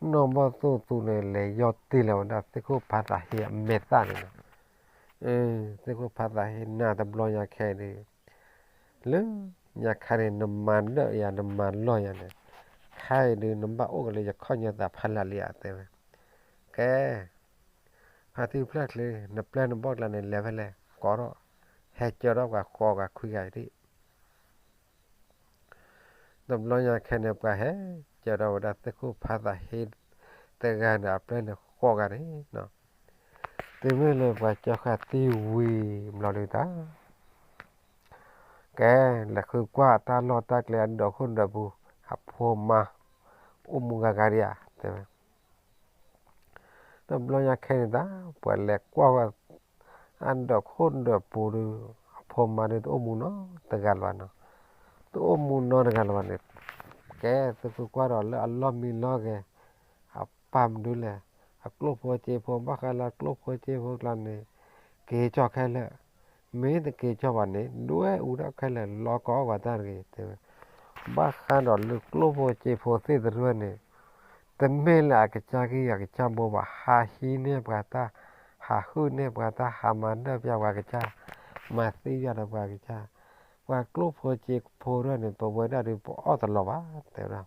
ဒုး နီၢ်ဘီၣ်သိၣ်သူန့ၣ် လဲၤယီၢ်တ့ၢ်လီၤဝဲဒၣ်သ့ၣ်ခိၣ်ဖးသးဟ့အမဲာ်သၣ်န့ၣ်လီၤ. သ့ၣ်ခိၣ်ဖးသးဟ့နၢ်တဘျီညါခဲအံၤဒုး လၢညါခါန့ၣ် နမၤဒၢၣ်ယၤ နမၤလီၢ်ယၤန့ၣ် ခါအံၤဒုး နဘၣ်အိၣ်က့ၤလၢယခီၣ်ညီသးဖးလၢ်လံဧါ တဲဝဲ. ကဲ ဖါတံၢ်ဖျၢၣ်ချ့ နပျဲၢ်နဘီၣ်ကျါန့ၣ် လဲၤဖဲလဲၣ် ကိးထီၣ် ဟဲကၢထီၣ်ပှၤဃိးဂၤခွံဂၤအံၤဒံး တဘျီညါခဲန့ၣ် ပှၤဟဲကၢထီၣ်ဝဲဒၣ်သ့ၣ်ခိၣ်ဖးသးဟ့တဂၤန့ၣ် အပျဲၢ်န့ၣ်ဃိးဂၤန့ၣ် တုၤမ့ၢ်လၢပှၤကၠီဃာ်သံဝံၤဘျီဒုးတၢ် ကဲ လဲၤဃုကွၢ်တၢ်လီၢ်တၢ်ကျဲအဒိးခိၣ်ဒိးပူၤ အဖိမါ အိၣ်မူဂၤဂၤဒံးဧါ တဲဝဲ. တဘျီညါခဲန့ၣ်တၢ် ပှၤလဲၤကွၢ်ဝဲ အဒိးခိၣ်ဒိးပူၤဒုး အဖိမါဒုးတအိၣ်မူနီတဂၤလၢၤဘၣ်နီၤ, တအိၣ်မူနီတဂၤလၢၤဘၣ်န့ၣ်, ကဲ သုဃုကွၢ်ဒီးလၢအလီၢ်မံလီၢ်ဂဲၤ အပာ်မနုၤလဲၣ်, အကျိၣ်ဖိစ့ဖိ ဘၣ်ဃးလၢအကျိၣ်ဖိစ့ဖိကျါန့ၣ် က့ၤကၠီၣ်ခဲလၢာ်, မ့ၢ်တက့ၤကၠီၣ်ဘၣ်န့ၣ် ဒွဲၣ်အူဒၣ်ခဲလၢာ် လီၤကီအီၣ်ပှၤတၢ်တဂ့ၤ တဲဝဲ. ဘၣ်ဃးဒီးလၢကျိၣ်ဖိစ့ဖိသ့ၣ်တရၢၢ်န့ၣ် တမ့ၢ်လၢအကစၢ်ဂံၢ်အကစၢ်ဘိဘၣ်, ဟးဟံးန့ၢ်ပှၤတၢ်, ဟးဟုၣ်န့ၢ်ပှၤတၢ်, ဟးမၤနၢၣ်ပျၢ်ပှၤကစၢ်, မၤသံပျၢ်ဒီးပှၤကစၢ်, ပှၤကျိၣ်ဖိစ့ဖိတရၢၢ်န့ၣ် ပဝဲဒၣ်ဒုးပအီၣ်တလီၤဘၣ် တဲဝဲဒၣ်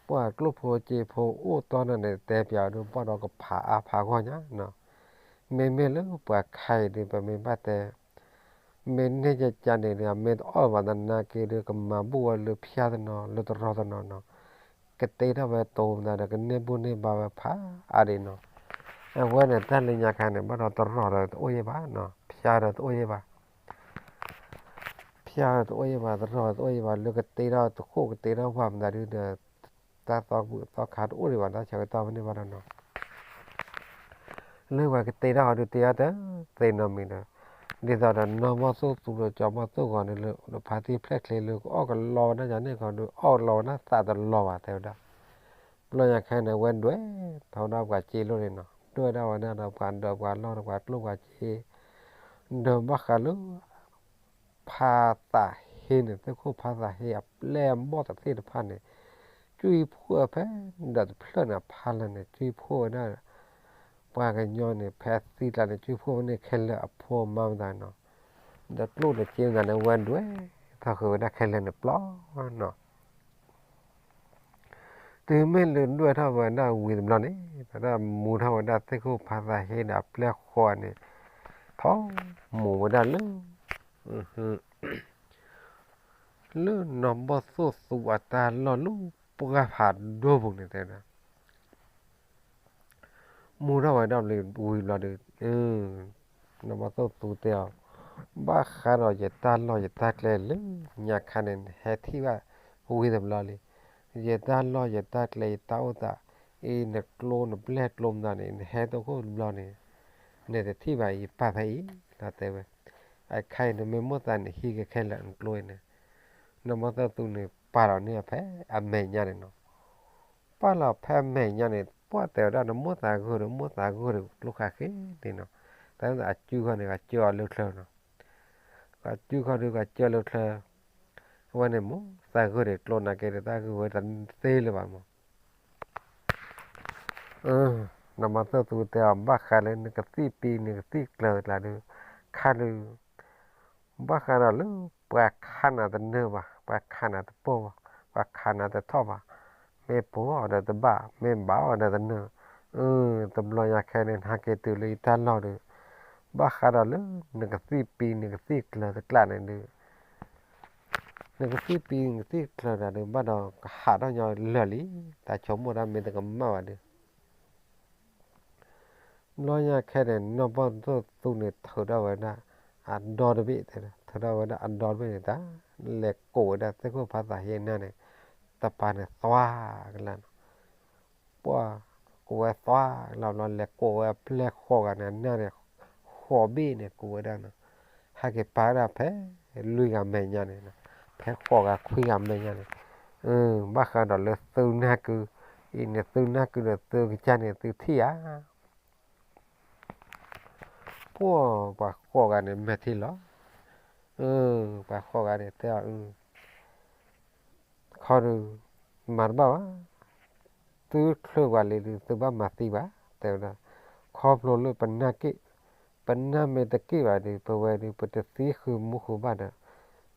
ပှၤကျိၣ်ဖိစ့ဖိအိၣ်တီၢ်န့ၣ်န့ၣ် တဲပျးဒုး ဘၣ်ဒီးကဖးအါဖးဂီၢ်ညါနီၤ, မ့မ့ၢ်လၢပှၤခါအံၤဒုး ပမ့ၢ်ဘၣ်တဲ မ့ၢ်န့ၢ်ကကါန့ၣ်ဒီး မ့ၢ်တအီၣ်ဘၣ်သနာ်က့ဒုး ကမၤဘူၣ်ဝဲလၢဖၠါတနီၤ လၢတရီတနီၤနီၤ, ကတ့ထီၣ်ဝဲတိၤမတၤဒီး ကန့ၢ်ဘူၣ်န့ၢ်ဘါဝဲဖးအါဒံးနီၤ, အဝဲန့ၣ်တၢ်လၢညါခါန့ၣ် ဘၣ်ဒီးတရီဒီးတအိၣ်ယဲၢ်ဘၣ်နီၤ, ဖၠါဒီးတအိၣ်ယဲၢ်ဘၣ် ဖၠါတအိၣ်ယဲၢ်ဘၣ် တရီတအိၣ်ယဲၢ်ဘၣ် လၢကတ့ထီၣ်တခိၣ်ကတ့ထီၣ်ဝၣ်မတၤဒုးဒီး တၢ်သီဘူၣ်သီခါတအိၣ်ဒံးဘၣ် တၢ်ဆၢကတီၢ်ဖဲန့ၣ်ဘၣ်ဒီးနီၤ, လၢပှၤကတ့ထီၣ်ဟီဒုးတ့ထီၣ်တသ့နီတမံၤဒီး, ဒ်သိးဒီးနီၢ်ဘီၣ်သိၣ်သူဒီးကၠီဘီၣ်သိၣ်ဂီၤန့ၣ်လၢ ဖါတံၢ်ဖျဲၣ်ချ့လၢကအီၣ်ကလီဝဲဒၣ်ယၤန့ၣ်ခီဒုး အီၣ်ကလီဝဲဒၣ်သးတလီၤဘၣ် တဲဝဲဒၣ် ဘျီညါခဲန့ၣ် ဝဲဒွဲၣ်ထီၣ်ဝဲဒၣ်ပှၤစ့လိၣ်န့ၣ်နီၤ, ဒွဲၣ်ဒၣ်ဝဲဒၣ်ဒီးပှၤဒၢးပှၤလီၢ်ဒီးပှၤကျိၣ်ပှၤစ့, ဒီးဘၣ်ဃးလၢ ဖါသးဟ့န့ၣ် သုးခိၣ်ဖါသးဟ့အပျဲၢ်အဘီၣ်သ့ၣ်တဖၣ်န့ၣ်, ကွံာ်ဖှိၣ်ဖဲဒီးတဖျၢၣ်န့ၣ် ဖါလၢ်န့ၣ် ကွံာ်ဖှိၣ်ဝဲဒၣ် ပှၤကညီန့ၣ် ဖဲသံကျါန့ၣ် ကွံာ်ဖှိၣ်ဖဲန့ၣ်ခဲလၢာ်အဖိမါမတၤနီၤ, ဒီးကျိၣ်ဒီးစ့မတၤန့ၣ် ဝဲဒွဲၣ်ထီၣ်ဃုာ်ဝဲဒၣ်ခဲလၢာ်န့ၣ်ပျီနီၤ တုၤမ့ၢ်လၢဒွဲၣ်ထီၣ်ဝဲဒၣ်ဝံၤတဘျီန့ၣ် တၢ်မူထီၣ်ဝဲဒၣ်သ့ၣ်ခိၣ်ဖါသးဟ့ဒီးအပျဲၢ်ဃီန့ၣ် ထီၣ်မူဝဲဒၣ်လၢ လၢနီၢ်ဘီၣ်သိၣ်သူအတၢ်လီၢ်လၢပှၢ်ဖးဒိၣ်ပူၤန့ၣ်တဲဒၣ် မူထီၣ်ဝဲဒၣ်ဝံၤဘျီဒီး နီၢ်ဘီၣ်သိၣ်သူတဲအီၤ, ဘၣ်ဃးဒီးယတၢ်လီၢ်ယတၢ်ကျဲလၢညါခါန့ၣ် နဟဲထံၣ်ဘၣ်ဝံၤတဘျီလံ. ယတၢ်လီၢ်ယတၢ်ကျဲယတၢ်အိၣ်သး အံၤနကျိနပျဲၢ်ကျိမတၤန့ၣ် နဟဲတအိၣ်ခိၣ်တဘျီန့ၣ် နတထံၣ်ဘၣ်ယပၢ်ဖဲအံၤလီၤတဲဝဲ. အခါအံၤန့ၣ်မ့ၢ်မိၣ်သးန့ၣ်ဟံးက့ၤခဲလၢာ်နကျိအံၤန့ၣ် နီၢ်ဘီၣ်သိၣ်သူန့ၣ် ပာ်လီၤန့ၢ်ဖဲအမဲာ်ညါန့ၣ်နီၤ. ပာ်လီၤဖဲအမဲာ်ညါန့ၣ် ပှၢ်တဲဝဲဒၣ်နမိၣ်သးဂိၢ်ဒီး မိၣ်သးဂိၢ်ဒီးကျိခါဃ့န့ၣ်နီၤ. တၢ်အစုခီန့ၣ် ကစၢအီၤလၢချၢနီၤ. ကစုခီဒီးကစၢလၢချၢ, အဝဲန့ၣ်မိၣ်သးဂိၢ်ဒီးကျိနာ်က့ဒီး တၢ်ဂ့ၢ်ဝဲတသ့လၢၤဘၣ်မး. နီၢ်ဘီၣ်သိၣ်သူတဲအီၤ ဘၣ်ဃးလၢနကသံၣ်ပံနကသံၣ်ကျၢၤတကျါဒီး ခါဒီး ဘၣ်ဃးဒီးလၢ ပှၤခးနၤတနၢၤဘၣ်, ပှၤခးနၤတပိၢ်ဘၣ်, ပှၤခးနၤတထီၣ်ဘၣ်, မ့ၢ်ပိၢ်အီၤဒီးတဘၣ်, မ့ၢ်ဘၣ်အီၤဒီးတနၢၤ, အၢ တဘျီညါခဲန့ၣ် နဟဲက့ၤတုၤလၢယတၢ်လီၢ်ဒီး ဘၣ်ဃးဒီးလၢ နကသံၣ်ပံနကသံၣ်ကျၢၤတကျါန့ၣ်ဒီး နကသံၣ်ပံနကသံၣ်ကျၢၤတကျါဒီး ဘၣ်ဒီးကဟးထီၣ်ညီလၢာ်လံ, တၢ်ဆိကမိၣ်ဒၣ်မ့ၢ်တကမၣ်ဘၣ်ဒီး ဘျီညါခဲန့ၣ် နီၢ်ဘီၣ်သိၣ်သူန့ၣ် ထုးထီၣ်ဝဲဒၣ် အဒီတဘ့ၣ်, ထုးထီၣ်ဝဲဒၣ်အဒီတဘ့ၣ်န့ၣ် တၢ်လဲၤကိးဝဲဒၣ်သ့ၣ်ခိၣ်ဖါသးဟ့န့ၣ် တပၤန့ၣ်သွါကလၢာ်နီၤ. ပှၤကိးဝဲသွါကလၢာ်ဘျီ လဲၤကိးဝဲအပျဲၢ်ဃိးဂၤန့ၣ် အနၢ်န့ၣ် ဃိးဘ့ၣ်န့ၣ် ကိးဝဲဒၣ်နီၤ. ဟဲက့ၤပာ်ဝဲဒၣ်ဖဲလွံၢ်ဂၤမဲာ်ညါန့ၣ်, ဖဲဃိးဂၤခွံဂၤမဲာ်ညါန့ၣ်, ဘၣ်ဃးဒီးလၢသုနၢ်ကု အံၤန့ၣ်သုနၢ်ကုဒီးသုကစၢ်န့ၣ်သုထံၣ်ဧါ. ပှၢ်ပှၤဃိးဂၤန့ၣ်မဲာ်ထံလီၤ. ပှၤဃိးဂၤန့ၣ်တဲအီၤ ခီဒုး မၤတဘၣ်ဘၣ်, သုချုးပှၤလံဒုး သုဘၣ်မၤသံဘၣ် တဲဝဲဒၣ်. ခီဖျိလၢပနၢ်က့ၣ်, ပနၢ်မ့ၢ်တက့ၣ်ဘၣ်ဒီး ပဝဲဒုး ပတသံဃုာ်မူဃုာ်ဘၣ်ဒီး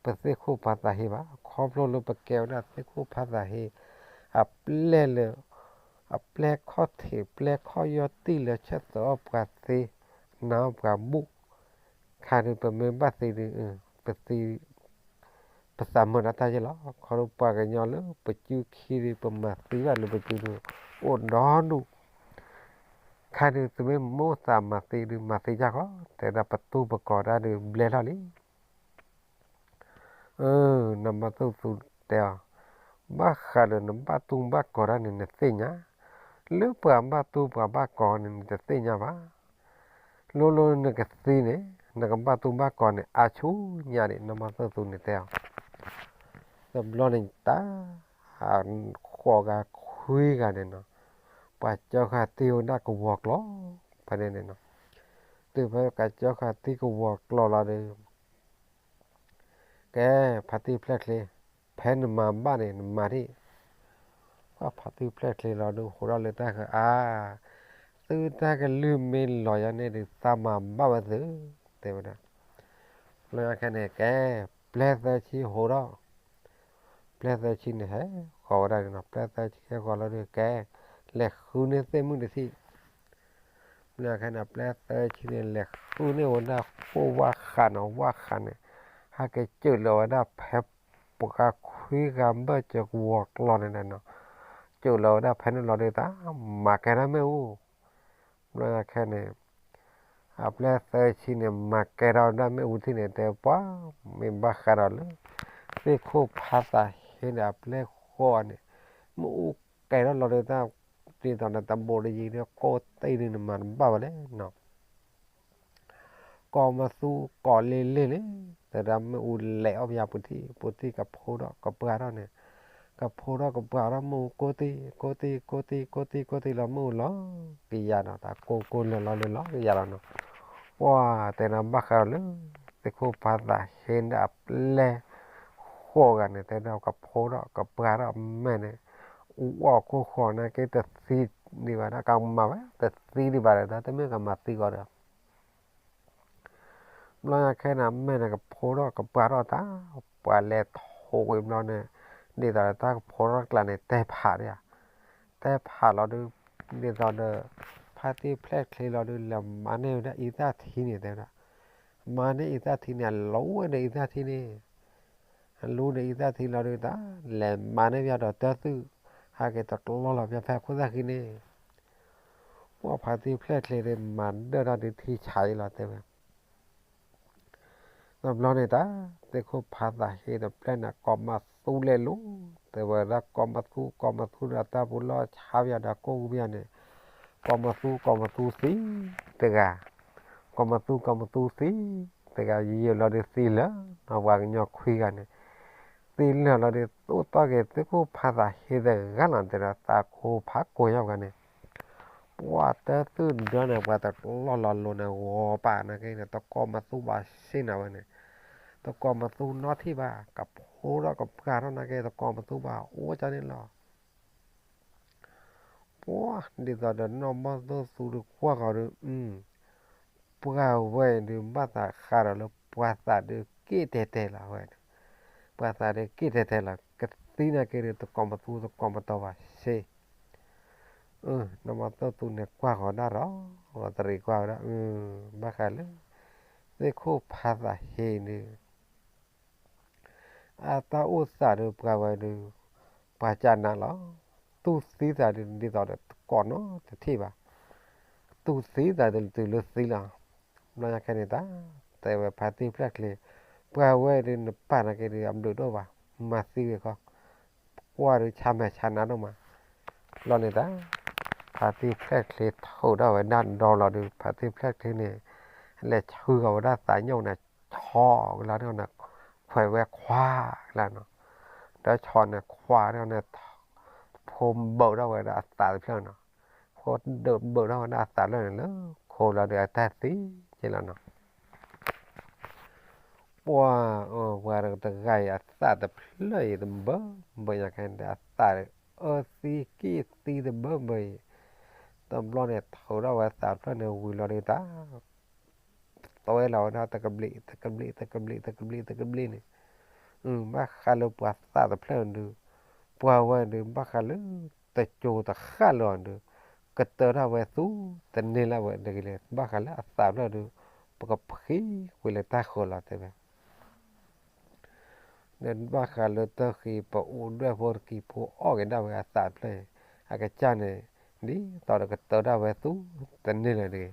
ပသ့ၣ်ခိၣ်ဖးသးဟ့ဘၣ်. ခီဖျိလၢပကဲဝဲဒၣ်သ့ၣ်ခိၣ်ဖးသးဟ့ အပျဲၢ်လၢ အပျဲၢ်ခီၣ်ထံး ပျဲၢ်ခီၣ်ယီၢ်တံၢ်လၢဆၢၣ်သးအီၣ်ပှၤသ့ နာ်အီၣ်ပှၤဘူၣ်, ခါဒုးပမ့ၢ်ဘၣ်သံဒုး ပသံ ပသးမုာ်ဒၣ်တၢ်ယဲၢ်လီၤ. ခီဒုးပှၤကညီလၢပစုခံဒုး ပမၤသံဘၣ်လၢပစုဒုး အိၣ်ဒီဒူၣ်, ခါဒုးသုမ့ၢ်မိၣ်သးမၤသံဒုး မၤသံယၢ်ဃီ တဲဒၣ်ပတူၢ်ပကီၤတၢ်ဒုးဘျဲၣ်ထီၣ်လံ. နီၢ်မါသူၣ်သူတဲအီၤ, ဘၣ်ဃးဒီးနဘၣ်တူၢ်ဘၣ်ကီၤတၢ်န့ၣ် နသ့ၣ်ညါ, လၢပှၤဘၣ်တူၢ်ပှၤဘၣ်ကီၤန့ၣ် နတသ့ၣ်ညါဘၣ်. လိၤလိၤနကသံန့ၣ် နကဘၣ်တူၢ်ဘၣ်ကီၤန့ၣ် အါဆူညါဒံး နီၢ်မါသူၣ်သူန့ၣ်တဲအီၤ. တဘျီန့ၣ်တၢ် ဃိးဂၤခွံဂၤန့ၣ်နီၤ, ပှၤကၠီဃာ်တံၢ်ဝဲဒၣ်ကဝီၤကျီၤ ဖဲန့ၣ်န့ၣ်နီၤ, တုၤဖဲကၠီဃာ်တံၢ်ကဝီၤကျီၤလီၤဒီး ကဲ ဖါတံၢ်ဖျဲၣ်ချ့, ဖဲနမၤဘၣ်န့ၣ် နမၤဒံး. ပှၤဖါတံၢ်ဖျဲၣ်ချ့လီၤဒုး ဟိးထီၣ်လၢတၢ်ဃၢၤအါ, သုတၢ်ကလုၢ်မ့ၢ်လီၤယၤန့ၣ်ဒုး သးမၤဘၣ်ဝဲသု, တဲဝဲဒၣ်. ဘျီညါခဲန့ၣ် ကဲ ပျဲၢ်သၢဆံဟိးထီၣ်, ပျဲၢ်သၢဆံန့ၣ်ဟဲဃီၤဝဲဒၣ်န့ၣ်နီၤ, ပျဲၢ်သၢဆံဟဲဃီၤလီၤဒုး ကဲ လဲၤဃုန့ၢ်သ့ၣ်မုၣ်တထံၣ်. ဘျီညါခဲန့ၣ် ပျဲၢ်သၢဆံန့ၣ် လဲၤဃုန့ၢ်ဝဲဒၣ်ဃိၣ်ဝၣ်ဃးနီၤ, ဝၣ်ဃးန့ၣ် ဟဲက့ၤစၢးလီၤဝဲဒၣ်ဖဲ ပှၤခွံဂၤဘၢၣ်စၢၤကဝီၤကျီၤန့ၣ်နီၤ, စၢးလီၤဝဲဒၣ်ဖဲန့ၣ်လီၤဒုး တၢ်မၤကဲထီၣ်မ့ၣ်အူ. ဘျီညါခဲန့ၣ် အပျဲၢ်သၢဆံန့ၣ် မၤကဲထီၣ်ဒၣ်မ့ၣ်အူထံၣ်န့ၣ် တဲပှၤ မ့ၢ်ဘၣ်ဃးဒီးလၢ သ့ၣ်ခိၣ်ဖးသးဟ့န့ၣ် အပျဲၢ်ဃိးန့ၣ် မ့ၣ်အူကဲထီၣ်လီၤဒုး တၢ်ဒ်သိးန့ၣ် တဘိးတယံၤဒီး ကိးသ့ၣ်ဒုးန့ၣ် မၤတဘၣ်ဝဲလဲၣ်နီၤ. ကိးမသူကိးလ့လ့န့ၣ် တဲဒၣ်မ့ၣ်အူလဲၤအီၣ်ပယါပူၤထံၣ် ပူၤထံၣ်ကဖိထီၣ်ကပှၢ်ထီၣ်န့ၣ်, ကဖိထီၣ်ကပှၢ်ထီၣ်မ့ၣ်အူကိးတံၢ် ကိးတံၢ် ကိးတံၢ် ကိးတံၢ် ကိးတံၢ်လီၤ မ့ၣ်အူလီၤကယၤနီၤ, တၢ်ကိးကိးလၢာ်လီၤလၢာ်လီၤကယၤလီၤနီၤ. ပှၤတဲနၤဘၣ်ဃးဒီးလၢ သ့ၣ်ခိၣ်ဖးသးဟ့န့ၣ်အပျဲၢ်ဃိးဂၤန့ၣ် တဲဒၣ်ကဖိထီၣ်ကပှၢ်ထီၣ်အမဲာ်န့ၣ် အူအီၣ်ခိၣ်ဃီန့ၣ်က့ တသံဒံးဘၣ်ဒီး ကမၤဝဲ တသံဒံးဘၣ်ဒီး တၢ်တမ့ၢ်ကမၤသံကီးဒီး ဘျီညါခဲန့ၣ် အမဲာ်န့ၣ်ကဖိထီၣ်ကပှၢ်ထီၣ်တၢ်, ပှၤလဲၤထိးဝံၤဘျီန့ၣ် ဒ်သိးဒီးတၢ်ကဖိထီၣ်တကျါန့ၣ် တဲဖးဒၣ်ဧါ, တဲဖးလီၤဒုး ဒ်သိးဒီး ဖါတံၢ်ဖျဲၣ်ချ့လီၤဒုး လဲၤမၤန့ၢ်ဝဲဒၣ်အံသၣ်ထံန့ၣ် တဲဝဲဒၣ်, မၤန့ၢ်အံသၣ်ထံန့ၣ် အလိၤဝဲဒီးအံသၣ်ထံန့ၣ် အလူဒီးအံသၣ်ထံလီၤဒုးတၢ် လဲၤမၤန့ၢ်ပယီၤဒီးတၢ်သုး ဟဲက့ၤတကျီလီၤပယီၤဖဲခိၣ်သၣ်ဃံန့ၣ် ပှၤဖါတံၢ်ဖျဲၣ်ချ့န့ၣ် မၤဒၢၣ်ထီၣ်ဒုးထံဆးအံၤလီၤတဲဝဲ. တဘျီန့ၣ်တၢ် သ့ၣ်ခိၣ်ဖးသးဟ့တပျဲၢ်န့ၣ် ကိးမသူလဲၤလိၤ တဲဝဲဒၣ် ကိးမသူ ကိးမသူဒီးတၢ်ပူၤလီၢ်ဆါပယီၤဒီးကိးပယီၤန့ၣ် ကိးမသူ ကိးမသူသံတဂၤ, ကိးမသူ ကိးမသူသံတဂၤ ယံာ်လီၤဒုးသံလၢာ်နီၤ ပှၤကညီခွံဂၤန့ၣ် သံလၢာ်လီၤဒုး သိၣ်တီၢ်က့ၤသ့ၣ်ခိၣ်ဖးသးဟ့တဂၤလီၤ တဲဒီးသးကိးဖးကိးယီၤဂၤန့ၣ် ပှၤတၢ်သုးဒၢန့ၣ် ပှၤတကျီလီၤလိၤန့ၣ် ဂီၤပာ်နာ်က့န့ၣ် တကိးမသူဘၣ်စ့ၢ်နၤဝဲန့ၣ် တကိးမသူနီထံၣ်ဘၣ် ကဖိထီၣ်ကပှၢ်ထီၣ်နာ်က့ တကိးမသူဘၣ်အိၣ်ကၢန့ၣ်လီၤ. ပှၤဒ်သိးဒီးနီၢ်မီၢ်သိၣ်သူဒီးကွၢ်ဃီၤဒီး ပှၤဝဲဒုးဘၣ်သးဃးဒီးလၢပှၤသးဒုးက့ၣ်တဲာ်တဲာ်လီၤဝဲ, ပှၤသးဒုးက့ၣ်တဲာ်တဲာ်လီၤ ကသံနာ်က့ဒုး တကိးမသူတကိးမတီၤဘၣ်စ့ၢ် နီၢ်မီၢ်သိၣ်သူန့ၣ်ကွၢ်ဃီၤဒၣ်ဒီး တရံးကွၢ်ဝဲဒၣ် ဘၣ်ဃးလၢ သ့ၣ်ခိၣ်ဖးသးဟ့ဒုး အတၢ်အိၣ်သးဒုးပှၤဝဲဒုး ပှၤကနးလီၤ. တူၢ်သံသးဒုးဒ်သိးဒီးတကိးနီတထံၣ်ဘၣ်. တူၢ်သံသးဒုးတုၤလၢသံလီၤ. ဘျီညါခဲန့ၣ်တၢ် တဲဝဲဖါတံၢ်ဖျဲၣ်ချ့ ပှၤဝဲဒုးနပာ်နာ်က့ဒုးအဘျုးဒိၣ်ဘၣ်. မၤသံဂ့ၤခီ ကွၢ်ဒုးဆါမဲာ်ဆါနါဒိၣ်မး. ဘျီန့ၣ်တၢ် ဖါတံၢ်ဖျဲၣ်ချ့ထုးထီၣ်ဝဲဒၣ်ဒီလီၤဒုး ဖါတံၢ်ဖျဲၣ်ချ့န့ၣ် လဲၤဆှၢဃီၤဝဲဒၣ်သးညိၣ်န့ၣ် ဆီကလါန့ၣ် ခွဲးဝဲခွါကလါနီၤ. ဒီးဆီန့ၣ်ခွါန့ၣ် ဖူ ဖိဘုးထီၣ်ဝဲဒၣ်အသးတဖျၢၣ်နီၤ, ဖိဒုးဘုးထီၣ်ဝဲဒၣ်အသးတဖျၢၣ်န့ၣ်လၢခိလီၤဒီး အတၢ်သံက့လီၤနီၤ. ပှၤအၢ ပှၤတဂၤအံၤအသးတဖျၢၣ်အံၤတဘၢဘၢညါခဲန့ၣ် အသးအၢသံက့ၢ်သံတဘၢဘၢအံၤ, တဘျီန့ၣ် ထုးထီၣ်ဝဲသးတဖျၢၣ်န့ၣ်ဝံၤလီၤဒီးတၢ် သွဲလီၤဝဲဒၣ်တကဘျံး တကဘျံး တကဘျံး တကဘျံး တကဘျံးန့ၣ်, ဘၣ်ဃးလၢပှၤသးတဖျၢၣ်ဒုး, ပှၤဝဲဒုး ဘၣ်ဃးလၢတကၠိတဃၣ်လၢၤအီၤဒုး, ကတၢၢ်ထီၣ်ဝဲသူတန့ၢ်လၢၤဝဲတဂ့ၤလဲၣ်, ဘၣ်ဃးလၢအသးဖျၢၣ်ဒုး, ပကဖှံဝဲလၢတၢ်ဃၢၤလီၤတဲဝဲ ဒီးဘၣ်ဃးလၢတၢ်ဃံ ပအိၣ်ဒွဲၣ်ဖိတကံဖိအီၣ်က့ၤဒၣ်ဝဲအသးတဖျၢၣ်အံၤ, အကစၢ်န့ၣ် ဒ်သိးဒီးကတၢၢ်ဒၣ်ဝဲသူတန့ၢ်လၢၤတဂ့ၤ.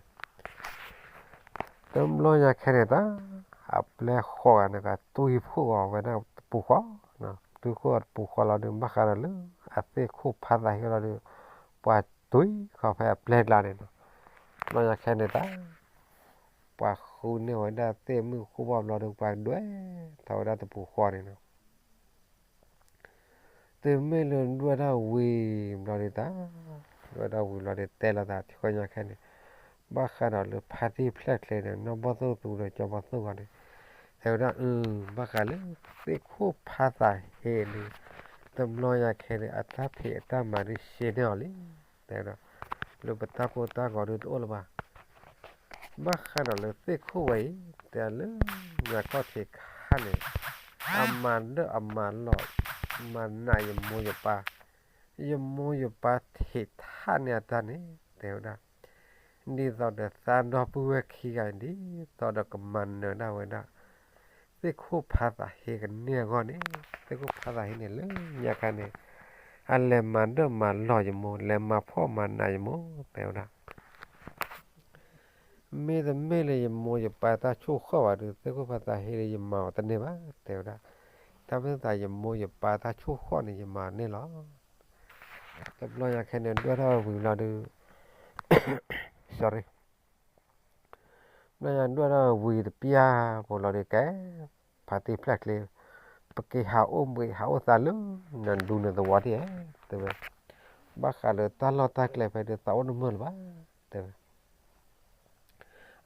တဘျီညါခဲန့ၣ်တၢ် အပျဲၢ်ဃီဂၤန့ၣ် ကတွံၢ်ဖှိၣ်အီၤဝဲဒၣ်တပူၤဃီ, တွံၢ်ဃိၣ်တပူၤဃီလီၤဒုး ဘၣ်ဃးဒီးလၢ အသ့ၣ်ခိၣ်ဖးသးဟ့လီၤဒုး, ပှၤတွံၢ်ဃီဖဲအပျဲၢ်ကျါန့ၣ်နီၤ. တဘျီညါခဲန့ၣ်တၢ် ပှၤဃုန့ၢ်ဝဲဒၣ်သ့ၣ်မုၢ်ဃိၣ်ဘီဘျီဒီး ပှၤဒွဲၣ်ထီၣ်ဝဲဒၣ်တပူၤဃီန့ၣ်နီၤ. တုၤမ့ၢ်လၢဒွဲၣ်ထီၣ်ဝံၤဘျီဒီးတၢ်, ဒွဲၣ်ထီၣ်ဝံၤဘျီဒီးတဲလီၤသးဆှၢညါခဲန့ၣ်, ဘၣ်ဃးဒီးလၢဖါတံၢ်ဖျဲၣ်ချ့န့ၣ် နီၢ်ဘီၣ်သိၣ်သူဒီးကၠီဘီၣ်သိၣ်ဂီၤန့ၣ်, တဲဝဲဒၣ်အု ဘၣ်ဃးလၢသ့ၣ်ခိၣ်ဖးသးဟ့ဒုး, တဘျီညါခဲန့ၣ် အတၢ်ဖံးအတၢ်မၤဒုးရှဲန့ၢ်အီၤလံ, တဲဝဲဒၣ် လၢပတၢ်ကိၢ်တၢ်ဂီၤဒုးတအိၣ်လၢၤဘၣ်. ဘၣ်ဃးဒီးလၢသ့ၣ်ခိၣ်ဝဲအံၤ တဲလၢညါခီၣ်ထံးခါန့ၣ်, အမၤဒၢၣ်အမၤလီၢ်, မၤနးယမိၢ်ယပၢ်, ယမိၢ်ယပၢ်ထံးထးန့ၢ်အတၢ်န့ၣ် တဲဝဲဒၣ်, ဒ်သိးဒီးသးဒီပုၢ်ဝဲၢ်ခံဂၤအံၤ ဒ်သိးဒီးကမၤနၢၤဒၣ်ဝဲဒၣ် သ့ၣ်ခိၣ်ဖးသးဟ့ကန့ၢ်အဂီၢ်န့ၣ်, သ့ၣ်ခိၣ်ဖးသးဟ့န့ၣ်လၢညါခါန့ၣ်, အလဲၤမၤဒၢၣ်မၤလီၢ်ယမိၢ်, လဲၤမၤဖှီၣ်မၤနးယမိၢ် တဲဝဲဒၣ် မ့တမ့ၢ်လၢယမိၢ်ယပၢ်တၢ်ဆိၣ်ဃီၣ်ဘၣ်ဒီး သ့ၣ်ခိၣ်ဖးသးဟ့ဒီးယမၤအီၤတန့ၢ်ဘၣ် တဲဝဲဒၣ်. တၢ်မ့ၢ်သးယမိၢ်ယပၢ်တၢ်ဆိၣ်ဃီၣ်န့ၣ် ယမၤန့ၢ်လီၤ. တဘျီညါခဲန့ၣ် ဒွဲၣ်ထီၣ်ဝံၤလီၤဒုး sorry ဘျီညါဒွဲၣ်ထီၣ်ဝံၤတပျၢ်ဖိလီၤဒုးကဲ, ဖါတံၢ်ဖျဲၣ်ချ့, ပက့ၤဟးအိၣ်ဘှံးဟးအိၣ်သးလၢ နဒူနသဝီဒၣ်ဧါ တဲဝဲ, ဘၣ်ဃးလၢတၢ်လီၢ်တၢ်ကျဲဖဲဒုးသးအိၣ်တမုာ်လၢၤဘၣ် တဲဝဲ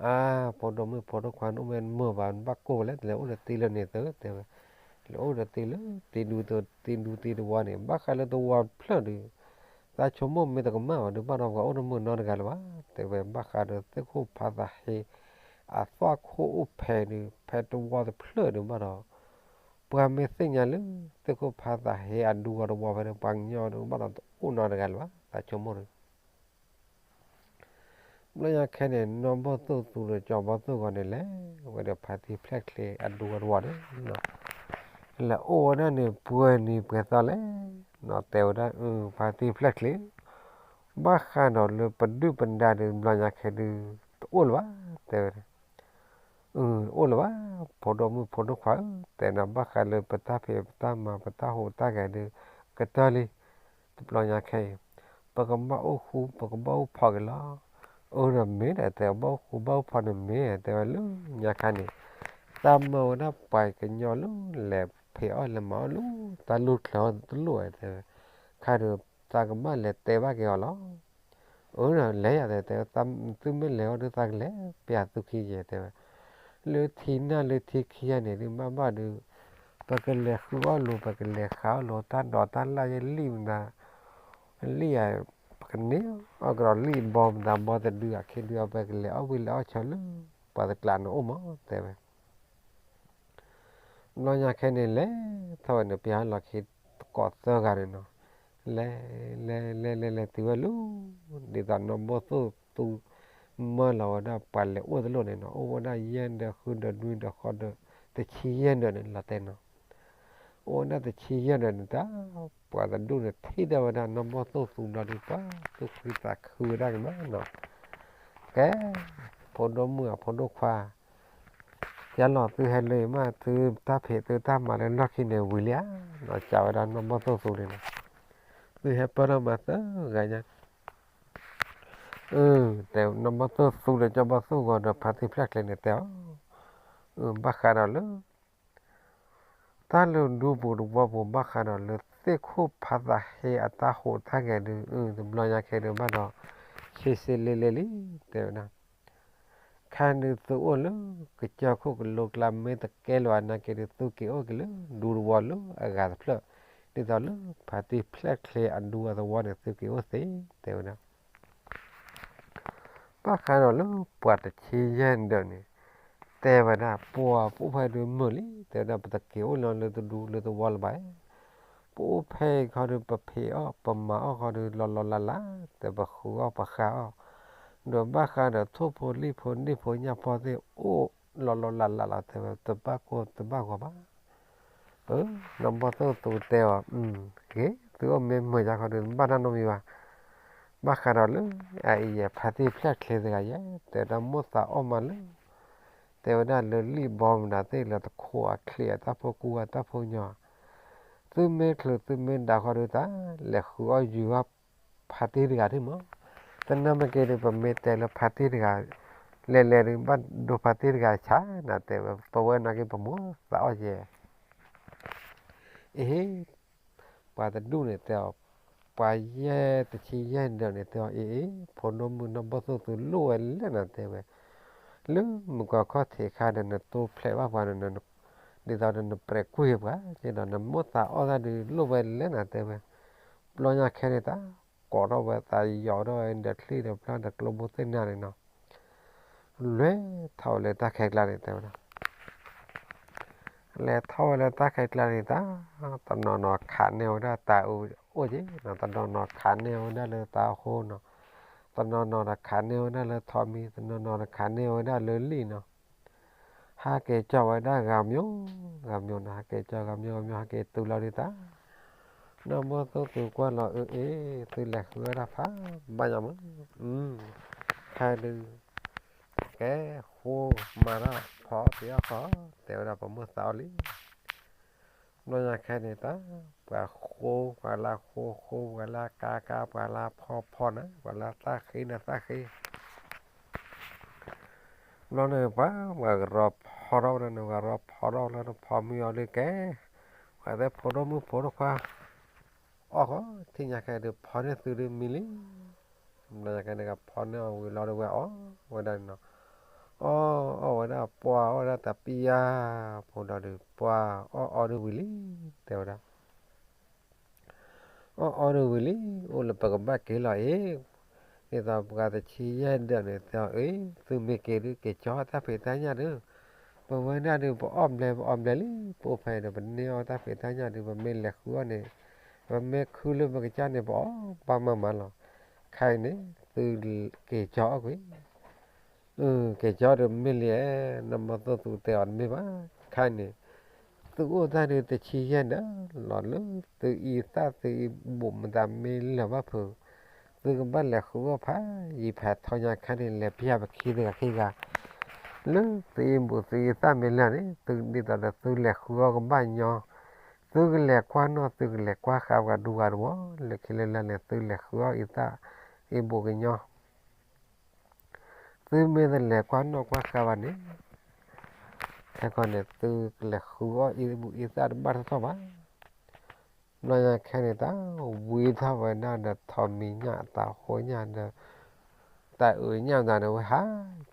အါ, ဖိဒိၣ်မုၣ်ဖိဒိၣ်ခွါ နအိၣ်မ့ၢ်တမုာ်ဘၣ် နဘၣ်ကိၢ်ဝဲလဲၣ် တလဲၤအိၣ်ဒီးတ့လၢန့ၣ်သု တဲဝဲ, လဲၤအိၣ်ဒီးတ့လၢ တ့ဒူတ့ဒူတ့တဝီန့ၣ် ဘၣ်ဃးလၢတဝီဖျၢၣ်ဒုး, သးဆိကမိၣ်မ့ၢ်တကမၣ်ဘၣ်ဒုး ဘၣ်ဒီးပှၤအိၣ်တမုာ်နီတဂၤလၢၤဘၣ် တဲဝဲ, ဘၣ်ဃးဒီးသ့ၣ်ခိၣ်ဖးသးဟ့ အသွၣ်ခိၣ်အိၣ်ဖဲဒုး ဖဲတဝီတဖျၢၣ်ဒုးဘၣ်ဒီး ပှၤမ့ၢ်သ့ၣ်ညါလၢ သ့ၣ်ခိၣ်ဖးသးဟ့အဒူဂီၤတဝီဖဲဒုး ပှၤကညီဒုးဘၣ်ဒီးတအိၣ်နီတဂၤလၢၤဘၣ် သးဆိကမိၣ်ဒုး ဘျီညါခဲန့ၣ် နီၢ်ဘီၣ်သိၣ်သူဒီးကၠီဘီၣ်သိၣ်ဂီၤန့ၣ် လဲၤဝဲဒီးဖါတံၢ်ဖျဲၣ်ချ့အဒူဂီၤတဝီန့ၣ် လဲၤအိၣ်ဝဲဒၣ်န့ၣ် ပှဲၤနံၤပှဲၤသီလဲၣ်, တဲဝဲဒၣ် အု ဖါတံၢ်ဖျဲၣ်ချ့, ဘၣ်ဃးဒီးလၢပဒုၣ်ပဒါဒုး ဘျီညါခဲဒုး တအိၣ်လၢၤဘၣ် တဲဝဲ အု တအိၣ်လၢၤဘၣ် ဖိဒိၣ်မုၣ်ဖိဒိၣ်ခွါဧၢ, တဲနၤ ဘၣ်ဃးလၢပတၢ်ဖံးပတၢ်မၤပတၢ်ဟူးတၢ်ဂဲၤဒုး ကတၢၢ်လံ, တဘျီညါခဲအံၤ ပကဘၣ်အိၣ်ဃူ ပကဘၣ်အိၣ်ဖီၣ်က့ၤလီၤ, အၢ ဒီးမ့ၢ်ဒီး တဲဘၣ်အိၣ်ဃူဘၣ်အိၣ်ဖီၣ်န့ၣ်မ့ၢ် တဲဝဲလၢညါခါန့ၣ်, သးမၢဝဲဒၣ်ပှၤကညီလၢ လဲၤဖံးအီၣ်လဲၤမၤအီၣ်လၢ တၢ်လူၢ်ချၢအီၣ်တလိၣ်ဝဲ တဲဝဲ, ခါဒီး သးကဘၣ်လဲၤတဲဘၣ်က့ၤအီၤလီၤ အၢ ဒီးလဲၤယၤတဲ တဲဝဲ သုမ့ၢ်လဲၤအီၤဒုး သးကလဲၤပျးသုခံယဲၢ် တဲဝဲ, လၢထံနၢ်လၢထံခံဂၤန့ၣ်ဒုး ဘၣ်ဘၣ်ဒုး ပကလဲၤဃုအီၣ်လိာ် ပကလဲၤဃးအီၣ်လိာ် တၢ်ဒိးတၢ်လၣ်ယဲလံၣ်မတၤ လံၣ်ဧါ ပကန့ၢ်အီၣ်ကဒီးလံၣ်ဘီမတၤဘီတဒု အခံဒု ပကလဲၤအီၣ်ဝံၤလဲၤအီၣ်ဆၢလၢ ပှၤတကျးန့ၣ်အိၣ်မး တဲဝဲ ဘျီညါခဲန့ၣ် လဲၤထီၣ်ဝဲန့ၣ် ပျဲလီၢ်ခံတကိးသၢဂၤန့ၣ်နီၤ, လဲၤ လဲၤ လဲၤ လဲၤ လဲၤတုၤဝဲလၢ ဒ်သိးနီၢ်ဘီၣ်သိၣ်သူ မၢလီၤဝဲဒၣ်ပှၤလဲၤအိၣ်တလိၣ်န့ၣ်နီၤ, အိၣ်ဝဲဒၣ်ယဲၢ်ဒၢး ဃုဒၢး နွံဒၢး ဃိးဒၢး တဆံယဲၢ်ဒၢးန့ၣ် လီၤတဲာ်နီၤ, အိၣ်ဝဲဒၣ်တဆံယဲၢ်ဒၢးန့ၣ် တၢ် ပှၤတဒူၣ်န့ၣ် ထံၣ်ဒၣ်ဝဲဒၣ်နီၢ်ဘီၣ်သိၣ်သူဘျီဒုး ပှၤသူၣ်ခုသးခုဝဲဒၣ်က့ၤမးနီၤ, ကဲ ဖိဒိၣ်မုၣ်အဖိဒိၣ်ခွါ ယလီၤသုဟဲလၢယမး သုတၢ်ဖံးသုတၢ်မၤလၢလီၢ်ခံန့ၣ်ဝံၤလံဧါ, စံးဝဲဒၣ်နီၢ်ဘီၣ်သိၣ်သူန့ၣ်နီၤ, သုဟဲပၢၢ်ထီၣ်မၤသၢဂၤညါ, တဲနီၢ်ဘီၣ်သိၣ်သူဒီးကၠီဘီၣ်သိၣ်ဂီၤဒီးဖါတံၢ်ဖျဲၣ်ချ့န့ၣ်တဲအီၤ, ဘၣ်ဃးဒီးလၢ တၢ်လၢဒူပူၤသဝီပူၤ ဘၣ်ဃးဒီးလၢ သ့ၣ်ခိၣ်ဖးသးဟ့အတၢ်ဟူးတၢ်ဂဲၤဒုး တဘျီညါခဲဒုးဘၣ်ဒီး ဆံးဆံးလ့လ့လံ တဲဝဲဒၣ် ခဲဒုးသုအိၣ်လၢကစၢၢ်ခိၣ်ကလိကျါ မ့ၢ်တကဲလၢၤအနာ်က့ဒုး သုက့ၤအိၣ်က့ၤလၢဒူသဝီလၢအဂၤတဖျၢၣ် ဒ်သိးလၢဖါတံၢ်ဖျဲၣ်ချ့အဒူအသဝီန့ၣ် သုက့ၤအိၣ်သ့ တဲဝဲဒၣ် ဘၣ်ဃးဒီးလၢပှၤတဆံယဲၢ်ဒၢးန့ၣ် တဲဝဲဒၣ် ပှၤပအိၣ်ဖဲဒုးမုာ်လံ တဲဝဲဒၣ် ပတက့ၤအိၣ်လီၤလၢတဒူလၢသဝီလၢၤဘၣ် ပအိၣ်ဖဲအံၤခီဒုး ပဖံးအီၣ်ပမၤအီၣ်ခီဒုး လီၤလီၤလးလး တဲပဃုအီၣ်ပဃါအီၣ် ဒီးဘၣ်ဃးဒီးထိၣ်ဖိလံၣ်ဖိန့ၣ်ဖိညၣ်ဖီၣ်သ့ၣ်အိၣ်လီၤလီၤလးလးလီၤ တဲဝဲ တဘၣ်ကိၢ်တဘၣ်ဂီၤဘၣ် နီၢ်ဘီၣ်သိၣ်သူတဲအီၤ က့ၤ သုအိၣ်မ့ၢ်မုာ်ယါခီဒုး ဘၣ်တၢ်နီတမံၤဘၣ် ဘၣ်ဃးဒီးလၢ အအံၤယဲ ဖါတံၢ်ဖျဲၣ်ချ့တဂၤယဲ တဲဝဲဒၣ်မိၣ်သးအီၣ်မးလၢ တဲဝဲဒၣ်လၢလံာ်ဘီမုၢ်နၤသ့ၣ်လၢတခိးအချံးအတၢ်ဖိကူအတၢ်ဖိညီ သုမ့ၢ်ချုးသုမ့ၢ်ဒၣ်ဃီဒုးတၢ် လဲၤဃုအီၣ်ယုၤအီၣ်ဖါတံၢ်တဂၤဒ်မး တနၢ်မ့ၢ်က့ၤဒုး ပမ့ၢ်တဲလၢဖါတံၢ်တဂၤ လဲၤလဲၤဒုး ဘၣ်ဒိဖါတံၢ်တဂၤဆါနၤ တဲဝဲ ပဝဲနာ်က့ၤပမိၢ်သးအီၣ်ယဲ အ့ ပှၤတဒူၣ်န့ၣ်တဲအီၤ, ပှၤယဲၢ်တဆံယဲၢ်ဒၢးန့ၣ်တဲအီၤ, အ့ အ့ ဖိဒိၣ်မုၣ်နီၢ်ဘီၣ်သိၣ်သုလိၣ်ဝဲလဲၣ်နၤတဲဝဲ, လၢမုၢ်ကီၢ်ခီၣ်ထံးခါဒီး နတိဖျဲးဘၣ်ပှၤန့ၣ်, ဒ်သိးဒီးနပြဲးကွံာ်ပှၤ, ဒီးနမိၣ်သးအီၣ်တၢ်ဒုးလိၣ်ဝဲလဲၣ်နၤတဲဝဲ, ဘျီညါခဲန့ၣ်တၢ်ကိးထီၣ်ဝဲသးယီၤဒီးဒီးချံၣ်ဒီးဖျါဒီးကျိဘိသ့ၣ်နၤန့ၣ်နီၤ လဲၤထီၣ်ဝဲလၢတၢ်ခဲကျါန့ၣ်တဲဝဲဒၣ်, လဲၤထီၣ်ဝဲလၢတၢ်ခဲကျါန့ၣ်တၢ်, တနီၤနီၤခးန့ၢ်ဝဲဒၣ်တၢ်အူအိၣ်က့နီၤ, တနီၤနီၤခးန့ၢ်ဝဲဒၣ်လၢတၢ်အဃိနီၤ, တနီၤနီၤဒီးခးန့ၢ်ဝဲဒၣ်လၢထိးမံၤ, တနီၤနီၤဒီးခးန့ၢ်ဝဲဒၣ်လၢလံာ်နီၤ, ဟးက့ၤကၠီဝဲဒၣ်ဂၤမၠိ, ဂၤမၠိနီၤ, ဟးက့ၤကၠီဂၤမၠိဂၤမၠိ ဟးက့ၤတုၤလီၤဒုးတၢ် နီၢ်ဘီၣ်သိၣ်သုကွၢ်လီၤအၢ အ့ သုလဲၤဃုအီၣ်တၢ်ဖးဘၣ်ယၤမး, ခဲဒုး ကဲ ဃိမၤတၢ်ဖီအီၣ်သ့အီၣ်ခီ, တဲဝဲဒၣ်ပမိၢ်သးအီၣ်လံ, ဘျီညါခဲန့ၣ်တၢ် ပှၤဃိ ပှၤလၢဃိဃိ ပှၤလၢကါကါ ပှၤလၢဖီဖီနၤ, ပှၤလၢသၣ်ဃ့နၤသၣ်ဃ့ ဘျီန့ၣ်ပှၤ ပှၤကရီဖီထီၣ်ဝဲဒၣ်န့ၣ် ပှၤရီဖီထီၣ်လၢနဖီမုၢ်အီၤဒုးကဲ, ပှၤသ့ၣ်ဖိဒိၣ်မုၣ်ဖိဒိၣ်ခွါ အီၣ်ဃီ ထံၣ်ညါခဲဒုးဖီန့ၢ်သုဒုးမံလံ, ဘျီညါခဲန့ၣ်ကဖီန့ၢ်အီၤဝံၤလီၤဒုးဝဲအီၣ်ဝဲဒၣ်န့ၣ်နီၤ, အီၣ်အီၣ်ဝဲဒၣ်ပှၢ် အီၣ်ဝဲဒၣ်တၢ်ပံယါ, ဖိဒီးဒုးပှၢ်အီၣ်အီၣ်ဒုးဝံၤလံ, တဲဝဲဒၣ် အီၣ်အီၣ်ဒုးဝံၤလံ, အိၣ်လၢပကဘၣ်က့ၤလီၤအ့ၣ်, ဒ်သိးပှၤတဆံယဲၢ်ဒၢးန့ၣ်တဲအီၤ အ့ၣ် သုမ့ၢ်က့ၤဒုးက့ၤကၠီတၢ်ဖံးတၢ်ညၣ်ဒုး, ပဝဲဒၣ်ဒုးပအီၣ်ဘျဲၣ်ပအီၣ်ဘျဲၣ်လံ, ပအိၣ်ဖဲအံၤဒီးပန့ၢ်အီၣ်တၢ်ဖံးတၢ်ညၣ်ဒုး ပမ့ၢ်လဲၤဃုအီၣ်န့ၣ်, ပမ့ၢ်ခုလၢပကစၢ်န့ၣ် ပအီၣ်ဘၣ်မၤမၤလီၤ, ခဲအံၤန့ၣ် သုက့ၤကၠီအီၣ်ကွံာ် က့ၤကၠီဒုးမ့ၢ်လံဧါ, နီၢ်ဘီၣ်သိၣ်သူတဲအီၤတမ့ၢ်ဘၣ်, ခဲအံၤန့ၣ် သုအိၣ်တၢ်ဒုးတဆံယဲၢ်ဒၢးလီၤလၢ သုအံသၣ်သုအံဘူးမတၤမ့ၢ်လၢာ်ဘၣ်ဖုး, သုကဘၣ်လဲၤဃုအီၣ်ဖးယံၤဖးထီညါခဲန့ၣ် လဲၤပျၢ်ပခံတဂၤခံဂၤ လၢသုအံဘူးသုအံသၣ်မ့ၢ်လၢာ်န့ၣ် သုဒ်သိးဒီးသုလဲၤဃုအီၣ်ကဘၣ်ညီ, သုကလဲၤကွၢ်နီၣ် သုကလဲၤကွၢ်ဃါပှၤဒူပှၤသဝီ လၢခံလၢလၢ်န့ၣ် သုလဲၤဃုအီၣ်အံသၣ်အံဘူးကညီ သုမ့ၢ်တလဲၤကွၢ်နီၣ်ကွၢ်ဃါဘၣ်န့ၣ်, ခဲကီန့ၣ် သုကလဲၤဃုအီၣ်အံဘူးအံသၣ်တဘၣ်ထီၣ်ထီၣ်ဘၣ်. ဘျီညါခဲန့ၣ် တၢ်ဝံထီၣ်ဝဲဒၣ်ဒီးထိးမံၤညၣ် တၢ်ဃိညၣ်ဒီး တၢ်အုးညၣ်မတၤန့ၣ် ဝဲဟး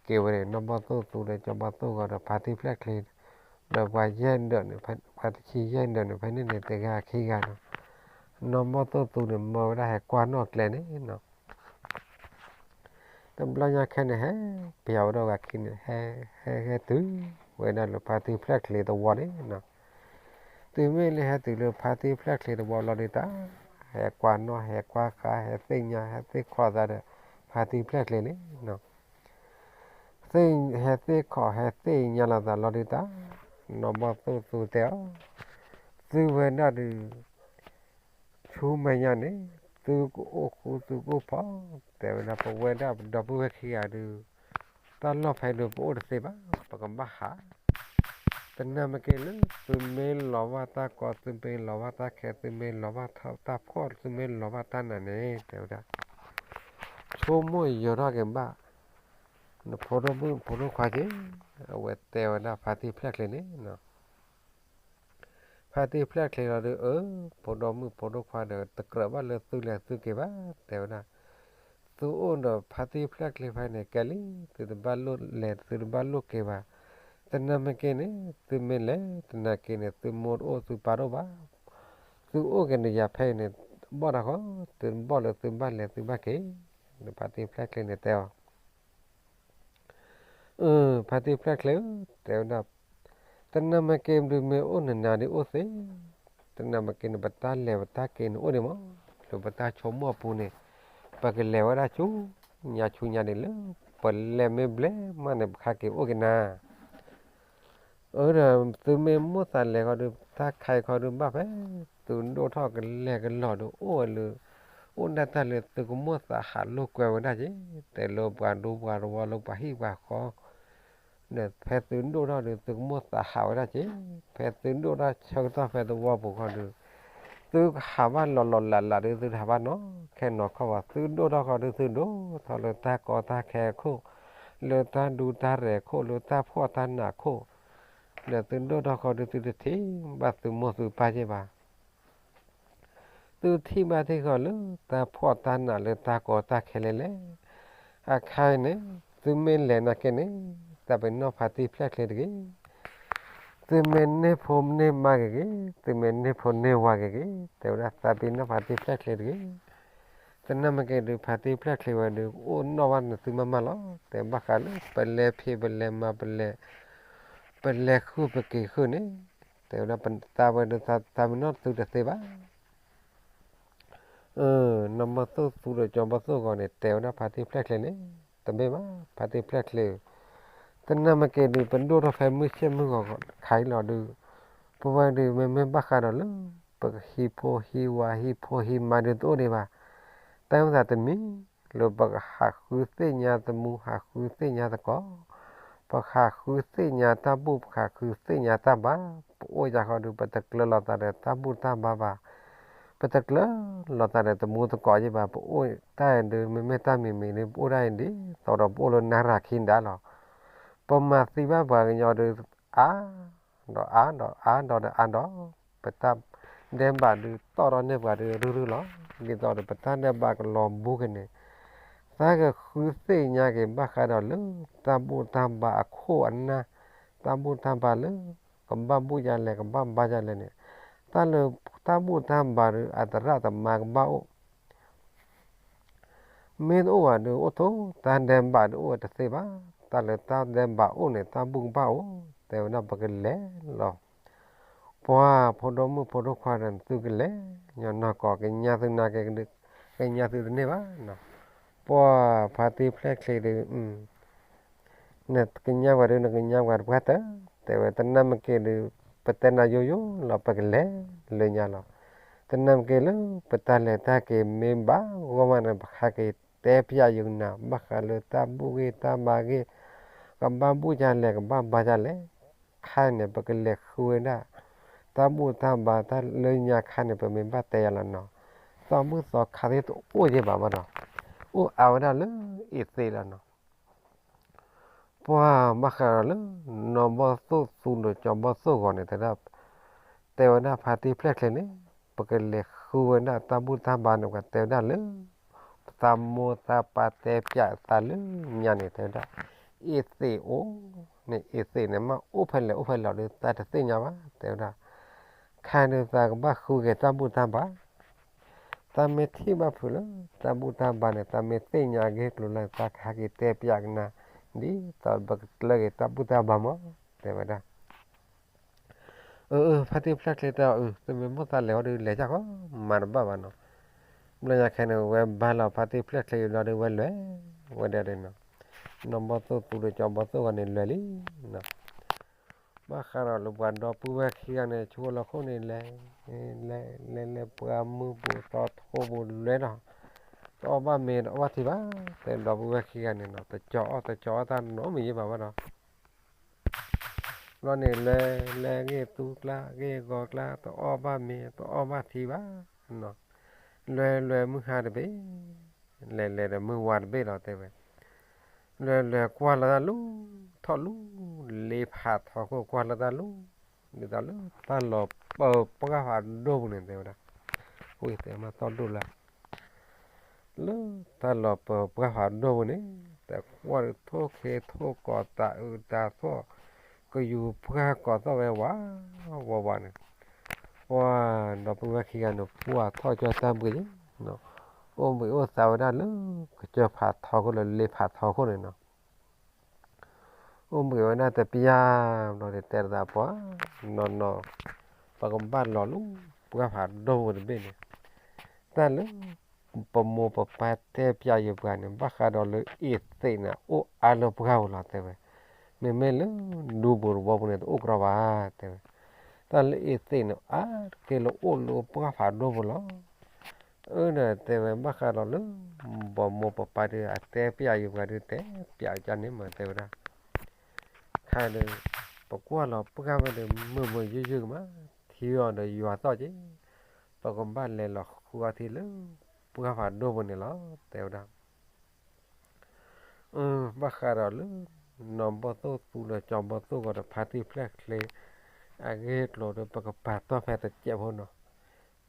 က့ၤဝဲန့ၣ် နီၢ်ဘီၣ်သိၣ်သူဒီးကၠီဘီၣ်သိၣ်ဂီၤဒီးဖါတံၢ်ဖျဲၣ်ချ့ ဒီးပှၤယဲၢ်ဒၢးန့ၣ် ပှၤတဆံယဲၢ်ဒၢးန့ၣ် ဖဲန့ၣ်န့ၣ်တဂၤခံဂၤနီၤ, နီၢ်ဘီၣ်သိၣ်သူန့ၣ် မၢဝဲဒၣ်ဟဲကွၢ်နီၣ်ကျဲန့ၣ်နီၤ တဘျီညါခဲန့ၣ် ဟဲပျီဝဲဒၣ်ဂၤခံန့ၣ် ဟဲ ဟဲ ဟဲတုၤဝဲဒၣ်လၢဖါတံၢ်ဖျဲၣ်ချ့သဝီန့ၣ်နီၤ, တုၤမ့ၢ်လၢဟဲတုၤလၢဖါတံၢ်ဖျဲၣ်ချ့သဝီလီၤဒုးတၢ် ဟဲကွၢ်နီၣ် ဟဲကွၢ်ဃါ ဟဲသ့ၣ်ညါ ဟဲသ့ၣ်ခီၣ်သးဒီး ဖါတံၢ်ဖျဲၣ်ချ့န့ၣ်နီၤ, သ့ၣ် ဟဲသ့ၣ်ခီၣ် ဟဲသ့ၣ်ညါလိာ်သးလီၤဒုးတၢ် နီၢ်ဘီၣ်သိၣ်သူတဲအီၤ, သုဝဲဒၣ်ဒုး ဆူမဲာ်ညါန့ၣ် သုကအိၣ်ဃူသုကအိၣ်ဖိး, တဲဝဲဒၣ် ပဝဲဒၣ်ပဒီပုၢ်ဝဲၢ်ခံဂၤဒုး တၢ်လီၢ်ဖဲဒုးပအိၣ်တသ့ဘၣ် ပကဘၣ်ဟး, တနၢ်မ့ၢ်က့ၤလၢ သုမ့ၢ်လီၤဘၣ်တၢ်ကီ သုမ့ၢ်လီၤဘၣ်တၢ်ခဲ သုမ့ၢ်လီၤဘၣ်တၢ်ဖှီၣ် သုမ့ၢ်လီၤဘၣ်တၢ်နးန့ၣ် တဲဝဲဒၣ် ဆိကမိၣ်ယၢၤထီၣ်က့ၤဘၣ် နဖိဒိၣ်မုၣ်ဖိဒိၣ်ခွါက့ၤ, အဝဲတဲဝဲဒၣ်ဖါတံၢ်ဖျဲၣ်ချ့န့ၣ်နီၤ ဖါတံၢ်ဖျဲၣ်ချ့လီၤဒီး အၢ ဖိဒိၣ်မုၣ်ဖိဒိၣ်ခွါဒီး တကြၢးဘၣ်လၢသုလဲၤသုက့ၤဘၣ် တဲဝဲဒၣ်. သုအိၣ်ဒီးဖါတံၢ်ဖျဲၣ်ချ့ဖဲန့ၣ် ကဲလံ, သုတဘၣ်လိၣ်လဲၤ သုတဘၣ်လိၣ်က့ၤဘၣ်. တနၢ်မ့ၢ်က့န့ၣ် သုမ့ၢ်လဲၤတနၢ်က့န့ၣ် သုမိၢ်တအိၣ်သုပၢ်တအိၣ်ဘၣ်. သုအိၣ်က့ၤန့ၣ်ယၤဖဲအံၤန့ၣ် ဘီၣ်တၢ်ဃီ, သုဘီၣ်လၢသုဘၣ်လဲၤသုဘၣ်က့ၤ, ဒီးဖါတံၢ်ဖျဲၣ်ချ့န့ၣ်တဲအီၤ အၢ ဖါတံၢ်ဖျဲၣ်ချ့ဧၢ, တဲဝဲဒၣ်, တနၢ်မ့ၢ်က့ဒုးမ့ၢ်အိၣ်နနၤဒုးအိၣ်သ့, တနၢ်မ့ၢ်က့န့ၣ် ပတၢ်လဲၤပတၢ်က့ၤန့ၣ်အိၣ်ဒံးမး, လၢပတၢ်ဆိကမိၣ်အပူၤန့ၣ် ပကလဲၤဝဲဒၣ်ဆူညါဆူညါဒံးလၢ ပလဲၤမ့ၢ်ဘျဲၣ်မးန့ၣ် ပဟးက့ၤအိၣ်က့ၤနၤ အၢဒီး သုမ့ၢ်မိၣ်သးလဲၤဃီဒီး တၢ်ခါအံၤခီဒုးဘၣ်ဖဲ သုဒိၣ်ထီၣ်ကလဲၤကလီၤဒီးအိၣ်လၢ အိၣ်ဒၣ်တၢ်လၢသုကမိၣ်သးဟးလိာ်ကွဲဝဲဒၣ်က့ၤ, တဲလၢပှၤဒူပှၤတဝီလၢပှၤဟံၣ်ပှၤဃီ, ဒီးဖဲသုဒိၣ်ထီၣ်ဒီးသုကမိၣ်သးဟးဝဲဒၣ်က့ၤ, ဖဲသုဒိၣ်ထီၣ်ဆၢကတီၢ်ဖဲသဝီပူၤခီဒီး သုကဟးဘၣ်လီၤလီၤလးလးဒီး သုတဟးဘၣ်နီၢ်ခဲနီၢ်ခီဘၣ်, သုဒိၣ်ထီၣ်ဃီဒီး သုဒိၣ်ထီၣ်လၢတၢ်ကီတၢ်ခဲအခိၣ်, လၢတၢ်ဒူတၢ်ရဲၣ်အခိၣ်, လၢတၢ်ဖှီၣ်တၢ်နးအခိၣ်, ဒီးသုဒိၣ်ထီၣ်ဃီဒီး သုတထံၣ်ဘၣ်သုမိၢ်သုပၢ်က့ၤဘၣ်. သုထံၣ်ဘၣ်ထံၣ်ဃီလၢတၢ်ဖှီၣ်တၢ်နးလၢတၢ်ကီတၢ်ခဲလဲၣ်လဲၣ်, အခါအံၤန့ၣ် သုမ့ၢ်လဲၤနာ်က့န့ၣ် သးပ့ၤနီၣ်ဖါတံၢ်ဖျဲၣ်ချ့တဂ့ၤ သုမ့ၢ်န့ၢ်ဖိန့ၢ်မါက့ၤဂ့ၤ, သုမ့ၢ်န့ၢ်ဖိန့ၢ်ဝၤက့ၤဂ့ၤ, တဲဝဲဒၣ်သးပ့ၤနီၣ်ဖါတံၢ်ဖျဲၣ်ချ့တဂ့ၤ. တနၢ်မ့ၢ်က့ဒုး ဖါတံၢ်ဖျဲၣ်ချ့ဝဲဒုး အိၣ်နီၣ်ဘၣ်နသုမးမးလီၤ. တဲဘၣ်ဃးလၢပလဲၤဖံးပလဲၤမၤပလဲၤ, ပလဲၤဃုပက့ၤဃုန့ၣ်, တဲဝဲဒၣ်သးဝဲဒုး သးမ့ၢ်နီၣ်သုတသ့ဘၣ် နီၢ်ဘီၣ်သိၣ်သူဒီးကၠီဘီၣ်သိၣ်ဂီၤန့ၣ် တဲဝဲဒၣ်ဖါတံၢ်ဖျဲၣ်ချ့န့ၣ်, တမ့ၢ်ဘၣ် ဖါတံၢ်ဖျဲၣ်ချ့, တနၢ်မ့ၢ်က့ဒုး ပဒိၣ်ထီၣ်ဖဲမုၢ်ဆ့ၣ်မုၢ်ဂီၤခါအံၤလီၤဒုး, ပဝဲဒုး မ့မ့ၢ်ဘၣ်ဃးဒီးလၢ ပကဟံးဖိဟံးဝၤ ဟံးဖိဟံးမါဒုးတအိၣ်ဒံးဘၣ်. တၢ်မ့ၢ်သးတမံၤ လၢပကဟးဃုသ့ၣ်ညါသမူ ဟးဃုသ့ၣ်ညါသကိး, ပဟးဃုသ့ၣ်ညါတၢ်ဘူၣ် ပဟးဃုသ့ၣ်ညါတၢ်ဘါ, ပအိၣ်ယၤဃီဒုး ပတကျၢၤလိာ်သးဒီးတၢ်ဘူၣ်တၢ်ဘါဘၣ်, ပတကျၢၤလိာ်သးဒီးသမူသကိးယဲၢ်ဘၣ်, ပအိၣ်တၢ်အံၤဒုး မ့မ့ၢ်တၢ်မံၤမံၤဒုး ပအိၣ်တၢ်အံၤဒ်သိးဒီးပအိၣ်လၢနၢ်ရၤခံဒၣ်လီၤ. ပမၤသံဘၣ်ပှၤကညီဒုး အါ ဒီးအါ ဒီးအါဒီးအါဒီးအါဒီး ပတၢ်ဒဲးဘးဒုးတီၣ်ထီၣ်န့ၢ်ပှၤဒုးရုၢ်ရုၢ်လီၤ. ဒ်သိးဒီးပတၢ်ဒဲးဘးကလီၤဘှံးက့ၤန့ၣ်, သးကဃုသ့ၣ်ညါက့ၤဘၣ်ဃးဒီးလၢ တၢ်ဘူၣ်တၢ်ဘါအခိၣ်အနၢ်, တၢ်ဘူၣ်တၢ်ဘါလၢ ကဘၣ်ဘူၣ်ယၤလဲၣ် ကဘၣ်ဘါယၤလဲၣ်န့ၣ်, တၢ်လၢတၢ်ဘူၣ်တၢ်ဘါဒုး အသရၣ်သမါကဘၣ်အိၣ် မ့ၢ်တအိၣ်ဘၣ်ဒုး အိၣ်ထိးတၢ်ဒဲးဘးဒုးအိၣ်ဝဲတသ့ဘၣ်. တၢ်လၢတၢ်ဒဲးဘးအိၣ်န့ၣ် တၢ်ဘူၣ်ကဘၣ်အိၣ်, တဲဝဲဒၣ်ပကလဲၤလီၤ. ပှၤဖိဒိၣ်မုၣ်ဖိဒိၣ်ခွါဒီး သုကလဲၤ, ညီနီၢ်ကီၢ် ကညးသုနာ်က့, ကညးသုတန့ၢ်ဘၣ်နီၤ. ပှၤဖါတံၢ်ဖျဲၣ်ချ့ဒုး နကညးဝဲဒုး နကညးဝဲတပှၢ်တၢၢ်, တဲဝဲတနၢ်မ့ၢ်က့ဒုး ပတဲနၤယိယိလီၤ ပကလဲၤလၢညါလီၤ. တနၢ်မ့ၢ်က့လၢ ပတၢ်လဲၤတၢ်က့ၤမ့ၢ်ဘၣ်ဂီၢ်မးန့ၣ် ပဟဲက့ၤတဲပျးယုာ်နၤ ဘၣ်ဃးလၢတၢ်ဘူၣ်ဂ့ၢ်တၢ်ဘါဂ့ၢ်, ကဘၣ်ဘူၣ်ယၤလဲၣ် ကဘၣ်ဘါယၤလဲၣ်, ခါန့ၣ် ပကလဲၤဃုဝဲဒၣ် တၢ်ဘူၣ်တၢ်ဘါတၢ်လၢညါခါန့ၣ် ပမ့ၢ်ဘၣ်တဲယၤလီၤနီၤ. သီဘူၣ်သီခါသ့ၣ်တအိၣ်ယဲၢ်ဘၣ်ဘၣ်ဒီး အိၣ်အါဝဲဒၣ်လၢအ့ၣ်သ့းလီၤနီၤ. ပှၤဘၣ်ဃးဒီးလၢ နီၢ်ဘီၣ်သိၣ်သူဒီးကၠီဘီၣ်သိၣ်ဂီၤန့ၣ် တဲဝဲဒၣ်ဖါတံၢ်ဖျဲၣ်ချ့န့ၣ် ပကလဲၤဃုဝဲဒၣ်တၢ်ဘူၣ်တၢ်ဘါန့ၣ် ပှၤတဲဝဲဒၣ်လၢ သးမိၢ်သးပၢ်တဲပျးသးလၢညါန့ၣ် တဲဝဲဒၣ် အ့ၣ်သ့းအိၣ်န့ၣ် အ့ၣ်သ့းန့ၣ် မ့ၢ်အိၣ်ဖဲလဲၣ်အိၣ်ဖဲလဲၣ်ဒီး သးတသ့ၣ်ညါဘၣ် တဲဝဲဒၣ်. ခါန့ၣ်သးကဘၣ်ဃုက့ၤတၢ်ဘူၣ်တၢ်ဘါ သးမ့ၢ်ထံၣ်ဘၣ်ဖုးလၢ တၢ်ဘူၣ်တၢ်ဘါန့ၣ် သးမ့ၢ်သ့ၣ်ညါအဂ့ၢ်ကျိၤလၢ သးကဟဲက့ၤတဲပျးကနၤ ဒ်သိးပကကျၢၤက့ၤတၢ်ဘူၣ်တၢ်ဘါမး တဲဝဲဒၣ်. အၢ အၢ ဖါတံၢ်ဖျဲၣ်ချ့တဲအီၤ အၢ သုမ့ၢ်မိၣ်သးလဲၤဝဲဒုး လဲၤကၢ်ဃီ မၤတဘၣ်ဘၣ်နီၤ. ဘျီညါခဲန့ၣ် ဝဲဘါလီၤဖါတံၢ်ဖျဲၣ်ချ့ဘျီဒီး ဝဲလဲၤဝဲဒၣ်ဒီးနီၤ. နီၢ်ဘီၣ်သိၣ်သူဒီးကၠီဘီၣ်သိၣ်ဂီၤန့ၣ် လဲၤလံနီၤ. ဘၣ်ဃးဒီးလၢပှၤဒီပုၢ်ဝဲၢ်ခံဂၤန့ၣ် ဆူလီၢ်ခိၣ်န့ၣ် လဲၤ လဲၤ လဲၤ လဲၤ ပှၤမုၢ်ပူၤသီထိပူၤလဲၤဒီး တအီၣ်ဘၣ်မ့ၤ တအီၣ်ဘၣ်ထံဘၣ် တဲဒီပုၢ်ဝဲၢ်ခံဂၤန့ၣ်နီၤ. တကၠီအီၣ် တကၠီအီၣ်တၢ်နီတမံၤယဲၢ်ဘၣ်ဘၣ်ဒီး ဘျီန့ၣ် လဲၤ လဲၤဂ့ၢ်သူကျါ ဂ့ၢ်ဂီၤကျါ တအီၣ်ဘၣ်မ့ၤ တအီၣ်ဘၣ်ထံဘၣ်နီၤ. လဲၤ လဲၤမုၢ်ဟါတဘ့ၣ် လဲၤ လဲၤဒီးမုၢ်ဝါတဘ့ၣ်လီၤ တဲဝဲ. လဲၤ လဲၤကွၢ်လီၤတၢ်လူၤ ထီၣ်လူၤ လ့ဖးထီခိၣ် ကွၢ်လီၤတၢ်လူၤ ဒ်သိးလၢတၢ်လီၤပပှၢ်ဖးဒိၣ်ပူၤန့ၣ် တဲဝဲဒၣ်, ဝံသဲးမးသီၣ်ဒိၣ်လၢ လၢတၢ်လီၤပပှၢ်ဖးဒိၣ်ပူၤန့ၣ် တကွၢ်ဒုးထိၣ်ခ့ထိၣ်ကီး တၤအုးတၤသီၣ် ကယူၤပှၢ်ကီးသီၣ်ဝဲဝးဝးဝးန့ၣ်, ပှၤ ဒီပုၢ်ဝဲၢ်ခံဂၤန့ၣ် ပှၢ်ထီၣ်ကၠီတၢ်ဘှံးယဲနီၤ, အိၣ်ဘှံးအိၣ်သါဝဲဒၣ်လၢ ကစၢၢ်ဖးထီခိၣ်လၢလ့ဖးထီခိၣ်န့ၣ်နီၤ အိၣ်ဘှံးဝဲဒၣ်တပျၢ်ဘျီန့ၣ် တဲတသးပှၤ နီၢ်နီၢ် ပကဘၣ်လီၤလၢပှၢ်ဖးဒိၣ်ပူၤတဘ့ၣ်န့ၣ်, တၢ်လၢပမိၢ်ပပၢ်တဲပျးယပှၤန့ၣ် ဘၣ်ဃးဒီးလၢအ့သ့းန့ၣ် အိၣ်အါလၢပှၢ်ပူၤလီၤ တဲဝဲ, မ့မ့ၢ်လၢဒူပူၤတဝီပူၤန့ၣ် တအိၣ်ကြီဘၣ် တဲဝဲ, တၢ်လၢအ့သ့းန့ၣ် အါတက့ၢ်လၢအိၣ်လၢပှၢ်ဖးဒိၣ်ပူၤလီၤ အၢ ဒီးတဲဝဲ ဘၣ်ဃးဒီးလၢ ပမိၢ်ပပၢ်ဒုး အတဲပျးယပှၤဒုး တဲပျးကန့ၣ်မး တဲဝဲဒၣ်, ခါဒီး ပကွၢ်လီၤပှၢ်ဝဲဒီး မုာ်မုာ်ယုၢ်ယုၢ်ကမး ထံအီၤဒီးယွၤသီၣ်က့ၤ, ပကဘၣ်လဲၤလီၤဃုအီထံလၢ ပှၢ်ဖးဒိၣ်ပူၤန့ၣ်လီၤ တဲဝဲဒၣ် ဘၣ်ဃးဒီးလၢ နီၢ်ဘီၣ်သိၣ်သူဒီးကၠီဘီၣ်သိၣ်ဂီၤဒီး ဖါတံၢ်ဖျဲၣ်ချ့ အဂ့ၢ်အကျိၤဒီး ပကပာ်တီၢ်ဖဲတစဲးဖိနီၤ,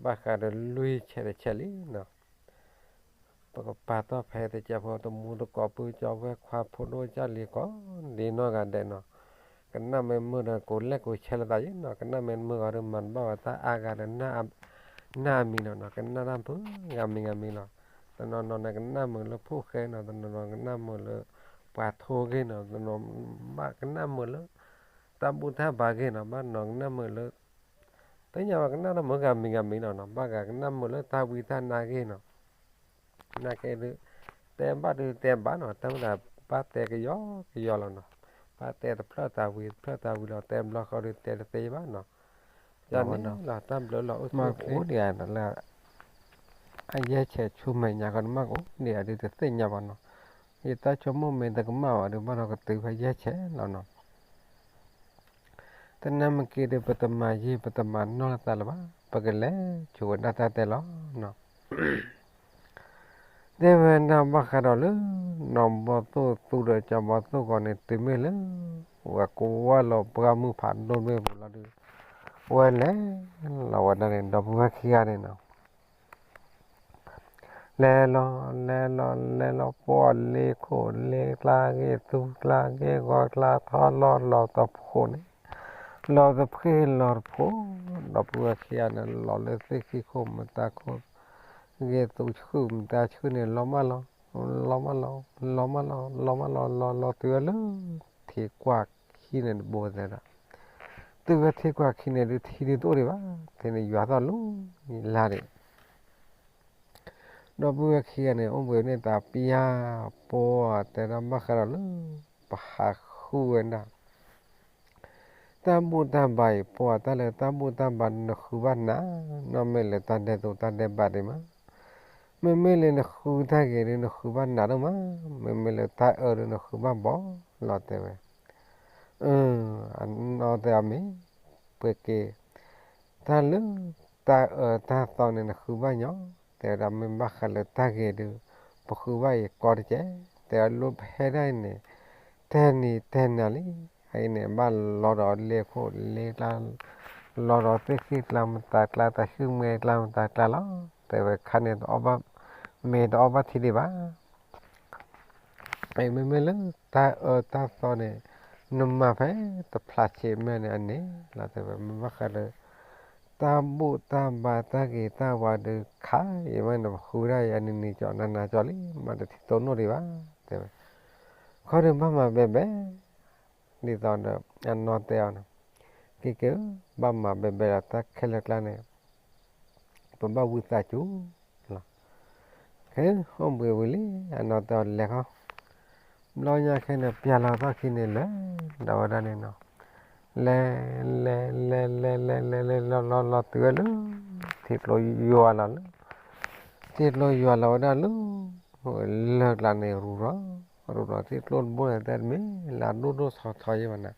ဘၣ်ဃးဒီးလွံၢ်ဆဲးတဆဲးလံနီၤ, ပကပာ်တီၢ်ဖဲတစဲးဖိ တမူတကိး ပုၢ်ကၠီဝဲၢ်ခွါ ဖိဒိၣ်ကၢ်လံၤ ကိးဒ်နီၢ်ဂၤဒဲးနီၤ, ကနၣ်မ့ၢ်မုာ်ဒီး ကိးလဲၣ်ကိးဆဲးလိာ်သးယဲနီၤ, ကနၣ်မ့ၢ်မုာ်ဂီၤဒီး မၤတဘၣ်ဝဲတၢ်အါဂၤဒီး နၢ်အမံၤနီၤနီၤ, ကနၣ်တၢ်မုာ်ဂၤမံၤဂၤမံၤလီၤ, တနီၤနီၤန့ၣ် ကနၣ်မုာ်လၢဖိၣ်ဃဲနီၤ, တနီၤနီၤကနၣ်မုာ်လၢ ပှၤထိဂ့ၢ်နီၤ, တနီၤဘၣ်ကနၣ်မုာ်လၢ တၢ်ဘူၣ်တၢ်ဘါဂ့ၢ်နီၤ, ဘၣ်နီၤကနၣ်မုာ်လၢ သ့ၣ်ညါဘၣ်ကနၣ်တၢ်မုာ်ဂၤမံၤဂၤမံၤလီၤနီၤ, ဘၣ်ဂၤကနၣ်မုာ်လၢတၢ်ဝံတၢ်နါဂ့ၢ်နီၤ, နာ်က့ဒုး တဲဘၣ်ဒုးတဲဘၣ်နီၤ, တၢ်မ့ၢ်သးဘၣ်တဲကယီကယီလီၤနီၤ, ဘၣ်တဲတဖျၢၣ်သးဝံၤ တဖျၢၣ်သးဝံၤလီၤ, တဲဘျီဃီဒုးတဲတသ့ဘၣ်နီၤ, ယန့ၣ်လီၤ တၢ်ဘျုးလီၤအိၣ်ဆူၣ်အိၣ်ချ့ လၢ အယဲၢ်ဆဲးဆူမဲာ်ညါဃီန့ၣ် မ့ၢ်ကအိၣ်ဒံးဧါဒုးတသ့ၣ်ညါဘၣ်နီၤ, ယတၢ်ဆိကမိၣ်မ့ၢ်တကမၣ်ဘၣ်ဒုး ဘၣ်ဒီးကတုၤဖဲယဲၢ်ဆဲးလီၤနီၤ တနၢ်မ့ၢ်က့ၤဒီး ပတမၤယံာ် ပတမၤနီၢ်လၢသးလၢၤဘၣ်, ပကလဲၤဆိဝဲဒၣ်တၢ်တဲလီၤနီၤ. တဲဝဲဒၣ်ဘၣ်ဃးဒီးလၢ နီၢ်ဘီၣ်သိၣ်သူဒီးကၠီဘီၣ်သိၣ်ဂီၤန့ၣ် တုၤမ့ၢ်လၢ ဝဲကဝၢ်လီၤပှၢ်မုၢ်ဖးဒိၣ်မ့ၢ်ပူၤလီၤဒုး ဝဲလဲၤလီၤဝဲဒၣ်န့ၣ် ဒီပုၢ်ဝဲၢ်ခံဂၤန့ၣ်နီၤ လဲၤလီၤ လဲၤလီၤ လဲၤလီၤ ပှၢ်လ့ခိၣ်လ့ကျါ ဂ့ၢ်သူကျါ ဂ့ၢ်ဂီၤကျါ ထီၣ်လီၤလီၤတဖိးန့ၣ် လီၤတဖှ့ၣ်လီၤတဖိး ဒီပုၢ်ဝဲၢ်ခံဂၤန့ၣ် လီၤလၢသ့ၣ်ခံခိၣ်မတၤခိၣ် ဂ့ၢ်သူဆှုၣ်မတၤဆှုၣ်န့ၣ် လီၤမၢ်လီၤ လီၤမၢ်လီၤ လီၤမၢ်လီၤ လီၤမၢ်လီၤ လီၤလီၤတုၤဝဲလၢ ထံကွၢ်ခံန့ၣ်တဘိသဲဒၣ် တုၤဝဲထံကွၢ်ခံန့ၣ်ဒုး ထံဒုးတအိၣ်ဒံးဘၣ် ထဲန့ၣ်ယွၤသီၣ်လီၤလၢ်ဒံး ဒီပုၢ်ဝဲၢ်ခံဂၤန့ၣ် အိၣ်ဘှံးန့ၢ်သးပျၢ်ပီ တဲဒၣ်ဘၣ်ဃးဒီးလၢ ပဟးဃုဝဲဒၣ် တၢ်ဘူၣ်တၢ်ဘါအံၤ ပှၤတၢ်လၢတၢ်ဘူၣ်တၢ်ဘါနဃုဘၣ်နၤ, နီၢ်မ့ၢ်လၢတၢ်ဒဲးသိးတၢ်ဒဲးဘးဒံးမး, မ့မ့ၢ်လၢနဃုတၢ်ဂ့ၤဒုး နဃုဘၣ်နၤဒိၣ်မး, မ့မ့ၢ်လၢတၢ်အၢဒုး နဃုဘၣ်ဘီလီၤတဲဝဲ, အနီၢ်တဲအီၤမ့ၢ် ပက့ၤ တၢ်လၢ တၢ်အၢတၢ်သီန့ၣ် နဃုဘၣ်ညီ, တဲဝဲဒၣ်မ့ၢ်ဘၣ်ဃးလၢတၢ်ဂ့ၤဒုး ပဃုဘၣ်အံၤကီတကဲ, တဲဝဲလၢပဟဲဒၣ်အံၤန့ၣ် တဲနံၤတဲနၤလံ, အအံၤန့ၣ် ဘၣ်လီၤဒီးလ့ခိၣ်လ့ကျါ, လီၤဒီးသ့ၣ်ဃံၣ်ကျါမတၤကျါ တၢ်ဆှုၣ်မဲကျါမတၤကျါလီၤ, တဲဝဲခါန့ၣ် တအီၣ်ဘၣ်, မ့ၢ်တအီၣ်ဘၣ်ထံဒံးဘၣ် မ့မ့ၢ်လၢတၢ်အၢတၢ်သီန့ၣ် နမၤဖဲတဖျးဆံးမဲာ်န့ၣ် အန့ၣ်လီၤတဲဝဲ မ့ၢ်ဘၣ်ဃးလၢ တၢ်ဘူၣ်တၢ်ဘါတၢ်ဂ့ၤတၢ်ဝါဒုးခါအံၤမ့ၢ်န့ၣ် ပဃုဒၣ်အံၤ အနံၤနံၤကၠီနၤနၤကၠီလံ မၤတထံၣ်တိၢ်နီၣ်ဒံးဘၣ် တဲဝဲ, ခီဒုးဘၣ်မၤဘဲဘဲ ဒ်သိးဒီး အနီၢ်တဲအီၤန့ၣ်, က့ၤက့ၤဧၢ, ဘၣ်မၤဘဲဘဲဒီးတၢ်ခဲလၢာ်ကျါန့ၣ် ပဘၣ်ဝံသးစူၤလီၤ. ခဲအိၣ်ဘှံးဝံၤလံ အနီၢ်တဲအီၤလဲၤခီ, ဘျီညါခဲန့ၣ် ပျၢ်လီၤသီၣ်ခံန့ၣ်လဲၤ ဒီးဝဲဒၣ်န့ၣ်နီၤ, လဲၤ လဲၤ လဲၤ လဲၤ လဲၤ လဲၤ လဲၤ လီၤ လီၤ လီၤတုၤဝဲလၢ ထံကျိယွၤလီၤလၢ ထံကျိယွၤလီၤဝဲဒၣ်လၢ လၢၢ်ကျါန့ၣ်ရူၤရီၤ, ရူၤရီၤထံကျိတဘိန့ၣ် တဲတမ့ၢ်လၢအဒိၣ်ဒိၣ်ထီထီယဲဘၣ်နၤ,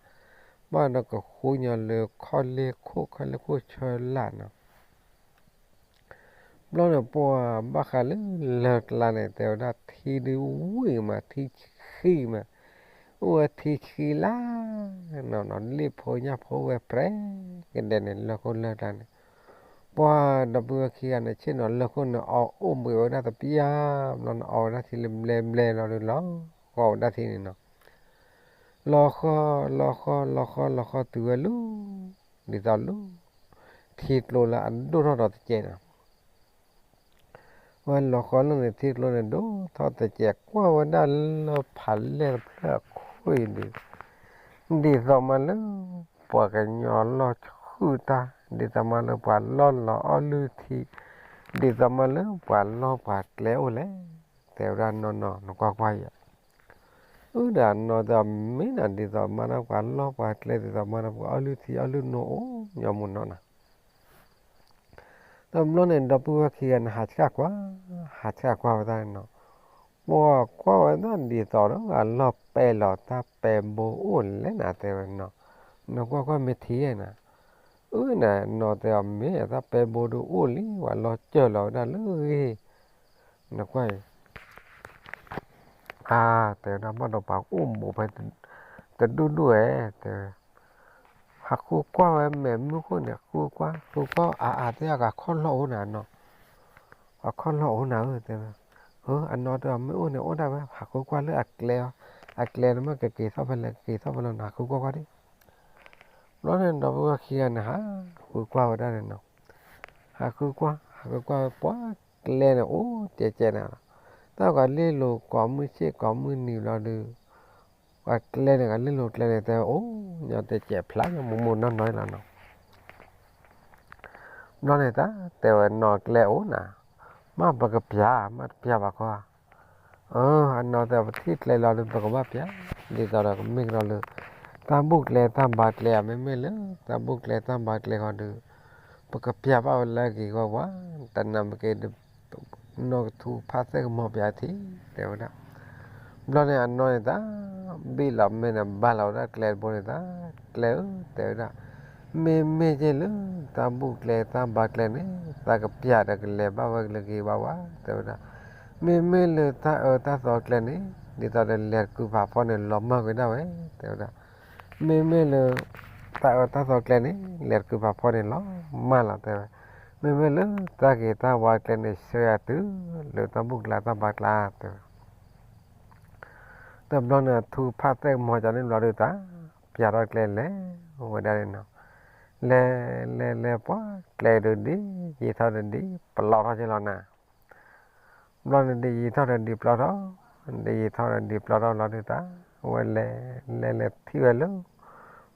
ဘၣ်ဒီးကဃူညီလၢခီၣ်လ့ၢ်ခိၣ် ခီၣ်လ့ၢ်ခိၣ်ဆၢလာ်နီၤ ဘျီန့ၣ်ပှၤဘၣ်ဃးလၢလၢၢ်ကျါန့ၣ် တဲဝဲဒၣ်ထံဒုးဝံၣ်မး ထံဆှံမး, အိၣ်ဝဲထံဆှံလၢ်နီၤနီၤ လ့ၣ်ဖိညၣ်ဖိဝဲပြဲကဒဲးန့ၣ် လၢၢ်ခိၣ်လၢၢ်ကျါန့ၣ်, ပှၤဒီပုၢ်ဝဲၢ်ခံဂၤန့ၣ် ဆ့ၣ်နီၤလၢၢ်ခိၣ်န့ၣ် အီၣ်အိၣ်ဘှံးဝဲဒၣ်တပျၢ်ဘျီန့ၣ် အီၣ်ဝဲဒၣ်ထံလၢဘျဲဘျဲလီၤဒုးလီၤဃီဝဲဒၣ်ထံန့ၣ်နီၤ, လီၤဃီ လီၤဃီ လီၤဃီ လီၤဃီတုၤဝဲလၢ ဒ်သိးလၢ ထံကျိလၢအဒိၣ်ထီၣ်ဒီးတစဲးန့ၣ် ဝဲလီၤဃီလၢန့ၣ် ထံကျိန့ၣ်ဒိၣ်ထီၣ်တစဲး ကွၢ်ဝဲဒၣ်လၢဖးလဲၢ်တဖျၢၣ်အခိၣ်အံၤဒုး, ဒ်သိးမးလၢ ပှၤကညီလီၢ်ဆှုၣ်တၢ်, ဒ်သိးမးလၢပှၤလီၢ်လီၤအီၣ်လုၢ်ထံ, ဒ်သိးမးလၢပှၤလီၢ်ပှၤကျဲအိၣ်လဲၣ်, တဲဝဲဒၣ်နီၢ်နီၢ် နကွၢ်ကွၢ်အံၤ အၢ ဒီးအနီၢ်တဲအီၤမ့ၢ်နီၤ ဒ်သိးမးလၢပှၤလီၢ်ပှၤကျဲ ဒ်သိးမးလၢပှၤအီၣ်လုၢ်ထံအီၣ်လုၢ်နိအိၣ်ညီမူနီၢ်နီၤ, တဘျီန့ၣ် ဒီပုၢ်ဝဲၢ်ခံဂၤန့ၣ် ဟးဆှၣ်ကွၢ်, ဟးဆှၣ်ကွၢ်ဝဲဒၣ်နီၤ, ပှၤကွၢ်ဝဲဒၣ်ဒ်သိးဒီးအလီၢ်ပဲလီၤတၢ်ပဲဘိအိၣ်လဲၣ်နၤ တဲဝဲနီၤ, နကွၢ်ကွၢ်မ့ၢ်ထံၣ်နီၤ, အၢ နနီၢ်တဲအီၤမ့ၢ်တၢ်ပဲဘိဒုးအိၣ်လံ ပှၤလီၤစၢၤလီၤဝဲဒၣ်လၢဂ့ၢ် နကွၢ်အံၤ အါ တဲဝဲဒၣ် ဘၣ်ဒီးပှၤအိၣ်ဘူးဖဲ တဒူၣ်ဒူၣ်ဝဲ တဲဝဲ, ဟးဃုကွၢ်ဝဲမဲာ်မုၢ်ခိၣ်န့ၣ် ဃုကွၢ် ဃုကွၢ် အါအါ တဲအီၤ အခီၣ်လီၢ်အိၣ်နၤနီၤ, အခီၣ်လီၢ်အိၣ်နၤဧၢ တဲဝဲ, အၢ အနီၢ်တဲအီၤ မ့ၢ်အိၣ်န့ၣ် အိၣ်ဒၣ်ဝဲ ဟးဃုကွၢ်လၢအကျဲအီၤ, အကျဲန့ၣ်မ့ၢ်ကက့ၤထီၣ်ဖဲလဲၣ် ကက့ၤထီၣ်ဖဲလဲၣ်နီၤ ဟးဃုကွၢ်ကွၢ်ဒံး ဘျီန့ၣ် ဒီပုၢ်ဝဲၢ်ခံဂၤန့ၣ် ဟးဃုကွၢ်ဝဲဒၣ်န့ၣ်နီၤ, ဟးဃုကွၢ် ဟးဃုကွၢ်ဝဲ ပှၤကျဲန့ၣ်အိၣ်ကဲကဲန့ၣ်လီၤ, တၢ်ကလ့ၢ်လိာ်ကိးမုၢ်ဆ့ၣ်ကိးမုၢ်နံၤဘျီဒုး, ပှၤကျဲန့ၣ် ကလ့ၢ်လိာ်ကျဲန့ၣ် တဲအိၣ်ညီတဲကဲဖျါညီမိၢ်မိၢ်နီၢ်နီၢ်လီၤနီၤ ဘျီန့ၣ်တၢ်တဲဝဲနီၢ်ကျဲအိၣ်နၤ, မ့ၢ်ပကပျၢ် မ့ၢ်တပျၢ်ဘၣ်ခီ, အၢ အနီၢ်တဲ ပထံၣ်ကျဲလီၤဒုး ပကဘၣ်ပျၢ်, ဒ်သိးဒီးကမ့ၢ်ကဒီးလၢ တၢ်ဘူၣ်ကျဲတၢ်ဘါကျဲဧါ မ့မ့ၢ်လၢ တၢ်ဘူၣ်ကျဲတၢ်ဘါကျဲဃီဒုး, ပကပျၢ်ဘၣ်ဝဲလၢအဂ့ၤဂီၢ်ဝါ, တနၤမ့ၢ်က့ၤဒုး နီၢ်ကထူဖးသ့ၣ်ကမီၤပျၢ်ထံ တဲဝဲဒၣ် ဘျီန့ၣ်အနီၢ်န့ၣ်တၢ် ဘံၣ်လီၤမဲာ်န့ၣ် ဘါလီၤဝဲဒၣ်ကျဲတဘိန့ၣ်တၢ် ကျဲဧၢ တဲဝဲဒၣ်, မ့မ့ၢ်က့ၤလၢ တၢ်ဘူၣ်ကျဲတၢ်ဘါကျဲန့ၣ် သးကပျၢ်ဒီးကလဲၤဘၣ်ဝဲလၢဂ့ၤဝါဝါ တဲဝဲဒၣ်, မ့မ့ၢ်လၢတၢ်အၢတၢ်သီကျဲန့ၣ် ဒ်သိးဒီးလဲၤတကုးဖးဖီန့ၣ် လီၤမၢ်ကွံာ်ဒၣ်ဝဲ တဲဝဲဒၣ်, မ့မ့ၢ်လၢ တၢ်အၢတၢ်သီကျဲန့ၣ် လဲၤတကုးဖးဖီန့ၣ် လီၤမၢ်လီၤ တဲဝဲ, မ့မ့ၢ်လၢတၢ်ဂ့ၤတၢ်ဝါကျဲန့ၣ် ဆှၢအတုၤလၢတၢ်ဘူၣ်ကျဲတၢ်ဘါကျဲ တဲဝဲ တဘျီန့ၣ် ထူဖးသ့ၣ်ကမီၤကန့ၣ်ဘျီဒုးတၢ် ပျၢ်ထီၣ်ကျဲလဲၤဝဲဒၣ်န့ၣ်နီၤ, လဲၤ လဲၤ လဲၤ ပှၤကျဲဒုးဒ်ယံာ်ထီၣ်ဒုးဒ်ပျီထီၣ်က့လီၤနၤ, ဘျီန့ၣ်ဒ်ယံာ်ထီၣ်ဒုးဒ်ပျီထီၣ်, ဒ်ယံာ်ထီၣ်ဒုးဒ်ပျီထီၣ်လီၤဒုးတၢ်, ဝဲလဲၤ လဲၤ လဲၤထံၣ်ဝဲလၢ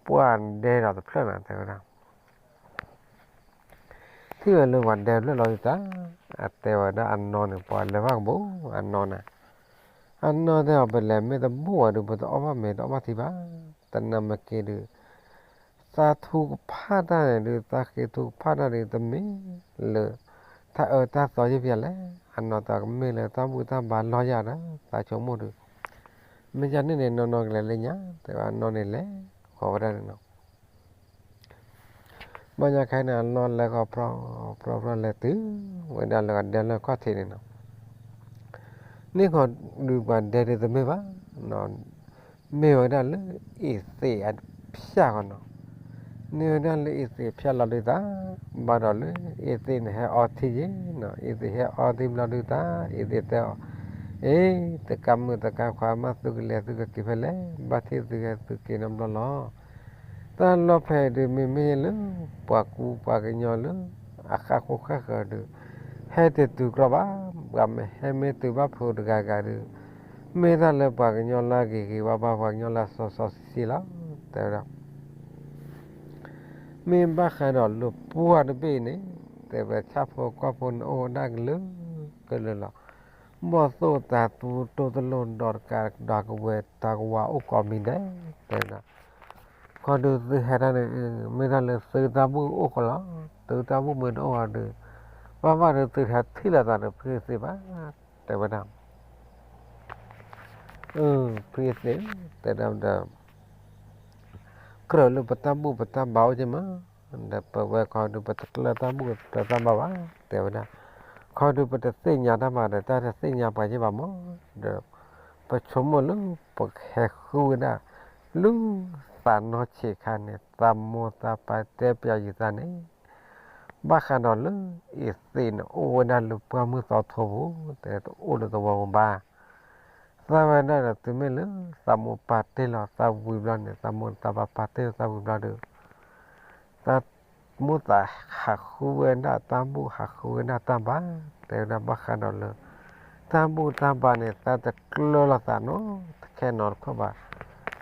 ပှၤဒဲဒီးတဖျၢၣ်နၤ တဲဝဲဒၣ် ထံၣ်ဝဲလၢပှၤဒဲတဖျၢၣ်လီၤဒုးတၢ်, အတဲဝဲဒၣ်အနီၢ်န့ၣ် ပှၤလဲၤဘၣ်ကဘိ အနီၢ်န့ၣ်, အနီၢ်တဲအီၤ ပလဲၤမ့ၢ်တဘူၣ်ဝဲဒုး ပတအီၣ်ဘၣ်မ့ၤတအီၣ်ဘၣ်ထံဘၣ်, တနၤမ့ၢ်က့ၤဒုး သးထူကဖၣ်တၢ်န့ၣ်ဒုး သးဃ့ထူကဖၣ်တၢ်ဒုး တမ့ၢ်လၢ တၢ်အၢတၢ်သီယဲၢ်ပျၢ်လဲၣ်, အနီၢ်တဲအီၤ ကမ့ၢ်လၢတၢ်ဘူၣ်တၢ်ဘါလီၢ်ယၤဒီး သးဆိကမိၣ်ဒုး, မ့ၢ်ယန့ၣ်န့ၣ် နီၢ်နီၢ်ကလဲၤလၢညါ တဲဝဲ အနီၢ်န့ၣ်လဲၤဃီၤဝဲဒၣ်န့ၣ်နီၤ ဘၣ်ညါခဲအံၤန့ၣ် အနီၢ်လဲၤဃီၤ ဖြီ ဖြီ ဖြီ လဲၤတုၤဝဲဒၣ်လၢအဒဲလၢခီၣ်ထံးန့ၣ်နီၤ, န့ၢ်ဃီၤဒုးပှၤဒဲဒုးတမ့ၢ်ဘၣ်, မ့ၢ်ဝဲဒၣ်လၢအ့ၣ်သ့းအဖၠၣ်ဃီနီၤ, န့ၢ်ဝဲဒၣ်လၢအ့ၣ်သ့းအဖၠၣ်လီၤဒုးတၢ်, ဘၣ်ဒီးလၢအ့ၣ်သ့းန့ၣ်ဟဲအီထံယ့ၣ်နီၤ, အ့ၣ်သ့းဟဲအီထံဘျီဒုးတၢ် အ့ၣ်သ့းတဲအီၤ, အ့ တကးမုၣ်တကးခွါ မ့ၢ်သုကလဲၤသုကက့ၤဖဲလဲၣ်, ဘၣ်ထံၣ်သုဟဲသုက့ၤနီတဘျီလီၤ. တၢ်လီၢ်ဖဲအံၤဒုး မ့မ့ၢ်လၢ ပှၤကူပှၤကညီလၢ အဃၣ်ဃိဃၣ်ဃၢၤဒုး ဟဲတတုၤကြီဘၣ်, ပှၤမ့ၢ်ဟဲမ့ၢ်တုၤဘၣ်ဖုးတဂၤဂၤဒုး မ့ၢ်တၢ်လၢပှၤကညီလၢအဂ့ၤဂ့ၤဝါဝါ ပှၤကညီလၢအစီစီဆှံဆှံလီၤ တဲဝဲဒၣ် မ့ၢ်ဘၣ်ဃးဒီးလၢပှၢ်တဘ့ၣ်န့ၣ် တဲဝဲဆၣ်ဖိကီၢ်ဖိန့ၣ်အိၣ်ဝဲဒၣ်ကလုာ်ကလုာ်လီၤ. ဘီၣ်သိၣ်တၤသူတိၢ်တလိၣ်ဒီးတကးဒီးကဝဲၤ တၢ်ကဝၤအိၣ်ကိးမံၤဒဲး တဲဝဲဒၣ် ခီဒုးသုဟဲတၢ်န့ၣ် မ့ၢ်တၢ်လၢသုတၢ်ဘူၣ်အိၣ်ဃီလီၤ. သုတၢ်ဘူၣ်မ့ၢ်တအိၣ်ဃီဒုး ဘၣ်ဘၣ်ဒုးသုဟဲထံၣ်လိာ်သးဒီး ဖုသ့ဘၣ် တဲဝဲဒၣ် ဖုသ့ တဲဒၣ်ဒီး ကြၢးလၢပတၢ်ဘူၣ်ပတၢ်ဘါအိၣ်က့မး ဒီးပဝဲခီဒုး ပတကျၢၢ်တၢ်ဘူၣ်တၢ်ဘါဘၣ် တဲဝဲဒၣ် ခီဒုးပတသ့ၣ်ညါတၢ်ဘၣ်ဒီး တၢ်တသ့ၣ်ညါပှၤက့ဘၣ်မး ဒီး ပဆိကမိၣ်လၢပကဟဲဃုဝဲဒၣ် လၢသးနီၢ်ဆံးခါန့ၣ် သးမိၢ်သးပၢ်တဲပျးယသးန့ၣ် ဘၣ်ဃးဒီးလၢအ့သ့းန့ၣ် အိၣ်ဝဲဒၣ်လၢပှၢ်မုၢ်သီထိပူၤ တဲတအိၣ်လၢသဝီပူၤဘၣ်. သးဝဲဒၣ်ဒီး တုၤမ့ၢ်လၢသးမိၢ်ပၢ်တ့လီၤသးဝံၤဘျီန့ၣ် သးမိၢ်သးပၢ်ပၢ်တ့လီၤသးဝံၤဘျီဒီး သးမိၢ်သးဟးဃုဝဲဒၣ်တၢ်ဘူၣ် ဟးဃုဝဲဒၣ်တၢ်ဘါ တဲဝဲဒၣ် ဘၣ်ဃးဒီးလၢ တၢ်ဘူၣ်တၢ်ဘါန့ၣ် သးတကျၢၤလိာ်သးနီတခဲနီတခီဘၣ်.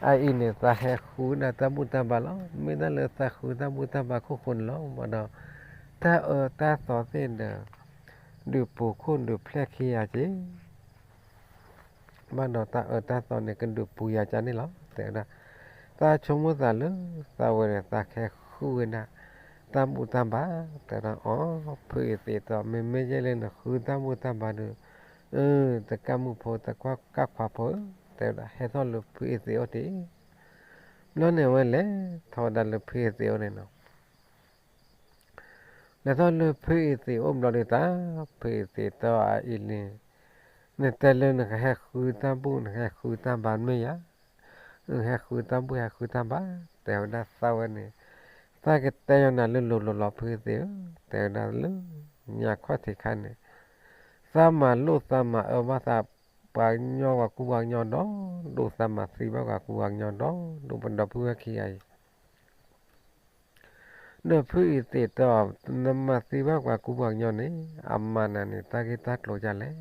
အအံၤန့ၣ် သးဟဲဃုဝဲဒၣ်တၢ်ဘူၣ်တၢ်ဘါလီၤ. မ့ၢ်ဒၣ်လၢသးဃုတၢ်ဘူၣ်တၢ်ဘါခိၣ်ဃိန့ၣ်လီၤ. ဘၣ်ဒီး တၢ်အၢတၢ်သီသ့ၣ်ဒီး ဒုးပူၤခိၣ်ဒုးဖျဲၣ်ခံဂၤက့ၤ ဘၣ်ဒီးတၢ်အၢတၢ်သီန့ၣ် ကဒုးပူၤယၤကန့ၣ်လီၤ တဲဝဲဒၣ်. သးဆိကမိၣ်သးလၢ သးဝဲန့ၣ် သးကဟဲဃုဝဲဒၣ် တၢ်ဘူၣ်တၢ်ဘါ တဲဝဲဒၣ်. အီ ဖုအ့သ့းတဲ မ့မ့ၢ်ယဲလၢနဃုတၢ်ဘူၣ်တၢ်ဘါဒီး အၢ တကၢ်မုၣ်ဖိ တကၢ်ခွါဖိဧၢ တဲဝဲဒၣ် ဟဲထီၣ်လၢဖုအ့သ့းအိၣ်တ့ၢ်. ဘျီန့ၣ် အဝဲလဲၤထီၣ်ဝဲဒၣ်လၢဖုအ့သ့းအိၣ်န့ၣ်နီၤ. လဲၤထီၣ်လၢဖုအ့သ့းအိၣ်ဘျီဒီး တၢ်ဖုအ့သ့းတဲအအံၤလံ, နတဲလၢနကဟဲဃုတၢ်ဘူၣ် နကဟဲဃုတၢ်ဘါမ့ၢ်ယၤ, ဟဲဃုတၢ်ဘူၣ် ဟဲဃုတၢ်ဘါ တဲဝဲဒၣ်သးဝဲန့ၣ်, သးကတဲယၤနၤလၢလိၤလိၤလီၤ ဖုအ့သ့းဧၢ, တဲဝဲဒၣ်လၢ ညါခီၣ်ထံးခါန့ၣ် သးမၤလိာ်သးမၤအၢဘၣ်သး ပှၤကညီပှၤကူပှၤကညီဒီး ဒိၣ်သးမၤသံဘၣ်ပှၤကူပှၤကညီဒီး ဒိၣ်ပဒီပုၢ်ဝဲၢ်ခံဂၤအံၤ ဒီးဖုအ့သ့းတဲအီၤ, နမၤသံဘၣ်ပှၤကူပှၤကညီန့ၣ် အမၤနၤန့ၣ် တၢ်ဂ့ၢ်တၢ်ကျိၤဒ်လဲၣ်.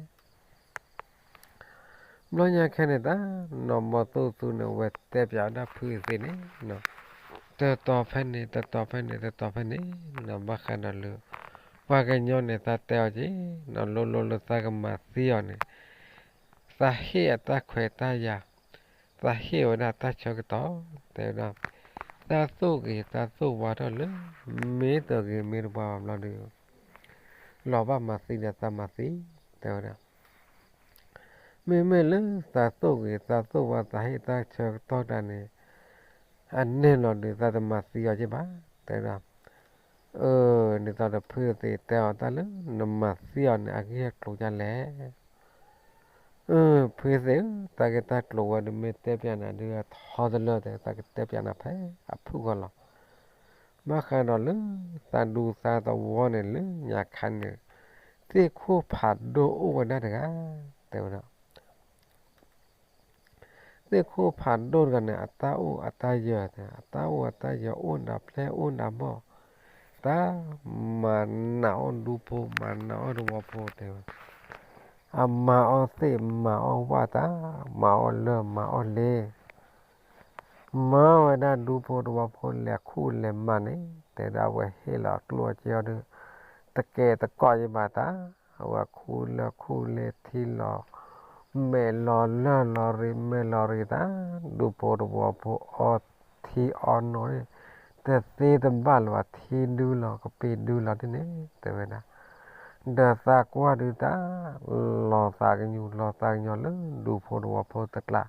ဘျီညါခဲန့ၣ် တၢ်နီၢ်ဘီသိၣ်သူန့ၣ် အဝဲတဲပၠးဝဲဒၣ်ဖုအ့သ့းန့ၣ်, တတီၤဖဲန့ၣ် တတီၤဖဲန့ၣ် တတီၤဖဲန့ၣ် နီၢ်ဘၣ်ဃးဒီးလၢ ပှၤကညီန့ၣ် သးတဲအီၤက့ၤ နီၢ်လိၤလိၤလၢသးကမၤသံအီၤန့ၣ် သးဟ့ၣ်အတၢ်ခွဲးတၢ်ယာ်, သးဟ့ၣ်ဝဲဒၣ်တၢ်ဆၢကတီၢ် တဲဝဲဒၣ်, သးသိၣ်ဂ့ၤသးသိၣ်ဝါထီၣ်လၢ မ့ၢ်တဂ့ၤမ့ၢ်တဝါဘၣ်ဘျီဒီး လီၤဘၣ်မၤသံဒီးသးမၤသံ တဲဝဲဒၣ်, မ့မ့ၢ်လၢသးသိၣ်ဂ့ၤသးသိၣ်ဝါ သးဟ့ၣ်တၢ်ဆၢကတီၢ်တၢ်န့ၣ် အန့ၢ်လီၤဒီး သးတမၤသံအီၤက့ၤဘၣ် တဲဝဲဒၣ်. အၢ ဒ်သိးဒီးဖုအ့သ့းတဲအီၤတၢ်လၢ နမၤသံအီၤန့ၣ် အဂ့ၢ်အကျိၤဒ်လဲၣ်. အၢ ဖုအ့သ့းဧၢ, တၢ်ဂ့ၢ်တၢ်ကျိၤဝဲဒၣ် မ့ၢ်တဲပၠးနၤဒုး ထီတလၢတဲ သးကတဲပၠးနၤဖဲအဖုၣ်ဂီၢ်လီၤ. ဘၣ်ဃးဒီးလၢ သးဒူသးသဝီန့ၣ် လၢညါခါန့ၣ် သ့ၣ်ခိၣ်ဖးဒိၣ်အိၣ်ဝဲဒၣ်တဂၤ တဲဝဲဒၣ်. သ့ၣ်ခိၣ်ဖးဒိၣ်တဂၤန့ၣ် အတၢ်အိၣ်အတၢ်ယၢၤ, အတၢ်အိၣ်အတၢ်ယၢၤ အိၣ်ဒၣ်ဖျဲၣ်အိၣ်ဒၣ်ဘီၣ်, တၢ်မၤနးအီၣ်ဒူဖိ မၤနးအီၣ်သဝီဖိတဲဝဲ, အမၤအီၣ်သ့ၣ်မၤအီၣ်ဝၣ်တၢ်, မၤအီၣ်လၢၢ်မၤအီၣ်လ့ မၤဝဲဒၣ်ဒူဖိသဝီဖိလဲၤခူၣ်လဲၤမၤန့ၣ် တဲဒၣ်ဝဲဟ့ၣ်လီၤအကျိၣ်အစ့အီၤဒီး တကဲတကိးယဘၣ်တၢ်, အဝဲခူၣ်လၢၢ်ခူၣ်လ့ထံလီၤ, မဲာ်လီၤလၢၢ်လီၤရံ မဲာ်လီၤရံတၢ်, ဒူဖိသဝီဖိအီထံအီနိၣ်န့ၣ် တသ့တဘၣ်လၢၤဘၣ် ထံဒုလီၤ ကပ့ၤဒုလီၤဒ်န့ၣ် တဲဝဲဒၣ်. ဒီးသးကွၢ်ဒုးတၢ် လီၤသးကညီၤ လီၤသးကညီၤလၢဒူဖိသဝီဖိတကျါ,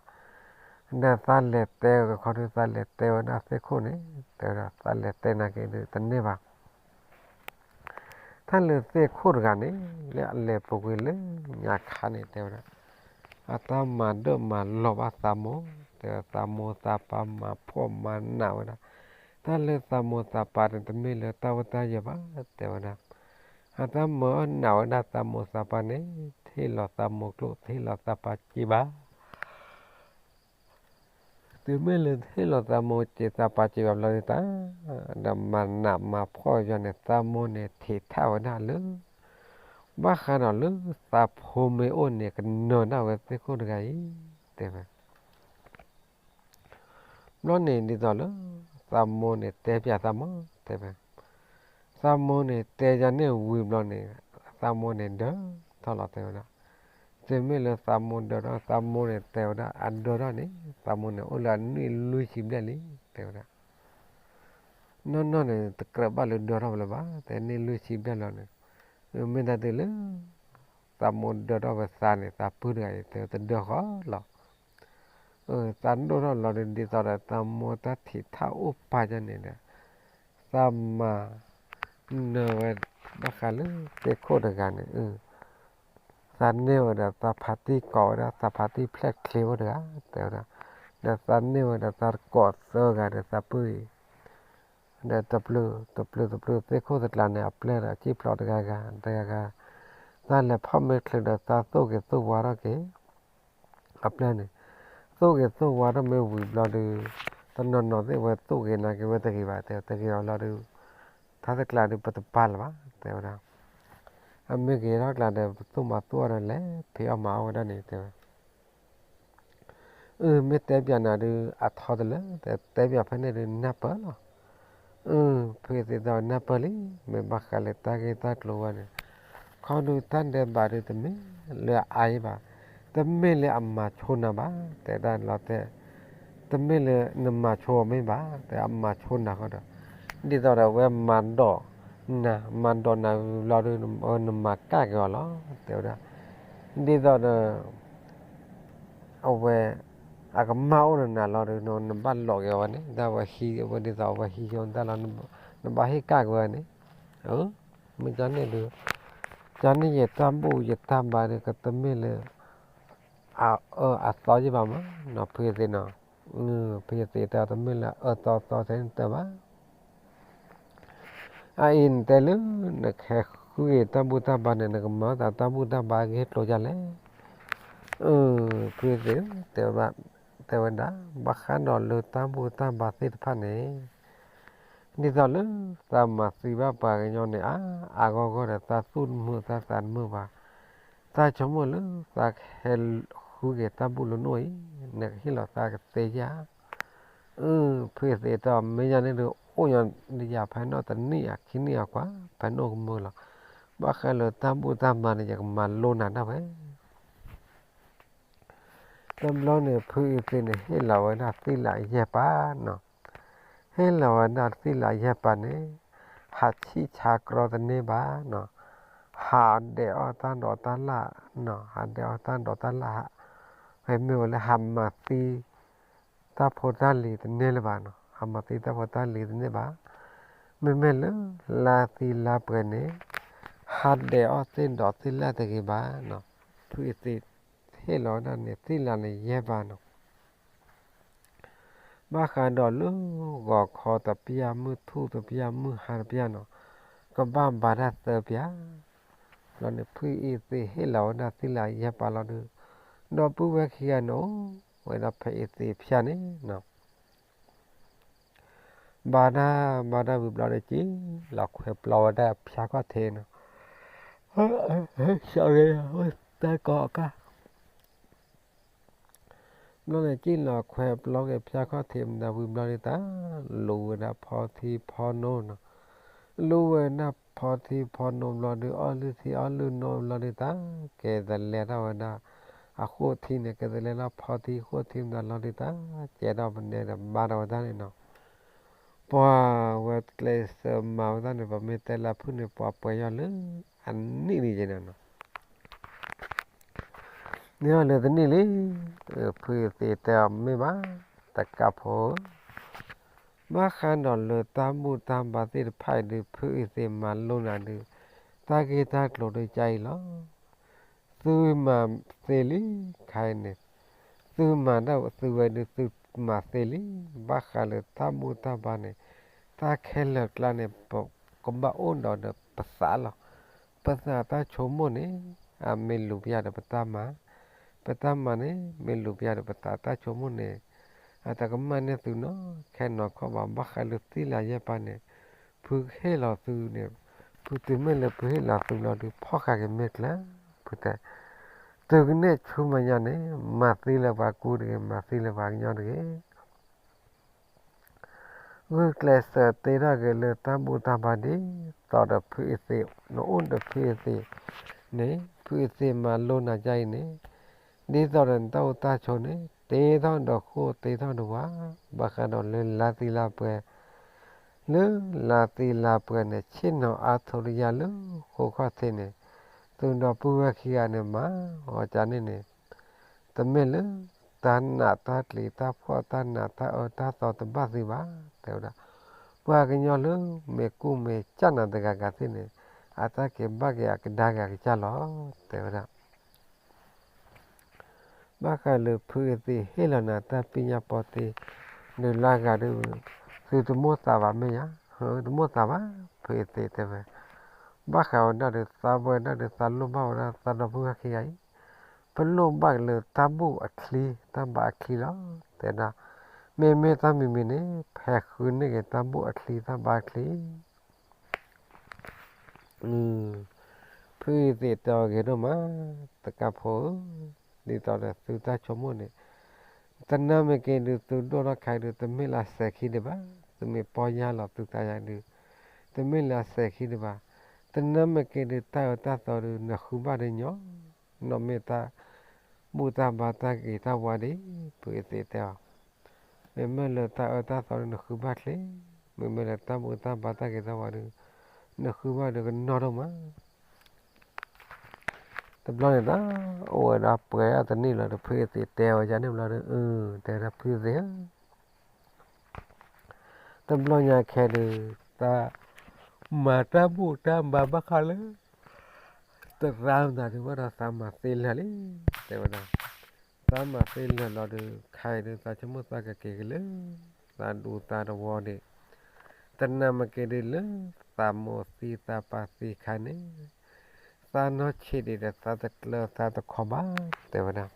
ဒီးသးလဲၤတဲကခီဒုး သးလဲၤတဲဝဲဒၣ်သ့ၣ်ခိၣ်န့ၣ် တဲဝဲဒၣ် သးလဲၤတဲနာ်က့ဒုးတန့ၢ်ဘၣ် တၢ်လၢသ့ၣ်ခိၣ်တဂၤန့ၣ် လၢအလဲၤပူၤကွံာ်လၢညါခါန့ၣ် တဲဝဲဒၣ်, အတၢ်မၤဒၢၣ်မၤလီၤဘၣ်သးမိၢ်, တဲဝဲသးမိၢ်သးပၢ်မၤဖှီၣ်မၤနးဝဲဒၣ်, တၢ်လၢသးမိၢ်သးပၢ်န့ၣ် တမ့ၢ်လၢတၢ်ဝဲတၢ်ယၢၤဘၣ် တဲဝဲဒၣ်, အတၢ်မၤအီၣ်နးဝဲဒၣ်သးမိၢ်သးပၢ်န့ၣ် တဟ့ၣ်လီၤသးမိၢ်ကျိၣ် တဟ့ၣ်လီၤသးပၢ်စ့ဘၣ် တုၤမ့ၢ်လၢတဟ့ၣ်လီၤသးမိၢ်စ့သးပၢ်စ့ဘၣ်ဘျီဒုးတၢ်, ဒီးမၤနးမၤဖှီၣ်ယီၤန့ၣ် သးမိၢ်န့ၣ်ထံးထးဝဲဒၣ်လၢ, ဘၣ်ဃးဒီးလၢသးဖိမ့ၢ်အိၣ်န့ၣ် ကနၢၤဒၣ်ဝဲသ့ၣ်ခိၣ်တဂၤအံၤ တဲဝဲ ဘျီန့ၣ်ဒ်သိးလၢ သးမိၢ်န့ၣ်တဲပၠးသးမိၢ် တဲဝဲ, သးမိၢ်န့ၣ်တဲယၤန့ၣ်ဝံၤဘျီန့ၣ် သးမိၢ်န့ၣ်ဒၢထီၣ်လီၤ တဲဝဲဒၣ်. တုၤမ့ၢ်လၢသးမိၢ်ဒၢထီၣ် သးမိၢ်န့ၣ်တဲဝဲဒၣ် အဒၢထီၣ်န့ၣ် သးမိၢ်န့ၣ်အိၣ်လၢအနံၣ်လွံၢ်ဆံဘျဲၣ်လံ တဲဝဲဒၣ်. နီၢ်နီၢ်န့ၣ် တကြၢးဘၣ်လၢဒၢထီၣ်ဝဲလၢၤဘၣ် တဲနံၣ်လွံၢ်ဆံဘျဲၣ်လီၤန့ၣ်, မ့ၢ်တၢ်တုၤလၢ သးမိၢ်ဒၢထီၣ်ဝဲသးန့ၣ် သးပုၢ်တဂၤအံၤ တဲတဒၢဃီလီၤ. သးဒိၣ်ထီၣ်လီၤဒ်သိးဒီး သးမိၢ်တၢ်ထံးထးအိၣ်ပာ်ယၤန့ၣ်ဒီး သးမၤနၢၤဝဲဘၣ်ဃးလၢသ့ၣ်ခိၣ်တဂၤန့ၣ်, သးန့ၢ်ဝဲဒီးသးဖးတံၢ်ကိးဝဲဒၣ် သးဖးတံၢ်ဖျဲၣ်ချ့အိၣ်တဂၤ တဲဝဲဒၣ်, ဒီးသးန့ၢ်ဝဲဒီးသးကိးသၢဂၤဒီးသးပုၢ်အံၤ ဒီးတပျုာ် တပျုာ် တပျုာ်သ့ၣ်ခိၣ်သကျါန့ၣ် အပျဲၢ်ဒီးစံၣ်ဖျိးတဂၤဂၤ တဂၤဂၤ, သးလဲၤဖီၣ်မ့ၢ်ချုးဒီးသးသိၣ်က့ၤသိၣ်ဝါထီၣ်က့ၤ အပျဲၢ်န့ၣ်, သိၣ်က့ၤသိၣ်ဝါထီၣ်မ့ၢ်ဝံၤဘျီဒီး တနီၤနီၤသ့ၣ်ဝဲသိၣ်က့ၤနာ်က့ၤဝဲတဂ့ၤဘၣ် တဲတဂ့ၤအီၤဘျီဒီး ထါတကျါဒီးပတပာ်လၢၤဘၣ် တဲဝဲဒၣ်, အမ့ၢ်က့ၤထီၣ်ကျါဒီး ပသိၣ်မၤသိၣ်အီၤဒီးလဲၤဖံးအီၣ်မၤအီၣ်ဝဲဒၣ်န့ၣ် တဲဝဲ အၢ မ့ၢ်တဲပၠးနၤဒုး အထီတလၢ တဲတဲပၠးဖဲန့ၣ်ဒုးနၢ်ပၢၢ်လီၤ. အၢ ဖုအသ့ၣ်ဒီးနၢ်ပၢၢ်လံ မ့ၢ်ဘၣ်ဃးလၢတၢ်ဂ့ၢ်တၢ်ကျိၤဝဲန့ၣ်, ခီဒုးတၢ်ဒဲးဘးဒုးတမ့ၢ်လၢအအါအံၤဘၣ်, တမ့ၢ်လၢအမၤဆိနၤဘၣ် တဲဒၣ်လီၤတဲာ်, တမ့ၢ်လၢနမၤဆိအီၤမ့ၢ်ဘၣ် တဲအမၤဆိနၤဃီဒီး, ဒ်သိးဒီးအဝဲမၤဒိးနၤ မၤဒိးနၤဘျီဒုး နမၤကၣ်က့ၤအီၤလီၤ တဲဝဲဒၣ်, ဒ်သိးဒီး အဝဲ အကမၣ်အိၣ်ဒီးနၤလီၤဒီး နဘၣ်လိးက့ၤအဝဲန့ၣ် ဒ်ဝဲဟံးဝဲဒ်သိးအဝဲဟံးဆိတၢ်လီၤ နဘၣ်ဟ့ၣ်ကၣ်က့ၤဝဲန့ၣ်, မ့ၢ်ကန့ၣ်ဒုး ကန့ၣ်ယတၢ်ဘူၣ်ယတၢ်ဘါဒုး ကတမ့ၢ်လၢ အအၢအသီယံၣ်ဘၣ်မးနီၤ ဖုအသ့ၣ်နီၤ, ဖုအသ့ၣ်တဲတမ့ၢ်လၢအအၢသီသီထဲန့ၣ်တဘၣ် အအံၤနတဲလၢ နကဟဲဃုက့ၤတၢ်ဘူၣ်တၢ်ဘါန့ၣ် နကမၤသးတၢ်ဘူၣ်တၢ်ဘါဂ့ၢ်ကျိၤယါလဲၣ်. ဖုသ့ၣ် တဲဝဲဒၣ် ဘၣ်ဃးဒီးလၢတၢ်ဘူၣ်တၢ်ဘါသ့ၣ်တဖၣ်န့ၣ် ဒ်သိးလၢသးမၤသံဘၣ်ပှၤကညီန့ၣ် အါအါဂီၢ်ဂီၢ်ဒီး သးသူၣ်တမုာ်သးသးတမုာ်ဘၣ်. သးဆိကမိၣ်လၢသးကဟဲဃုက့ၤတၢ်ဘူၣ်လၢနအိၣ်အံၤ နကဟ့ၣ်လီၤသးကသ့ဧါ. အၢ ဖုသ့ၣ်တဲ မ့ၢ်ယၤန့ၣ်ဒုး အိၣ်ညီယၤဖဲနီၣ်တနံၣ်ဧါခံနံၣ်ဧါကွၢ် ဖဲနအိၣ်ကမၢလီၤ. ဘၣ်ဃးလၢတၢ်ဘူၣ်တၢ်ဘါန့ၣ် ယကမၤလိနၤဒၣ်ဝဲ တဘျီန့ၣ် ဖုအံၤသ့ၣ်န့ၣ် ဟ့ၣ်လီၤဝဲဒၣ်သံလၢအယဲၢ်ပၤနီၤ. ဟ့ၣ်လီၤဝဲဒၣ်သံလၢအယဲၢ်ပၤန့ၣ် ဟးဆံၣ်ဆါကြီတန့ၢ်ဘၣ်နီၤ. ဟးဒဲးအီၣ်တၢ်ဒိးတၢ်လၣ်နီၤ ဟးဒဲးအီၣ်တၢ်ဒိးတၢ်လၣ် မ့ၢ်ဝဲလၢဟးမၤသံ တၢ်ဖိတၢ်လံၤတန့ၢ်လၢၤဘၣ်နီၤ ဟးမၤသံတၢ်ဖိတၢ်လံၤတန့ၢ်ဘၣ်. မ့မ့ၢ်လၢ လါသံလါပှဲၤန့ၣ် ဟးဒဲးအီၣ်သ့ၣ်ဒိးသ့ၣ်လၣ်တဂ့ၤဘၣ်နီၤ. ဖုအံၤသ့ၣ် ဟ့ၣ်လီၤဝဲဒၣ်န့ၣ် သံလၢန့ၣ်ယဲၢ်ပၤနီၤ. ဘၣ်ဃးဒီးလၢဂီၤခီတပျၢ် မုၢ်ထူၣ်တပျၢ်မုၢ်ဟါတပျၢ်နီၤ ကဘၣ်ဘါတၢ်သၢပျၢ်. ဘျီန့ၣ် ဖုအံၤသ့ၣ်ဟ့ၣ်လီၤဝဲဒၣ်သံလၢယဲၢ်ပၤလီၤဒုး ဒီပုၢ်ဝဲၢ်ခံဂၤန့ၣ် အိၣ်ဝဲဒၣ်ဖဲအံၤသ့ၣ်ဖၠၣ်န့ၣ်နီၤ ဘါတၢ် ဘါတၢ်ဝံၤဘျီဒီး က့ၤလီၤခွဲးပျီဝဲဒၣ်ဖၠါခီၣ်ထံးနီၤ. တၢ်ကီအကၢ် ဘျီန့ၣ် က့ၤလီၤခွဲးပျီက့ၤဖၠါခီၣ်ထံးမတၤဝံၤဘျီဒုးတၢ် လူဝဲဒၣ်ဖီထံဖီနိနီၤ. လူဝဲဒၣ်ဖီထံဖီနိဘျီဒုး အီၣ်လုၢ်ထံအီၣ်လုၢ်နိဘျီဒုးတၢ် ကဲသလဲထီၣ်ဝဲဒၣ် အဃိၣ်ထံန့ၣ် ကဲသလဲထီၣ်ဖီထံဃိၣ်ထံမတၤလီၤဒုးတၢ် ကဲထီၣ်ပနဲဒီးဘါထီၣ်ဝဲဒၣ်န့ၣ်နီၤ. ပှၤဝဲကျဲးစၢးမၤဝဲဒၣ်န့ၣ် ပမ့ၢ်တဲလၢဖုၣ်န့ၣ် ပှၤပှဲၤယီၤလၢအနံၣ်န့ၣ်ယဲန့ၣ်နီၤ. န့ၣ်အီၤလၢတနံၣ်လံ ဖုအံၤသ့ၣ်တဲအီၤမ့ၢ်ဘၣ် တကးဖိ ဘၣ်ဃးဒီးလၢတၢ်ဘူၣ်တၢ်ဘါသ့ၣ်တဖၣ်အံၤဒုး ဖုအံၤသ့ၣ်မၤလိနၤဒုး တၢ်ဂ့ၢ်တၢ်ကျိၤဒုးကအံၤလီၤ. သုမၤသ့လံ ခါအံၤန့ၣ် သုမၤဒၣ်သုဝဲဒုး သုမၤသ့လံ. ဘၣ်ဃးလၢတၢ်ဘူၣ်တၢ်ဘါန့ၣ် တၢ်ခဲလၢာ်ကျါန့ၣ် ပကဘၣ်အိၣ်ဒီးဒီးပသးလီၤ. ပသးတၢ်ဆိကမိၣ်န့ၣ် အမ့ၢ်လူၤပျၢ်ဒီးပတၢ်မၤ, ပတၢ်မၤန့ၣ် မ့ၢ်လူၤပျၢ်ဒီးပသးတၢ်ဆိကမိၣ်န့ၣ် အတကမၣ်န့ၢ်သုနီၢ်ခဲနီၢ်ခီဘၣ်. ဘၣ်ဃးလၢသံလၢယဲၢ်ပၤန့ၣ် ဖုကဟ့ၣ်လီၤသုန့ၣ် ဖုတုၤမ့ၢ်လၢဖုဟ့ၣ်လီၤသုဘျီဒုး ဖီၣ်ဃာ်က့ၤမ့ၢ်ကျၢၤ ဖုတဲ တုၤကန့ၢ်ဆူမဲာ်ညါန့ၣ် မၤသံလၢပှၤကူတဂ့ၤ မၤသံလၢပှၤကညီတဂ့ၤ. ဂုာ်ကျဲးစၢးတ့ထီၣ်က့ၤလၢတၢ်ဘူၣ်တၢ်ဘါဒ်သိးဒီးဖုအံၤသ့ၣ် နအိၣ်ဒီးဖုအံၤသ့ၣ်န့ၣ် ဖုအံၤသ့ၣ်မၤလိနၤဒ်အံၤန့ၣ် ဒ်သိးဒီးနတၢ်အိၣ်တၢ်ဆိးန့ၣ် တ့ထီၣ်ဒီးဃိၣ်တ့ထီၣ်ဒီးဝါ ဘၣ်ဃးဒီးလၢလါသံလါပှဲၤ လၢလါသံလါပှဲၤန့ၣ် ဆ့ၣ်နီၤအါထိးတယါလၢဃိၣ်ခီၣ်ထံးန့ၣ် သုဒီပုၢ်ဝဲၢ်ခံဂၤန့ၣ် မၤအီၤကန့ၣ်န့ၣ် တမ့ၢ်လၢ တၢ်နာ်တၢ်ကျံၤ တၢ်ဖှီၣ်တၢ်နးတၢ်အၢတၢ်သီတဘၣ်သံဘၣ် တဲဝဲဒၣ်. ပှၤကညီလၢမ့ၢ်ကူၣ်မ့ၢ်ကၢ်နၤတဂၤဂၤသ့ၣ်န့ၣ် အတၢ်က့ၤဘၣ်က့ၤအကဒါက့ၤအကစၢ်လီၤ တဲဝဲဒၣ်. ဘၣ်ဃးလၢဖုအသ့ၣ်ဟ့ၣ်လီၤနၤတၢ်ပညၣ်ပီတ့ နုာ်လၢဂၤဒီး သုတမိၣ်သးဘၣ်မ့ၢ်ဧါ, တမိၣ်သးဘၣ်, ဖုအသ့ၣ်တဲဝဲ, ဘၣ်ဃးဝဲဒၣ်ဒီးသးဝဲဒၣ်ဒီးသးလိၣ်ဘၣ်ဝဲဒၣ်သးဒီပုၢ်ဝဲၢ်ခံဂၤအံၤ, ပလိၣ်ဘၣ်က့ၤလၢတၢ်ဘူၣ်အချံ တၢ်ဘါအချံလီၤ, တဲဒၣ်, မ့မ့ၢ်တၢ်မံၤမံၤန့ၣ် ဖဲဃုန့ၢ်က့ၤတၢ်ဘူၣ်အချံ တၢ်ဘါအချံ ဖုအသ့ၣ်တဲအီၤဂ့ၤဒိၣ်မး, တကၣ်ဖိဧၢ, ဒ်သိးဒီးသုတၢ်ဆိကမိၣ်န့ၣ်, တနၢ်မ့ၢ်က့ၤဒုးသုဒိၣ်ထီၣ်ခါဒုး တမ့ၢ်လၢအစဲၤခံဒံးဘၣ်, သုမ့ၢ်ပီၢ်ယၢ်လီၤသုသးယၤဒုး, တမ့ၢ်လၢအစဲၤခံဒံးဘၣ်, တနၢ်မ့ၢ်က့ၤဒုးတၢ်အၢတၢ်သီဒုး နဃုဘၣ်ဒုးညီ, နီၢ်မ့ၢ်တၢ်ဘူၣ်တၢ်ဘါတၢ်ဂ့ၤတၢ်ဝါဒံး, ဖုအသ့ၣ်တဲအီၤ မ့မ့ၢ်လၢတၢ်အၢတၢ်သီဒုးနဃုဘၣ်ချ့, မ့မ့ၢ်လၢတၢ်ဘူၣ်တၢ်ဘါတၢ်ဂ့ၤတၢ်ဝါဒုး နဃုဘၣ်ဒုးကနီၢ်ဒိၣ်မး, တဘျီန့ၣ်တၢ် အိၣ်ဝဲဒၣ်ပှဲၤအတနံၣ်လီၤဒီး ဖုအသ့ၣ်တဲဝဲဒ်န့ၣ်ဘျီဒီး အၢ တဲဝဲဒၣ်ဖုအသ့ၣ်ဧၢ တဘျီညါခဲဒုး တၢ် မၤတၢ်ဘူၣ်တၢ်ဘါဘၣ်ဃးလၢ တရါမတၤဒုးဝဲဒီးသးမၤသ့လၢာ်လံ, တဲဝဲဒၣ်, သးမၤသ့လၢာ်လီၤဒုး ခဲအံၤဒုး သးဆိကမိၣ်သးကက့ၤက့ၤလၢ သးဒူသးတဝီန့ၣ်, တနၢ်မ့ၢ်က့ၤဒုးလၢ သးမိၢ်သံသးပၢ်သံခါန့ၣ်, သးနီၢ်ဆံးဒံးဒီးသးတကျၢၤသးတခီဘၣ်, တဲဝဲဒၣ်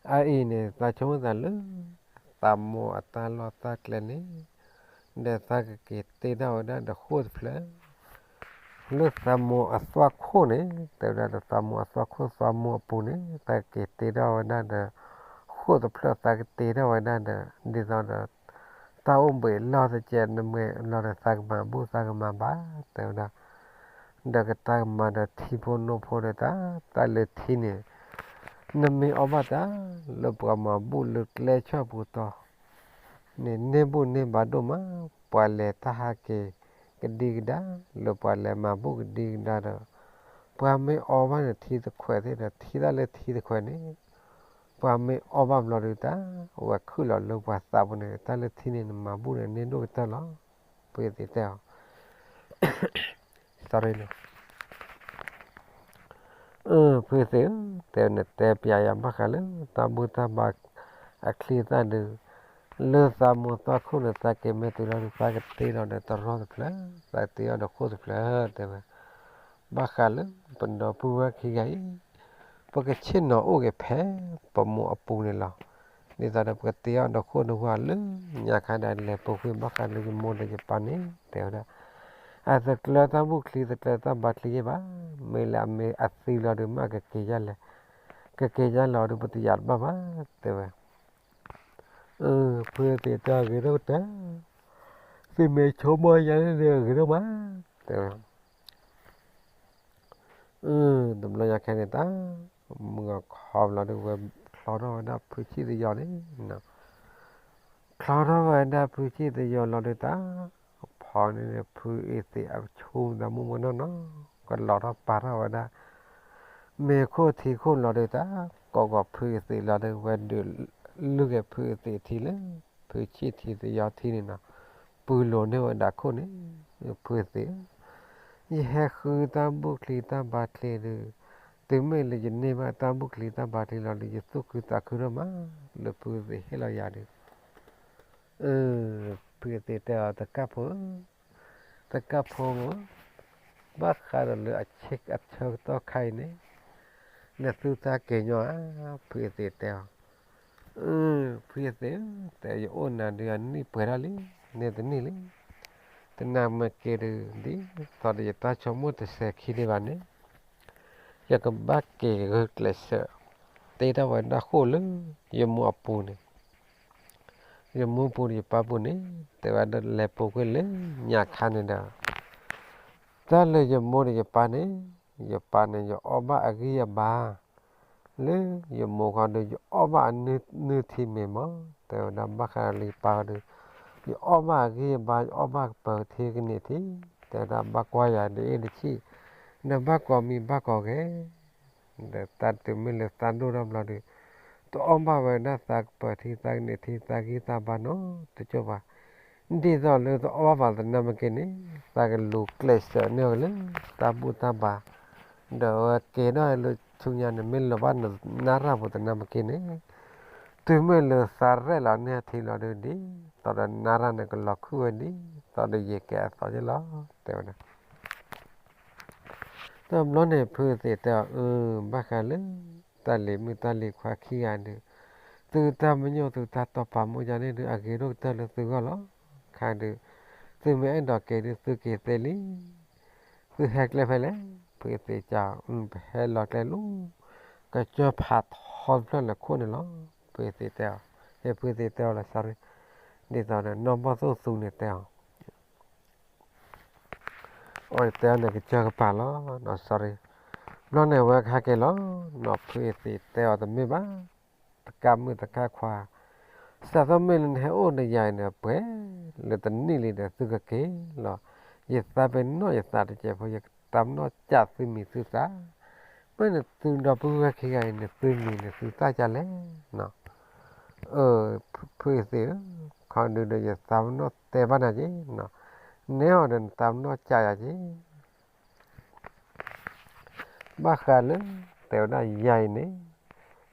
အအံၤန့ၣ် သးဆိကမိၣ်သးလၢ သးမိၢ်အတၢ်လီၢ်တၢ်ကျဲန့ၣ်, ဒီးသးကက့ၤတ့ထီၣ်ဝဲဒၣ်ဒီးဃိၣ်တဖျၢၣ်, လၢသးမိၢ်အသွၣ်ခိၣ်န့ၣ်, တဲဝဲဒၣ်ဒီးသးမိၢ်အသွၣ်ခိၣ်သွၣ်မိၢ်အပူၤန့ၣ် သးကက့ၤတ့ထီၣ်ဝဲဒၣ်ဒီး ဃိၣ်တဖျၢၣ် သးကတ့ထီၣ်ဝဲဒၣ်ဒီး ဒ်သိးဒီး တၢ်အိၣ်ဘှံးလီၢ်တကဲးနမဲာ်လီၤဒီး သးကမၤဘူၣ်သးကမၤဘါ တဲဝဲဒၣ် ဒီးကတၢ်ကမၤဒီးထံဖိနိဖိဒီးတၢ်, တၢ်လၢထံန့ၣ် နမ့ၢ်အီၣ်ဘၣ်တၢ် လၢပှၤမၤဘူၣ်လၢကျဲဆၢၣ်ပူၤတီၤန့ၣ် န့ၢ်ဘူၣ်န့ၢ်ဘါဒိၣ်မး, ပှၤလဲၤတၢ်ဟးက့ၤကဒံကဒါ လၢပှၤလဲၤမၤဘူၣ်ကဒံကဒါဒီး ပှၤမ့ၢ်အီဘၣ်န့ၣ်ထံတခွဲးသ့ၣ်ဒီး ထံၣ်တၢ်လၢထံတခွဲးန့ၣ် ပှၤမ့ၢ်အီဘၣ်ဘျီဒုးတၢ် ဝဲခုၣ်လီၤလၢပှၤသးပူၤန့ၣ် တၢ်လၢထံန့ၣ် နမၤဘူၣ်န့ၣ်န့ၢ်ဒိၣ်ကတၢၢ်လီၤ. ဖုသ့ၣ်တဲအီၤ sorry နီၤ ဖုသ့ၣ်ဧၢ, တဲနတဲပျးယၤဘၣ်ဃးလၢ တၢ်ဘူၣ်တၢ်ဘါအချံသၣ်ဒုး, လၢသးမိၢ်သၣ်ခိၣ်န့ၣ် သးက့ၤမ့ၢ်တုၤလီၤဒုး သးကတ့လီၤဒီးတရီတဖျၢၣ်, သးကတ့အီၤဒီးဃိၣ်တဖျၢၣ် တဲဝဲ, ဘၣ်ဃးလၢပဒီပုၢ်ဝဲၢ်ခံဂၤအံၤ ပကဆ့ၣ်နီၤအိၣ်က့ၤဖဲပမိၢ်အပူၤန့ၣ်လီၤ. ဒ်သိးဒီးပကတ့အီၤဒီးဃိၣ်ဒီးဝါလၢညါခါဒီး လဲၤပူၤကွံာ်ဘၣ်ဃးလၢယမိၢ်ဒီးယပၢ်န့ၣ် တဲဝဲဒၣ်, အတကျၢၤတၢ်ဘူၣ်ချံ တကျၢၤတၢ်ဘါချံယဲၢ်ဘၣ်, မ့ၢ်လၢအမ့ၢ်အသံလီၤဒုး မ့ၢ်အကက့ၤယါလဲၣ်, ကက့ၤယါလီၤဒုး ပတယာ်တဘၣ်ဘၣ်, တဲဝဲ. ဖုသ့ၣ်တဲအီၤဂ့ၤဒိၣ်ကတၢၢ်, သုမ့ၢ်ဆိကမိၣ်ယၤန့ၣ်ဂ့ၤဒိၣ်မး, တဲဝဲ တဘျီညါခဲန့ၣ်တၢ် မုၢ်ဂီၤခီဘျီဒုး ဝဲချီထီၣ်ဝဲဒၣ်ဖုဆံၣ်သယီၤန့ၣ်, ချီထီၣ်ဝဲဒၣ်ဖုဆံၣ်သယီၤလီၤဒုးတၢ်, ဖီန့ၣ် ဖုအသ့ၣ်အဆူၣ်သးမုၢ်မုၢ်နီၢ်နီၢ် ကလီၤထီၣ်ပာ်ထီၣ်ဝဲဒၣ် မ့ၤခိၣ်ထံခိၣ်လီၤဒုးတၢ်, ကိးဂီၤဖုအသ့ၣ်လီၤဒုး ဝဲဒုးလုၢ်က့ၤဖုအသ့ၣ်ထံလၢ ဖုဆံၣ်ထံသယီၤထံန့ၣ်နီၤ, ပုၢ်လိာ်န့ၢ်ဝဲဒၣ်ခိၣ်န့ၣ်, ဖုသ့ၣ်ဧၢ, ယဟဲဃုတၢ်ဘူၣ်ချံတၢ်ဘါချံဒုး, တုၤမ့ၢ်လၢယန့ၢ်ဘၣ်တၢ်ဘူၣ်ချံတၢ်ဘါချံလီၤဒုး ယသူၣ်ခုသးခုဒိၣ်မး, လၢဖုသ့ၣ်ဟ့ၣ်လီၤယၤဒုး, ဖုသ့ၣ်တဲအီၤ တကၣ်ဖိဧၢ, တကၣ်ဖိဧၢ, ဘၣ်ဃးဒီးလၢအဆၢကတီၢ်ခါအံၤန့ၣ် နသူၣ်တၢ်က့ၤညီဧါ, ဖုသ့ၣ်တဲအီၤ, ဖုသ့ၣ်ဧၢ, တဲယအိၣ်နၤဒုးအနံၣ်ပှဲၤထီၣ်လံ, န့ၢ်တနံၣ်လံ, တနၤမ့ၢ်က့ၤဒုး ဒ်သိးဒီးယတၢ်ဆိကမိၣ်တစဲၤခံဒံးဘၣ်န့ၣ် ယကဘၣ်က့ၤဂုာ်ကျဲးစၢး တ့ထီၣ်ဝဲဒၣ်ဃိၣ်လၢ ယမိၢ်အပူၤန့ၣ်, ယမိၢ်ပူၤဒီးယပၢ်ပူၤန့ၣ် တဲဝဲဒၣ်လဲၤပူၤကွံာ်လၢညါခါန့ၣ်ဒီး တၢ်လၢယမိၢ်ဒီးယပၢ်န့ၣ်, ယပၢ်န့ၣ် ယအီၣ်ဘၣ်အဂံၢ်အဘါ လၢယမိၢ်ခီဒီး ယအီၣ်ဘၣ်အနုၢ်ထံမ့ၢ်မး, တဲဝဲဒၣ်ဘၣ်ဃးလၢယပၢ်ခီဒီး ယအီၣ်ဘၣ်အဂံၢ်အဘါ ယအီၣ်ဘၣ်ကပၢၤထံကန့ၢ်ထံ, တဲဝဲဒၣ်ဘၣ်ကွၢ်ယၤဒ်အံၤတဆံး, ဒီးဘၣ်ကိးမံၤဘၣ်ကိးဂဲၤ, ဒီးတၢ်တုၤမ့ၢ်လၢသးဒိၣ်ထီၣ်ဘျီဒီး တအီၣ်ဘၣ်ဝဲဒၣ်သးကပၢၤထံသးကန့ၢ်ထံ သးဂံၢ်သးဘါနီတကၠိၢ်ဘၣ်, ဒ်သိးလၢတအီၣ်ဘၣ်ဘၣ်သနာ်က့န့ၣ် သးကလူၤကျဲးစၢးန့ၢ်ဝဲလၢတၢ်ဘူၣ်တၢ်ဘါ, ဒီးဝဲကဲထီၣ်လၢ ဆူညါန့ၣ် မ့ၢ်လီၤဘၣ်နရၣ်ဖိတနၢ်မ့ၢ်က့န့ၣ်, တုၤမ့ၢ်လၢသးရဲၣ်လီၤန့ၢ်ထံလီၤဒုး ဒ်သိးဒီးနရၣ်န့ၣ် ကလီၤခုၣ်ဝဲဒ်သိးဒီးယကဲအသီက့လီၤ တဲဝဲဒၣ်. တဘျီန့ၣ် ဖုအသ့ၣ်တဲအီၤ, အၢ ဘၣ်ဃးလၢ တၢ်လံၤမုၣ်တၢ်လံၤခွါခံဂၤဒုး, သုတၢ်ပညိၣ်သုတၢ်တီၢ်ပာ်မူယၤန့ၣ်ဒုး အဂ့ၤဒိၣ်ကတၢၢ်လၢသုဂီၢ်လီၤ. ခါဒုး သုမ့ၢ်အဲၣ်ဒိးက့ၤဒုး သုက့ၤသ့လံ. သုဟဲကျဲဖဲလဲၣ်. ဖုအသ့ၣ်တဲအီၤ, ပဟဲလီၤကျဲလၢ ကစၢၢ်ဖးထီတဖျၢၣ်လၢခိၣ်န့ၣ်လီၤ. ဖုအသ့ၣ်တဲအီၤ, ဟ့ၣ်ဖုအသ့ၣ်တဲအီၤလီၤ sorry, ဒ်သိးဒီး နီၢ်ဘီၣ်သိၣ်သူန့ၣ်တဲအီၤ အဝဲတဲအီၤန့ၣ် ကစၢၢ်ကပၤလီၤနီၤ sorry. ဘျီန့ၣ် အဝဲကဟဲက့ၤလီၤနီၤ ဖုအသ့ၣ်တဲအီၤတမ့ၢ်ဘၣ်, တကးမုၣ်တကးခွါ, စးထီၣ်မ့ၢ်လၢနဟဲအိၣ်ဒီးယၤအံၤန့ၣ် ပှဲၤလၢတနံၣ်လံဒီး သုကက့ၤလီၤ. ယသးပ့ၤနီၣ်ယသးတစဲးဖိ, ယသးပ့ၤနီၣ်စးသုမံၤသုသး, မ့ၢ်နသုဒီပုၢ်ဝဲၢ်ခံဂၤအံၤန့ၣ် သုမံၤန့ၣ်သုသးကလဲၣ်နီၤ. အၢ ဖုအသ့ၣ်ဧၢ, ခီဒုဒီးယသးပ့ၤနီၣ်တဲဘၣ်နၤက့ၤနီၤ, နဲအီၤဒီးနသးပ့ၤနီၣ်ကယၤက့ၤ ဘၣ်ဃးလၢ တဲဝဲဒၣ်ယၤအံၤန့ၣ်,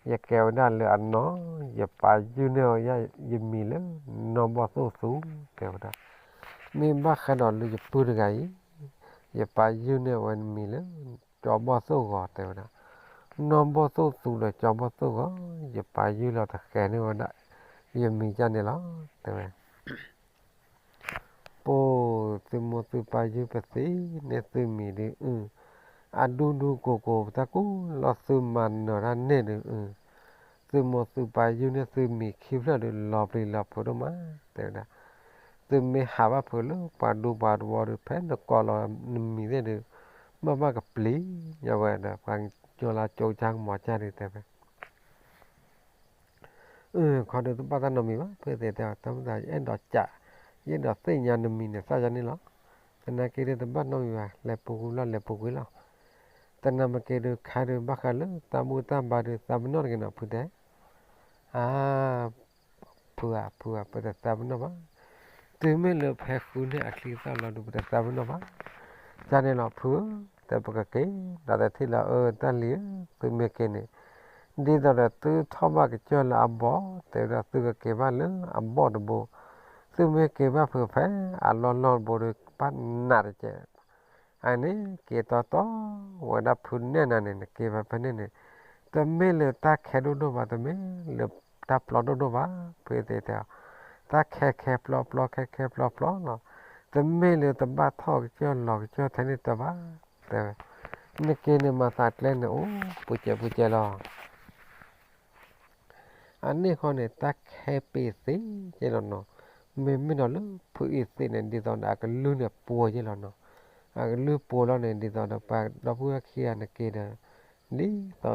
ယကဲဝဲဒၣ်လၢအနီၢ်, ယပာ်ယုၢ်န့ၢ်အီၤယမံၤလၢ နီၢ်ဘီၣ်သိၣ်သူ တဲဝဲဒၣ်. မ့ၢ်ဘၣ်ဃးဒီးလၢယပုၢ်တဂၤအံၤ, ယပာ်ယုၢ်န့ၢ်အဝဲမံၤလၢ ကၠီဘီၣ်သိၣ်ဂီၤ တဲဝဲဒၣ်. နီၢ်ဘီၣ်သိၣ်သူဒီးကၠီဘီၣ်သိၣ်ဂီၤ, ယပာ်ယုၢ်လီၤတဃဲၤန့ၢ်ဝဲဒၣ် ယမံၤကန့ၣ်လီၤ တဲဝဲ ပိၢ်သုမိၢ်သုပာ်ယုၢ်ပသ့ၣ်န့ၢ်သုမံၤဒုးအုၣ်, အဒူဒူကိၢ်ကိၢ်ပတၢ်ကူၣ်လီၤသုမၤနၢၤတၢ်န့ၣ်ဒုးအုၣ်, သုမိၢ်သုပာ်ယုၢ်န့ၢ်သုမံၤခံဖျၢၣ်ဒုးလီၤပျံၤလီၤဖုးဒိၣ်မး တဲဝဲဒၣ်. သုမ့ၢ်ဟးဘၣ်ဖုးလၢပှၤဒူပှၤတဝီဒုး ဖဲနကိးလီၤနမံၤသ့ၣ်ဒုး ဘၣ်ဘၣ်ကပျံၤညါဝဲဒီး ပှၤကညီလၢကၠိကၢကမီၤကၢဒုးတဲဝဲ အၢ ခီဒုးတဘၣ်တၢ်နီတမံၤဘၣ် ဖုအသ့ၣ်တဲအီၤ တၢ်မုၢ်သး ယအဲၣ်ဒိးကး, ယအဲၣ်ဒိးသ့ၣ်ညါနမံၤန့ၣ် သးယၤန့ၣ်လီၤ. သနာ်က့ဒုးတဘၣ်နီတမံၤဘၣ် လဲၤပူၤကွံာ်လီၤ လဲၤပူၤကွံာ်လီၤ. သနာ်က့ဒုးခါဒုးဘၣ်ဃးလၢတၢ်ဘူၣ်တၢ်ဘါဒုး သးပနီၣ်တဂ့ၤနီၤ ဖုတဲ အါ ဖုဧါ ဖုဧါ ပတသးပနီၣ်ဘၣ်. တုၤမ့ၢ်လၢဖဲဃုန့ၢ်အချံသၣ်လီၤဒုး ပတသးပနီၣ်ဘၣ်. ကန့ၣ်လီၤဖုဧၢ, တဲပကက့ၤ ဒီးတထံၣ်လၢ အၢ တၢ်လံၤဧၢ, သုမ့ၢ်က့ၤန့ၣ် ဒ်သိးဒီးသုထီၣ်ဘၣ်ကစၢၢ်လၢအဘီၣ် တဲဝဲဒၣ် သုကက့ၤဘၣ်လၢအဘီၣ်တဘိ, သုမ့ၢ်က့ၤဘၣ်ဖုးဖဲအလီၢ်လီၢ်တဘိဒီး ဘၣ်နးတကဲး အန့ၣ် က့ၤတီတီဝဲဒၣ်ဖုနဲၣ်နၤန့ၣ် နက့ၤဖဲဖဲန့ၣ်န့ၣ် တမ့ၢ်လၢတၢ်ခဲဒိၣ်ဒိၣ်ဘၣ် တမ့ၢ်လၢတၢ်ပျီဒိၣ်ဒိၣ်ဘၣ် ဖုအသ့ၣ်တဲအီၤ, တၢ်ခဲခဲပျီပျီ ခဲခဲပျီပျီလီၤ. တမ့ၢ်လၢတဘၣ်ထီၣ်ကစၢၢ်လီၤကစၢၢ်ထဲန့ၣ်တဘၣ် တဲဝဲ, နက့ၤန့ၣ်မၤသးကျဲန့ၣ် အိၣ်ပူၤစဲးပူၤစဲးလီၤ. အန့ၣ်ဃီန့ၣ် တၢ်ခဲပ့ၤသ့က့လီၤနီၤ. မ့မ့ၢ်ဒီးလၢဖုအံၤသ့ၣ်န့ၣ် ဒ်သိးဒီးအကလုၢ်န့ၣ်ပှိၤက့လီၤနီၤ. အကလုၢ်ပှိၤလီၤန့ၣ် ဒ်သိးဒီးပှၤဒီပုၢ်ဝဲၢ်ခံဂၤန့ၣ်က့ၤဒီး ဒ်သိးဒီးဖုအံၤ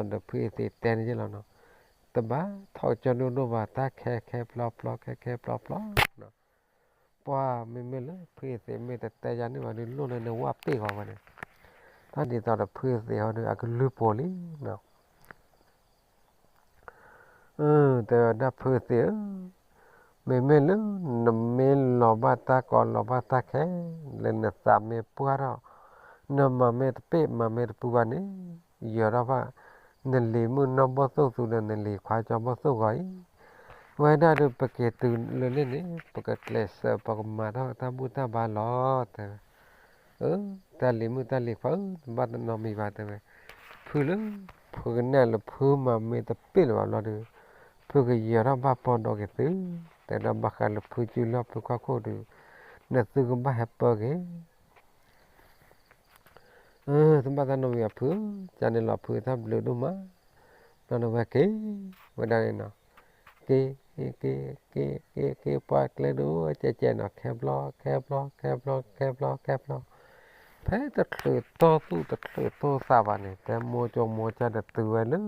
သ့ၣ်တဲန့ၣ်က့လီၤနီၤ. တဘၣ်ထီၣ်ကစၢၢ်ဒိၣ်ဒိၣ်ဘၣ် တၢ်ခဲခဲပျီပျီ ခဲခဲပျီပျီနီၤ. ပှၤမ့မ့ၢ်လၢဖုအံၤသ့ၣ်မ့ၢ်တတဲယၤန့ၣ်ဘၣ်ဒီး လိၣ်လၢနဝၣ်ပ့ၢ်ဃီဝဲန့ၣ်, တၢ်ဒ်သိးဒီးဖုအံၤသ့ၣ်ဟီဒီး အကလုၢ်ပှိၤလံနီၤ. တဲဝဲဒၣ်ဖုသ့ၣ်ဧၢ, မ့မ့ၢ်လၢနမ့ၢ်လီၤဘၣ်တၢ်ကီလီၤဘၣ်တၢ်ခဲ လၢနသးမ့ၢ်ပှၢ်ထီၣ်, နမၤမ့ၢ်တပ့ၢ်မၤမ့ၢ်တပူၤဘၣ်န့ၣ်, ယၢၤထီၣ်ဘၣ် နလံၤမုၣ်နီၢ်ဘီၣ်သိၣ်သူဒီးနလံၤခွါကၠီဘီၣ်သိၣ်ဂီၤအံၤ, ဝဲဒၣ်ဒီးပက့ၤတုၤလၢန့ၣ်န့ၣ် ပကကျဲးစၢးပကမၤထီၣ်တၢ်ဘူၣ်တၢ်ဘါလီၤ တဲဝဲ. အၢ တၢ်လံၤမုၣ်တၢ်လံၤခွါဧၢ, တဘၣ်တနီတမံၤဘၣ် တဲဝဲ. ဖုလၢ ဖုကနဲၣ်လၢဖုမၤမ့ၢ်တပ့ၢ်လၢၤဘၣ်ဘျီဒီး ဖုကယၢၤထီၣ်ဘၣ်ပီၢ်ဒီးက့ၤသု, တဲဒၣ်ဘၣ်ဃးလၢဖုစုလီၢ်ဖုခီၣ်ခိၣ်ဒီး နသုကဘၣ်ဟဲပၢက့ၤ အၢ တဘၣ်တၢ်နီတမံၤဘၣ်ဖု, ကန့ၣ်လီၤဖုတၢ်ဘျုးဒိၣ်မး, ဘျီန့ၣ်ဝဲက့ၤ ဝဲဒၣ်န့ၣ်နီၤ, က့ၤ က့ၤ က့ၤ က့ၤ က့ၤ ပှၤကျဲဒိၣ်ကဲကဲနီၤ, ခဲဘျီ ခဲဘျီ ခဲဘျီ ခဲဘျီ ခဲဘျီ, ဖဲတချုးတီၢ်သူၣ်တချုးတီၢ်သးဘၣ်န့ၣ် ဖဲမိၢ်ကၠိမိၢ်ကၠၢ်ဒီးတုၤဝဲလၢ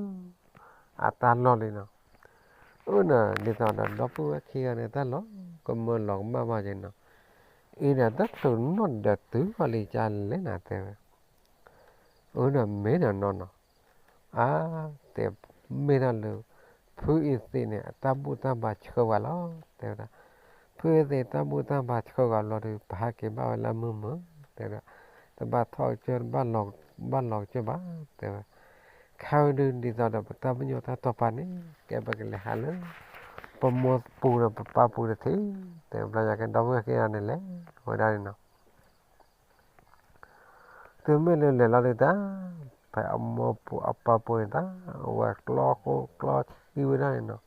အတၢ်လီၢ်လံနီၤ. အၢ န့ၣ် ဒ်သိးဒီးဒီပုၢ်ဝဲၢ်ခံဂၤန့ၣ် တၢ်လီၤကမၢလီၤကမၣ်ဘၣ်က့ၤနီၤ, အံၤဒီးတချုးနီၣ်ဒီးတုၤအီၤလံကလဲၣ်နၤ တဲဝဲ. အၢ န့ၣ်မ့ၢ်ဒီးနီၤနီၤ, အါ တဲ မ့ၢ်ဒၣ်လၢ ဖုအံၤသ့ၣ်န့ၣ် အတၢ်ဘူၣ်တၢ်ဘါဆှၢဝဲလီၤ တဲဝဲဒၣ်. ဖုအံၤသ့ၣ်တၢ်ဘူၣ်တၢ်ဘါဆှၢဝဲလီၤဒီး ပဟးက့ၤဘၣ်ဝဲလၢမုၢ်မုၢ် တဲဝဲဒၣ်, တဘၣ်ထီၣ်ကစၢၢ် တဘၣ်လီၤကစၢၢ်ဘၣ် တဲဝဲ. ခဲအံၤဒုးဒ်သိးဒီးပတၢ်ပညိၣ်တၢ်တိာ်ပာ်န့ၣ် ကဲပကလဲၤဟးလၢ ပမိၢ်ပူၤဒီးပပၢ်ပူၤတထံၣ်, တဲဘျီညါကဲဒီပုၢ်ဝဲၢ်ခံဂၤန့ၣ်လဲၤဝဲဒၣ်န့ၣ်နီၤ. တုၤမ့ၢ်လၢလဲၤလီၤဒုးတၢ်, ဖဲအမိၢ်ပူၤအပၢ်ပူၤန့ၣ်တၢ်, အဝဲကျီဃိကျီဆှံဝဲဒၣ်န့ၣ်နီၤ,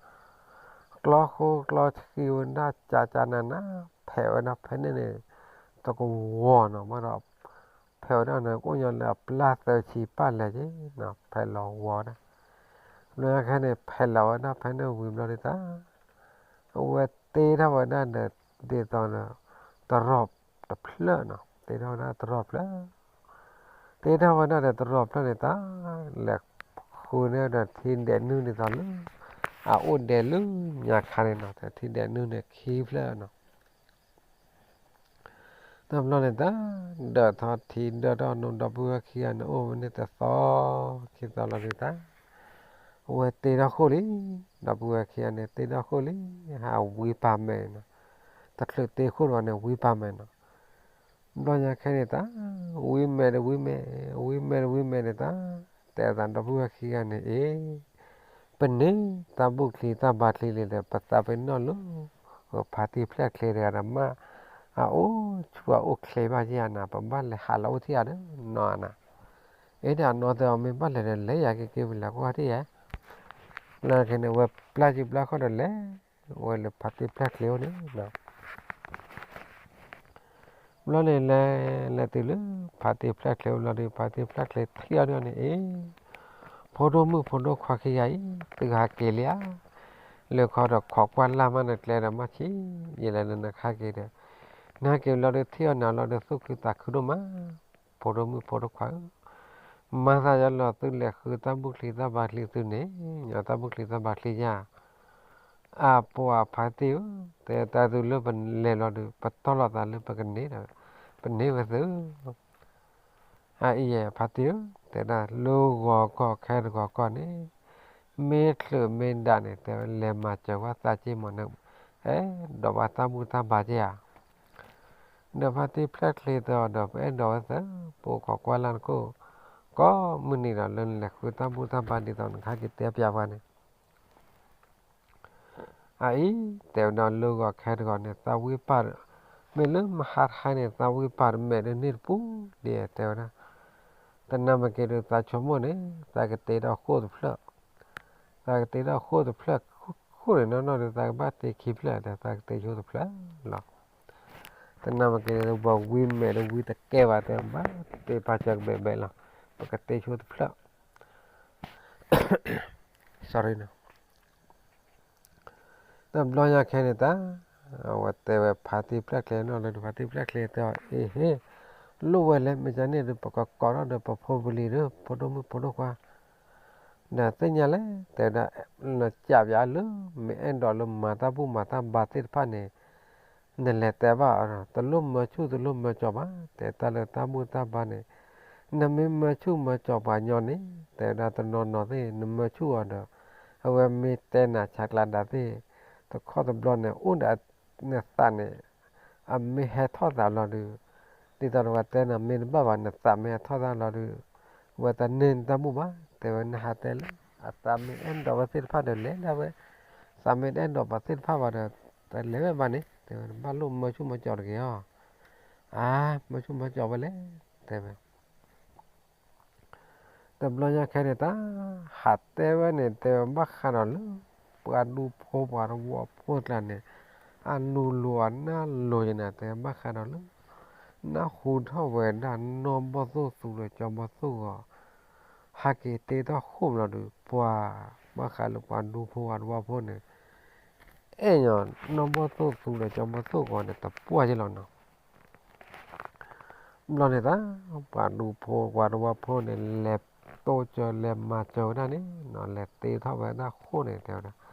ကျီဃိကျီဆှံဝဲဒၣ်ကကနန, ဖဲးဝဲဒၣ်ဖဲန့ၣ်န့ၣ် တကဝီၤနီၤ, ဘၣ်ဒီး ဖဲးဝဲဒၣ်န့ၣ် ကအိၣ်ညီလၢအပျၢ်သၢဆံပၢ်လဲၣ်က့ၤနီၤ, ဖဲးလီၤဝီၤဒၣ်, ဘျီညါခဲန့ၣ် ဖဲးလီၤဝဲဒၣ်ဖဲန့ၣ်ဝံၤဘျီဒုးတၢ် အဝဲတ့ထီၣ်ဝဲဒၣ်ဒီး ဒ်သိးဒီး တရီးတဖျၢၣ်နီၤ, တ့ထီၣ်ဝဲဒၣ်တရီးဖျၢၣ်, တ့ထီၣ်ဝဲဒၣ်ဒီးတရီးဖျၢၣ်န့ၣ်တၢ် လဲၤဃုန့ၢ်ဒီးထံဒဲးနုၢ်ဒ်သိးလၢ အအိၣ်ဒဲးလၢညါခါန့ၣ်နီၤ, ထံဒဲးနုၢ်န့ၣ်ခံဖျၢၣ်နီၤ. တဘျီန့ၣ်တၢ် ဒၢးထီၣ်ထံဒၢးထီၣ်နိ ဒီပုၢ်ဝဲၢ်ခံဂၤန့ၣ် အိၣ်ဝဲန့ၣ်တသီ ခံသီလီၤဒုးတၢ် အဝဲတ့ထီၣ်ဃိၣ်လံ, ဒီပုၢ်ဝဲၢ်ခံဂၤန့ၣ် တ့ထီၣ်ဃိၣ်လံ, ဟးဝံပာ်မဲာ်နီၤ, တချုးတ့ဃိၣ်ဒီးန့ၣ် ဝံပာ်မဲာ်နီၤ. ဘျီညါခဲန့ၣ်တၢ် ဝံမဲာ်ဒီးဝံမဲာ်, ဝံမဲာ်ဒီးဝံမဲာ်န့ၣ်တၢ် တဲသးဒီပုၢ်ဝဲၢ်ခံဂၤန့ၣ်အ့ၣ် ပန့ၢ်တၢ်ဘူၣ်ချံတၢ်ဘါချံလံဒီး ပသးပ့ၤနီၣ်လၢ ဖါတံၢ်ဖျဲၣ်ချ့တဂၤဒီးမး အအိၣ်ဆူၣ်အအိၣ်ချ့ဘၣ်ယဲၢ်ဧါနၤ, ပဘၣ်လဲၤဟးလီၤအိၣ်ထံၣ်ဧါဒီးနီၤနၤ, အ့ၣ်ဒီးအနီၢ်တဲအီၤ မ့ၢ်ဘၣ်လဲၤဒီးလဲၤယၤက့ၤက့ၤ ပလဲၤကွၢ်ထံၣ်ယဲၢ်, လၢခဲန့ၣ် ဝဲပျၢ်ကံပျၢ်ခီၣ်ဒီးလဲၤ ဝဲလၢဖါတံၢ်ဖျဲၣ်ချ့အိၣ်န့ၣ် ဘျီန့ၣ်လဲၤ လဲၤတုၤလၢ ဖါတံၢ်ဖျဲၣ်ချ့အိၣ်ဘျီဒီး ဖါတံၢ်ဖျဲၣ်ချ့ထံၣ်အီၤဒ်န့ၣ်အ့ၣ်, ဖိဒိၣ်မုၣ်ဖိဒိၣ်ခွါခံဂၤအံၤ သုဟးက့ၤလံဧါ, လၢခီဒီးခိးကွၢ်လၢ်မးနကျဲဒီးမးဆံး, ယလဲၤလၢနခါက့ၤဒီး နဟဲက့ၤဘျီဒီးထံၣ်အီၤန့ၣ်လီၤဒီးသူၣ်ခုသးခုဒိၣ်မး, ဖိဒိၣ်မုၣ်ဖိဒိၣ်ခွါဧၢ မၤသးယလီၤသုလဲၤဃုတၢ်ဘူၣ်ချံတၢ်ဘါချံသုန့ၣ်, ညီတၢ်ဘူၣ်ချံတၢ်ဘါချံယၤ, အပှၤဖါတံၢ်ဧၢ, တဲတၢ်သုလၢပလဲၤလီၤဒီး ပတီၢ်လိာ်သးလၢပကန့ၢ်ဒီး ပန့ၢ်ဝဲသု အအံၤယဲ ဖါတံၢ်ဧၢ, တဲဒၣ်လၢဂီၤကီၢ်ခဲတဂီၤကီၢ်န့ၣ်, မ့ၢ်ချုးမ့ၢ်ဒၣ်န့ၣ် တဲဝဲလဲၤမၤစၢၤဝဲသးက့မးန့ၣ်, အဲၣ်ဒိးဘၣ်တၢ်ဘူၣ်တၢ်ဘါက့ဧါ, ဒီးဖါတံၢ်ဖျဲၣ်ချ့တဲအီၤဒီး ပအဲၣ်ဒိးဝဲသၢ ပအိၣ်ခိးကွၢ်လၢ်နခိၣ်, ကိးမုၢ်နံၤဒီး လၢနလဲၤဃုတၢ်ဘူၣ်တၢ်ဘါဒ်သိးနခါက့ၤတဲပျးပှၤန့ၣ် အအံၤ တဲဝဲဒၣ်လၢဂီၤခဲတဂီၤန့ၣ် သးဝံပာ်, မ့ၢ်လၢမဟါတဟါန့ၣ် သးဝံပာ်တမဲာ်ဒီးန့ၢ်တပူၤဒံး တဲဝဲဒၣ်, တနၤမ့ၢ်က့ၤဒီးသးဆိကမိၣ်န့ၣ် သးကတ့ထီၣ်ဃိၣ်တဖျၢၣ်, သးကတ့ထီၣ်ဃိၣ်တဖျၢၣ်ဃိၣ်န့ၣ် နီၢ်နီၢ်ဒီး သးကဘၣ်တ့ခံဖျၢၣ်ဒီး သးကတ့ဆိတဖျၢၣ်လီၤ. တနၤမ့ၢ်က့ၤဒီး ပှၤဝံမဲာ်ဒီးဝံတကဲဘၣ် တဲဘၣ်တ့ပာ်စၢၤကဘဲးဘဲးလီၤ, ပကတ့ဆိတဖျၢၣ် sorry နီၤ. တဘျီညါခဲန့ၣ်တၢ် အဝဲတဲဝဲဖါတံၢ်ဖျဲၣ်ချ့နီၤ လၢဖါတံၢ်ဖျဲၣ်ချ့တဲအီၤ အ့ဟ့, လိၣ်ဝဲလဲၣ် မ့ၢ်ကန့ၣ်ဒီး ပကကိးထီၣ်ဒီးပဖိပလံၤဒီး ဖိဒိၣ်မုၣ်ဖိဒိၣ်ခွါ ဒီးသ့ၣ်ညါလဲၣ် တဲဝဲဒၣ် နကးပၠးလၢ မ့ၢ်အဲၣ်ဒိးလၢမၤတၢ်ဘူၣ်မၤတၢ်ဘါသ့ၣ်တဖၣ်န့ၣ် နလဲၤတဲဘၣ်အီၤ တလိၣ်မၢဆူၣ်တလိၣ်မၢကၠီၤဘၣ် တဲတၢ်လၢတၢ်ဘူၣ်တၢ်ဘါန့ၣ် နမ့ၢ်မၢဆူၣ်မၢကၠီၤပှၤညီန့ၣ် တဲဝဲဒၣ်တနီၤနီၤသ့ၣ် နမၢဆူၣ်အီၤဒီး အဝဲမ့ၢ်တဲနၤဆါကျါဒၣ်သ့ၣ် တခီတဘျီန့ၣ် အိၣ်ဒီးနသးန့ၣ် အမ့ၢ်ဟဲထီၣ်သးလီၤဒီး ဒ်သိးဒီးပှၤတဲနၤမ့ၢ်တဘၣ်ဘၣ် နသးမ့ၢ်ဟဲထီၣ်သးလီၤဒီး အဝဲတန့ၢ်နတၢ်ဘူၣ်ဘၣ် တဲဝဲနဟးတဲလၢ အသးမ့ၢ်အဲၣ်ဒိးဝဲသ့ၣ်တဖၣ်ဒီးလဲၤဒၣ်ဝဲ သးမ့ၢ်တအဲၣ်ဒိးပှၤသ့ၣ်တဖၣ်ဘၣ်ဒီး တလဲၤဝဲဘၣ်န့ၣ် တဲဝဲ တဘၣ်လိၣ်မၢဆူၣ်မၢကၠီၤတဂ့ၤအီၤ အါ မၢဆူၣ်မၢကၠီၤဝဲလဲၣ် တဲဝဲ တဘျီညါခဲန့ၣ်တၢ် ဟးတဲဝဲန့ၣ် တဲဝဲဘၣ်ဃးဒီးလၢ ပှၤဒူဖိပှၤတဝီဖိကျါန့ၣ် အနူလိၤအနၢ်လိၤယနၤ တဲဘၣ်ဃးဒီးလၢ နၢ်ဟူထီၣ်ဝဲဒၣ်နီၢ်ဘီၣ်သိၣ်သူဒီးကၠီဘီၣ်သိၣ်ဂီၤ ဟဲက့ၤတ့ထီၣ်ဃိၣ်ဘျီဒီး ပှၤ ဘၣ်ဃးလၢပှၤဒူဖိပှၤတဝီဖိန့ၣ် အဲၣ်ညီ နီၢ်ဘီၣ်သိၣ်သူဒီးကၠီဘီၣ်သိၣ်ဂီၤန့ၣ် တပှၢ်ယဲလီၤနီၤ ဘျီန့ၣ်တၢ် ပှၤဒူဖိပှၤတဝီဖိန့ၣ် လဲၤတိစၢၤလဲၤမၤစၢၤဝဲဒၣ်န့ၣ်နီၤ လဲၤတ့ထီၣ်ဝဲဒၣ်ဃိၣ်န့ၣ် တဲဝဲဒၣ်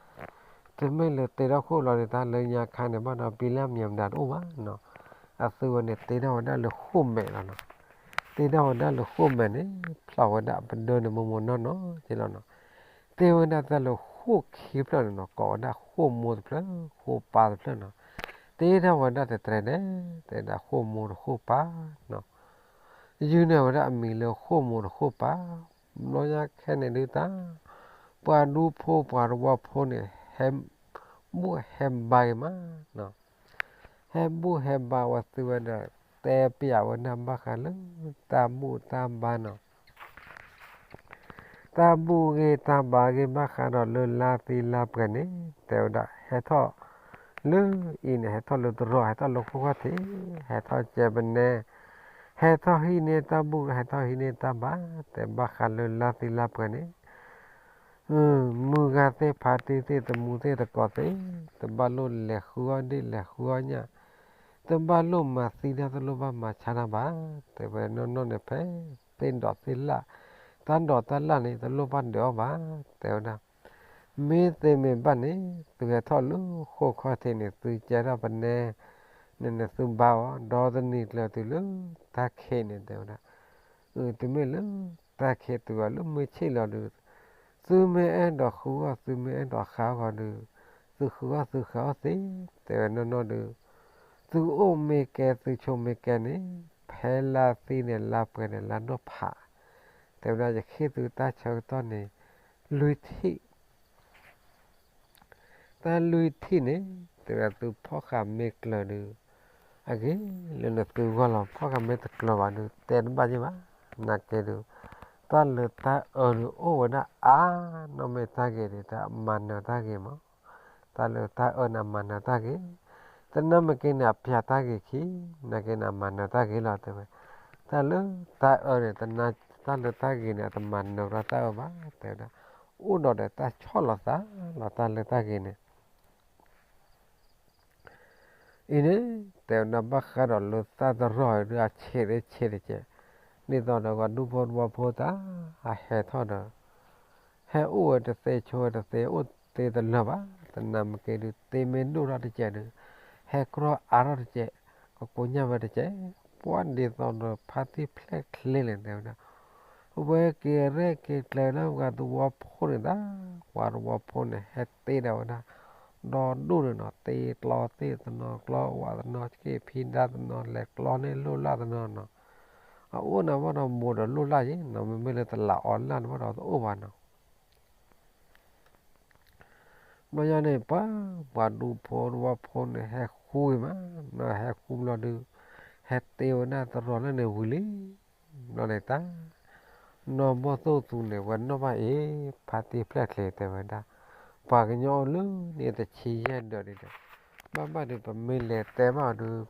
တမ့ၢ်လၢတ့ထီၣ်ဃိၣ်လီၤန့ၣ် တၢ်လၢညါခါန့ၣ် ဘၣ်ဒီးပံလၢအမံၤမတၤတအိၣ်ဘၣ်နီၤ အသုဝဲန့ၣ် တ့ထီၣ်ဝဲဒၣ်လၢဃိၣ်မဲာ်လီၤနီၤ တ့ထီၣ်ဝဲဒၣ်လၢဃိၣ်မဲာ်န့ၣ် ဖျိးဝဲဒၣ်ပဒၢန့ၣ် မိၢ်မိၢ်နီၢ်နီၢ်က့လီၤနီၤ တ့ဝဲဒၣ်တၢ်လၢဃိၣ်ခံဖျၢၣ်န့ၣ်နီၤ ကိးဝဲဒၣ်ဃိၣ်မိၢ်တဖျၢၣ် ဃိၣ်ပၢ်တဖျၢၣ်နီၤ တ့ထီၣ်ဝဲဒၣ်တတြဲၤဒဲး တဲဒၣ်ဃိၣ်မိၢ်ဒီးဃိၣ်ပၢ်နီၤ ယုၢ်န့ၢ်ဝဲဒၣ်အမံၤလၢဃိၣ်မိၢ်ဒီးဃိၣ်ပၢ် ဘျီညါခဲန့ၣ်ဒုးတၢ် ပှၤဒူဖိပှၤတဝီဖိန့ၣ် ဟဲဘူၣ်ဟဲဘါဂ့ၤမး, ဟဲဘူၣ်ဟဲဘါဝဲသုဝဲဒီး တဲပျးဝဲဒၣ်ဘၣ်ဃးလၢ တၢ်ဘူၣ်တၢ်ဘါနီၤ တၢ်ဘူၣ်ဂ့ၤတၢ်ဘါဂ့ၤဘၣ်ဃးဒီးလၢလါသံလါပှဲၤန့ၣ် တဲဝဲဒၣ် ဟဲထီၣ်လၢအံၤန့ၣ် ဟဲထီၣ်လၢတရီး ဟဲထီၣ်လၢခိၣ်ခီၣ်ထံး ဟဲထီၣ်ကဲပနဲ ဟဲထီၣ်ဟံးန့ၢ်တၢ်ဘူၣ် ဟဲထီၣ်ဟံးန့ၢ်တၢ်ဘါ တဲဘၣ်ဃးလၢလါသံလါပှဲၤန့ၣ် မုၢ်ဂၤသ့ၣ်ဖါတံၢ်သ့ၣ်သမူသ့ၣ်သကိးသ့ၣ် တဘၣ်လိၣ်လဲၤဃုအီၣ်ဒ့ၣ်လဲၤဃုအီၣ်ညၣ် တဘၣ်လိၣ်မၤသံတၢ် တလိၣ်ဘၣ်မၤဆါတၢ်ဘၣ်, တဲဝဲနီၢ်နီၢ်န့ၣ် ဖဲသ့ၣ်ဒိးသ့ၣ်လၣ် တၢ်ဒိးတၢ်လၣ်န့ၣ် တလိၣ်ဘၣ်ဒုးအီၣ်ဘၣ်, တဲဝဲဒၣ် မ့ၢ်သ့မ့ၢ်ဘၣ်န့ၣ် သုဟဲထီၣ်လၢဃိာ်ခီၣ်ထံးန့ၣ် သုကဲထီၣ်ပနဲ န့ၣ်န့ၣ် သုဘါအီၤ ဒီးတနံၤကျၢၤတုၤလၢတၢ်ခံးန့ၣ် တဲဝဲဒၣ် အၢတမ့ၢ်လၢတၢ်ခံးတုၤအီၤလၢမုၢ်ဆ့ၣ်လီၤဒုး သုမ့ၢ်အဲၣ်ဒိးဃုအီၣ် သုမ့ၢ်အဲၣ်ဒိးဃုအီၣ်ဂီၤဒုး သုဃုအီၣ်သုဃုအီၣ်သ့, တဲဝဲနီၢ်နီၢ်ဒုး သုအိၣ်မ့ၢ်ကဲ သုဆိးမ့ၢ်ကဲန့ၣ် ဖဲလါသံန့ၣ် လါပှဲၤန့ၣ် လါဒိၣ်ဖး, တဲဝဲဒၣ်ယဃ့ၢ်သုတၢ်ဆၢကတီၢ်န့ၣ် လွံၢ်ထံၣ် တၢ်လွံၢ်ထံၣ်န့ၣ် တဲဝဲဒၣ်သုဖီၣ်ဃာ်မ့ၢ်ကျၢၤဒုး အဂ့ၤလၢနသုဂီၢ်လီၤ, ဖီၣ်ဃာ်မ့ၢ်တကျၢၤဘၣ်ဒုး တဲတဘၣ်ယဲၢ်ဘၣ်, နာ်က့ဒုး တၢ်လၢတၢ်အၢဒုးအိၣ်ဝဲဒၣ်အါ, နီၢ်မ့ၢ်တၢ်ဂ့ၤဒုး တၢ်မၤနၢၤတၢ်ဂ့ၤမး, တၢ်လၢတၢ်အၢန့ၣ် အမၤနၢၤတၢ်ဂ့ၤ, တနာ်မ့ၢ်က့န့ၣ် အပျးတၢ်ဂ့ၤခံ, နာ်က့န့ၣ် အမၤနၢၤတၢ်ဂ့ၤလီၤ တဲဝဲ, တၢ်လၢတၢ်အၢန့ၣ် တနာ်တၢ်လၢတၢ်ဂ့ၤန့ၣ် အတမၤနၢၤဒီးတၢ်အၢဘၣ် တဲဝဲဒၣ်, အိၣ်ဒီးဒီးတၢ်ဆီၣ်လီၤသးလီၤတၢ်လၢတၢ်ဂ့ၤန့ၣ် အံၤန့ၣ် တဲဝဲဒၣ်ဘၣ်ဃးဒီးလၢသၣ်တရီၢ်ဒုး အဆံးတဆံးတကဲး, ဒ်သိးဒီးပှၤဒူဖိတဝီဖိတၢ် အဟဲထီၣ်ဒီး ဟဲအိၣ်ဝဲတသ့ဆိဝဲတသ့ အိၣ်သ့တလၢာ်ဘၣ်, တနာ်မ့ၢ်က့ဒုး သ့မ့ၢ်ဒိၣ်ထီၣ်တကဲးဒုး ဟဲကြီအါထီၣ်တကဲး, ကကိညၢ်ဝဲတကဲး, ပှၤဒ်သိးဒီးဖါတံၢ်ဖျဲၣ်ချ့န့ၣ် တဲဝဲဒၣ် အဝဲက့ၤရဲၣ်က့ၤကျဲၤဒၣ်ပှၤသဝီဖိန့ၣ်သၣ်, ပှၤသဝီဖိန့ၣ် ဟဲတ့ဒီးဝဲဒၣ် ဒီဒူၣ်န့ၣ်နီၤ, တ့ကျီသ့ၣ်တနီၤ ကျီဝးတနီၤ ဆ့ၣ်ဖံဒါတနီၤ လဲၤကျီန့ၢ်လိၣ်လၢ်တနီၤနီၤ, အအိၣ်န့ၣ်ဘၣ်ဒီးမိၢ်ဒီးလိၣ်လၢ်ယ့နီၤ, မ့မ့ၢ်လၢတလးအီလၢ်န့ၣ်ဘၣ်ဒီးတအိၣ်ဘၣ်နီၤ ဘျီညါန့ၣ် ပှၤ ပှၤဒူဖိတဝီဖိန့ၣ် ဟဲဃူဂ့ၤမး, ဟဲဃူဘျီဒုး ဟဲတ့ဝဲဒၣ်တရီၤလၢန့ၣ်ဝံၤလံ, ဘျီန့ၣ်တၢ် နီၢ်ဘီၣ်သိၣ်သူန့ၣ် ဝဲနီၣ်ဘၣ်အံၤ ဖါတံၢ်ဖျဲၣ်ချ့တဲဝဲဒၣ်, ပှၤကညီအိၣ်လၢန့ၣ်တဆံယဲၢ်ဒၢးဒံးဒီး ဘၣ်ဘၣ်ဒုး ပမ့ၢ်လဲၤတဲဘၣ်အီၤဒုး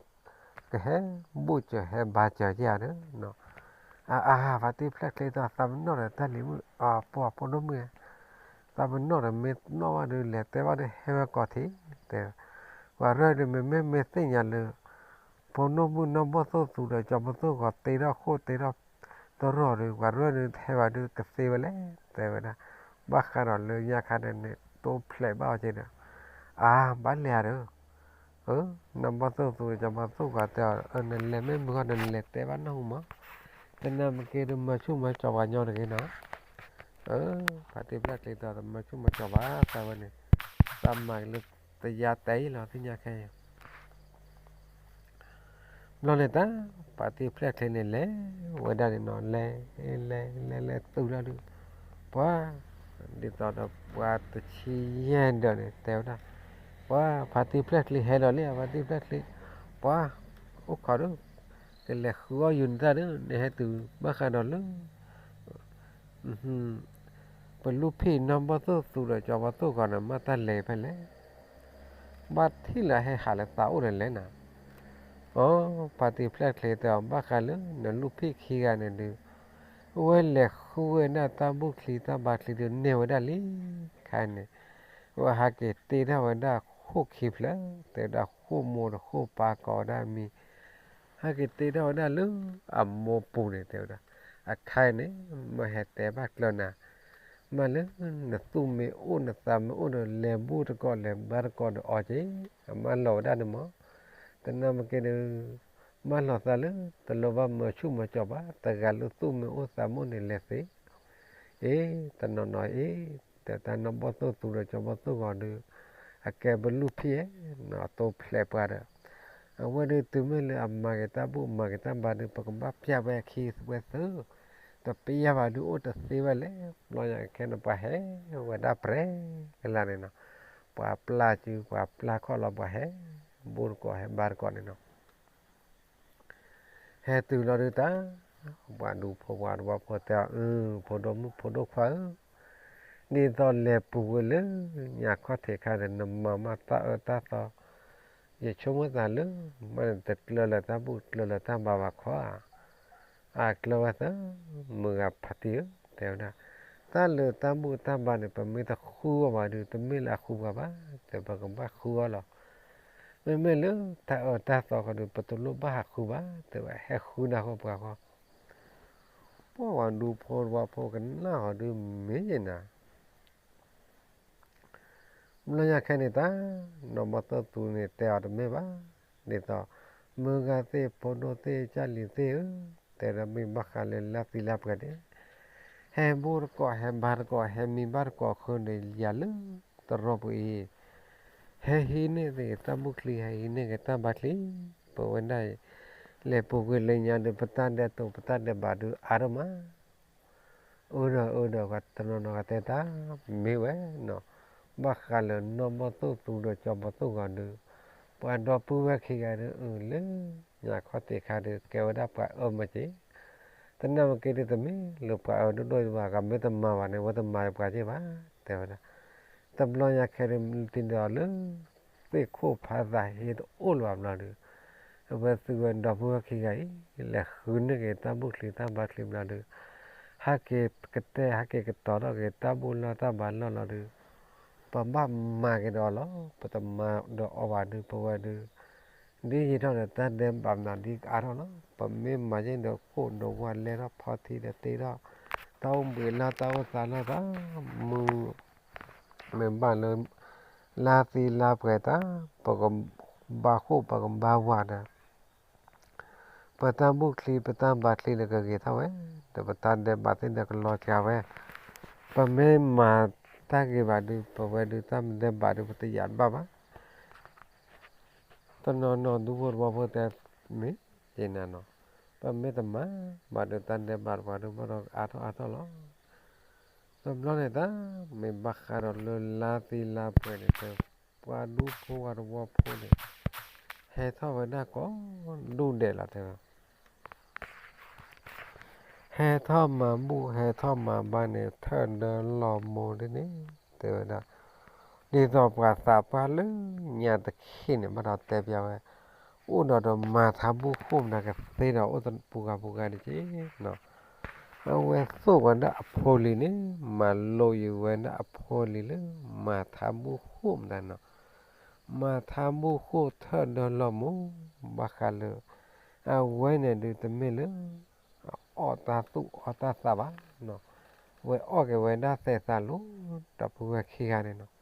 ကဟဲဘူၣ်စၢၤဟဲဘါစၢၤက့ၤဧါဒီး အါ ဖါတံၢ်ဖျဲၣ်ချ့တဲ သးပနီၣ်ဒီးတၢ်လံၤမုၣ် အဖိ အဖိဒိၣ်မုၣ်ဧၢ, သးပနီၣ်ဒီးမ့ၢ်နီၣ်ဘၣ်ဒုး လဲၤတဲဘၣ်ဒီးဟဲဝဲကိးထံး, တဲ ပှၤရၢၢ်ဒုး မ့မ့ၢ်မ့ၢ်သ့ၣ်ညါလၢ ဖိဒိၣ်မုၣ်နီၢ်ဘီၣ်သိၣ်သူဒီး ကၠီၤပီသိၣ်ဂီၤ တ့ထီၣ်ဃိၣ်တ့ထီၣ်တရီၤဒုး ပှၤရၢၢ်ဒုး တဟဲဘၣ်ဒုး ကသ့ဝဲလဲၣ် တဲဝဲဒၣ်, ဘၣ်ဃးဒီးလၢညါခါဒီးန့ၣ် တိဖျဲးဘၣ်အီၤက့ၤဒီး အါ ဘၣ်လဲၤဧါဒီး နီၢ်ဘီၣ်သိၣ်သူဒီး ကၠီၤပီသိၣ်ဂီၤတဲအီၤ နလဲၤမ့ၢ်မုာ်ဂီၢ်ဒီး နလဲၤတဲဘၣ်နၢ်ဟူမး, တနာ်မ့ၢ်က့ဒီး မၤဆူၣ်မၤစီၤပှၤကညီတဂ့ၤနီၤ, ဖါတံၢ်ဖျဲၣ်ချ့တဲ တမၤဆူၣ်မၤစီၤဘၣ် သးဝဲန့ၣ်, သးမၤက့ၤလၢတယါတဲအံၤလီၤ သ့ၣ်ညါခဲအံၤ ဘျီန့ၣ်တၢ် ဖါတံၢ်ဖျဲၣ်ချ့န့ၣ် လဲၤဝဲဒၣ်န့ၣ်နီၤ လဲၤ လဲၤ လဲၤ လဲၤတုၤလီၤဒုး ပှၤ ဒ်သိးဒီးပှၤတဆံယဲၢ်ဒၢးန့ၣ် တဲဝဲဒၣ်, ပှၤ ဖါတံၢ်ဖျဲၣ်ချ့ဟဲလီၤလံ ဖါတံၢ်ဖျဲၣ်ချ့, ပှၤ အိၣ်ခိးဒုး ကလဲၤဃုအီၣ်ယုာ်နတၢ်ဒုး နဟဲတုၤဘၣ်ဃးဒီးလၢ ပလူၢ်ဖံၣ်နီၢ်ဘီၣ်သိၣ်သူဒီး ကၠီၤပီသိၣ်ဂီၤန့ၣ် မ့ၢ်တၢ်လဲၤဖဲလဲၣ်, ဘၣ်ထံၣ်လၢဟဲဟးလၢသးအိၣ်န့ၣ်လဲၣ်နၤ, အိ ဖါတံၢ်ဖျဲၣ်ချ့တဲအီၤ ဘၣ်ဃးလၢနလူၢ်ဖံၣ်ခံဂၤန့ၣ်ဒုး အဝဲလဲၤဃုဝဲဒၣ်တၢ်ဘူၣ်ချံတၢ်ဘါချံဒုးန့ၢ်ဝဲဒၣ်လံ, ခဲအံၤန့ၣ် အဝဲဟးက့ၤတ့ထီၣ်ဝဲဒၣ်ဃိၣ်ခံဖျၢၣ် တဲဝဲဒၣ်ဃိၣ်မိၢ်ဒီးဃိၣ်ပၢ်ကိးဝဲဒၣ်မံၤ ဟဲက့ၤတ့ထီၣ်ဝဲဒၣ်လၢအမိၢ်ပူၤန့ၣ် တဲဝဲဒၣ်, အခါအံၤန့ၣ် မ့ၢ်ဟဲတဲဘၣ်ကျၢၤနၤ, မ့ၢ်လၢနသူၣ်မ့ၢ်အိၣ်နသးမ့ၢ်အိၣ်ဒီး လဲၤဘူၣ်တကိးလဲၤဘါတကိးဒီးအီၤက့ၤ, အမၢလီၤဝဲဒၣ်န့ၣ်မး, တနာ်မ့ၢ်က့ဒီး မၢလီၤသးလၢ တလိၣ်ဘၣ်မၤဆူၣ်မၤစီၤဘၣ်, တဂၤလၢသူၣ်မ့ၢ်အိၣ်သးမ့ၢ်အိၣ်န့ၣ်လဲၤသ့, အ့ တနီၤနီၤအ့ တဲတၢ်နီၢ်ဘီၣ်သိၣ်သူဒီးကၠီၤဘီၣ်သိၣ်ဂီၤဒီး အကဲပလူၢ်ဖံၣ်ဧၢ, အတိဖျဲးပှၤဒီး အဝဲဒုးတုၤမ့ၢ်လၢအမၤက့ၤတၢ်ဘူၣ်မၤက့ၤတၢ်ဘါဒီး ပကဘၣ်ပျၢ်ဝဲခံဝဲသု, တပျၢ်ဘၣ်ဒုးအိၣ်တသ့ဝဲလဲၣ်. ဘျီညါခဲန့ၣ် ပှၤဟဲဝဲဒၣ်ပြဲကလါန့ၣ်နီၤ, ပှၤပျၢ်စု ပှၤပျၢ်ခီၣ်လီၤ ပှၤဟဲဘူးတကိးဟဲဘါတကိးန့ၣ်နီၤ. ဟဲတုၤလီၤဒုးတၢ်, ပှၤဒူဖိပှၤတဝီဖိတဲအီၤ, အၢ ဖိဒိၣ်မုၣ်ဖိဒိၣ်ခွါဧၢ, ဒ်သိးလဲၤပူၤကွံာ်လၢညါခီၣ်ထံးခါဒီး နမၤမးတၢ်အၢတၢ်သီ, ယဆိကမိၣ်သးလၢ မ့ၢ်နတကျၢၤလၢၤတၢ်ဘူၣ်ကျၢၤလၢၤတၢ်ဘါဘၣ်ခီဧါ. အကျၢၤဝဲသၢ, မုၢ်ဂၤဖါတံၢ်ဧၢ, တဲဝဲဒၣ်, တၢ်လၢတၢ်ဘူၣ်တၢ်ဘါန့ၣ် ပမ့ၢ်တဃုအီၤဘၣ်ဒုး တမ့ၢ်လၢအဃုပှၤဘၣ်, တဲပကဘၣ်ဃုအီၤလီၤ. မ့မ့ၢ်လၢတၢ်အၢတၢ်သီဃီဒုး ပတလိၣ်ဘၣ်ဟးဃုဘၣ်, တဲဝဲဟဲဃုနၤဃီပှၤဃီ. ပှၤဒူဖိတဝီဖိကနၣ်ဃီဒုးမ့ၢ်ယဲနၤ ဘျီညါခဲန့ၣ်တၢ်, နီၢ်ဘီၣ်သိၣ်သူန့ၣ်တဲအီၤတမ့ၢ်ဘၣ်, ဒ်သိး, မုၢ်ဂၤသ့ၣ် ဖိဒိၣ်သ့ၣ် ကၢ်လံၤသ့ၣ်ဧၢ, တဲဒီးမ့ၢ်ဘၣ်ဃးလၢလါသံလါပှဲၤန့ၣ်, ဟဲဘူးတကိး ဟဲဘါတကိး ဟဲမံဘၣ်တကိးဃုာ်ဒီးယၤလၢတရီပူၤအံၤ, ဟဲဟံးန့ၢ်က့ၤတၢ်ဘူၣ်ချံ ဟဲဟံးန့ၢ်က့ၤတၢ်ဘါချံ, ပဝဲဒၣ်အံၤ, လဲၤပူၤကွံာ်လၢညါဒီး ပတၢ်ဒဲးတိာ် ပတၢ်ဒဲးဘးဒုးအါထီၣ်မး အၢဒီးအၢဒီး ပှၤတနီၤနီၤကတဲတၢ်, မ့ၢ်ဝဲနီၤ, ဘၣ်ဃးလၢနီၢ်ဘီၣ်သိၣ်သူဒီးကၠီဘီၣ်သိၣ်ဂီၤဒုး, ပှၤဒီပုၢ်ဝဲၢ်ခံဂၤဒုး အၢ လၢညါခီၣ်ထံးခါဒုး ကဲဝဲဒၣ်ပှၤအၢမ့ၢ်က့ၤ, တနာ်မ့ၢ်က့ၤဒုး တမ့ၢ်လၢပှၤအၢဒိၣ်ဒိၣ်ဘၣ်, ကမ့ၢ်တမၤဘၣ်န့ၣ် ဝဲတမၤပှၤက့ၤဘၣ်, တဲဝဲဒၣ်. တဘျီညါခဲဒုး တံၤဒီးလၢ သ့ၣ်ခိၣ်ဖးသးဟ့တအိၣ်လၢၤဘၣ်ဘျီဒုး, အဝဲသုဝဲဒီပုၢ်ဝဲၢ်ခံဂၤအံၤ လဲၤဃုန့ၢ်က့ၤတၢ်ဘူၣ်ချံတၢ်ဘါချံဘျီဒုး, ဟဲက့ၤကတဲာ် ဟဲက့ၤကတီၤထီၣ်က့ၤတၢ်ဘူၣ်လီၢ်တၢ်ဘါလီၢ်လီၤဒုး, ပဘၣ်မၤက့ၤဒီးအီၤလီၤ, ပတမၤဒီးအီၤဘၣ်ဒုး ပဝဲဒုး, ဒ်ယံာ်ထီၣ်ဒီးတၢ်ဒဲးဘးမနုၤဒ်ကအါထီၣ်လီၤ, ပမ့ၢ်မၤယ့ၢ်ဒီးခိၣ်ဒီးဝါလဲထီၣ်ဖီထံဒီးတ့ထီၣ်, တၢ်အိၣ်ဘှံးလၢတၢ်အိၣ်သးလၢတၢ်မုာ် မ့ၢ်ဘၣ်လၢ လါသံလါပှဲၤတၢ်, ပကဘါခိၣ်ပကဘါဝၤဒီး, ပတၢ်ဘူၣ်ချံပတၢ်ဘါချံဒီးကဂ့ၤထီၣ်ဝဲ, ဒီးပတၢ်ဒဲးဘးသ့ၣ်ဒီးကလီၤစှၤဝဲ, ပမ့ၢ်မၤတၢ်ဂ့ၤဘၣ်ဒုး ပဝဲဒုးတၢ်ဒဲးဘးဒုး ပတယာ်ဘၣ်ဘၣ် တနီၤနီၤဒူဖိတဝီဖိတဲ, မ့ၢ်ယနၤနီၤ, ပမ့ၢ်တမၤဘၣ်ဒီးတၢ်ဒဲးဘးတဝီဒုး ဘၣ်ဒီးအါထီၣ်အါထီၣ်လီၤ. တဘျီန့ၣ်တၢ်, မ့ၢ်ဘၣ်ဃးဒီးလၢလါသံလါပှဲၤန့ၣ် ပှၤဒူဖိပှၤတဝီဖိန့ၣ် ဟဲထီၣ်ဝဲဒၣ်ကိးဒူၣ်ဒဲးလီၤတဲဝဲ ဟဲထီၣ်မၤဘူၣ်ဟဲထီၣ်မၤဘါန့ၣ် ထၢၣ်ဒၢလီၤမိၢ်ဒ်န့ၣ် တဲဝဲဒၣ်, ဒ်သိးပှၤသးပှၢ်လၢညါတခ့န့ၣ် ဘၣ်ဒီးတဲပျးဝဲ, အိၣ်ဒီးဒီးမၤထါဘူၣ်ဃိၣ်မနၤကသ့ဒီး အိၣ်ပူၤဂၤပူၤဂၤန့ၣ်က့ၤနီၤ, အဝဲသိၣ်ဝဲဒၣ်အဖိလံၤန့ၣ် မၤလိယံၤဝဲဒၣ်အဖိလံၤလၢ မၤထါဘူၣ်ဃိၣ်မနၤနီၤ, မၤထါဘူၣ်ဃိၣ်ထၢၣ်ဒၢလီၤမိၢ်, ဘၣ်ဃးလၢ အဝဲန့ၣ်ဒုးတမ့ၢ်လၢ အီၣ်တၢ်သူၣ်အီၣ်တၢ်သးဘၣ်နီၤ, ဝဲအီၣ်က့ၤဝဲဒၣ်သဲးသးလိၤဒီပုၢ်ဝဲၢ်ခံဂၤန့ၣ်နီၤ.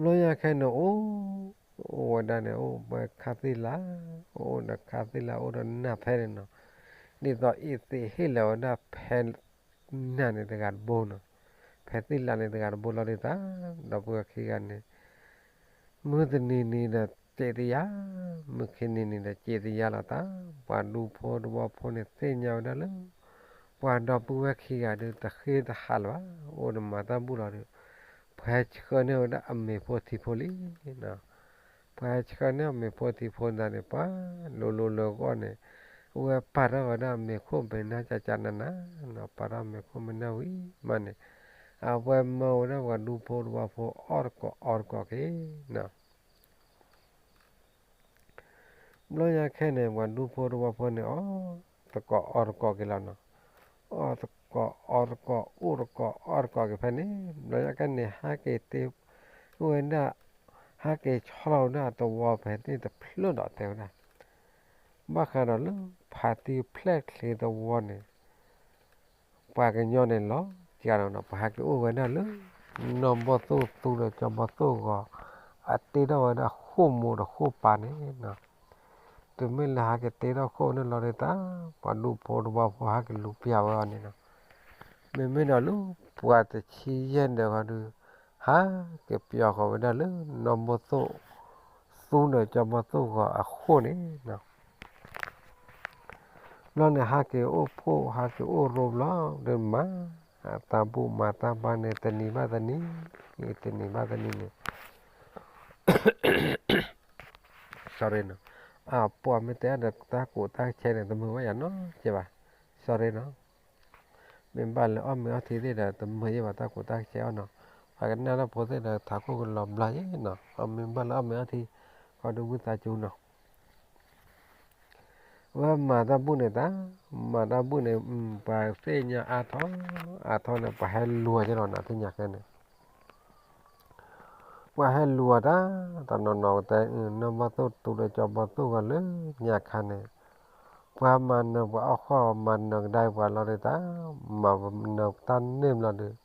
ဘျီညါခဲန့ၣ်အိၣ်, အိၣ်ဝဲဒၣ်န့ၣ် အိၣ်ဝဲခါသ့ၣ်လါ, အိၣ်ဒီးခါသ့ၣ်လါ အိၣ်ဒီးနၢ်ဖဲန့ၣ်နီၤ, ဒ်သိးအ့ၣ်သ့းဟ့ၣ်လီၤဝဲဒၣ်ဖဲ နၢ်န့ၣ်တဂၤတဘိနီၤ, ဖဲသ့ၣ်လါန့ၣ်တဂၤတဘိလီၤဒုးတၢ်, ဒီပုၢ်ဝဲၢ်ခံဂၤန့ၣ် မုၢ်တနံၤနံၤဒီးစံးသယါ, မုၢ်ခံနံၤနံၤဒီးစံးသယါလီၤတၢ်, ပှၤဒူဖိတဝီဖိန့ၣ်သ့ၣ်ညါဝဲဒၣ်လၢ ပှၤဒီပုၢ်ဝဲၢ်ခံဂၤဒုးတဃ့တဟးလၢၤဘၣ်, အိၣ်ဒီးမၤတၢ်ဘူၣ်လီၤဒုး, ပှၤဟဲဆှၢန့ၢ်ဝဲဒၣ်အမ့ၤဖိထံဖိလံနီၤ, ပှၤဟဲဆှၢန့ၢ်အမ့ၤဖိထံဖိနၤန့ၣ် ပှၤလိၤလိၤလၢအဂီၢ်န့ၣ်, အဝဲပာ်ထီၣ်ဝဲဒၣ်မ့ၤခိၣ်မ့ၤနၢ်ကကနနနီၤ, ပာ်ထီၣ်မ့ၤခိၣ်မ့ၤနၢ်ဝံၤမးန့ၣ်, အဝဲမၢဝဲဒၣ်ပှၤဒူဖိတဝီဖိအီၣ်တကိးအီတကိးက့ၤနီၤ. ဘျီညါခဲန့ၣ် ပှၤဒူဖိတဝီဖိန့ၣ် အီၣ်တကိးအီတကိးက့ၤလီၤနီၤ, အီၣ်တကိးအီတကိး အိၣ်တကိးအီတကိးက့ၤဖဲန့ၣ်, ဘျီညါခဲန့ၣ် ဟဲက့ၤတ့ဝဲဒၣ်, ဟဲက့ၤဆီလီၤဝဲဒၣ်တဝီဖဲန့ၣ်တဖျၢၣ်ဒီးတဲဝဲဒၣ်, ဘၣ်ဃးဒီးလၢဖးတံၢ်ဖျဲၣ်ချ့တဝီန့ၣ် ပှၤကညီန့ၣ်လီၤ, ကနီၤ ပှၤဟဲက့ၤအိၣ်ဝဲဒၣ်လၢ နီၢ်ဘီၣ်သိၣ်သူဒီးကၠီဘီၣ်သိၣ်ဂီၤ အတ့ထီၣ်ဝဲဒၣ်ဃိၣ်မိၢ်ဒီးဃိၣ်ပၢ်န့ၣ်နီၤ, တမ့ၢ်လၢဟဲက့ၤတ့ထီၣ်ဃိၣ်န့ၣ်လီၤဒုးတၢ်, ပှၤဒူဖိတဝီဖိဟဲက့ၤလူၤပျၢ်ဝဲအီၤန့ၣ်နီၤ, မ့မ့ၢ်ဒီးလၢပှၤတဆံယဲၢ်ဒီးဃီဒုး ဟဲက့ၤပျီဃီၤဝဲဒၣ်လၢ နီၢ်ဘီၣ်သိၣ်သူဒီးကၠီဘီၣ်သိၣ်ဂီၤအဃိၣ်န့ၣ်နီၤ. ဘျီန့ၣ် ဟးက့ၤအိၣ်ဖှိၣ် ဟးက့ၤအိၣ်ရိဘျီ ဒီးမၤတၢ်ဘူၣ်မၤတၢ်ဘါန့ၣ် တနံၤဘၣ်တနံၤ, တနံၤဘၣ်တနံၤန့ၣ် sorry နီၤ, အပှၤမ့ၢ်တဲအါဒီးတၢ်ကူးတၢ်ဆဲးန့ၣ် တမုာ်ဘၣ်ယၤနီတစဲးဘၣ်, sorry နီၤ, မ့ၢ်ဘၣ်လၢအီၣ်မ့ၤအီထံသ့ၣ်ဒီး တမုာ်ယဲၢ်ဘၣ်တၢ်ကူးတၢ်ဆဲးအီၣ်နီၤ, ပှၤကနၣ်တၢ်ဖိသ့ၣ်ဒီး ထးခိၣ်ကလီၤဘျါယဲၢ်နီၤ, အီၣ်မ့ၢ်ဘၣ်လၢအီၣ်မ့ၤအီထံ ကီဒုဝံသးစူၤနီၤ ဝဲမၤတၢ်ဘူၣ်န့ၣ်တၢ်, မၤတၢ်ဘူၣ်န့ၣ် ပှၤသ့ၣ်ညါအါထီၣ်, အါထီၣ်န့ၣ် ပှၤဟဲလူၤအီၤက့လီၤနီၤ သ့ၣ်ညါခဲန့ၣ်, ပှၤဟဲလူၤအီၤတၢ်, တနီၤနီၤကတဲ နီၢ်ဘီၣ်သိၣ်သူဒီးကၠီဘီၣ်သိၣ်ဂီၤလၢညါခါန့ၣ်, ပှၤမၤနၢၤပှၤအီၣ်ဃီၣ် မၤနၢၤကဒါပှၤလီၤဒုးတၢ်, မၤနၢၤတၢ်န့ၢ်ဘျီဒုး,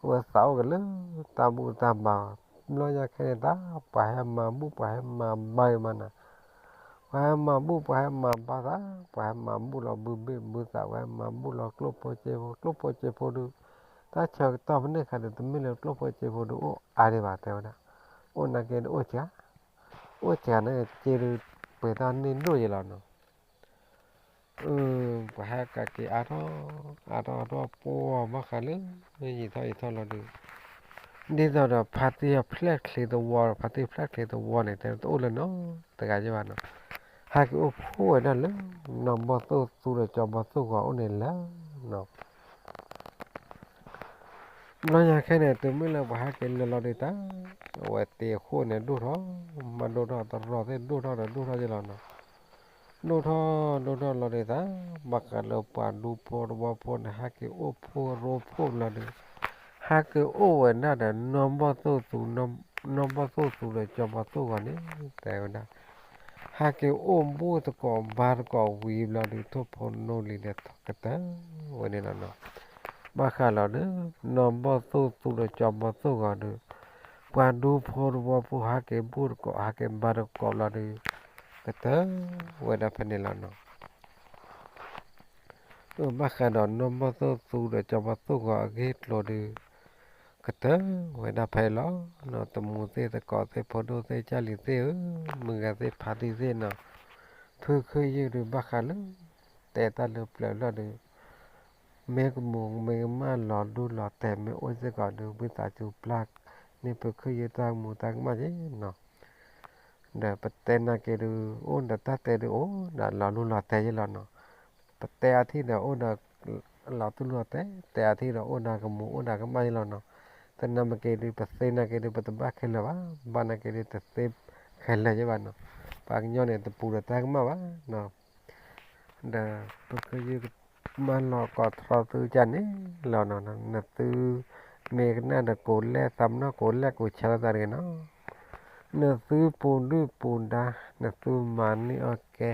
အဝဲသးအိၣ်က့ၤလၢတၢ်ဘူၣ်တၢ်ဘါ, ဘျီညါခဲန့ၣ်တၢ်, ပှၤဟဲမၤဘူၣ်ပှၤဟဲမၤဘါဂ့ၤမးနၤ ပှၤဟဲမၤဘူၣ်ပှၤဟဲမၤဘါသး, ပှၤဟဲမၤဘူၣ်လီၤဘုဘ့ၣ်ဘုသး, ပှၤဟဲမၤဘူၣ်လီၤကျိၣ်ဖိစ့ဖိ, ကျိၣ်ဖိစ့ဖိဒုး, တၢ်ဆၢကတီၢ်ဖဲန့ၣ်အခါန့ၣ် တမ့ၢ်လၢကျိၣ်ဖိစ့ဖိဒုးအိၣ်အါဒံးဘၣ်တဲဝဲဒၣ်, အိၣ်နာ်က့ဒုးအိၣ်စှၤ, အိၣ်စှၤန့ၣ်စ့ဒုး ပှဲၤတၢ်န့ၢ်ဒိၣ်ယဲလီၤနီၤ ပှၤဟဲကးက့ၤအါထီၣ်, အါထီၣ်အါထီၣ်ပှီၢ်ဘၣ်ဃးလၢ ယံာ်ထီၣ်ယံာ်ထီၣ်လီၤဒုး, ဒ်သိးဒီးဖါတံၢ်ဖျဲၣ်ချ့သဝီ, ဖါတံၢ်ဖျဲၣ်ချ့သဝီန့ၣ် တဲတအိၣ်လၢၤနီတဂၤယဲၢ်ဘၣ်နီၤ, ဟဲက့ၤအိၣ်ဖှိၣ်ဝဲဒၣ်လၢ နီၢ်ဘီၣ်သိၣ်သူဒီးကၠီဘီၣ်သိၣ်ဂီၤအိၣ်န့ၣ်လၢၤနီၤ ဘျီညါခဲန့ၣ် တုၤမ့ၢ်လၢပှၤဟဲက့ၤလၢာ်လီၤဒုးတၢ်, အဝဲသ့ၣ်အဃိန့ၣ်ဒိၣ်ထီၣ်, မၤဒိၣ်ထီၣ်တရီသ့ၣ်ဒိၣ်ထီၣ်ဒီးဒိၣ်ထီၣ်ယဲလီၤနီၤ, ဒိၣ်ထီၣ်ဒိၣ်ထီၣ်လီၤဒုးတၢ်, ဘၣ်ဃးလၢပှၤဒူဖိသဝီဖိန့ၣ် ဟဲက့ၤအိၣ်ဖှိၣ်ရိဖှိၣ်လီၤဒုး, ဟဲက့ၤအိၣ်ဝဲဒၣ်ဒီး နီၢ်ဘီၣ်သိၣ်သူ, နီၢ်ဘီၣ်သိၣ်သူဒီးကၠီဘီၣ်သိၣ်ဂီၤန့ၣ် တဲဝဲဒၣ် ဟဲက့ၤအိၣ်ဘူၣ်သကိးဘါသကိးဝံၤဘျီဒုး ထိၣ်ဖိနီလံၤဒီးထီၣ်ကတၢၢ်ဝဲန့ၣ်လီၤနီၤ, ဘၣ်ဃးလီၤဒုး နီၢ်ဘီၣ်သိၣ်သူဒီးကၠီဘီၣ်သိၣ်ဂီၤဒုး, ပှၤဒူဖိသဝီဖိ ဟဲက့ၤဘူၣ်သကိး ဟဲက့ၤဘါသကိးလီၤဒုး, ကတၢၢ်ဝဲဒၣ်ဖဲန့ၣ်လီၤနီၤ ဘၣ်ဃးဒီးနီၢ်ဘီၣ်သိၣ်သူဒီးကၠီဘီၣ်သိၣ်ဂီၤအဂ့ၢ်အကျိၤဒုး, ကတၢၢ်ဝဲဒၣ်ဖဲလီၤနီၤ, တမူၤသ့ၣ်သကိးသ့ၣ် ဖိဒိၣ်သ့ၣ်ကၢ်လံၤသ့ၣ်ဧၢ, မုၢ်ဂၤသ့ၣ်ဖါတံၢ်သ့ၣ်နီၤ, ဖုခ့ယုၢ်ဒုးဘၣ်ဃးလၢ တဲတၢ်လၢပျၢၤလီၤဒုး, မ့ၢ်ကမူၤမ့ၢ်ကမၣ်လီၤဒူလီၤတဲာ်မ့ၢ်အိၣ်စ့ၢ်ကီးဒုး ဝံသးစူၤပျၢ်န့ၢ်ဖုခ့ယုၢ်တၢ်ကမူၤတၢ်ကမၣ်က့နီၤ ဒီးပတဲနာ်က့ဒုး အိၣ်ဒီးတၢ်တဲဒုးအိၣ်ဒီးလီၤလူလီၤတဲာ်ယဲလီၤနီၤ, ပတဲအထံၣ်ဒီးအိၣ်ဒီး လီၤတူၢ်လီၤတဲာ်, တဲအထံၣ်ဒီးအိၣ်ဒီးကမူၤ အိၣ်ဒီးကမၣ်ယဲလီၤနီၤ, တနာ်မ့ၢ်က့ဒုး ပသ့နာ်က့ဒုး ပတဘၣ်ခဲလၢာ်ဘၣ်, ဘၣ်နာ်က့ဒုး တသ့ခဲလၢာ်ယဲဘၣ်နီၤ, ပှၤကညီန့ၣ် တပူၤဒီးတၢ်ကမၣ်ဘၣ်နီၤ ဒီးပကယုၢ်မၤလီၤကိးထီၣ်သုကၢ်န့ၣ်လီၤနီၤ, နသုမ့ၢ်ကနၣ်ဒီးကိးလဲၣ် သးပနီၣ်ကိးလဲၣ်ကိးဆဲးလိာ်သးတဂ့ၤနီၤ, နသုပူၤဒုၣ်ပူၤဒါ နသုမၤန့ၢ်အီၣ်ကဲ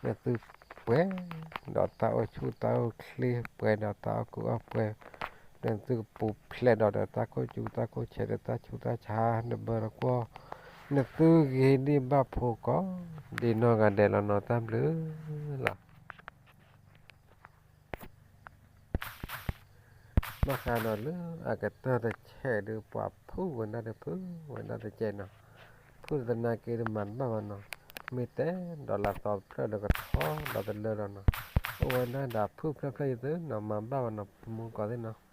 နသုပှဲၤဒီးတၢ်အိၣ်ဆူၣ်တၢ်အိၣ်ချ့ ပှဲၤဒီးတၢ်အီၣ်ကူအီၣ်ပှဲၤ, နသုကပူၤဖျဲးဒီးဒီးတၢ်ခိၣ်စူၤတၢ်ခိၣ်ဆဲးဒီးတၢ်ဆူးတၢ်ဆါ နဘၢတကွီၢ်, နသုဂ့ၤဒံးဘၣ်ဖိကိး ဒ်နီၢ်ဂၤဒဲးလီၤနီၤ တၢ်ဘျုးလီၤ. ဘၣ်ဃးဒီးလၢအကတၢၢ်တဆဲးဒုး ပှၤဖုၣ်ဝဲဒၣ်ဒီးဖုၣ်ဝဲဒၣ်တကဲးနီၤ, ဖုၣ်တနာ်က့ဒုးမၤတဘၣ်ဘၣ်နီၤ, မ့ၢ်တဲဒီးလၢသီတဖျၢၣ်ဒီးကထီဒီးတလၢဒီးနီၤ, အိၣ်ဝဲဒၣ်ဒီးဖုၣ်ဖျၢၣ်ဖျၢၣ်ယသုနီၤ မၤဘၣ်ဘၣ်နီၤ ပမူတကိးသ့ၣ်နီၤ